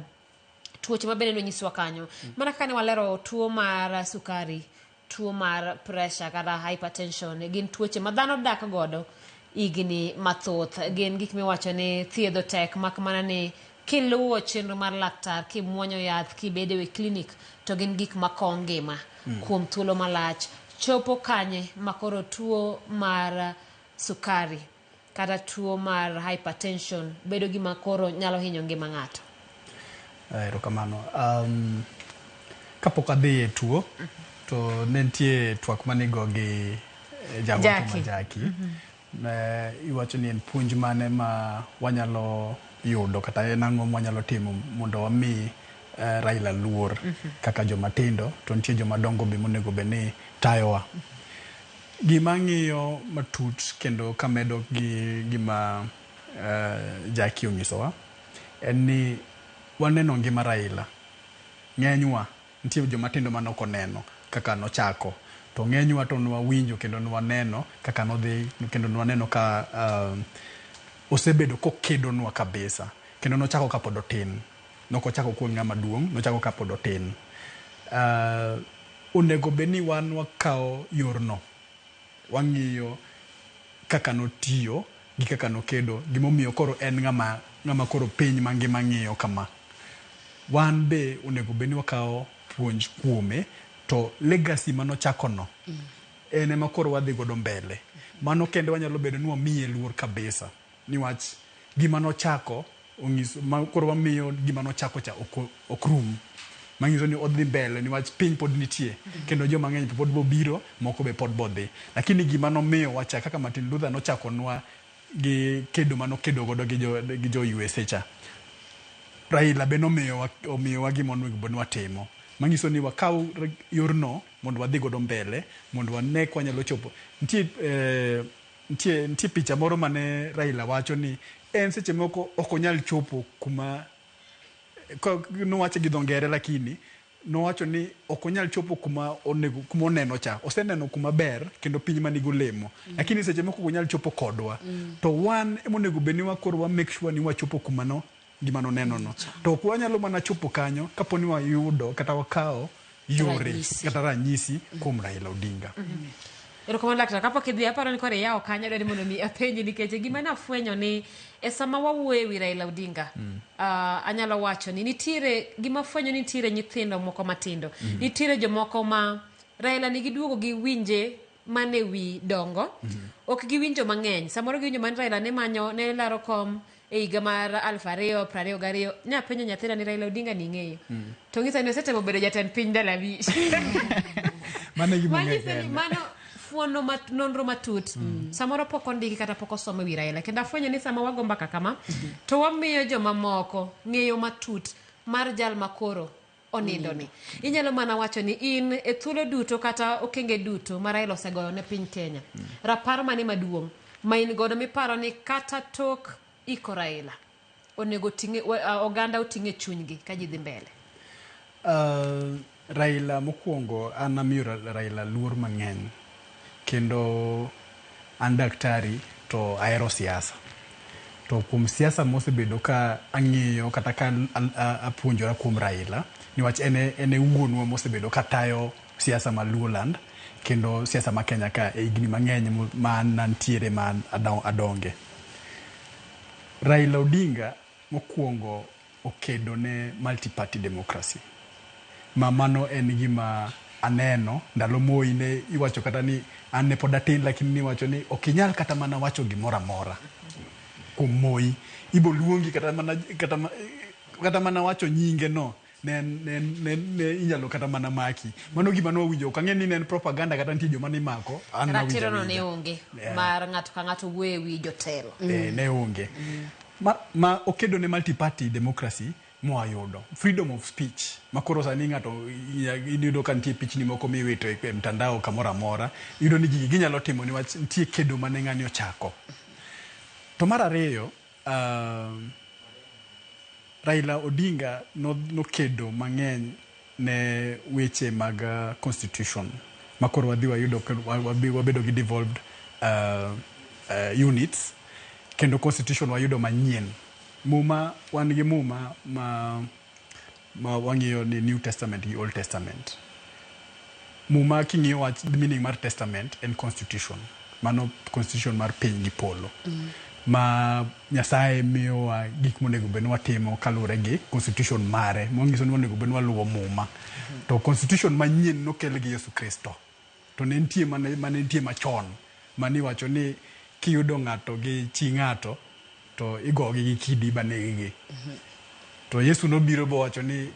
tuoche ma bende nonyiswa kanyo. Mana kaka ne walero tuo mar sukari, tuo mar pressure kata hypertension gin tuoche ma dhano dak godo higni mathoth. Gin gik miwacho ni thiedho tek mak mana ni kiluwo chenro mar laktar, kimuonyo yath, kibedo e klinik to gin gik makowo ngima kuom thuolo malach. Chopo kanye makoro tuo mar sukari kata tuo mar hypertension bedo gima koro nyalo hinyo ngima ng'ato? Erokamano. Kapok adhi e tuo, to ne nitie twak manigo gi jagocho ma Jackie. Iwacho ni en puonj mane ma wanyalo yudo kata en ang'o mwanyalo timo mondo wami Raila luor kaka joma tindo to nitie joma dongo be monego bed ni tayowa. Gima ang'iyo matut kendo kamedo gi gima Jackie onyisowa en ni waneno ngima Raila. Ng'enywa nitie joma tindo mane ok oneno kaka nochako to ng'enywa to nwawinjo kendo nwaneno kaka nodhi kendo nwaneno ka osebedo kokedonwa kabisa kendo nochako kapod otin. Nokochako kuom ng'ama duong', nochako kapod otin. Onego bed ni wan wakawo yorno, wang'iyo kaka notiyo gi kaka nokedo gimomiyo koro en ng'ama koro piny mangima ng'iyo kama. Wan be onego bed ni wakawo puonj kuome to legacy manochako no en ema koro wadhi godo mbele. Mano kende wanyalo bedo ni wamiye luor kabisa niwach gima nochako onyiso ma koro wamiyo gima nochako cha ok rum. Manyiso ni odhi mbele niwach piny pod nitie kendo joma ng'eny pod bobiro moko be pod bodhi. Lakini gima nomiyo wacha kaka Martin Luther nochakonwa gi kedo manokedo godo gi jo USA cha. Raila be nomiyowa gima onego bed ni watimo. Manyiso ni wakaw yorno mondo wadhi godo mbele mondo wane ka wanyalo chopo. Nitie picha moro mane Raila wacho ni En seche moko ok onyal chopo kuma nowache gi dho ngere, lakini nowacho ni ok onyal chopo kuma onego, kuma oneno cha. Oseneno kuma ber kendo piny manigi olemo, lakini seche moko ok onyal chopo kodwa. To wan emonego bed ni wakoro wa make sure ni wachopo kuma no gima noneno no. To ok wanyalo mana chopo kanyo kapo ni wayudo kata wakawo yore Ranyisi. kata ranyisi kuom Raila Odinga. Erokamano laktar, kapok idhi aparo ni koro iyawo kanyo adwaro ni mondo mi apenji nikech gima nafwenyo ni e sama wawuoyo e wi Raila Odinga anyalo wacho ni nitiere gima fwenyo ni nitiere nyithindo moko matindo nitiere jomoko ma Raila nigi duogo giwinje mane wi dongo ok giwinjo mang'eny samoro giwinjo man Raila ne manyo ne laro kom e higa mar 2022 nyapenjo nyathina ni Raila Odinga ni ing'eyo to ng'isa ni osetemo bedo jatend piny ndalo 5 Mano e gima ong'e manyiso ni kende. mano fuono mat, nonro matut samoro pok ondiki kata pok osom e wi Raila kendo afwenyo ni sama wago mbaka kama to wamiyo jomamoko ng'eyo matut mar jal makoro onindo ni inyalo mana wacho ni in e thuolo duto kata okenge duto ma Raila osegoyo ne piny Kenya rapar mane maduong' ma in godo miparo ni kata tok iko Raila onego ting'e oganda oting'e chunygi ka ji dhi mbele. Raila mokwongo an amiyo Raila luor mang'eny kendo an daktari to ahero siasa. To kuom siasa mosebedo ka ang'iyo kata ka apuonjora kuom Raila niwach en e wuonwa mosebedo ka tayo siasa ma Luoland kendo siasa ma Kenya ka e higni mang'eny ma an nantiere ma adonge. Raila Odinga mokwongo okedo ne multi-party democracy. Ma mano en gima aneno ndalo Moi ne iwacho kata ni an ne pod atin lakini niwacho ni ok inyal kata mana wacho gimoro amora kuom Moi. Ibo luongi kata mana wacho nyinge no ne inyalo kata mana maki. Mano gima nwawinjo ok ang'e ni ne en propaganda kata nitie joma nimako. An nawinjo Ratiro no ne awinja. onge mar ng'ato ka ng'ato wuoyo e wi jotelo. Ne onge. Ma okedo ne multi-party democracy mwayudo freedom of speech makoro sani ng'ato iyudo ka nitie pichni moko miwito e mtandao kamoro amora, iyudo ni gigi ginyalo timo niwach nitie kedo mane ng'ani ochako. To mar ariyo, Raila Odinga nokedo mang'eny ne weche mag constitution makoro wadhi wayudo wabedo gi devolved units kendo constitution wayudo manyien. Muma wan gi muma ma wang'iyo ni New Testament gi Old Testament. Muma king'iyo wach meaning mar testament en constitution. Mano constitution mar piny gi polo. Ma Nyasaye miyowa gik monego bed ni watimo kaluwore gi constitution mare. Manyiso ni onego bed ni waluwo muma. To constitution manyien nokel gi Yesu Kristo. To ne nitie mane nitie machon maniwacho ni kiyudo ng'ato gi chi ng'ato to igogi gi kidi baneg-gi. To Yesu nobiro bowacho ni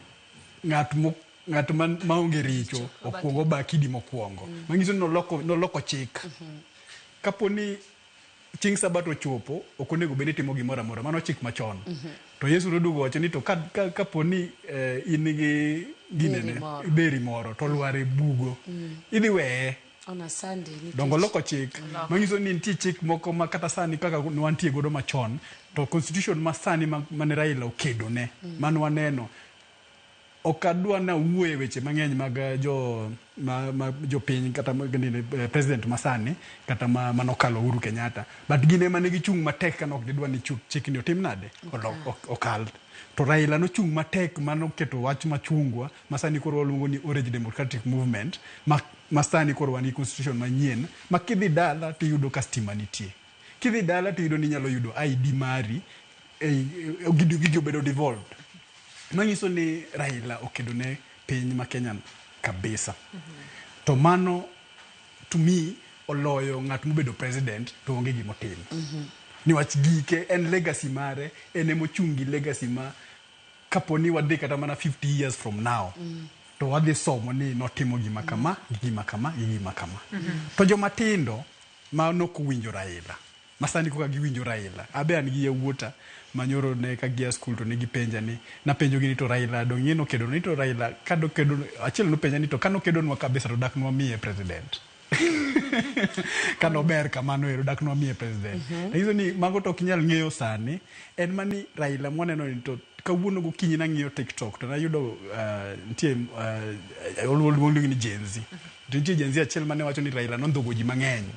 ng'at maonge richo okuongo oba kidi mokwongo. Manyiso ni noloko chik. Kapo ni chieng' Sabato ochopo, ok onego bed ni itimo gimoro amora. Mano chik machon. To Yesu noduogo wacho ni to kapo ni in gi ginene, dheri moro to lwar e bugo, idhi weye. On a Sunday. Dongo loko chik. Manyiso ni nitie chik moko ma kata sani kaka nwantie godo machon, to constitution ma sani mane Raila okedo ne, mano waneno. Ok adwa na wuoye weche mang'eny mag jopiny kata president masani kata manokalo Uhuru Kenyatta, but gin ema ne gichung' matek ka nok gidwa ni chikni otim nade okal. To Raila nochung' matek manoketo wach machungwa ma sani koro waluongo ni Orange Democratic Movement ma sani koro wan gi constitution manyien ma kidhi dala tiyudo ka stima nitie. Kidhi dala tiyudo ni inyalo yudo ID mari, gigi obedo devolved. Manyiso ni Raila okedo ne piny ma Kenya kabisa. To mano to me oloyo ng'at mobedo president to onge gimotimo. Niwach gike en legacy mare, en emochung' gi legacy ma kapo ni wadhi kata mana 50 years from now to wadhi somo ni notimo gima kama, gi gima kama, gi gima kama. To joma tindo ma nok owinjo Raila, ma sani koka giwinjo Raila, abe an gi yawuota manyoro ne ka gia skul to ne gipenja ni, napenjogi ni to Raila dong' ing'e nokedo ni to Raila kadokedo, achiel nopenja ni to kanokedonwa kabisa to dak nwamiye president. Kanober kamano ero dak nwamiye president. Nyiso ni mago to ok inyal ng'eyo sani. En mani Raila mwaneno ni to kawuono gokinyi nang'iyo TikTok to nayudo nitie oluong ni Gen Z. To nitie Gen Z achiel mane wacho ni Raila nondhogo ji mang'eny.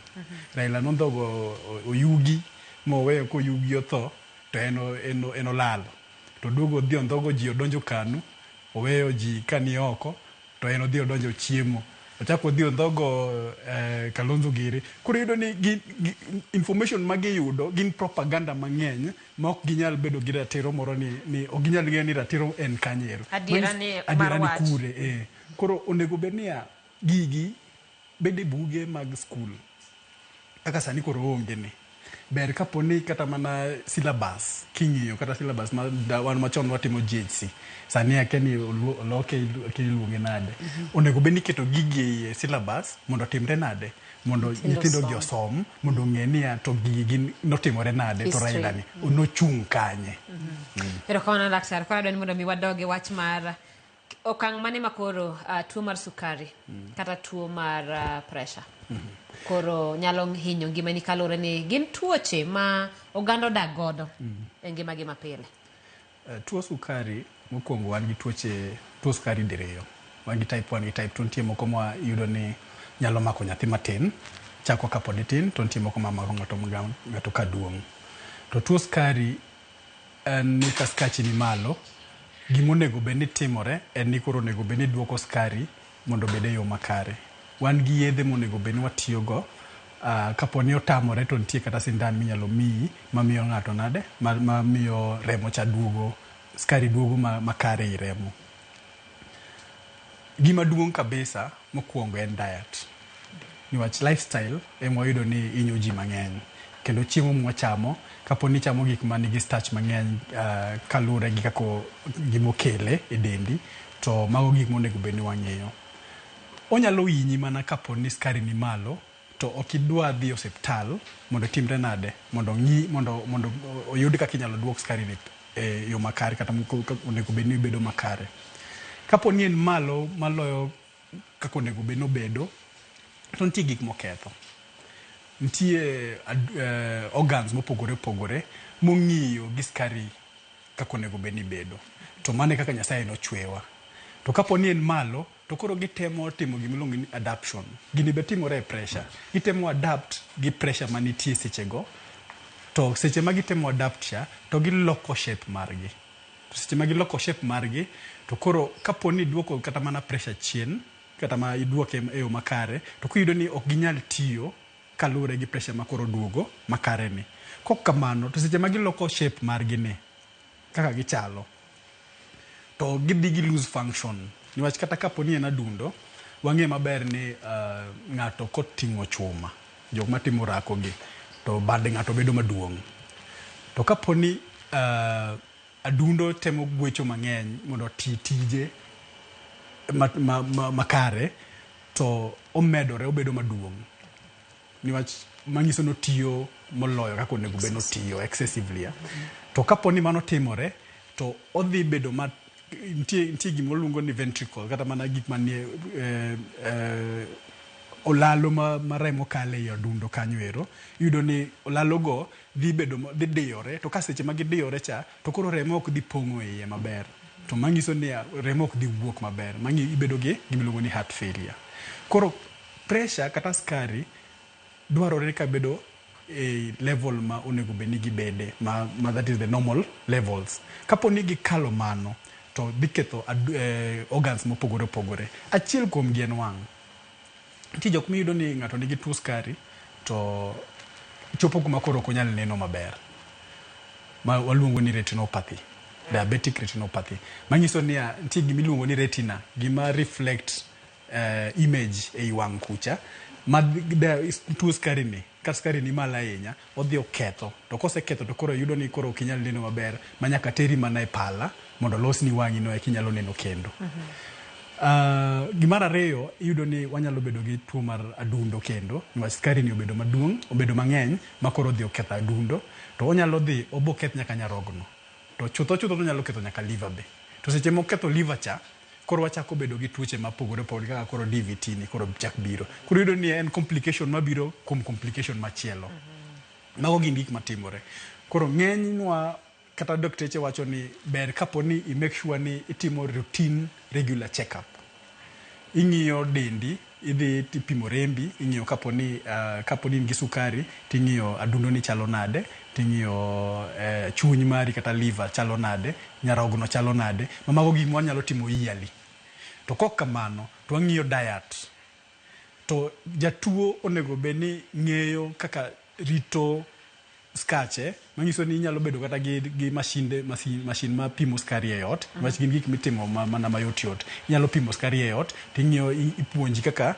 Raila nondhogo Oyugi moweyo koyugi otho to en olal. To oduogo odhi ondhogo ji odonjo KANU oweyo ji kani oko to en odhi odonjo chiemo. Ochako odhi ondhogo Kalonzo giri. Koro iyudo ni information ma giyudo gin propaganda mang'eny ma ok ginyal bedo gi ratiro moro ni ok ginyal ng'eyo ni ratiro en kanye ero. Adiera ni Adiera mar ni wach. kure. Koro onego bed niya gigi bede buge mag skul kaka sani koro onge ni. Ber kapo ni kata mana syllabus king'iyo kata syllabus ma wan machon watimo GHC sani akia ni oloke akia iluonge nade. Onego bed ni iketo gigi e syllabus mondo otimre nade mondo nyithindo gi osom mondo ong'e niya to gigi gin notimore nade to Raila ni nochung' kanye. Erokamano laktar. Koro adwa ni mondo mi wadog e wach mar okang' mane ma koro tuo mar sukari kata tuo mar pressure koro nyalo hinyo ngimani kaluwore ni gin tuoche ma oganda odak godo e ngimagi mapile. Tuo sukari mokwongo wan gi tuoche tuo sukari diriyo. Wan gi type 1 gi type 2. Nitie moko ma iyudo ni nyalo mako nyathi matin chako kapod itin to nitie moko ma mako ng'ato ka duong'. To tuo sukari en ni ka skachi ni malo gimonego bed ni timore en ni koro onego bed ni duoko sukari mondo obed e yo makare. Wan gi yedhe monego bed ni watiyogo kapo ni otamore to nitie kata sindan minyalo miyi mamiyo ng'ato nade mamiyo remo cha duogo sukari duogo makare ei remo. Gima duong' kabisa mokwongo en diet. Niwach lifestyle ema wayudo ni hinyo ji mang'eny. Kendo chiemo mwachamo kapo ni ichamo gik manigi starch mang'eny kaluwore gi kaka gimokele e dendi to mago gik monego bed ni wang'iyo. Onyalo hinyi mana kapo ni sukari ni malo to ok idwa dhi e osiptal mondo otimre nade mondo ong'i mondo oyud kaka inyalo duok sukari ni e yo makare kata onego bed ni bedo makare. Kapo ni en malo maloyo kaka onego bed ni obedo to nitie gik moketho. Nitie organs mopogore opogore mong'iyo gi sukari kaka onego bed ni bedo. To mano e kaka Nyasaye nochwewa. To kapo ni en malo to koro gitemo timo gimiluongo ni adaptation. Gini be timore e pressure. Gitemo adapt gi pressure manitie sechego. To seche ma gitemo adapt cha to giloko shape margi. To seche ma giloko shape margi to koro kapo ni iduoko kata mana pressure chien kata ma iduoke e yo makare to kiyudo ni ok ginyal tiyo kaluwore gi pressure ma koro duogo makare ni. Kok kamano to seche ma giloko shape margi ni kaka gichalo to gidhi gi lose function. Niwach kata kapo ni en adundo wang'e maber ni ng'ato koting'o chuma jok matimo orako gi to bad ng'ato bedo maduong'. To kapo ni adundo temo gwecho mang'eny mondo oti tije makare to omedore obedo maduong'. Niwach manyiso ni otiyo moloyo kaka onego bed ni otiyo excessively. To kapo ni mano timore to odhi bedo ma nitie gima waluongo ni ventricle kata mana gik manie olalo ma remo kale ei adundo kanyo ero. Iyudo ni olalo go dhi bedo dhi diyore to ka seche ma gidiyore cha to koro remo ok dhi pong'o iye maber. To manyiso ni remo ok dhi wuok maber. Mang'i ibedo gi gimiluongo ni heart failure. Koro pressure kata sukari dwarore ka bedo e level ma onego bed ni gibede ma that is the normal levels. Kapo ni gikalo mano to dhi ketho organs mopogore opogore. Achiel kuom gi en wang'. Nitie jok miyudo ni ng'ato nigi tuo sukari to chopo kuma koro ok onyal neno maber. Ma waluongo ni retinopathy. Diabetic retinopathy. Manyiso ni nitie gima iluongo ni retina, gima reflect image ei wang' kucha ma tuo sukari ni ka sukari ni malo ahinya odhi oketho to koseketho to koro yudo ni koro ok inyal neno maber ma nyaka teri mana e pala mondo olosni wang'i no eka inyalo neno kendo. Gimar ariyo iyudo ni wanyalo bedo gi tuo mar adundo kendo niwach sukari ni obedo maduong' obedo mang'eny ma koro odhi oketho adundo to onyalo dhi oboketh nyaka nyarogno to chutho chutho to onyalo ketho nyaka liver be. To seche moketho liver cha Koro wachako bedo gi tuoche mapogore opogore kaka koro DVT ni koro chak biro. Koro iyudo ni en complication mabiro kuom complication machielo. Mago gin gik matimore. Koro ng'enywa kata dokteche wacho ni ber kapo ni i make sure ni itimo routine regular check up. Ing'iyo dendi, idhi tipimo rembi, ing'iyo kapo ni in gi sukari, ting'iyo adundo ni chalo nade, ting'iyo chuny mari kata liver chalo nade, nyarogno chalo nade. Ma mago gik ma wanyalo timo yearly. To kok kamano, to wang'iyo diet. To jatuo onego bed ni ng'eyo kaka rito skache, manyiso ni inyalo bedo kata gi mashinde, mashin ma pimo skari e ot, niwach gin gik mitimo mana mayot yot. Inyalo pimo skari e ot, ting'iyo ipuonji kaka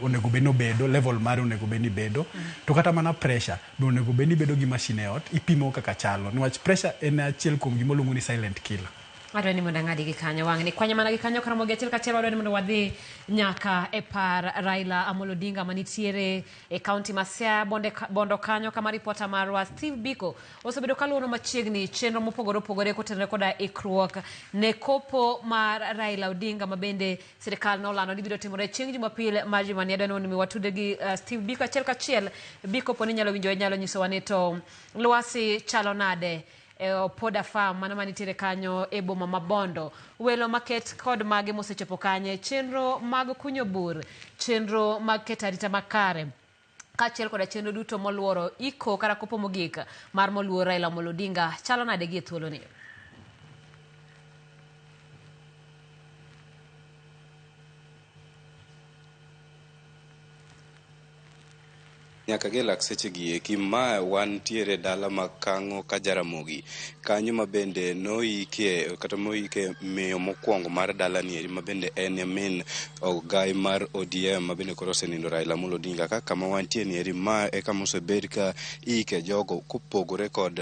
onego bed ni obedo, level mare onego bed ni bedo. To kata mana pressure, be onego bed ni bedo gi mashin e ot, ipimo kaka chalo. Niwach pressure en achiel kuom gima iluongo ni silent killer. Adwa ni mondo ang'adi gi kanyo wang'ni. Kwanya mana gi kanyo karamogi achiel kachiel wadwa ni mondo wadhi nyaka e par Raila Amolo Odinga manitiere e kaunti ma Siaya Bondo kanyo kama ripota marwa Steve Biko osebedo kaluono machiegni chenro mopogore opogore kotenore koda ikruok ne kopo mar Raila Odinga ma bende sirikal nolando ni biro timore chieng' Jumapil mar jumani. Adwa ni mondo mi watude gi Steve Biko achiel kachiel. Biko poni nyalo winjo nyalo nyisowa ni to lwasi chalo nade e Opoda Farm mano manitiere kanyo e boma ma Bondo. Welo maket kod mage mosechopo kanye, chenro mag kunyo bur, chenro mag keto arita makare, kaachiel koda chenro duto moluoro iko kata kopo mogik mar moluor Raila Amolo Odinga chalo nade gi e thuoloni? Nyaka gi lak seche gi eki ma wantiere dala ma Kang'o ka Jaramogi kanyo ma bende noike kata moike miyo mokwongo mar dala ni eri ma bende en min ogai mar ODM ma bende koro osenindo Raila Amolo Odinga. Ka kama wantie ni eri ma e kama osebed ka iike jogo kopogore kod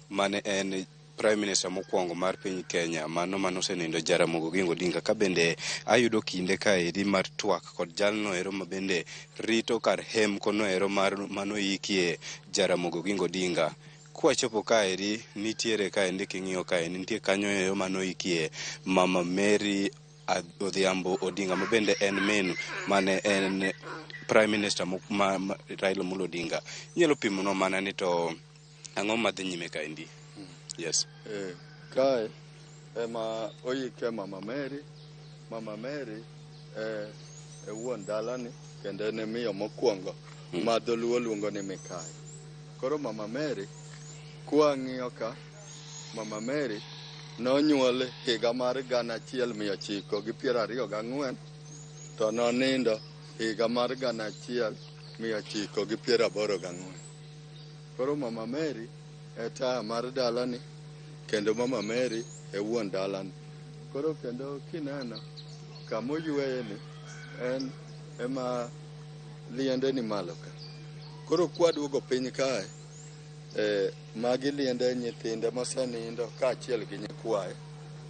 mane en Prime Minister mokwongo mar piny Kenya mano manosenindo Jaramogi Oginga Odinga. Ka bende ayudo kinde kaeri mar twak kod jalno ero ma bende rito kar hemko no ero mar manoikie Jaramogi Oginga Odinga. Kwachopo kaeri nitiere kaendi king'iyo kaendi nitie kanyo ero manoikie Mama Mary Odhiambo Odinga ma bende en min mane en Prime Minister Raila Amolo Odinga. Inyalo pimonwa mana ni to ang'o madhi nyime kaendi? Yes. Kae ema oike Mama Mary. Mama Mary e wuon dalani kendo en e miyo mokwongo ma dholuo luongo ni Mikayi. Koro Mama Mary kwang'iyo ka, Mama Mary nonyuol higa mar 1924 to nonindo higa mar 1984. Koro Mama Mary e taya mar dalani kendo Mama Mary e wuon dalani. Koro kendo kineno kamoyweye ni en ema liende ni malo ka. Koro kwaduogo piny kae, magi liende nyithinde mosenindo kaachiel gi nyikwaye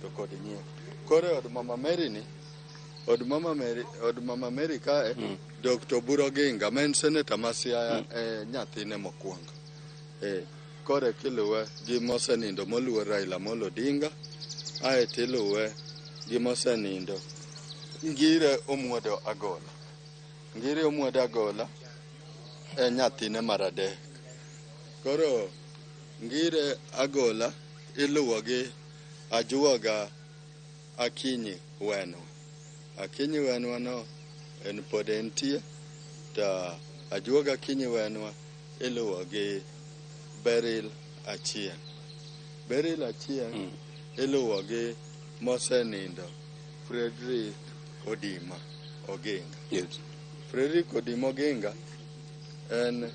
to kod nyieke. Koro e od Mama Mary ni, od Mama Mary kae, Dr. Oburu Oginga ma en seneta ma Siaya e nyathine mokwongo. Kore kiluwe gi mosenindo moluor Raila Amolo Odinga, ae tiluwe gi mosenindo Ngire Omuodo Agola. Ngire Omuodo Agola e nyathine mar adek. Koro Ngire Agola iluwo gi Ajuoga Akinyi Wenwa. Akinyi Wenwa no en pod entie, to Ajuoga Akinyi Wenwa iluwo gi Beryl Achieng'. Beryl Achieng' iluwo gi mosenindo Frederick Odima Oginga. Yes. Frederick Odima Oginga en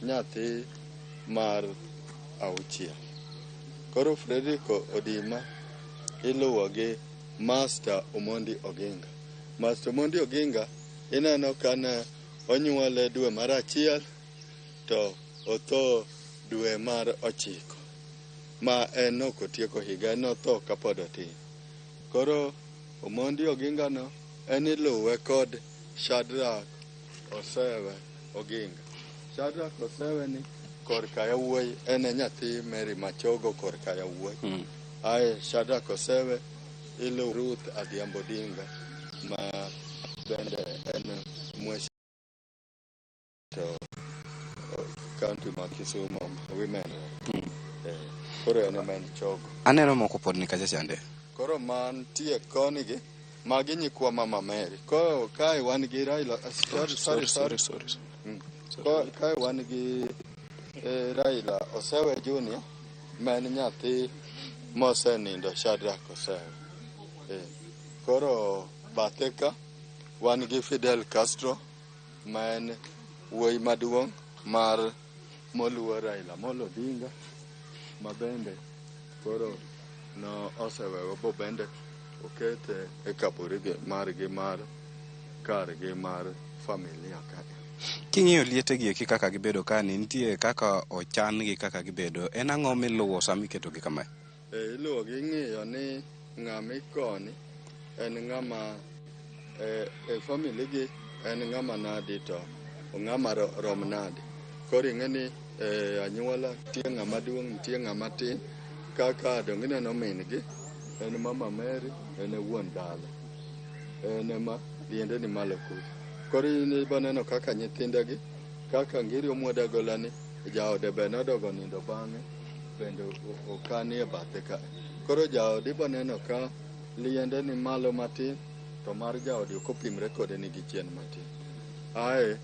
nyathi mar auchiel. Koro Frederick Odima iluwo gi Master Omondi Oginga. Master Omondi Oginga ineno kane onyuole dwe mar 1 to otho dwe mar 9 ma en ok otieko higa, en otho kapod otin. Koro Omondi Oginga no en iluwe kod Shadrack Osewe Oginga. Shadrack Osewe ni korka yawuoyi en e nyathi Mary Machogo korka yawuoyi. Ae Shadrack Osewe Iluwo Ruth Adhiambo Odinga ma bende en mheshimiwa to county ma Kisumu women rep. Koro en ema en chogo. Aneno moko pod ni kacha chande. Koro mantie koni gi magi nyikwa Mama Mary. Koro kae wan gi Raila, sorry, sorry, sorry. Sorry. Kae wan gi Raila Osewe Junior ma en nyathi mosenindo Shadrack Osewe. Koro bathe ka wan gi Fidel Castro ma en wuoyi maduong' mar moluor Raila Amolo Odinga ma bende koro no oseweyo bo bende okete e kaburi margi mar kargi mar familia ka. King'iyo liete gi eki kaka gibedo ka ni nitie kaka ochan gi kaka gibedo, en ang'o miluwo sama iketo gi kamae? Iluwo gi ng'iyo ni ng'ama ikoni en ng'ama e family gi en ng'ama nadi to ng'ama rom nadi. Koro ing'e ni anyuola nitie ng'ama duong' nitie ng'ama tin, kaka dong ineno min gi en Mama Mary en e wuon dala, en ema liende ni malo kucha. Koro in iboneno kaka nyithinde gi kaka Ngiri Omuodo Agola ni jaode be nodogo nindo bang'e bende okani e bathe ka. Koro jaode iboneno ka liende ni malo matin to mar jaode ok opimre kode nigi chien matin. Ae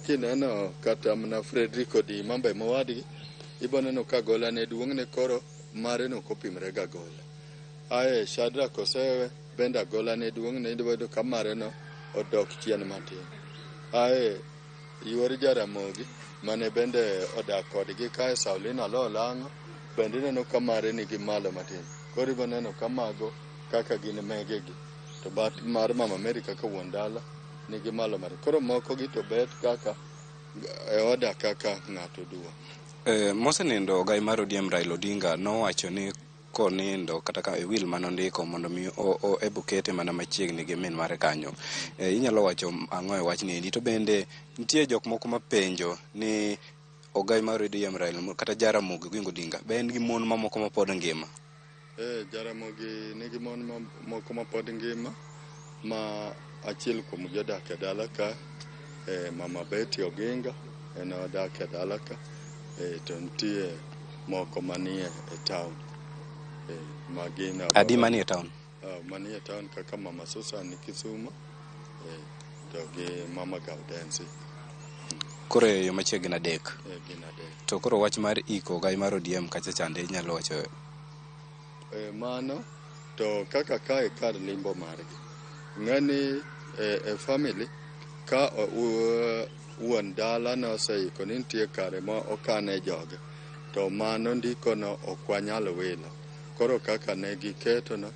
kineno kata mana Frederick Odima be mowadgi iboneno ka gola ne duong'ne koro mare no ok opimre ga gola. Ae Shadrack Osewe bende agola ne duong'ne iboyudo ka mare no odok chien matin. Ae yuor Jaramogi mane bende odak kodgi kae Saulina Lolang'o bende ineno ka mare nigi malo matin. Koro iboneno ka mago kaka gin megegi to bat mar Mama Mary kaka wuon dala nigi malo matin. Koro moko gi to bet kaka e oda kaka ng'ato duong'. Mosenindo ogai mar ODM Raila Odinga nowacho ni konindo kata ka e will manondiko mondo mi ebu kete mana machiegni gi min mare kanyo. Inyalo wacho ang'o e wachni endi? To bende nitie jok moko mapenjo ni ogai mar ODM Raila kata Jaramogi Oginga Odinga be en gi mon mamoko mapod ngima? Jaramogi nigi mon moko mapod ngima ma achiel kuomgi odak e dala ka, Mama Betty Oginga en odak e dala ka, to nitie moko manie e town. Ma gin Adi manie town? Manie town kaka Mama Susan ni Kisumu, to gi Mama Gaudensi. Koro e yo machiegni adek. Gin adek. To koro wach mar iko ogai mar ODM kacha chande inyalo wacho? Mano to kaka kae kar limbo margi. Ng'ani e family ka wuon dala noseiko ni nitie kare ma okane joge to mano ndiko no ok wanyal wilo. Koro kaka ne giketo no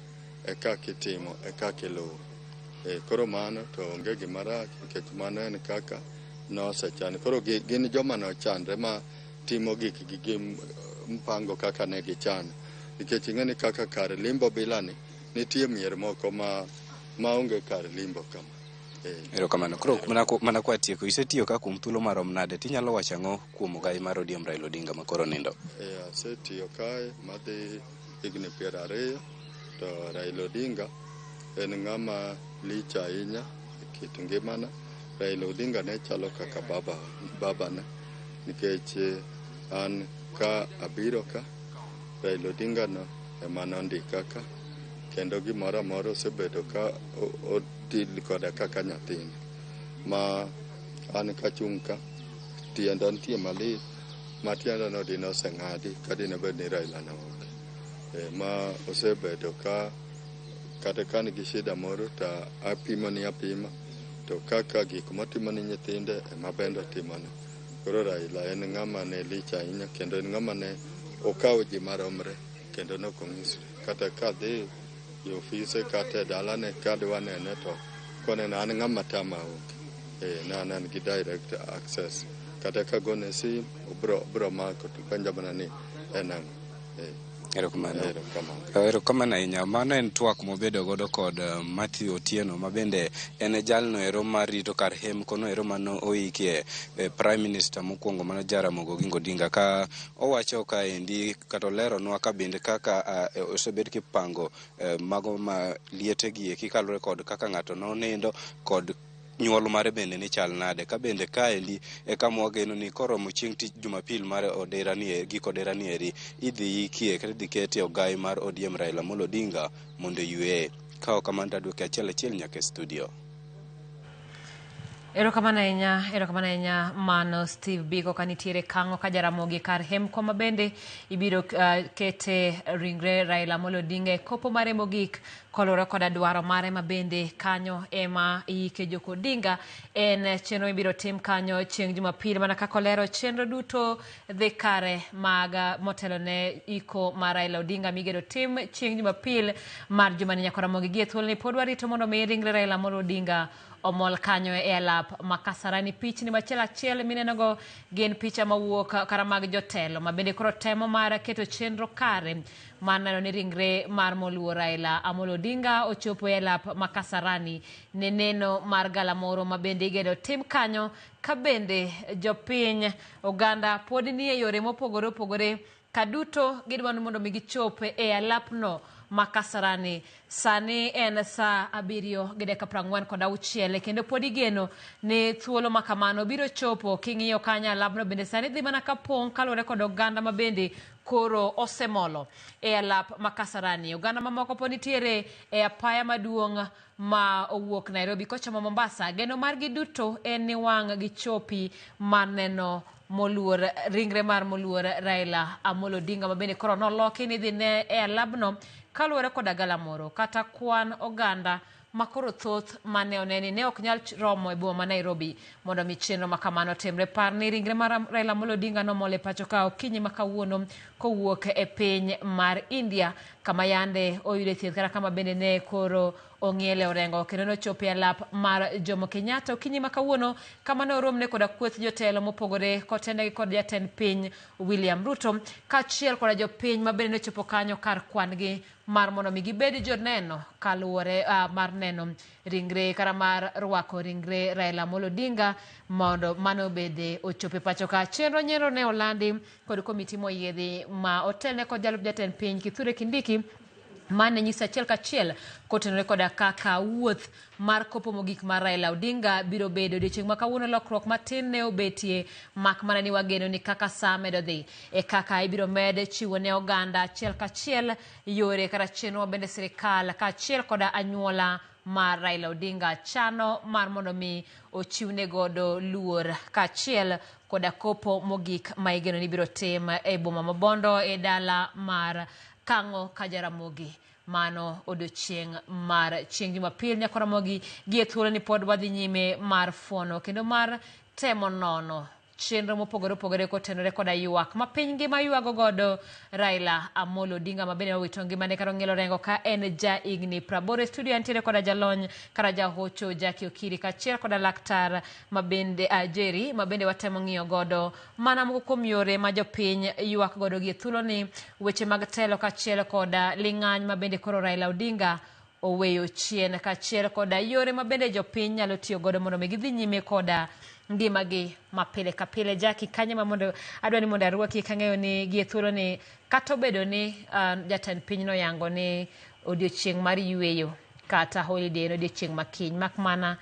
e kaka itimo e kaka iluwo. Koro mano to onge gima rach nikech mano en kaka nosechan. Koro gin joma nochanre ma timo gikgi gi mpango kaka ne gichano. Nikech ing'e ni kaka kar limbo bilani nitie mier moko ma maonge kar limbo kama. Erokamano. Koro mana kwa tieko, isetiyo ka kuom thuolo marom nade? Tinyalo wacho ang'o kuom ogai mar ODM Raila Odinga ma koro nindo? Asetiyo kae madhi higni 20 to Raila Odinga en ng'ama lich ahinya e kit ngimana. Raila Odinga ne chalo kaka babana nikech an ka abiro ka Raila Odinga no ema nondika ka kendo gimoro amora osebedo ka otil koda kaka nyathine ma an kachung' ka tienda nitie malit ma tienda no dine oseng'adi ka dine bed ni Raila ne onge. Ma osebedo ka kata ka an gi shida moro to apimoni apima to kaka gik motimo ni nyithinde ema bende otimone. Koro Raila en ng'ama ne lich ahinya kendo en ng'ama ne okawo ji maromre kendo ne ok onyisre. Kata kadhi e ofise kata e dalane kadwa nene to koneno an ng'ama tama onge. Ne an gi direct access. Kata kagone sim obro mako to penja mana ni en ang'o. Erokamano. Erokamano ahinya. Mano en twak mobedo godo kod Matthew Otieno ma bende en jalno ero mar rito kar hemko no ero mano oikie Prime Minister mokwongo mano Jaramogi Oginga Odinga ka owacho kaendi kata oleronwa ka bende kaka osebed kipango mago ma liete gi eki kaluwore kod kaka ng'ato nonindo kod nyuol mare bende ni chal nade ka bende kaendi e kama wageno ni koromo chieng' tich Jumapil mar odera ni giko odera ni eri idhi ikie kata idhi ketie ogai mar ODM Raila Amolo Odinga mondo oyueye. Ka ok kamano to aduoke achiel achiel nyaka e studio. Erokamano ahinya, erokamano ahinya mano Steve Biko ka nitiere kang'o ka Jaramogi kar hemko ma bende ibiro kete ringre Raila Amolo Odinga e kopo mare mogik koluwore koda dwaro mare ma bende kanyo ema iike Jok Odinga. En chenro mibiro tim kanyo chieng' Jumapil mana kaka olero chenro duto dhi kare mag motelo ne iko mar Raila Odinga migeno tim chieng' Jumapil mar jumani. Nyaka Ramogi gie thuoloni pod warito mondo mi ringre Raila Amolo Odinga omol kanyo e alap ma Kasarani. Pichni machiel achiel minenogo gin picha mawuok kara mag jotelo ma bende koro temo mar keto chenro kare mar neno ni ringre mar moluor Raila Amolo Odinga ochopo e alap ma Kasarani ne neno mar galamoro ma bende igeno tim kanyo ka bende jopiny oganda pod nie yore mopogore opogore kaduto gidwaro ni mondo mi gichop e alapno ma Kasarani. Sani en saa 7:46 kendo pod igeno ni thuolo ma kamano biro chopo. King'iyo kanyo alapno bende sani dhi mana kapong' kaluwore kod oganda ma bende koro osemolo e alap ma Kasarani. Oganda mamoko pod nitiere e apaya maduong' ma owuok Nairobi kochomo Mombasa. Geno margi duto en ni wang' gichopi mar neno moluor ringre mar moluor Raila Amolo Odinga ma bende koro noloki ni dhi ne e alabno kaluwore koda galamoro kata kwan oganda ma koro thoth mane oneni ne ok nyal romo e boma ma Nairobi mondo mi chenro ma kamano timre. Par ni ringre mar Raila Amolo Odinga nomol e pacho ka okinyi ma kawuono kowuok e piny mar India kama yande oyude thieth kata kama bende ne koro ong'iele orengo kendo nochopo e alap mar Jomo Kenyatta okinyi ma kawuono kama ne oromne koda kweth jotelo mopogore kotenegi kod jatend piny William Ruto kaachiel koda jopiny ma bende nochopo kanyo kar kwan gi mar mondo mi gibed joneno kaluwore mar neno ringre kata mar rwako ringre Raila Amolo Odinga mondo mano bende ochope pacho ka. Chenro nyero ne olandi kod komiti moyiedhi ma otelne kod jalup jatend piny Kithure Kindiki mane nyiso achiel kachiel kotenore koda kaka wuoth mar kopo mogik mar Raila Odinga biro bedo. Odiochieng' ma kawuono lokruok matin ne obetie mak mana ni wageno ni kaka saa medo dhi e kaka ibiro med chiwo ne oganda achiel kachiel yore kata chenro bende sirikal kaachiel koda anyuola mar Raila Odinga chano mar mondo mi ochiwne godo luor kaachiel koda kopo mogik ma igeno ni biro tim e boma ma Bondo e dala mar Kang'o ka Jaramogi. Mano odiochieng' mar chieng' Jumapil. Nyaka Ramogi gie thuolo ni pod wadhi nyime mar fuono kendo mar temo nono chenro mopogore opogore kotenore koda ywak ma piny ngima ywago godo Raila Amolo Odinga ma bende owito ngimane kata ong'ielo rengo ka en ja higni 80. E studio antiere koda jalony kata jahocho Jackie Okiri kaachiel koda laktar ma bende Jerry ma bende watemo ng'iyo godo mana moko kuom yore ma jopiny ywak godo gie thuolo ni weche mag telo kaachiel koda ling'any ma bende koro Raila Odinga oweyo chien kaachiel koda yore ma bende jopiny nyalo tiyo godo mondo mi gidhi nyime koda ngimagi ma pile ka pile. Jackie, kanye ma mondo adwa ni mondo arwaki kang'eyo ni gie thuolo ni kata obedo ni jatend piny noyango ni odiochieng' mar yueyo kata holiday en odiochieng' ma kiny, mak mana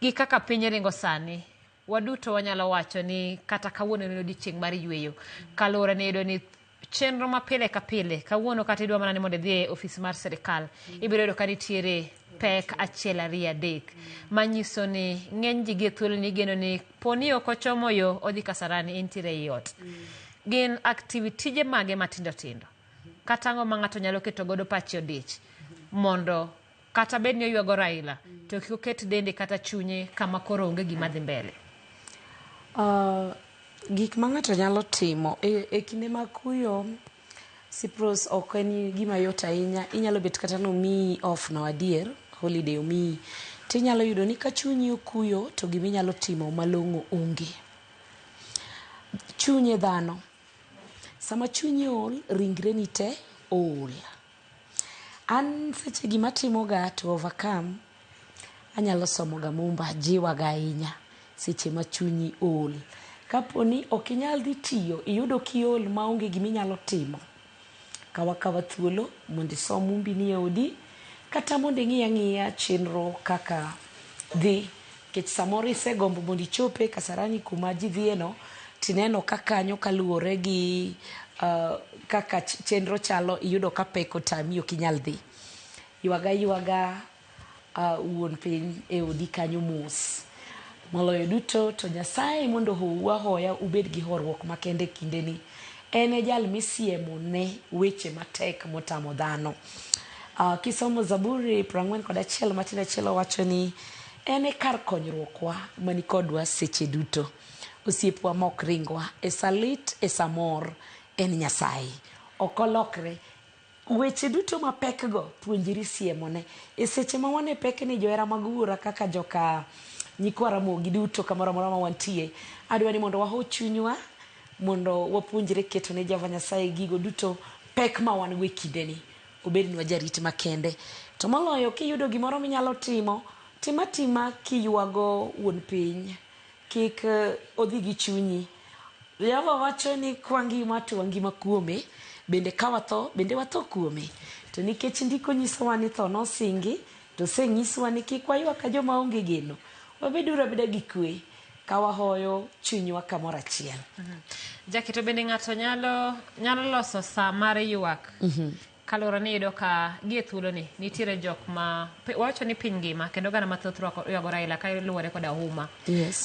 gi kaka piny ringo sani waduto wanyalo wacho ni kata kawuono en odiochieng' mar yueyo kaluwore ni iyudo ni chenro ma pile ka pile kawuono kata idwa mana ni mondo idhi e ofis mar sirikal ibiro yudo ka nitiere pek 1 2 3 manyiso ni ng'eny ji gie thuolo ni igeno ni poni ok ochomo yo odhi Kasarani entiere ei ot. Gin activity mage matindo tindo kata ang'o ma ng'ato nyalo keto godo pache odich mondo kata bed ni oywago Raila to kik oket dende kata chunye kama koro onge gima dhi mbele? Gik ma ng'ato nyalo timo e kinde mag kuyo Cyprus ok en gima yot ahinya. Inyalo bet kata nomiyi off no adier, holiday omiyi, tinyalo yudo ni ka chunyi okuyo to gima inyalo timo malong'o onge. Chunye dhano. Sama chunyi ool, ringreni te ool. An seche gima atimoga to overcome, anyalo somoga mumba, jiwaga ahinya seche ma chunyi ool. Kapo ni ok inyal dhi tiyo, iyudo kiol maonge gima inyalo timo, kaw akawa thuolo mondo isom mumbini e odi, kata mondo ing'i ang'iya chenro kaka dhi. Nikech samoro isegombo mondo ichope Kasarani kuma ji dhiye no, tineno ka kanyo kaluwore gi kaka chenro chalo, iyudo ka pek otami ok inyal dhi. Ywag aywaga wuon piny e odi kanyo mos. Moloyo duto to Nyasaye mondo ohou ahoya ubed gi horuok makende kindeni. En e jal misiemo ne weche matek motamo dhano. Kisomo Zaburi 41 matin achiel owacho ni en e kar konyruokwa mani kodwa seche duto. Osiepwa mok ringwa e sa lit e sa mor en Nyasaye. Ok olokre. Weche duto mapek go puonjri siemone. E seche ma wan e pek ni johera mag wuora kaka joka nyikwa Ramogi duto kamoro amora ma wantie, adwa ni mondo waho chunywa mondo wapuonjre keto ne Jehova Nyasaye gigo duto pek ma wan go e kindeni. Obednwa jarit makende. To moloyo kiyudo gimoro minyalo timo, tim atima kiywago wuon piny. Kik odhi gi chunyi. Jehova wacho ni kwangima to wangima kuome, bende ka watho bende watho kuome. To nikech ndiko nyisowa ni tho nosingi, to osenyiswa ni kik waywak ka joma onge geno. Wabeduru abeda gi kwe ka wahoyo chunywa kamoro achiel. Jackie, to bende ng'ato nyalo nyalo loso sa mar ywak kaluwore ni iyudo ka gie thuoloni nitiere jok ma wawacho ni piny ngima kendo oganda mathoth rwako ywago Raila kaluwore koda huma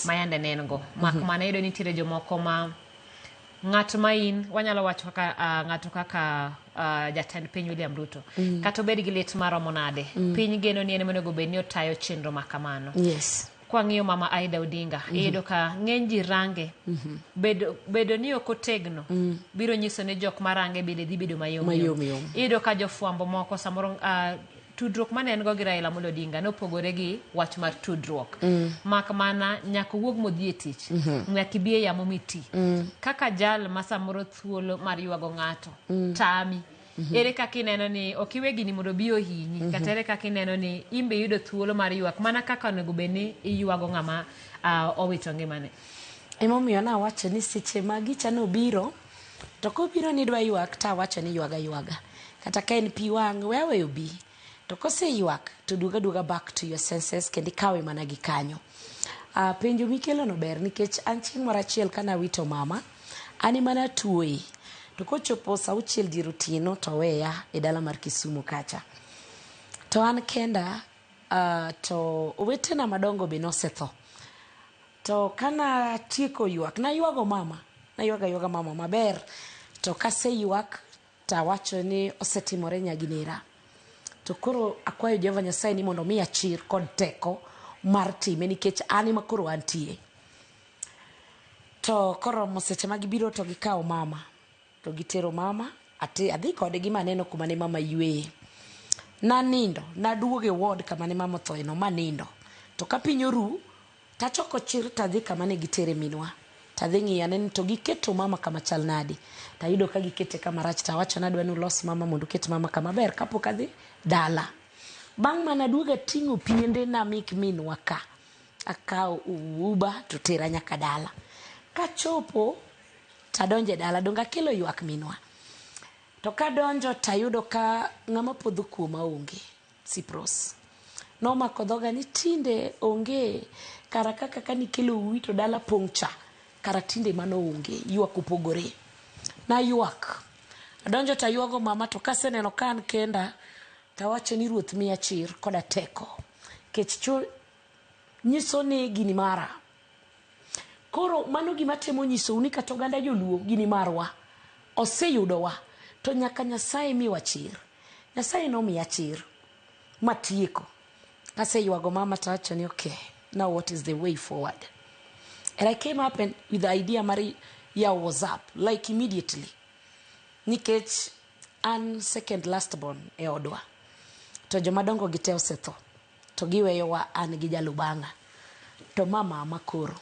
ma yande ne en go. Mak mana iyudo nitiere jomoko ma ng'at ma in wanyalo wacho kaka ng'ato kaka jatend piny William Ruto kata obed gi lit maromo nade piny geno ni en ema onego bed ni otayo chenro ma kamano. Kwang'iyo mama Aida Odinga iyudo ka ng'eny ji range bedo ni ok otegno biro nyiso ni jok marange bende dhi bedo mayom Mayom yom. Iyudo ka jofwambo moko samoro tudruok mane en go gi Raila Amolo Odinga nopogore gi wach mar tudruok mak mana nyaka owuog modhi e tich nyaka ibi e yamo miti kaka jal ma samoro thuolo mar ywago ng'ato tami ere kaka ineno ni ok iwe gini mondo obi ohinyi kata ere kaka ineno ni in be iyudo thuolo mar ywak mana kaka onego bed ni iywago ng'ama owito ngimane? Emomiyo nawacho ni seche ma gicha nobiro, to kobiro ni idwa ywak tawacho ni ywaga ywaga. Kata ka en pi wang' we aweyo obi. To koseywak to duoga duoga back to your senses kendo ikawe mana gi kanyo. Penjo mikelo no ber nikech an chieng' moro achiel kanawito mama, an ema natuoye. To kochopo sa 6 dier otieno to oweya e dala mar Kisumu kacha. To an kenda to owetena madongo be nosetho. To kana tieko ywak, naywago mama, naywago aywaga mama maber. To kaseywak tawacho ni osetimore nyaginera. To koro akwayo Jehova Nyasaye ni mondo omiya chir kod teko mar time nikech an ema koro antie. To koromo seche ma gibiro to gikawo mama. To gitero mama, adhi kodgi maneno kuma ne mama yweye. Nanindo, naduogo e ward kama ne mama othoe no manindo. To ka piny oru, tachoko chir tadhi kama ne gitere minwa. Tadhi ng'iyo ane ni to giketo mama kama chal nade. Tayudo ka gikete kama rach tawacho ni adwa ni ulos mama mondo uket mama kama ber kapok adhi dala. Bang' mano aduogo ating'o piende na mek minwa ka. Akawo Uber to tera nyaka dala. Kachopo tadonjo e dala, donge akelo ywak minwa. To kadonjo tayudo ka ng'ama podho kuoma onge, Sipros. Nomako dhoga ni tinde onge kara kaka kanikelo uwi to dala pong' cha, kara tinde mano onge, ywak opogore. Naywak. Adonjo taywago mama to kaseneno ka an kenda, tawacho ni Ruoth miya chir koda teko. Kech nyiso ni gini mara. Koro mano gima temo nyisou ni kata oganda joluo gini marwa. Oseyudowa. To nyaka Nyasaye miwa chir. Nyasaye nomiya chir. Matieko. Kaseywago mama tawacho ni okay, now what is the way forward? And I came up with the idea mar yawo WhatsApp, like immediately. Nikech an second last born e odwa. To jomadongo gi te osetho. To giweyowa an gi jalubanga. To ma mama koro.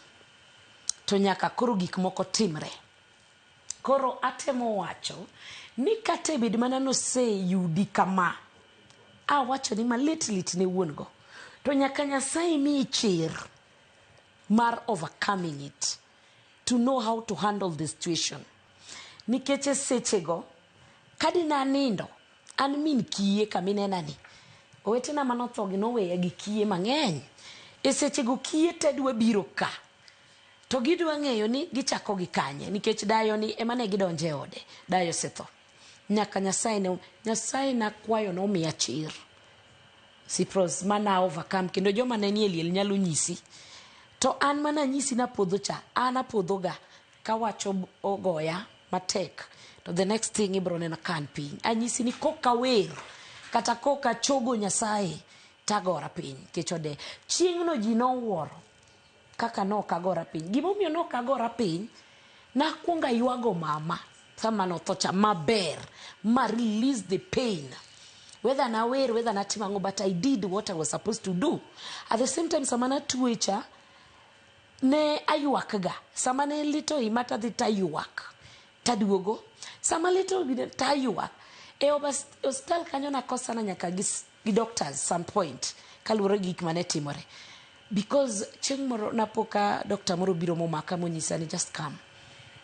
To nyaka koro gik moko timre. Koro atemo wacho ni kata bed mana noseyudi kama, awacho ni malit lit ne wuon go, to nyaka Nyasaye miyi chir mar overcoming it, to know how to handle the situation. Nikech e sechego kadina nindo an min kiye kaminena ni owetena manotho gi noweya gi kiye mang'eny. E sechego kiye te dwa biro ka to gidwa ng'eyo ni gichako gi kanye, nikech dayo ni ema ne gidonje e ode, dayo osetho. Nyaka Nyasaye ne Nyasaye nakwayo nomiya chir Sipros mana overcome, kendo joma ne nie liel nyalo nyisi. To an mana nyisi napodho cha, an apodho ga kawacho ogoya matek, to the next thing ibro neno ka an piny. Anyisi ni koka wer kata koka chogo Nyasaye tagora piny nikech ode. Chieng'no ji nowuoro kaka nok agora piny. Gimomiyo nok agora piny, nakwongo aywago mama sama notho cha maber, ma release the pain. Whether nawer, whether natimo ang'o, but I did what I was supposed to do. At the same time, sama natwe cha, ne aywak ga. Sama ne lit oima tadhi taywak, taduogo. Sama lit obiro taywak. E osiptal kanyo nakosana nyaka gi doctors some point, kaluwore gi gik mane timore. Because chieng' moro napo ka doctor moro obiro momaka monyisa ni just come,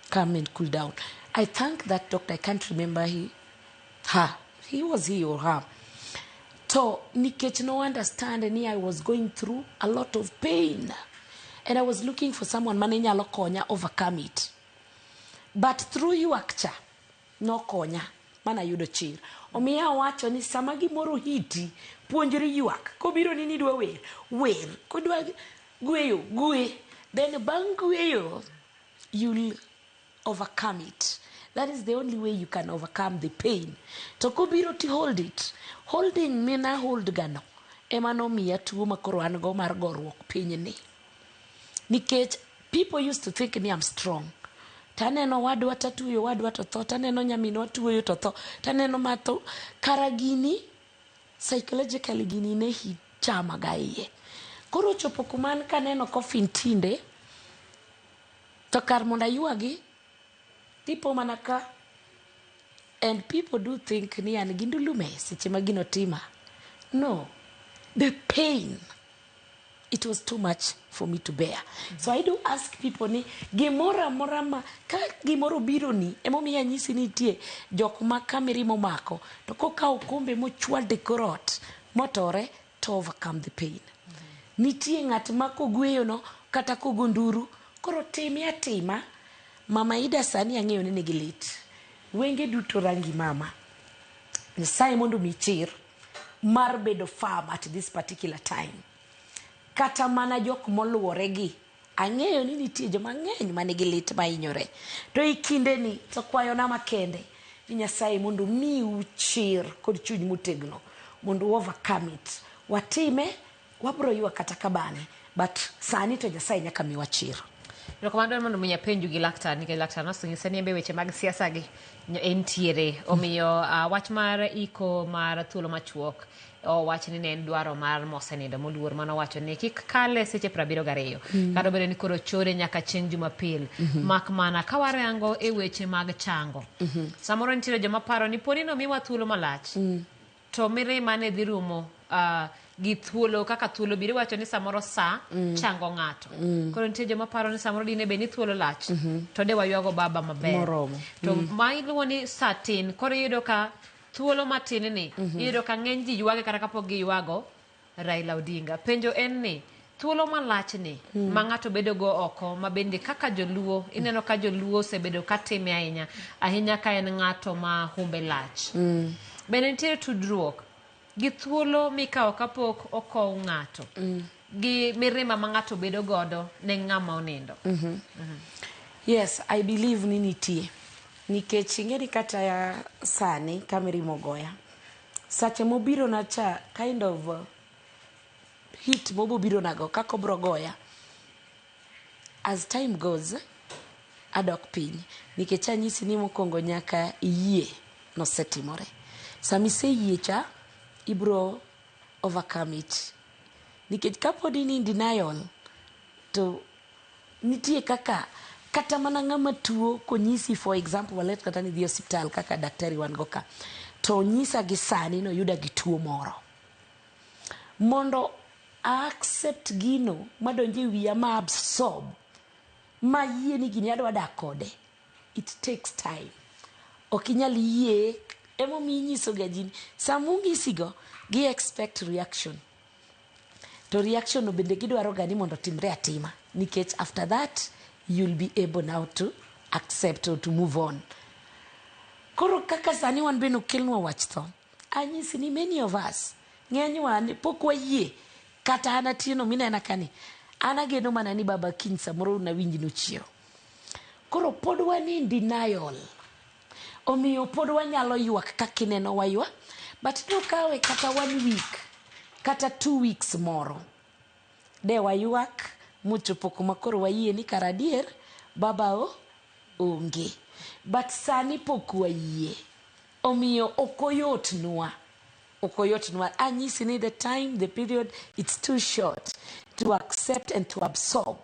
come and cool down. I thank that doctor, I can't remember he, her, he was he or her. To nikech no understand ni I was going through a lot of pain and I was looking for someone mane nyalo konya overcome it. But through ywak cha nokonya mana yudo chir. Omiyo awacho ni sama gimoro hiti, puonjri ywak. Kobiro ni nidwa wer, wer. Kodwa gweyo, gwe. Then bang' gweyo, you'll overcome it. That is the only way you can overcome the pain. To kobiro ti hold it. Holding mina hold gano ema nomiya tuo makoro an go mar goruok piny ni. Nikech people used to think ni I'm strong. Taneno wadwa tatuoyo wadwa to tho, taneno nyaminwa tuoyo to tho, taneno matho. Kara gini, psychologically gini ne chama ga iye. Koro ochopo kuma an kaneno coffin tinde, to kar mondo aywagi, tipo mana ka, and people do think ni an gi ndulume seche ma gino tima. No, the pain, it was too much for me to bear. So I do ask people ni gimoro amora ma ka gimoro obiro ni, emomiyo anyisi ni nitie jok ma ka mirima omako to kokawo okombe mochwade kor ot motore to overcome the pain. Nitie ng'at ma kogweyo no kata kogo nduru, koro time atima. Mama Ida sani ang'eyo ni nigi lit. Wenge duto rangi mama. Nyasaye mondo omi chir mar bedo firm at this particular time. Kata mana jok moluwore gi, ang'eyo ni nitie joma ng'eny manigi lit mahinyore. To e kindeni to kwayona makende ni Nyasaye mondo omiu chir kod chuny motegno mondo u overcome it. Watime, wabro ywak kata ka bang'e, but sani to Nyasaye nyaka miwa chir. Erokamano mondo mi apenju gi laktar nikech laktar noseng'isa ni en be weche mag siasa gi entiere. Omiyo wach mar iko mar thuolo machuok owach ni ne en dwaro mar mosenindo moluor manowacho ni kik kale seche 72. Kata obedo ni koro chore nyaka chieng' Jumapil. Mak mana ka warango e weche mag chango. Samoro nitiere joma paro ni poni nomiwa thuolo malach. To mirima ne dhi rumo gi thuolo kaka thuolo biro iwacho ni samoro sa chango ng'ato. Koro nitie joma paro ni samoro dine bed ni thuolo lach to de waywago baba maber. Moromo. To ma iluongo ni sa tin, koro iyudo ka thuolo matin ni, iyudo ka ng'eny ji ywage kata kapok giywago Raila Odinga. Penjo en ni thuolo malach ni ma ng'ato bedo go oko ma bende kaka joluo ineno ka joluo osebedo ka time ahinya ahinya ka en ng'ato ma humbe lach. Bende nitiere tudruok gi thuolo mikawo kapok okow ng'ato gi mirima ma ng'ato bedo godo ne ng'ama onindo. Yes, I believe ni nitie. Nikech ing'e ni kata sani ka mirima ogoya, sache mobiro na cha kind of hit mobobiro nago kaka obro goya, as time goes adok piny. Nikech anyisi ni mokwongo nyaka iyie nosetimore. Sama iseyie cha, ibro overcome it. Nikech kapod in in denial, to nitie kaka Kata mana ng'ama tuo konyisi, for example, walet kata ni dhi osiptal kaka daktari wan go ka, to onyisa gi sani noyuda gi tuo moro. Mondo a accept gino madonjo e wiya ma absorb, ma yie ni gini adwa dak kode, it takes time. Ok inyal yie, emomiyo inyiso ga ji ni sama ung'isigo, gi expect reaction. To reaction no bende gidwaro ga ni mondo otimre atima, nikech after that you'll be able now to accept or to move on. Koro kaka sani wan bende okelnwa wach tho, anyisi ni many of us, ng'enywa ni pok wayie. Kata an Atieno minena kani, an ageno mana ni baba kiny samoro nawinj nochiew. Koro pod wan in denial. Omiyo pod wanyalo ywak kaka ineno waywa, but nokawe kata one week, kata 2 weeks moro. De waywak mochopo kuma koro wayie ni kara adier baba o onge. But sani pok wayie. Omiyo ok oyotnwa. Ok oyotnwa. Anyisi ni the time, the period, it's too short to accept and to absorb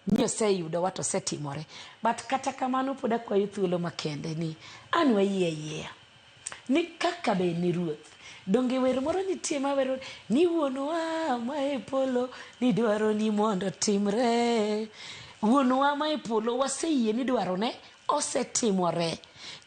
ni oseyudowa to osetimore. But kata kamano pod akwayo thuolo makende ni an wayie ayieya. Ni kaka be ni ruoth. Donge wer moro nitie mawero ni wuonwa ma e polo ni dwaro ni mondo timre. Wuonwa ma e polo waseyie ni dwarone osetimore.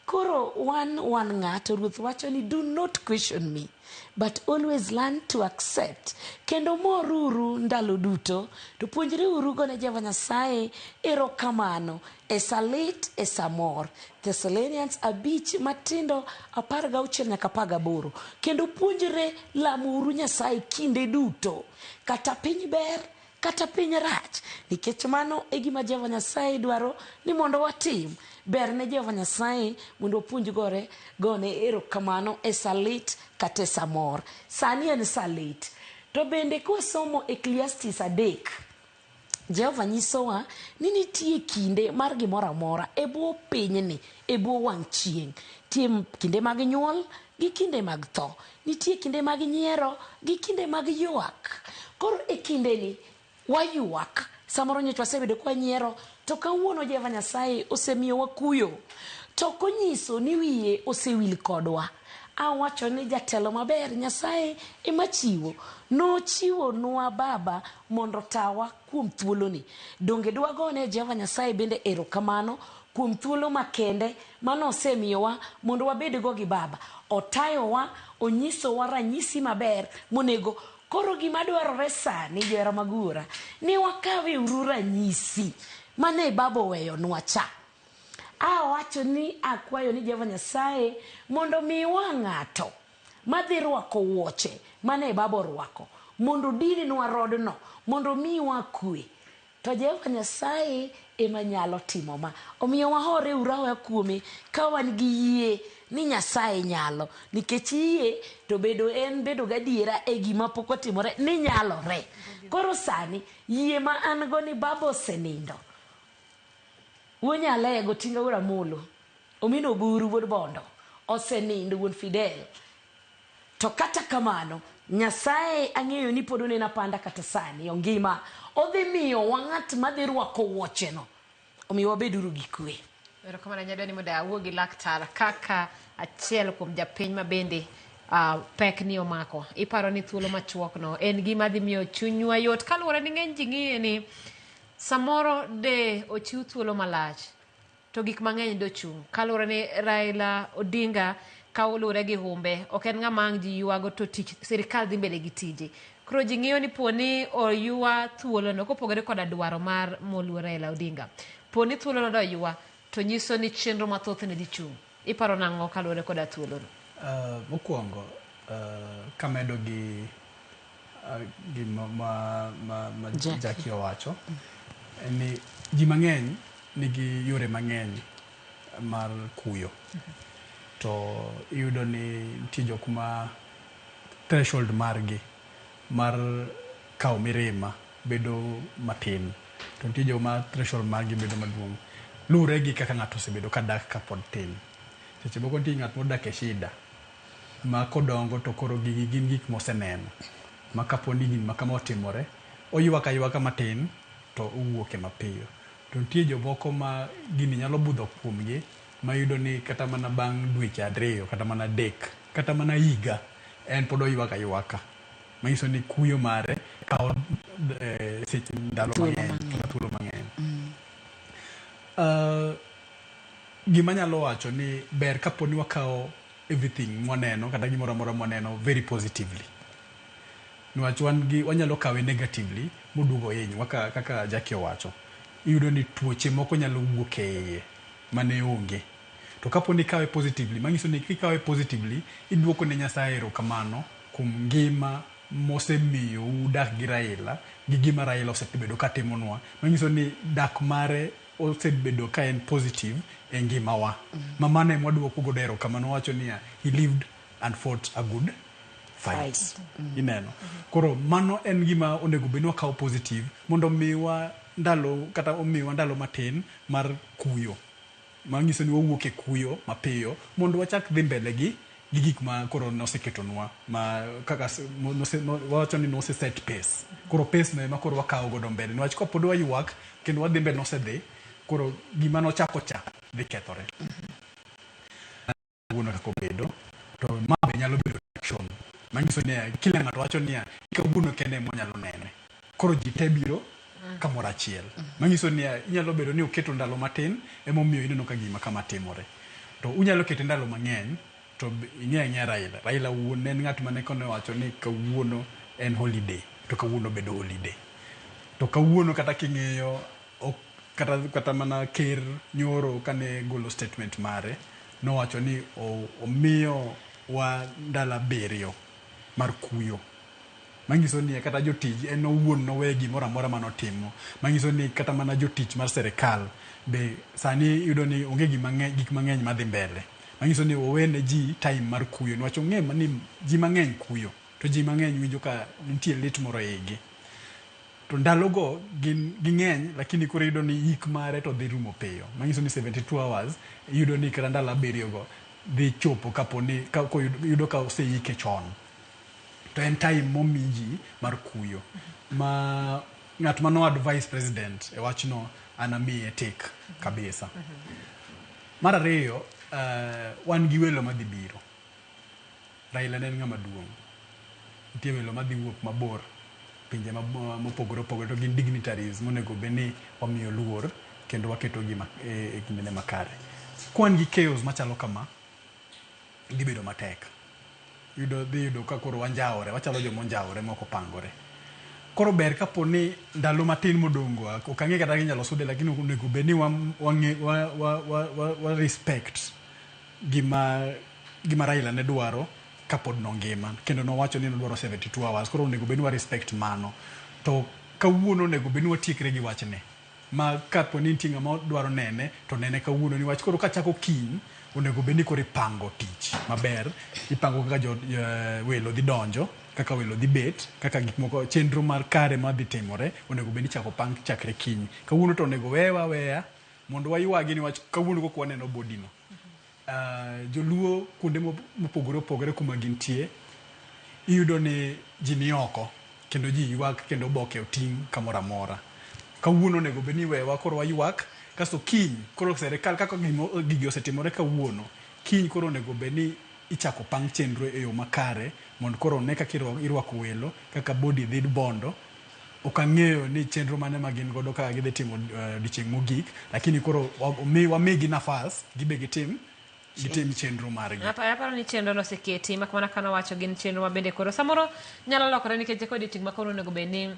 Koro wan ng'ato ruoth wacho ni do not question me but always learn to accept. Kendo moruru ndalo duto to puonjreuru gone Jehova Nyasaye erokamano e sa lit e sa mor. Thessalonians 5:16 nyaka 18. Kendo puonjre lamouru Nyasaye kinde duto. Kata piny ber, kata piny rach. Nikech mano e gima Jehova Nyasaye dwaro ni mondo watim. Ber ne Jehova Nyasaye mondo wapuonj gore gone erokamano e sa lit kata e sa mor. Sani en sa lit. To bende kwasomo Ecclesiastes 3, Jehova nyisowa ni nitie kinde mar gimoro amora e bwo pinyni, e bwo wang' chieng'. Nitie kinde mag nyuol gi kinde mag tho. Nitie kinde mag nyiero gi kinde mag ywak. Koro e kindeni waywak. Samoro nyocha wasebedo ka wanyiero, to kawuono Jehova Nyasaye osemiyowa kuyo. To ok onyiso ni wiye osewil kodwa. Awacho ni jatelo maber Nyasaye ema chiwo. Nochiwonwa baba mondo otawa kuom thuoloni. Donge dwagone Jehova Nyasaye bende erokamano kuom thuolo makende manosemiyowa mondo wabed go gi baba. Otayowa, onyisowa ranyisi maber monego. Koro gima dwarore sani johera mag wuora, ni wakawe uru ranyisi mane baba oweyonwa cha. Awacho ni akwayo ni Jehova Nyasaye mondo miwa ng'ato madhi rwako wuoche mane baba orwako mondo odinwa rodno mondo omiwa kwe. To Jehova Nyasaye ema nyalo timo ma. Omiyo wahore uru ahoya kuome ka wan gi yie ni Nyasaye nyalo. Nikech yie to bedo en bedo gadiera e gima pok otimore ni nyalore. Koro sani yie ma an go ni baba osenindo. Wuo Nyalego Tinga Wuod Amolo, Omino Oburu wuod Bondo, osenindo wuon Fidel. To kata kamano, Nyasaye ang'eyo ni pod oneno apanda kata sani ongima. Odhi miyowa ng'at madhi rwako wuocheno. Omiyo wabeduru gi kwe. Erokamano ahinya adwa ni mondo awuo gi laktar kaka achiel kuom japiny ma bende pek ni omako. Iparo ni thuolo machuok no en gima dhi miyo chunywa yot kaluwore ni ng'eny ji ng'iye ni samoro de ochiw thuolo malach to gik mang'eny dochung' kaluwore ni Raila Odinga kaluwore gi humbe ok en ng'ama ang' ji ywago to tich sirikal dhi mbele gi tije. Koro ji ng'iyo ni poni oywa thuolono kopogore koda dwaro mar moluor Raila Odinga. Poni thuolono doywa to nyiso ni chenro mathoth ne dhi chung'. Iparo nang'o kaluwore koda thuolono? Mokwongo kamedo gi gima ma Jackie. Jackie owacho en ni ji mang'eny nigi yore mang'eny mar kuyo to iyudo ni nitie jok ma threshold margi mar kawo mirima bedo matin to nitie joma threshold margi bedo maduong' luwore gi kaka ng'ato osebedo ka dak kapod tin. Seche moko nitie ng'at modak e shida ma kodongo to koro gigi gin gik moseneno ma kapo ni gima kama otimore oywak aywaka matin to owuok e mapiyo. To nitie jomoko ma gini nyalo budho kuomgi ma iyudo ni kata mana bang' dweche ariyo kata mana 3 kata mana higa en pod oywak aywaka. Manyiso ni kuyo mare kawo seche ndalo mang'eny kata thuolo mang'eny. Gima anyalo wacho ni ber kapo ni wakawo everything mwaneno kata gimoro amora mwaneno very positively. Niwach wan gi wanyalo kawe negatively moduogo hinywa kaka Jackie owacho. Iyudo ni tuoche moko nyalo wuok e iye mane onge. To kapo ni ikawe positively, manyiso ni kikawe positively, iduoko ne Nyasaye erokamano kuom ngima mosemiyo udak gi Raila, gi gima Raila osebedo katimonwa. Manyiso ni dak mare osebedo ka en positive e ngimawa. Ma mano ema waduoko godo erokamano wawacho niya, he lived and fought a good fight. Ineno. Koro mano en gima onego bed ni wakawo positive mondo omiwa ndalo kata omiwa ndalo matin mar kuyo. Manyiso ni wawuok e kuyo mapiyo mondo wachak dhi mbele gi gik ma koro noseketonwa ma kaka wawacho ni nose set pace. Koro pace no ema koro wakawo godo mbele niwach kapod waywak kendo wadhi mbele nosedhi koro gima nochako cha dhi kethore. Wuono kaka obedo to ma be nyalo bedo reaction manyiso ni kila ng'ato wacho niya kawuono kende ema onyalo nene. Koro ji te biro kamoro achiel. Manyiso ni inyalo bedo ni oketo ndalo matin emomiyo ineno ka gima kama timore. To unyalo kete ndalo mang'eny to ing'eyo ang'eya Raila. Raila wuon ne en ng'at mane kone owacho ni kawuono en holiday to kawuono bedo holiday. To kawuono kata king'iyo kata mana ker nyoro kane golo statement mare nowacho ni omiyo wa ndalo 7 mar kuyo. Manyiso ni kata jotich en owuon nowe gimoro amora manotimo. Manyiso ni kata mana jotich mar serikal be sani iyudo ni onge gik mang'eny madhi mbele. Manyiso ni owene ji time mar kuyo niwach ong'e ni ji mang'eny kuyo to ji mang'eny winjo ka nitie lit moro e igi. To ndalogo gin ging'eny lakini koro iyudo ni yik mare to dhi rumo piyo. Manyiso ni 72 hours iyudo ni kata ndalo 7 go dhi chopo kapo ni iyudo ka oseyike chon. To en time momi ji mar kuyo. Ma ng'at mano advice president e wachno an amiye tik kabisa. Mar ariyo, wan gi welo madhi biro. Raila ne en ng'ama duong'. Nitie welo madhi wuok mabor pinje mopogore opogore to gin dignitaries monego bed ni wamiyo luor kendo waketo gi e kindene makare. Kwan gi chaos machalo kama, dhi bedo matek. Dhi yudo ka koro wanjawore, wachalo joma onjawore mok opangore. Koro ber kapo ni ndalo matin modong' go, ok ang'e kata ginyalo sude lakini onego bed ni wa respect gima Raila ne dwaro kapod nongima. Kendo nowacho ni nodwaro 72 hours. Koro onego bed ni wa respect mano. To kawuono onego bed ni watiekre gi wachne. Ma kapo ni nitie ng'ama dwaro nene, to nene kawuono niwach koro kachako kiny, onego bed ni koro ipango tich maber. Ipango kaka welo dhi donjo, kaka welo dhi bet, kaka gik moko chenro mar kare madhi timore, onego bed ni ichako pang chakre kiny. Kawuono to onego wewa aweya mondo waywagi niwach kawuono koka waneno body no. Joluo kuonde mopogore opogore kuma gintie, iyudo ni ji ni oko kendo ji ywak kendo oboke oting' kamoro amora. Kawuono onego bed ni iwewa koro waywak, kasto kiny koro serikal kaka gigi osetimore kawuono, kiny koro onego bed ni ichako pang chenro e yo makare mondo koro one kaka irwako welo, kaka body dhi bondo. Ok ang'eyo ni chenro mane ma gin godo kaka gidhi timo odiochieng' mogik, lakini koro wamigi nafas gibe gitim chenro margi. Aparo ni chenro no oseketi, mak mana kano wacho gin chenro ma bende koro samoro nyalo lokore nikech kod odiochieng' ma koro onego bed ni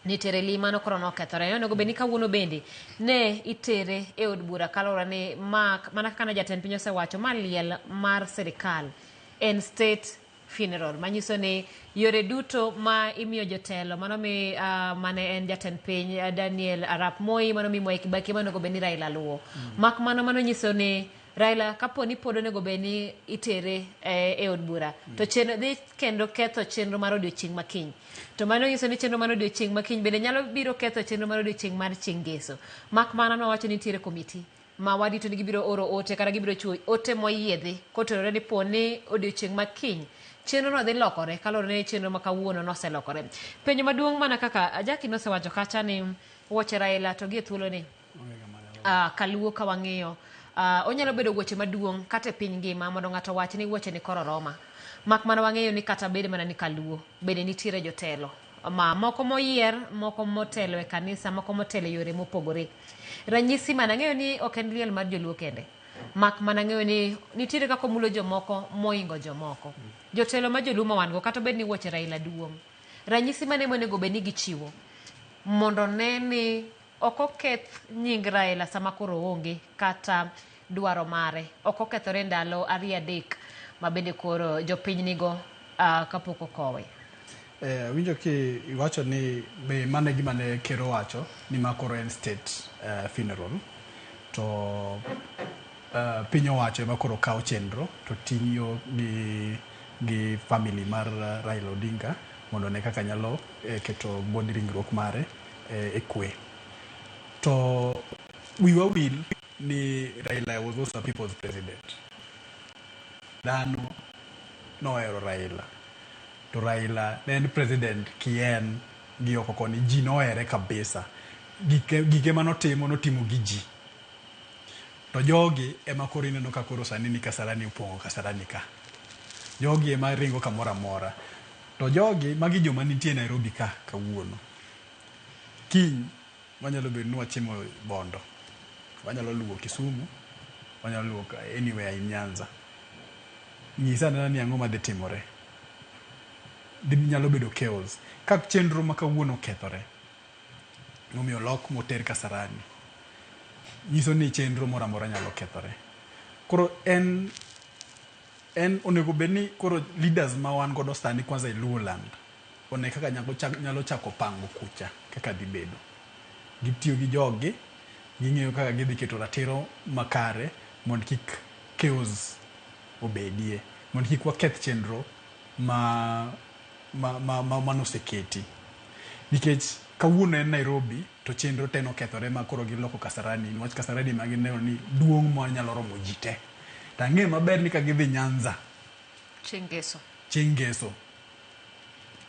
nitere lima no koro nokethore. Onego bed ni kawuono bende ne itere e od bura kaluwore ni mana kaka ne jatend piny osewacho ma liel mar sirikal en state funeral manyiso ni yore duto ma imiyo jotelo mano mi mane en jatend piny Daniel Arap Moi mano mi Mwai Kibaki mano onego bed ni Raila luwo. Mak mano nyiso ni Raila kapo ni pod onego bed ni itere e od bura to chenro dhi kendo ketho chenro mar odiochieng' ma kiny. To mano nyiso ni chenro mar odiochieng' ma kiny bende nyalo biro ketho chenro mar odiochieng' mar chieng' ngeso. Mak mano nowacho ni nitiere komiti ma warito ni gibiro oro ote kata gibiro chiwo ote moyiedhi kotenore ni po ni odiochieng' ma kiny chenro no dhi lokore kaluwore ni chenro ma kawuono noselokore. Penjo maduong' mana kaka Jackie nosewacho kacha ni wuoche Raila to gi e thuolo ni Kaluo ka wang'iyo onyalo bedo weche maduong' kata e piny ngima mondo ng'ato owach ni weche ni koro roma. Mak mana wang'eyo ni kata bed mana ni kaluo bende nitiere jotelo ma moko moyier, moko motelo e kanisa, moko motelo e yore mopogore. Ranyisi mana ang'eyo ni ok en liel mar joluo kende. Mak mana ng'eyo ni nitiere kaka omulo jomoko moingo jomoko. Jotelo ma joluo ma wan go kata bed ni wuoche Raila duong'. Ranyisi mane monego bed ni gichiwo mondo ne ni ok oketh nying Raila sama koro oonge kata dwaro mare ok okethore ndalo 2-3 ma bende koro jopiny nigo kapok okowe. Winjo ki iwacho ni be mano e gima ne ker owacho ni ma koro en state funeral to piny owacho ema koro kawo chenro to tiyo gi family mar Raila Odinga mondo ne kaka nyalo keto body ringruok mare e kwe. To wiwa wil ni Raila was also a people's president. Dhano nohero Raila. To Raila ne en president kien gi oko koni ji nohere kabisa. Gike manotimo notimo gi ji. To jogi ema koro ineno ka koro sani ni Kasarani opong'o Kasarani ka. Jogi ema ringo kamoro amora. To jogi magi joma nitie Nairobi ka kawuono. Kiny wanyalo bedo ni wachimo Bondo. Wanyalo luwo Kisumu. Wanyalo luwo anywhere in Nyanza. Nyisa anena ni ang'o madhi timore. Nyalo bedo chaos. Ka chenro ma kawuono okethore, momiyo lok moter Kasarani, nyiso ni chenro moro amora nyalo kethore. Koro en onego bed ni koro leaders ma wan godo sani kwanza e Luoland one kaka nyalo chako pango kucha kaka dhi bedo. Gitiyo gi joggi, ging'eyo kaka gidhi keto ratiro makare mondo kik chaos obedie, mondo kik waketh chenro ma manoseketi. Nikech kawuono en Nairobi to chenro te nokethore ma koro giloko Kasarani, niwach Kasarani ma gineno ni duong' ma nyalo romo ji te. To ang'eyo maber ni ka gidhi Nyanza chieng' Ngeso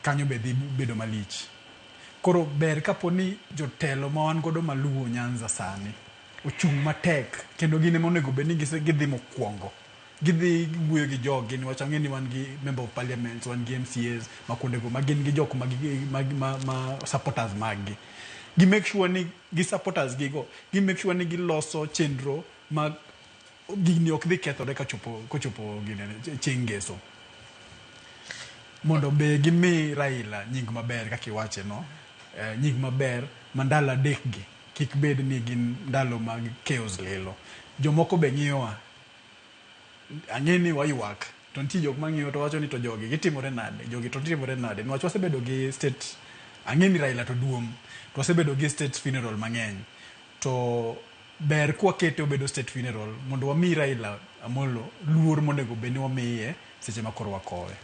kanyo be dhi bedo malich. Koro ber kapo ni jotelo ma wan godo maluwo Nyanza sani ochung' matek kendo gin ema onego bed ni gidhi mokwongo. Gidhi wuoyo gi jogi niwach ang'e ni wan gi member of parliament, wan gi MCAs ma kuondego ma gin gi jok ma supporters mag gi. Gi make sure ni gi supporters gigo, gi make sure ni giloso chenro ma gini ok dhi kethore kochopo chieng' Ngeso. Mondo be gimi Raila nying maber kaka iwache no, nying maber ma ndalo 3 gi kik bed ni gin ndalo mag chaos lilo. Jomoko be ng'iyowa. Ang'e ni waywak to nitie jok mang'iyo to wacho ni to jogi gitimore nade, jogi to timore nade, niwach wasebedo gi state, ang'e ni Raila to duong', to wasebedo gi state funeral mang'eny, to ber kwakete obedo state funeral mondo wami Raila Amolo luor monego bed ni wamiye seche ma koro wakowe.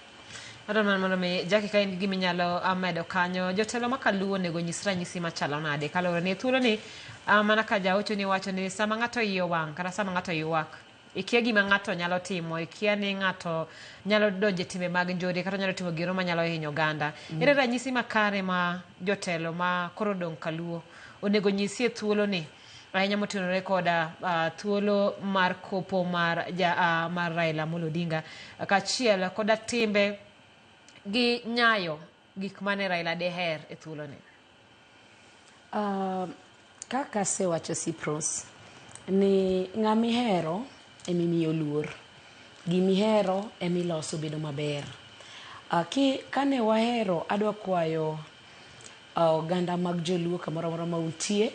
Adwa mondo mi Jackie ka in gima inyalo medo kanyo, jotelo ma kaluo onego nyis ranyisi machalo nade kaluwore ni thuolo ni mana ka jaocho ni wacho ni sama ng'ato iye owang' kata sama ng'ato ywak ikia gima ng'ato nyalo timo, ikia ni ng'ato nyalo donjo e timbe mag njore kata nyalo timo giro manyalo hinyo oganda. Ere ranyisi makare ma jotelo ma koro odong' kaluo onego nyisie thuolo ni ahinya motenore koda thuolo mar kopo mar mar Raila Amolo Odinga kaachiel koda timbe gi nyayo gik mane Raila deher e thuolo ni? Kaka asewacho Cyprus ni ng'ama ihero emimiyo luor, gimihero emiloso bedo maber. Kane wahero, adwa kwayo oganda mag joluo kamoro amora ma untie,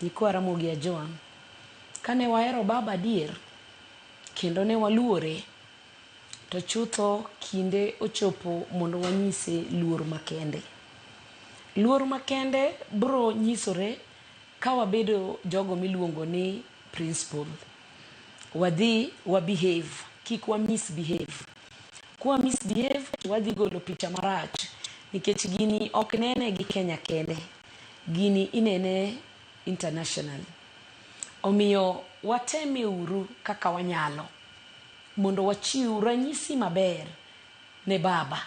nyikwa Ramogi Ajwang', kane wahero baba adier kendo ne waluore, to chutho kinde ochopo mondo wanyise luor makende. Luor makende bro nyisore ka wabedo jogo miluongo ni principle. Wadhi wa behave, kik wa misbehave. Kwa misbehave wadhi golo picha marach, nikech gini ok nene gi Kenya kende, gini inene international. Omiyo wateme uru kaka wanyalo mondo wachiw ranyisi maber ne baba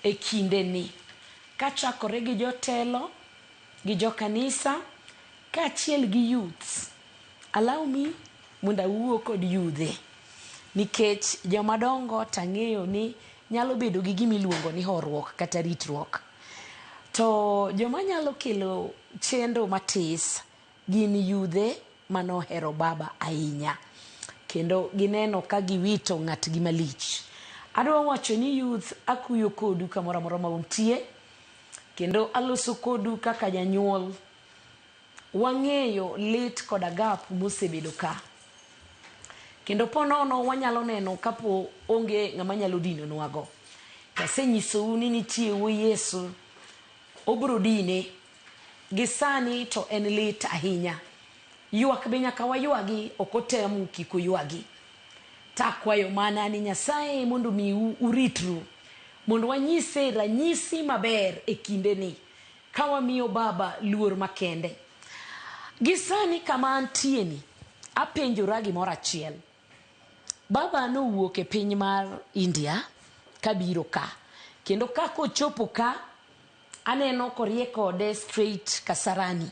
e kinde ni, kachakore gi jotelo, gi jokanisa, Kaachiel gi youths, allow me mondo awuo kod yudhe nikech jomadongo tang'eyo ni nyalo bedo gi gima iluongo ni horuok kata ritruok. To joma nyalo kelo chendo matis gin yudhe manohero baba ahinya kendo gineno ka giwito ng'atgi malich. Adwa wacho ni youth akuyo kodu kamoro amora ma untie kendo aloso kodu kaka janyuol. Wang'eyo lit koda gap mosebedo ka. Kendo ponono wanyalo neno kapo onge ng'ama nyalo dinonwago. Tasenyisou ni nitie wuo Yesu, obro dine. Gi sani to en lit ahinya. Ywak be nyaka waywagi, ok otemu kik uywagi. Takwayo mana ni Nyasaye mondo omiu uritru, mondo wanyise ranyisi maber e kindeni, ka wamiyo baba luor makende. Gi sani kama antieni, apenjora gimoro achiel. Baba nowuok e piny mar India kabiro ka. Kendo kaka ochopo ka, aneno korie kode straight Kasarani.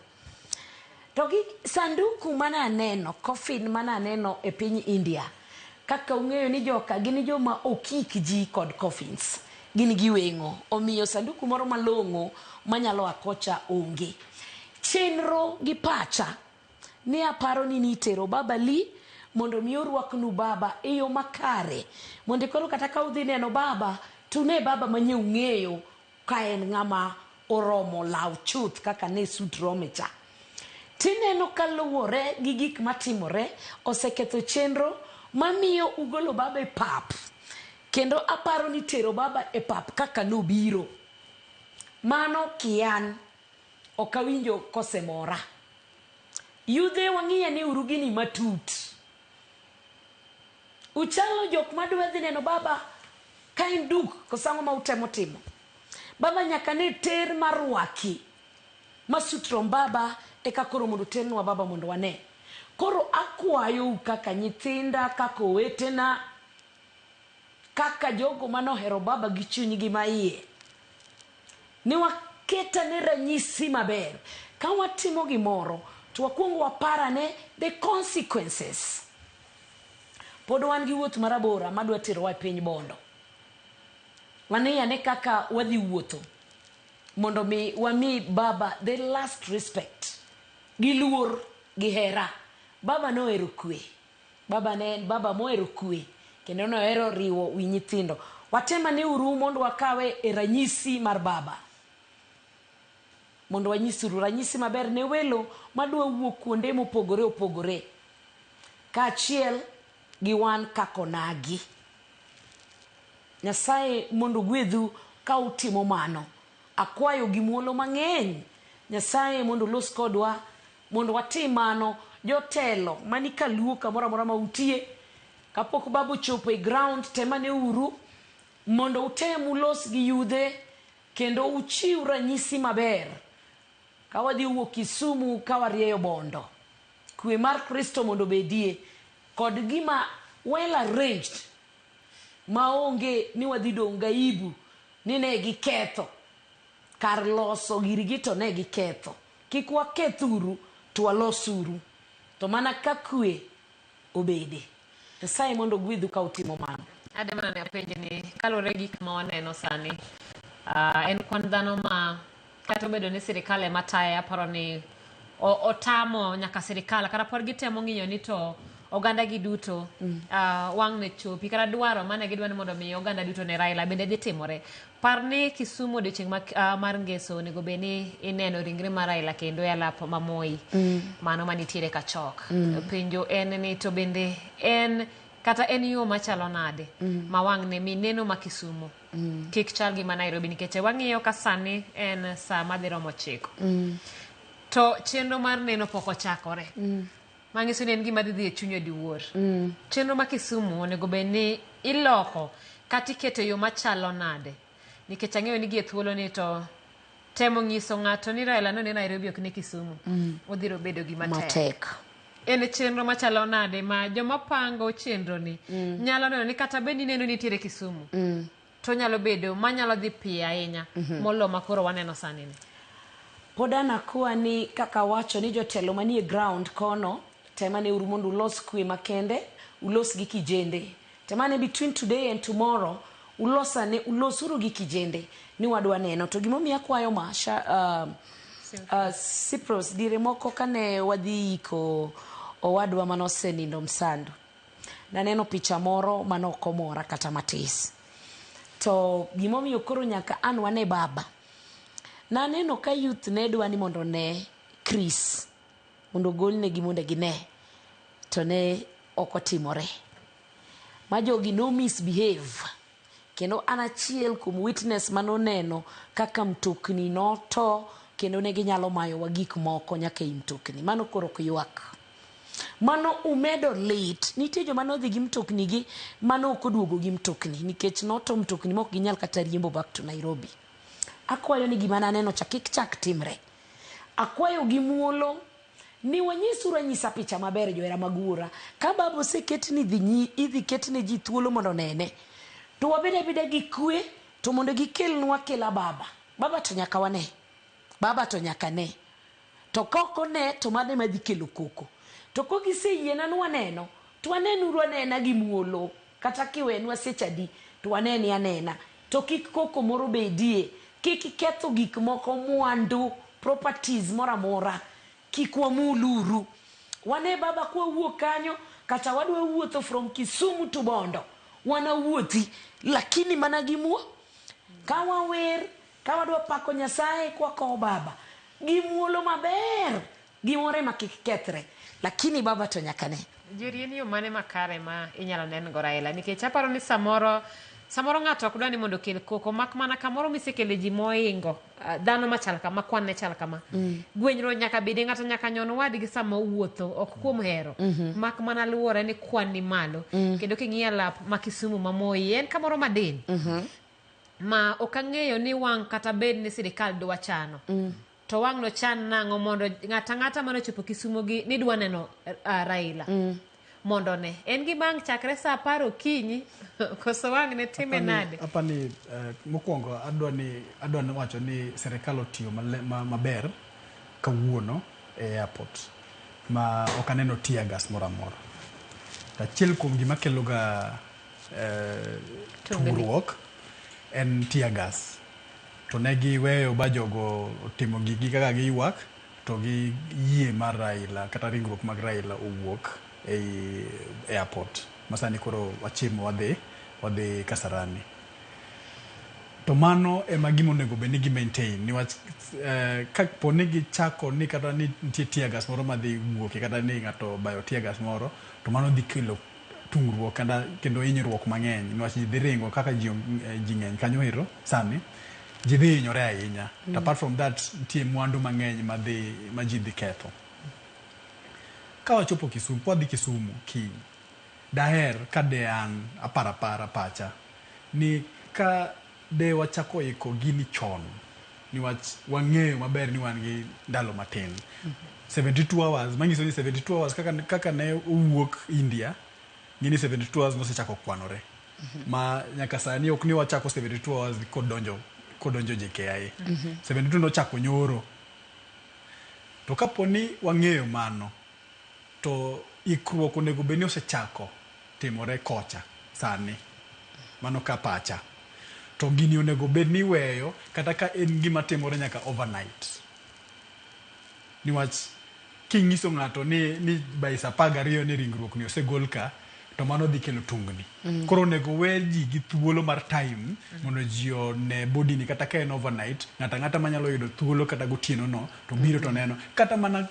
To gi sanduku mane aneno, coffin mane aneno e piny India, kaka ung'eyo ni joka gin joma okik ji kod coffins. Gin gi weng'o. Omiyo sanduku moro malong'o manyalo a kocha onge. Chenro gi pacha ne aparo ni nitero baba li mondo mi orwaknu baba e yo makare. Mondo koro kata ka udhi neno baba, to une baba manye ung'eyo ka en ng'ama oromo law chuth kaka ne sut rome cha. Tineno kaluwore gi gik matimore, oseketho chenro mamiyo ugolo baba e pap. Kendo aparo ni tero baba e pap kaka nobiro. Mano kian, ok awinjo kosemora. Yudhe wang'iya ni uru gini matut. Uchalo jok madwa dhi neno baba ka en duk koso ang'o ma utemo timo. Baba nyaka ne ter marwaki masutrom baba eka koro mondo ternwa baba mondo wane. Koro akwayou kaka nyithinda, kaka owetena, kaka jogo manohero baba gi chunygi maiye. Ni waketane ranyisi maber. Ka watimo gimoro, to wakwong waparane the consequences. Pod wan gi wuoth marabora madwa terowa e piny Bondo. Wang'i kaka wadhi wuotho mondo mi wami baba the last respect gi luor gi hera. Baba nohero kwe. Baba ne en baba mohero kwe kendo nohero riwo wi nyithindo. Watemane uru mondo wakawe e ranyisi mar baba. Mondo wanyisuru ranyisi maber ne welo madwa wuok kuonde mopogore opogore. Kaachiel gi wan kaka onagi. Nyasaye mondo ogwedhu ka utimo mano. Akwayo gi muolo mang'eny. Nyasaye mondo olos kodwa mondo watim mano. Jotelo mani kaluo kamoro amora ma untie, kapok baba ochopo e ground, temane uru mondo utem ulos gi yudhe kendo uchiw ranyisi maber. Ka wadhi wuok Kisumu ka warieyo Bondo. Kwe mar Kristo mondo obedie kod gima well arranged maonge ni wadhi dong' gaibu ni ne giketho. Kar loso girgi to ne giketho. Kik wakethuru to walosuru. To mana ka kwe obede. Nyasaye mondo ogwedhu ka utimo mano. Ade mana ne apenji ni kaluwore gi gik ma waneno sani, en kwan dhano ma kata obedo ni sirikal ema taye, aparo ni otamo nyaka sirikal kata pod gitemo ng'iyo ni to oganda gi duto wang' ne chopi kata dwaro mane gidwa ni mondo mi oganda duto ne Raila bende dhi timore. Par ni Kisumu odiochieng' mar ngeso onego bed ni ineno ringre mar Raila kendo e alap ma Moi. Mano manitiere Kachok. Penjo en ni to bende en kata en yo machalo nade ma wang' ne mi neno ma Kisumu kik chal gi ma Nairobi nikech wang'iyo ka sani en saa madhi romo 9. To chenro mar neno pok ochakore. Manyiso ni en gima dhi dhi e chuny odiwuor. Chenro ma Kisumu onego bed ni iloko kata iketo e yo machalo nade. Nikech ang'eyo ni gi e thuolo ni to temo nyiso ng'ato ni Raila no ne Nairobi ok ne Kisumu. Odhiro bedo gima tek. Matek. En chenro machalo nade ma joma pango chenro ni nyalo neno ni kata bed ni neno nitiere Kisumu. To nyalo bedo manyalo dhi piyo ahinya molo ma koro waneno sani ni. Pod an akwa ni kaka wacho ni jotelo manie ground kono, temane uru mondo ulos kwe makende, ulos gi kijende. Temane between today and tomorrow, ulosane, ulosuru gi kijende ni wadwa neno. To gimomiyo akwayo ma, Cyprus, diere moko kane wadhi iko owadwa manosenindo Msandu, naneno picha moro mane ok omora kata matis. To gimomiyo koro nyaka an wane baba, naneno ka youth ne dwa ni mondo ne Chris, mondo ogolnegi mondo gine, to ne ok otimore. Ma jogi no misbehave. Kendo an achiel kuom witness manoneno kaka mtokni noto kendo ne ginyalo mayowa gik moko nyaka ei mtokni. Mano koro ok ywak. Mano umedo lit. Nitie joma nodhi gi mtokni gi mano ok oduogo gi mtokni nikech noto mtokni mok ginyal kata riembo back to Nairobi. Akwayo ni gima naneno cha kik chak timre. Akwayo gi muolo ni wanyisuru anyisa picha maber johera mag wuora. Ka baba oseket ni idhi ket ne ji thuolo mondo onene, to wabed abeda gi kwe, to mondo gikelnwa kela baba. Baba to nyaka wane. Baba to nyaka ne. To ka ok one to mano ema dhi kelo koko. To kogiseyiena ni waneno, to wanenuru anena gi muolo. Kata kiwenwa seche adi, to waneni anena. To kik koko moro bedie. Kik ketho gik moko, mwandu, properties moro amora. Kik wamuluru. Wane baba kwawuok kanyo, kata wadwa wuotho from Kisumu to Bondo. Wanawuothi, lakini mana gi muo. Ka wawer, ka wadwa pako Nyasaye kwakowo baba, gi muolo maber, gimoro ema kik kethre. Lakini baba to nyaka ne. Jerry, en yo mane makare ma inyalo nen go Raila? Nikech aparo ni samoro ng'ato ok dwa ni mondo okel koko, mak mana kamoro misekele ji moingo, dhano machal kama, kwan ne chal kama. Gwenyruok nyaka bede, ng'ato nyaka nyon wadgi sama owuotho, ok kuom hero. Mak mana luwore ni kwan ni malo. Kendo king'iyo alap ma Kisumu ma Moi, en kamoro madiny. Ma ok ang'eyo ni wang' kata bed ni sirikal dwa chano. To wang' no chan nang'o mondo ng'ata ng'ata mane ochopo Kisumu gi ni dwa neno Raila. Mondo ne. En gi bang' chakre saa 10 okinyi, koso wang' ne time nade? Apani mokwongo adwa ni wacho ni sirikal otiyo maber kawuono e airport ma ok aneno tear gas moro amora. Achiel kuom gima kelo ga tungruok en tear gas. To ne giweyo ba jogo otimo gigi kaka giywak, to gi yie mar Raila kata ringruok mag Raila owuok ei airport. Masani koro wachimo wadhi Kasarani. To mano ema gima onego bed ni gi maintain, niwach kapo ni gichako ni kata ni nitie tear gas moro madhi wuokie, kata ni ng'ato obayo tear gas moro, to mano dhi kelo tungruok kendo hinyruok mang'eny, niwach ji dhi ringo kaka ji ng'eny kanyo ero sani, ji dhi hinyore ahinya. To apart from that, nitie mwandu mang'eny ma ji dhi ketho. Ka wachopo Kisumu, kwadhi Kisumu kiny, daher ka de an aparapara pacha ni ka de wachako iko gini chon, niwach wang'eyo maber ni wan gi ndalo matin. 72 hours, manyiso ni 72 hours kaka ne owuok India, ng'eni 72 hours nosechako kwanore. Ma nyaka sani ok ni wachako 72 hours kodonjo JKIA. 72 nochako nyoro. To kapo ni wang'eyo mano, to ikruok onego bed ni osechako timore kocha sani. Mano ka pacha. To gini onego bed ni iweyo kata ka en gima timore nyaka overnight. Niwach king'iso ng'ato ni by saa 12 ni ringruok ni osegol ka, to mano dhi kelo tungni. Koro onego we ji gi thuolo mar time mondo ji one body ni kata ka en overnight, ng'ato ang'ata manyalo yudo thuolo kata gotieno no to biro to neno kata mana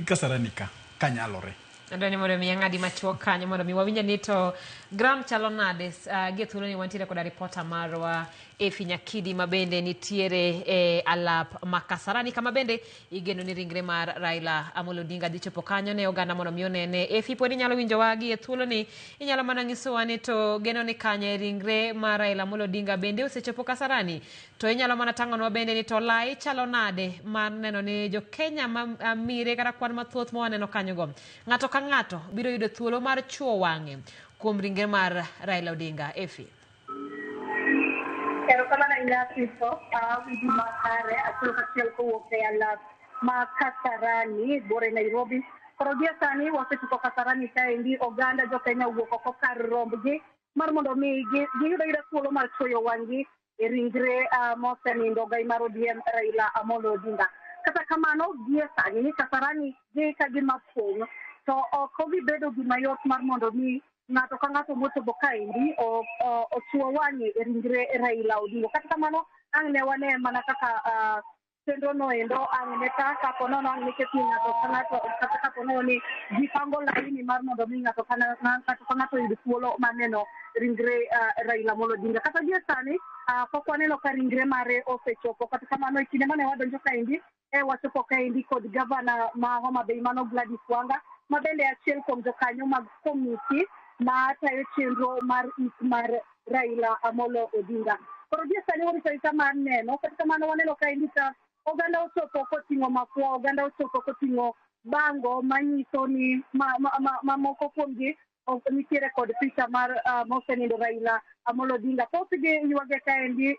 Kasarani ka kanyalore. Adwa ni mondo mi ang'adi machuok kanyo mondo mi wawinj ni to ground chalo nade. Gi thuolo ni wantiere koda ripota marwa Efi Nyakidi ma bende nitiere e alap ma Kasarani, kama bende igeno ni ringre mar Raila Amolo Odinga dhi chopo kanyo ne oganda mondo mi onene. Efi, pod inyalo winjowa gi e thuolo ni, inyalo mana nyisowa ni to geno ni kanye ringre mar Raila Amolo Odinga bende osechopo Kasarani, to inyalo mana tang'onwa bende ni to lai chalo nade mar neno ni jo Kenya ma mire kata kwan mathoth ma waneno kanyo go. Ng'ato ka ng'ato biro yudo thuolo mar chuo wang'e kuom ringre mar Raila Odinga. Efi. Erokamano. ahinya Kristo, awinji makare achiel kachiel kowuok e alap ma Kasarani, buore Nairobi. Koro gie sani wasechopo Kasarani kaendi, oganda jokenya owuok oko kar rombgi mar mondo mi giyud ayuda thuolo mar chwoyo wang'gi e ringre mosenindo gai mar ODM Raila Amolo Odinga. Kata kamano gie sani ni Kasarani gi ka gima pong' to ok obi bedo gima yot mar mondo mi ng'ato ka ng'ato mochopo kaendi ochuo wang'e e ringre Raila Odinga. Kata kamano ang' ne wane mana kaka chenro no endo ang' ne ka kapo nono ang' ne ket ni ng'ato ka ng'ato kata kapo nono ni ji pango laini mar mondo mi ng'ato ka ng'ato oyud thuolo mar neno ringre Raila Amolo Odinga. Kata gie sani pok waneno ka ringre mare osechopo. Kata kamano e kinde mane wadonjo kaendi wachopo kaendi kod gavana ma Homa Bay mano Gladys Wanga ma bende achiel kuom jokanyo mag komiti ma tayo chenro mar ik mar Raila Amolo Odinga. Koro gie sani warito arita mar neno. Kata kamano waneno kaendi ka oganda ochopo koting'o mafua, oganda ochopo koting'o bango manyiso ni mamoko kuomgi nitiere kod picha mar mosenindo Raila Amolo Odinga. Thothgi ywage kaendi,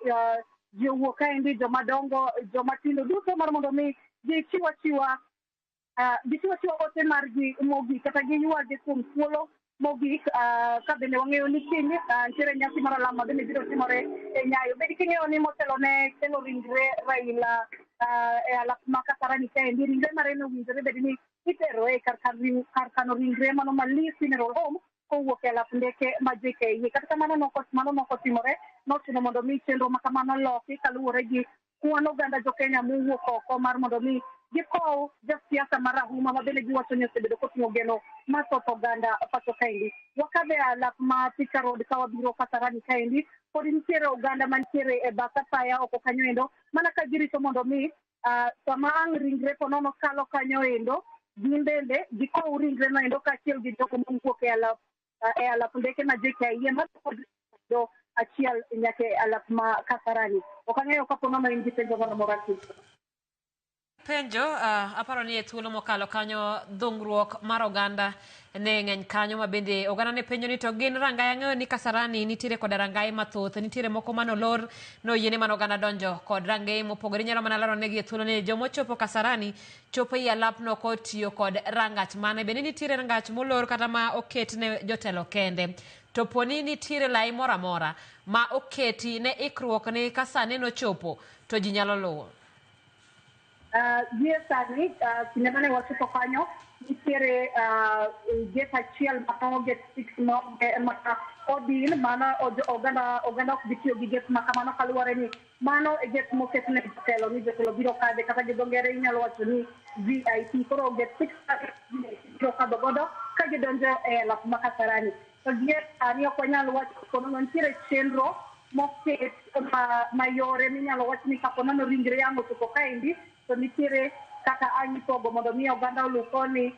ji owuok kaendi, jomadongo, jomatindo duto mar mondo mi gichiw achiwa ote margi mogik kata giywage kuom thuolo mogik. Ka bende wang'eyo ni kiny nitiere nyasi mar alam ma bende biro timore e Nyayo. Bed king'eyo ni motelo ne kelo ringre Raila e alap ma Kasarani kaendi, ringre mare nowinjore bed ni itero e kar kano ringre mano ma Lee Funeral Home kowuok e alap ndeke ma JKIA. Kata kamano mano nokotimore, nochuno mondo mi chenro ma kamano loki kaluwore gi kwan oganda jokenya mowuok oko mar mondo mi gikow jasiasa marahuma ma bende giwacho ni osebedo koting'o geno mathoth oganda pacho kaendi. Wakadhe e alap ma Thika Road ka wabiro Kasarani kaendi, pod nitiere oganda mantiere e bath apaya oko kanyo endo mana ka girito mondo mi sama ang' ringre ponono kalo kanyo endo gin bende gikow ringre no endo kaachiel gi jogo mowuok e alap ndeke ma JKIA ma do achiel nyaka e alap ma Kasarani. Ok ang'eyo kapo nono in gi penjo moro amora. Penjo, aparo ni e thuolo mokalo kanyo dhungruok mar oganda ne ng'eny kanyo ma bende oganda ne penjo ni to gin rang'aye. Ang'eyo ni Kasarani nitiere koda rang'aye mathoth, nitiere moko manolor noyiene mana oganda donjo kod rang'eye mopogore. Inyalo mana lero negi e thuolo ni jomochopo Kasarani chopo ei alapno kotiyo kod rangach mane, bende nitiere rangach molor kata ma oket ne jotelo kende. To poni nitiere lai moro amora ma oketi ne ikruok ni ka sane nochopo to ji nyalo luwo. Gie sani kinde mane wachopo kanyo nitiere gate achiel mano gate 6 ma odin mano oganda ok bi tiyo gi gate ma kamano kaluwore ni mano e gate moket ne jotelo ni jotelo biro kadhe kata gi dho ngere inyalo wacho ni VIP. Koro gate 6 biro kadho godo ka gidonjo e alap ma Kasarani. To gie sani ok wanyal wacho kono nitiere chenro moket mayore minyalo wach ni kapo nono ringre yang' ochopo kaendi to nitiere kaka ang' ipogo mondo mi oganda oluw koni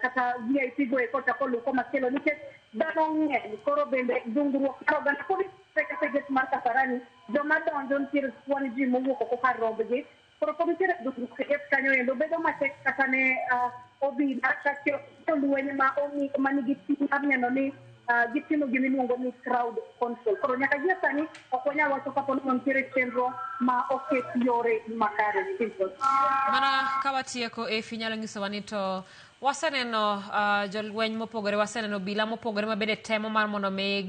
kata VIP go eko chako oluw komachielo nikech dhano ng'eny. Koro bende dhungruok mar oganda pod kata gate mar Kasarani joma donjo nitiere kwan ji mowuok oko kar rombgi. Koro pod nitiere dhungruok e gate kanyo endo bedo matek kata ne obila kaachiel jolweny manigi ting' mar neno ni gitimo gima iluongo ni crowd control. Koro nyaka gie sani ok wanyal wacho kapo ni nitiere chenro ma oket yore makare. Mana ka watieko, Efi nyalo nyisowa ni to waseneno jolweny mopogore, waseneno obila mopogore ma bende temo mar mondo mi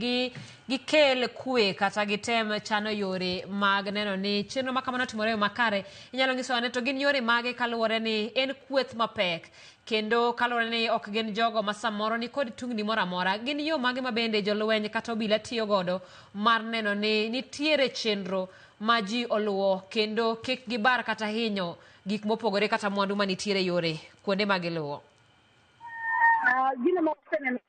gikel kwe kata gitem chano yore mag neno ni chenro ma kamano otimore e yo makare. Inyalo nyisowa ni to gin yore mage kaluwore ni en kweth mapek kendo kaluwore ni ok gin jogo ma samoro ni kod tungni moro amora. Gin yo mage ma bende jolweny kata obila tiyo godo mar neno ni nitiere chenro ma ji oluwo kendo kik gibar kata hinyo gik mopogore kata mwandu manitiere yore kuonde ma giluwo. Gino ma waseneno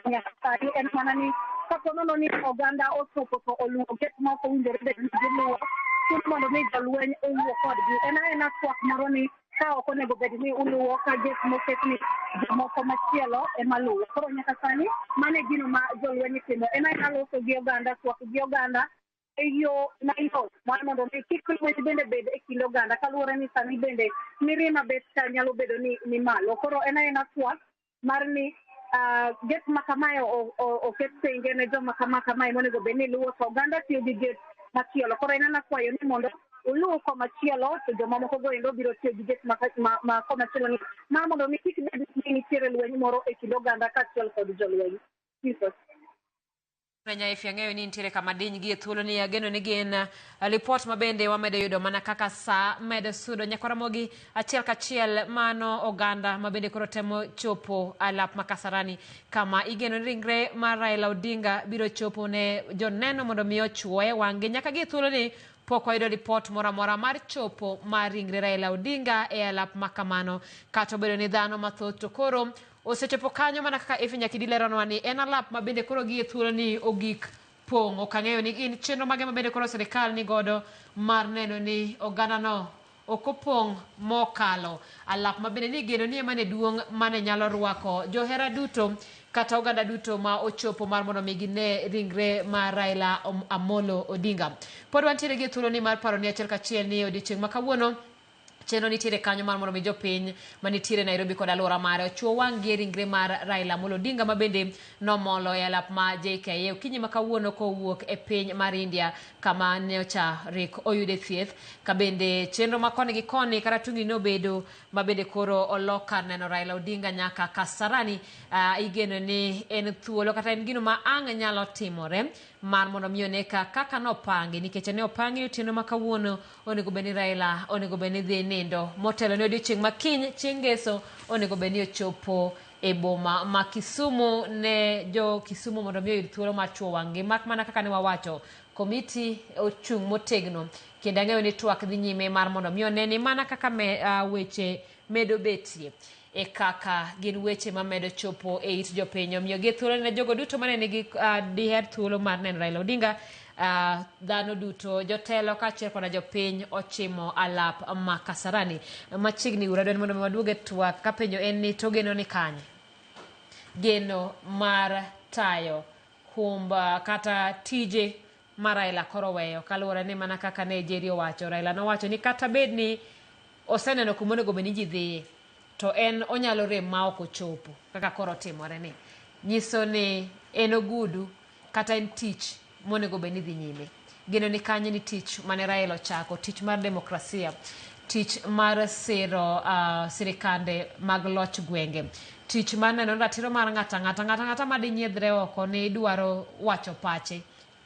nyaka sani en mana ni kapo nono ni oganda ochopo to oluwo gate ma ok owinjore bed ni giluwo, chuno mondo mi jolweny owuo kodgi. En aena twak moro ni ka ok onego bed ni uluwo ka gate moket ni jomoko machielo ema luwo. Koro nyaka sani mano e gino ma jolweny timo. En aena loso gi oganda, twak gi oganda e yo mayot mar mondo mi kik lweny bende bed e kind oganda kaluwore ni sani bende mirima bet ka nyalo bedo ni malo. Koro en aena twak mar ni gate ma kamae oket tenge ne joma kama kamae monego bed ni luwo to oganda tiyo gi gate machielo. Koro en ana kwayo ni mondo oluw komachielo to jomamoko go endo biro tiyo gi gate ma komachielo ni mar mondo mi kik bed ni nitiere lweny moro e kind oganda kaachiel kod jolweny. Jesus. Kenya Efi ang'eyo ni nitiere kama diny gi e thuolo ni ageno ni gin lipot ma bende wamedo yudo mana kaka saa medo sudo nyakwa Ramogi achiel kachiel mano oganda ma bende koro temo chopo alap ma Kasarani kama igeno ni ringre mar Raila Odinga biro chopo ne joneno mondo mi ochuoye wang'gi nyaka gi e thuolo ni pok wayudo lipot moro amora mar chopo mar ringre Raila Odinga e alap ma kamano kata obedo ni dhano mathoth to koro osechopo kanyo mana kaka Efi Nyakidi leronwa ni en alap ma bende koro gie thuolo ni ogik pong'. Ok ang'eyo ni gin chenro mage ma bende koro sirikal ni godo mar neno ni ogandano ok opong' mokalo alap ma bende ni igeno ni ema ne duong' mane nyalo rwako johera duto kata oganda duto ma ochopo mar mondo mi gine ringre mar Raila Amolo Odinga. Pod wantiere gi thuolo ni mar paro ni achiel kachiel ni odiochieng' ma kawuono chenro nitiere kanyo mar mondo mi jopiny manitiere Nairobi kod alwora mare ochuo wang' gi e ringre mar Raila Amolo Odinga ma bende nomolo e alap ma JKIA okinyi ma kawuono kowuok e piny mar India kama nyocha rik oyude thieth ka bende chenro ma koni gi koni kata tungni nobedo ma bende koro olok kar neno Raila Odinga nyaka Kasarani. Igeno ni en thuolo kata en gino ma ang' nyalo timore mar mondo mi one ka kaka nopangi nikech ne opangi ni otieno ma kawuono onego bed ni Raila onego bed ni dhi nindo motelo ne odiochieng' ma kiny chieng' ngeso onego bed ni ochopo e boma ma Kisumu ne jo Kisumu mondo mi oyud thuolo mar chuo wang'gi mak mana kaka ne wawacho komiti ochung' motegno kendo ang'eyo ni twak dhi nyime mar mondo mi one ni mana kaka weche medo betie e kaka gin weche mamedo chopo e it jopiny. Omiyo gi thuolo ne jogo duto mane nigi diher thuolo mar neno Raila Odinga, dhano duto jotelo kaachiel koda jopiny ochimo alap ma Kasarani machiegni. Ura dwani mondo mi waduog e twak kapenjo en ni to geno ni kanye geno mar tayo humb kata tije ma Raila koro weyo kaluwore ni mana kaka ne Jerry owacho. Raila nowacho ni kata bed ni oseneno kuma onego bed ni ji dhiye to en onyalo rem ma ok ochopo kaka koro timore ni nyiso ni en ogudu kata en tich monego bed ni dhi nyime. Geno ni kanye ni tich mane Raila ochako, tich mar demokrasia, tich mar siro sirikande mag loch gwenge, tich mar neno ni ratiro mar ng'ato ang'ata, ng'ato ang'ata madinyiedhre oko ni dwaro wacho pache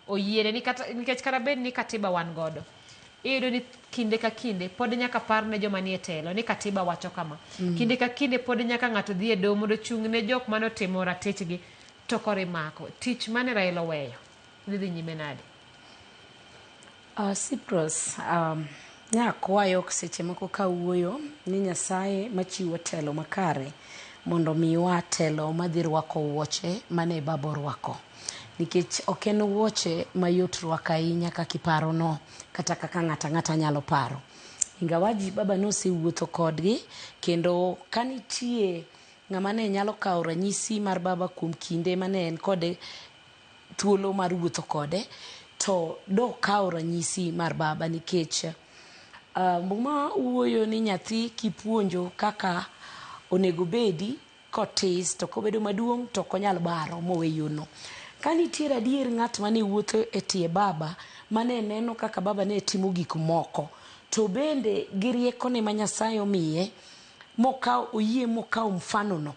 oyiene ni kata nikech kata bed ni katiba wan godo iyudo ni kinde ka kinde pod nyaka par ne joma nie telo ni katiba wacho kama. Kinde ka kinde pod nyaka ng'ato dhi e doho mondo ochung' ne jok mane otimo ratichgi to koro imako. Tich mane Raila oweyo dhi nyime nade? Cyprus, nyakwayo seche moko kawuoyo ni Nyasaye machiwo telo makare mondo miwa telo madhi rwako wuoche mane baba orwako. Nikech ok en wuoche mayot rwako ahinya kaka iparo no kata kaka ng'ato ang'ata nyalo paro. Ingawaji baba nosewuotho kodgi kendo kanitie ng'ama ne nyalo kawo ranyisi mar baba kuom kinde mane en kode thuolo mar wuotho kode to dokawo ranyisi mar baba nikech Muma wuoyo ni nyathi kipuonjo kaka onego bedi kotis to kobedo maduong' to ok onyal baro mowe yono. Ka nitiere adier ng'at mane wuotho e tie baba mane neno kaka baba ne timo gik moko to bende gi riekone ma Nyasaye omiye mokawo oyie mokawo mfano no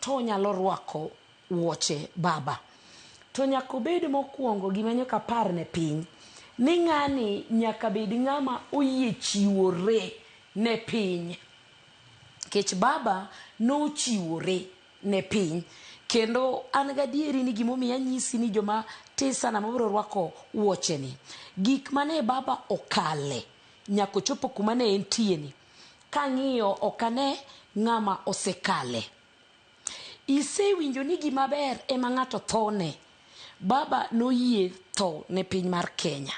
to onyalo rwako wuoche baba. To nyaka obed mokwongo gima nyaka par ne piny ni ng'ani nyaka bed ng'ama oyie chiwore ne piny. Nikech baba nochiwore ne piny kendo an gadieri ni gimomiyo anyisi ni joma tis sana mabiro rwako wuoche ni gik mane baba okale nyaka ochopo kuma ne entie ni kang'iyo ok ane ng'ama osekale. Isewinjo ni gima ber ema ng'ato thone. Baba noyie tho ne piny mar Kenya.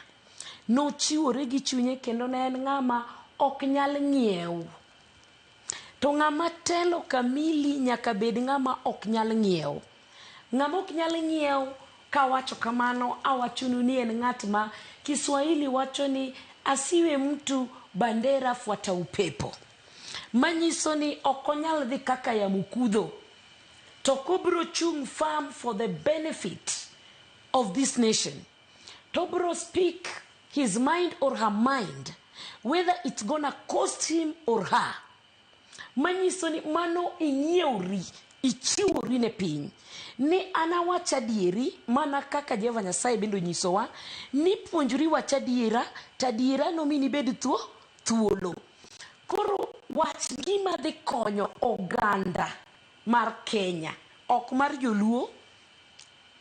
Nochiwore gi chunye kendo ne en ng'ama ok nyal ng'iew. To ng'ama telo kamili nyaka bed ng'ama ok nyal ng'iew. Ng'ama ok nyal ng'iew kawacho kamano awachonu ni en ng'at ma Kiswahili wacho ni asiwe mtu bandera fuata upepo. Manyiso ni ok onyal dhi kaka yamo kudho. To kobro chung' firm for the benefit of this nation. To bro speak his mind or her mind whether it's gonna cost him or her. Manyiso ni mano inyiewri, ichiwori ne piny. Ni an awach adieri mana kaka Jehova Nyasaye bende onyisowa ni puonjri wach adiera to adiera nomi nibed thuo thuolo. Koro wach gima dhi konyo oganda mar Kenya, ok mar joluo.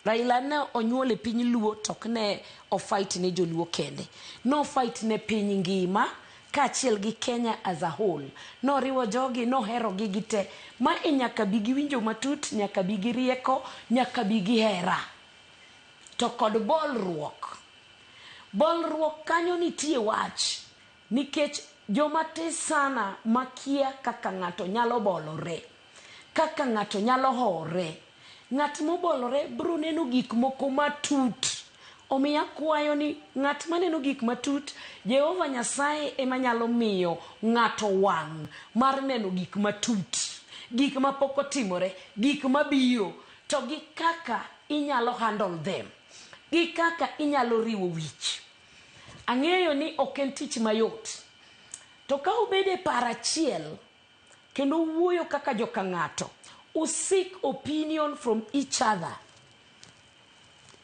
Raila ne onyuol e piny Luo to ok ne o fight ne joluo kende. No fight ne piny ngima kaachiel gi Kenya as a whole. Noriwo jogi, noherogi gite. Mae nyaka bi gi winjo matut, nyaka bi gi rieko, nyaka bi gi hera. To kod bolruok. Bolruok kanyo nitie wach. Nikech joma tis sana makia kaka ng'ato nyalo bolore, kaka ng'ato nyalo hore. Ng'at mobolore biro neno gik moko matut. Omiyo akwayo ni ng'at maneno gik matut, Jehova Nyasaye ema nyalo miyo ng'ato wang' mar neno gik matut. Gik mapok otimore, gik mabiro, to gi kaka inyalo handle them. Gi kaka inyalo riwo wich. Ang'eyo ni ok en tich mayot. To ka ubedo e paro achiel, kendo wuoyo kaka joka ng'ato, u seek opinion from each other.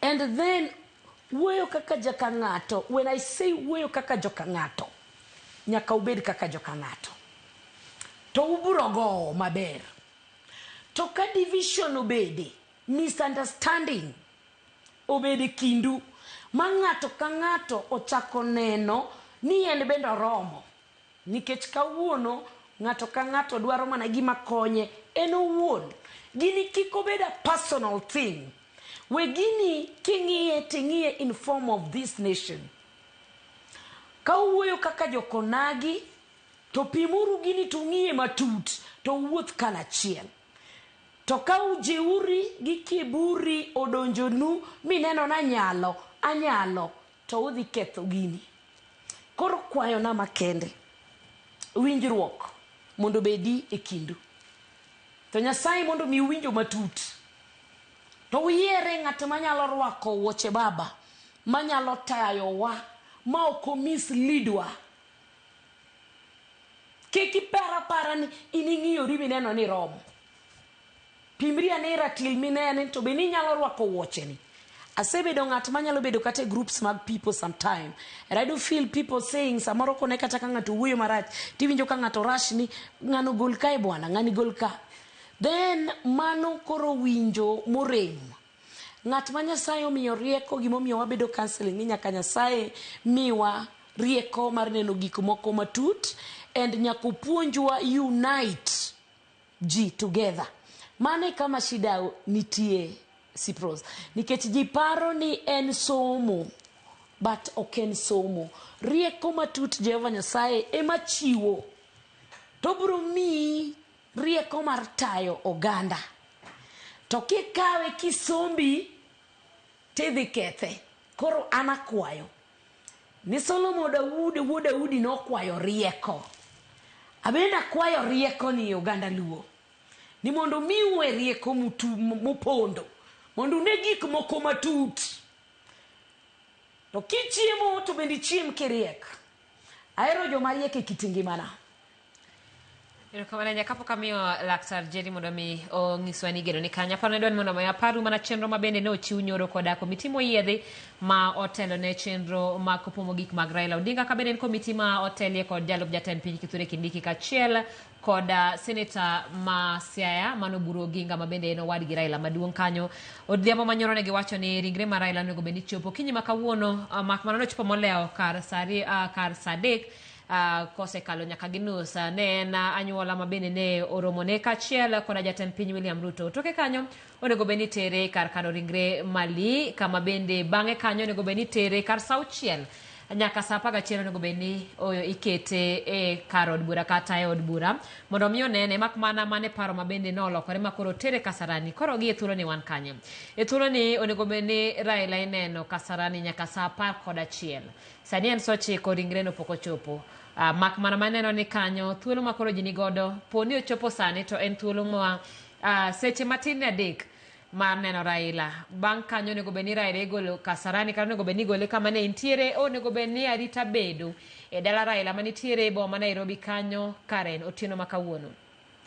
And then wuoyo kaka joka ng'ato, when I say wuoyo kaka joka ng'ato, nyaka ubed kaka joka ng'ato. To ubiro gowo maber. To ka division obede, misunderstanding obede kindu, ma ng'ato ka ng'ato ochako neno ni en bende oromo. Nikech kawuono ng'ato ka ng'ato dwaro mana gima konye en owuon. Gini kik obed a personal thing. We gini king'iye ting'iye in form of this nation. Ka uwuoyo kaka jokonagi, to pimuru gini tung'iye matut, to uwuoth kanachiel. To ka ujeuri gi kiburi odonjonu mineno nanyalo, anyalo, to udhi ketho gini. Koro kwayona makende, winjruok mondo obedi e kindu. To Nyasaye mondo mi uwinjo matut. To uyiere ng'at manyalo rwako wuoche baba, manyalo tayowa, ma ok omisleadwa. Kik ipar apara ni in ing'iyori mineno ni iromo. Pimri ane ratil minene to be ninyalo rwako wuocheni. Asebedo ng'at manyalo bedo kata e groups mag people sometime. And I do feel people saying samoro kone kata ka ng'ato wuoyo marach, tiwinjo ka ng'ato rush ni ng'ano gol kae bwana, ng'ani gol ka. Then mano koro winjo morem. Ng'at ma Nyasaye omiyo rieko gimomiyo wabedo counseling ni nyaka Nyasaye miwa rieko mar neno gik moko matut and nyaka opuonjwa unite ji together. Mano e kama shida nitie Cyprus. Nikech ji paro ni en somo, but ok en somo. Rieko matut Jehova Nyasaye ema chiwo. To biro miyi rieko mar tayo oganda. To kikawe kisombi, tidhi kethe. Koro an akwayo. Ni Solomon Daudi, wuod Daudi nokwayo rieko. Abende akwayo rieko ni oganda Luo. Ni mondo miue rieko mutu, mopondo. Mondo une gik moko matut. To kichiemo to bende ichiem kiriek. Ahero joma riek e kit ngimana. Erokamano ahinya kapok amiyo laktar Jerry mondo mi onyiswa ni geno ni kanya. Aparo ni dwani mondo mi aparu mana chenro ma bende ne ochiw nyoro koda komiti moyiedhi ma otelo ne chenro mag kopo mogik mag Raila Odinga ka bende en komiti ma otelie kod jalup jatend piny Kithure Kindiki kaachiel kod seneta ma Siaya mano Oburu Oginga ma bende en owadgi Raila maduong' kanyo. Odhiambo manyoro ne giwacho ni ringre mar Raila onego bed ni chopo okinyi ma kawuono mak mana nochopo molewo kar saa kar saa 3 kosekalo nyaka gi nus. Ne en anyuola ma bende ne oromone kaachiel koda jatend piny William Ruto. Toke kanyo onego bed ni tere kar kano ringre Mali kama bende bang'e kanyo onego bed ni tere kar saa 6 nyaka saa 11 onego bed ni ikete e kar od bura kata e od bura mondo mi onene mak mana mane paro ma bende nolokore ma koro tere Kasarani. Koro gi e thuolo ni wan kanye? E thuolo ni onego bed ni Raila ineno Kasarani nyaka saa 11. Sani en saa 9 ringre no pok ochopo. Mak mana maneno ni kanyo thuolo ma koro ji nigodo po ni ochopo sani to en thuolo ma seche matin ne 3 mar neno Raila. Bang' kanyo onego bed ni Raila igolo Kasarani kata onego bed ni igole kama ne entiere, onego bed ni arita bedo e dala Raila manitiere e boma ma Nairobi kanyo Karen otieno ma kawuono.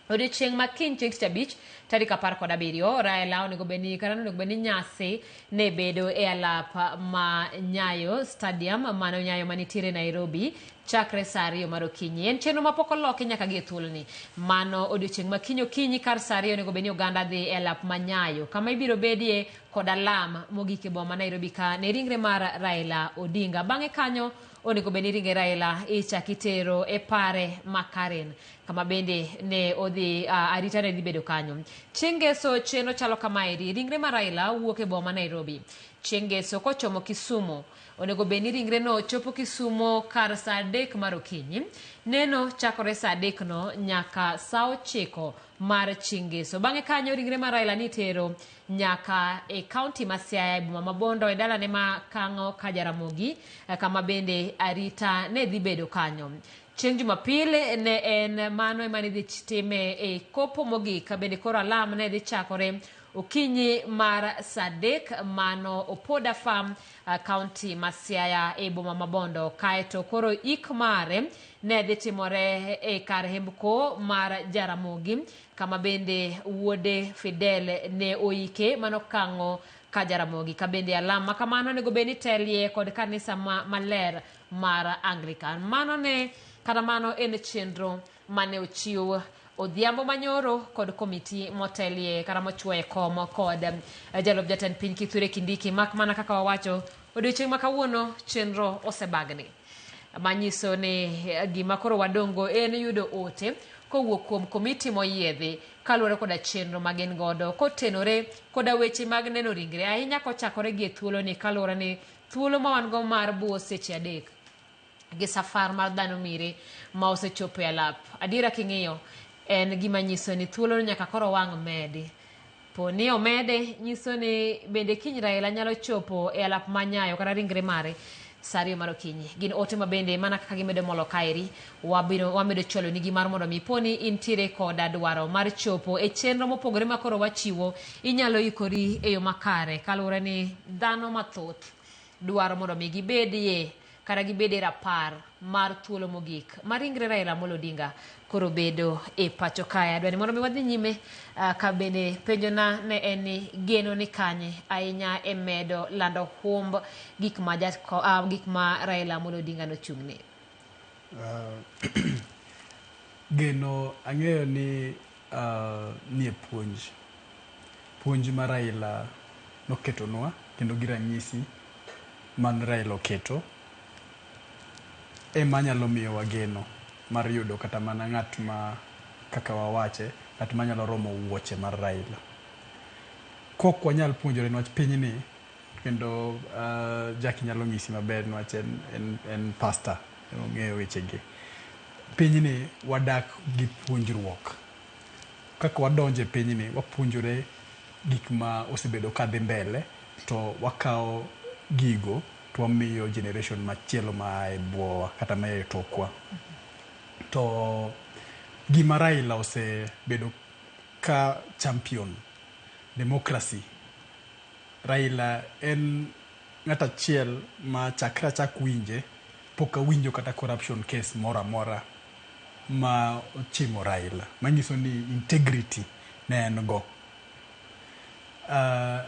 Odiochieng' ma kiny chieng' tich abich tarik 17 Raila onego bed ni kata onego bed ni nyasi ne bedo e alap ma Nyayo Stadium mano Nyayo manitiere Nairobi chakre saa 2 mar okinyi. En chenro mapok oloki nyaka gi e thuoloni. Mano odiochieng' ma kiny okinyi kar saa 2 onego bed ni oganda dhi e alap ma Nyayo kama ibiro bedie kod alam mogik e boma ma Nairobi ka ne ringre mar Raila Odinga. Bang'e kanyo onego bed ni ringre Raila ichak itero e pare ma Karen kama bende ne odhi arita ne dhi bedo kanyo. Chieng' ngeso chenro chalo kamaeri, ringre mar Raila wuok e boma ma Nairobi. Chieng' ngeso kochomo Kisumu, onego bed ni ringre no chopo Kisumu kar saa 3 mar okinyi. Neno chakore saa 3 no nyaka saa 9 mar chieng' ngeso. Bang'e kanyo ringre mar Raila nitero nyaka e kaunti ma Siaya e boma ma Bondo e dalane ma Kang'o ka Jaramogi kama bende arita ne dhi bedo kanyo. Chieng' Jumapil ne en mano ema ne dhi time e kopo mogik bende koro alam ne dhi chakore okinyi mar saa 3 mano Opoda Farm kaunti ma Siaya e boma ma Bondo. Kaeto koro ik mare ne dhi timore e kar hembko mar Jaramogi kama bende wuode Fidel ne oike mano Kang'o ka Jaramogi. Ka bende alam ma kamano onego bed ni telie kod kanisa maler mar Anglican. Mano ne kata mano en chenro mane ochiw odhiambo manyoro kod komiti motelie kata mochuoye kom kod jalup jatend piny Kithure Kindiki. Mak mana kaka wawacho odiochieng' ma kawuono chenro osebagni manyiso ni gima koro wadongo en yudo ote kowuok kuom komiti moyiedhi kaluwore koda chenro ma gin godo kotenore koda weche mag neno ringre ahinya kochakore gi e thuolo ni kaluwore ni thuolo ma wan go mar buo seche 3 gi safar mar dhano mire ma osechopo e alap. Adiera king'iyo en gima nyiso ni thuolo nyaka koro wang' medi. Po ni omede nyiso ni bende kiny Raila nyalo chopo e alap ma Nyayo kata ringre mare saa 2 mar okinyi. Gin ote ma bende mana kaka gimedo molo kaeri wamedo chwalo nigi mar mondo mi poni intiere koda dwaro mar chopo e chenro mopogore ma koro wachiwo inyalo ikori e yo makare kaluwore ni dhano mathoth dwaro mondo mi gibedie kata gibede rapar mar thuolo mogik mar ringre Raila Amolo Odinga koro bedo e pacho kae. Adwani mondo mi wadhi nyime ka bende penjona ne en ni geno ni kanye ahinya e medo lando humb gik ma gik ma Raila Amolo Odinga nochung'ne. Geno ang'eyo ni nie puonj. Puonj ma Raila noketonwa kendo gi ranyisi man Raila oketo ema nyalo miyowa geno mar yudo kata mana ng'at ma kaka wawache ng'at manyalo romo wuoche mar Raila. Kok wanyal puonjore niwach pinyni kendo Jackie nyalo ng'isi maber niwach en pastor ong'eyo wechegi. Pinyni wadak gi puonjruok. Kaka wadonjo e pinyni wapuonjore gik ma osebedo kadhi mbele to wakawo gigo to wamiyo generation machielo ma e bwowa kata ma e tokwa. To gima Raila osebedo ka champion democracy. Raila en ng'at achiel ma chakre achak winje pok awinjo kata corruption case moro amora ma ochimo Raila manyiso ni integrity ne en go.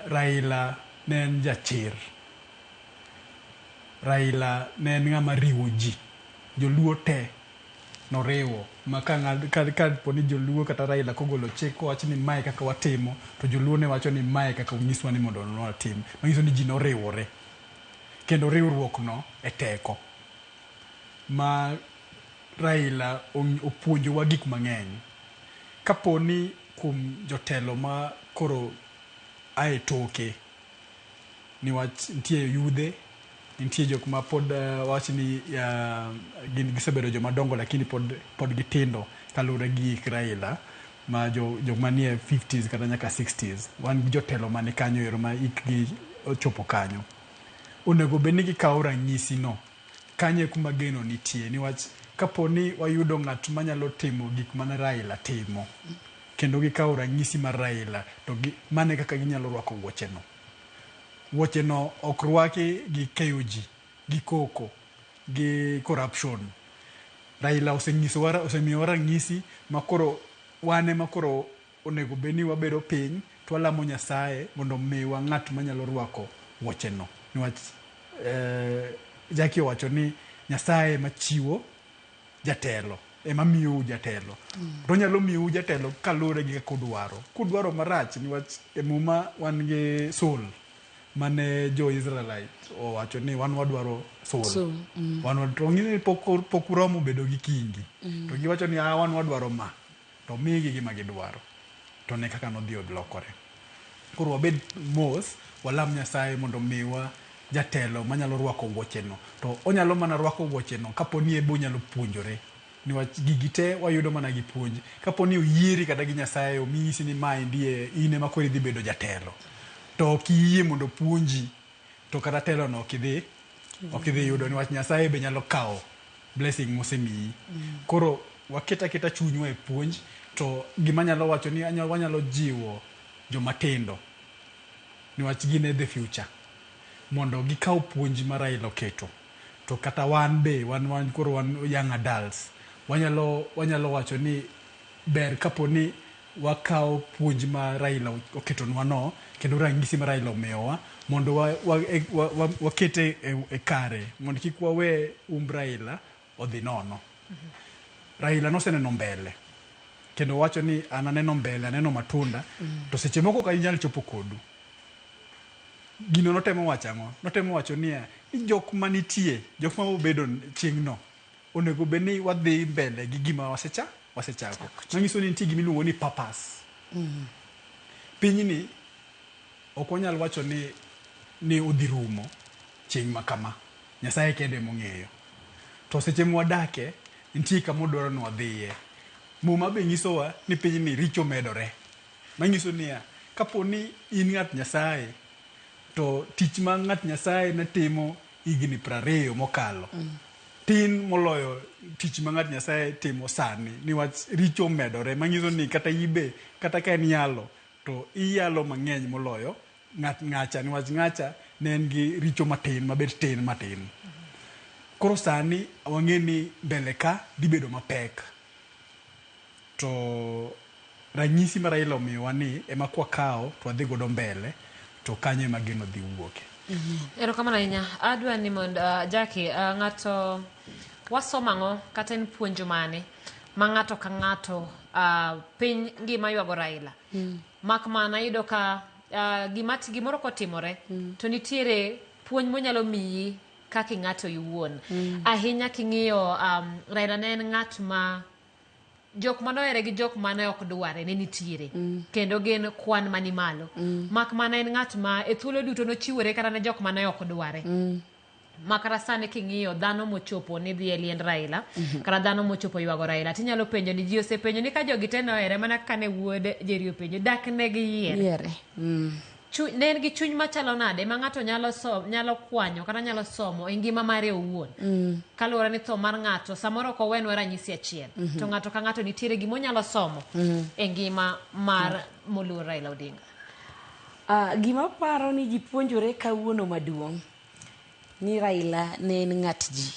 Raila ne en jachir. Raila ne en ng'ama riwo ji. Joluo te noriwo ma ka po ni joluo kata Raila kogolo chik kowacho ni mae kaka watimo to joluo ne wacho ni mae kaka onyiswa ni mondo watim. Manyiso ni ji noriwore. Kendo riwruok no e teko. Ma Raila opuonjowa gik mang'eny. Kapo ni kuom jotelo ma koro ae toke niwach nitie yudhe, nitie jok ma pod wach ni gin gisebedo joma dongo lakini pod gitindo kaluwore gi hik Raila ma jok manie 50s kata nyaka 60s. Wan gi jotelo mani kanyo ero ma hikgi ochopo kanyo. Onego bed ni gikawo ranyisi no. Kanyo e kuma geno nitie niwach kapo ni wayudo ng'at manyalo timo gik mane Raila timo kendo gikawo ranyisi mar Raila to gi, mano e kaka ginyalo rwako wuocheno. Wuocheno ok rwaki gi keyo ji, gi koko, gi corruption. Raila osenyisowa, osemiyowa ranyisi ma koro wan ema koro onego bed ni wabedo piny to walamo Nyasaye mondo omiwa ng'at manyalo rwako wuocheno. Niwach eh, Jackie owacho ni Nyasaye ema chiwo jatelo ema miyou jatelo. To onyalo miyou jatelo kaluwore gi kaka udwaro. Kudwaro marach niwach e muma wan gi Saul mane jo Israelite owacho ni wan wadwaro Saul. Saul, Wan to ng'ini ni pok pok uromo bedo gi kingi. To giwacho ni ah wan wadwaro ma. To migi gima gidwaro. To ne kaka nodhi olokore. Koro wabed mos, walam Nyasaye mondo omiwa jatelo manyalo rwako wuocheno. To onyalo mana rwako wuocheno kapo ni ebe onyalo puonjore. Niwach gigi te wayudo mana gi puonj. Kapo ni oyieri kata gi Nyasaye omiyisi ni maendi e in ema koro idhi bedo jatelo. To ok iyie mondo opuonji to kata telo no ok idhi ok idhi yudo niwach Nyasaye be nyalo kawo blessing mosemiyi. Koro waket aketa chunywa e puonj to gima anyalo wacho ni wanyalo jiwo joma tindo niwach gin e the future mondo gikaw puonj ma Raila oketo to kata wan be wan, wan koro wan young adults wanyalo, wanyalo wacho ni ber kapo ni wakawo puonj ma Raila oketonwa no kendo ranyisi ma Raila omiyowa mondo wa, wa, e, wa, wa, wakete e, e kare mondo kik wawe umb Raila odhi nono. Raila noseneno mbele kendo wacho ni an aneno mbele aneno matunda to seche moko ok anyal chopo kodu. Gino notemo wacho ang'o? Notemo wacho niya, ni jok manitie, jok ma obedo chieng'no, onego bed ni wadhi mbele gi gima wasecha wasechako. Manyiso ni nitie gima iluongo ni purpose. Pinyni ok wanyal wacho ni ni odhi rumo chieng' ma kama. Nyasaye kende emong'eyo. To seche mwadake, nitie kama odwaro ni wadhiye. Muma be nyisowa ni pinyni richo medore. Manyiso niya, kapo ni in ng'at Nyasaye, to tich ma ng'at Nyasaye ne timo higni 20 mokalo, tin moloyo tich ma ng'at Nyasaye timo sani, niwach richo medore. Manyiso ni kata ibe, kata ka en yalo, to iyalo mang'eny moloyo ng'at ng'acha, niwach ng'acha ne en gi richo matin, mabet tin matin. Koro sani wang'e ni mbele ka dhi bedo mapek. To ranyisi ma Raila omiyowa ni ema kwakawo to wadhi godo mbele to kanyo ema geno dhi wuoke. Erokamano ahinya. Adwa ni mondo Jackie, ng'ato wasomo ang'o kata en puonj mane ma ng'ato ka ng'ato piny ngima ywago Raila. Mak mana iyudo ka gima gimoro kotimore to nitiere puonj monyalo miyi kaka ing'ato iwuon. Ahinya king'iyo Raila ne en ng'at ma jok manohere gi jok mane ok dware ne nitiere kendo gin kwan mani malo. Mak mana en ng'at ma e thuolo duto nochiwore kata ne jok mane ok dware. Ma kata sani king'iyo dhano mochopo ni dhi e liend Raila kata dhano mochopo ywago Raila tinyalo penjo ni ji osepenjo ni ka jogi te nohere mana kaka ne wuod Jerry openjo dak ne giyiere Yiere. Ne en gi chuny machalo nade ma ng'ato nyalo so, nyalo kwanyo kata nyalo somo e ngima mare owuon kaluwore ni tho mar ng'ato samoro ok owenwa ranyisi achiel to ng'ato ka ng'ato nitiere gima onyalo somo e ngima mar moluor Raila Odinga. Gima paro ni ji puonjore kawuono maduong' ni Raila ne en ng'at ji.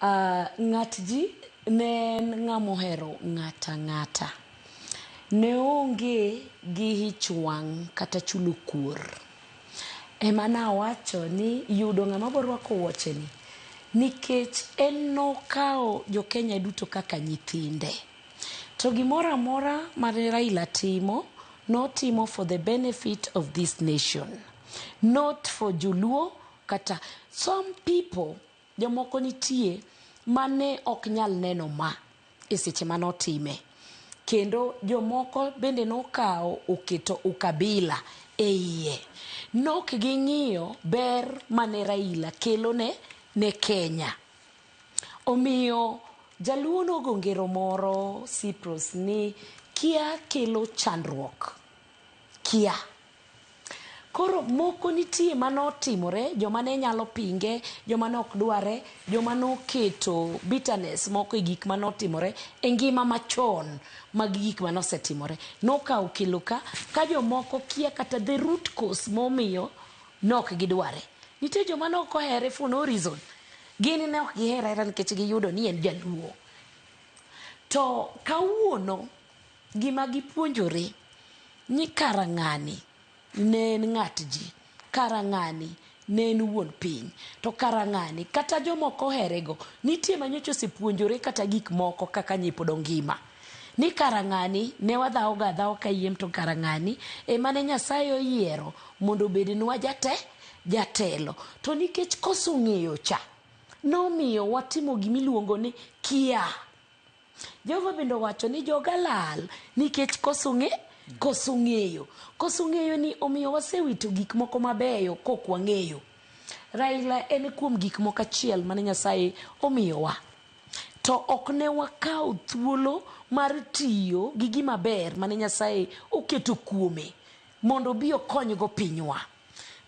Ng'at ji ne en ng'ama ohero ng'ata ng'ata. Ne onge gi ich wang' kata chulo kuor. Ema nawacho ni yudo ng'ama borwako wuoche ni nikech en nokawo jo-Kenya duto kaka nyithinde. To gimoro amora mane Raila timo, notimo for the benefit of this nation. Not for Joluo kata some people, jomoko nitie mane ok nyal neno ma e seche manotime. Kendo jomoko bende nokawo oketo ukabila e iye. Nok ging'iyo ber mane Raila kelo ne ne Kenya. Omiyo jaluo nogo ngero moro Cyprus ni kia kelo chandruok. Kia. Koro moko nitie manotimore, joma ne nyalo pinge, joma ne ok dware, joma noketo bitterness moko e gik manotimore e ngima machon mag gik manosetimore. Nokawo kelo ka, ka jomoko kia kata the root cause momiyo ne ok gidware. Nitie joma ne ok ohere for no reason. Gin ne ok gihere ahera nikech giyudo ni en jaluo. To kawuono gima gipuonjore ni kara ng'ani ne en ng'at ji, kara ng'ani ne en wuon piny, to kara ng'ani kata jomoko oherego, nitie manyocha osepuonjore kata gik moko kaka nyipod ongima. Ni kara ng'ani ne wadhawoga adhawa kayiem to kara ng'ani ema ne Nyasaye oyiero mondo obednwa jate, jatelo. To nikech koso ng'eyo cha, nomiyo watimo gimiluongo ni kia. Jehova bende owacho ni joga lal nikech koso ng'e koso ng'eyo. Koso ng'eyo ni omiyo wasewito gik moko mabeyo kok wang'eyo. Raila en kuom gik moko achiel mane Nyasaye omiyowa. To ok ne wakawo thuolo mar tiyo gi gima ber mane Nyasaye oketo kuome mondo obi okonygo pinywa.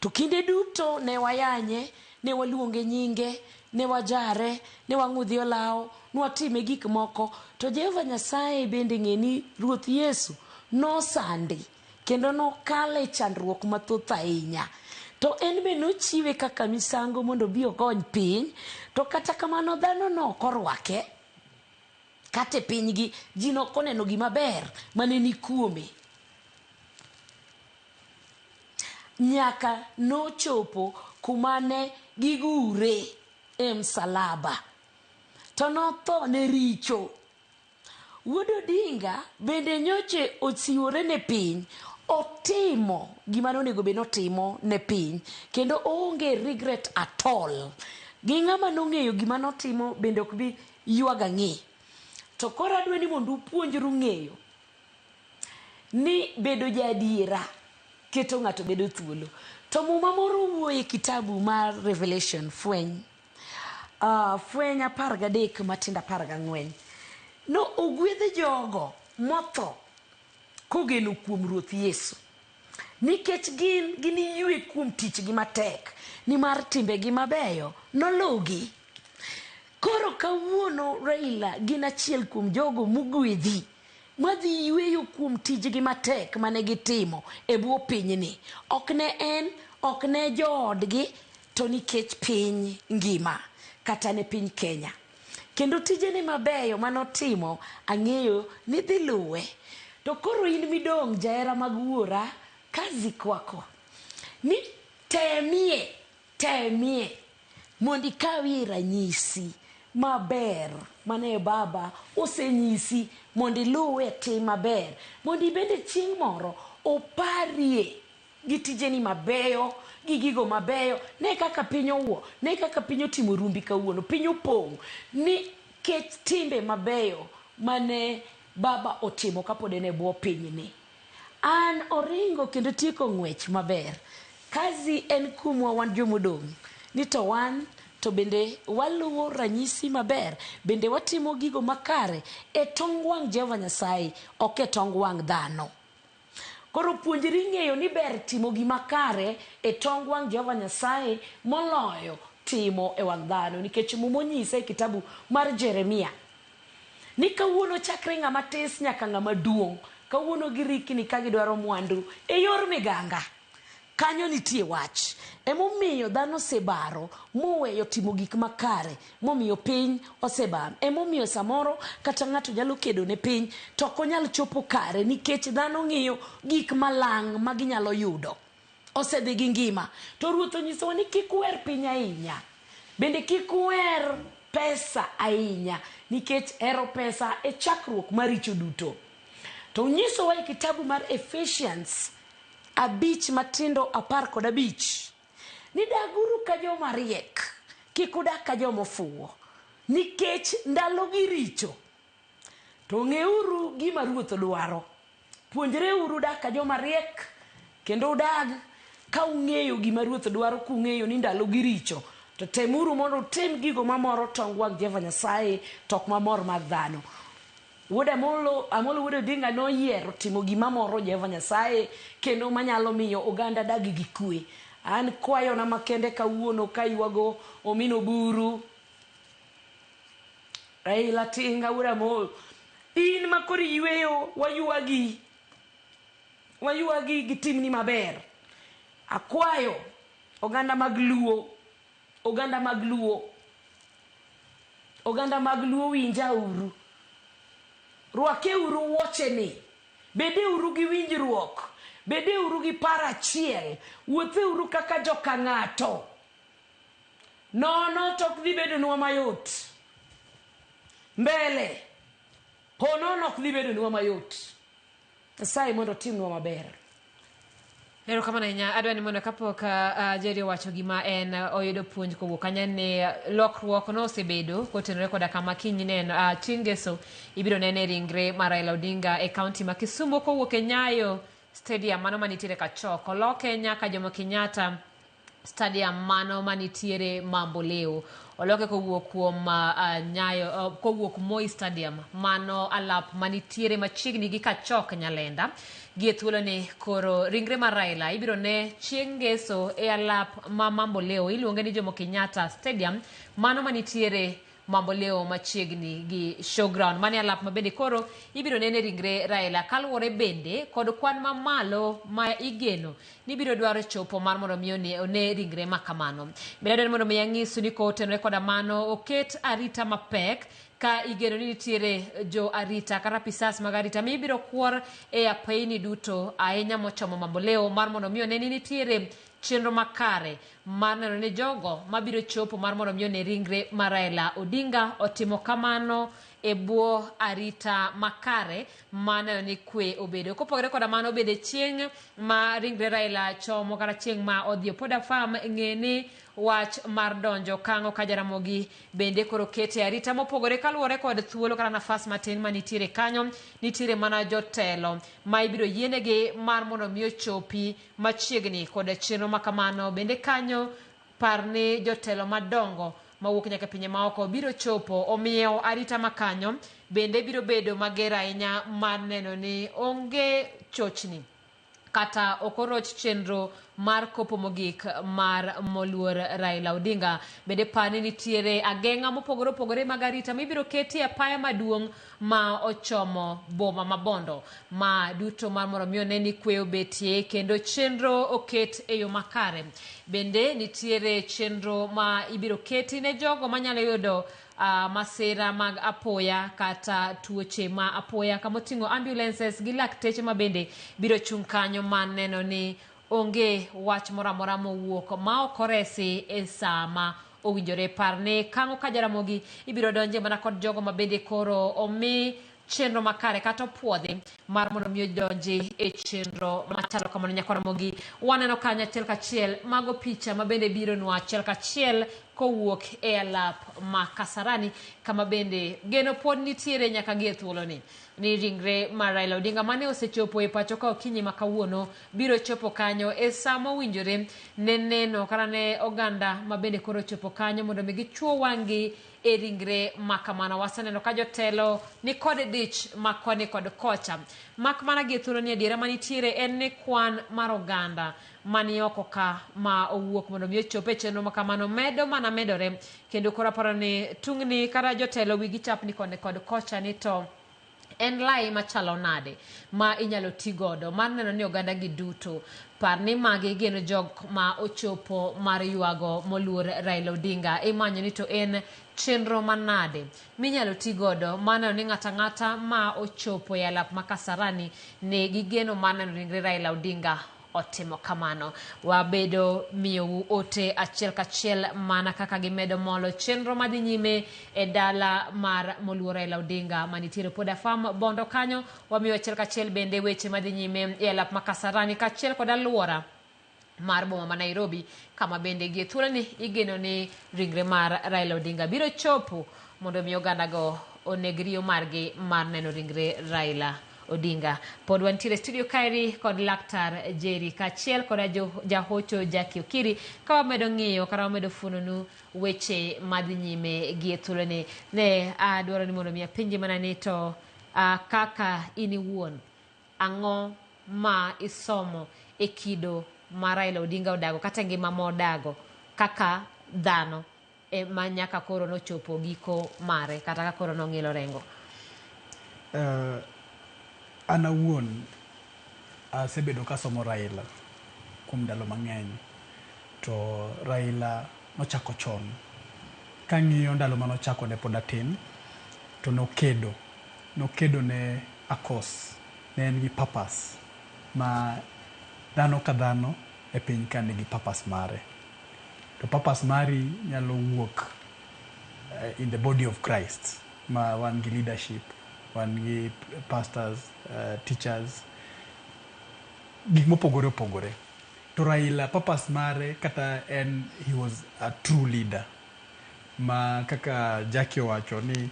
To kinde duto ne wayanye, ne waluonge nyinge, ne wajare, ne wang'udhi olawo, ne watime gik moko. To Jehova Nyasaye bende ng'e ni Ruoth Yesu nosandi kendo nokalo e chandruok mathoth ahinya. To en be nochiwe kaka misango mondo obi okony piny, to kata kamano dhano nok orwake. Kata e pinygi ji nok oneno gima ber mane ni kuome. Nyaka nochopo kuma ne gigure e msalaba. To notho ne richo. Wuod Odinga bende nyoche ochiwore ne piny, otimo gima nonego bed notimo ne piny, kendo oonge regret at all. Gi ng'ama nong'eyo gima notimo bende ok bi ywag ang'e. To koro adwa ni mondo upuonjru ng'eyo ni bedo jaadiera keto ng'ato bedo thuolo. To muma moro wuoye e kitabu mar Revelation, fweny, fweny 13 matindo 14. No ogwedh jogo motho kogeno kuom Ruoth Yesu. Nikech gin giniyue kuom tichgi matek, nimar timbegi mabeyo noluwgi. Koro kawuono Raila gin achiel kuom jogo mogwedhi madhi yweyo kuom tijgi matek mane gitimo e bwo pinyni. Ok ne en, ok ne joodgi, to nikech piny ngima, kata ne piny Kenya. Kendo tijene mabeyo manotimo, ang'eyo ni dhi luwe. To koro in midong' jahera mag wuora, kazi kwako. Ni temie, temie, mondo ikawie ranyisi maber mane baba osenyisi mondo iluwe tim maber, mondo ibende chieng' moro oparie gi tijeni mabeyo, gi gigo mabeyo. Ne kaka piny owuo, ne kaka piny otimo rumbi kawuono, piny opong' nikech timbe mabeyo mane baba otimo kapod en e bwo pinyni. An oringo kendo tieko ng'wech maber. Kazi en kuomwa wan jomodong' ni to wan to bende waluwo ranyisi maber, bende watimo gigo makare e tong wang' Jehova Nyasaye, ok e tong wang' dhano. Koro puonjri ng'eyo ni ber timo gima kare e tong wang' Jehova Nyasaye moloyo timo e wang' dhano, nikech Muma onyise e kitabu mar Jeremia ni kawuono chakre ng'ama tis nyaka ng'ama duong', kawuono girikni ka gidwaro mwandu e yor miganga. Kanyo nitie wach. Emomiyo dhano osebaro moweyo timo gik makare, momiyo piny osebam. Emomiyo samoro kata ng'ato nyalo kedo ne piny to ok onyal chopo kare nikech dhano ng'iyo gik malang' ma ginyalo yudo. Osedhi gi ngima. To Ruoth onyisowa ni kik uher piny ahinya. Bende kik uher pesa ahinya, nikech hero pesa e chakruok mar richo duto. To onyisowa e kitabu mar Ephesians 5 matindo 15 ni daguru ka joma riek, kik udag ka joma ofuwo, nikech ndalogi richo. To ng'euru gima Ruoth dwaro. Puonjreuru dak ka joma riek, kendo udag ka ung'eyo gima Ruoth dwaro, kung'eyo ni ndalogi richo. To temuru mondo utim gigo mamoro tong wang' Jehova Nyasaye, to ok mamor mag dhano. Wuod Amolo, Amolo Wuod Odinga noyiero timo gima moro Jehova Nyasaye kendo manyalo miyo oganda dag gi kwe. An kwayona makende kawuono kaywago Omino Oburu, Raila Tinga Wuod Amolo, in ma koro iyweyo waywagi, waywagi gi timni maber. Akwayo oganda mag Luo, oganda mag Luo, oganda mag Luo winja uru. Rwakeuru wuocheni, bedeuru gi winjruok, bedeuru gi paro achiel, wuotheuru kaka joka ng'ato. Nono to ok dhi bedonwa mayot. Mbele, po nono ok dhi bedonwa mayot. Nyasaye mondo otimnwa maber. Erokamano ahinya. Adwa ni mondo kapok Jerry owacho gima en oyudo puonj kowuok kanyo ni lokruok nosebedo kotenore koda kama kiny neno chieng' ngeso ibiro nene ringre mar Raila Odinga e kaunti ma Kisumu kowuok e Nyayo Stadium mano manitiere Kachok. Oloke nyaka Jomo Kenyatta Stadium mano manitiere Mamboleo. Oloke kowuok kuom Nyayo kowuok Moi Stadium mano alap manitiere machiegni gi Kachok Nyalenda. Gi e thuoloni koro ringre mar Raila ibiro ne chieng' ngeso e alap ma Mamboleo iluonge ni Jomo Kenyatta Stadium mano manitiere Mamboleo machiegni gi Showground. Mano e alap ma bende koro ibiro nene ringre Raila kaluwore bende kod kwan mamalo ma igeno ni biro dwaro chopo mar mondo mi one ringre ma kamano. Bende adwaro ni mondo mi ang'isu ni kotenore koda mano oket arita mapek ka igeno ni nitiere jo arita kata apisas mag arita ma ibiro kuor e apeini duto ahinya mochomo Mamboleo mar mondo mi one ni nitiere chenro makare mar neno ni jogo mabiro chopo mar mondo mi one ringre mar Raila Odinga otimo kamano e bwo arita makare mar neno ni kwe obedo. Kopogore koda mano bende chieng' ma ringre Raila chomo kata chieng' ma odhi Opoda Farm ng'e ni wach mar donjo kang'o ka Jaramogi bende koro kete arita mopogore kaluwore kod thuolo kata nafas matin manitiere kanyo. Nitiere mana jotelo ma ibiro yienegi mar mondo mi ochopi machiegni kod chenro ma kamano. Bende kanyo par ni jotelo madongo mawuok nyaka pinje maoko biro chopo, omiyo arita makanyo bende biro bedo mager ahinya mar neno ni onge chochni kata ok oroch chenro mar kopo mogik mar moluor Raila Odinga. Bende par ni nitiere ageng'a mopogore opogore mag arita mibiro keti e apaya maduong' ma ochomo boma ma Bondo, ma duto mar mondo mi one ni kwe obetie kendo chenro oket e yo makare. Bende nitiere chenro ma ibiro keti ne jogo manyalo yudo masira mag apoya kata tuoche ma apoya kamoting'o ambulances gi lakteche ma bende biro chung' kanyo mar neno ni onge wach moro amora mowuok ma ok oresi e saa ma owinjore. Par ni kang'o ka Jaramogi ibiro donje mana kod jogo ma bende koro omi chenro makare kata opuodhi mar mondo mi odonji e chenro machalo kamano. Nyaka Ramogi waneno kanyo achiel kachiel mago picha ma bende bironwa achiel kachiel kowuok e alap ma Kasarani kama bende geno pod nitiere nyaka gi e thuoloni ni ringre mar Raila Odinga mane osechopo e pacho ka okinyi ma kawuono biro chopo kanyo e saa mowinjore ne neno kata ne oganda ma bende koro chopo kanyo mondo mi gichuo wang'gi e ringre ma kamano. Waseneno ka jotelo ni kod dich ma koni kod kocha, mak mana gi e thuoloni adiera manitiere en ni kwan mar oganda mani oko ka ma owuok mondo mi ochop e chenro ma kamano medo mana medore, kendo koro aparo ni tungni kata jotelo wigi chapni koni kod kocha ni to en lai machalo nade ma inyalo ti godo mar neno ni oganda gi duto par ni magi gin jok ma ochopo mar ywago moluor Raila Odinga. Imanyo ni to en chenro manade minyalo ti godo mar neno ni ng'ato ang'ata ma ochopo e alap ma Kasarani ni gi geno mar neno ringre Raila Odinga otimo kamano. Wabedo miyou ote achiel kachiel mana kaka gimedo molo chenro madhi nyime e dala mar moluor Raila Odinga manitiere Opoda Farm Bondo kanyo. Wamiyo achiel kachiel bende weche madhi nyime e alap ma Kasarani kaachiel kod alwora mar boma ma Nairobi kama bende gie thuoloni igeno ni ringre mar Raila Odinga biro chopo mondo mi ogandago oneg riyo margi mar neno ringre Raila Odinga. Pod wantiere studio kaeri kod laktar Jerry kaachiel kod jahocho Jackie Okiri ka wamedo ng'iyo kata wamedo fuononu weche madhi nyime gie thuoloni. Ne adwaro ni mondo mi apenji mana ni to Kaka in iwuon, ang'o ma isomo e kido ma Raila Odinga odago kata e ngima modago kaka dhano e ma nyaka koro nochopo giko mare kata ka koro nong'ilo rengo? An awuon asebedo kasomo Raila kuom ndalo mang'eny to Raila nochako chon. Kang'iyo ndalo manochako ne pod atin to nokedo nokedo ne a cause ne en gi purpose ma dhano ka dhano e piny ka nigi purpose mare. To purpose mari nyalo wuok in the body of Christ ma wan gi leadership, wan gi pastors, teachers, gik mopogore opogore. To Raila purpose mare kata en he was a true leader ma kaka Jackie owacho ni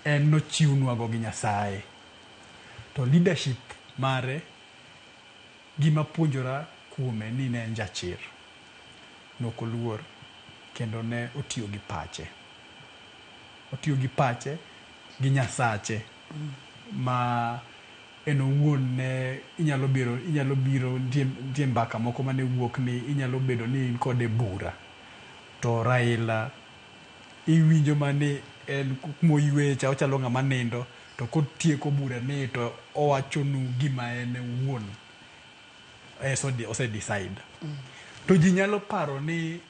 en nochiwnwago gi Nyasaye. To leadership mare gima puonjora kuome ni ne en jachir. Nok oluor kendo ne otiyo gi pache. Otiyo gi pache gi Nyasache ma en owuon ne inyalo biro nitie mbaka moko mane wuok ni inyalo bedo ni in kode e bura to Raila iwinjo mani en moyweyo cha ochalo ng'ama nindo to kotieko bura ni to owachonu gima en owuon ose decide. To ji nyalo paro ni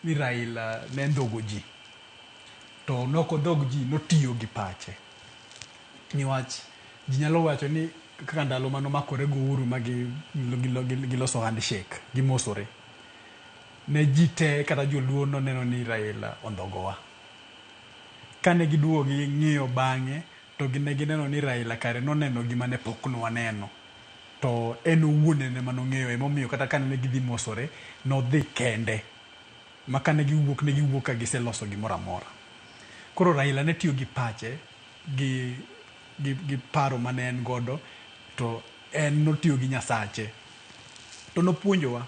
Raila ne ndhogo ji. To nok ondhog ji, notiyo gi pache. Niwach ji nyalo wacho ni kaka ndalo manomakore gi Uhuru ma giloso handshake, gimosore. Ne ji te kata joluo noneno ni Raila ondhogowa. Kane giduogo ging'iyo bang'e to ne gineno ni Raila kare noneno gima ne pok nwaneno. To en owuon en ema nong'eyo emomiyo kata kane gidhi mosore nodhi kende. Ma kane giwuok ne giwuok ka giseloso gimoro amora. Koro Raila ne tiyo gi pache gi paro mane en godo to en notiyo gi Nyasache. To nopuonjowa.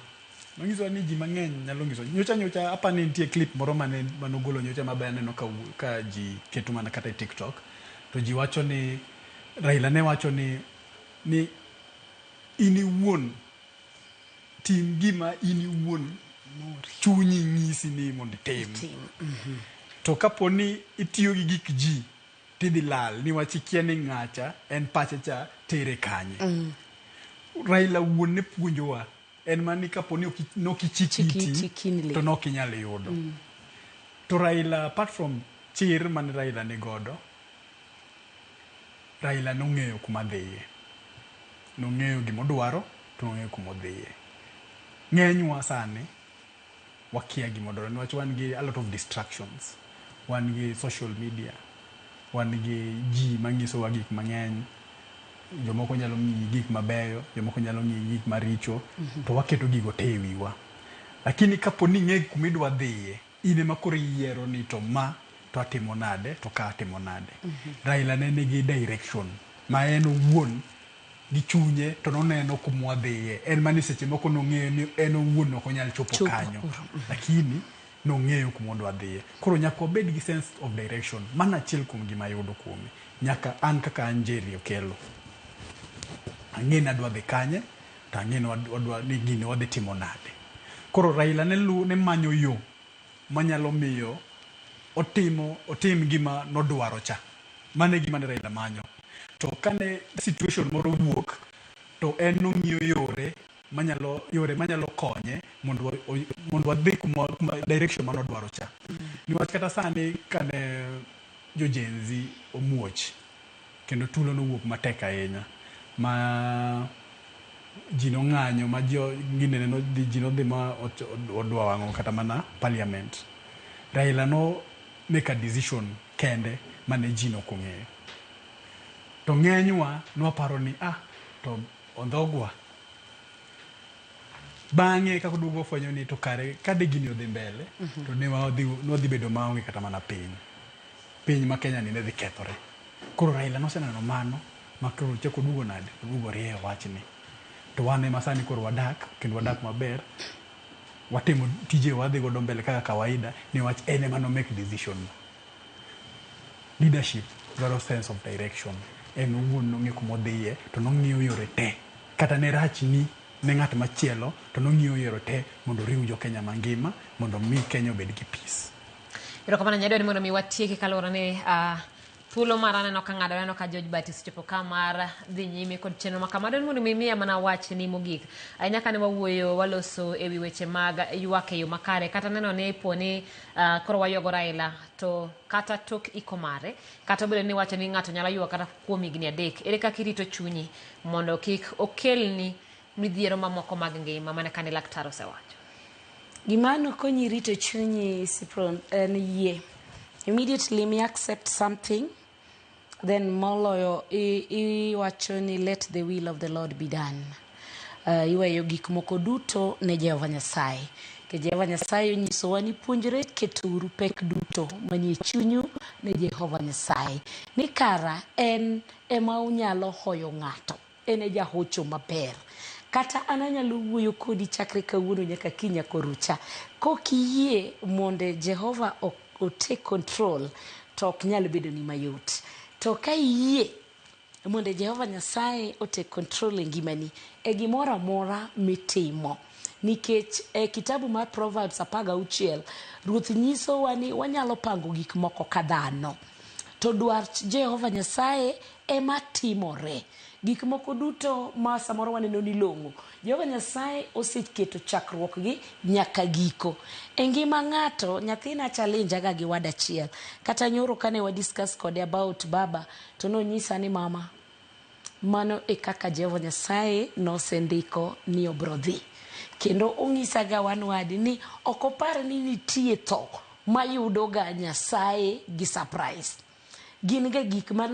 Nonyisowa ni ji mang'eny nyalo nyiso. Nyocha nyocha apa ni nitie clip moro mane manogolo nyocha mabe aneno ka ji keto mana kata e TikTok. To ji wacho ni Raila ne wacho ni in iwuon tim gima in iwuon chunyi nyisi ni mondo itim. To kapo ni itiyo gi gik ji tidhi lal niwach ikia ni ng'acha en pache cha tere kanye. Raila wuon ne puonjowa en mana ni kapo ni nokichik iti to nokinyal yudo. To Raila apart from chir mane Raila ni godo, Raila nong'eyo kuma dhiye. Nong'eyo gimodwaro to nong'eyo kumodhiye. Ng'enywa sani wakia gimodwaro niwach wan gi a lot of distractions. Wan gi social media, wan gi ji manyisowa gik mang'eny. Jomoko nyalo miyi gik mabeyo, jomoko nyalo miyi gik maricho, to waketo gigo te e wiwa. Lakini kapo ni ing'e kumidwa dhiye, in ema koro iyiero ni to ma to atimo nade to ka atimo nade. Raila ne nigi direction ma en owuon gi chunye to noneno kumwa dhiye. En mana ni seche moko nong'eyo ni en owuon ok onyal chopo kanyo. Lakini nong'eyo kuma odwa dhiye. Koro nyaka wabed gi sense of direction. Mano achiel kuom gima ayudo kuome. Nyaka an kaka an Jerry Okello. Ang'e ni adwa dhi kanye, to ang'e ni wadwa ni gini wadhi timo nade. Koro Raila ne manyo yo manyalo miyo otimo otim gima nodwaro cha. Mano e gima ne Raila manyo. To kane situation moro owuok, to en nong'iyo yore manyalo konye mondo wadhi kuma direction manodwaro cha. Niwach kata sani kane jo Gen Z omuoch kendo tulo nowuok matek ahinya ma ji nong'anyo ma jo ginene nodhi ji nodhi ma odwa wang'o kata mana parliament. Raila no make a decision kende mane ji nok ong'eyo. To ng'enywa nwaparo ni ah to ondhogwa. Bang'e kaka oduogo wafwenyo ni to kare kade gini odhi mbele to ne wadhi bedo maonge kata mana piny. Piny ma Kenya ni ne dhi kethore. Koro Raila noseneno mano ma koro ochako oduogo nade? Oduogo orieyo wachni. To wan ema sani koro wadak kendo wadak maber. Watimo tije wadhi godo mbele kaka kawaida niwach en ema no make decision no. Leadership Dwaro sense of direction. En owuon nong'e kuma odhiye to nong'iyo yore te. Kata ne rachni ne ng'at machielo to nong'iyo yore te mondo oriw jo Kenya mangima mondo mi Kenya obed gi peace. Erokamano nyadwa ni mondo mi watieki kaluwore ni thuolo mar aneno ka ng'ado aneno ka George Batis chopo ka mar dhi nyime kod chenro ma kama. Adwa ni mondo mi imiya mana wachni mogik. Ahinya kane wawuoyo waloso ewi weche mag ywak e yo makare kata neno ni po ni koro waywago Raila to kata tok iko mare kata obedo ni iwacho ni ng'ato nyalo ywak kata kuom higni 3, ere kaka irito chunyi mondo kik okelni midhiero mamoko mag ngima mana kane laktar osewacho? Gima nokonyi rito chunyi Sipron en yie. Immediately mi accept something, then moloyo iwacho ni let the will of the Lord be done. Iweyo gik moko duto ne Jehova Nyasaye. Ke Jehova Nyasaye onyisowa ni puonjre keturu pek duto manie chunyu ne Jehova Nyasaye. Ni kara en ema unyalo hoyo ng'ato. En e jahocho maber. Kata an anyalo wuoyo kodi chakre kawuono nyaka kiny korucha. Kok iyie mondo Jehova o take control to ok nyal bedo ni mayot. To ka iyie mondo Jehova Nyasaye o take control e ngimani e gimoro amora mitimo. Nikech e kitabu mar Proverbs 16, Ruoth nyisowa ni wanyalo pango gik moko ka dhano. To dwach Jehova Nyasaye ema timore. Gik moko duto ma samoro waneno ni long'o, Jehova Nyasaye oseketo chakruok gi nyaka giko. E ngima ng'ato, nyathina challenge ga gi wad achiel. Kata nyoro kane wa discuss kode about baba, to nonyisa ni mama, mano e kaka Jehova Nyasaye nosendiko ni obro dhi. Kendo onyisa ga one word ni ok opar ni nitie tho mayudo ga Nyasaye gi surprise. Gin ga gik ma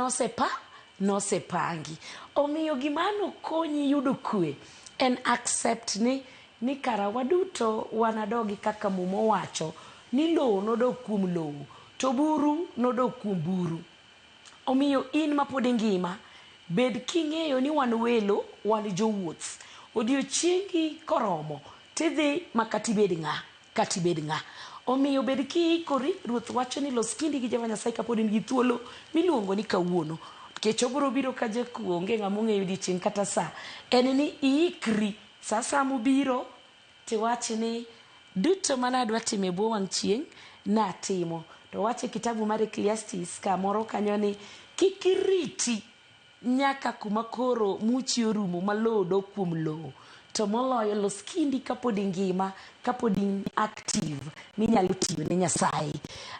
nosepangi. Omiyo gima nokonyi yudo kwe en accept ni kara waduto wanadogi kaka Muma owacho ni lowo nodog kuom lowo to buru nodog kuom buru. Omiyo in mapod ingima, bed king'eyo ni wan welo, wan jowuoth. Odiochiengi koromo, tidhi ma kata ibed ng'a, kata ibed ng'a. Omiyo bed kiikori, Ruoth wacho ni los kindi gi Jehova Nyasaye kapod in gi thuolo miluongo ni kawuono. Nikech obiro biro ka jakuo, onge ng'ama ong'eyo odiochieng' kata sa. En ni iikri, sa asaya mobiro, tiwach ni duto mane adwa timo e bwo wang' chieng' natimo. To wacho e kitabu mar Ecclesiastes kamoro kanyo ni kik iriti nyaka kuma koro muchi orumo ma lowo dok kuom lowo. To moloyo los kindi kapod ingima, kapod in active minyalo tiyo ne Nyasaye.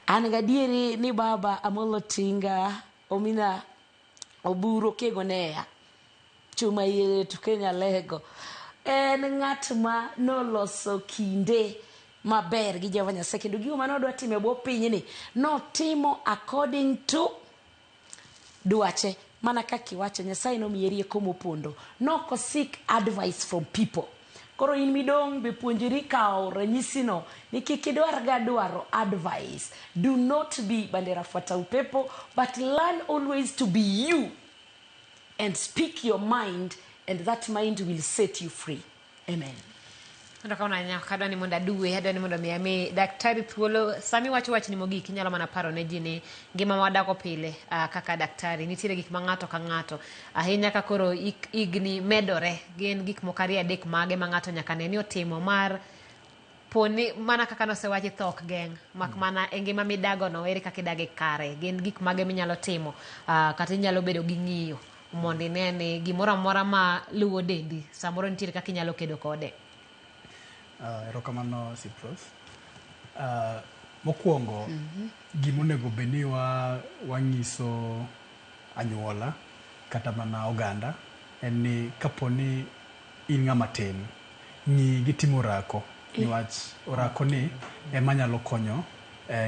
An gadieri ni baba Amolo Tinga Omina Oburu Kego Neya Chuma Yere to Kenya Lego en ng'at ma noloso kinde maber gi Jehova Nyasaye kendo gigo mane odwa timo e bwo pinyni notimo according to dwache. Mana kaka iwacho, Nyasaye nomiye rieko mopondo. Nok seek advice from people. Koro in midong' be puonjri kawo ranyisino ni kik idwar ga dwaro advice. Do not be bandera fuata upepo, but learn always to be you and speak your mind, and that mind will set you free. Amen. Erokamano ahinya. Ok adwa ni mondo aduwe, adwa ni mondo mi ami daktari thuolo. Sami wacho wachni mogik, inyalo mana paro ne ji ni ngima ma wadago pile kaka daktari nitiere gik ma ng'ato ka ng'ato ahinya ka koro higni medore gin gik moko 2 3 mage ma ng'ato nyaka ne ni otimo mar poni mana kaka nosewachi tho ok geng' mak mana e ngima midagono ere kaka idage kare gin gik mage minyalo timo kata inyalo bedo gi ng'iyo mondo ine ni gimoro amora ma luwo dendi samoro nitiere kaka inyalo kedo kode. Erokamano Sipros. Mokwongo, gimonego bed ni wanyiso anyuola kata mana oganda en ni kapo ni in ng'ama tin, ng'i gi timo orako niwach orako ni ema nyalo konyo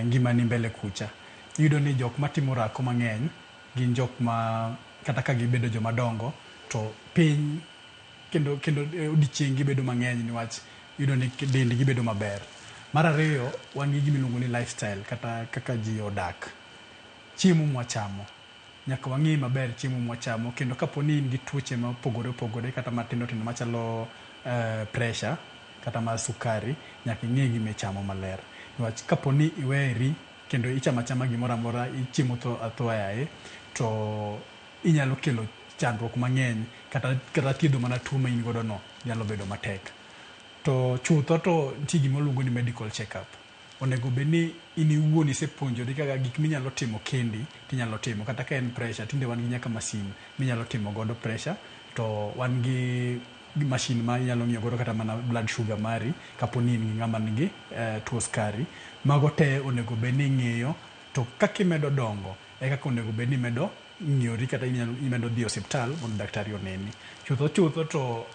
ngimani mbele kucha. Iyudo ni jok matimo orako mang'eny gin jok ma kata ka gibedo joma dongo to piny kendo odiochieng' gibedo mang'eny niwach iyudo ni dendgi bedo maber. Mar ariyo, wan gi gima iluongo ni lifestyle kata kaka ji odak. Chiemo mwachamo. Nyaka wang'i maber chiemo mwachamo kendo kapo ni in gi tuoche mopogore opogore kata matindo tindo machalo pressure kata mar sukari, nyaka ing'e gima ichamo maler. Niwach kapo ni iweri kendo ichamo achama gimoro amora, ichiemo athoa yaye, to inyalo kelo chandruok mang'eny kata kata thiedho mana tuo ma in godo no nyalo bedo matek. To chutho to nitie gima waluongo ni medical check up. Onego bed ni in iwuon isepuonjori kaka gik minyalo timo kendi tinyalo timo kata ka en pressure tinde wan gi nyaka masin minyalo timo godo pressure to wan gi mashin ma inyalo ng'iyo godo kata mana blood sugar mari kapo ni in gi ng'ama nigi tuo sukari. Mago te onego bed ni ing'iyo to kaka imedo dongo e kaka onego bed ni imedo ng'iyori kata imedo dhi e osiptal mondo daktari oneni. Chutho chutho to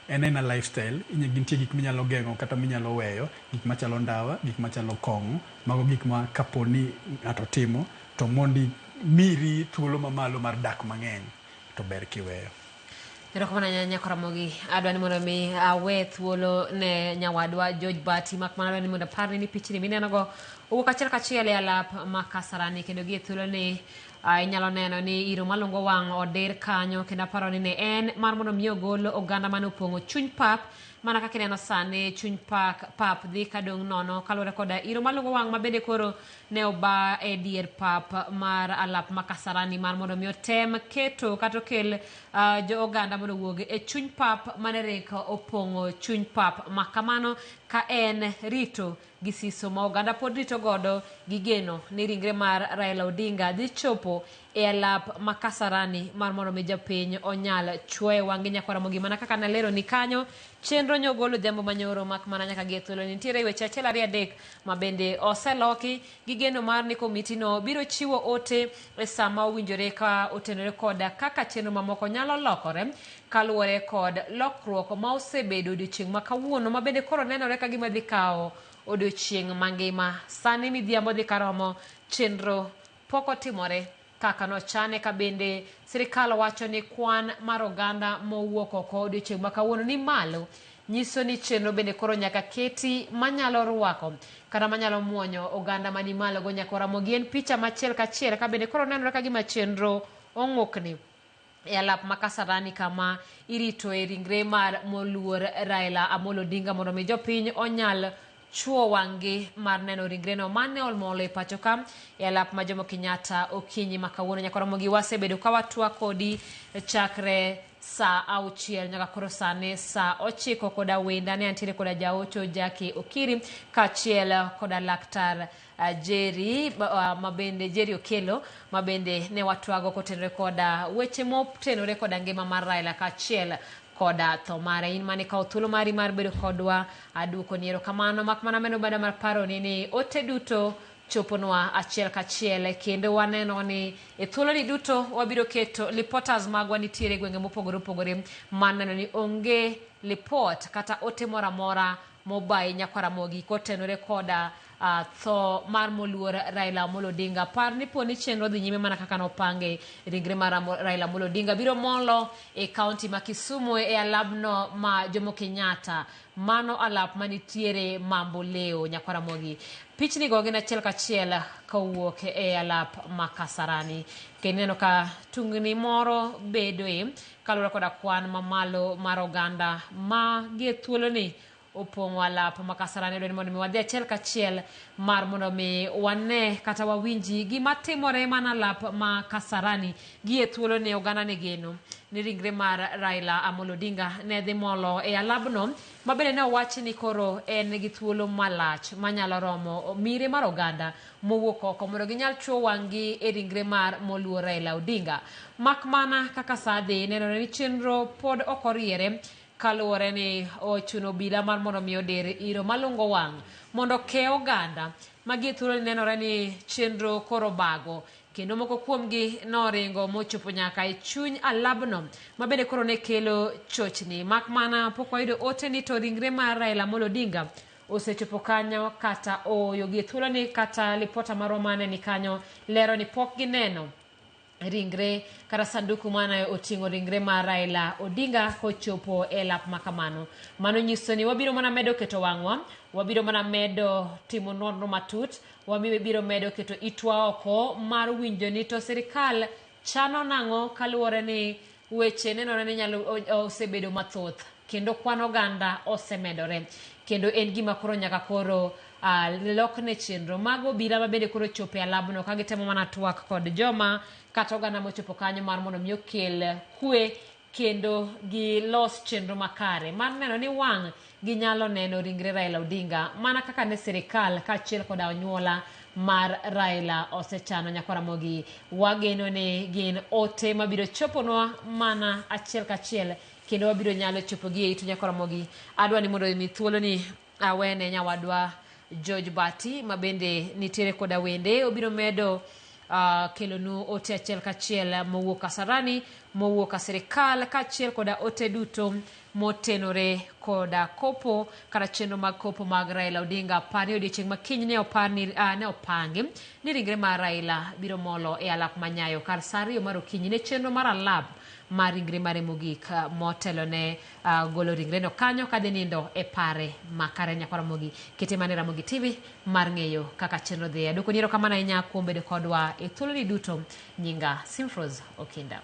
en aena lifestyle, nitie gik minyalo geng'o kata minyalo weyo, gik machalo ndawa, gik machalo kong'o, mago gik ma kapo ni ng'ato timo to mondi miri thuolo mamalo mar dak mang'eny to ber kiweyo. Erokamano ahinya Nyakoramogi. Adwa ni mondo mi awe thuolo ne nyawadwa George Bati mak mana adwa ni mondo aparni ni pichni minenogo owuok achiel kachiel e alap ma Kasarani kendo gie thuolo ni inyalo neno ni iro malungo wang' odir kanyo kendo aparo ni ne en mar mondo mi ogol oganda mane opong'o chuny pap mana kaka ineno sani chuny pak, pap dhi kadong' nono kaluwore koda iro malungo wang' ma bende koro ne oba e dier pap mar alap ma Kasarani mar mondo mi otem keto kata okel jo oganda mondo owuog e chuny pap mane rik opong'o chuny pap ma kamano ka en rito gi siso ma oganda pod rito godo gi geno ni ringre mar Raila Odinga dhi chopo e alap ma Kasarani mar mondo mi jopiny onyal chwoye wang'gi nyakwara mogi mana kaka nalero ni kanyo chenro nyogolo odhiambo manyoro mak mana nyaka gi e thuolo nitiere weche achiel ariyo adek ma bende oseloki gi geno mar ni komiti no biro chiwo ote e sama owinjore ka otenore koda kaka chenro mamoko nyalo lokore kaluwore kod lokruok ma osebedo odiochieng' ma kawuono ma bende koro nenore ka gima dhi kawo odiochieng' mangima. Sani midhiambo dhi karomo chenro pok otimore kaka nochane ka bende sirikal wacho ni kwan mar oganda mowuok oko odiochieng' ma kawuono ni malo nyiso ni chenro bende koro nyaka keti manyalo rwako kata manyalo muonyo oganda mani malo go nyaka Ramogi. En picha machiel kachiel ka bende koro nenore ka gima chenro ong'ukni e alap ma Kasarani kama iritoe ringre mar moluor Raila Amolo Odinga mondo mi jopiny onyal chuo wang'gi mar neno ringreno mane omolo e pacho ka e alap ma Jomo Kenyatta okinyi ma kawuono. Nyaka Ramogi wasebedo ka watwa kodi chakre saa 6 nyaka koro sani saa 9 koda wenda ne antiere koda jaocho Jackie Okiri kaachiel koda laktar Jerry mabende Jerry Okello mabende ne watwago kotenore koda weche motenore koda ngima mar Raila kaachiel koda tho mare. In mane kawo thuolo mari mar bedo kodwa aduoko ni erokamano mak mana meno bada mar paro ni ni ote duto choponwa achiel kachiel kendo waneno ni e thuolo ni duto wabiro keto reporters magwa nitiere e gwenge mopogore opogore mar neno ni onge report kata ote moro amora mobayi nyakwa Ramogi kotenore koda tho mar moluor Raila Amolo Odinga. Par ni po ni chenro dhi nyime mana kaka nopange, ringre mar Raila Amolo Odinga biro molo e kaunti ma Kisumu e alabno ma Jomo Kenyatta, mano alap manitiere Mambo Leo nyakwa Ramogi. Pichni go gin achiel kachiel kowuok e alap ma Kasarani. Kendo ineno ka tungni moro bedoe kaluwore koda kwan mamalo mar oganda ma gie thuoloni opong'o alap ma Kasarani. Dwani mondo mi wadhi achiel kachiel mar mondo mi wane kata wawinji gima timore mana alap ma Kasarani gie thuoloni. Oganda ne geno ni ringre mar Raila Amolo Odinga ne dhi molo e alabno ma bende ne owach ni koro en gi thuolo malach manyalo romo mire mar oganda mowuok oko mondo ginyal chuo wang'gi e ringre mar moluor Raila Odinga. Mak mana kaka saa dhi nenore ni chenro pod ok oriere kaluwore ni ochuno obila mar mondo mi odir iro malungo wang' mondo oke oganda ma gie thuolo ni nenore ni chenro koro bago kendo moko kuomgi noringo mochopo nyaka e chuny alabno ma bende koro ne kelo chochni. Mak mana pok wayudo ote ni to ringre mar Raila Amolo Odinga osechopo kanyo kata ooyo. Gie thuolo ni kata lipota marwa mane ni kanyo lero ni pok gineno ringre kata sanduku mane oting'o ringre mar Raila Odinga kochopo e lap ma kamano. Mano nyiso ni wabiro mana medo keto wang'wa, wabiro mana medo timo nonro matut, wabiro medo keto itwa oko mar winjo ni to sirikal chano nang'o kaluwore ni weche nenore ni nyalo osebedo mathoth kendo kwan oganda osemedore kendo en gima koro nyaka koro Lokne chenro mago obila ma bende koro chopo e alabno ka gitemo mana twak kod joma kata oganda mochopo kanyo mar mondo mi okel kwe kendo gilos chenro makare mar neno ni wang' ginyalo neno ringre Raila Odinga mana kaka ne sirikal kaachiel koda anyuola mar Raila osechano. Nyakwa Ramogi, wageno ni gin ote mabiro choponwa mana achiel kachiel kendo wabiro nyalo chopogi e itu. Nyakwa Ramogi, adwa ni mondo mi thuolo ni awene nyawadwa George Bati ma bende nitiere koda wende obiro medo kelonu ote achiel kachiel mowuok Kasarani, mowuok sirikal kaachiel koda ote duto motenore koda kopo kata chenro mag kopo mag Raila Odinga. Par ni odiochieng' ma kiny ne opar ni, ne opangi ni ringre mar Raila biro molo e alap ma Nyayo kar sa 2 mar okinyi ne chenro mar alap mar ringre mare mogik motelo ne golo ringreno kanyo kadhi nindo e pare makare. Nyakwa Ramogi, kete mana e Ramogi TV mar ng'eyo kaka chenro dhi. Aduokoni erokamano ahinya kuom bedo kodwa e thuoloni duto. Nyinga Simfrose Okinda.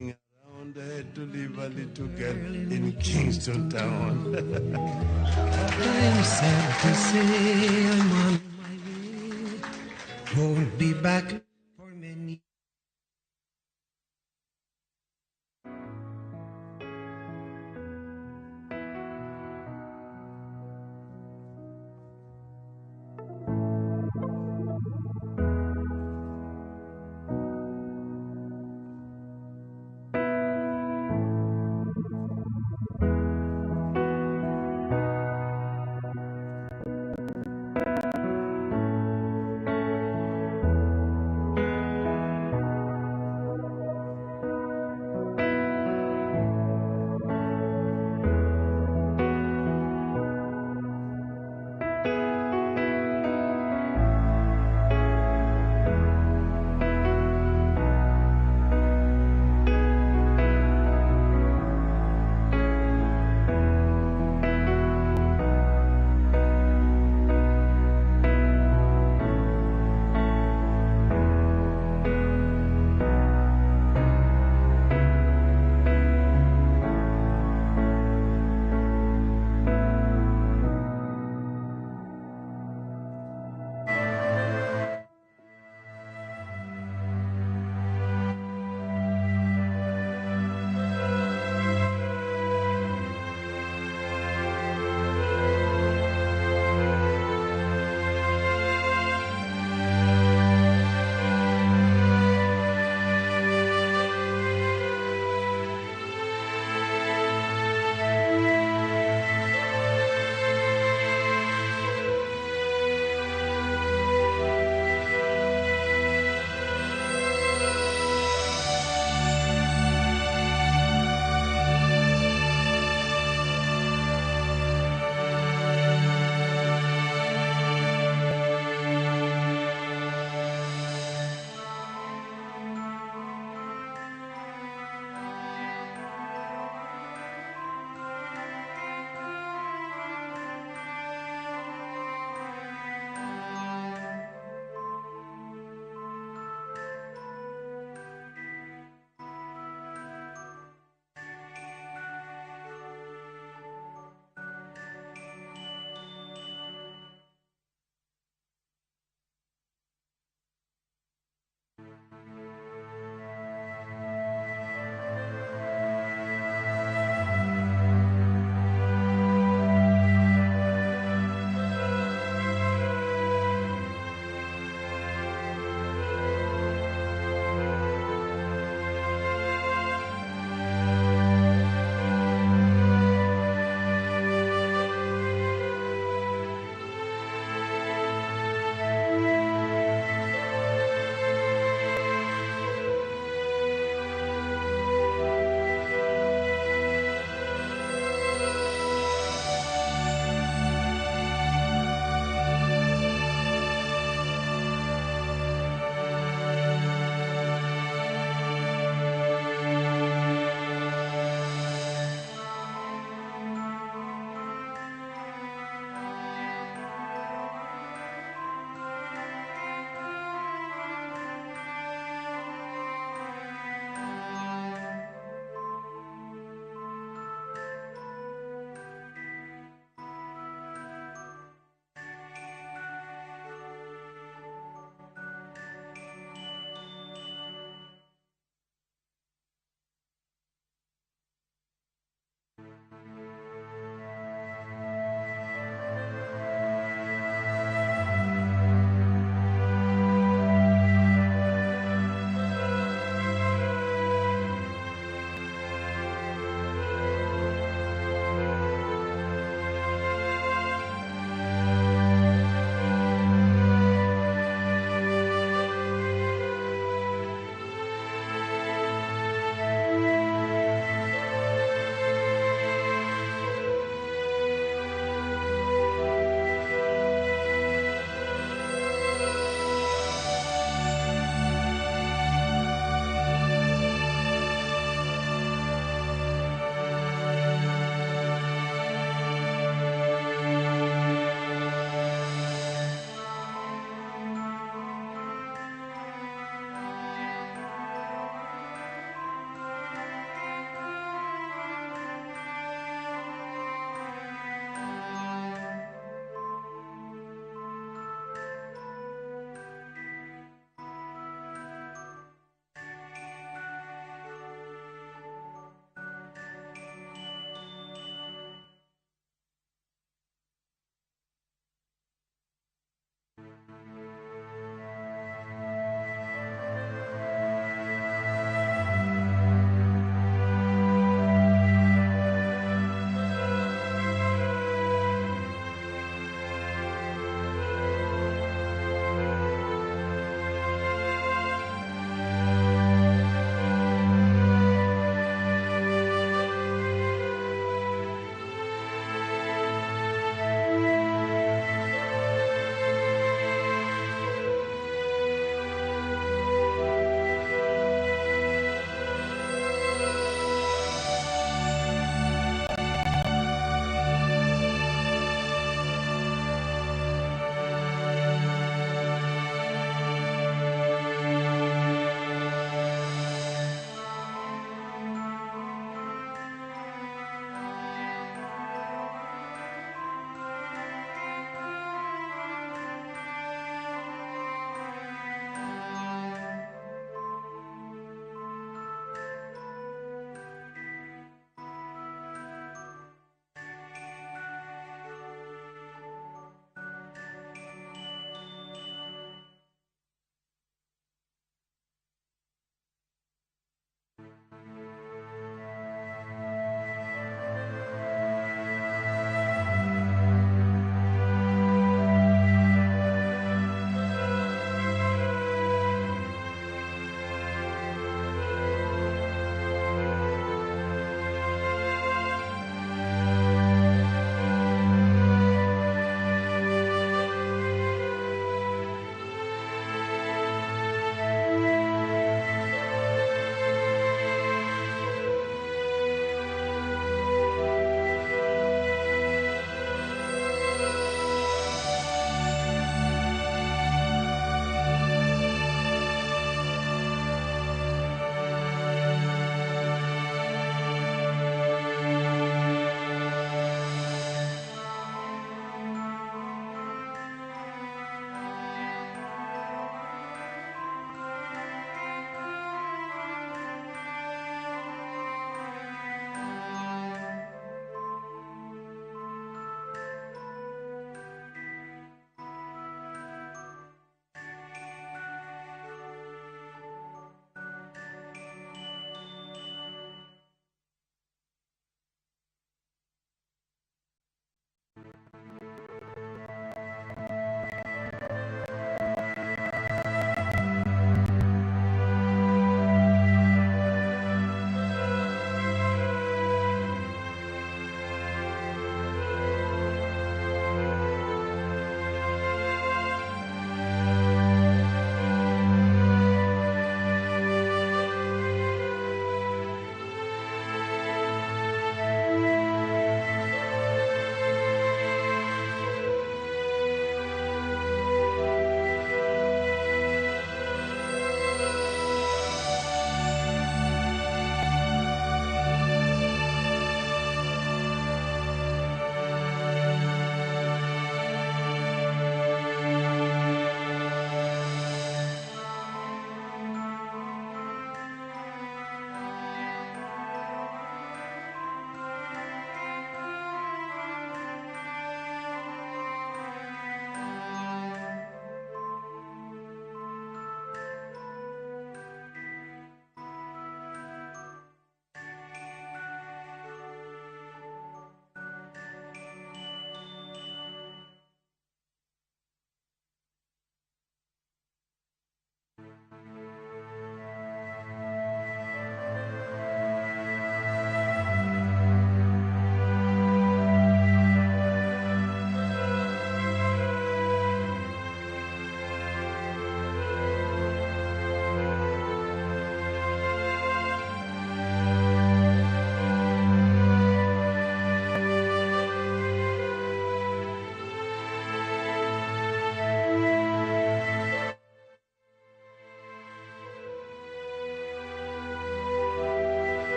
Around, I had to leave a little girl in Kingston Town. I'm sad to say I'm on my way. Won't be back for many.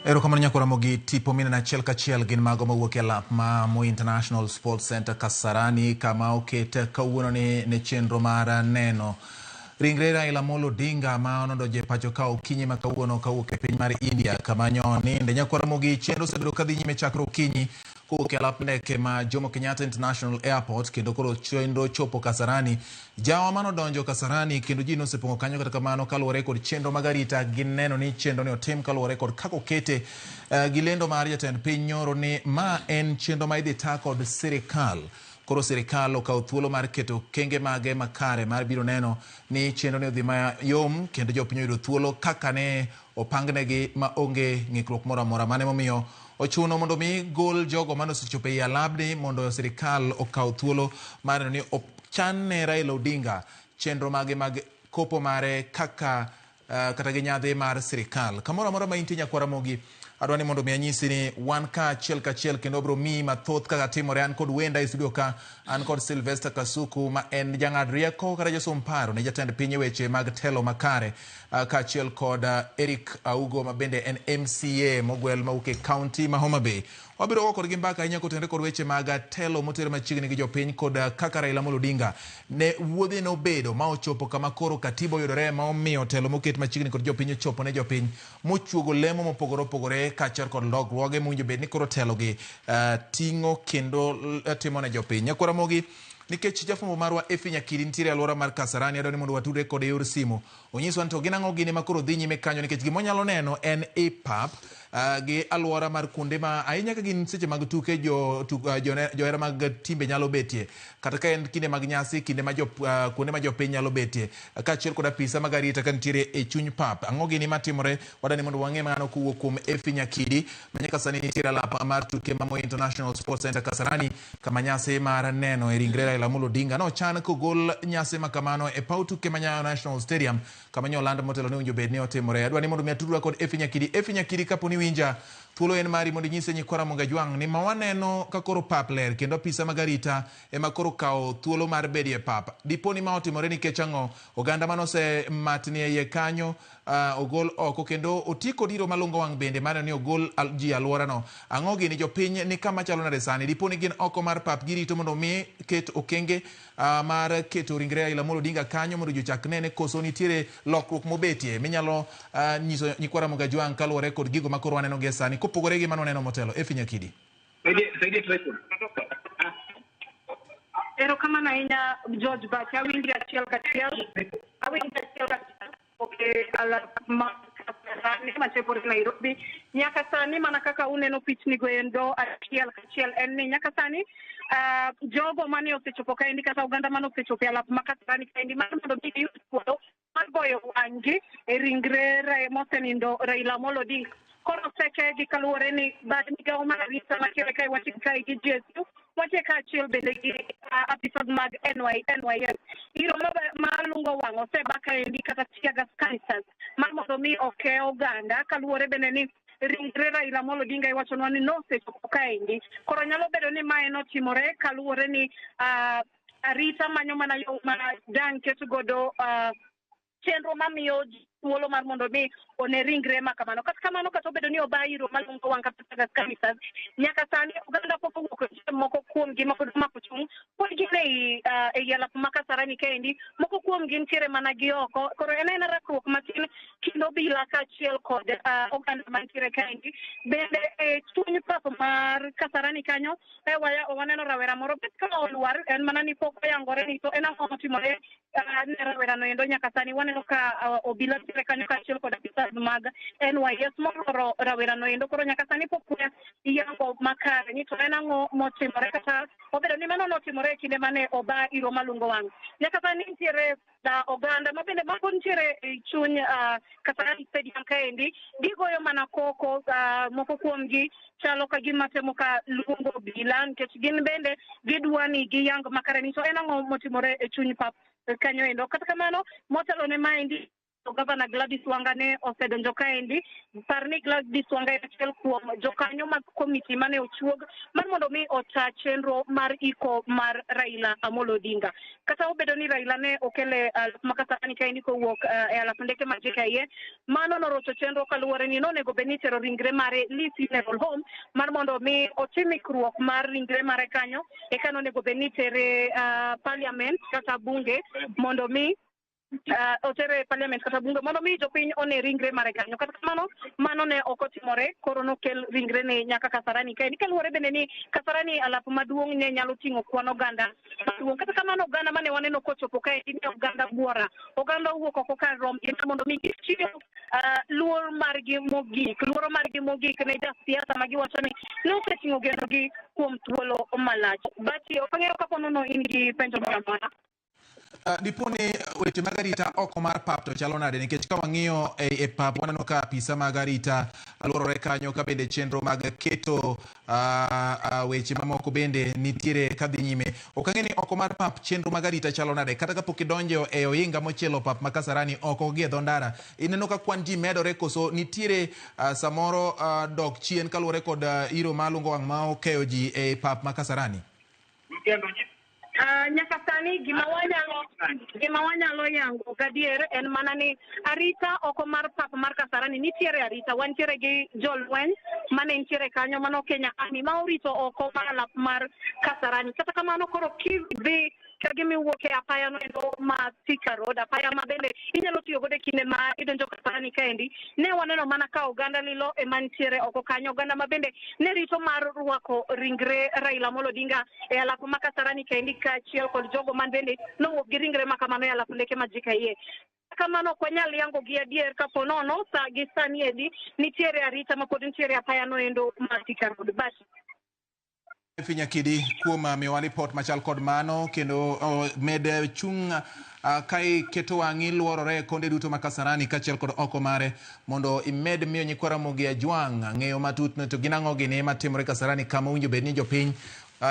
Erokamano nyako Ramogi. Tipo mineno achiel kachiel gin mago mawuok e lap ma Moi International Sports Center Kasarani, kama oket kawuono ni ne chenro mar neno ringre Raila Amolo Odinga ma nodonjo e pacho ka okinyi ma kawuono kawuok e piny mar India kama nyo ninde. Nyako Ramogi, chenro osebedo kadhi nyime chakre okinyi kowuok e lap ndeke ma Jomo Kenyatta International Airport, kendo koro chenro chopo Kasarani. Jawa manodonjo Kasarani kendo ji nosepong'o kanyo, kata kamano kaluwore kod chenro mag arita gineno ni chenro ni otim kaluwore kod kaka okete gi lendo mar jatend piny nyoro ni ma en chenro ma idhi ta kod sirikal. Koro sirikal okawo thuolo mar keto okenge mage makare mar biro neno ni chenro ni odhi mayom kendo jopiny oyudo thuolo kaka ne opangnegi ma onge ng'ikruok moro amora. Mano emomiyo ochuno mondo mi gol jogo mane osechopo ei alabni mondo sirikal okaw thuolo mar neno ni ochan ne Raila Odinga chenro mage mag kopo mare kaka kata gi nyadhi mar sirikal. Kamoro amora ma intie nyakwar Ramogi, adwa ni mondo mi anyisi ni wan ka achiel kachiel kendo abiro miyi mathoth kaka timore. An kod wenda e studio ka, an kod Sylvester Kasuku ma en jang'ad rieko kata jasom paro ne jatend piny e weche mag telo makare, kaachiel kod Eric Augo ma bende en MCA mogwel mawuok e county ma Homa Bay. Wabiro go kodgi mbaka ahinya kotenore kod weche mag telo moter machiegni gi jopiny kod kaka Raila Amolo Odinga ne wuodhe nobedo ma ochopo kama koro katiba oyudore ma omiyo telo moket machiegni kod jopiny ochopo ne jopiny mochuogo lemo mopogore opogore kaachiel kod lokruoge mowinjo bed ni koro telo gi ting'o kendo timo ne jopiny. Nyakwar Ramogi, nikech jafwambo marwa Effie Nyakidi nitiere e alwora mar Kasarani, adwa ni mondo watudre kode e yor simu. Onyiswa ni to gin ang'o gini ma koro dhi nyime kanyo, nikech gima onyalo neno en e pap gi alwora mar kuonde ma ahinya ka gin seche mag tuke johera mag timbe nyalo betie, kata ka en kinde mag nyasi, kinde ma kuonde ma jopiny nyalo betie, kaachiel kod apisa mag arita ka nitiere e chuny pap. Ang'o gini matimore? Wadwa ni mondo wang'e mano kowuok kuom Effie Nyakidi ma nyaka sani nitiere alap mar tuke ma Moi International Sports Center Kasarani, kama nyasi mar neno e ringre Raila Amolo Odinga nochan kogol nyasi ma kamano e paw tuke ma Nyayo National Stadium kama nyoland motelo ne owinjo bed ni otimore. Adwa ni mondo mi atudra kod Effie Nyakidi. Effie Nyakidi, kapo ni winja, thuolo en mari mondo inyise nyikwa Ramogi Ajwang' ni ma waneno ka koro pap ler kendo apisa mag arita ema koro kawo thuolo mar bedie e pap. Dipo ni ma otimore nikech ang'o? Oganda mane osematni e iye kanyo ogol oko kendo oti kod iro malungo wang' bende mar ni ogol ji alworano. Ang'o gini jopiny ni kama chalo nade sani? Dipo ni gin oko mar pap girito mondo mi ket okenge mar keto ringre Raila Amolo Odinga kanyo mondo ji ochak nene, koso nitiere lokruok mobetie minyalo nyiso nyikwa Ramogi Ajwang' kaluwore kod gigo ma koro waneno gie sani kopogore gi mano waneno motelo. Effie Nyakidi. Erokamano ahinya George Bacha, awinji achiel kachiel. Awinji achiel kachiel. Okay, alap ma Kasarani machepore Nairobi. Nyaka sani mana kaka uneno pichni go endo achiel kachiel en ni nyaka sani jogo mane osechopo kaendi kata oganda mane osechopo e alap ma Kasarani kaendi mar mondo mi giyud thuolo mar goyo wang'gi e ringre mosenindo Raila Amolo Odinga. Koro osekegi kaluwore ni bad migawo mar arita matiere kae wantie kae gi GSU, wantie kaachiel bende gi apisas mag NYS. Iro malungo wang' oseba kaendi kata tear gas canisters mar mondo mi oke oganda kaluwore bende ni ringre Raila Amolo Odinga iwachonwa ni nosechopo kaendi. Koro nyalo bedo ni mae notimore kaluwore ni arita manyo mana yo ma dang' ket godo chenro mamiyo ji thuolo mar mondo mi one ringre ma kamano. Kata kamano, kata obedo ni oba iro malungo wang' kata tear gas canisters, nyaka sani oganda pok owuok e moko kuomgi ma pod omako chung', pod gin ei alap ma Kasarani kaendi, moko kuomgi nitiere mana gi oko. Koro en aena rakruok matin kind obila kaachiel kod oganda mantiere kaendi. Bende e chuny pap mar Kasarani kanyo, waneno rawera moro bet ka olwar, en mana ni pok oyangore ni to en ang'o motimore ne rawera no endo. Nyaka sani waneno ka obila nitiere kanyo kaachiel kod apisas mag NYS moluoro rawera no endo. Koro nyaka sani pok yango makare ni to en ang'o motimore, kata obedo ni mano notimore e kinde mane oba iro malungo wang'. Nyaka sani nitiere oganda ma bende mapod nitiere e chuny Kasarani Stadium kaendi, gigoyo mana koko, moko kuomgi chalo ka gima temo ka luongo obila nikech gin bende gidwa ni giyang makare ni to en ang'o motimore e chuny pap kanyo endo. Kata kamano, motelo ne maendi, Gavana Gladys Wanga ne osedonjo kaendi. Par ni Gladys Wanga en achiel kuom jokanyo mag komiti komiti mane ochuog mar mondo mi ota chenro mar iko mar Raila Amolo Odinga. Kata obedo ni Raila ne okele alap ma Kasarani kaendi kowuok e alap ndeke mar JKIA, mano norocho chenro kaluwore ni nonego bed ni itero ringre mare Lee Funeral Home mar mondo mi otim ikruok mar ringre mare kanyo, eka nonego bed ni itere parliament kata bunge mondo mi otere parliament kata bunge mondo mi jopiny one ringre mare kanyo. Kata kamano, mano ne ok otimore, koro nokel ringre ne nyaka Kasarani kaendi, kaluwore bende ni Kasarani alap maduong' ne nyalo ting'o kwan oganda maduong'. Kata kamano, oganda mane waneno kochopo kaendi ne oganda buora, oganda owuok oko kar rombgi mondo mi gichiw luor margi mogik, luoro margi mogik ne jasiasa ma giwacho ni ne oseting'o genogi kuom thuolo malach. Bati, ok ang'eyo kapo nono in gi penjo moro amora. Dipo ni weche mag arita oko mar pap to chalo nade? Nikech ka wang'iyo e pap waneno ka apisa mag arita luorore kanyo, ka bende chenro mag keto weche mamoko bende nitiere kadhi nyime. Ok ang'e ni oko mar pap chenro mag arita chalo nade, kata kapok idonjo e ohinga mochielo pap ma Kasarani oko gi e dho ndara, ineno ka kwan ji medore koso nitiere samoro dok chien kaluwore kod iro malungo wang' ma okeyo ji e pap ma Kasarani? Nyaka sani gima wanyalo yango gadier en mana ni arita oko mar pap mar Kasarani nitiere arita, wantiere gi jolweny mane nitiere kanyo mano Kenya Army ma orito oko mar alap mar Kasarani. Kata kamano koro kidhi kagimiwuok e apaya no endo ma Thika Road, apaya ma bende inyalo tiyo godo e kinde ma idonjo Kasarani kaendi, ne waneno mana ka oganda lilo ema nitiere oko kanyo, oganda ma bende ne rito mar rwako ringre Raila Amolo Odinga e alap ma Kasarani kaendi, kaachiel kod jogo man bende nowuok gi ringre ma kamano e alap ndeke ma JKIA. Kamano ok wanyal yango gi adier kapo nono sa gi sani edi nitiere arita ma pod nitiere apaya no endo ma Thika Road. But Finyakidi kuom miyowa ripot machal kod mano, kendo med chung' ka iketo wang'i luorore e konde duto ma Kasarani kaachiel kod oko mare mondo imed miyo nyikwa Ramogi Ajwang' ng'eyo matut ni to gin ang'o gini matimore Kasarani, kama owinjo bed ni jopiny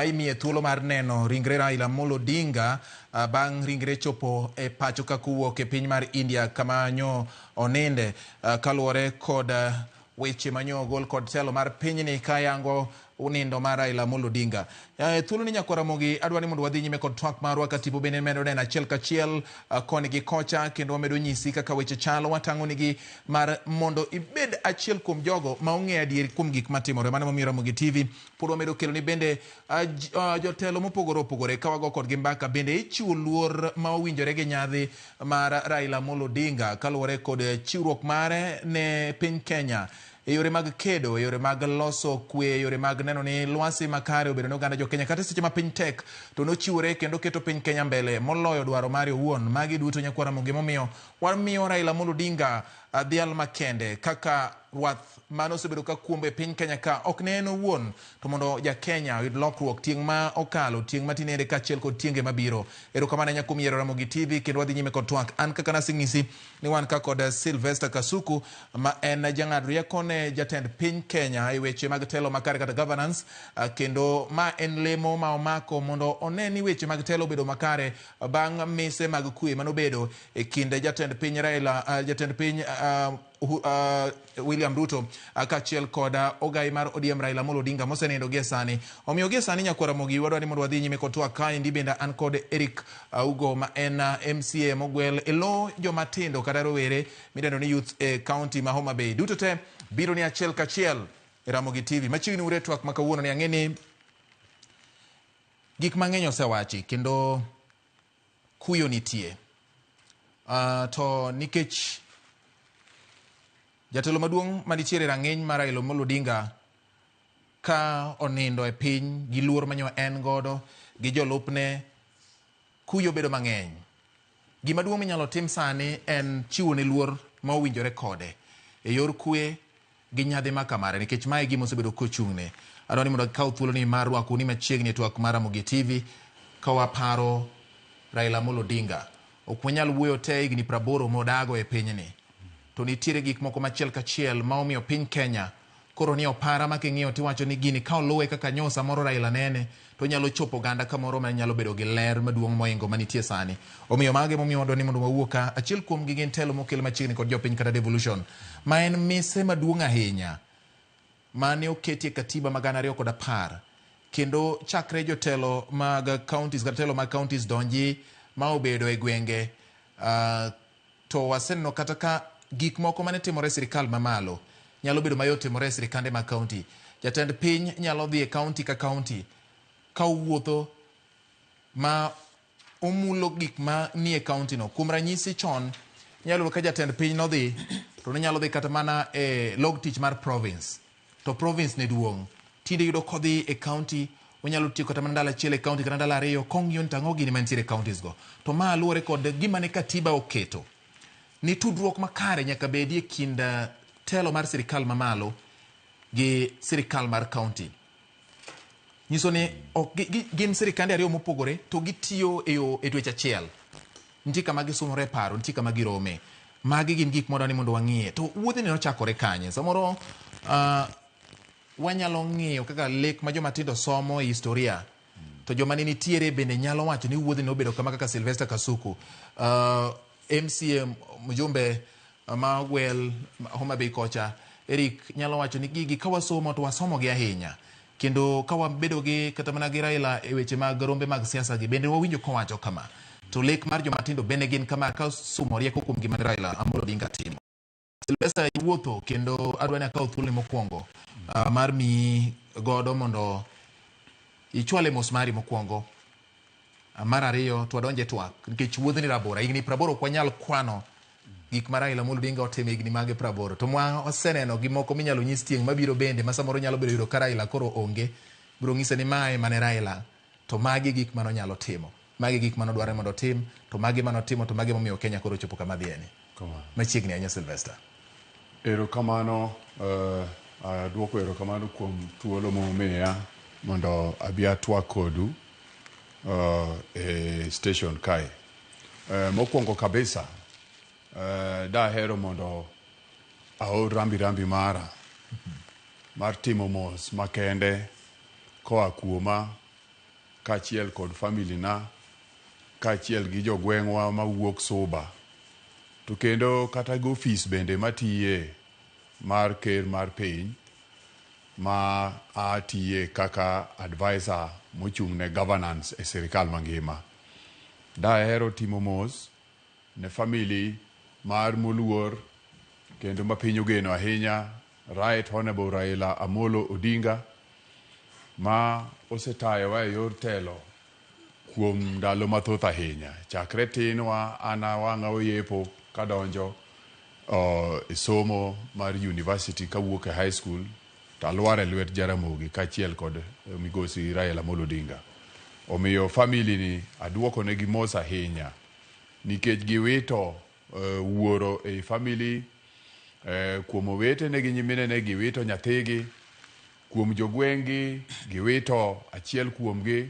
imiye thuolo mar neno ringre Raila Amolo Odinga bang' ringre chopo e pacho ka kowuok e piny mar India kama nyo oninde, kaluwore kod weche manyo ogol kod telo mar pinyni kayango nindo mar Raila Amolo Odinga. Thuolo ni nyakwa Ramogi, adwa ni mondo wadhi nyime kod twak marwa ka tipo bende medo neno achiel kachiel koni gi kocha, kendo wamedo nyisi kaka weche chalo. Watang'o nigi mar mondo ibed achiel kuom jogo ma ong'eyo adieri kuom gik matimore. Mano emomiyo Ramogi TV pod wamedo kelo ni bende jotelo mopogore opogore ka wago kodgi mbaka, bende ichiwo luor ma owinjore gi nyadhi mar Raila Amolo Odinga kaluwore kod chiwruok mare ne piny Kenya e yore mag kedo, e yore mag loso kwe, e yore mag neno ni lwasi makare obedo ne oganda jo Kenya. Kata seche ma piny tek to nochiwore kendo keto piny Kenya mbele moloyo dwaro mare owuon. Magi duto nyakwa Ramogi momiyo wamiyo Raila Amolo Odinga dhial makende kaka rwath mane osebedo ka kuombo e piny Kenya ka ok ne en owuon, to mondo ja Kenya oyud lokruok tieng' ma okalo, tieng' ma tinende kaachiel kod tienge mabiro. Erokamano ahinya kuom yiero Ramogi TV, kendo wadhi nyime kod twak. An kaka naseng'isi ni wan ka kod Sylvester Kasuku ma en jang'ad rieko ne jatend piny Kenya e weche mag telo makare kata governance, kendo ma en lemo ma omako mondo one ni weche mag telo obedo makare bang' mise mag kwe manobedo e kind jatend piny Raila, jatend piny William Ruto kaachiel kod ogai mar ODM Raila Amolo Odinga mosenindo gie sani. Omiyo gie sani nyakwa Ramogi wadwa ni mondo wadhi nyime kod twak kaendi. Bende an kod Eric Augo ma en MCA mogwel e lo joma tindo kata rowere midendo ni youth e county ma Homa Bay. Duto te biro ni achiel kachiel e Ramogi TV. Machiegni ure twak ma kawuono ni ang'e ni gik mang'eny osewachi kendo kuyo nitie. To nikech jatelo maduong' manitiere rang'iny mar Raila Amolo Odinga ka onindo e piny gi luor manyo en godo gi jolupne, kuyo bedo mang'eny. Gima duong' minyalo tim sani en chiwo ne luor ma owinjore kode e yor kwe gi nyadhi ma kamare, nikech mae e gima osebedo kochung'ne. Adwa ni mondo akaw thuoloni mar rwakou ni machiegni e twak mar Ramogi TV ka waparo Raila Amolo Odinga. Ok wanyal wuoyo te higni 80 modago e pinyni, to nitiere gik moko machiel kachiel ma omiyo piny Kenya koro ni opara ma king'iyo tiwacho ni gini ka oluwe kaka nyo samoro Raila nene to nyalo chopo oganda kamoro ma nyalo bedo gi ler maduong' moingo manitie sani. Omiyo mago emomiyo wadwa ni mondo wawuo ka achiel kuom gi gin telo mokel machiegni kod jopiny kata devolution, ma en mise maduong' ahinya mane oketie katiba ma 2010 kendo chakre jotelo mag counties kata telo mag counties donji ma obedo e gwenge to waseneno kata ka gik moko mane timore e sirikal mamalo nyalo bedo mayot timore e sirikande mag county. Jatend piny nyalo dhi e county ka county ka owuotho ma omulo gik ma nie county no. Kuom ranyisi chon inyalo yudo ka jatend piny nodhi to nonyalo dhi kata mana e log tich mar province to province ne duong'. Tinde iyudo kodhi e county onyalo tiyo kata mana ndalo achiel e county kata ndalo ariyo kong'iyo ni tang'o gini mantiere e counties go. To ma luwore kod gima ne katiba oketo ni tudruok makare nyaka bedi e kind telo mar sirikal mamalo gi sirikal mar county. Nyiso ni ok gin sirikande ariyo mopogore to gitiyo e yo e dweche achiel. Nitie kama gisumore e paro, nitie kama girome. Magi gin gik mwadwa ni mondo wang'iye. To wuodhni nochakore kanye? Samoro wanyalo ng'iyo kaka lek ma joma tindo somo e historia to joma ne nitiere bende nyalo wacho ni wuodhni nobedo kama kaka Sylvester Kasuku. MCA mjumbe ma ogwel Homa Bay kocha Eric nyalo wacho ni gigi ka wasomo to wasomo gi ahinya kendo ka wabedo gi kata mana gi Raila e weche mag rombe mag siasa gi bende wawinjo kowacho kama to lek mar joma tindo bende gin kama ka sumo rieko kuom gima Raila Amolo Odinga timo. Sylvester iwuotho kendo adwa ni akaw thuoloni mokwongo mar miyi godo mondo ichwale mos mari mokwongo. Mar ariyo to wadonje twak nikech wuodhni rabora higni 80 ok wanyal kwano gik ma Raila Amolo Odinga otimo higni mage 80 to mwa waseneno gi moko minyalo nyis tieng' mabiro bende ma samoro nyalo bedo yudo ka Raila koro onge biro ng'ise ni mae mane Raila to magi gik mane onyalo timo magi gik mane odwaro mondo otim to magi mane otimo to magi momiyo Kenya koro ochopo kama dhiye ni. Machiegni ahinya Sylvester. Erokamano, aduoko erokamano kuom thuolo momiya mondo abi atwak kodu e station kae. Mokwongo kabisa, dahero mondo aor rambi rambi mara mar timo mos makende koa kuoma kaachiel kod family na kaachiel gi jogweng'wa mawuok Suba to kendo kata gi ofis bende matiye mar ker mar piny ma atiye kaka advisor mochung' ne governance e sirikal mangima. Dahero timo mos ne family mar moluor kendo ma piny ogeno ahinya Right Honorable Raila Amolo Odinga ma osetayowa e yor telo kuom ndalo mathoth ahinya. Chakre tinwa an wang'a oyepo kadonjo e somo mar university kawuok e high school to alwar e lwet Jaramogi kaachiel kod migosi Raila Amolo Odinga. Omiyo family ni aduoko negi mos ahinya nikech giwito wuoro ei family, kuom owetene gi nyiminene giwito nyathigi, kuom jogweng'gi giwito achiel kuomgi,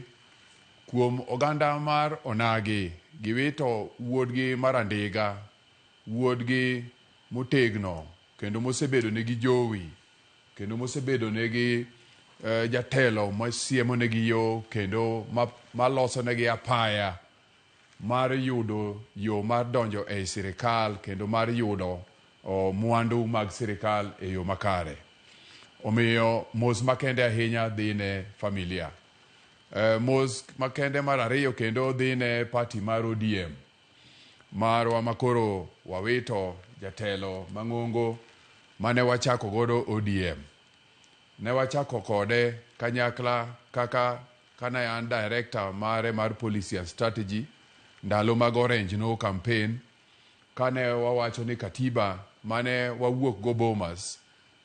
kuom oganda mar onagi giwito wuodgi mar andiga, wuodgi motegno kendo mosebedo negi jowi kendo mosebedo negi jatelo masiemo negi yo kendo maloso negi apaya mar yudo yo mar donjo ei sirikal kendo mar yudo mwandu mag sirikal e yo makare. Omiyo mos makende ahinya dhi ne familia. Mos makende mar ariyo kendo dhi ne party mar ODM marwa makoro wawito jatelo mang'ongo mane wachako godo ODM. Ne wachako kode kanyakla kaka kane an director mare mar policy and strategy ndalo mag Orange No campaign kane wawacho ni katiba mane wawuok go Bomas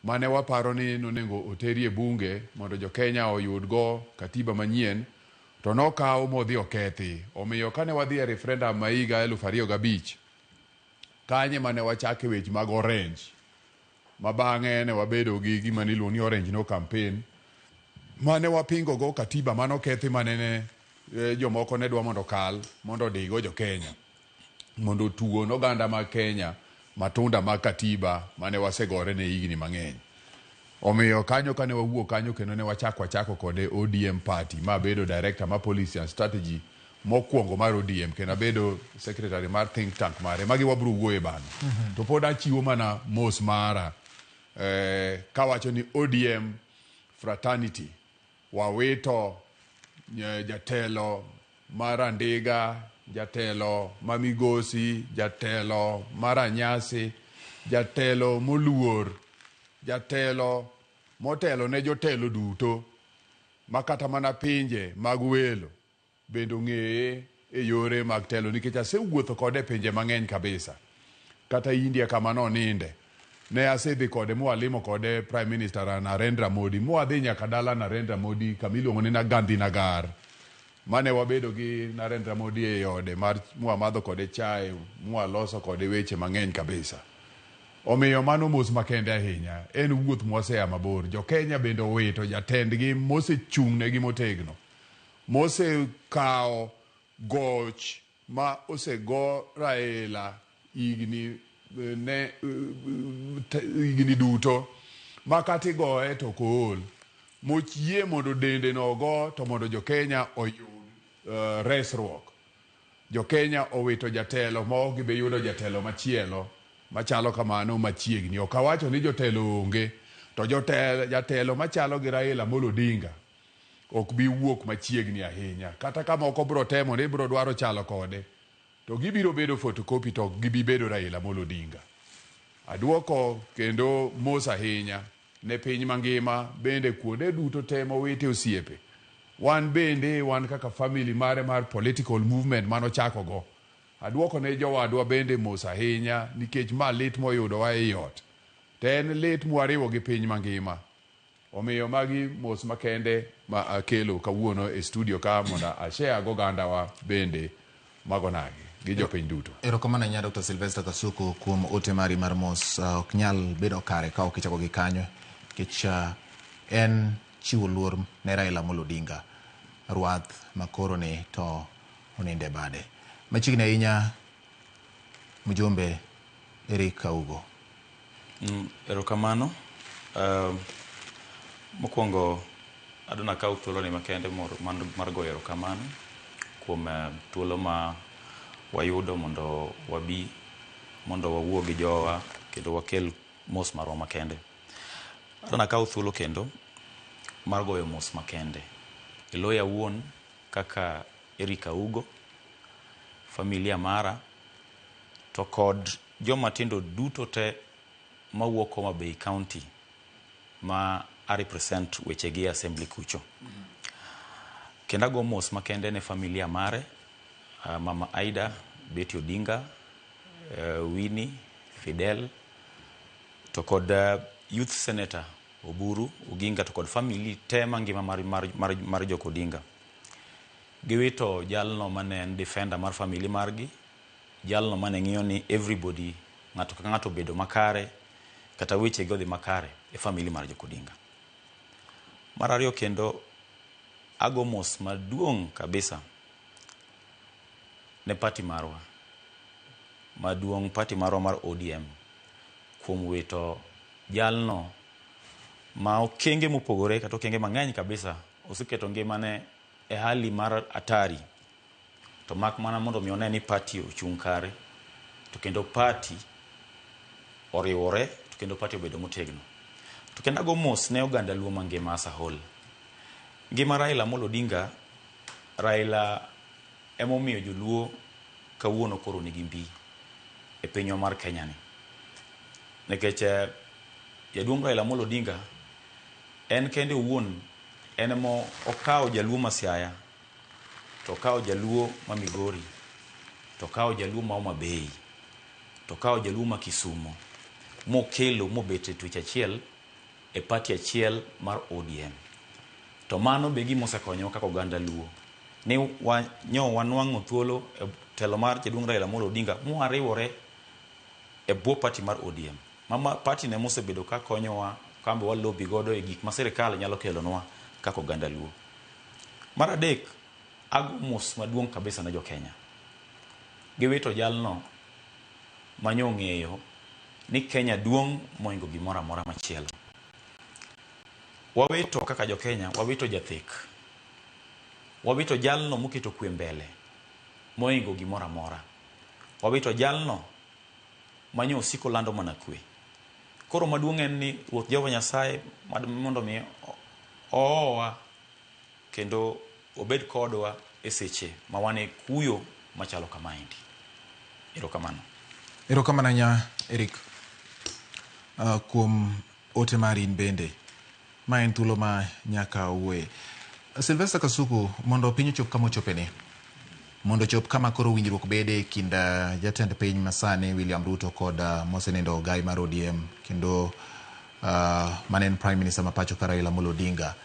mane waparo ni nonego oterie bunge mondo jo Kenya oyud go katiba manyien to nokaw modhi okethi. Omiyo kane wadhi e referendum ma higa 2005 kanye mane wachake weche mag Orange ma bang'e ne wabedo gi gima niluongo ni Orange No campaign mane wapingo go katiba mane okethi mane ne jomoko ne dwa mondo okal mondo odigo jo Kenya mondo otuon oganda mag Kenya matunda mag katiba mane wasegore ne higni mang'eny. Omiyo kanyo kane wawuok kanyo kendo ne wachako kode ODM party ma abedo director mar policy and strategy mokwongo mar ODM kendo abedo secretary mar think tank mare. Magi wabiro wuoye bang'e. To pod achiwo mana mos mara Kawacho ni ODM fraternity wawito jatelo mar Andiga, jatelo ma Migosi, jatelo mar Anyasi, jatelo moluor, jatelo motelo ne jotelo duto ma kata mana pinje mag welo bende ong'eye e yore mag telo, nikech asewuotho kode e pinje mang'eny kabisa. Kata India kama noninde ne asedhi kode mwalimo kode Prime Minister Narendra Modi, mwadhi nyaka dala Narendra Modi kama iluongo ni Gandhi Nagar, mane wabedo gi Narendra Modi e ode mar mwamadho kode chae, mwaloso kode weche mang'eny kabisa. Omiyo mano mos makende ahinya. En wuoth mwasea mabor. Jo Kenya bende owito jatendgi mosechung'negi motegno, mosekawo goch ma osego Raila higni ne higni duto ma kata igoye to ok ool, moyie mondo dende no ogo to mondo jo Kenya oyud resruok. Jo Kenya owito jatelo ma ok gibi yudo jatelo machielo machalo kamano machiegni. Ok awacho ni jotelo onge, to jatelo machalo gi Raila Amolo Odinga ok bi wuok machiegni ahinya. Kata ka moko biro temo ni biro dwaro chalo kode, to gibiro bedo photocopy to ok gibi bedo Raila Amolo Odinga. Aduoko kendo mos ahinya ne piny mangima bende kuonde duto te mowite osiepe. Wan bende wan kaka family mare mar political movement manochako go. Aduoko ne jowadwa bende mos ahinya nikech ma lit moyudowa ei ot. To en lit mwariwo gi piny mangima. Omiyo magi mos makende ma akelo kawuono e studio ka mondo ashare go ogandawa bende magonagi gi jopiny duto. Erokamano ahinya Dr. Sylvester Kasuku kuom ote mari mar mos. Ok nyal bedo kare ka ok ichako gi kanyo nikech en chiwo luor ne Raila Amolo Odinga, rwath makoro ni to onindo e bade. Machiegni ahinya mjumbe Eric Augo. Erokamano. Mokwongo adwa nakaw thuolo ni makende mar goyo erokamano kuom thuolo ma wayudo mondo wabi mondo wawuo gi jowa kendo wakel mos marwa makende. Adwa nakaw thuolo kendo mar goyo mos makende e loya awuon kaka Eric Augo, familia mara to kod joma tindo duto te mawuok Homa Bay County ma a represent wechegi e assembly kucho. Kendo ago mos makende ne familia mare, Mama Aida, Betty Odinga, Winnie, Fidel, to kod Youth Senator Oburu Oginga to kod family te mangima mar jok Odinga. Giwito jalno mane en defender mar family margi, jalno mane ng'iyo ni everybody, ng'ato ka ng'ato obedo makare, kata weche gi odhi makare e family mar jok Odinga. Mar ariyo kendo ago mos maduong' kabisa ne party marwa maduong', party marwa mar ODM kuom wito jalno ma okenge mopogore kata okenge mang'eny kabisa oseketo ngimane e hali mar hatari, to mak mana mondo mi one ni party ochung' kare to kendo party oriwore to kendo party obedo motegno. To kendo ago mos ne oganda Luo mangima as a whole. Ngima Raila Amolo Odinga, Raila emomiyo joluo kawuono koro nigi mbi e pinywa mar Kenya ni. Nikech jaduong' Raila Amolo Odinga en kende owuon en emo okawo jaluo ma Siaya, to okawo jaluo ma Migori, to okawo jaluo ma Homa Bay, to okawo jaluo ma Kisumo, mokelo mobet e twech achiel e party achiel mar ODM. To mano be gima osekonyowa kaka oganda Luo. Ni nyo wanwang'o thuolo e telo mar jaduong' Raila Amolo Odinga mwariwore e bwo party mar ODM. Mama party ne mosebedo ka konyowa kambe walobi godo e gik ma sirikal nyalo kelonwa kaka oganda Luo. Mar adek, ago mos maduong' kabisa ne jo Kenya. Giwito jalno manyo ng'eyo ni Kenya duong' moingo gimoro amora machielo. Wawito kaka jo Kenya, wawito jathek. Wawito jalno moketo kwe mbele moingo gimoro amora. Wawito jalno manyo osiko lando mana kwe. Koro maduong' en ni Ruoth Jehova Nyasaye mad mondo mi oowa kendo obed kodwa e seche ma wan e kuyo machalo kamaendi. Erokamano. Erokamano ahinya Eric kuom ote mari in bende. Ma en thuolo ma nyaka wuoye. Sylvester Kasuku, mondo piny ochop kama ochopeni, mondo ochop kama koro winjruok bede e kind jatend piny masani William Ruto kod mosenindo Ogai mar ODM kendo mane en Prime Minister ma pacho ka Raila Amolo Odinga.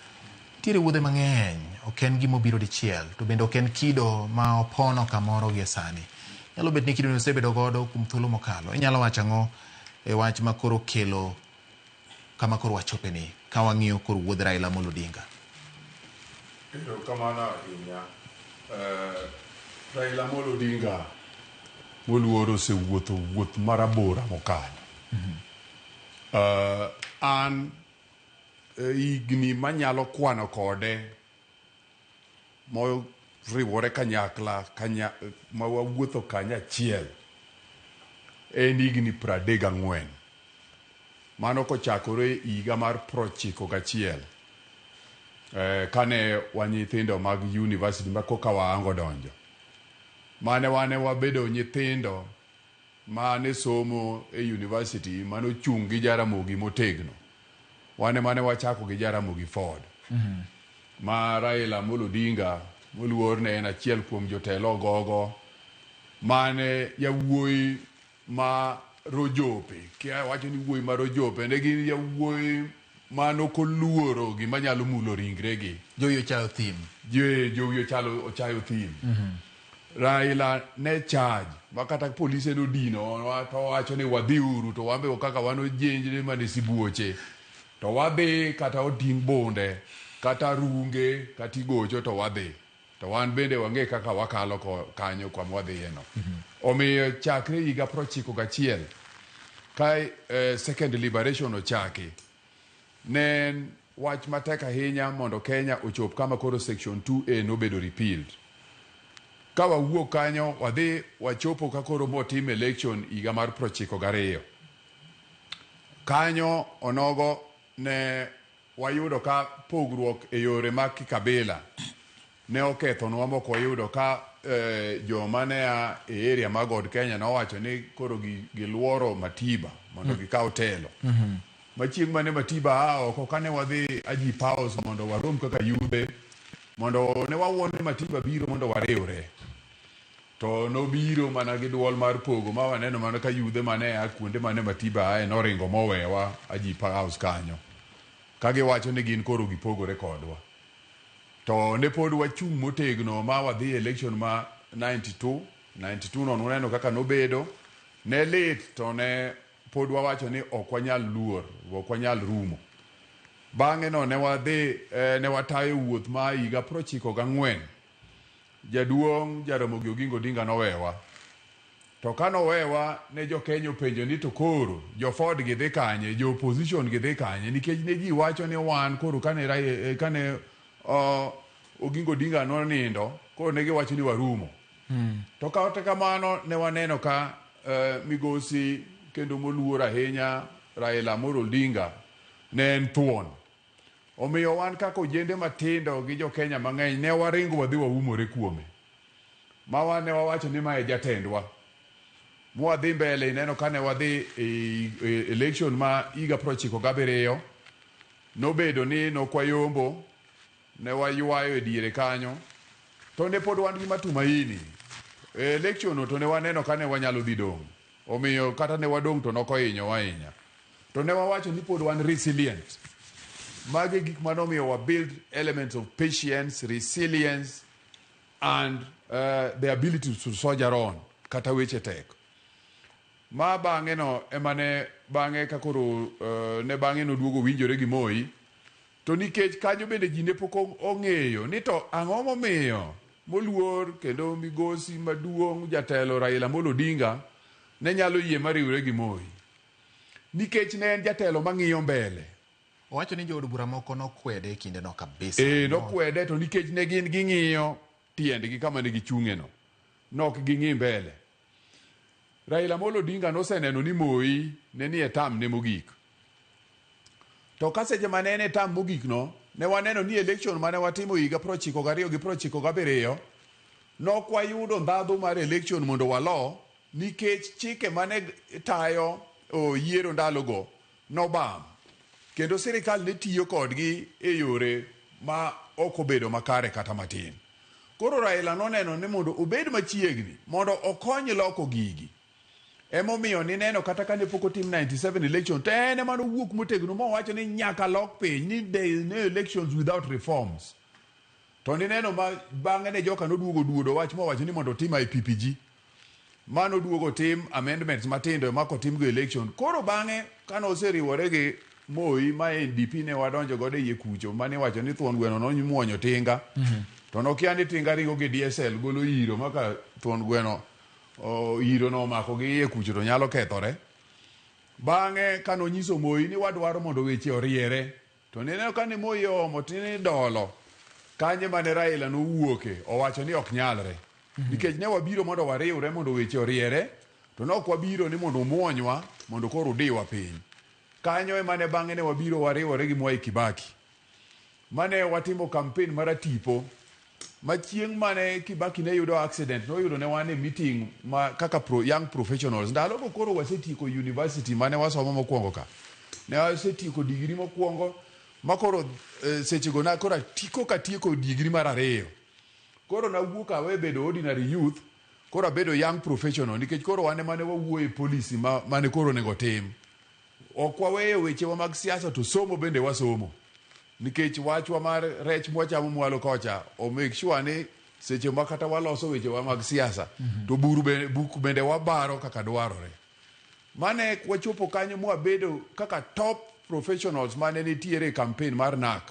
Nitiere wuodhe mang'eny, ok en gima obiro dichiel, to bende ok en kido ma opono kamoro gie sani. Nyalo bet ni kido ni osebedo godo kuom thuolo mokalo. Inyalo wacho ang'o e wach ma koro kelo kama koro wachopeni ka wang'iyo koro wuodh Raila Amolo Odinga? Erokamano ahinya. Raila Amolo Odinga moluor osewuotho wuoth marabora mokalo. An higni manyalo kwano kode moriwore kanyakla ma wawuotho kanyachiel en higni 34. Mano kochakore higa mar 91 kane wan nyithindo mag university ma koka waango donjo. Mane wane wabedo nyithindo mane somo e university manochung' gi Jaramogi motegno. Wane mane wachako gi Jaramogi Ford. Ma Raila Amolo Odinga moluor ne en achiel kuom jotelo ogogo mane yawuoyi ma rojope. Kia wacho ni wuoyi ma rojope ne gin yawuoyi mane ok oluoro gima nyalo mulo ringregi. Jowi ochayo thim. Jowi ochayo thim. Raila ne charge ma kata polise nodino to wacho ni wadhiuru to wan be kaka wan ojenjre mane sibuoche to wadhi kata oting' bunde kata runge kata igocho to wadhi to wan bende wang'e kaka wakalo kanyo kama wadhiye no. Omiyo chakre higa 91 ka second liberation ochaki ne en wach matek ahinya mondo Kenya ochop kama koro section 2A nobedo repealed. Ka wawuok kanyo wadhi wachopo ka koro motim election higa mar 92. Kanyo onogo ne wayudo ka pogruok e yore mag kikabila ne okethonwa mok wayudo ka joma ne a e area mag od Kenya nowacho ni koro giluoro Matiba mondo gikaw telo. Machieng' mane Matiba a oko kane wadhi Agip House mondo warom kaka yudhe mondo ne wawuon ni Matiba biro mondo wariwre. To nobiro mana gi duol mar pogo ma waneno mana ka yudhe mane a kuonde mane Matiba ae noringo mowewa Agip House kanyo. Ka giwacho ni gin koro gipogore kodwa. To ne pod wachung' motegno ma wadhi election ma 92, 92 no nuneno kaka nobedo. Ne lit to ne pod wawacho ni ok wanyal luor, ok wanyal rumo. Bang'e no ne wadhi ne watayo wuoth ma higa 94. Jaduong' Jaramogi Oginga Odinga nowewa. To ka nowewa ne jo Kenya openjo ni to koro jo Ford gi dhi kanye, jo opposition gi dhi kanye nikech ne ji wacho ni wan koro kane Oginga Odinga nonindo koro ne giwacho ni warumo. To kata kamano ne waneno ka migosi kendo moluor ahinya Raila Amolo Odinga ne en thuon. Omiyo wan kaka ojende matindo gi jo Kenya mang'eny ne waringo wadhi waumore kuome. Ma wan ne wawacho ni mae jatendwa. Mwadhi mbele ineno kane wadhi e election ma higa 97 nobedo ni nokwayombo ne waywayo e diere kanyo to ne pod wan gi matumaini. E election no to ne waneno ka ne wanyalo dhi dong'. Omiyo kata ne wadong' to nokohinyowa ahinya. To ne wawacho ni pod wan resilient. Magi gik manomiyo wa build elements of patience, resilience and the ability to soldier on kata weche tek. Ma bang'e no ema ne bang'e ka koro ne bang'e noduogo winjore gi Moi to nikech kanyo bende ji ne pok ong'eyo ni to ang'o momiyo moluor kendo migosi maduong' jatelo Raila Amolo Odinga ne nyalo yie mariwre gi Moi. Nikech ne en jatelo mang'iyo mbele. Owacho ni jood bura moko nokwede e kindeno kabisa. Nokwede to nikech ne gin ging'iyo tiendgi kama ne gichung'e no. Nok ging'i mbele. Raila Amolo Odinga noseneno ni Moi ne nie tam ne mogik. To ka seche mane en e tam mogik no, ne waneno ni election mane watimo higa 92 gi 97, nok wayudo ndhadhu mar election mondo walo, nikech chike mane tayo yiero ndalogo nobam. Kendo sirikal ne tiyo kodgi e yore ma ok obedo makare kata matin. Koro Raila noneno ni mondo obed machiegni mondo okony loko gigi. Emomiyo nineno kata kane pok otim 97 election to en ema nowuok motegno mowacho ni nyaka lok piny ni there is no elections without reforms. To nineno ma bang'e ne joka noduogo duodo wach mowacho ni mondo otim IPPG. Mano duogo tim amendments matindo ema kotim go election. Koro bang'e kane oseriwore gi Moi ma NDP ne wadonjo godo e iye kucho mane iwacho ni thuon gweno nomuonyo tinga. To nokia ni tinga ringo gi diesel golo iro maka thuon gweno iro no omako gi iye kucho to nyalo kethore. Bang'e kane onyiso Moi ni wadwaro mondo weche oriere to nineno kane Moi oomo tini dolo kanye mane Raila nowuoke owacho ni ok nyalre. Nikech ne wabiro mondo wariwre mondo weche oriere to ne ok wabiro ni mondo umuonywa mondo koro udiwa piny. Kanyo ema ne bang'e ne wabiro wariwore gi Mwai Kibaki. Mane watimo campaign mar atipo ma chieng' mane Kibaki ne yudo accident noyudo ne wan e meeting ma kaka young professionals. Ndalogo koro wasetieko university mane wasomo mokwongo ka. Ne wasetieko degree mokwongo ma koro sechego na koro koka tieko degree mar ariyo. Koro nawuok awe bedo ordinary youth koro abedo young professional nikech koro wan ema ne wawuoyo e policy mane koro onego tim. Ok waweyo wechewa mag siasa to somo bende wasomo. Nikech wachwa mar rech mwachamo mwalo kocha o make sure ni seche ma kata waloso wechewa mag siasa to buru bende, buk bende wabaro kaka dwarore. Mane wachopo kanyo mwabedo kaka top professionals mane nitiere e campaign mar NARC.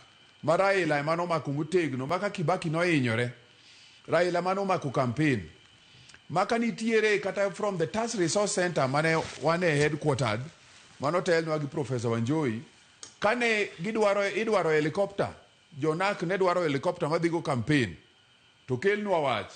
Ma Raila ema nomako motegno ma ka Kibaki nohinyore, Raila mane omako campaign. Ma ka nitiere kata from the Task Resource Center mane wan e headquartered manotelnwa gi Professor Wanjohi, kane gidwaro idwaro helicopter, jo NARC ne dwaro helicopter madhi go campaign to kelnwa wach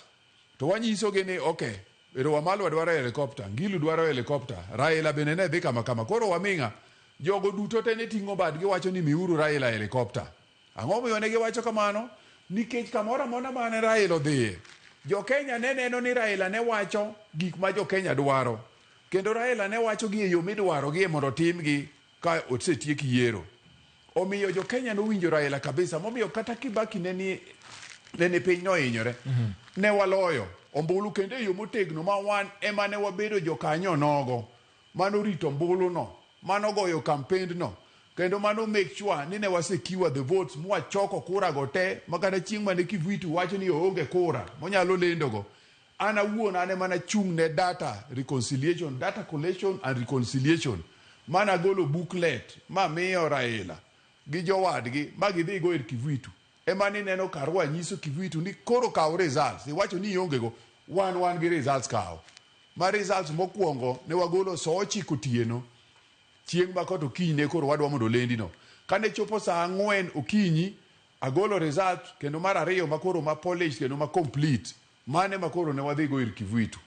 to wanyisogi ni okay, ero Wamalwa dwaro helicopter, Ngilu dwaro helicopter, Raila bende ne dhi kama kama. Koro waming'a, jogo duto te ne ting'o badgi wacho ni miuru Raila helicopter. Ang'o momiyo ne giwacho kamano? Nikech kamoro amora mane Raila odhiye, jo Kenya ne neno ni Raila ne wacho gik ma jo Kenya dwaro. Kendo Raila ne wacho gi e yo midwaro gi mondo otimgi ka osetiek yiero. Omiyo jo Kenya nowinjo Raila kabisa, momiyo kata Kibaki ne ni piny nohinyore. Ne waloyo ombulu kendo e yo motegno ma wan ema ne wabedo jokanyo nogo manorito ombulu no, manogoyo campaign no, kendo mano make sure ni ne wasecure the votes mwachoko kura go te ma kata chieng' mane Kivuitu wacho ni oonge kura monyalo lendogo. An awuon an ema nachung' ne data reconciliation, data collation and reconciliation. Mana golo booklet mamiyo Raila gi jowadgi ma gidhi go ir Kivuitu. Ema nineno Karua nyiso Kivuitu ni koro kaw results. Iwacho ni ionge go, wan gi results kaw. Ma results mokwongo ne wagolo sa 9 otieno. Chieng' ma koto okinyi ne koro wadwa mondo olendi no. Kane chopo sa 4 okinyi, agolo result kendo mar ariyo ma koro ma polish kendo ma complete. Mane ma koro ne wadhi go ir Kivuitu.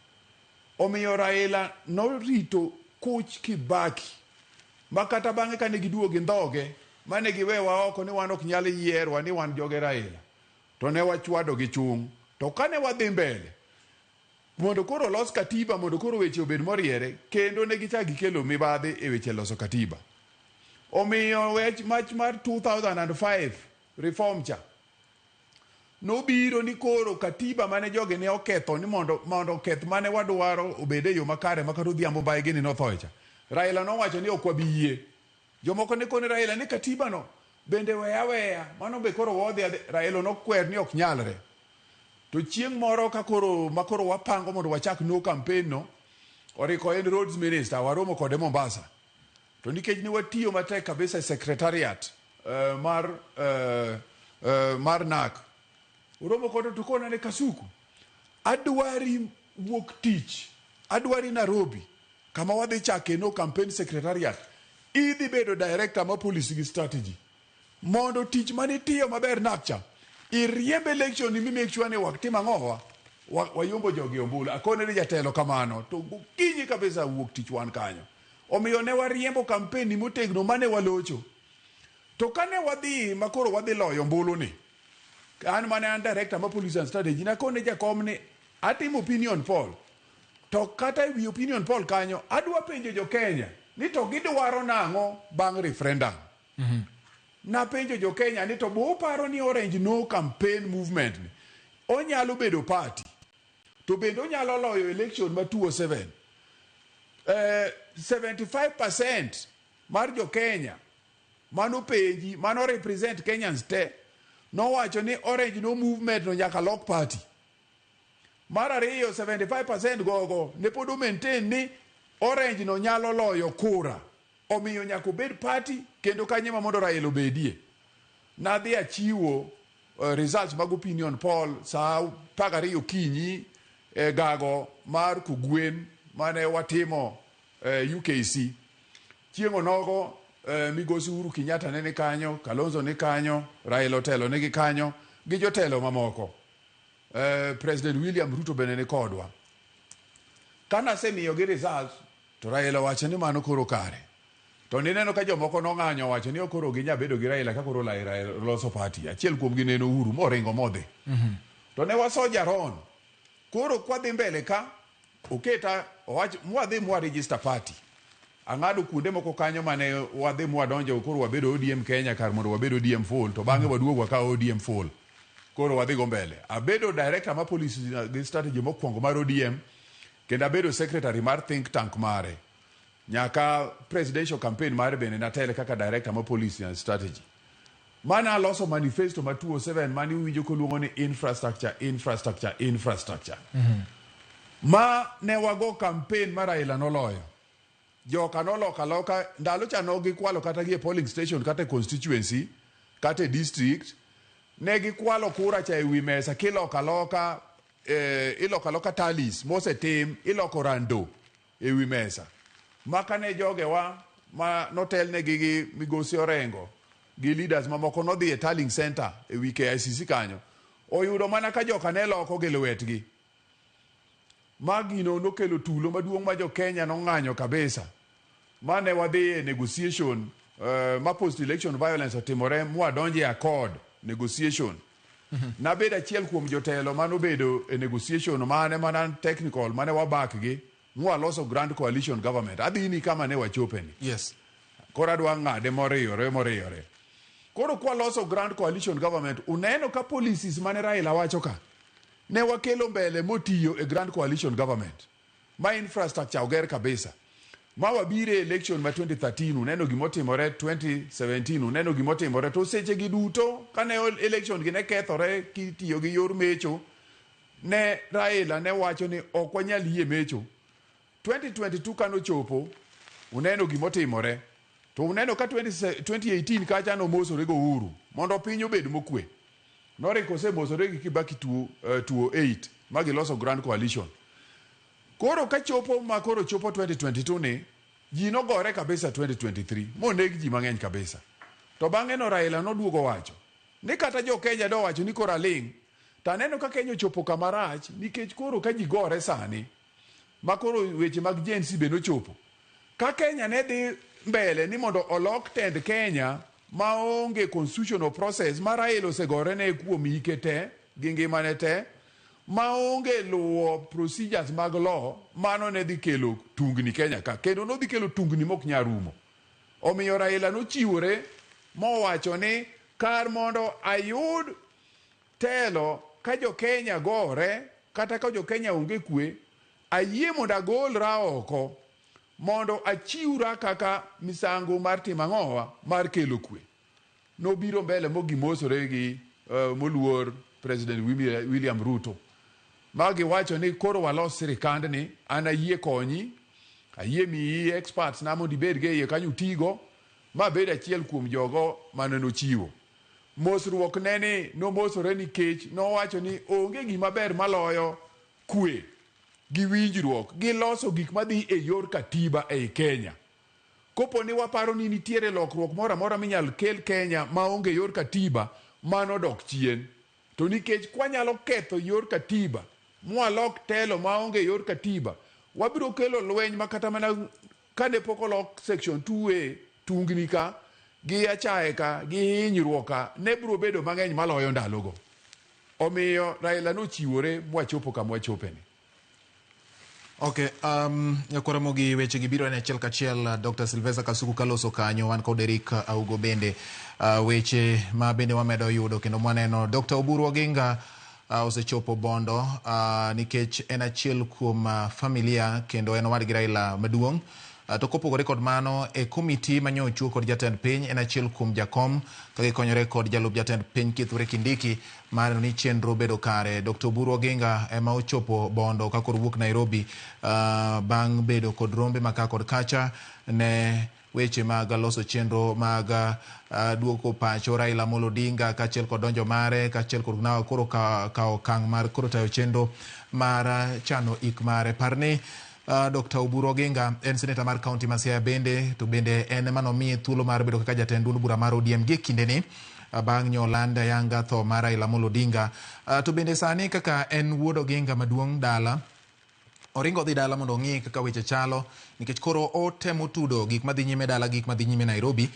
Omiyo Raila norito kuch Kibaki. Ma kata bang'e kane giduogo gi ndhoge, mane giwewa oko ni wan ok nyal yierwa ni wan joge Raila. To ne wachwado gi chung'. To kane wadhi mbele, mondo koro los katiba, mondo koro weche obed moriere, kendo ne gichak gikelo mibadhi e weche loso katiba. Omiyo wech mach mar 2005 reform cha, nobiro ni koro katiba mane jogi ne oketho ni mondo oketh mane wadwaro obed e yo makare ma kata Odhiambo Mbae gini nothoe cha. Raila nowacho ni ok wabi yie. Jomoko ne kone Raila ni katiba no bende weya weya, mano be koro wadhi adhi. Raila nokwer ni ok nyalre. To chieng' moro ka koro ma koro wapango mondo wachak no campaign no, oriko en roads minister, waromo kode Mombasa. To nikech ne watiyo matek kabisa e secretariat mar NARC, oromo kode to kona ne Kasuku, adwari wuok tich, adwari Nairobi, kama wadhi chake no campaign secretariat. Idhi bedo director ma policy gi strategy. Mondo tich manitiyo maber NARC cha, iriemb election ni mi make sure ni waktimo ang'owa, wayombo jogi ombulu. Akone ni jatelo kamano, to gokinyi kabisa wuok tich wan kanyo. Omiyo ne wariembo campaign ni motegno mane walocho. To kane wadhi ma koro wadhi loyo ombulu ni, an mane an director ma policy and strategy, nakone jakom ni atimo opinion poll. To kata e wi opinion poll kanyo, adwa penjo jo Kenya ni to gidwaro nang'o bang' referendum. Napenjo jo Kenya ni to bo uparo ni Orange No Campaign movement ni onyalo bedo party to bende onyalo loyo election ma 2007. 75% mar jo Kenya mano penji mano represent Kenyans te nowacho ni Orange No movement no nyaka lok party. Mar ariyo, 75% gogo ne pod o maintain ni Orange no nyalo loyo kura, omiyo nyaka obed party kendo kanye ma mondo Raila obedie. Nadhi achiwo results mag opinion poll saa 12 okinyi e gago mar Kogwen mane watimo UKC. Chieng' onogo migosi Uhuru Kenyatta ne ni kanyo, Kalonzo ni kanyo, Raila otelo nigi kanyo gi jotelo mamoko. President William Ruto bende ni kodwa. Kanasemiyogi results to Raila owacho ni mano koro kare. To nineno ka jomoko nong'anyo owacho ni koro ginya bedo gi Raila ka koro Raila loso party. Achiel kuomgi ne en Uhuru moringo modhi. To ne wasoja ron. Koro kwadhi mbele ka oketa owach mwadhi mwa register party. Ang'ado kuonde moko kanyo mane wadhi mwadonjo koro wabedo ODM Kenya kar mondo wabed ODM full to bang'e waduogo wakawo ODM full. Koro wadhi go mbele. Abedo director ma policy gi strategy mokwongo mar ODM kendo abedo secretary mar think tank mare. Nyaka presidential campaign mare bende natele kaka director ma policy and strategy. Mana aloso manifesto ma 2007 mane uwinjo koluongo ni infrastructure, infrastructure, infrastructure. Ma ne wago campaign ma Raila noloyo. Joka noloko aloka ndalo cha no gikwalo kata gi e polling station kata e constituency kata e district ne gikwalo kura cha e wi mesa kiloko aloka iloko aloka tallies mosetim iloko rando e wi mesa. Ma kane jogewa ma notelnegi gi migosi Orengo gi leaders mamoko nodhi e tallying center e wi KICC kanyo oyudo mana ka joka ne loko gi lwetgi. Ma gino nokelo tulo maduong' ma jo Kenya nong'anyo kabisa. Mane wadhi e negotiation ma post election violence otimore mwadonje e accord negotiation. Nabedo achiel kuom jotelo manobedo e negotiation mane mana technical mane wabak gi mwaloso grand coalition government. Adhi ni kama ne wachope ni. Koro adwa ng'ade moriyore moriyore. Koro kwaloso grand coalition government, uneno ka policies mane Raila wacho ka ne wakelo mbele motiyo e grand coalition government ma infrastructure oger kabisa. Ma wabire election ma 2013 uneno gimotimore, 2017 uneno gimotimore, to seche gi duto kane election gi ne kethore kitiyo gi yor mecho, ne Raila ne wacho ni ok wanyal yie mecho. 2022 kanochopo uneno gimotimore, to uneno ka 2018 kacha nomosore go Uhuru mondo piny obed mokwe. Noriko osemosore gi Kibaki 2008 ma giloso grand coalition. Koro kachopo ma koro chopo 2022 ni ji nogore kabisa 2023 moneg ji mang'eny kabisa. To bang'e no Raila noduogo wacho ni kata jo Kenya dowacho ni koro aling', to aneno ka Kenya ochopo kama rach nikech koro ka ji gore sani ma koro weche mag Gen Z be nochopo. Ka Kenya ne dhi mbele ni mondo olok tend Kenya maonge constitutional process ma Raila osegore ne kuom hike te gi ngimane te maonge luwo procedures mag law, mano ne dhi kelo tungni Kenya ka kendo nodhi kelo tungni mok nyal rumo. Omiyo Raila nochiwore mowacho ni kar mondo ayud telo ka jo Kenya gore kata ka jo Kenya onge kwe, ayie mondo agolra oko mondo achiwra kaka misango mar timo ang'owa mar kelo kwe. Nobiro mbele mogimosore gi moluor President William Ruto ma giwacho ni koro walos sirikandni, an ayie konyi, ayie miyi experts na mondo ibed go e iye kanyo utigo, ma bed achiel kuom jogo mane nochiwo. Mosruok ne ni nomosore nikech nowacho ni onge gima ber maloyo kwe gi winjruok gi loso gik madhi e yor katiba ei Kenya. Kopo ni waparo ni nitiere lokruok moro amora minyal kel Kenya maonge yor katiba, mano dok chien. To nikech kwanyalo ketho yor katiba, mwalok telo maonge yor katiba, wabiro kelo lweny ma kata mana kane pok olok section 2A tungni ka, Gi achaye ka, gi hinyruok ka, ne biro bedo mang'eny maloyo ndalogo. Omiyo Raila nochiwore mwachopo kama wachopeni. Ok, nyakwara Ramogi, weche gi biro en achiel kachiel. Dr. Sylvester Kasuku kaloso kanyo, wan kod Eric Augo bende. Weche ma bende wamedo yudo kendo mwaneno Dr. Oburu Oginga osechopo Bondo nikech en achiel kuom familia kendo en owadgi Raila maduong'. To kopogore kod mano, e komiti manyo ochuo kod jatend piny en achiel kuom jakom ka gikonyore kod jalup jatend piny Kithure Kindiki mar neno ni chenro bedo kare. Dr. Oburu Oginga ema ochopo Bondo ka koro wuok Nairobi bang' bedo kod rombe ma ka kod kacha ne weche mag loso chenro mag duoko pacho Raila Amolo Odinga kaachiel kod donjo mare kaachiel kod nawa koro kawo okang' mar koro tayo chenro mar chano ik mare. Par ni Dr. Oburu Oginga en seneta mar kaunti ma Siaya bende, to bende en ema nomiye thuolo mar bedo kaka jatend duond bura mar ODM gie kindeni bang' nyoland ayanga tho mar Raila Amolo Odinga. To bende sani kaka en wuod Oginga maduong' dala, oringo dhi dala mondo ong'i kaka weche chalo nikech koro otemo tudo gik madhi nyime dala, gik madhi nyime Nairobi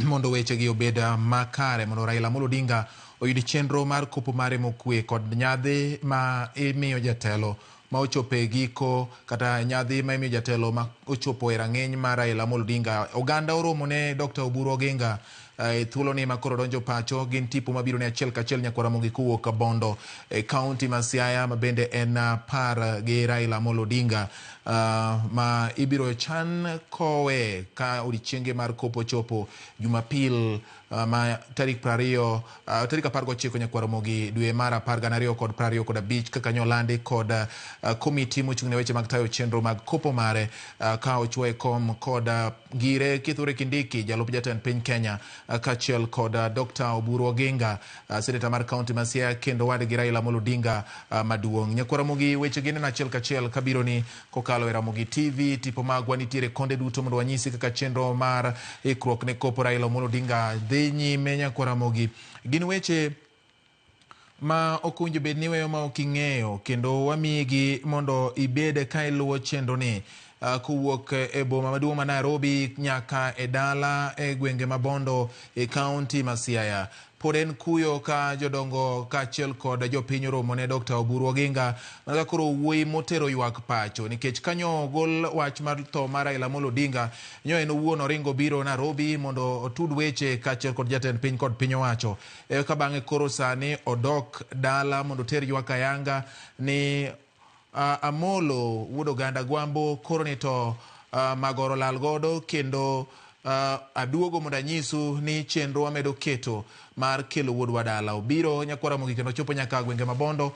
mondo weche gi obed makare, mondo Raila Amolo Odinga oyud chenro mar kopo mare mokwe kod nyadhi ma imiyo jatelo ma ochopo e giko kata nyadhi ma imiyo jatelo ma ochopo e rang'iny mar Raila Amolo Odinga. Oganda oromo ne Dr. Oburu Oginga e thuoloni ma koro donjo pacho. Gin tipo mabiro ne achiel kachiel nyakwara Ramogi kowuok Bondo e kaunti ma Siaya ma bende en par gi Raila Amolo Odinga ma ibiro chan kowe ka odiechienge mar kopo chopo Jumapil ma tarik 20 tarik 19 nyakwara Ramogi dwe mar 12 kod 25 kaka nyolandi kod komiti mochung' ne weche mag tayo chenro mag kopo mare ka ochwo e kom kod Ngire Kithure Kindiki jalup jatend piny Kenya kaachiel kod Dr. Oburu Oginga seneta mar kaunti ma Siaya kendo wadgi Raila Amolo Odinga maduong'. Nyakwara Ramogi, weche gi neno achiel kachiel kabiro ni kokalo e Ramogi TV. Tipo magwa nitiere konde duto mondo wanyisi kaka chenro mar ikruok ne kopo Raila Amolo Odinga dhi nyime. Nyakwara Ramogi, gin weche ma ok owinjo bed ni iweyo ma ok ing'eyo kendo wamiyigi mondo ibed ka iluwo chenro ni kowuok e boma maduong' ma Nairobi nyaka e dala e gwenge ma Bondo e kaunti ma Siaya. Pod en kuyo ka jodongo kaachiel kod jopiny oromo ne Dr. Oburu Oginga mana ka koro wuoyi motero ywak pacho nikech kanyo ogol wach mar tho mar Raila Amolo Odinga nyo en owuon oringo biro Nairobi mondo otud weche kaachiel kod jatend piny kod piny owacho. Eka bang'e koro sani odok dala mondo oter ywak ayanga ni Amolo wuod oganda Gwambo koro ni to magoro lal godo kendo aduogo mondo anyisu ni chenro wamedo keto mar kelo wuodwa dala. Obiro nyakwara Ramogi kendo chopo nyaka gwenge ma Bondo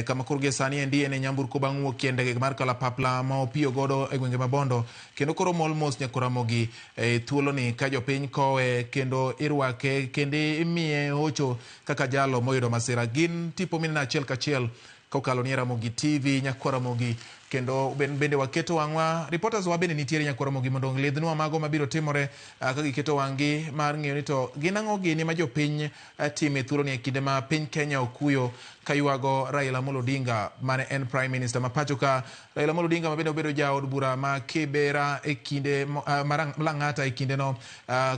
kama koro gie sani endi en e nyamburko bang' wuok e ndege mar kalapapla ma opiyo godo e gwenge ma Bondo kendo koro mol mos nyakwara Ramogi e thuoloni ka jopiny kowe kendo irwake kendo imiye hocho kaka jalo moyudo masira. Gin tipo mineno achiel kachiel kokalo ni Ramogi TV nyakwara Ramogi kendo bende waketo wang'wa reporters wa bende nitiere nyakwara Ramogi mondo olidhnwa mago mabiro timore ka giketo wang'gi mar ng'eyo ni to gin ang'o gini ma jopiny timo e thuoloni e kinde ma piny Kenya okuyo ka ywago Raila Amolo Odinga mane en Prime Minister ma pacho ka. Raila Amolo Odinga ma bende obedo jaod bura ma Kibera e kinde Lang'ata e kindeno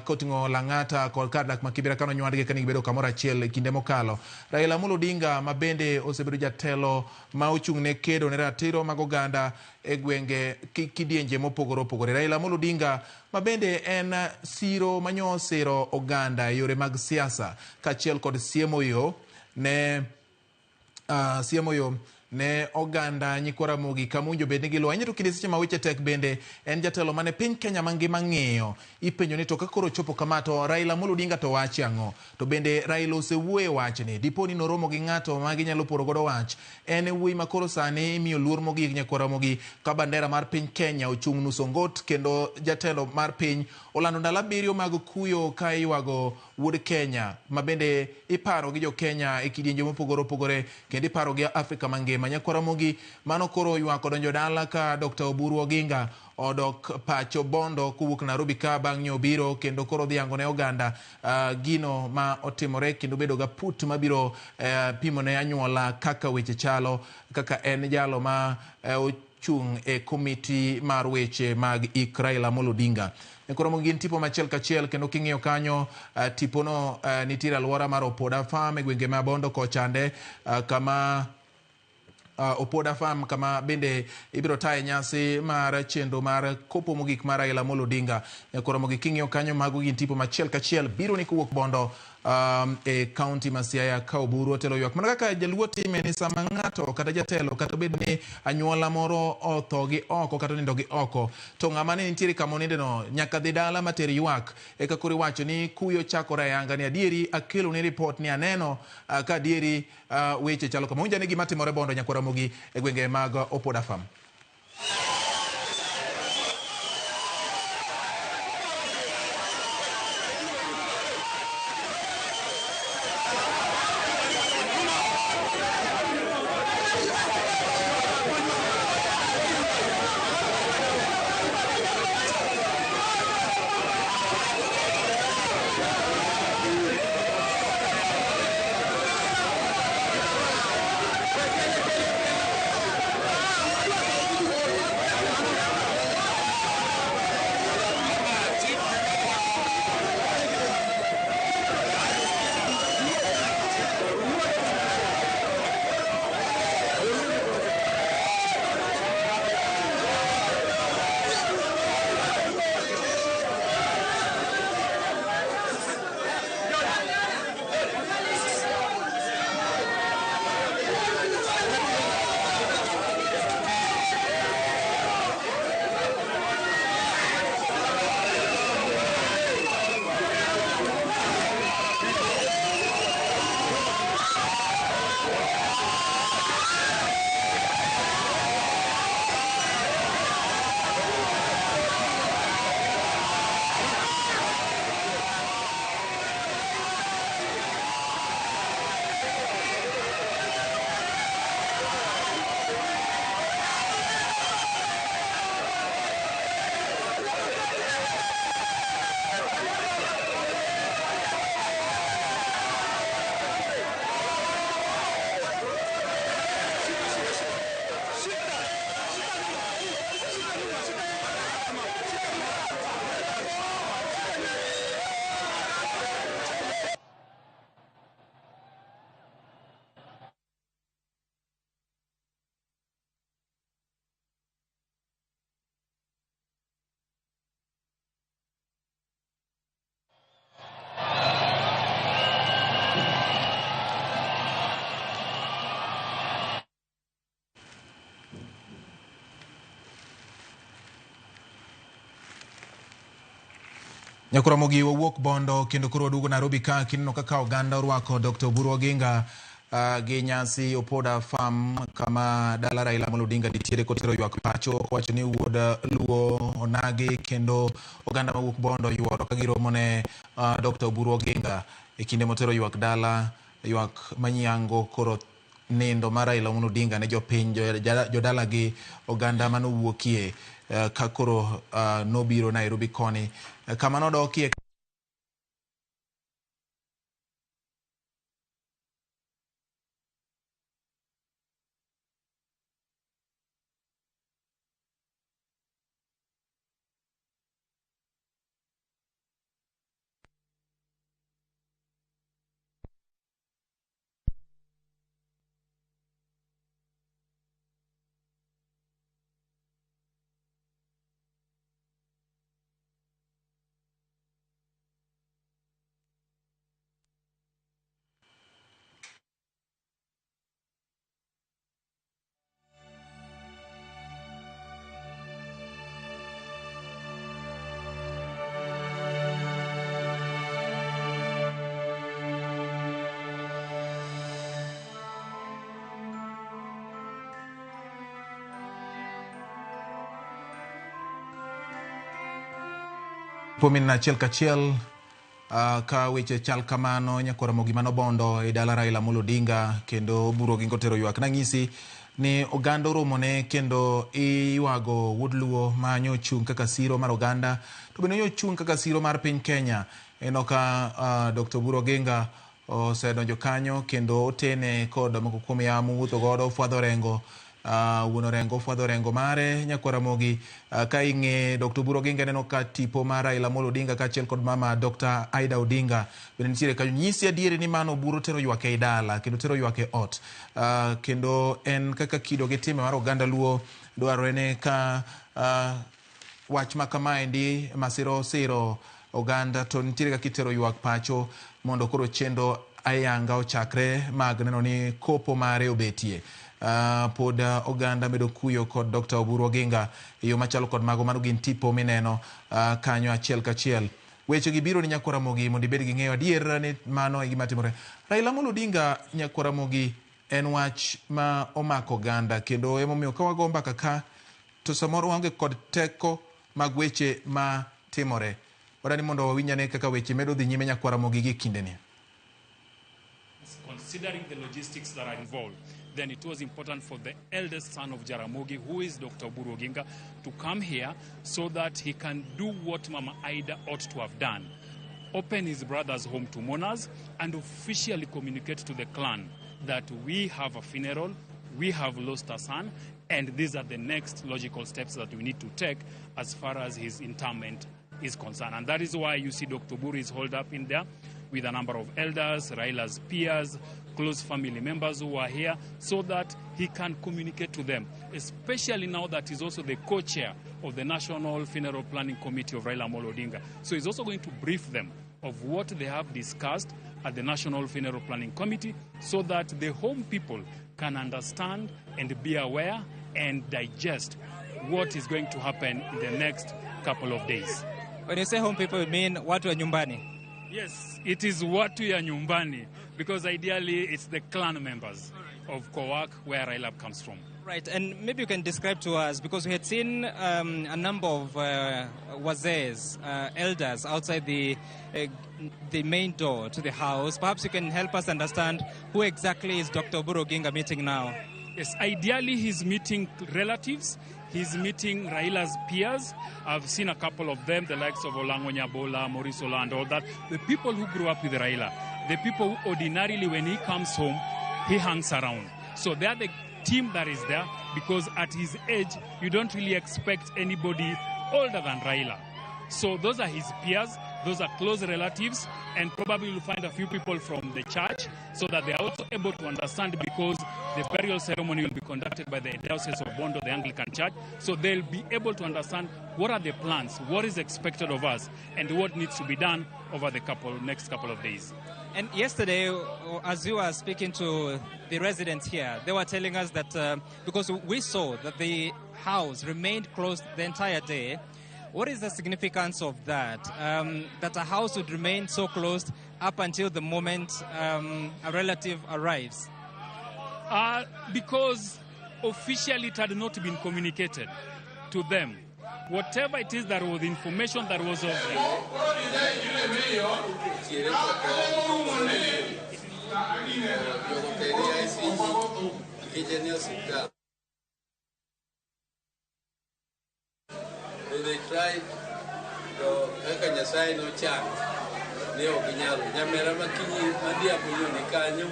koting'o Lang'ata kod kar dak ma Kibera kano nywandgi ka gibedo kamoro achiel e kinde mokalo. Raila Amolo Odinga ma bende osebedo jatelo ma ochung' ne kedo ne ratiro mag oganda e gwenge kidienje mopogore opogore. Raila Amolo Odinga ma bende en siro manyo siro oganda e yore mag siasa kaachiel kod siemo yo ne oganda nyikwa Ramogi kama owinjo bed ni giluwo. Ahinya to kinde seche ma weche tek bende en jatelo mane piny Kenya mangima ng'iyo. Ipenjo ni to ka koro chopo kama to Raila Amolo Odinga to wachi ang'o? To bende Raila osewuoyo e wachni. Dipo ni noromo gi ng'ato ma ginyalo poro godo wach. En e wuoyi ma koro sani imiyo luor mogik nyakwa Ramogi ka bandera mar piny Kenya ochung' nus ongot kendo jatelo mar piny olando ndalo 7 mag kuyo ka iywago wuod Kenya ma bende iparo gi jo Kenya e kidienje mopogore opogore kendo iparo gi Afrika mangima. Nyakwar Ramogi mano koro ywak odonjo dala ka Dr. Oburu Oginga odok pacho Bondo kowuok Nairobi ka bang' nyo biro kendo koro dhi yango ne oganda gino ma otimore kendo bedo ga put mabiro pimo ne anyuola kaka weche chalo kaka en jalo ma chung' e komiti mar weche mag ik Raila Amolo Odinga. Koro gin tipo machiel kachiel kendo king'iyo kanyo tipono nitiere alwora mar Opoda Farm e gwenge ma Bondo kochande kama Opoda Farm kama bende ibiro taye nyasi mar chenro mar kopo mogik mar Raila Amolo Odinga. Koro mogik king'iyo kanyo mago gin tipo machiel kachiel biro ni kowuok Bondo e kaunti ma Siaya ka Oburu otelo ywak. Mana kaka jaluo time ni sama ng'ato kata jatelo kata bed ni anyuola moro otho gi oko kata onindo gi oko to ng'ama ne nitiere kama onindeno nyaka dhi dala mater ywak eka koro iwacho ni kuyo chakore ayanga ni adieri akelo ni ripot ni aneno ka adieri weche chalo kama. Winj ane gima timore Bondo nyakwar Ramogi e gwenge mag Opoda Farm. Nyakwar Ramogi wawuok Bondo kendo koro waduogo Nairobi ka kineno kaka oganda orwako Dr. Oburu Oginga gi nyasi Opoda Farm kama dala Raila Amolo Odinga nitiere kotero ywak pacho kowacho ni wuod Luo onagi kendo oganda mawuok Bondo yuoro ka giromo ne Dr. Oburu Oginga e kinde motero ywak dala ywak manyango koro nindo mar Raila Amolo Odinga ne jopiny jodalagi oganda manowuokie ka koro nobiro Nairobi koni kama nodokie. Pomin achiel kachiel ka weche chal kamano nyakwar Ramogi mano Bondo e dala Raila Amolo Odinga kendo Oburu Oginga otero ywak. Nang'isi ni oganda oromone kendo iywago wuod Luo ma nyochung' kaka siro mar oganda to bende nyochung' kaka siro mar piny Kenya. Eno ka Dr. Oburu Oginga osedonjo kanyo kendo otene kod moko kuom yamo wuotho godo fwadho rengo Wuon Orengo fwadho orengo mare nyakwar Ramogi. Ka ing'e Dr. Oburu Oginga neno ka tipo mar Raila Amolo Odinga kaachiel kod mama Dr. Aida Odinga bende nitiere kanyo. Nyisi adieri ni mano Oburu tero ywak ei dala kendo tero ywak e ot. Kendo en kaka kido gi time mar oganda Luo dwarore ni ka wach ma kamaendi masira osiro oganda to nitiere kaka itero ywak pacho mondo koro chenro ayanga ochakre mag neno ni kopo mare obetie. Pod oganda medo kuyo kod Dr. Oburu Oginga e yo machalo kod mago. Mano gin tipo mineno kanyo achiel kachiel. Weche gi biro ni nyakwar Ramogi mondo ibed gi ng'eyo adier ni mano e gima timore. Raila Amolo Odinga nyakwar Ramogi en wach ma omako oganda kendo emomiyo ka wago mbaka ka to samoro waonge kod teko mag weche ma timore. Wadani mondo wawinj ane kaka weche medo dhi nyime nyakwar Ramogi gi kindeni. Considering the logistics that are involved, then it was important for the eldest son of Jaramogi, who is Dr. Oburu Oginga, to come here so that he can do what Mama Ida ought to have done. Open his brother's home to mourners and officially communicate to the clan that we have a funeral, we have lost a son, and these are the next logical steps that we need to take as far as his interment is concerned. And that is why you see Dr. Oburu is holed up in there with a number of elders, Raila's peers, close family members who are here, so that he can communicate to them, especially now that he's also the co-chair of the National Funeral Planning Committee of Raila Amolo Odinga. So he's also going to brief them of what they have discussed at the National Funeral Planning Committee so that the home people can understand and be aware and digest what is going to happen in the next couple of days. When you say home people, you mean watu wa nyumbani? Yes, it is watu ya nyumbani, because ideally it's the clan members of Kowak where Raila comes from. Right, and maybe you can describe to us, because we had seen a number of wazees, elders outside the main door to the house. Perhaps you can help us understand who exactly is Dr. Oburu Oginga meeting now. Yes, ideally he's meeting relatives. He's meeting Raila's peers. I've seen a couple of them, the likes of Olango Nyabola, Maurice Ola, and all that. The people who grew up with Raila, the people who ordinarily when he comes home, he hangs around. So they are the team that is there, because at his age, you don't really expect anybody older than Raila. So those are his peers, those are close relatives, and probably you'll find a few people from the church so that they are also able to understand, because the burial ceremony will be conducted by the Diocese of Bondo, the Anglican Church. So they'll be able to understand what are the plans, what is expected of us, and what needs to be done over the next couple of days. And yesterday, as you were speaking to the residents here, they were telling us that because we saw that the house remained closed the entire day. What is the significance of that, that a house would remain so closed up until the moment a relative arrives? Because officially it had not been communicated to them. Whatever it is that was the information that was of them. They tried to kaka Nyasaye nochano ne ok ginyalo. Nyamera makinyi madhiambo nyo ni kanyo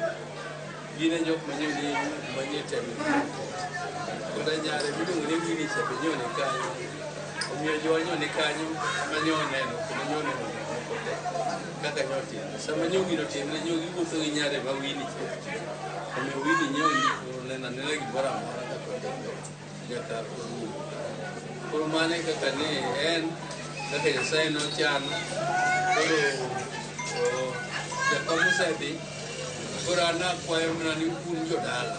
gin e jok manyo ni manie temo koda nyare miluongo ni Winnie cha be nyo ni kanyo. Omiyo jowa nyo ni kanyo manyo neno kendo nyo neno gik moko te kaka nyo timre. Sama nyo gino timre nyo giwuotho gi nyare ma Winnie cha. Omiyo Winnie nyo neno anena gimoro amora kaka otimre nyaka orumo. Koro mano e kaka ne en kaka Nyasaye nochano. Koro jakom osedhi, koro an akwayo mana ni un jodala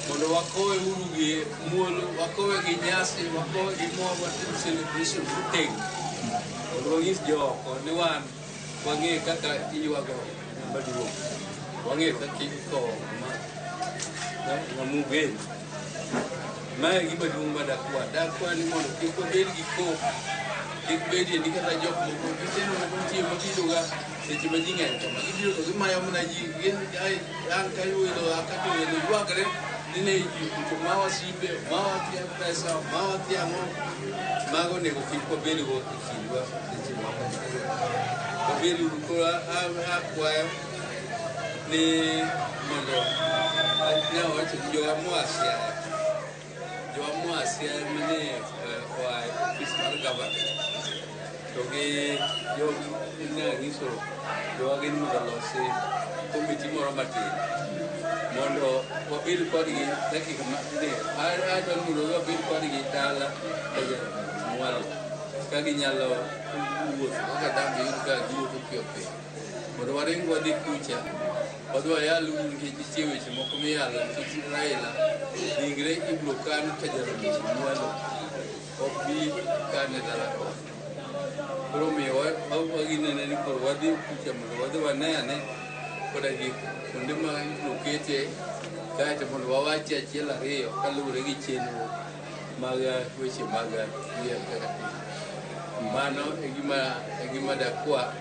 mondo wakowe uru gi muolo, wakowe gi nyasi, wakowe gi mor, watim celebration motegno mondo wanyis jooko ni wan wang'e kaka iywago ng'ama duong', wang'e kaka ikowo ng'ama ugeno. Mae gima duong' ma dakwa. Dakwa ni mondo kik wabed gi koko, kik bedie ni kata jok moko, nyithindo moko nitie mabiroga seche ma ji ng'eny kama, gibiro to gimayo mana ji, gin an ka welo, an ka to welo ywagre ni ne ji kucho mawa simbe, mawa pesa, mawa ang'o. Mago onego kik wabedgo e kindwa seche moko. Wabed uru koro akwayo ni mondo ne awacho ni jowa moa Siaya Jowa moa Siaya mane oa e ofis mar gavana to gi jo ne ang'iso jowa gin mondo olosi komiti moro matin mondo wabed kodgi dakika ma ne adwaro mondo wabed kodgi dala mwalo ka ginyalo wuotho kaka dhano yudo ka giwuotho piyo piyo mondo waring wadhi kucha wadhi wayal uru nikech nitie weche moko miyalo nikech Raila ringre ibiro kan ka Jaramogi mwalo ok bi kane dala koni. Koro omiyo waginene ni koro wadhi kucha mondo wadhi wane ane koda gi kuonde ma ibiro kete kaeto mondo wawachi achiel ariyo kaluwore gi chenro mag weche mag liel kaka pile. Mano e gima dakwa.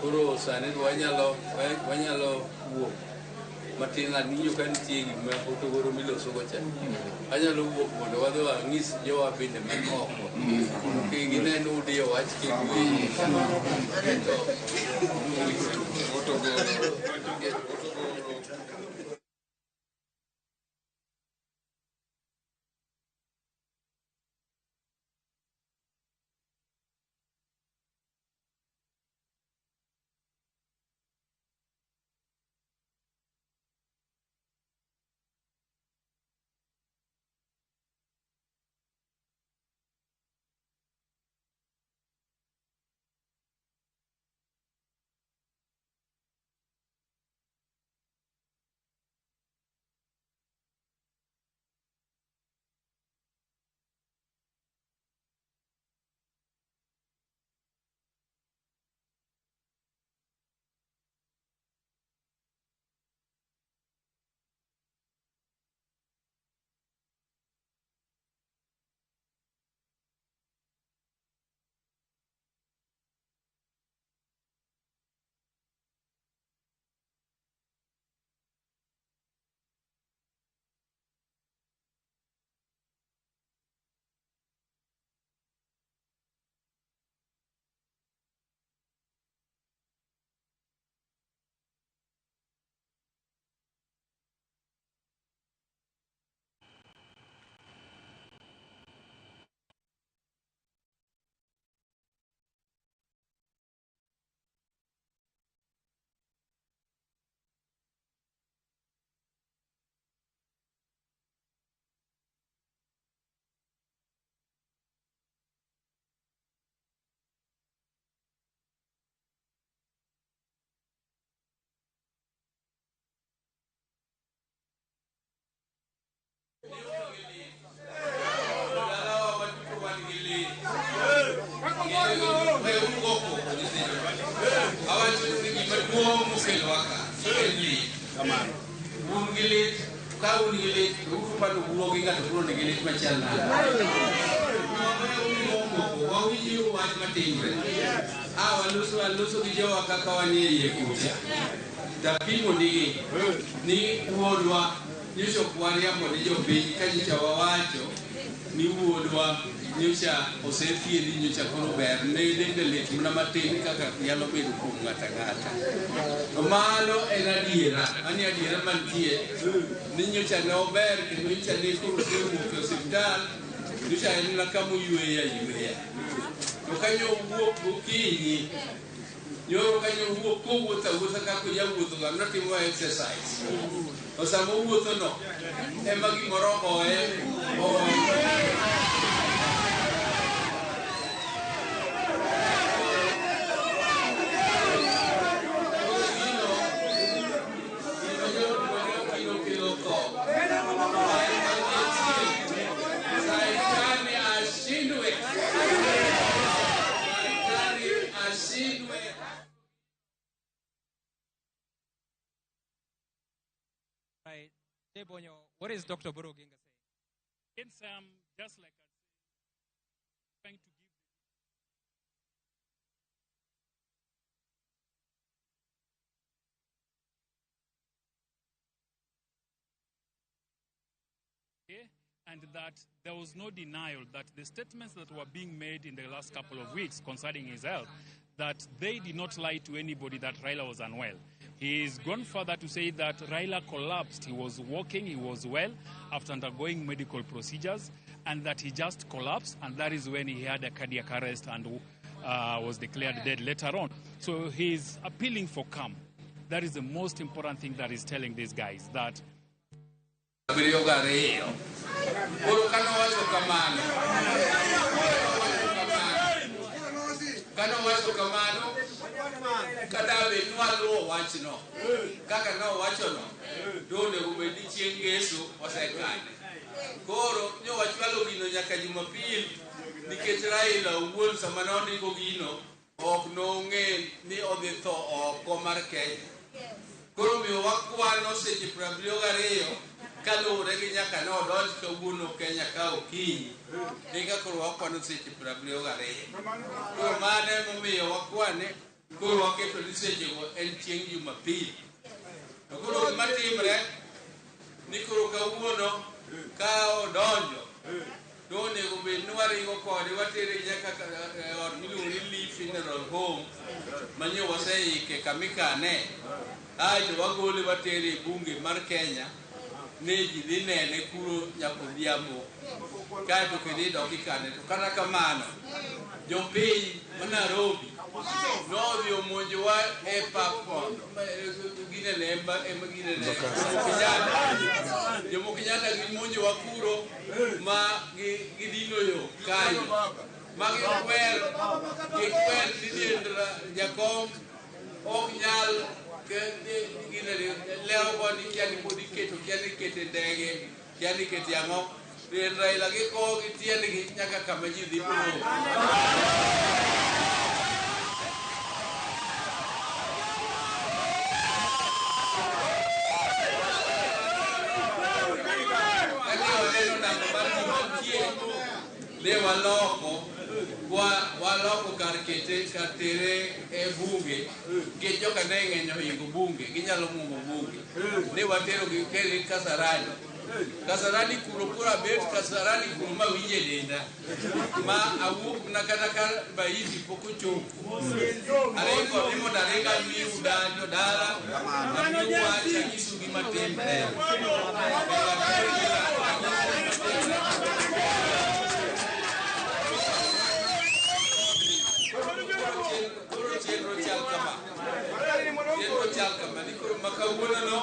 Koro sani wanyalo wuok matin ang'iyo ka nitie gima hotogoro milosogo cha. Anyalo wuok mondo wadhi wang'is jowa bende man oko mondo kik gine ni udiyo wach kik to Un gi lit, ka un gi lit, uru pano buro gi ng'ato buro nigi lit machal nade. Wawinjo wach matimre. Waloso gi jowa kaka wanie iye kucha. Tapimo nigi ni wuodwa nyocha ok wariambo ne jopiny ka nyocha wawacho ni wuodwa nyocha osethiedhi nyocha koro ber ne dende lit mana matin kaka nyalo bedo kuom ng'ato ang'ata. To mano en adiera, mano e adiera mantie ni nyocha ne ober kendo nyocha ne koro osewuok e osiptal nyocha en mana kama oyweyo ayweya. To kanyo owuok gokinyi nyoro kanyo owuok kowuotho awuotha kaka ojawuotho ga notimo exercise. To sama owuotho no ema gimoro ogoye Saitani ashindwe. Saitani ashindwe. Right. Bonyo, what is Dr. Oburu Oginga saying? In some, just like I said, trying to give and that there was no denial that the statements that were being made in the last couple of weeks concerning his health, that they did not lie to anybody that Raila was unwell. He's gone further to say that Raila collapsed. He was walking, he was well after undergoing medical procedures, and that he just collapsed, and that is when he had a cardiac arrest and was declared dead later on. So he's appealing for calm. That is the most important thing that he's telling these guys, that 72. Koro kanowacho kamano kata bed ni waluwo wachno kaka nowachono to onego bed ni chieng' ngeso osekane. Koro nyo wachwalo gino nyaka Jumapil nikech Raila owuon sama nondiko gino ok nong'e ni odhi tho oko mar Kenya. Koro omiyo wakwano seche 72 kaluwore gi nyaka nodonj kawuono Kenya ka okinyi eka koro wakwano seche 72. Koro mano emomiyo wakwane, koro waketo ni sechego en chieng' Jumapil. To koro gima timre ni koro kawuono ka odonjo to onego bed ni waringo kode watere nyaka ot miluongo ni Lee Funeral Home manyo waseike kamikane, aeto wagole watere e bunge mar Kenya ne ji dhi nene kuro nyaka odhiambo kaeto kendo idok ikane. To kata kamano jopiny ma Nairobi nodhi omonjowa e pap ginene Jomo Kenyatta gimonjowa kuro ma gidino yo kanyo ma gikwer ni dend jakom ok nyal lero koni kia ni pod iketo, kia ni ikete ndege, kia ni ikete ang'o. Dend Raila gikowo gi tiendgi nyaka kama ji dhi puro. Ne waloko kar kete kar tere e bunge nikech joka ne ng'eny ohingo bunge ginyalo muomo bunge. Ne watero gi kele Kasarani. Kasarani kuro koro abet Kasarani kuro mawinjo e denda ma awuok na kata ka Bahisi pok ochopo. Aringo ni mondo aring amiu jodala amiu wach anyisu gima timre. Chenro chal kama. Chenro chal kama ni koro ma kawuono no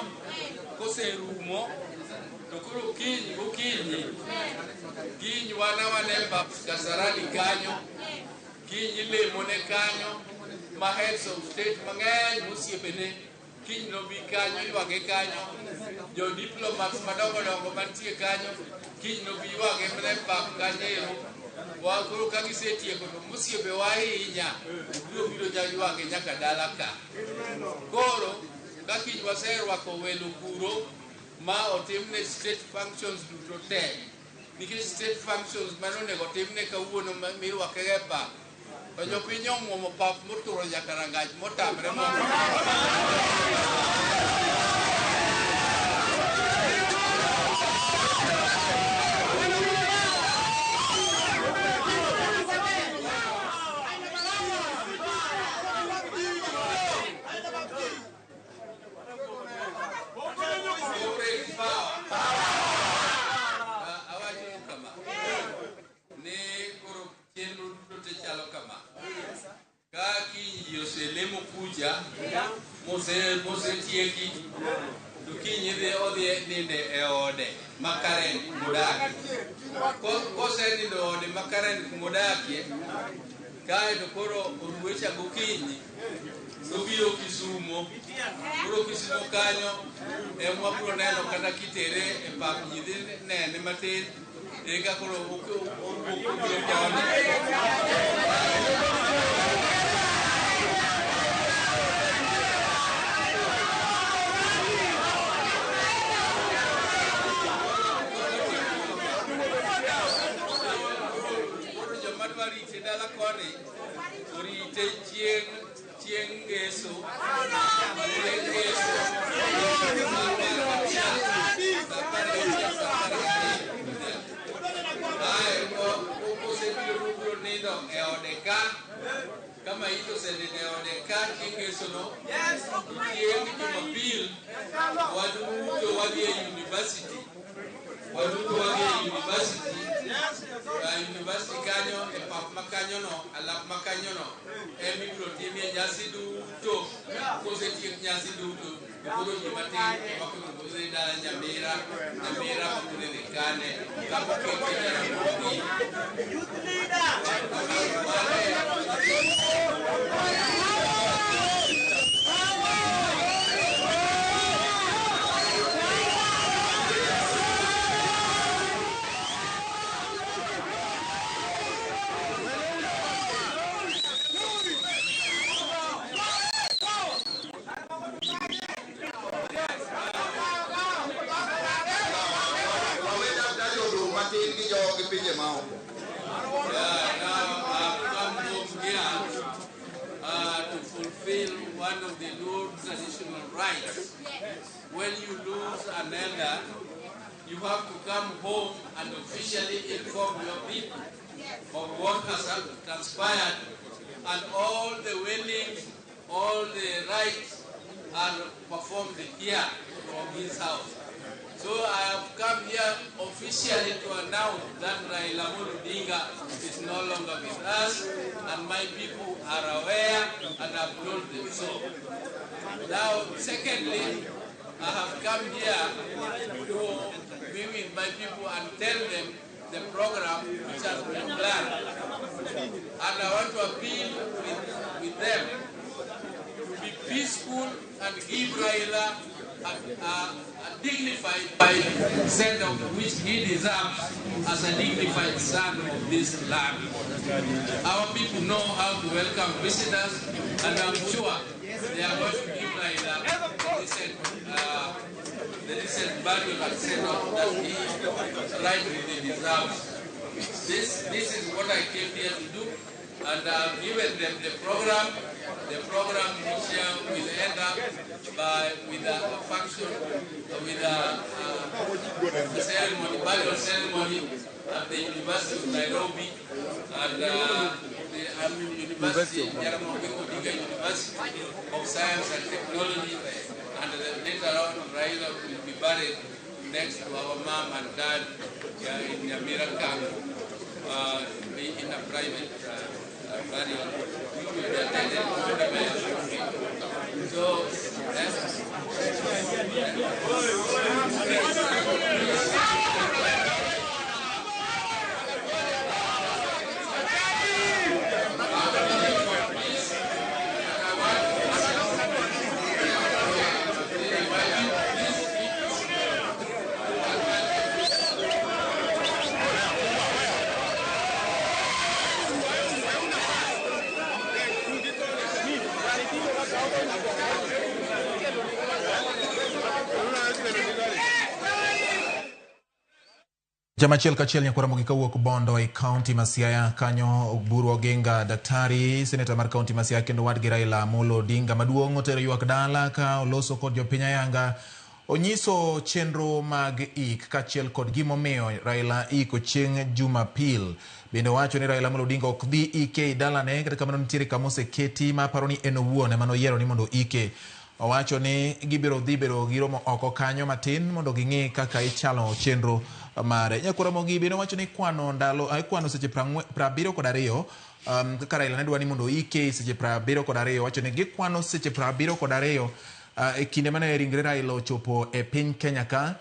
koserumo to koro kiny gokinyi kiny wana wane pap Kasarani kanyo kiny ilemone kanyo ma heads of state mang'eny mosiepene kiny nobi kanyo ywage kanyo jo diplomats madongo dongo mantie kanyo kiny nobi ywage mana e pap kanyo ero. Koro ka gisetieko to mosiepewa ahinya biro biro ywage nyaka dala ka. Koro ka kiny waserwako welo kuro ma otimne state functions duto te nikech state functions mane onego otimne kawuono mirwake e pap to jopiny omuomo pap moturo nyaka rangach motamre mondo oselemo kucha mosetieki to kiny idhi odhi ninde e ode ma Karen kumodakie. Kosenindo e ode ma Karen kumodakie kaeto koro orwecha gokinyi tobiro Kisumo. Koro Kisumo kanyo ema wabiro neno kata kitere e pap ji dhi nene matin eka koro owuok obiro koni. Rite dala koni orite chieng' ngeso ae kosebiro biro nindo e ode ka kama maiti oseninde e ode ka chieng' ngesono, chieng' Jumapil, waduto wadhi e university. Waduto wadhi e university. University kanyo, e pap makanyono, alap makanyono, ema ibiro timie nyasi duto. Kosetiek nyasi duto, to koro ji matin ema koro dhi dala Nyamira, Nyamira ma koro idhi kane, kama okete Jaramogi. Wawe daktari odong' matin gi jogi pinje maoko. Yeah, now I've come home here to fulfill one of the Luo traditional rites. When you lose an elder, you have to come home and officially inform your people of what has transpired, and all the wailings, all the rites are performed here from his house. So I have come here officially to announce that Raila Amolo Odinga is no longer with us, and my people are aware and have told them so. Now, secondly, I have come here to be with my people and tell them the program which has been planned. And I want to appeal with them to be peaceful and give Raila a dignified send-off which he deserves as a dignified son of this land. Our people know how to welcome visitors, and I'm sure they are going to give Raila the decent burial and send-off that he rightfully deserves. This is what I came here to do, and I've given them the program. The program which will end up with a function, with a ceremony, burial ceremony at the University of Nairobi and the University, Jaramogi Oginga University of Science and Technology, and later on Raila will be buried next to our mom and dad in Nyamira Camp, in a private burial, which will be attended only by a few people. So, Chama achiel kachiel nyakwara Ramogi kawuok Bondo e kaunti ma Siaya kanyo Oburu Oginga daktari seneta mar kaunti ma Siaya kendo wadgi Raila Amolo Odinga maduong' otero ywak dala ka oloso kod jopiny ayanga onyiso chenro mag ik kaachiel kod gimomiyo Raila iko chieng' Jumapil. Bende owacho ni Raila Amolo Odinga ok dhi ike e dalane kata kamano nitiere kama oseketi ma aparo ni en owuon ema noyiero ni mondo ike. Owacho ni gibiro dhi bedo gi romo oko kanyo matin mondo ging'i kaka ichalo chenro mare. Nyakwara Ramogi bende owacho ni kwano ndalo ikwano seche 72 kaka Raila ne dwa ni mondo ike seche 72 owacho ni gikwano seche 72 e kinde mane ringre Raila ochopo e piny Kenya ka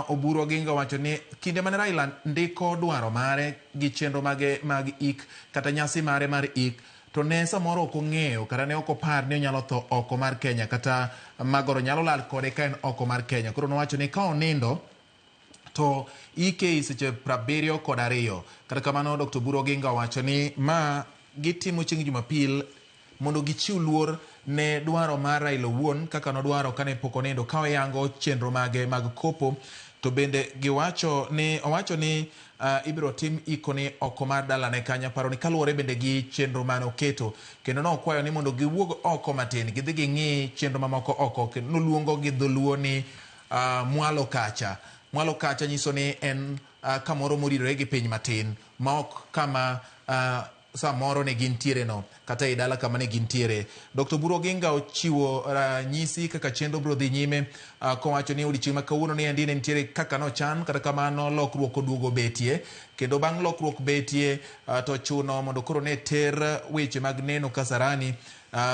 Oburu Oginga owacho ni kinde mane Raila ndiko dwaro mare gi chenro mage mag ik kata nyasi mare mar ik to ne samoro ok ong'eyo kata ne ok opar ni onyalo tho oko mar Kenya kata magoro nyalo lal kode ka en oko mar Kenya. Koro nowacho ni ka onindo to ike seche 72. Kata kamano Dr. Oburu Oginga owacho ni ma gitimo chieng' Jumapil mondo gichiw luor ne dwaro mar Raila owuon kaka nodwaro kane pok onindo ka oyango chenro mage mag kopo. To bende giwacho ni owacho ni ibiro tim ikone oko mar dalane kanyo paro ni kaluwore bende gi chenro mane oketo kendo nokwayo ni mondo giwuog oko matin gidhi ging'i chenro mamoko oko kendo noluongo gi dholuo ni mwalo kacha. Mwalo kacha nyiso ni en kamoro moridore gi piny matin ma ok kama samoro ne gintiere no kata e dala kama ne gintiere. Dr. Oburu Oginga ochiwo ranyisi kaka chenro biro dhi nyime, kowacho ni odiochieng' ma kawuono ni endi ne nitiere kaka nochan, kata kamano lokruok oduogo betie, kendo bang' lokruok betie to chuno mondo koro ne ter weche mag neno Kasarani,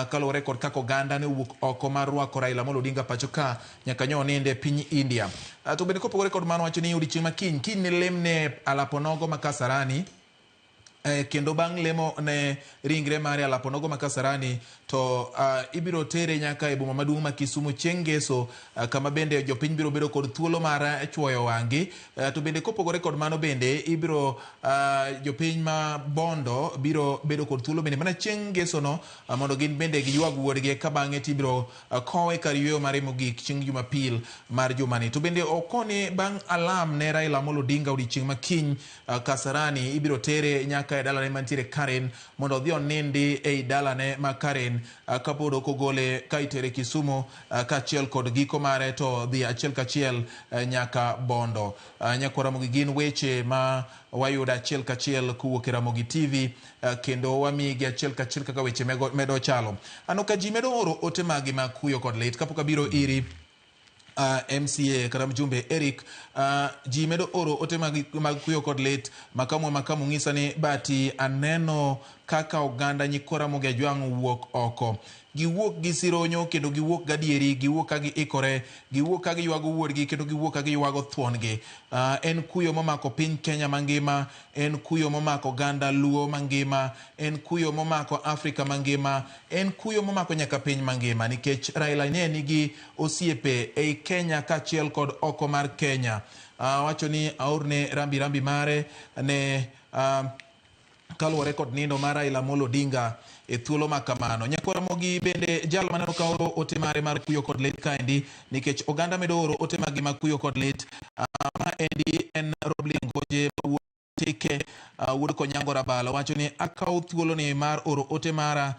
kaluwore kod kaka oganda ne owuok oko mar rwako Raila Amolo Odinga pacho ka nyaka nyo oninde e piny India. To bende kopogore kod mano, wacho ni odiochieng' ma kiny kiny ne lemne alaponogo ma Kasarani, kendo bang' lemo ne ringre mare alaponogo ma Kasarani to ibiro tere nyaka e boma maduong' ma Kisumu chieng' ngeso, kama bende jopiny biro bedo kod thuolo mar chuoyo wang'gi. To bende kopogore kod mano bende ibiro jopiny ma Bondo biro bedo kod thuolo bende mana chieng' ngeso no, mondo gin bende giywag wuodgi, ka bang'e tibiro kowe kar yweyo mare mogik chieng' Jumapil mar jumani. To bende okoni bang' alam ne Raila Amolo Odinga odiochieng' ma kiny, Kasarani ibiro tere nyaka e dalane mantiere Karen mondo odhi onindi ei dalane ma Karen, kapod ok ogole ka itere Kisumu, kaachiel kod giko mare to dhi achiel kachiel nyaka Bondo. Nyakwa Ramogi, gin weche ma wayudo achiel kachiel kowuok e Ramogi TV, kendo wamigi achiel kachiel kaka weche medo chalo. Ano ka ji medo oro ote magi mag kuyo kod lit kapok abiro iri, MCA kata mjumbe Eric, ji medo oro ote mag kuyo kod lit. Makamu ng'isa ni bati aneno kaka oganda nyikwa Ramogi Ajwang' wuok oko. Giwuok gi sironyo kendo giwuok gadieri, giwuok ka giikore, giwuok ka giywago wuodgi kendo giwuok ka giywago thuon-gi. En kuyo momako piny Kenya mangima, en kuyo momako oganda Luo mangima, en kuyo momako Afrika mangima, en kuyo momako nyaka piny mangima, nikech Raila ne nigi osiepe ei Kenya kaachiel kod oko mar Kenya. Wacho ni aorne rambi rambi mare ne kaluwore kod nindo mar Raila Amolo Odinga e thuolo ma kamano. Nyakwa Ramogi bende jal maneno ka oro ote mare mar kuyo kod lit kaendi, nikech oganda medo oro ote magi mag kuyo kod lit. Ma endi en Roblin Ngoje mawuok Tike, wuod Konyango Rabala, wacho ni akawo thuoloni mar oro ote mara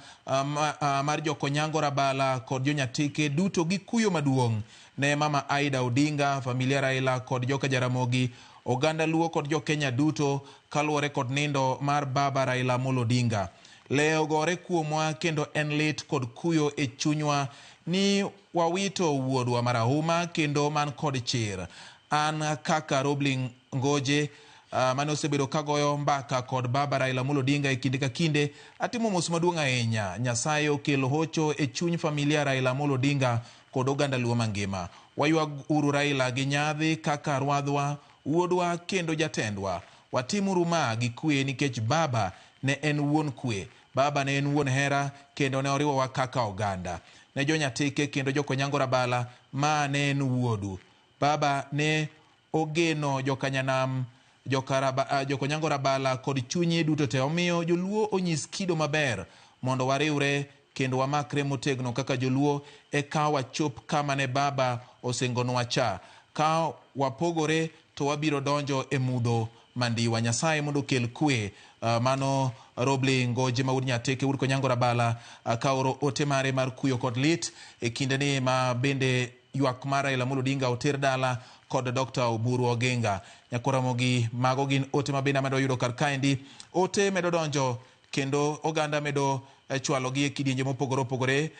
mar jo Konyango Rabala kod jo Nyatike duto gi kuyo maduong' ne mama Aida Odinga, familia Raila kod joka Jaramogi, oganda Luo kod jo Kenya duto kaluwore kod nindo mar baba Raila Amolo Odinga. Le ogore kuomwa kendo en lit kod kuyo e chunywa ni wawito wuodwa marahuma kendo man kod chir. An kaka Roblin Ngoje, mane osebedo kagoyo mbaka kod baba Raila Amolo Odinga e kinde ka kinde, atimo mos maduong' ahinya. Nyasaye okelo hocho e chuny familia Raila Amolo Odinga kod oganda Luo mangima. Waywag uru Raila gi nyadhi kaka rwadhwa, wuodwa kendo jatendwa. Watimuru ma gi kwe nikech baba ne en wuon kwe, baba ne en wuon hera kendo ne oriwowa kaka oganda. Ne jo Nyatike kendo jo Konyango Rabala, ma ne en wuodu. Baba ne ogeno jokanyanam, Jokonyango Rabala kod chunye duto te. Omiyo joluo onyis kido maber mondo wariwre kendo wamakre motegno kaka joluo eka wachop kama ne baba osingonwa cha. Ka wapogore to wabiro donjo e mudho mandiwa. Nyasaye mondo okel kwe. Mano Roblin Ngoje ma wuod Nyatike, wuod Konyango Rabala, ka oro ote mare mar kuyo kod lit e kindeni ma bende ywak mar Raila Amolo Odinga oter dala kod Dr. Oburu Oginga. Nyakwa Ramogi, mago gin ote ma bende amedo yudo kar kaendi. Ote medo donjo kendo oganda medo chwalogi e kidienje mopogore opogore,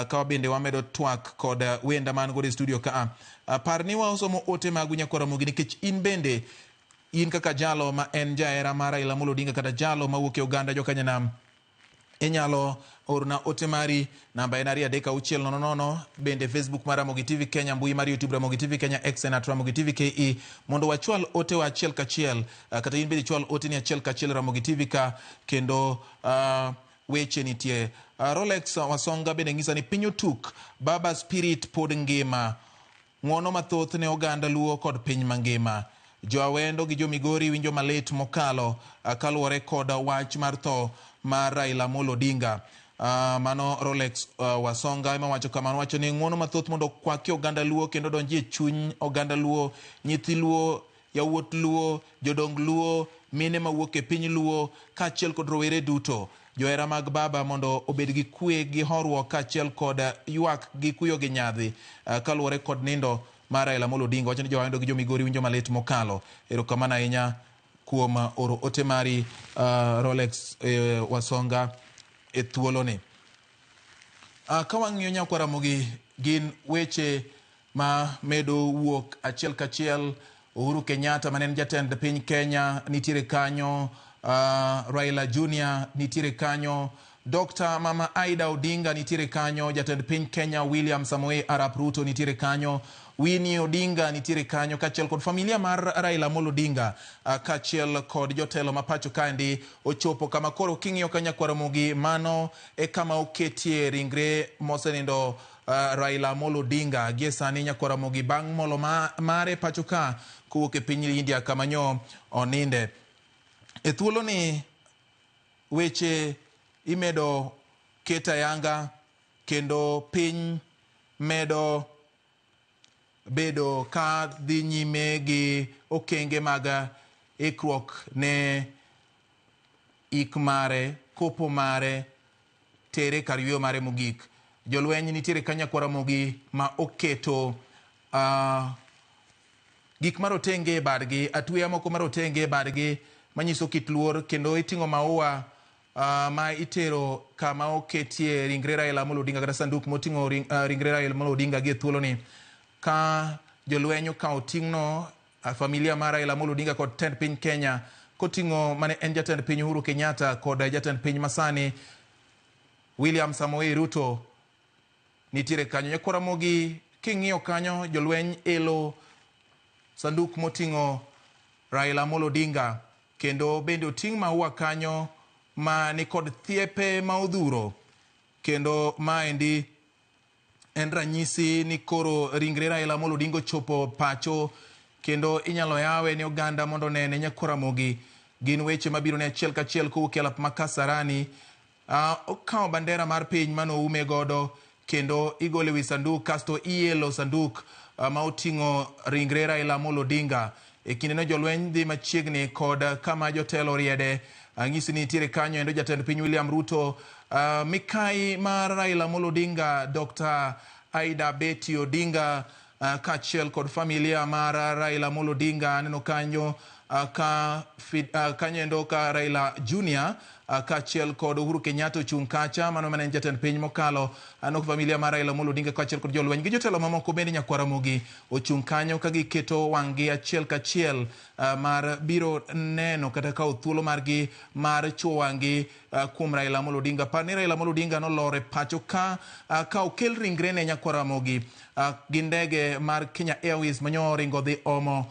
ka bende wamedo twak kod wenda man godo e studio ka. Par ni wasomo ote magu Nyakwa Ramogi, nikech in bende in kaka jalo ma en jahera mar Raila Amolo Odinga kata jalo mawuok e oganda jokanyanam, inyalo orna ote mari, namba en 23600, bende Facebook mar Ramogi TV Kenya, mbui mar YouTube Ramogi TV Kenya, X en @Ramogi TV KE, mondo wachwal otewa achiel kachiel, kata in bende ichwal oteni achiel kachiel Ramogi TV ka, kendo weche nitie. Rolex Wasonga bende ng'isa ni piny otuk, baba spirit pod ngima, ng'uono mathoth ne oganda Luo kod piny mangima. Jo Awendo gi jo Migori winjo malit mokalo, kaluwore kod wach mar tho mar Raila Amolo Odinga. Mano Rolex Wasonga ema wacho kamano, wacho ni ng'uono mathoth mondo okwaki oganda Luo kendo donji e chuny oganda Luo, nyithi Luo, yawuot Luo, jodong Luo, mine mawuok e piny Luo, kaachiel kod rowere duto. Johera mag baba mondo obed gi kwe gi horuok kaachiel kod ywak gi kuyo gi nyadhi, kaluwore kod nindo mar Raila Amolo Odinga. Wacho ni jo Awendo gi jo Migori winjo malit mokalo. Erokamano ahinya kuom oro ote mari Rolex Wasonga e thuoloni. Ka wang'iyo nyakwar Ramogi gin weche ma medo wuok achiel kachiel. Uhuru Kenyatta mane en jatend piny Kenya nitiere kanyo, Raila Junior nitiere kanyo, Dr. Mama Aida Odinga nitiere kanyo, jatend piny Kenya William Samoei Arap Ruto nitiere kanyo, Winnie Odinga nitiere kanyo kaachiel kod familia mar Raila Amolo Odinga kaachiel kod jotelo ma pacho kaendi ochopo kama koro king'iyo ka nyakwar Ramogi mano e kama oketie ringre mosenindo Raila Amolo Odinga gie sani nyakwar Ramogi bang' molo mare pacho ka kowuok e piny India kama nyo oninde. E thuoloni weche imedo ket ayanga kendo piny medo bedo ka dhi nyime gi okenge mag ikruok ne ik mare, kopo mare, tere kar yueyo mare mogik. Jolweny nitiere ka nyakwar Ramogi ma oketo gik marotenge e badgi, atweya moko marotenge e badgi manyiso kit luor kendo iting'o maua ma itero kama oketie ringre Raila Amolo Odinga kata sanduk moting'o ringre Raila Amolo Odinga gi e thuoloni ka jolweny okawo ting'no familia mar Raila Amolo Odinga kod tend piny Kenya koting'o mane en jatend piny Uhuru Kenyatta kod jatend piny masani William Samoei Ruto nitiere kanyo. Nyakwar Ramogi king'iyo kanyo jolweny elo sanduk moting'o Raila Amolo Odinga kendo bende oting' maua kanyo ma nikod thiepe ma odhuro kendo maendi en ranyisi ni koro ringre Raila Amolo Odinga ochopo pacho kendo inyalo yawe ne oganda mondo onene. Nyakwar Ramogi gin weche mabiro ne achiel kachiel kowuok e alap ma Kasarani. Okawo bandera mar piny manoume godo kendo igole wi sanduk kasto ielo sanduk ma oting'o ringre Raila Amolo Odinga. E kindeno jolweny dhi machiegni kod kama jotelo oriede. Ang'isi ni nitiere kanyo endo jatend piny William Ruto, mikai mar Raila Amolo Odinga Dr. Aida Betty Odinga kaachiel kod familia mar Raila Amolo Odinga. Aneno kanyo kanyo endo ka Raila Junior kaachiel kod Uhuru Kenyatta ochung' kacha, mano mane en jatend piny mokalo. Aneno familia mar Raila Amolo Odinga kaachiel kod jolweny gi jotelo mamoko bende nyakwar Ramogi ochung' kanyo ka giketo wang'gi achiel kachiel mar biro neno kata kawo thuolo margi mar chuo wang'gi kuom Raila Amolo Odinga. Par ni Raila Amolo Odinga nolor e pacho ka okel ringrene nyakwar Ramogi gi ndege mar Kenya Airways manyo oringo dhi omo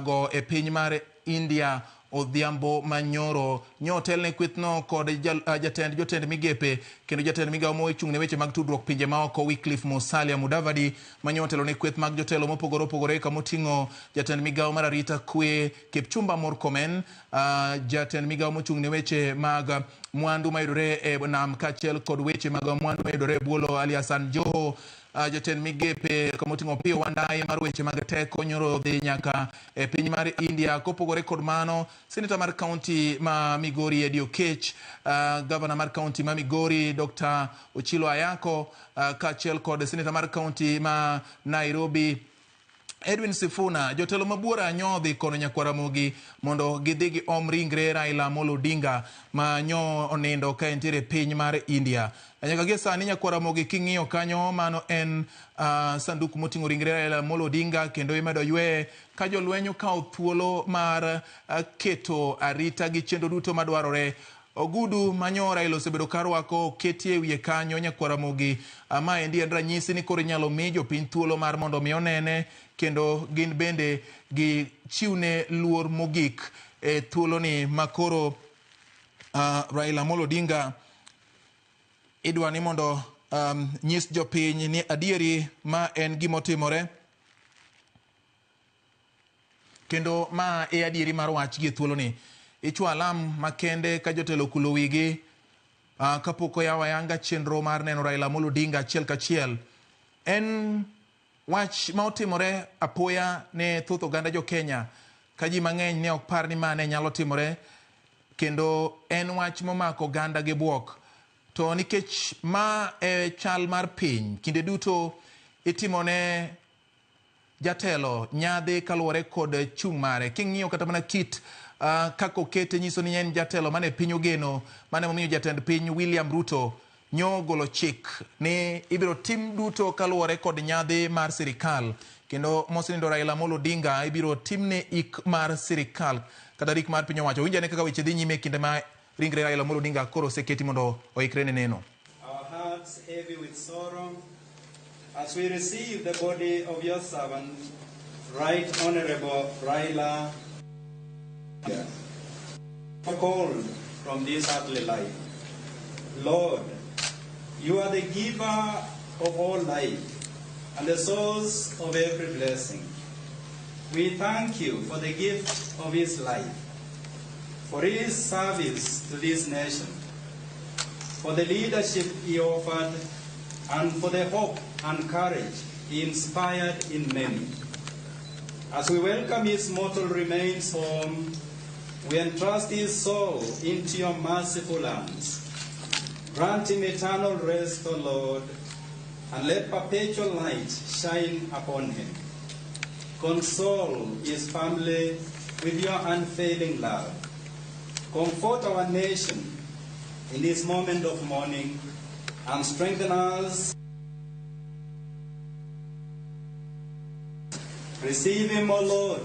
go e piny mar India odhiambo manyoro. Nyo otelne kwethno kod jatend jotend migepe kendo jatend migawo mochung' ne weche mag tudruok pinje maoko Wycliffe Musalia Mudavadi manyo otelo ne kweth mag jotelo mopogore opogore kamoting'o jatend migawo mar arita kwe Kipchumba Murkomen, jatend migawo mochung' ne weche mag mwandu mayudore e nam kaachiel kod weche mag mwandu mayudore e bwo Ali Hassan Joho, jatend migepe kamoting'o Opiyo Wandayi mar weche mag teko nyoro dhi nyaka e piny mar India. Kopogore kod mano, seneta mar kaunti ma Migori Eddie Okech, gavana mar kaunti ma Migori Dr. Ochilo Ayako, kaachiel kod seneta mar kaunti ma Nairobi Edwin Sifuna. Jotelo mabuora nyo dhi kono nyakwar Ramogi mondo gidhi gi om ringre Raila Amolo Odinga ma nyo onindo ka entiere piny mar India. Nyaka gie sani nyakwar Ramogi king'iyo kanyo mano en sanduk moting'o ringre Raila Amolo Odinga kendo imedo yweye ka jolweny okawo thuolo mar keto arita gi chenro duto madwarore. Ogudu manyo Raila osebedo ka rwako oketie wiye kanyo nyakwar Ramogi. Maendi en ranyisi ni koro inyalo mi jopiny thuolo mar mondo mi onene kendo gin bende gichiwne luor mogik e thuoloni makoro Raila Amolo Odinga idwa ni mondo nyis jopiny ni adieri ma en gimotimore kendo ma e adieri mar wach gi thuoloni. Ichwo alam makende ka jotelo okulo wigi kapok oyawo ayanga chenro mar neno Raila Amolo Odinga achiel kachiel. En wach ma otimore apoya ne thoth oganda jo Kenya ka ji mang'eny ne ok par ni ma ne nyalo timore kendo en wach momako oganda gi bwok. To nikech ma e chal mar piny, kinde duto itimone jatelo nyadhi kaluwore kod chung' mare. King'iyo kata mana kit Kaka okete nyiso ni en jatelo mane piny ogeno, mane momiyo jatend piny William Ruto nyogolo chik ni ibiro tim duto kaluwore kod nyadhi mar sirikal, kendo mosenindo Raila Amolo Odinga ibiro timne ik mar sirikal kata rik mar piny owacho. Winj ane kaka weche dhi nyime kinde ma ringre Raila Amolo Odinga koro oseketi mondo oikre ne neno. Our hearts heavy with sorrow as we receive the body of your servant, Right Honorable Raila, called from this earthly life. Lord, you are the giver of all life and the source of every blessing. We thank you for the gift of his life, for his service to this nation, for the leadership he offered, and for the hope and courage he inspired in many. As we welcome his mortal remains home, we entrust his soul into your merciful hands. Grant him eternal rest, O Lord, and let perpetual light shine upon him. Console his family with your unfailing love. Comfort our nation in this moment of mourning and strengthen us. Receive him, O Lord,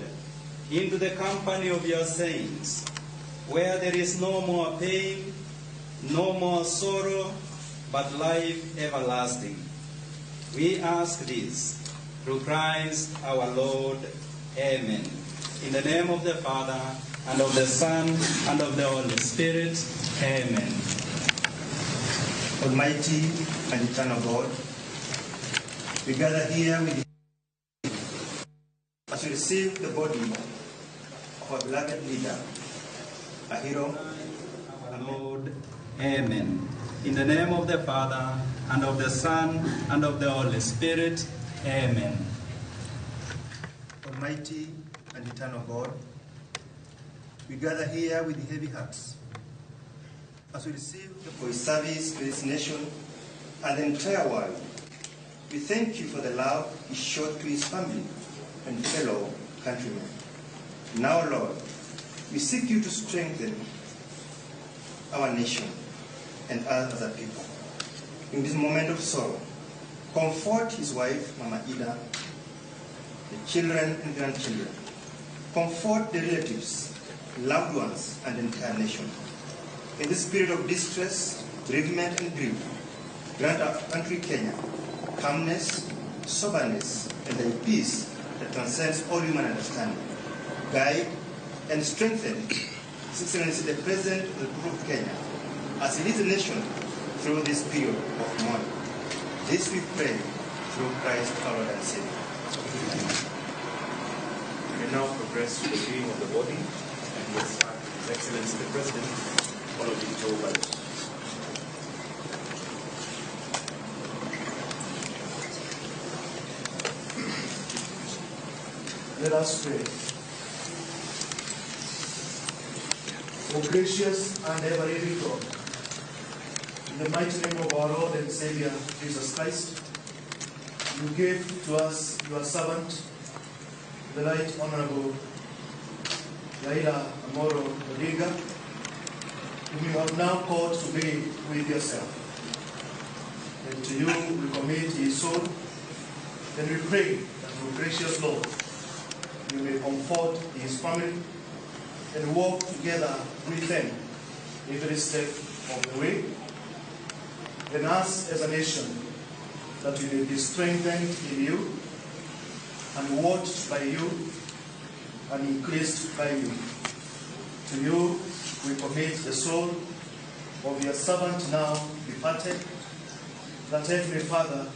into the company of your saints, where there is no more pain, no more sorrow, but life everlasting. We ask this through Christ our Lord. Amen. In the name of the Father, and of the Son, and of the Holy Spirit. Amen. Almighty and eternal God, we gather here with you as we receive the body of our beloved leader, a hero. Our Lord. Amen. In the name of the Father, and of the Son, and of the Holy Spirit. Amen. Almighty and eternal God, we gather here with heavy hearts as we receive for his service to this nation and the entire world. We thank you for the love he showed to his family and fellow countrymen. Now, Lord, we seek you to strengthen our nation and us as a people. In this moment of sorrow, comfort his wife, Mama Ida, the children and grandchildren. Comfort the relatives, loved ones, and the entire nation. In this period of distress, bereavement, and grief, grant our country, Kenya, calmness, soberness, and a peace that transcends all human understanding. Guide and strengthen His Excellency the President of the Republic of Kenya as he leads the nation through this period of mourning. This we pray through Christ our Lord and Savior. We now progress to the viewing of the body, and we start with His Excellency the President, followed by Joe Biden. Let us pray. O gracious and ever-living God, in the mighty name of our Lord and Savior, Jesus Christ, you gave to us your servant, the Right Honorable Raila Amolo Odinga, whom you have now called to be with yourself. And to you we commit his soul, and we pray that, O gracious Lord, you may comfort his family and walk together with them every step of the way. And us as a nation, that we may be strengthened in you and watched by you and increased by you. To you we commit the soul of your servant now departed, that Heavenly Father,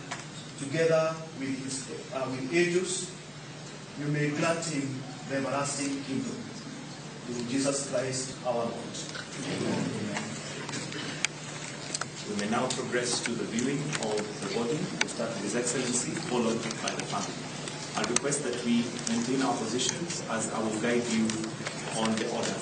together with his with angels, you may grant him the everlasting kingdom. Through Jesus Christ our Lord. Amen. We may now progress to the viewing of the body. We'll start with His Excellency, followed by the family. I request that we maintain our positions as I will guide you on the order.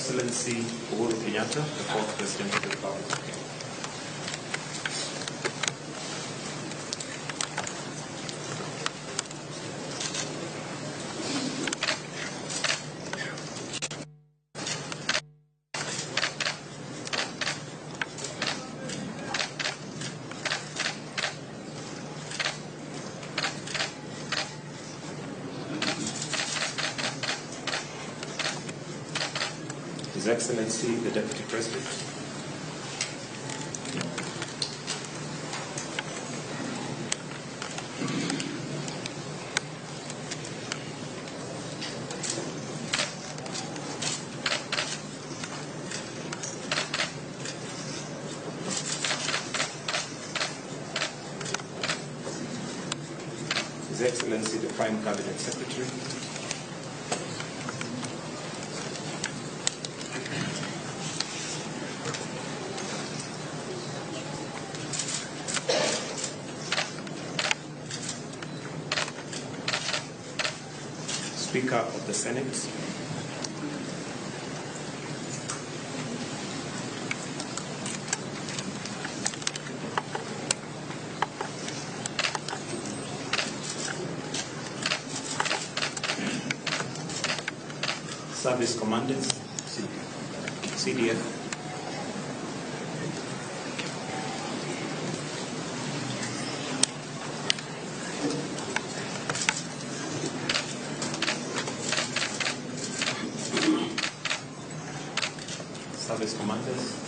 Excellency Uhuru Kenyatta, the fourth President of the Republic of Kenya. His Excellency, the Deputy President. His Excellency, the Prime Cabinet Secretary. Speaker of the Senate, Service Commanders, CDF, Service Commanders,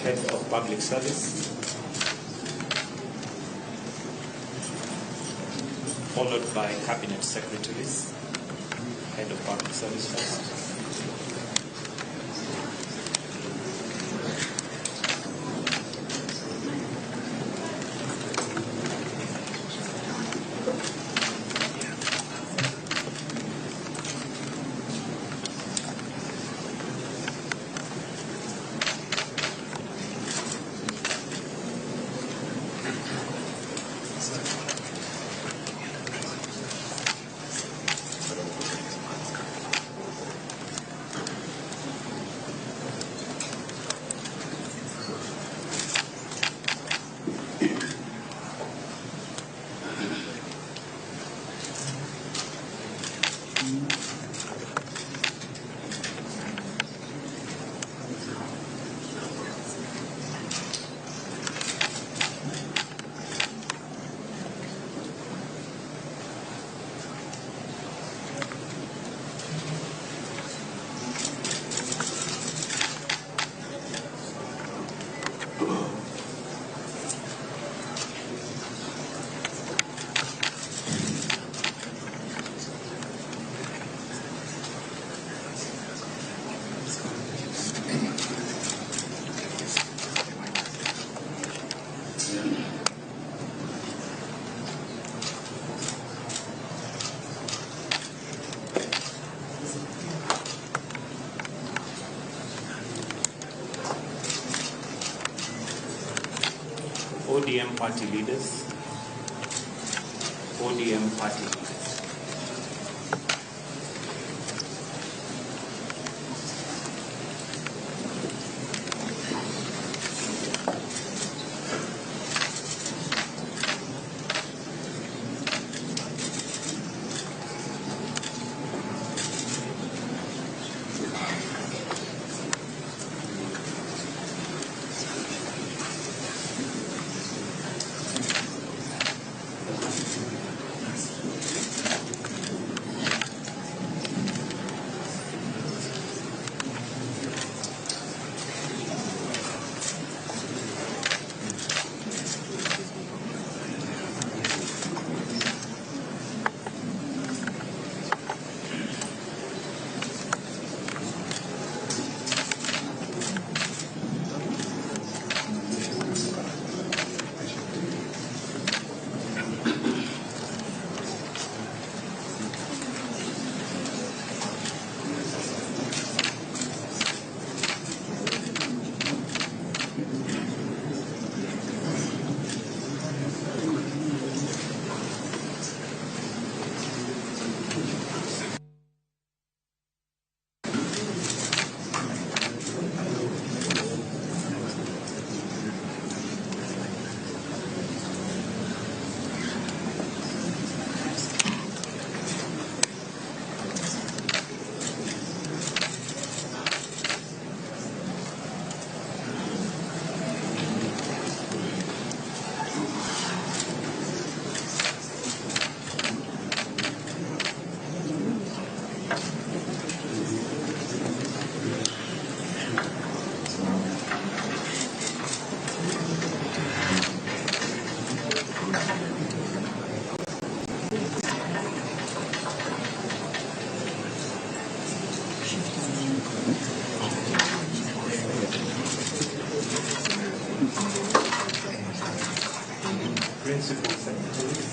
Head of Public Service, followed by Cabinet Secretaries, Head of Public Service first. ODM party leaders, ODM party leaders. Principal Secretary.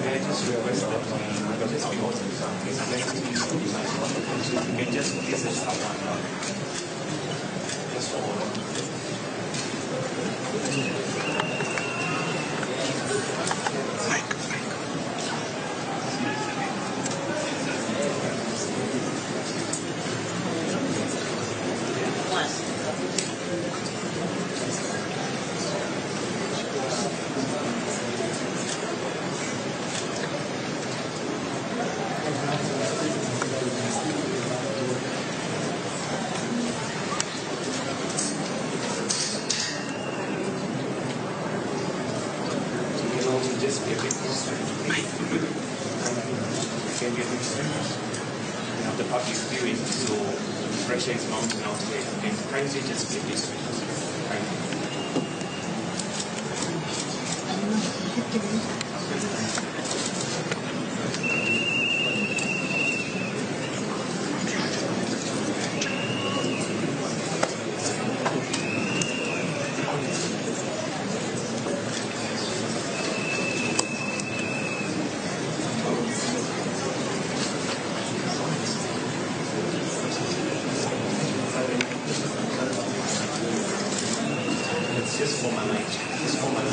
May I just request that we just be next to you can just please just have one. Just for one. Just be a bit closer. Can be a bit serious. We have the public viewing, so pressure is mounting out there. And kindly just be a bit closer. Kindly. Let's just form a line. Just form a line.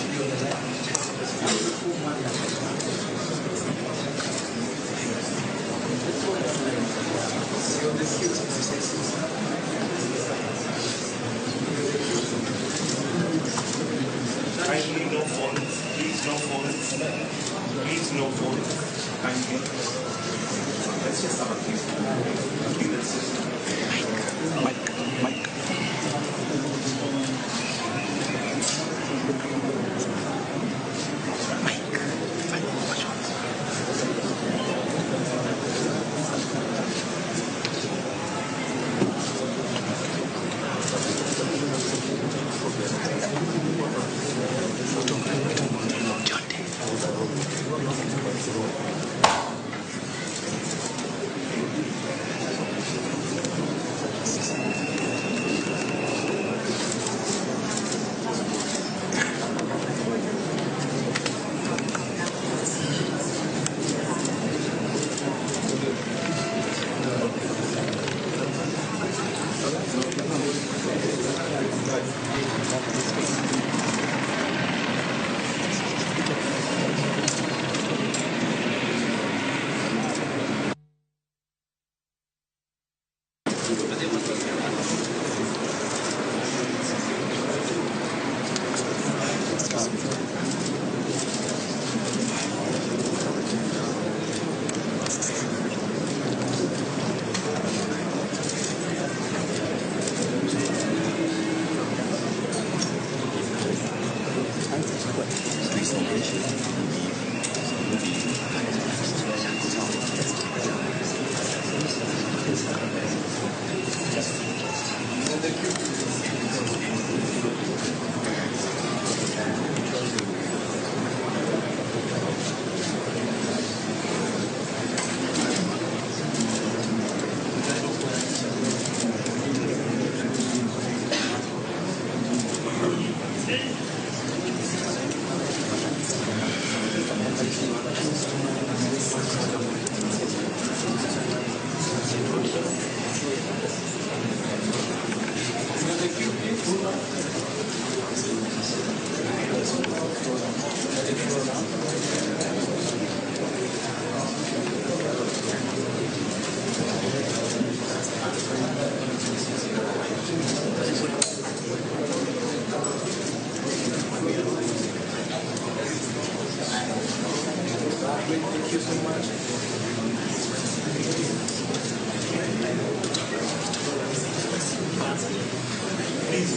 Kindly no phones. Please no phones. Please no phones. Kindly. Let's just have a few. Let's just. Mic. Mic.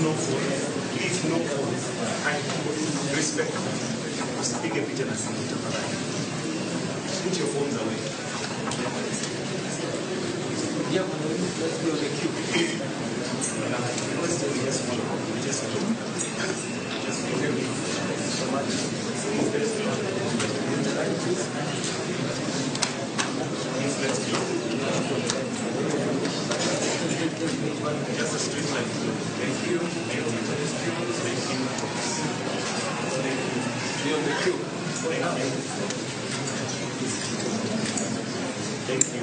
Please no phone. Please no phone. Respect. Usipige picha na simu tafadhali. Put your phones away. Yeah, let's be on the queue. Just follow. Just follow. Just follow. Thank you so much. Please, let's go. Just a straight line. Thank you. Thank you. Thank you. Thank you. Be on the queue. Thank you. Thank you.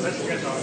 Let's get out.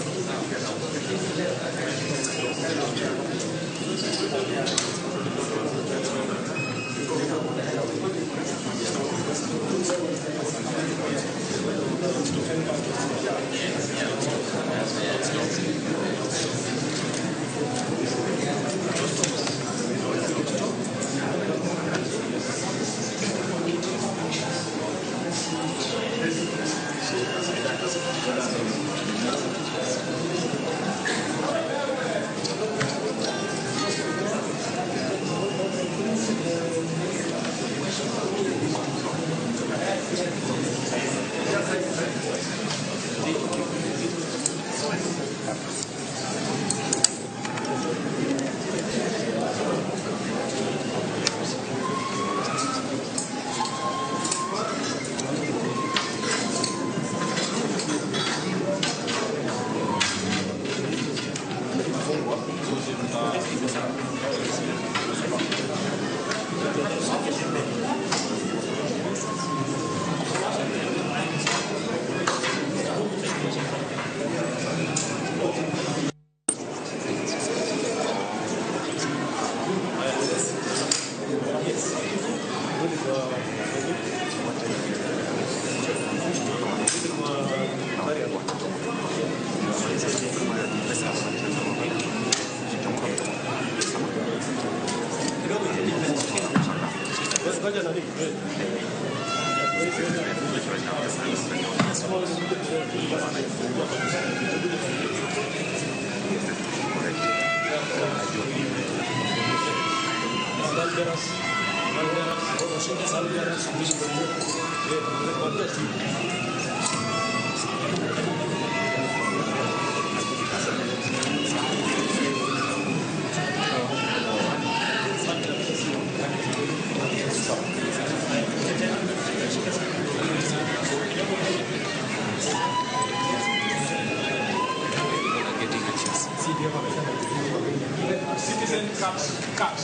Citizen cups, cups.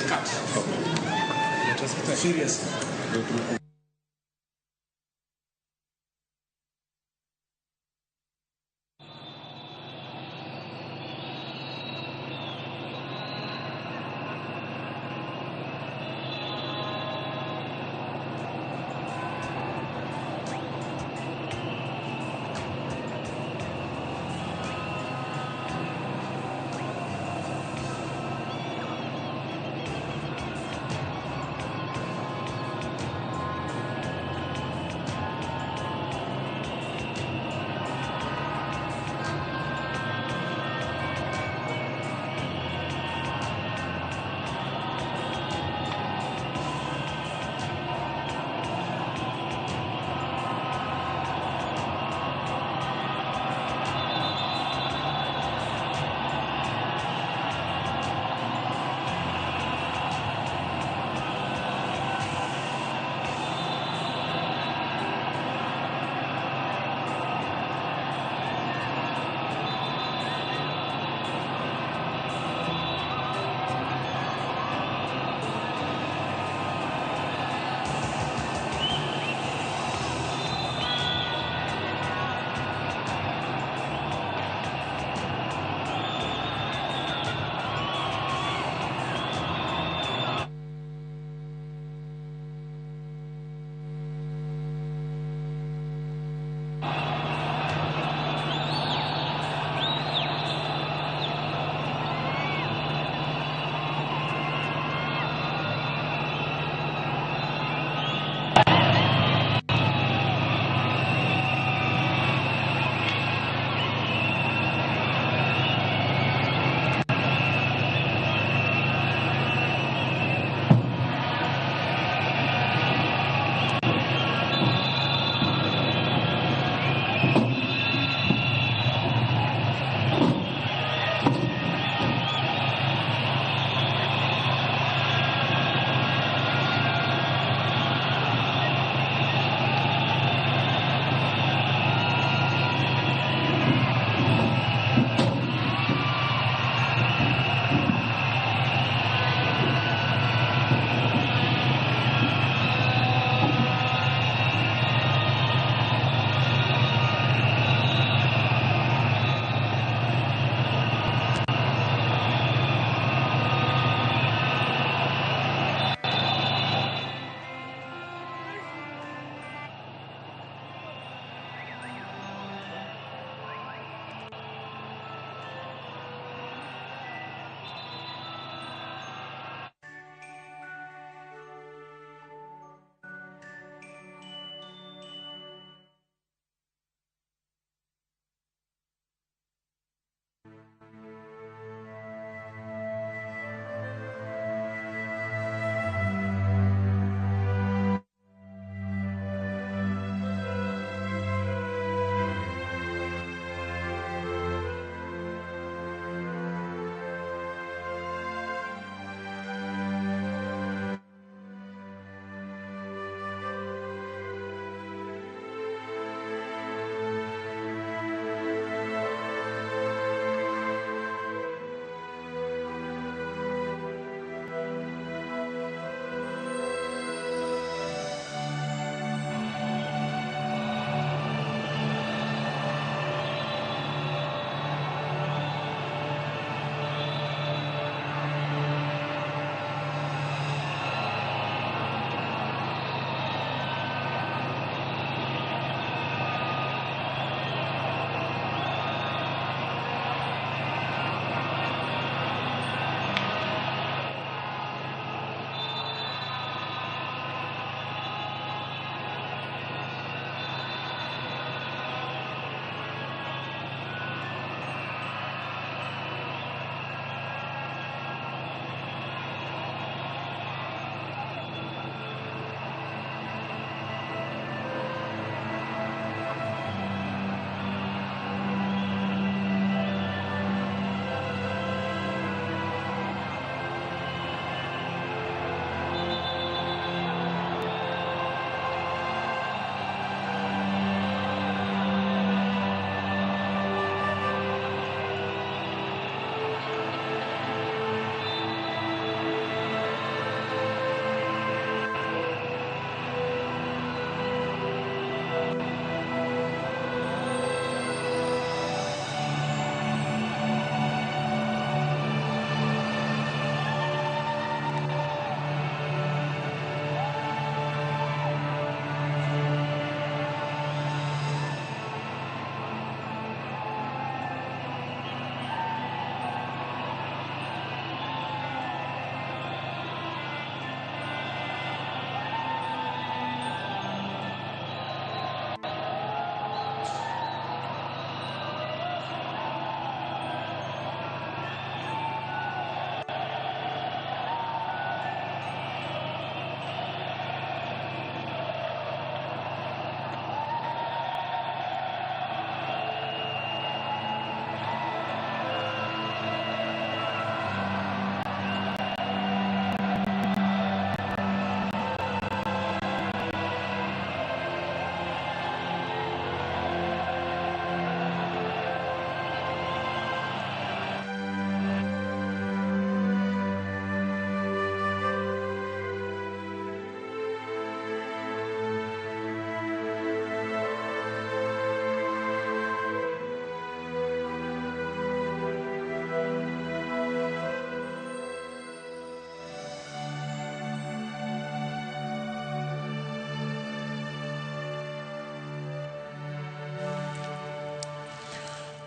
Cups. Serious.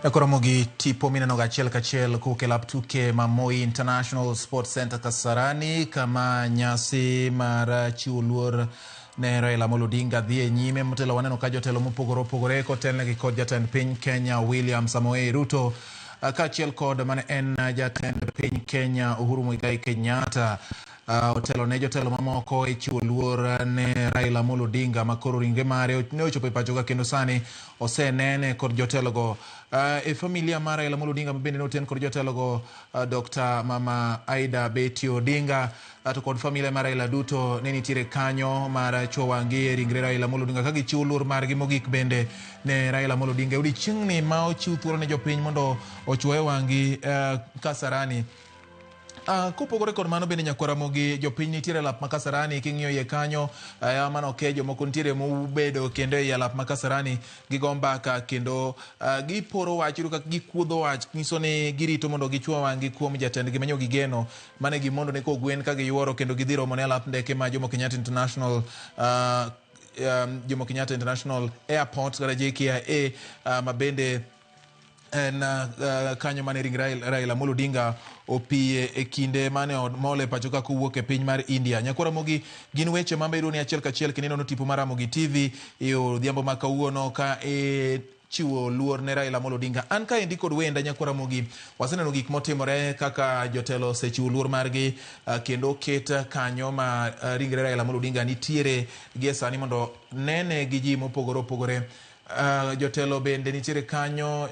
Koromo gi tipo mineno ga achiel kachiel kowuok e lap tuke ma Moi International Sports Center Kasarani, kama nyasi mar chiwo luor ne Raila Amolo Odinga dhi e nyime. Motelo waneno ka jotelo mopogore opogore kotelnegi kod jatend piny Kenya William Samoei Ruto, kaachiel kod mane en jatend piny Kenya Uhuru Muigai Kenyatta, otelo ne jotelo mamoko e chiwo luor ne Raila Amolo Odinga, ma koro ringre mare ne ochopo e pacho ka kendo sani osenene kod jotelogo. E familia mar Raila Amolo Odinga bende noten kod jotelogo, Dr. Mama Aida Betty Odinga, to kod familia mar Raila duto ne nitiere kanyo mar chuo wang'gi e ringre Raila Amolo Odinga ka gichiwo luor margi mogik bende ne Raila Amolo Odinga e odiechieng'ni ma ochiw thuolo ne jopiny mondo ochuoye wang'gi Kasarani. Kopogore kod mano bende nyakwar Ramogi, jopiny nitiere e lap ma Kasarani. King'iyo iye kanyo, mano ke jomoko nitiere mobedo kendo ei alap ma Kasarani gigo mbaka kendo giporo wach, iyudo ka gikuodho wach, nyiso ni girito mondo gichuo wang'gi kuom jatendgi manyo gigeno mane gimondo ne kogwen ka giyuoro kendo gidhi romo ne alap ndeke ma Jomo Kenyatta International Jomo Kenyatta International Airport kata JKIA, ma bende en kanyo mane ringre Raila Amolo Odinga opiye e kinde mane omole pacho ka kowuok e piny mar India. Nyakwar Ramogi, gin weche ma bedo ni achiel kachiel kendo ineno tipo mar Ramogi TV e odhiambo ma kawuono ka e chiwo luor ne Raila Amolo Odinga. An kaendi kod wenda nyakwar Ramogi, waseneno gik motimore kaka jotelo osechiwo luor margi, kendo oket kanyo ma ringre Raila Amolo Odinga nitiere gie sani mondo nene gi ji mopogore opogore. Jotelo bende nitiere kanyo,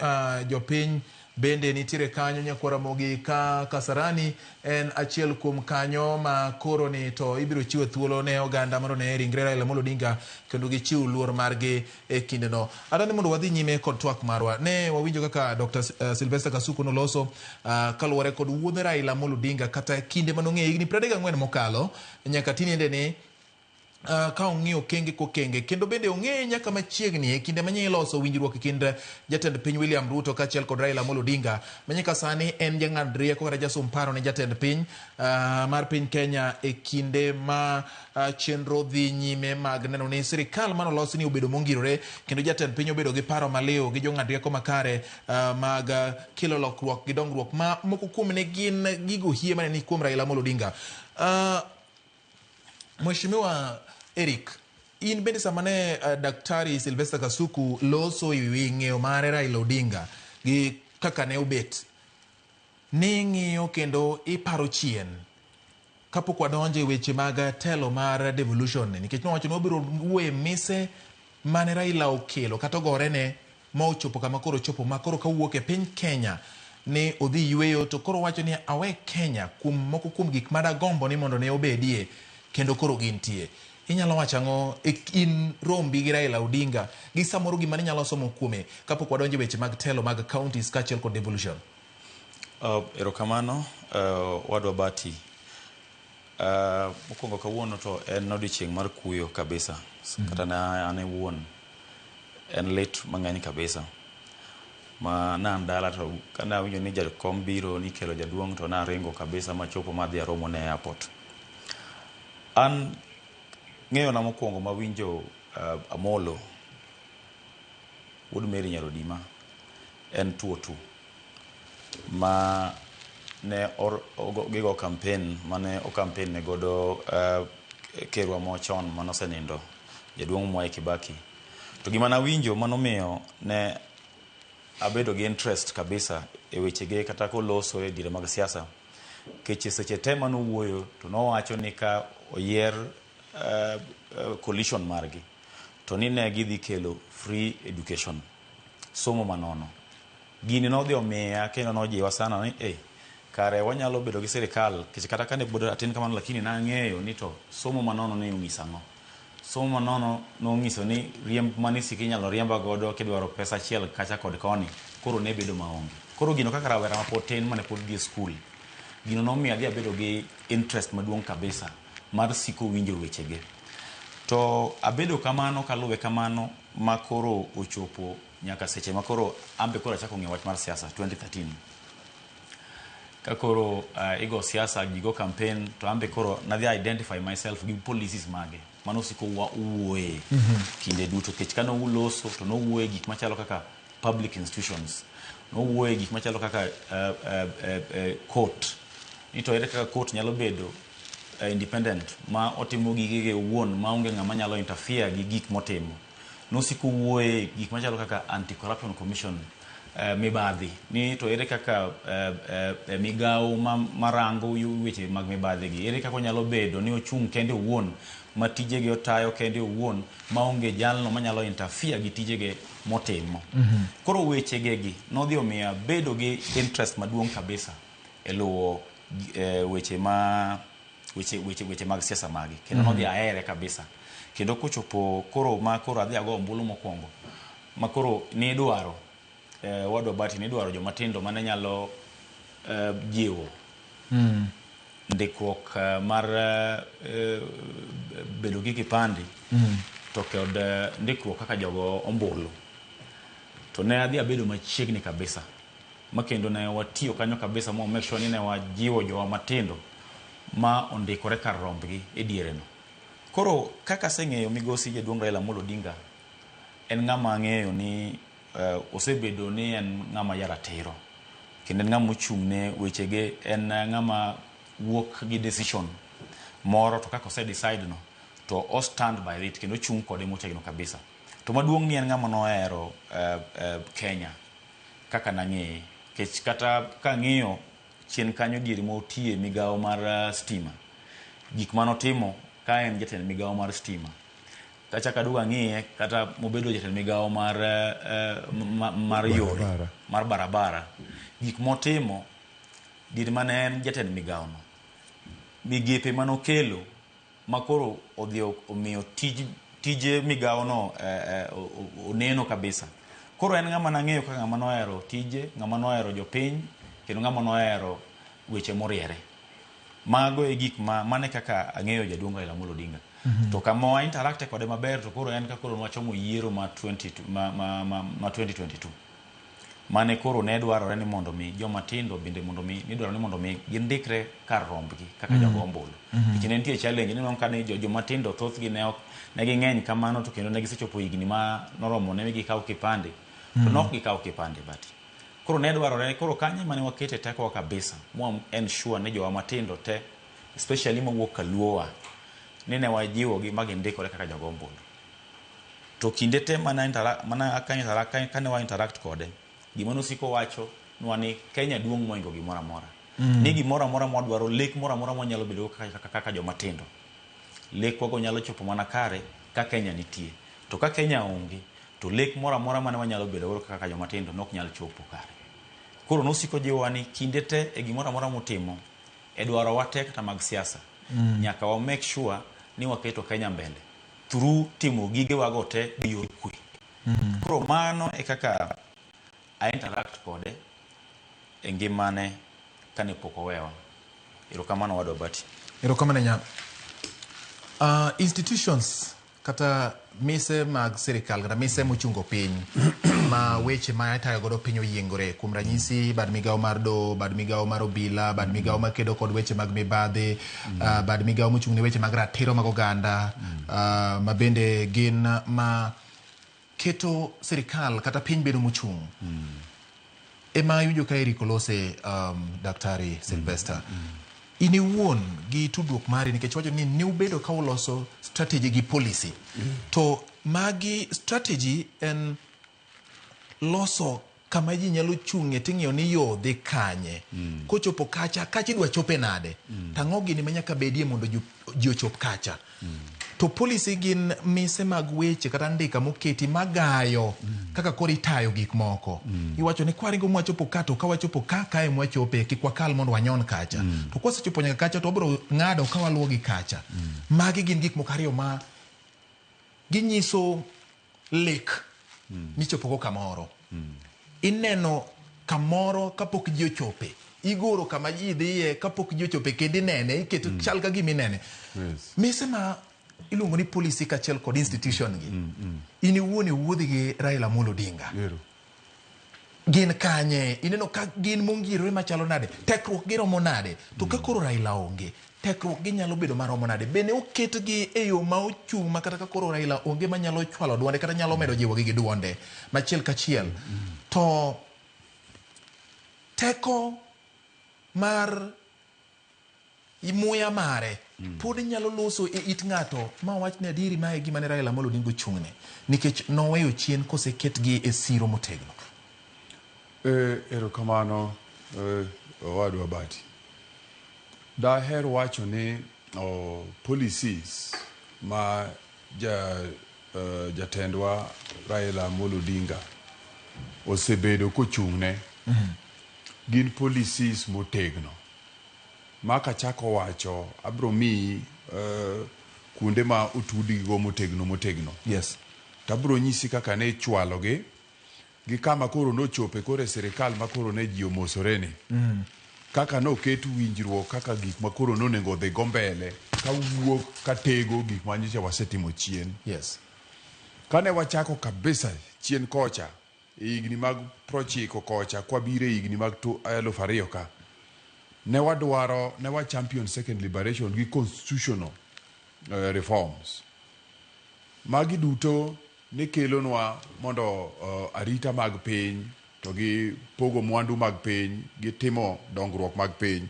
jopiny bende nitiere kanyo nyakwar Ramogi, ka Kasarani en achiel kuom kanyo ma koro ni to ibiro chiwo thuolo ne oganda mondo ne ringre Raila Amolo Odinga kendo gichiw luor margi e kindeno. Adwani mondo wadhi nyime kod twak marwa. Ne wawinjo kaka Dr. Sylvester Kasuku noloso kaluwore kod wuodh Raila Amolo Odinga kata kinde manong'eyo higni 34 mokalo nyaka tinende ni, ka ong'iyo okenge kokenge kendo bende ong'eye nyaka machiegni e kinde manye iloso winjruok e kind jatend piny William Ruto kaachiel kod Raila Amolo Odinga, ma nyaka sani en jang'ad rieko kata jasom paro ne jatend piny mar piny Kenya e kinde ma chenro dhi nyime mag neno ni sirikal manolosi ni obedo mongirore kendo jatend piny obedo gi paro maliw gi jong'ad rieko makare mag kelo lokruok gi dongruok ma moko kuom ne gin gigo hie mane ni kuom Raila Amolo Odinga. Mheshimiwa Eric, in bende sama ne Daktari Sylvester Kasuku loso e wi ng'eyo mare Raila Odinga gi kaka ne obet, ning'iyo kendo iparo chien kapok wadonjo e weche mag telo mar devolution ni, nikech nowacho ni wabiro wuoyo e mise mane Raila okelo kata ogorene ma ochopo kama koro ochopo, ma koro kawuok e piny Kenya ni odhi yweyo to koro wacho ni awe Kenya kuom moko kuom gik madagombo ni mondo ne obedie kendo koro gintie. Inyalo wacho ang'o in rombi gi Raila Odinga gi samoro gima ninyalo somo kuome kapok wadonjo e weche mag telo mag counties kaachiel kod devolution? Erokamano, wadwa Bati. Mokwongo kawuono to en odiochieng' mar kuyo kabisa. Kata na an owuon en lit mang'eny kabisa. Ma na an dala to kane awinjo ni jakom biro ni kelo jaduong' to naringo kabisa machopo madhi aromo ne airport. An ng'eyona mokwongo mawinjo Amolo wuod Mary Nyarodima en 202 ma ne gigo campaign mane o campaign ne godo kerwa machon manosenindo jaduong' Mwai Kibaki. To gima nawinjo manomiyo ne abedo gi interest kabisa e wechege kata koloso e diere mag siasa, keche seche te manowuoyo to nowacho ni ka oyier coalition margi to ni ne gidhi kelo free education, somo manono. Gini nodhi omiya kendo nojiwa sana ni kare wanyalo bedo gi sirikal, kech kata kane pod atin kamano lakini nang'eyo ni to somo manono ni ong'iso ang'o. Somo manono nong'iso ni riemb mane isiko inyalo riemba godo kidwaro pesa achiel kacha kod koni, koro ne bedo maonge. Koro gino kaka rawera mapod tin mane pod dhi e skul, gino nomiyo adhi abedo gi interest maduong' kabisa mar siko winjo wechege. To abedo kamano kaluwe kamano ma koro ochopo nyaka seche ma koro ambe koro achako ng'eyo wach mar siasa 2013. Ka koro igo siasa, ji go campaign, to ambe koro nadhi identify myself gi policies mage mano siko wuoye kinde duto, kech kane uloso to nowuoye gik machalo kaka public institutions, Nowuoye gik machalo kaka court. Ni to ere kaka court nyalo bedo independent ma otimo gigege owuon maonge ng'ama nyalo interfere gi gik motimo. Nosiko wuoye gik machalo kaka Anti-Corruption Commission, mibadhi. Ni to ere kaka migawo marango weche mag mibadhi gi, ere kaka onyalo bedo ni ochung' kende owuon ma tijege otayo kende owuon maonge jalno manyalo interfere gi tijege motimo. Koro wechege gi nodhi omiyo abedo gi interest maduong' kabisa e luwo weche ma weche weche weche mag siasa magi kendo nodhi ahere kabisa. Kendo kochopo koro ma koro adhi ago ombulu mokwongo ma koro nidwaro wadwa Bahati nidwaro joma tindo mane nyalo jiwo ndikruok mar bedo gi kipande to kod ndikruok kaka jogo ombulu. To ne adhi abedo machiegni kabisa ma kendo ne watiyo kanyo kabisa ma make sure ni ne wajiwo jowa matindo ma ondikore kar rombgi e diere no. Koro kaka aseng'eyo migosi jaduong' Raila Amolo Odinga en ng'ama ang'eyo ni osebedo ni en ng'ama jaratiro kendo en ng'ama ochung' ne wechege, en ng'ama wuok gi decision moro to kaka ose decide no to o stand by it kendo ochung' kode motegno kabisa. To maduong' ni en ng'ama nohero Kenya kaka nang'eye nikech kata kang'iyo chien kanyo diere motiye migawo mar stima, gik manotimo ka en jatend migawo mar stima, kachak aduogo ang'iye kata mobedo jatend migawo mar mar yore mar barabara, gik motimo diere mane en jatend migawo no, migepe manokelo makoro odhi omiyo tije migawo no oneno kabisa. Koro en ng'ama nang'eyo kaka ng'ama nohero tije, ng'ama nohero jopiny, kendo ng'ama nohero weche moriere. Mago e gik ma mane kaka ang'eyo jaduong' Raila Amolo Odinga. To kama wa interact kode maber to koro en ka koro nwachomo yiero ma 2022. Mane koro ne dwarore ni mondo mi joma tindo bende mondo mi nidwaro ni mondo mi gindikre kar rombgi kaka jogo ombulu. Nikech ne nitie challenge ni ka ne joma tindo thothgi ne ok ne ging'eny kamano to kendo ne gisechopo higni ma noromo ne gikaw kipande to nok gikaw kipande bati. Koro ne dwarore koro kanyo mane wakete tekowa kabisa mwa ensure ni jowa matindo te especially mawuok kaluowa ni ne wajiwogi ma gindikore kaka jogo ombulu. To kinde te mana kane wa interact kode, gima nosiko wacho nwa ni Kenya duong' moingo gimoro amora. Ni gimoro amora mwadwaro, lek moro amora mwanyalo bedogo kaka joma tindo, lekwago nyalo chopo mana kare ka Kenya nitie. To ka Kenya onge, to lek moro amora mane wanyalo bedogo kaka joma tindo nok nyal chopo kare. Koro nosiko jiwowa ni kinde te e gimoro amora mutimo, e dwarowa te kata mag siasa, nyaka wa make sure ni waketo Kenya mbele through timo gigewago te gi yor kwe. Koro mano e kaka a interact kode e ngimane kane pok owewa. Erokamano wadwa Bahati. Erokamano nya. Institutions kata mise mag sirikal kata mise mochungo piny ma weche ma itayo godo piny oyiengore, kuom ranyisi bad migawo mar doho, bad migawo mar obila, bad migawo makedo kod weche mag mibadhi, bad migawo mochung' ne weche mag ratiro mag oganda, ma bende gin ma keto sirikal kata piny bedo mochung'. Ema iwinjo ka Eric olose, Daktari Sylvester. In iwuon gi tudruok mari, nikech wacho ni ne ubedo ka uloso strategy gi policy. To magi strategy en loso kama ji nyalo chung'e ting'iyo ni yo dhi kanye. Kochopo kacha, kacha idwa chope nade? Tang'o gini ma nyaka bedie mondo ji ochop kacha. To policy gin mise mag weche kata ndika moketi magayo kaka koro itayo gik moko. Iwacho ni kwaringo mwachopo ka to ka wachopo ka kae mwachope kik wakal mondo wanyon kacha. To kwasechopo nyaka kacha to wabiro ng'ado ka waluwo gi kacha. Magi gin gik moko ariyo ma ginyiso lek michopogo kamoro. Ineno kamoro kapok ji ochope. Igoro kama ji dhiye kapok ji ochope kendo inene, iketo chal ka gima inene. Mise ma iluongo ni policy kaachiel kod institution gi. In iwuon iwuodhi gi Raila Amolo Odinga. Gin kanye? Ineno ka gin mongirore machalo nade? Tekruok gi romo nade? To ka koro Raila onge, tekruok gi nyalo bedo maromo nade? Bende oketgi e yo ma ochung' ma kata ka koro Raila onge manyalo chwalo duonde kata nyalo medo jiwogi gi duonde machiel kachiel. To Teko mar muya mare pod nyalo loso e it ng'ato ma wach ni adieri mae e gima ne Raila Amolo Odinga ochung'ne nikech noweyo chien koseketgi e siro motegno. Erokamano owadwa Bati. Daher wacho ni policies ma jatendwa Raila Amolo Odinga osebedo kochung'ne gin policies motegno. Ma kachako wacho abro miyi kuonde ma otudgigo motegno motegno. To abro nyisi kaka ne ichwalogi gi kama koro nochope koro e sirikal ma koro ne ji omosore ni. Kaka noket winjruok kaka gik ma koro nonego odhi go mbele kawuok katego gik ma nyocha wasetimo chien. Kane wachako kabisa chien kocha e higni mag 90 kocha kwabiro e higni mag 2000 ka ne wadwaro ne wa champion second liberation gi constitutional reforms. Magi duto ne kelonwa mondo arita mag piny to gi pogo mwandu mag piny gi timo dongruok mag piny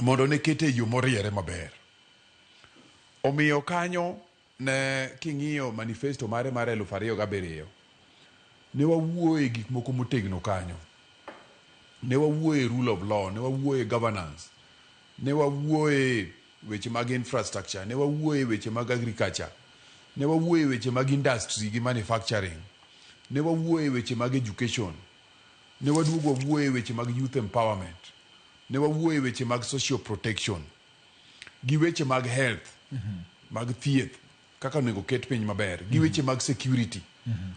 mondo ne kete e yo moriere maber. Omiyo kanyo ne king'iyo manifesto mare mar 2007 ne wawuoye gik moko motegno kanyo. Ne wawuoye rule of law, ne wawuoye governance, ne wawuoye weche mag infrastructure, ne wawuoye weche mag agriculture, ne wawuoye weche mag industry gi manufacturing, ne wawuoye weche mag education, ne waduogo wawuoye weche mag youth empowerment, ne wawuoye weche mag social protection gi weche mag health, mag thieth kaka onego ket piny maber, gi weche mag security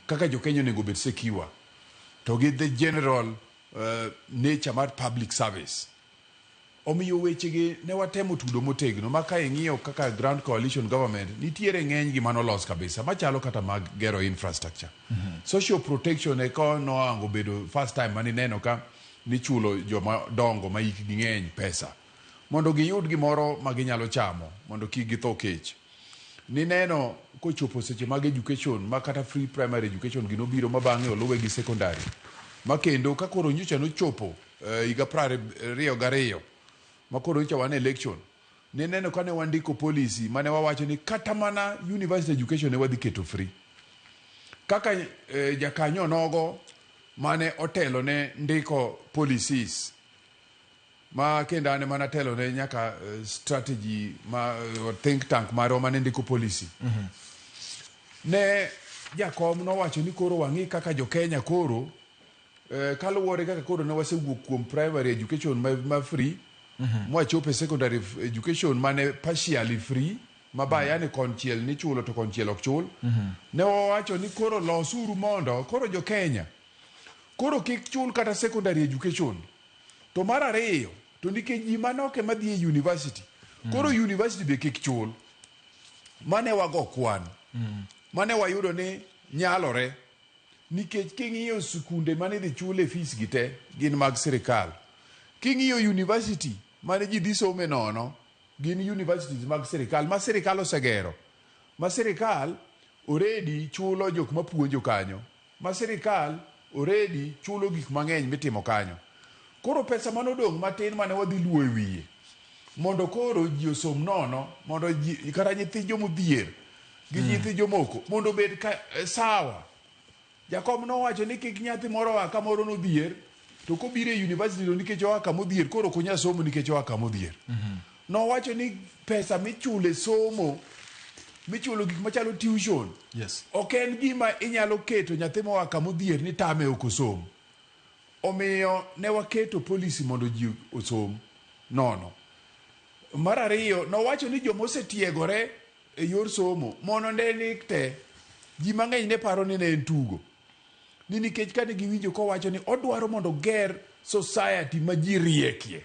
kaka jo Kenya onego bed secure, to gi the general nature mar public service. Omiyo wechegi ne watemo tudo motegno ma ka ing'iyo kaka Grand Coalition Government nitiere ng'eny gi manolos kabisa machalo kata mag gero infrastructure. Social protection e ko noango bedo first time manineno ka nichulo joma dongo ma hikgi ng'eny pesa mondo giyud gimoro ma ginyalo chamo mondo kik githo kech. Nineno kochopo seche mag education ma kata free primary education ginobiro ma bang'e oluwe gi secondary ma kendo ka koro nyocha nochopo higa 22 ma koro nyocha wan e election nineno ka ne wandiko policy mane wawacho ni kata mana university education ne wadhi keto free kaka jakanyo nogo mane otelo ne ndiko policies ma kendo an ema natelo ne nyaka strategy ma think tank marwa mane ndiko policy. Ne jakom nowacho ni koro wang'i kaka jo-Kenya koro kaluwore kaka koro ne wasewuok kuom primary education ma free mwachopo e secondary education mane partially free ma ba yani konchiel nichulo to konchiel ok chul. Ne wawacho ni koro losuru mondo koro jo-Kenya koro kik chul kata secondary education. To mar ariyo to nikech ji manok ema dhi e university koro university be kik chul. Mane wago kwan mane wayudo ni nyalore nikech king'iyo sikunde mane idhi chule fees gi te gin mag sirikal. King'iyo university mane ji dhi some nono gin universities mag sirikal ma sirikal osegero ma sirikal already chulo jok mapuonjo kanyo ma sirikal already chulo gik mang'eny mitimo kanyo. Koro pesa manodong' matin mane wadhi luwo e wiye mondo koro ji osom nono mondo ji kata nyithi jomodhier gi nyithi jomoko mondo obed ka, sawa. Jakom nowacho ni kik nyathi moro oa kamoro nodhier to kobiro e university to nikech oa kamodhier koro ok onyal somo nikech oa kamodhier. Nowacho ni pesa michulo e somo michulo gik machalo tuition ok en gima inyalo keto nyathi moa kamodhier ni tame ok osom. Omiyo ne waketo policy mondo ji osom nono. Mar ariyo nowacho ni joma osetiegore e yor somo mondo ne ndik te. Ji mang'eny ne paro ni ne en tugo. Ni nikech kane giwinjo kowacho ni odwaro mondo oger society ma ji riekie.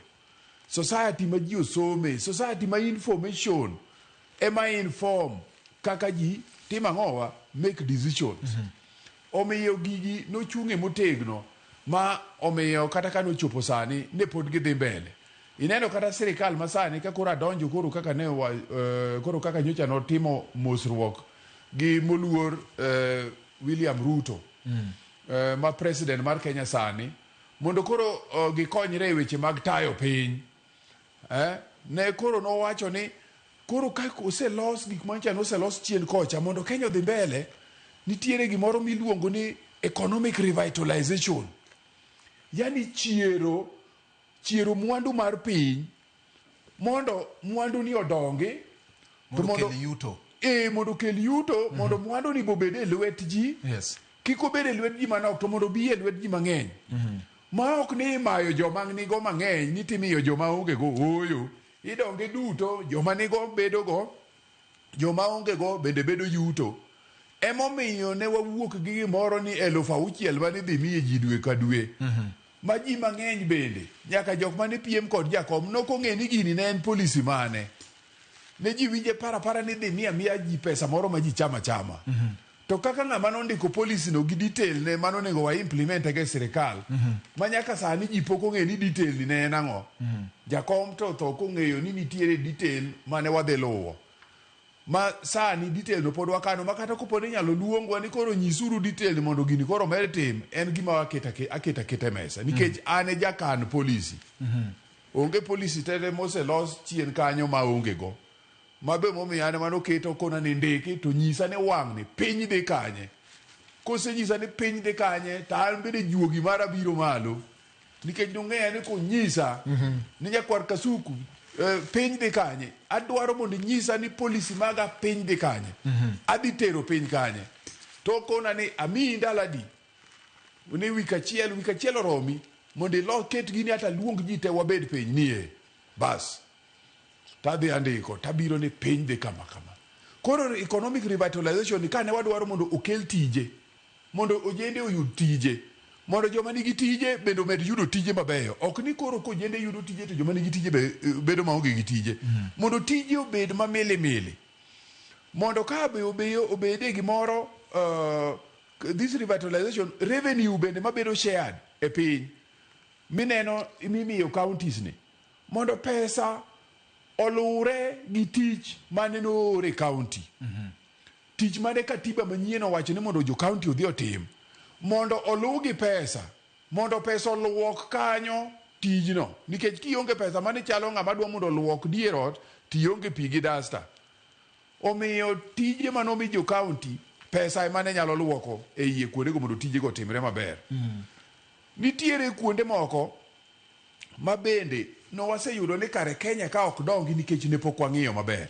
Society ma ji osome, society ma information ema inform kaka ji timo ang'owa make decisions. Omiyo gigi nochung'e motegno ma omiyo kata ka nochopo sani ne pod gidhi mbele. Ineno kata sirikal ma sani ka koro adonjo koro kaka ne wa, koro kaka nyocha notimo mosruok gi moluor William Ruto ma president mar Kenya sani Mondo koro gikonyre e weche mag tayo piny. Ne koro nowacho ni koro ka oselos gik manyocha noselos chien kocha mondo Kenya odhi mbele, nitiere gimoro miluongo ni economic revitalization. Yani chiero mwandu mar piny mondo mwandu ni odongi, mondo okel yuto. Mondo okel yuto, mondo mwandu ni bobed e lwet ji. Kik obed e lwet ji manok, to mondo obi e lwet ji mang'eny. Ma ok ni imayo joma nigo mang'eny ni timiyo joma onge go. Ooyo, idonge duto, joma nigo bedo go, joma onge go bende bedo yuto. Emomiyo ne wawuok gi gimoro ni 6,000 mane idhi miye ji dwe ka dwe. Ma ji mang'eny bende, nyaka jok mane piem kod Jakom nokong'e ni gini ne en policy mane. Ne ji winje para ni dhi miya ji pesa moro ma ji chama chama. To kaka ng'ama nondiko policy no gi detail ne mano onego wa implement e sirikal. Ma nyaka sani ji pok ong'e ni detail ni ne en ang'o. Jakom to tho kong'eyo ni nitiere detail mane wadhi luwo. Ma sani detail no pod wakano, ma kata kopo ni inyalo luongwa ni koro nyisuru detail mondo gini koro med tim, en gima aketa aketa e mesa. Nikech an e jakan policy. Onge policy tete moselos chien kanyo ma onge go. Ma be momiyo an manoketo kona ni ndiki to nyisa ni wang'ni piny dhi kanye. Kosenyisa ni piny dhi kanye, to an bende juogi mara biro malo. Nikech nong'eya ni konyisa ni nyakwar Kasuku, piny dhi kanye, adwaro mondo inyisa ni policy maga piny dhi kanye, adhi tero piny kanye. To kona ni amiyi ndalo adi, ni wik achiel oromi mondo ilo ket gini ata luong ji te wabed piny nie bas. Tadhi andiko, tabiro ni piny dhi kama kama. Koro economic revitalization ni kane wadwaro mondo okel tije, mondo ojende oyud tije, mondo joma nigi tije bende omed yudo tije mabeyo. Ok ni koro kojende yudo tije to joma nigi tije bedo maonge gi tije. Mondo tije obed mamili mili. Mondo ka be obede gimoro, this revitalization revenue bende mabedo shared e piny mineno mimiyo counties ni, mondo pesa oluwre gi tich mane noor e county. Tich mane katiba manyien owacho ni mondo jo county odhi otim, mondo oluw gi pesa, mondo pesa oluok kanyo tijno. Nikech kionge pesa mane chalo ng'ama dwa mondo oluok dier ot, tionge pi gi dasta. Omiyo tije manomi jo county, pesa ema ne nyalo luoko e iye kuondego mondo tijego otimre maber. Nitiere kuonde moko ma bende nowaseyudo ni kare Kenya ka ok dongi nikech ne pok wang'iyo maber.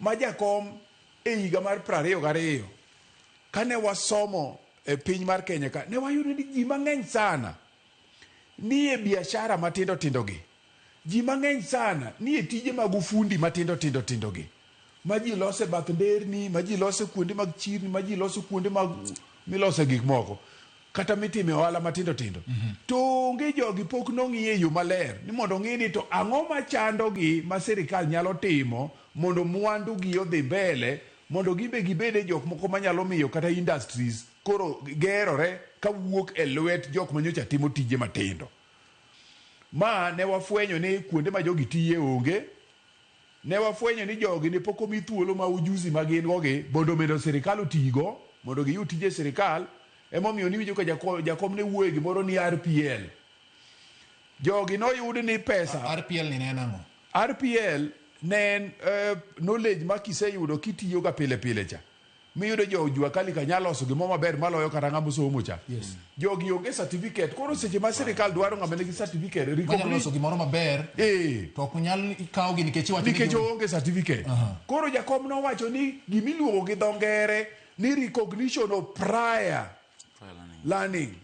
Ma Jakom e higa mar 22 kane wasomo e piny mar Kenya ka, ne wayudo ni ji mang'eny sana nie biashara matindo tindo gi. Ji mang'eny sana nie tije mag ufundi matindo tindo tindo gi. Ma ji lose bath nderni, ma ji lose kuonde mag chirni, ma ji loso kuonde mag milose gik moko. Kata mitime ohala matindo tindo. To onge jogi pok nong'i e yo maler ni mondo ong'i ni to ang'o machandogi ma sirikal nyalo timo mondo mwandu gi odhi mbele, mondo gibe gibede jok moko manyalo miyo kata industries koro gerore kawuok e lwet jok manyocha timo tije matindo. Ma ne wafwenyo ni kuonde ma jogi tiye onge, ne wafwenyo ni jogi ne pok omi thuolo ma ujuzi ma gin go gi mondo medo sirikal otigo mondo giyud tije sirikal. Emomiyo niwinjo ka Jakom ne wuoye gimoro ni RPL. Jogi noyud ni pesa. RPL ni ne en ang'o? RPL ne en knowledge ma kiseyudo kitiyo ga pile pile cha. Miyudo jo jua kali ka nyalo loso gimoro maber maloyo kata ng'ama osomo cha. Jogi onge certificate. Koro seche ma sirikal dwaro ng'ama nigi certificate, Manyalo loso gimoro maber, to ok nyal kawogi nikech iwacho ni nikech oonge certificate. Koro Jakom nowacho ni gimiluongo gi dho ngere ni recognition of prior learning.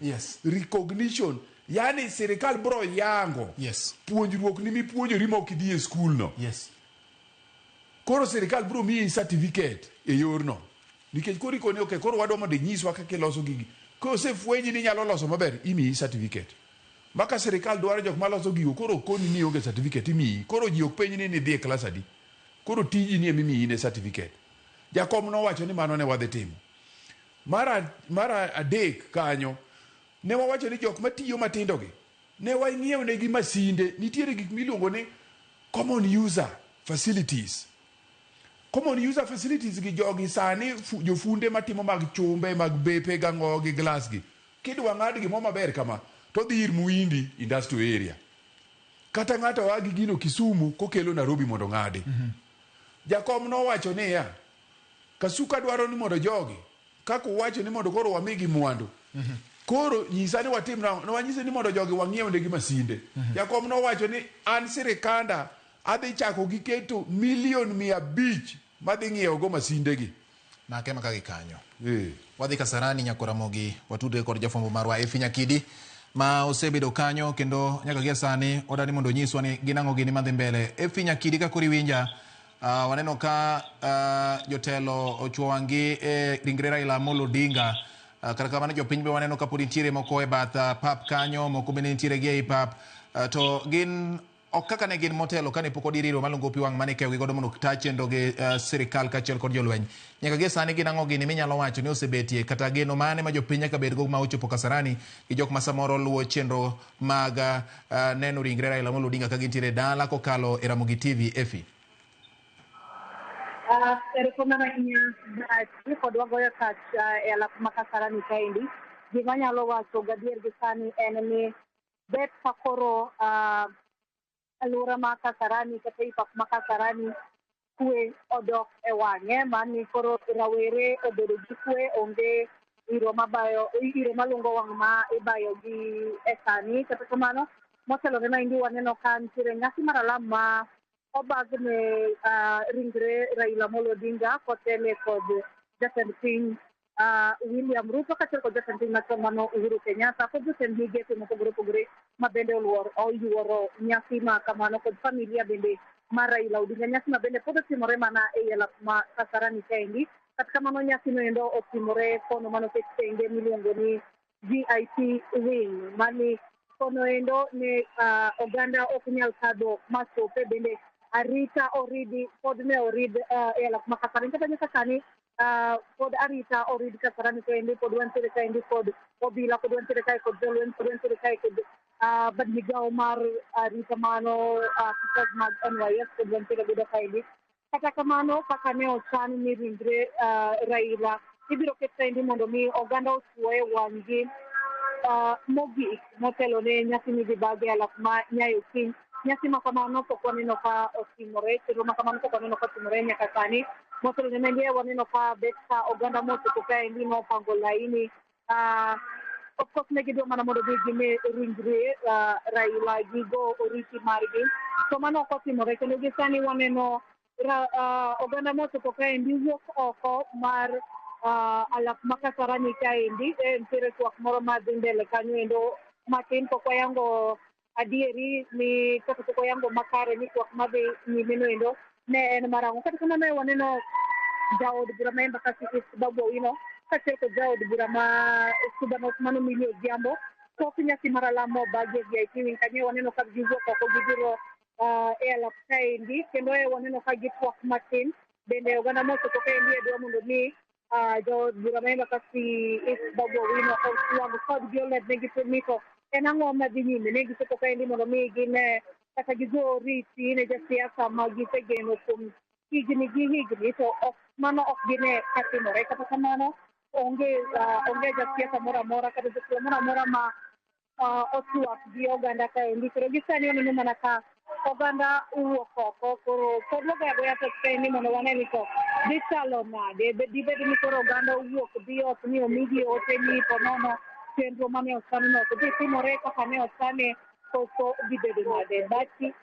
Recognition. Yani sirikal bro yango. Puonjruok ni mipuonjori mok idhi e skul no. Koro sirikal bro miyi certificate e yorno. Nikech koro ikoni okay, koro wadwa mondo inyiswa kaka iloso gigi. Kosefwenyi ni inyalo loso maber, imiyi certificate. Maka sirikal dwaro jok maloso gigo, koro koni ni onge certificate imiyi. Koro ji ok penj ni nidhi e klas adi. Koro tiji ni emimiyi ne certificate. Jakom nowacho ni mano ne wadhi timo. Mar adek kanyo, ne wawacho ni jok matiyo matindo gi, ne wang'iewo negi masinde. Nitiere gik miluongo ni common user facilities. Common user facilities gi jogi sani jofunde matimo mag chumbe, mag bepe gang'o gi glass gi. Kidwa ng'ad gimoro maber kama, to dhi ir Muhindi industrial area. Kata ng'ato oa gi gino Kisumu kokelo Nairobi mondo ng'adi. Jakom nowacho niya, Kasuka dwaro ni mondo jogi, kaka uwacho ni mondo koro wamigi mwandu. Koro nyisa ni watim nang'o? Ne wanyise ni mondo jogi wang'iew negi masinde. Jakom nowacho ni an sirikanda adhi chako gi keto milion 500 madhi ng'iewo go masinde gi. Make maka gi kanyo. Wadhi Kasarani Nyakoramogi, watudre kod jafwambo marwa Efi Nyakidi ma osebedo kanyo kendo nyaka gie sani odani mondo onyiswa ni gin ang'o gini madhi mbele. Efi Nyakidi ka koro iwinja, waneno ka jotelo ochuo wang'gi e ringre Raila Amolo Odinga. Kata kamano jopiny be waneno ka pod nitiere moko e bath pap kanyo, moko bende nitiere gi ei pap. To gin ok kaka ne gin motelo kane pok odir iro malungo pi wang' mane ikeyogi godo mondo ta chenro gi sirikal kaachiel kod jolweny. Nyaka gie sani gin ang'o gini minyalo wacho ni osebetie kata geno mane ma jopiny nyaka bedgo ma ochopo Kasarani gi jok ma samoro luwo chenro mag neno ringre Raila Amolo Odinga ka gintiere e dala kokalo e Ramogi TV. Efi. Erokamano ahinya Bahati, kod wagoyo tach e alap ma Kasarani kaendi. Gima anyalo wacho gadier gi sani en ni bet ka koro alwora ma Kasarani kata ei pap ma Kasarani kwe odok e wang'e mani koro rawere obedo gi kwe, onge iro mabayo iro malungo wang' ma ibayo gi e sani. Kata kamano motelo ne maendi waneno ka nitiere nyasi mar alam ma obag ne ringre Raila Amolo Odinga kotele kod jatend piny William Ruto kaachiel kod jatend piny machon mano Uhuru Kenyatta kod jotend migepe mopogore opogore ma bende oyuoro nyasi ma kamano kod familia bende mar Raila Odinga. Nyasi ma bende pod otimore mana ei alap ma Kasarani kaendi. Kata kamano nyasi no endo otimore kono manoket tenge miluongo ni VIP wing mani kono endo ne oganda ok nyal kadho machope bende arita oridi pod ne orid e alap ma Kasarani kata nyaka sani pod arita orid Kasarani kaendi pod wantiere kaendi kod obila pod wantiere kae kod jolweny pod wantiere kae kod bad migawo mar arita mano afisaas mag NYS pod wantiere godo kaendi. Kata kamano kaka ne ochan ni ringre Raila ibiro ket kaendi mondo mi oganda ochuoye wang'gi mogik motelo ne nyasi midhi bage e alap ma Nyayo Kiny. Nyasi ma kamano pok waneno ka otimore, chenro ma kamano pok waneno ka otimore nyaka sani. Motelo ne maendi waneno ka bet ka oganda mochopo kaendi nopango laini. Of course ne gidwa mana mondo mi gine ringre Raila gigo oriti margi. To mano ok otimore kendo gi sani waneno oganda mochopo kaendi wuok oko mar alap ma Kasarani kaendi. Nitiere twak moro madhi mbele kanyo endo matin pok wayango adieri ni kata pok wayango makare ni twak madhi nyime no endo ne en marang'o. Kata kamano waneno jaod bura ma Embakasi East Babu Owino kaachiel kod jaod bura ma Suba North mano Millie Odhiambo tok nyasi mar alam mobagi e VIP wing kanyo waneno ka giwuok oko gibiro e alap kaendi kendo waneno ka gitwak matin bende oganda mochopo kaendi e dwa mondo mi jaod bura ma Embakasi East Babu Owino otwag kodgi olernegi ni to en ang'o madhi nyime. Ne gichopo kaendi mondo mi gine kata gigo oriti ne josiasa ma gisegeno kuom higni gi higni to ok mano ok gine katimore. Kata kamano onge jasiasa moro amora kata jatelo moro amora ma otwak gi oganda kaendi. Koro gi sani waneno mana ka oganda owuok oko koro pod wagoyo agoya tach kaendi mondo wane ni to dhi chalo nade. Dibed ni koro oganda owuok dhi ot ni omigi ote ni po nono chenro mane ochan no to dhi timore kaka ne ochane koso dhi bedo nade. Bati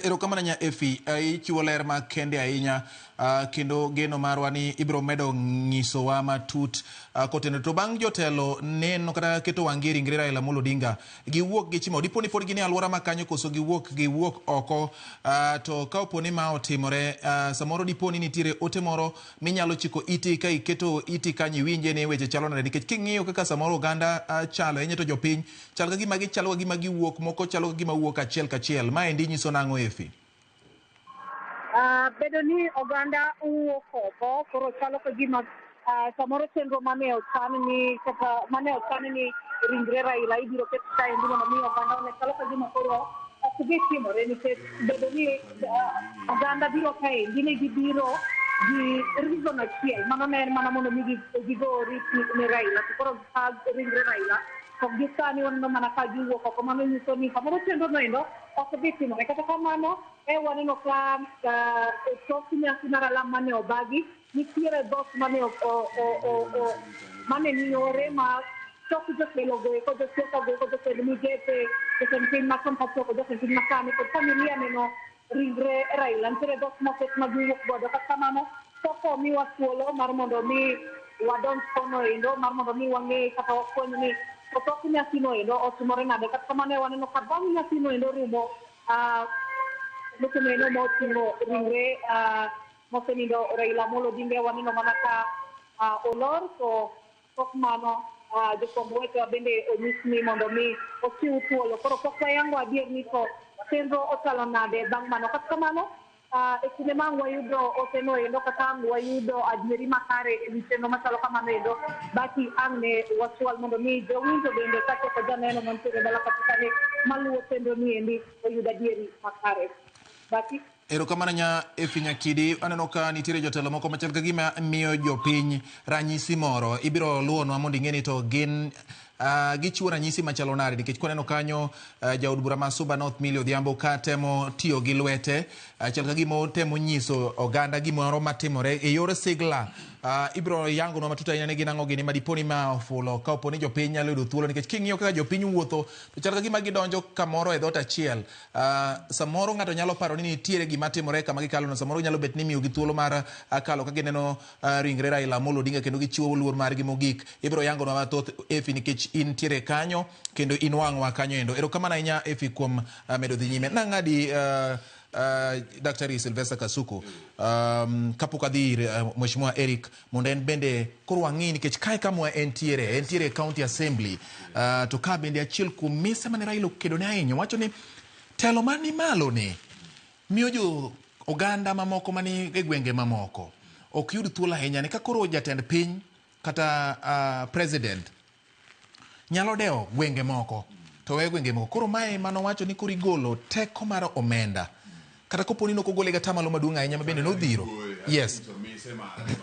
Erokamano nya Efi, ichiwo ler makende ahinya kendo geno marwa ni ibiro medo ng'isowa matut koteno. To bang' jotelo neno kata keto wang'gi e ringre Raila Amolo Odinga, giwuok gichimo, dipo ni pod gin e alwora ma kanyo koso giwuok oko? To ka opo ni ma otimore, samoro dipo ni nitiere ote moro minyalo chiko iti ka iketo iti kanyo iwinje ni weche chalo nade, nikech king'iyo kaka samoro oganda chalo ahinya to jopiny chal ka gima gichalo ka gima giwuok, moko chalo ka gima wuok achiel kachiel. Maendi nyiso nang'o Efi? Bedo ni oganda wuok oko koro chalo ka gima samoro chenro mane ochan ni kata mane ochan ni ringre Raila ibiro ket kaendi mondo mi oganda one chalo ka gima koro ok dhi timore nikech bedo ni oganda biro kaendi ne gibiro Gi reason achiel mano ne en mana mondo mi gigo oriti ne Raila. To koro ka ringre Raila to gi sani waneno mana ka giwuok oko, mano nyiso ni samoro chenro no endo ok dhi timore. Kata kamano, e waneno ka e tok nyasi mar alam mane obagi, nitiere dhot mane mane ni yore ma tok jotelo go eko, josiasa go eko, jotend migepe, jotend piny machon kaachiel kod jotend piny masani kod familia neno ringre Raila. Nitiere dhot moket ma giwuok godo. Kata kamano, pok omiwa thuolo mar mondo mi wadonj kono endo mar mondo mi wang'e kata wafweny ni to tok nyasino endo otimore nade. Kata kamano, e waneno ka bang' nyasino endo rumo, locheno endo moting'o ringre mosenindo Raila Amolo Odinga, waneno mana ka olor. To tok mano, jofwamb wechewa bende onyis ni mondo mi ochiw thuolo. Koro pok wayango adier ni to chenro ochalo nade bang' mano. Kata kamano, e kinde ma ang' wayudo oteno endo kata ang' wayudo adieri makare e wi chenro machalo kamano endo, basi ang' ne wachwal mondo mi jowinjo bende kaachiel kod janeno mantiere dala pacho sani maluwo chenro ni endi oyud adieri makare. Basi. Erokamano nya Efi Nyakidi. Aneno ka nitiere jotelo moko machal ka gima miyo jopiny ranyisi moro. Ibiro luwonwa mondo ing'e ni to gin gichiwo ranyisi machalo nade, nikech kwaneno kanyo jaod bura ma Suba North Millie Odhiambo ka temo tiyo gi lwete, chal ka gima otemo nyiso oganda gimoro matimore e yor sigla. Ibiro yangonwa matut ahinya ni gin ang'o gini ma dipo ni ma ofulo ka opo ni jopiny nyalo yudo thuolo, nikech king'iyo kaka jopiny wuotho to chal ka gima gidonjo kamoro e dhoot achiel. Samoro ng'ato nyalo paro ni nitiere gima timore kama gikalono, samoro nyalo bet ni imiyogi thuolo mar kalo ka gineno ringre Raila Amolo Odinga kendo gichiwo luor margi mogik. Ibiro yangonwa mathoth Efi, nikech intiere kanyo kendo in wang'wa kanyo endo. Erokamano ahinya Efi kuom medo dhi nyime. Nang'adi Daktari Sylvester Kasuku, kapok adhi ir Mheshimiwa Eric mondo en bende koro wang'i, nikech kae kama entiere e County Assembly, to ka bende achiel kuom mise mane Raila okedo ne ahinya, wacho ni telo mani malo ni miyo jo oganda mamoko mani e gwenge mamoko ok yud thuolo ahinya ni ka koro jatend piny kata president nyalo dewo gwenge moko to weyo gwenge moko. Koro mae manowacho ni koro igolo teko mar omenda kata kopo ni nokogole gi atamalo maduong' ahinya ma bende nodhiro. Yes,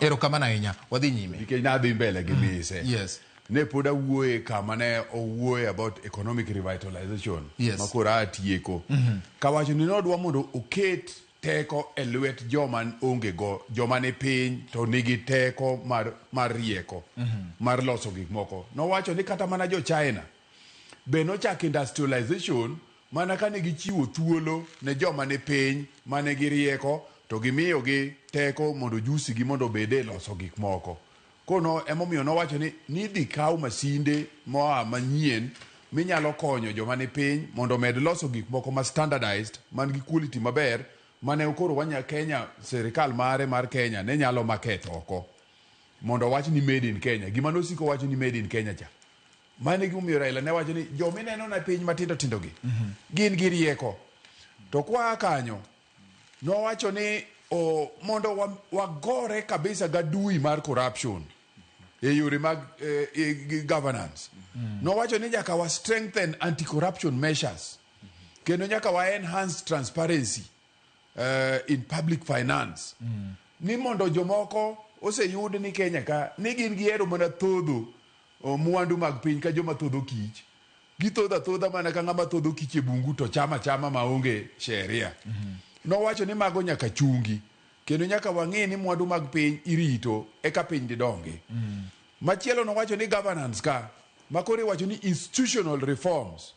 erokamano ahinya, wadhi nyime. Nikech nadhi mbele gi mise. Yes. Ne pod awuoye kama ne owuoye about economic revitalization. Yes. Ma koro atieko. Kawacho ni nodwa mondo oket teko e lwet joma onge go, joma ni piny to nigi teko mar rieko mar loso gik moko. Nowacho ni kata mana jo China be nochako industrialization mana kane gichiwo thuolo ne joma ni piny mane gi rieko to gimiyogi teko mondo jusi gi mondo obed e loso gik moko. Kono emomiyo nowacho ni nidhi kaw masinde moa manyien minyalo konyo joma ni piny mondo omed loso gik moko ma standardized man gi quality maber mane koro wanya Kenya, sirikal mare mar Kenya ne nyalo market oko mondo owach ni made in Kenya. Gima nosiko wacho ni made in Kenya cha, mano e gimomiyo Raila ne wacho ni jomineno na piny matindo tindo gi gin gi rieko. To kwa kanyo nowacho ni mondo wagore kabisa gadui mar corruption e yore mag governance. Nowacho ni nyaka wa strengthen anti-corruption measures kendo nyaka wa enhance transparency in public finance, ni mondo jomoko oseyud ni Kenya ka ni gin gihero mana thodho mwandu mag piny ka joma thodho kich, githodho athodha mana ka ng'ama thodho kich e bungu to chama chama maonge sheria. Nowacho ni mago nyaka chungi kendo nyaka wang'e ni mwandu mag piny irito eka piny didongi. Machielo nowacho ni governance ka makoro iwacho ni institutional reforms,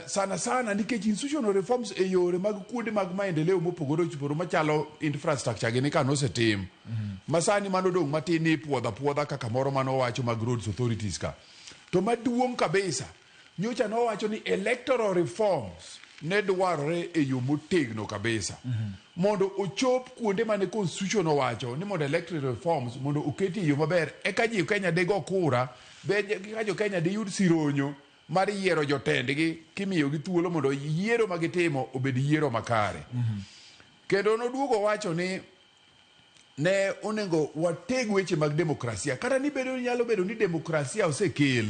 sana sana nikech institutional reforms e yore mag kuonde mag maendeleo mopogore opogore machalo infrastructure gini ka nosetim ma sani mano dong' matin ni ipuodho apuodha kaka moro manowacho mag roads authorities ka. To maduong' kabisa nyocha nowacho ni electoral reforms ne dwarore e yo motegno kabisa mondo ochop kuonde mane constitution owacho ni mondo electoral reforms mondo oketi e yo maber eka ji Kenya de go kura be ka jo Kenya diyud sironyo mar yiero jotendgi kimiyogi thuolo mondo yiero ma gitimo obed yiero makare. Kendo noduogo wacho ni ne onego wateg weche mag demokrasia kata ni bedo nyalo bedo ni demokrasia osekel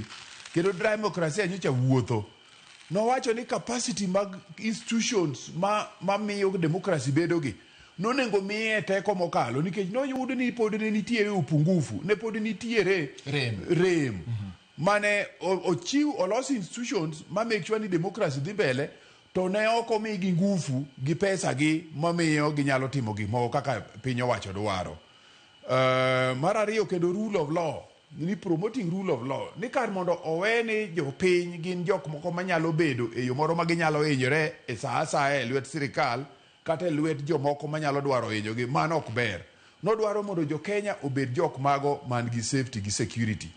kendo demokrasia nyocha wuotho. Nowacho ni capacity mag institutions ma mamiyo democracy bedo gi Nonego miye teko mokalo nikech noyud ni pod ne nitiere upungufu, ne pod nitiere rem. Mane ochiw olos institutions ma make sure ni democracy dhi mbele to ne ok omigi ngufu gi pesa gi mamiyo ginyalo timo gik moko kaka piny owacho dwaro. Mar ariyo kendo rule of law ni promoting rule of law ni kar mondo owe ni jopiny gin jok moko manyalo bedo e yo moro ma ginyalo hinyore e sa asaya e lwet sirikal kata e lwet jomoko manyalo dwaro hinyogi mano ok ber. Nodwaro mondo jo Kenya obed jok mago man gi safety gi security.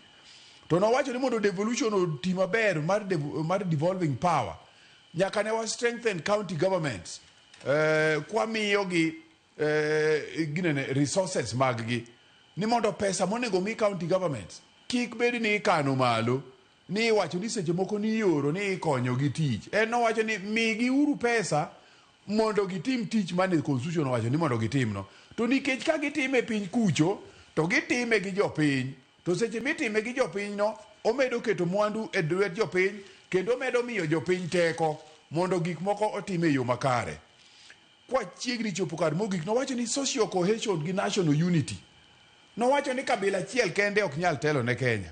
To nowacho ni mondo devolution oti maber mar devolving power nyaka ne wa strengthen county governments kwamiyogi ginene resources mag gi ni mondo pesa monego mi county governments kik bed ni ikano malo ni iwacho ni seche moko ni ioro ni ikonyo gi tich. En nowacho ni migi uru pesa mondo gitim tich mane constitution owacho ni mondo gitimno. To nikech ka gitime piny kucho to gitime gi jopiny to seche mitime gi jopiny no omedo keto mwandu e lwet jopiny kendo omedo miyo jopiny teko mondo gik moko otim e yo makare. Kwa chiegni chopo kar mogik nowacho ni social cohesion gi national unity. Nowacho ni kabila achiel kende ok nyal telo ne Kenya.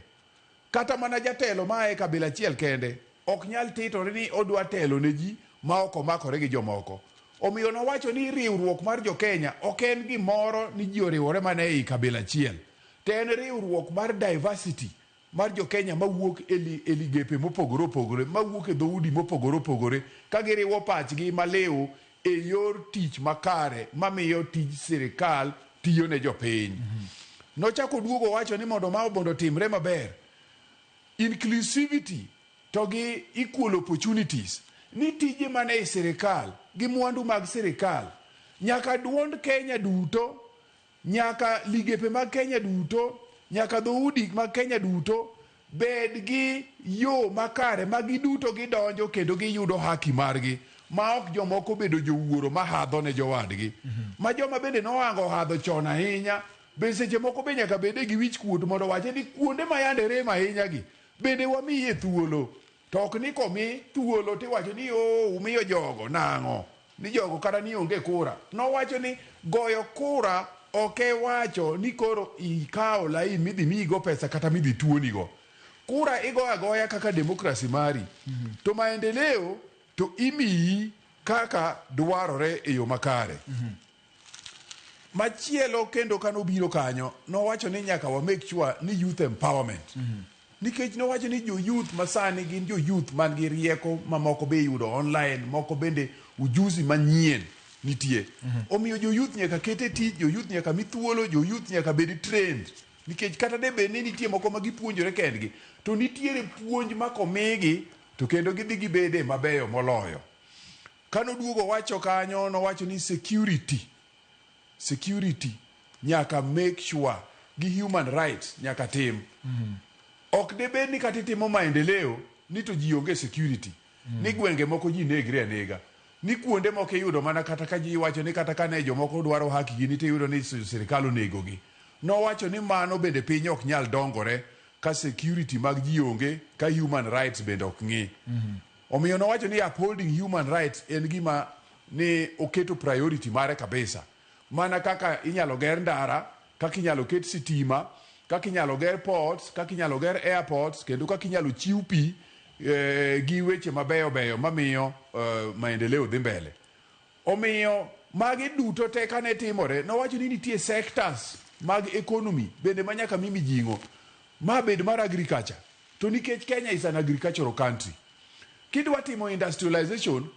Kata mana jatelo ma e kabila achiel kende ok nyal titore ni odwa telo ne ji ma ok omakore gi jomoko. Omiyo nowacho ni riwruok mar jo Kenya ok en gimoro ni ji oriwore mana ei kabila achiel. To en riwruok mar diversity mar jo Kenya mawuok e ligepe mopogore opogore, mawuok e dhoudi mopogore opogore, ka giriwo pachgi maliw e yor tich makare mamiyo tij sirikal tiyo ne jopiny. Nochako oduogo wacho ni mondo ma mondo timre maber, inclusivity to gi equal opportunities ni tije mane e sirikal gi mwandu mag sirikal nyaka duond Kenya duto, nyaka ligepe mag Kenya duto, nyaka dhoudi mag Kenya duto bed gi yo makare ma giduto gidonjo kendo giyudo haki margi ma ok jomoko bedo jowuoro mahadho ne jowadgi. Ma joma bende nohango hadho chon ahinya be seche moko be nyaka bede gi wich kuot mondo wache ni kuonde ma yande rem ahinya gi bende wamiye thuolo. To ok ni komi thuolo tiwacho ni o umiyo jogo nang'o ni jogo kata ni onge kura. Nowacho ni goyo kura ok e wacho ni koro ikawo lain midhi miyigo pesa kata midhi tuonigo. Kura igoyo agoya kaka demokrasi mari. To maendeleo to imiyi kaka dwarore e yo makare. Machielo kendo kanobiro kanyo nowacho ni nyaka wa make sure ni youth empowerment. Nikech nowacho ni jo youth masani gin jo youth man gi rieko mamoko be iyudo online, moko bende ujuzi manyien nitie. Omiyo jo youth nyaka ket e tich, jo youth nyaka mi thuolo, jo youth nyaka bed trained. Nikech kata de bed ni nitie moko ma gipuonjore kendgi, to nitiere puonj ma komigi to kendo gidhi gibede mabeyo moloyo. Kanoduogo wacho kanyo, nowacho ni security nyaka make sure gi human rights nyaka tim. Ok debed ni kata itimo maendeleo ni to ji onge security. Ni gwenge moko ji negre anega. Ni kuonde moko iyudo mana kata ka ji wacho ni kata kane jomoko dwaro haki gi ni to iyudo ni sirikal onegogi. Nowacho ni mano bende piny ok nyal dongore ka security mag ji onge, ka human rights bende ok ng'i. Omiyo nowacho ni upholding human rights en gima ni oketo priority mare kabisa. Mana kaka inyalo ger ndara, kaka inyalo ket sitima, kaka inyalo ger ports, kaka inyalo ger airports, kendo kaka inyalo chiw pi gi weche mabeyo beyo mamiyo maendeleo dhi mbele. Omiyo magi duto te kane timore, nowacho ni nitie sectors mag economy bende ma nyaka mi mijing'o. Ma bed mar agriculture. To nikech Kenya is an agricultural country. Kidwa timo industrialization,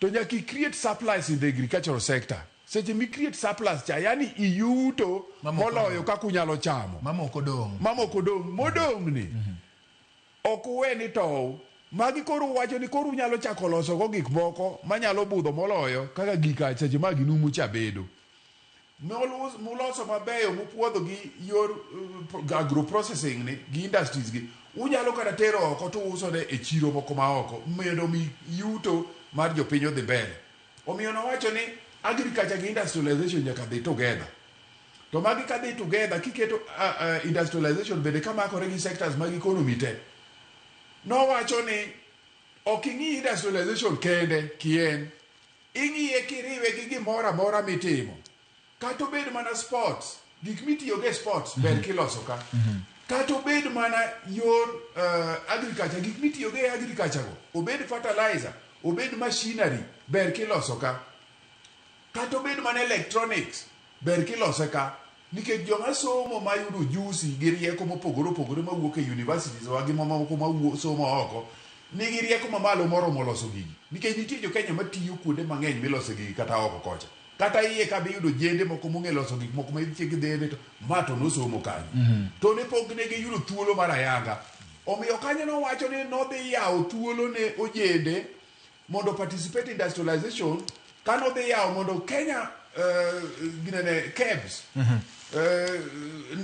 to nyaka i create surplus in the agricultural sector. Seche mi create surplus cha, yani iyuto moloyo kaka unyalo chamo. Mamoko dong'. Mamoko dong'. Modong' ni. Ok uwe ni tow. Magi koro uwacho ni koro unyalo chako loso go gik moko manyalo budho moloyo kaka gika seche ma ginumu cha bedo. Muloso mabeyo mupuodho gi yor agro processing ni gi industries gi unyalo kata tero oko to uso ne e chiro moko ma oko mondo mi yuto mar jopiny odhi mbele. Omiyo nowacho ni agriculture gi industrialization nyaka dhi together. To magi ka dhi together kiketo industrialization bende kamakore gi sectors mag economy te. Nowacho ni ok ing'i industrialization kende kien, ing'iye kiriwe gi gimoro amora mitimo. Kata obed mana sports, gik mitiyogo e sports ber kiloso ka. Kata obed mana yor agriculture, gik mitiyogo e agriculture go, obed fertilizer, obed machinery, ber kiloso ka. Kata obed mana electronics, ber kilose ka. Nikech joma somo mayudo ujuzi gi rieko mopogore opogore mawuok e universities wa gi mamoko mawuok somo oko, nigi rieko mamalo moromo loso gigi. Nikech nitie jo Kenya matiyo kuonde mang'eny milose gigi kata oko kocha. Kata iye ka be iyudo jende moko mong'e loso gik moko ma idhi gidhene to ma to nosomo kanyo. To ne pok ne giyudo thuolo mar ayanga. Omiyo kanyo nowacho ni nodhi yawo thuolo ne ojende mondo participate industrialization kanodhi yawo mondo Kenya ginene KEBS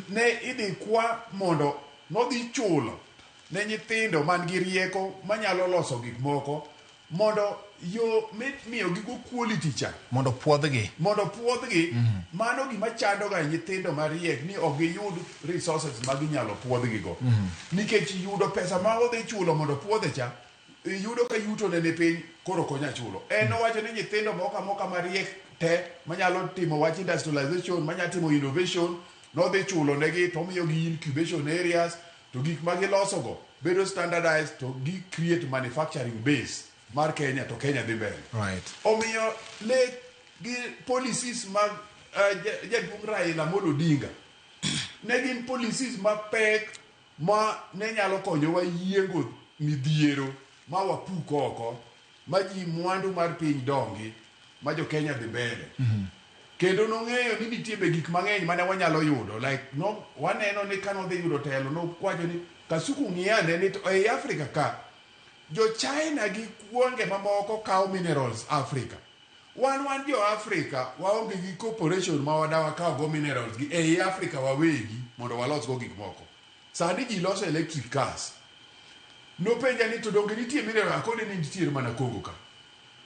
ne idhi kwa mondo nodhi chulo ne nyithindo man gi rieko manyalo loso gik moko mondo yo miyo gigo quality cha mondo puodhgi mondo puodhgi. Mano gima chando ga nyithindo mariek ni ok giyud resources ma ginyalo puodhgi go nikech yudo pesa ma odhi chulo mondo puodhe cha yudo ka yuto ne ni piny, koro ok onya chulo. En owacho ni nyithindo moko amoka mariek te manyalo timo wach industrialization, manyalo timo innovation, nodhi chulo negi to omiyogi incubation areas to gik ma gilosogo bedo standardized to gi create manufacturing base mar Kenya to Kenya dhi mbele. Omiyo le gi policies mag jaduong' Raila Amolo Odinga ne gin policies mapek ma ne nyalo konyowa yiengo midhiero ma wapuk oko ma ji mwandu mar piny dongi ma jo Kenya dhi mbele. Kendo nong'eyo ni nitie be gik mang'eny mane wanyalo yudo like no, waneno ni kanodhi yudo telo nokwacho ni Kasuku ng'iyane ni to ei Afrika ka jo China gi kuonge mamoko kawo minerals Africa. Wan jo Africa waonge gi corporation ma wadawa kawo go minerals gi ei Africa wawegi mondo walos go gik moko. Sani ji loso electric cars. Nopenja ni to donge nitie mineral, akone ni nitiere mana Congo ka.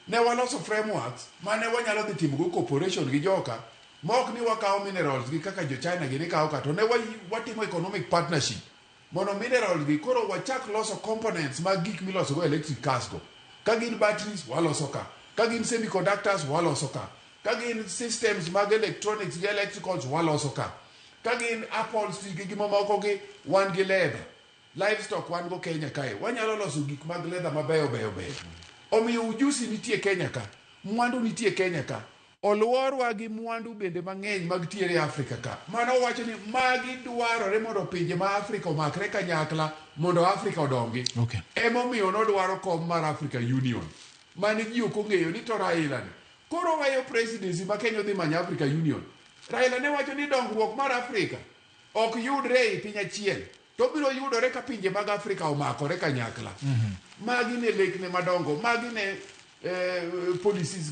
Ne waloso frameworks mane wanyalo dhi timo go cooperation gi joka ma ok ni wakawo minerals gi kaka jo China gini kawo ka, to ne watimo economic partnership mondo minerals gi koro wachak loso components mag gik miloso go electric cars go. Ka gin batteries waloso ka, ka gin semiconductors waloso ka, ka gin systems mag electronics gi electricals waloso ka, ka gin upholstery gi gimamoko gi wan gi leather, livestock wan go Kenya kae, wanyalo loso gik mag leather mabeyo beyo beyo. Omiyo ujuzi nitie Kenya ka, mwandu nitie Kenya ka, oluorwa gi mwandu bende mang'eny mag tiere Afrika ka. Mano wacho ni magi dwarore mondo pinje ma Afrika omakre kanyakla mondo Afrika odongi. Emomiyo nodwaro kom mar Africa Union mane ji ok ong'eyo ni to Raila ni koro weyo presidency ma Kenya odhi manyo Africa Union. Raila ne wacho ni dongruok mar Afrika ok yudre ei piny achiel, to biro yudore ka pinje mag Afrika omakore kanyakla. Magi ne lekne madongo, magi ne policies.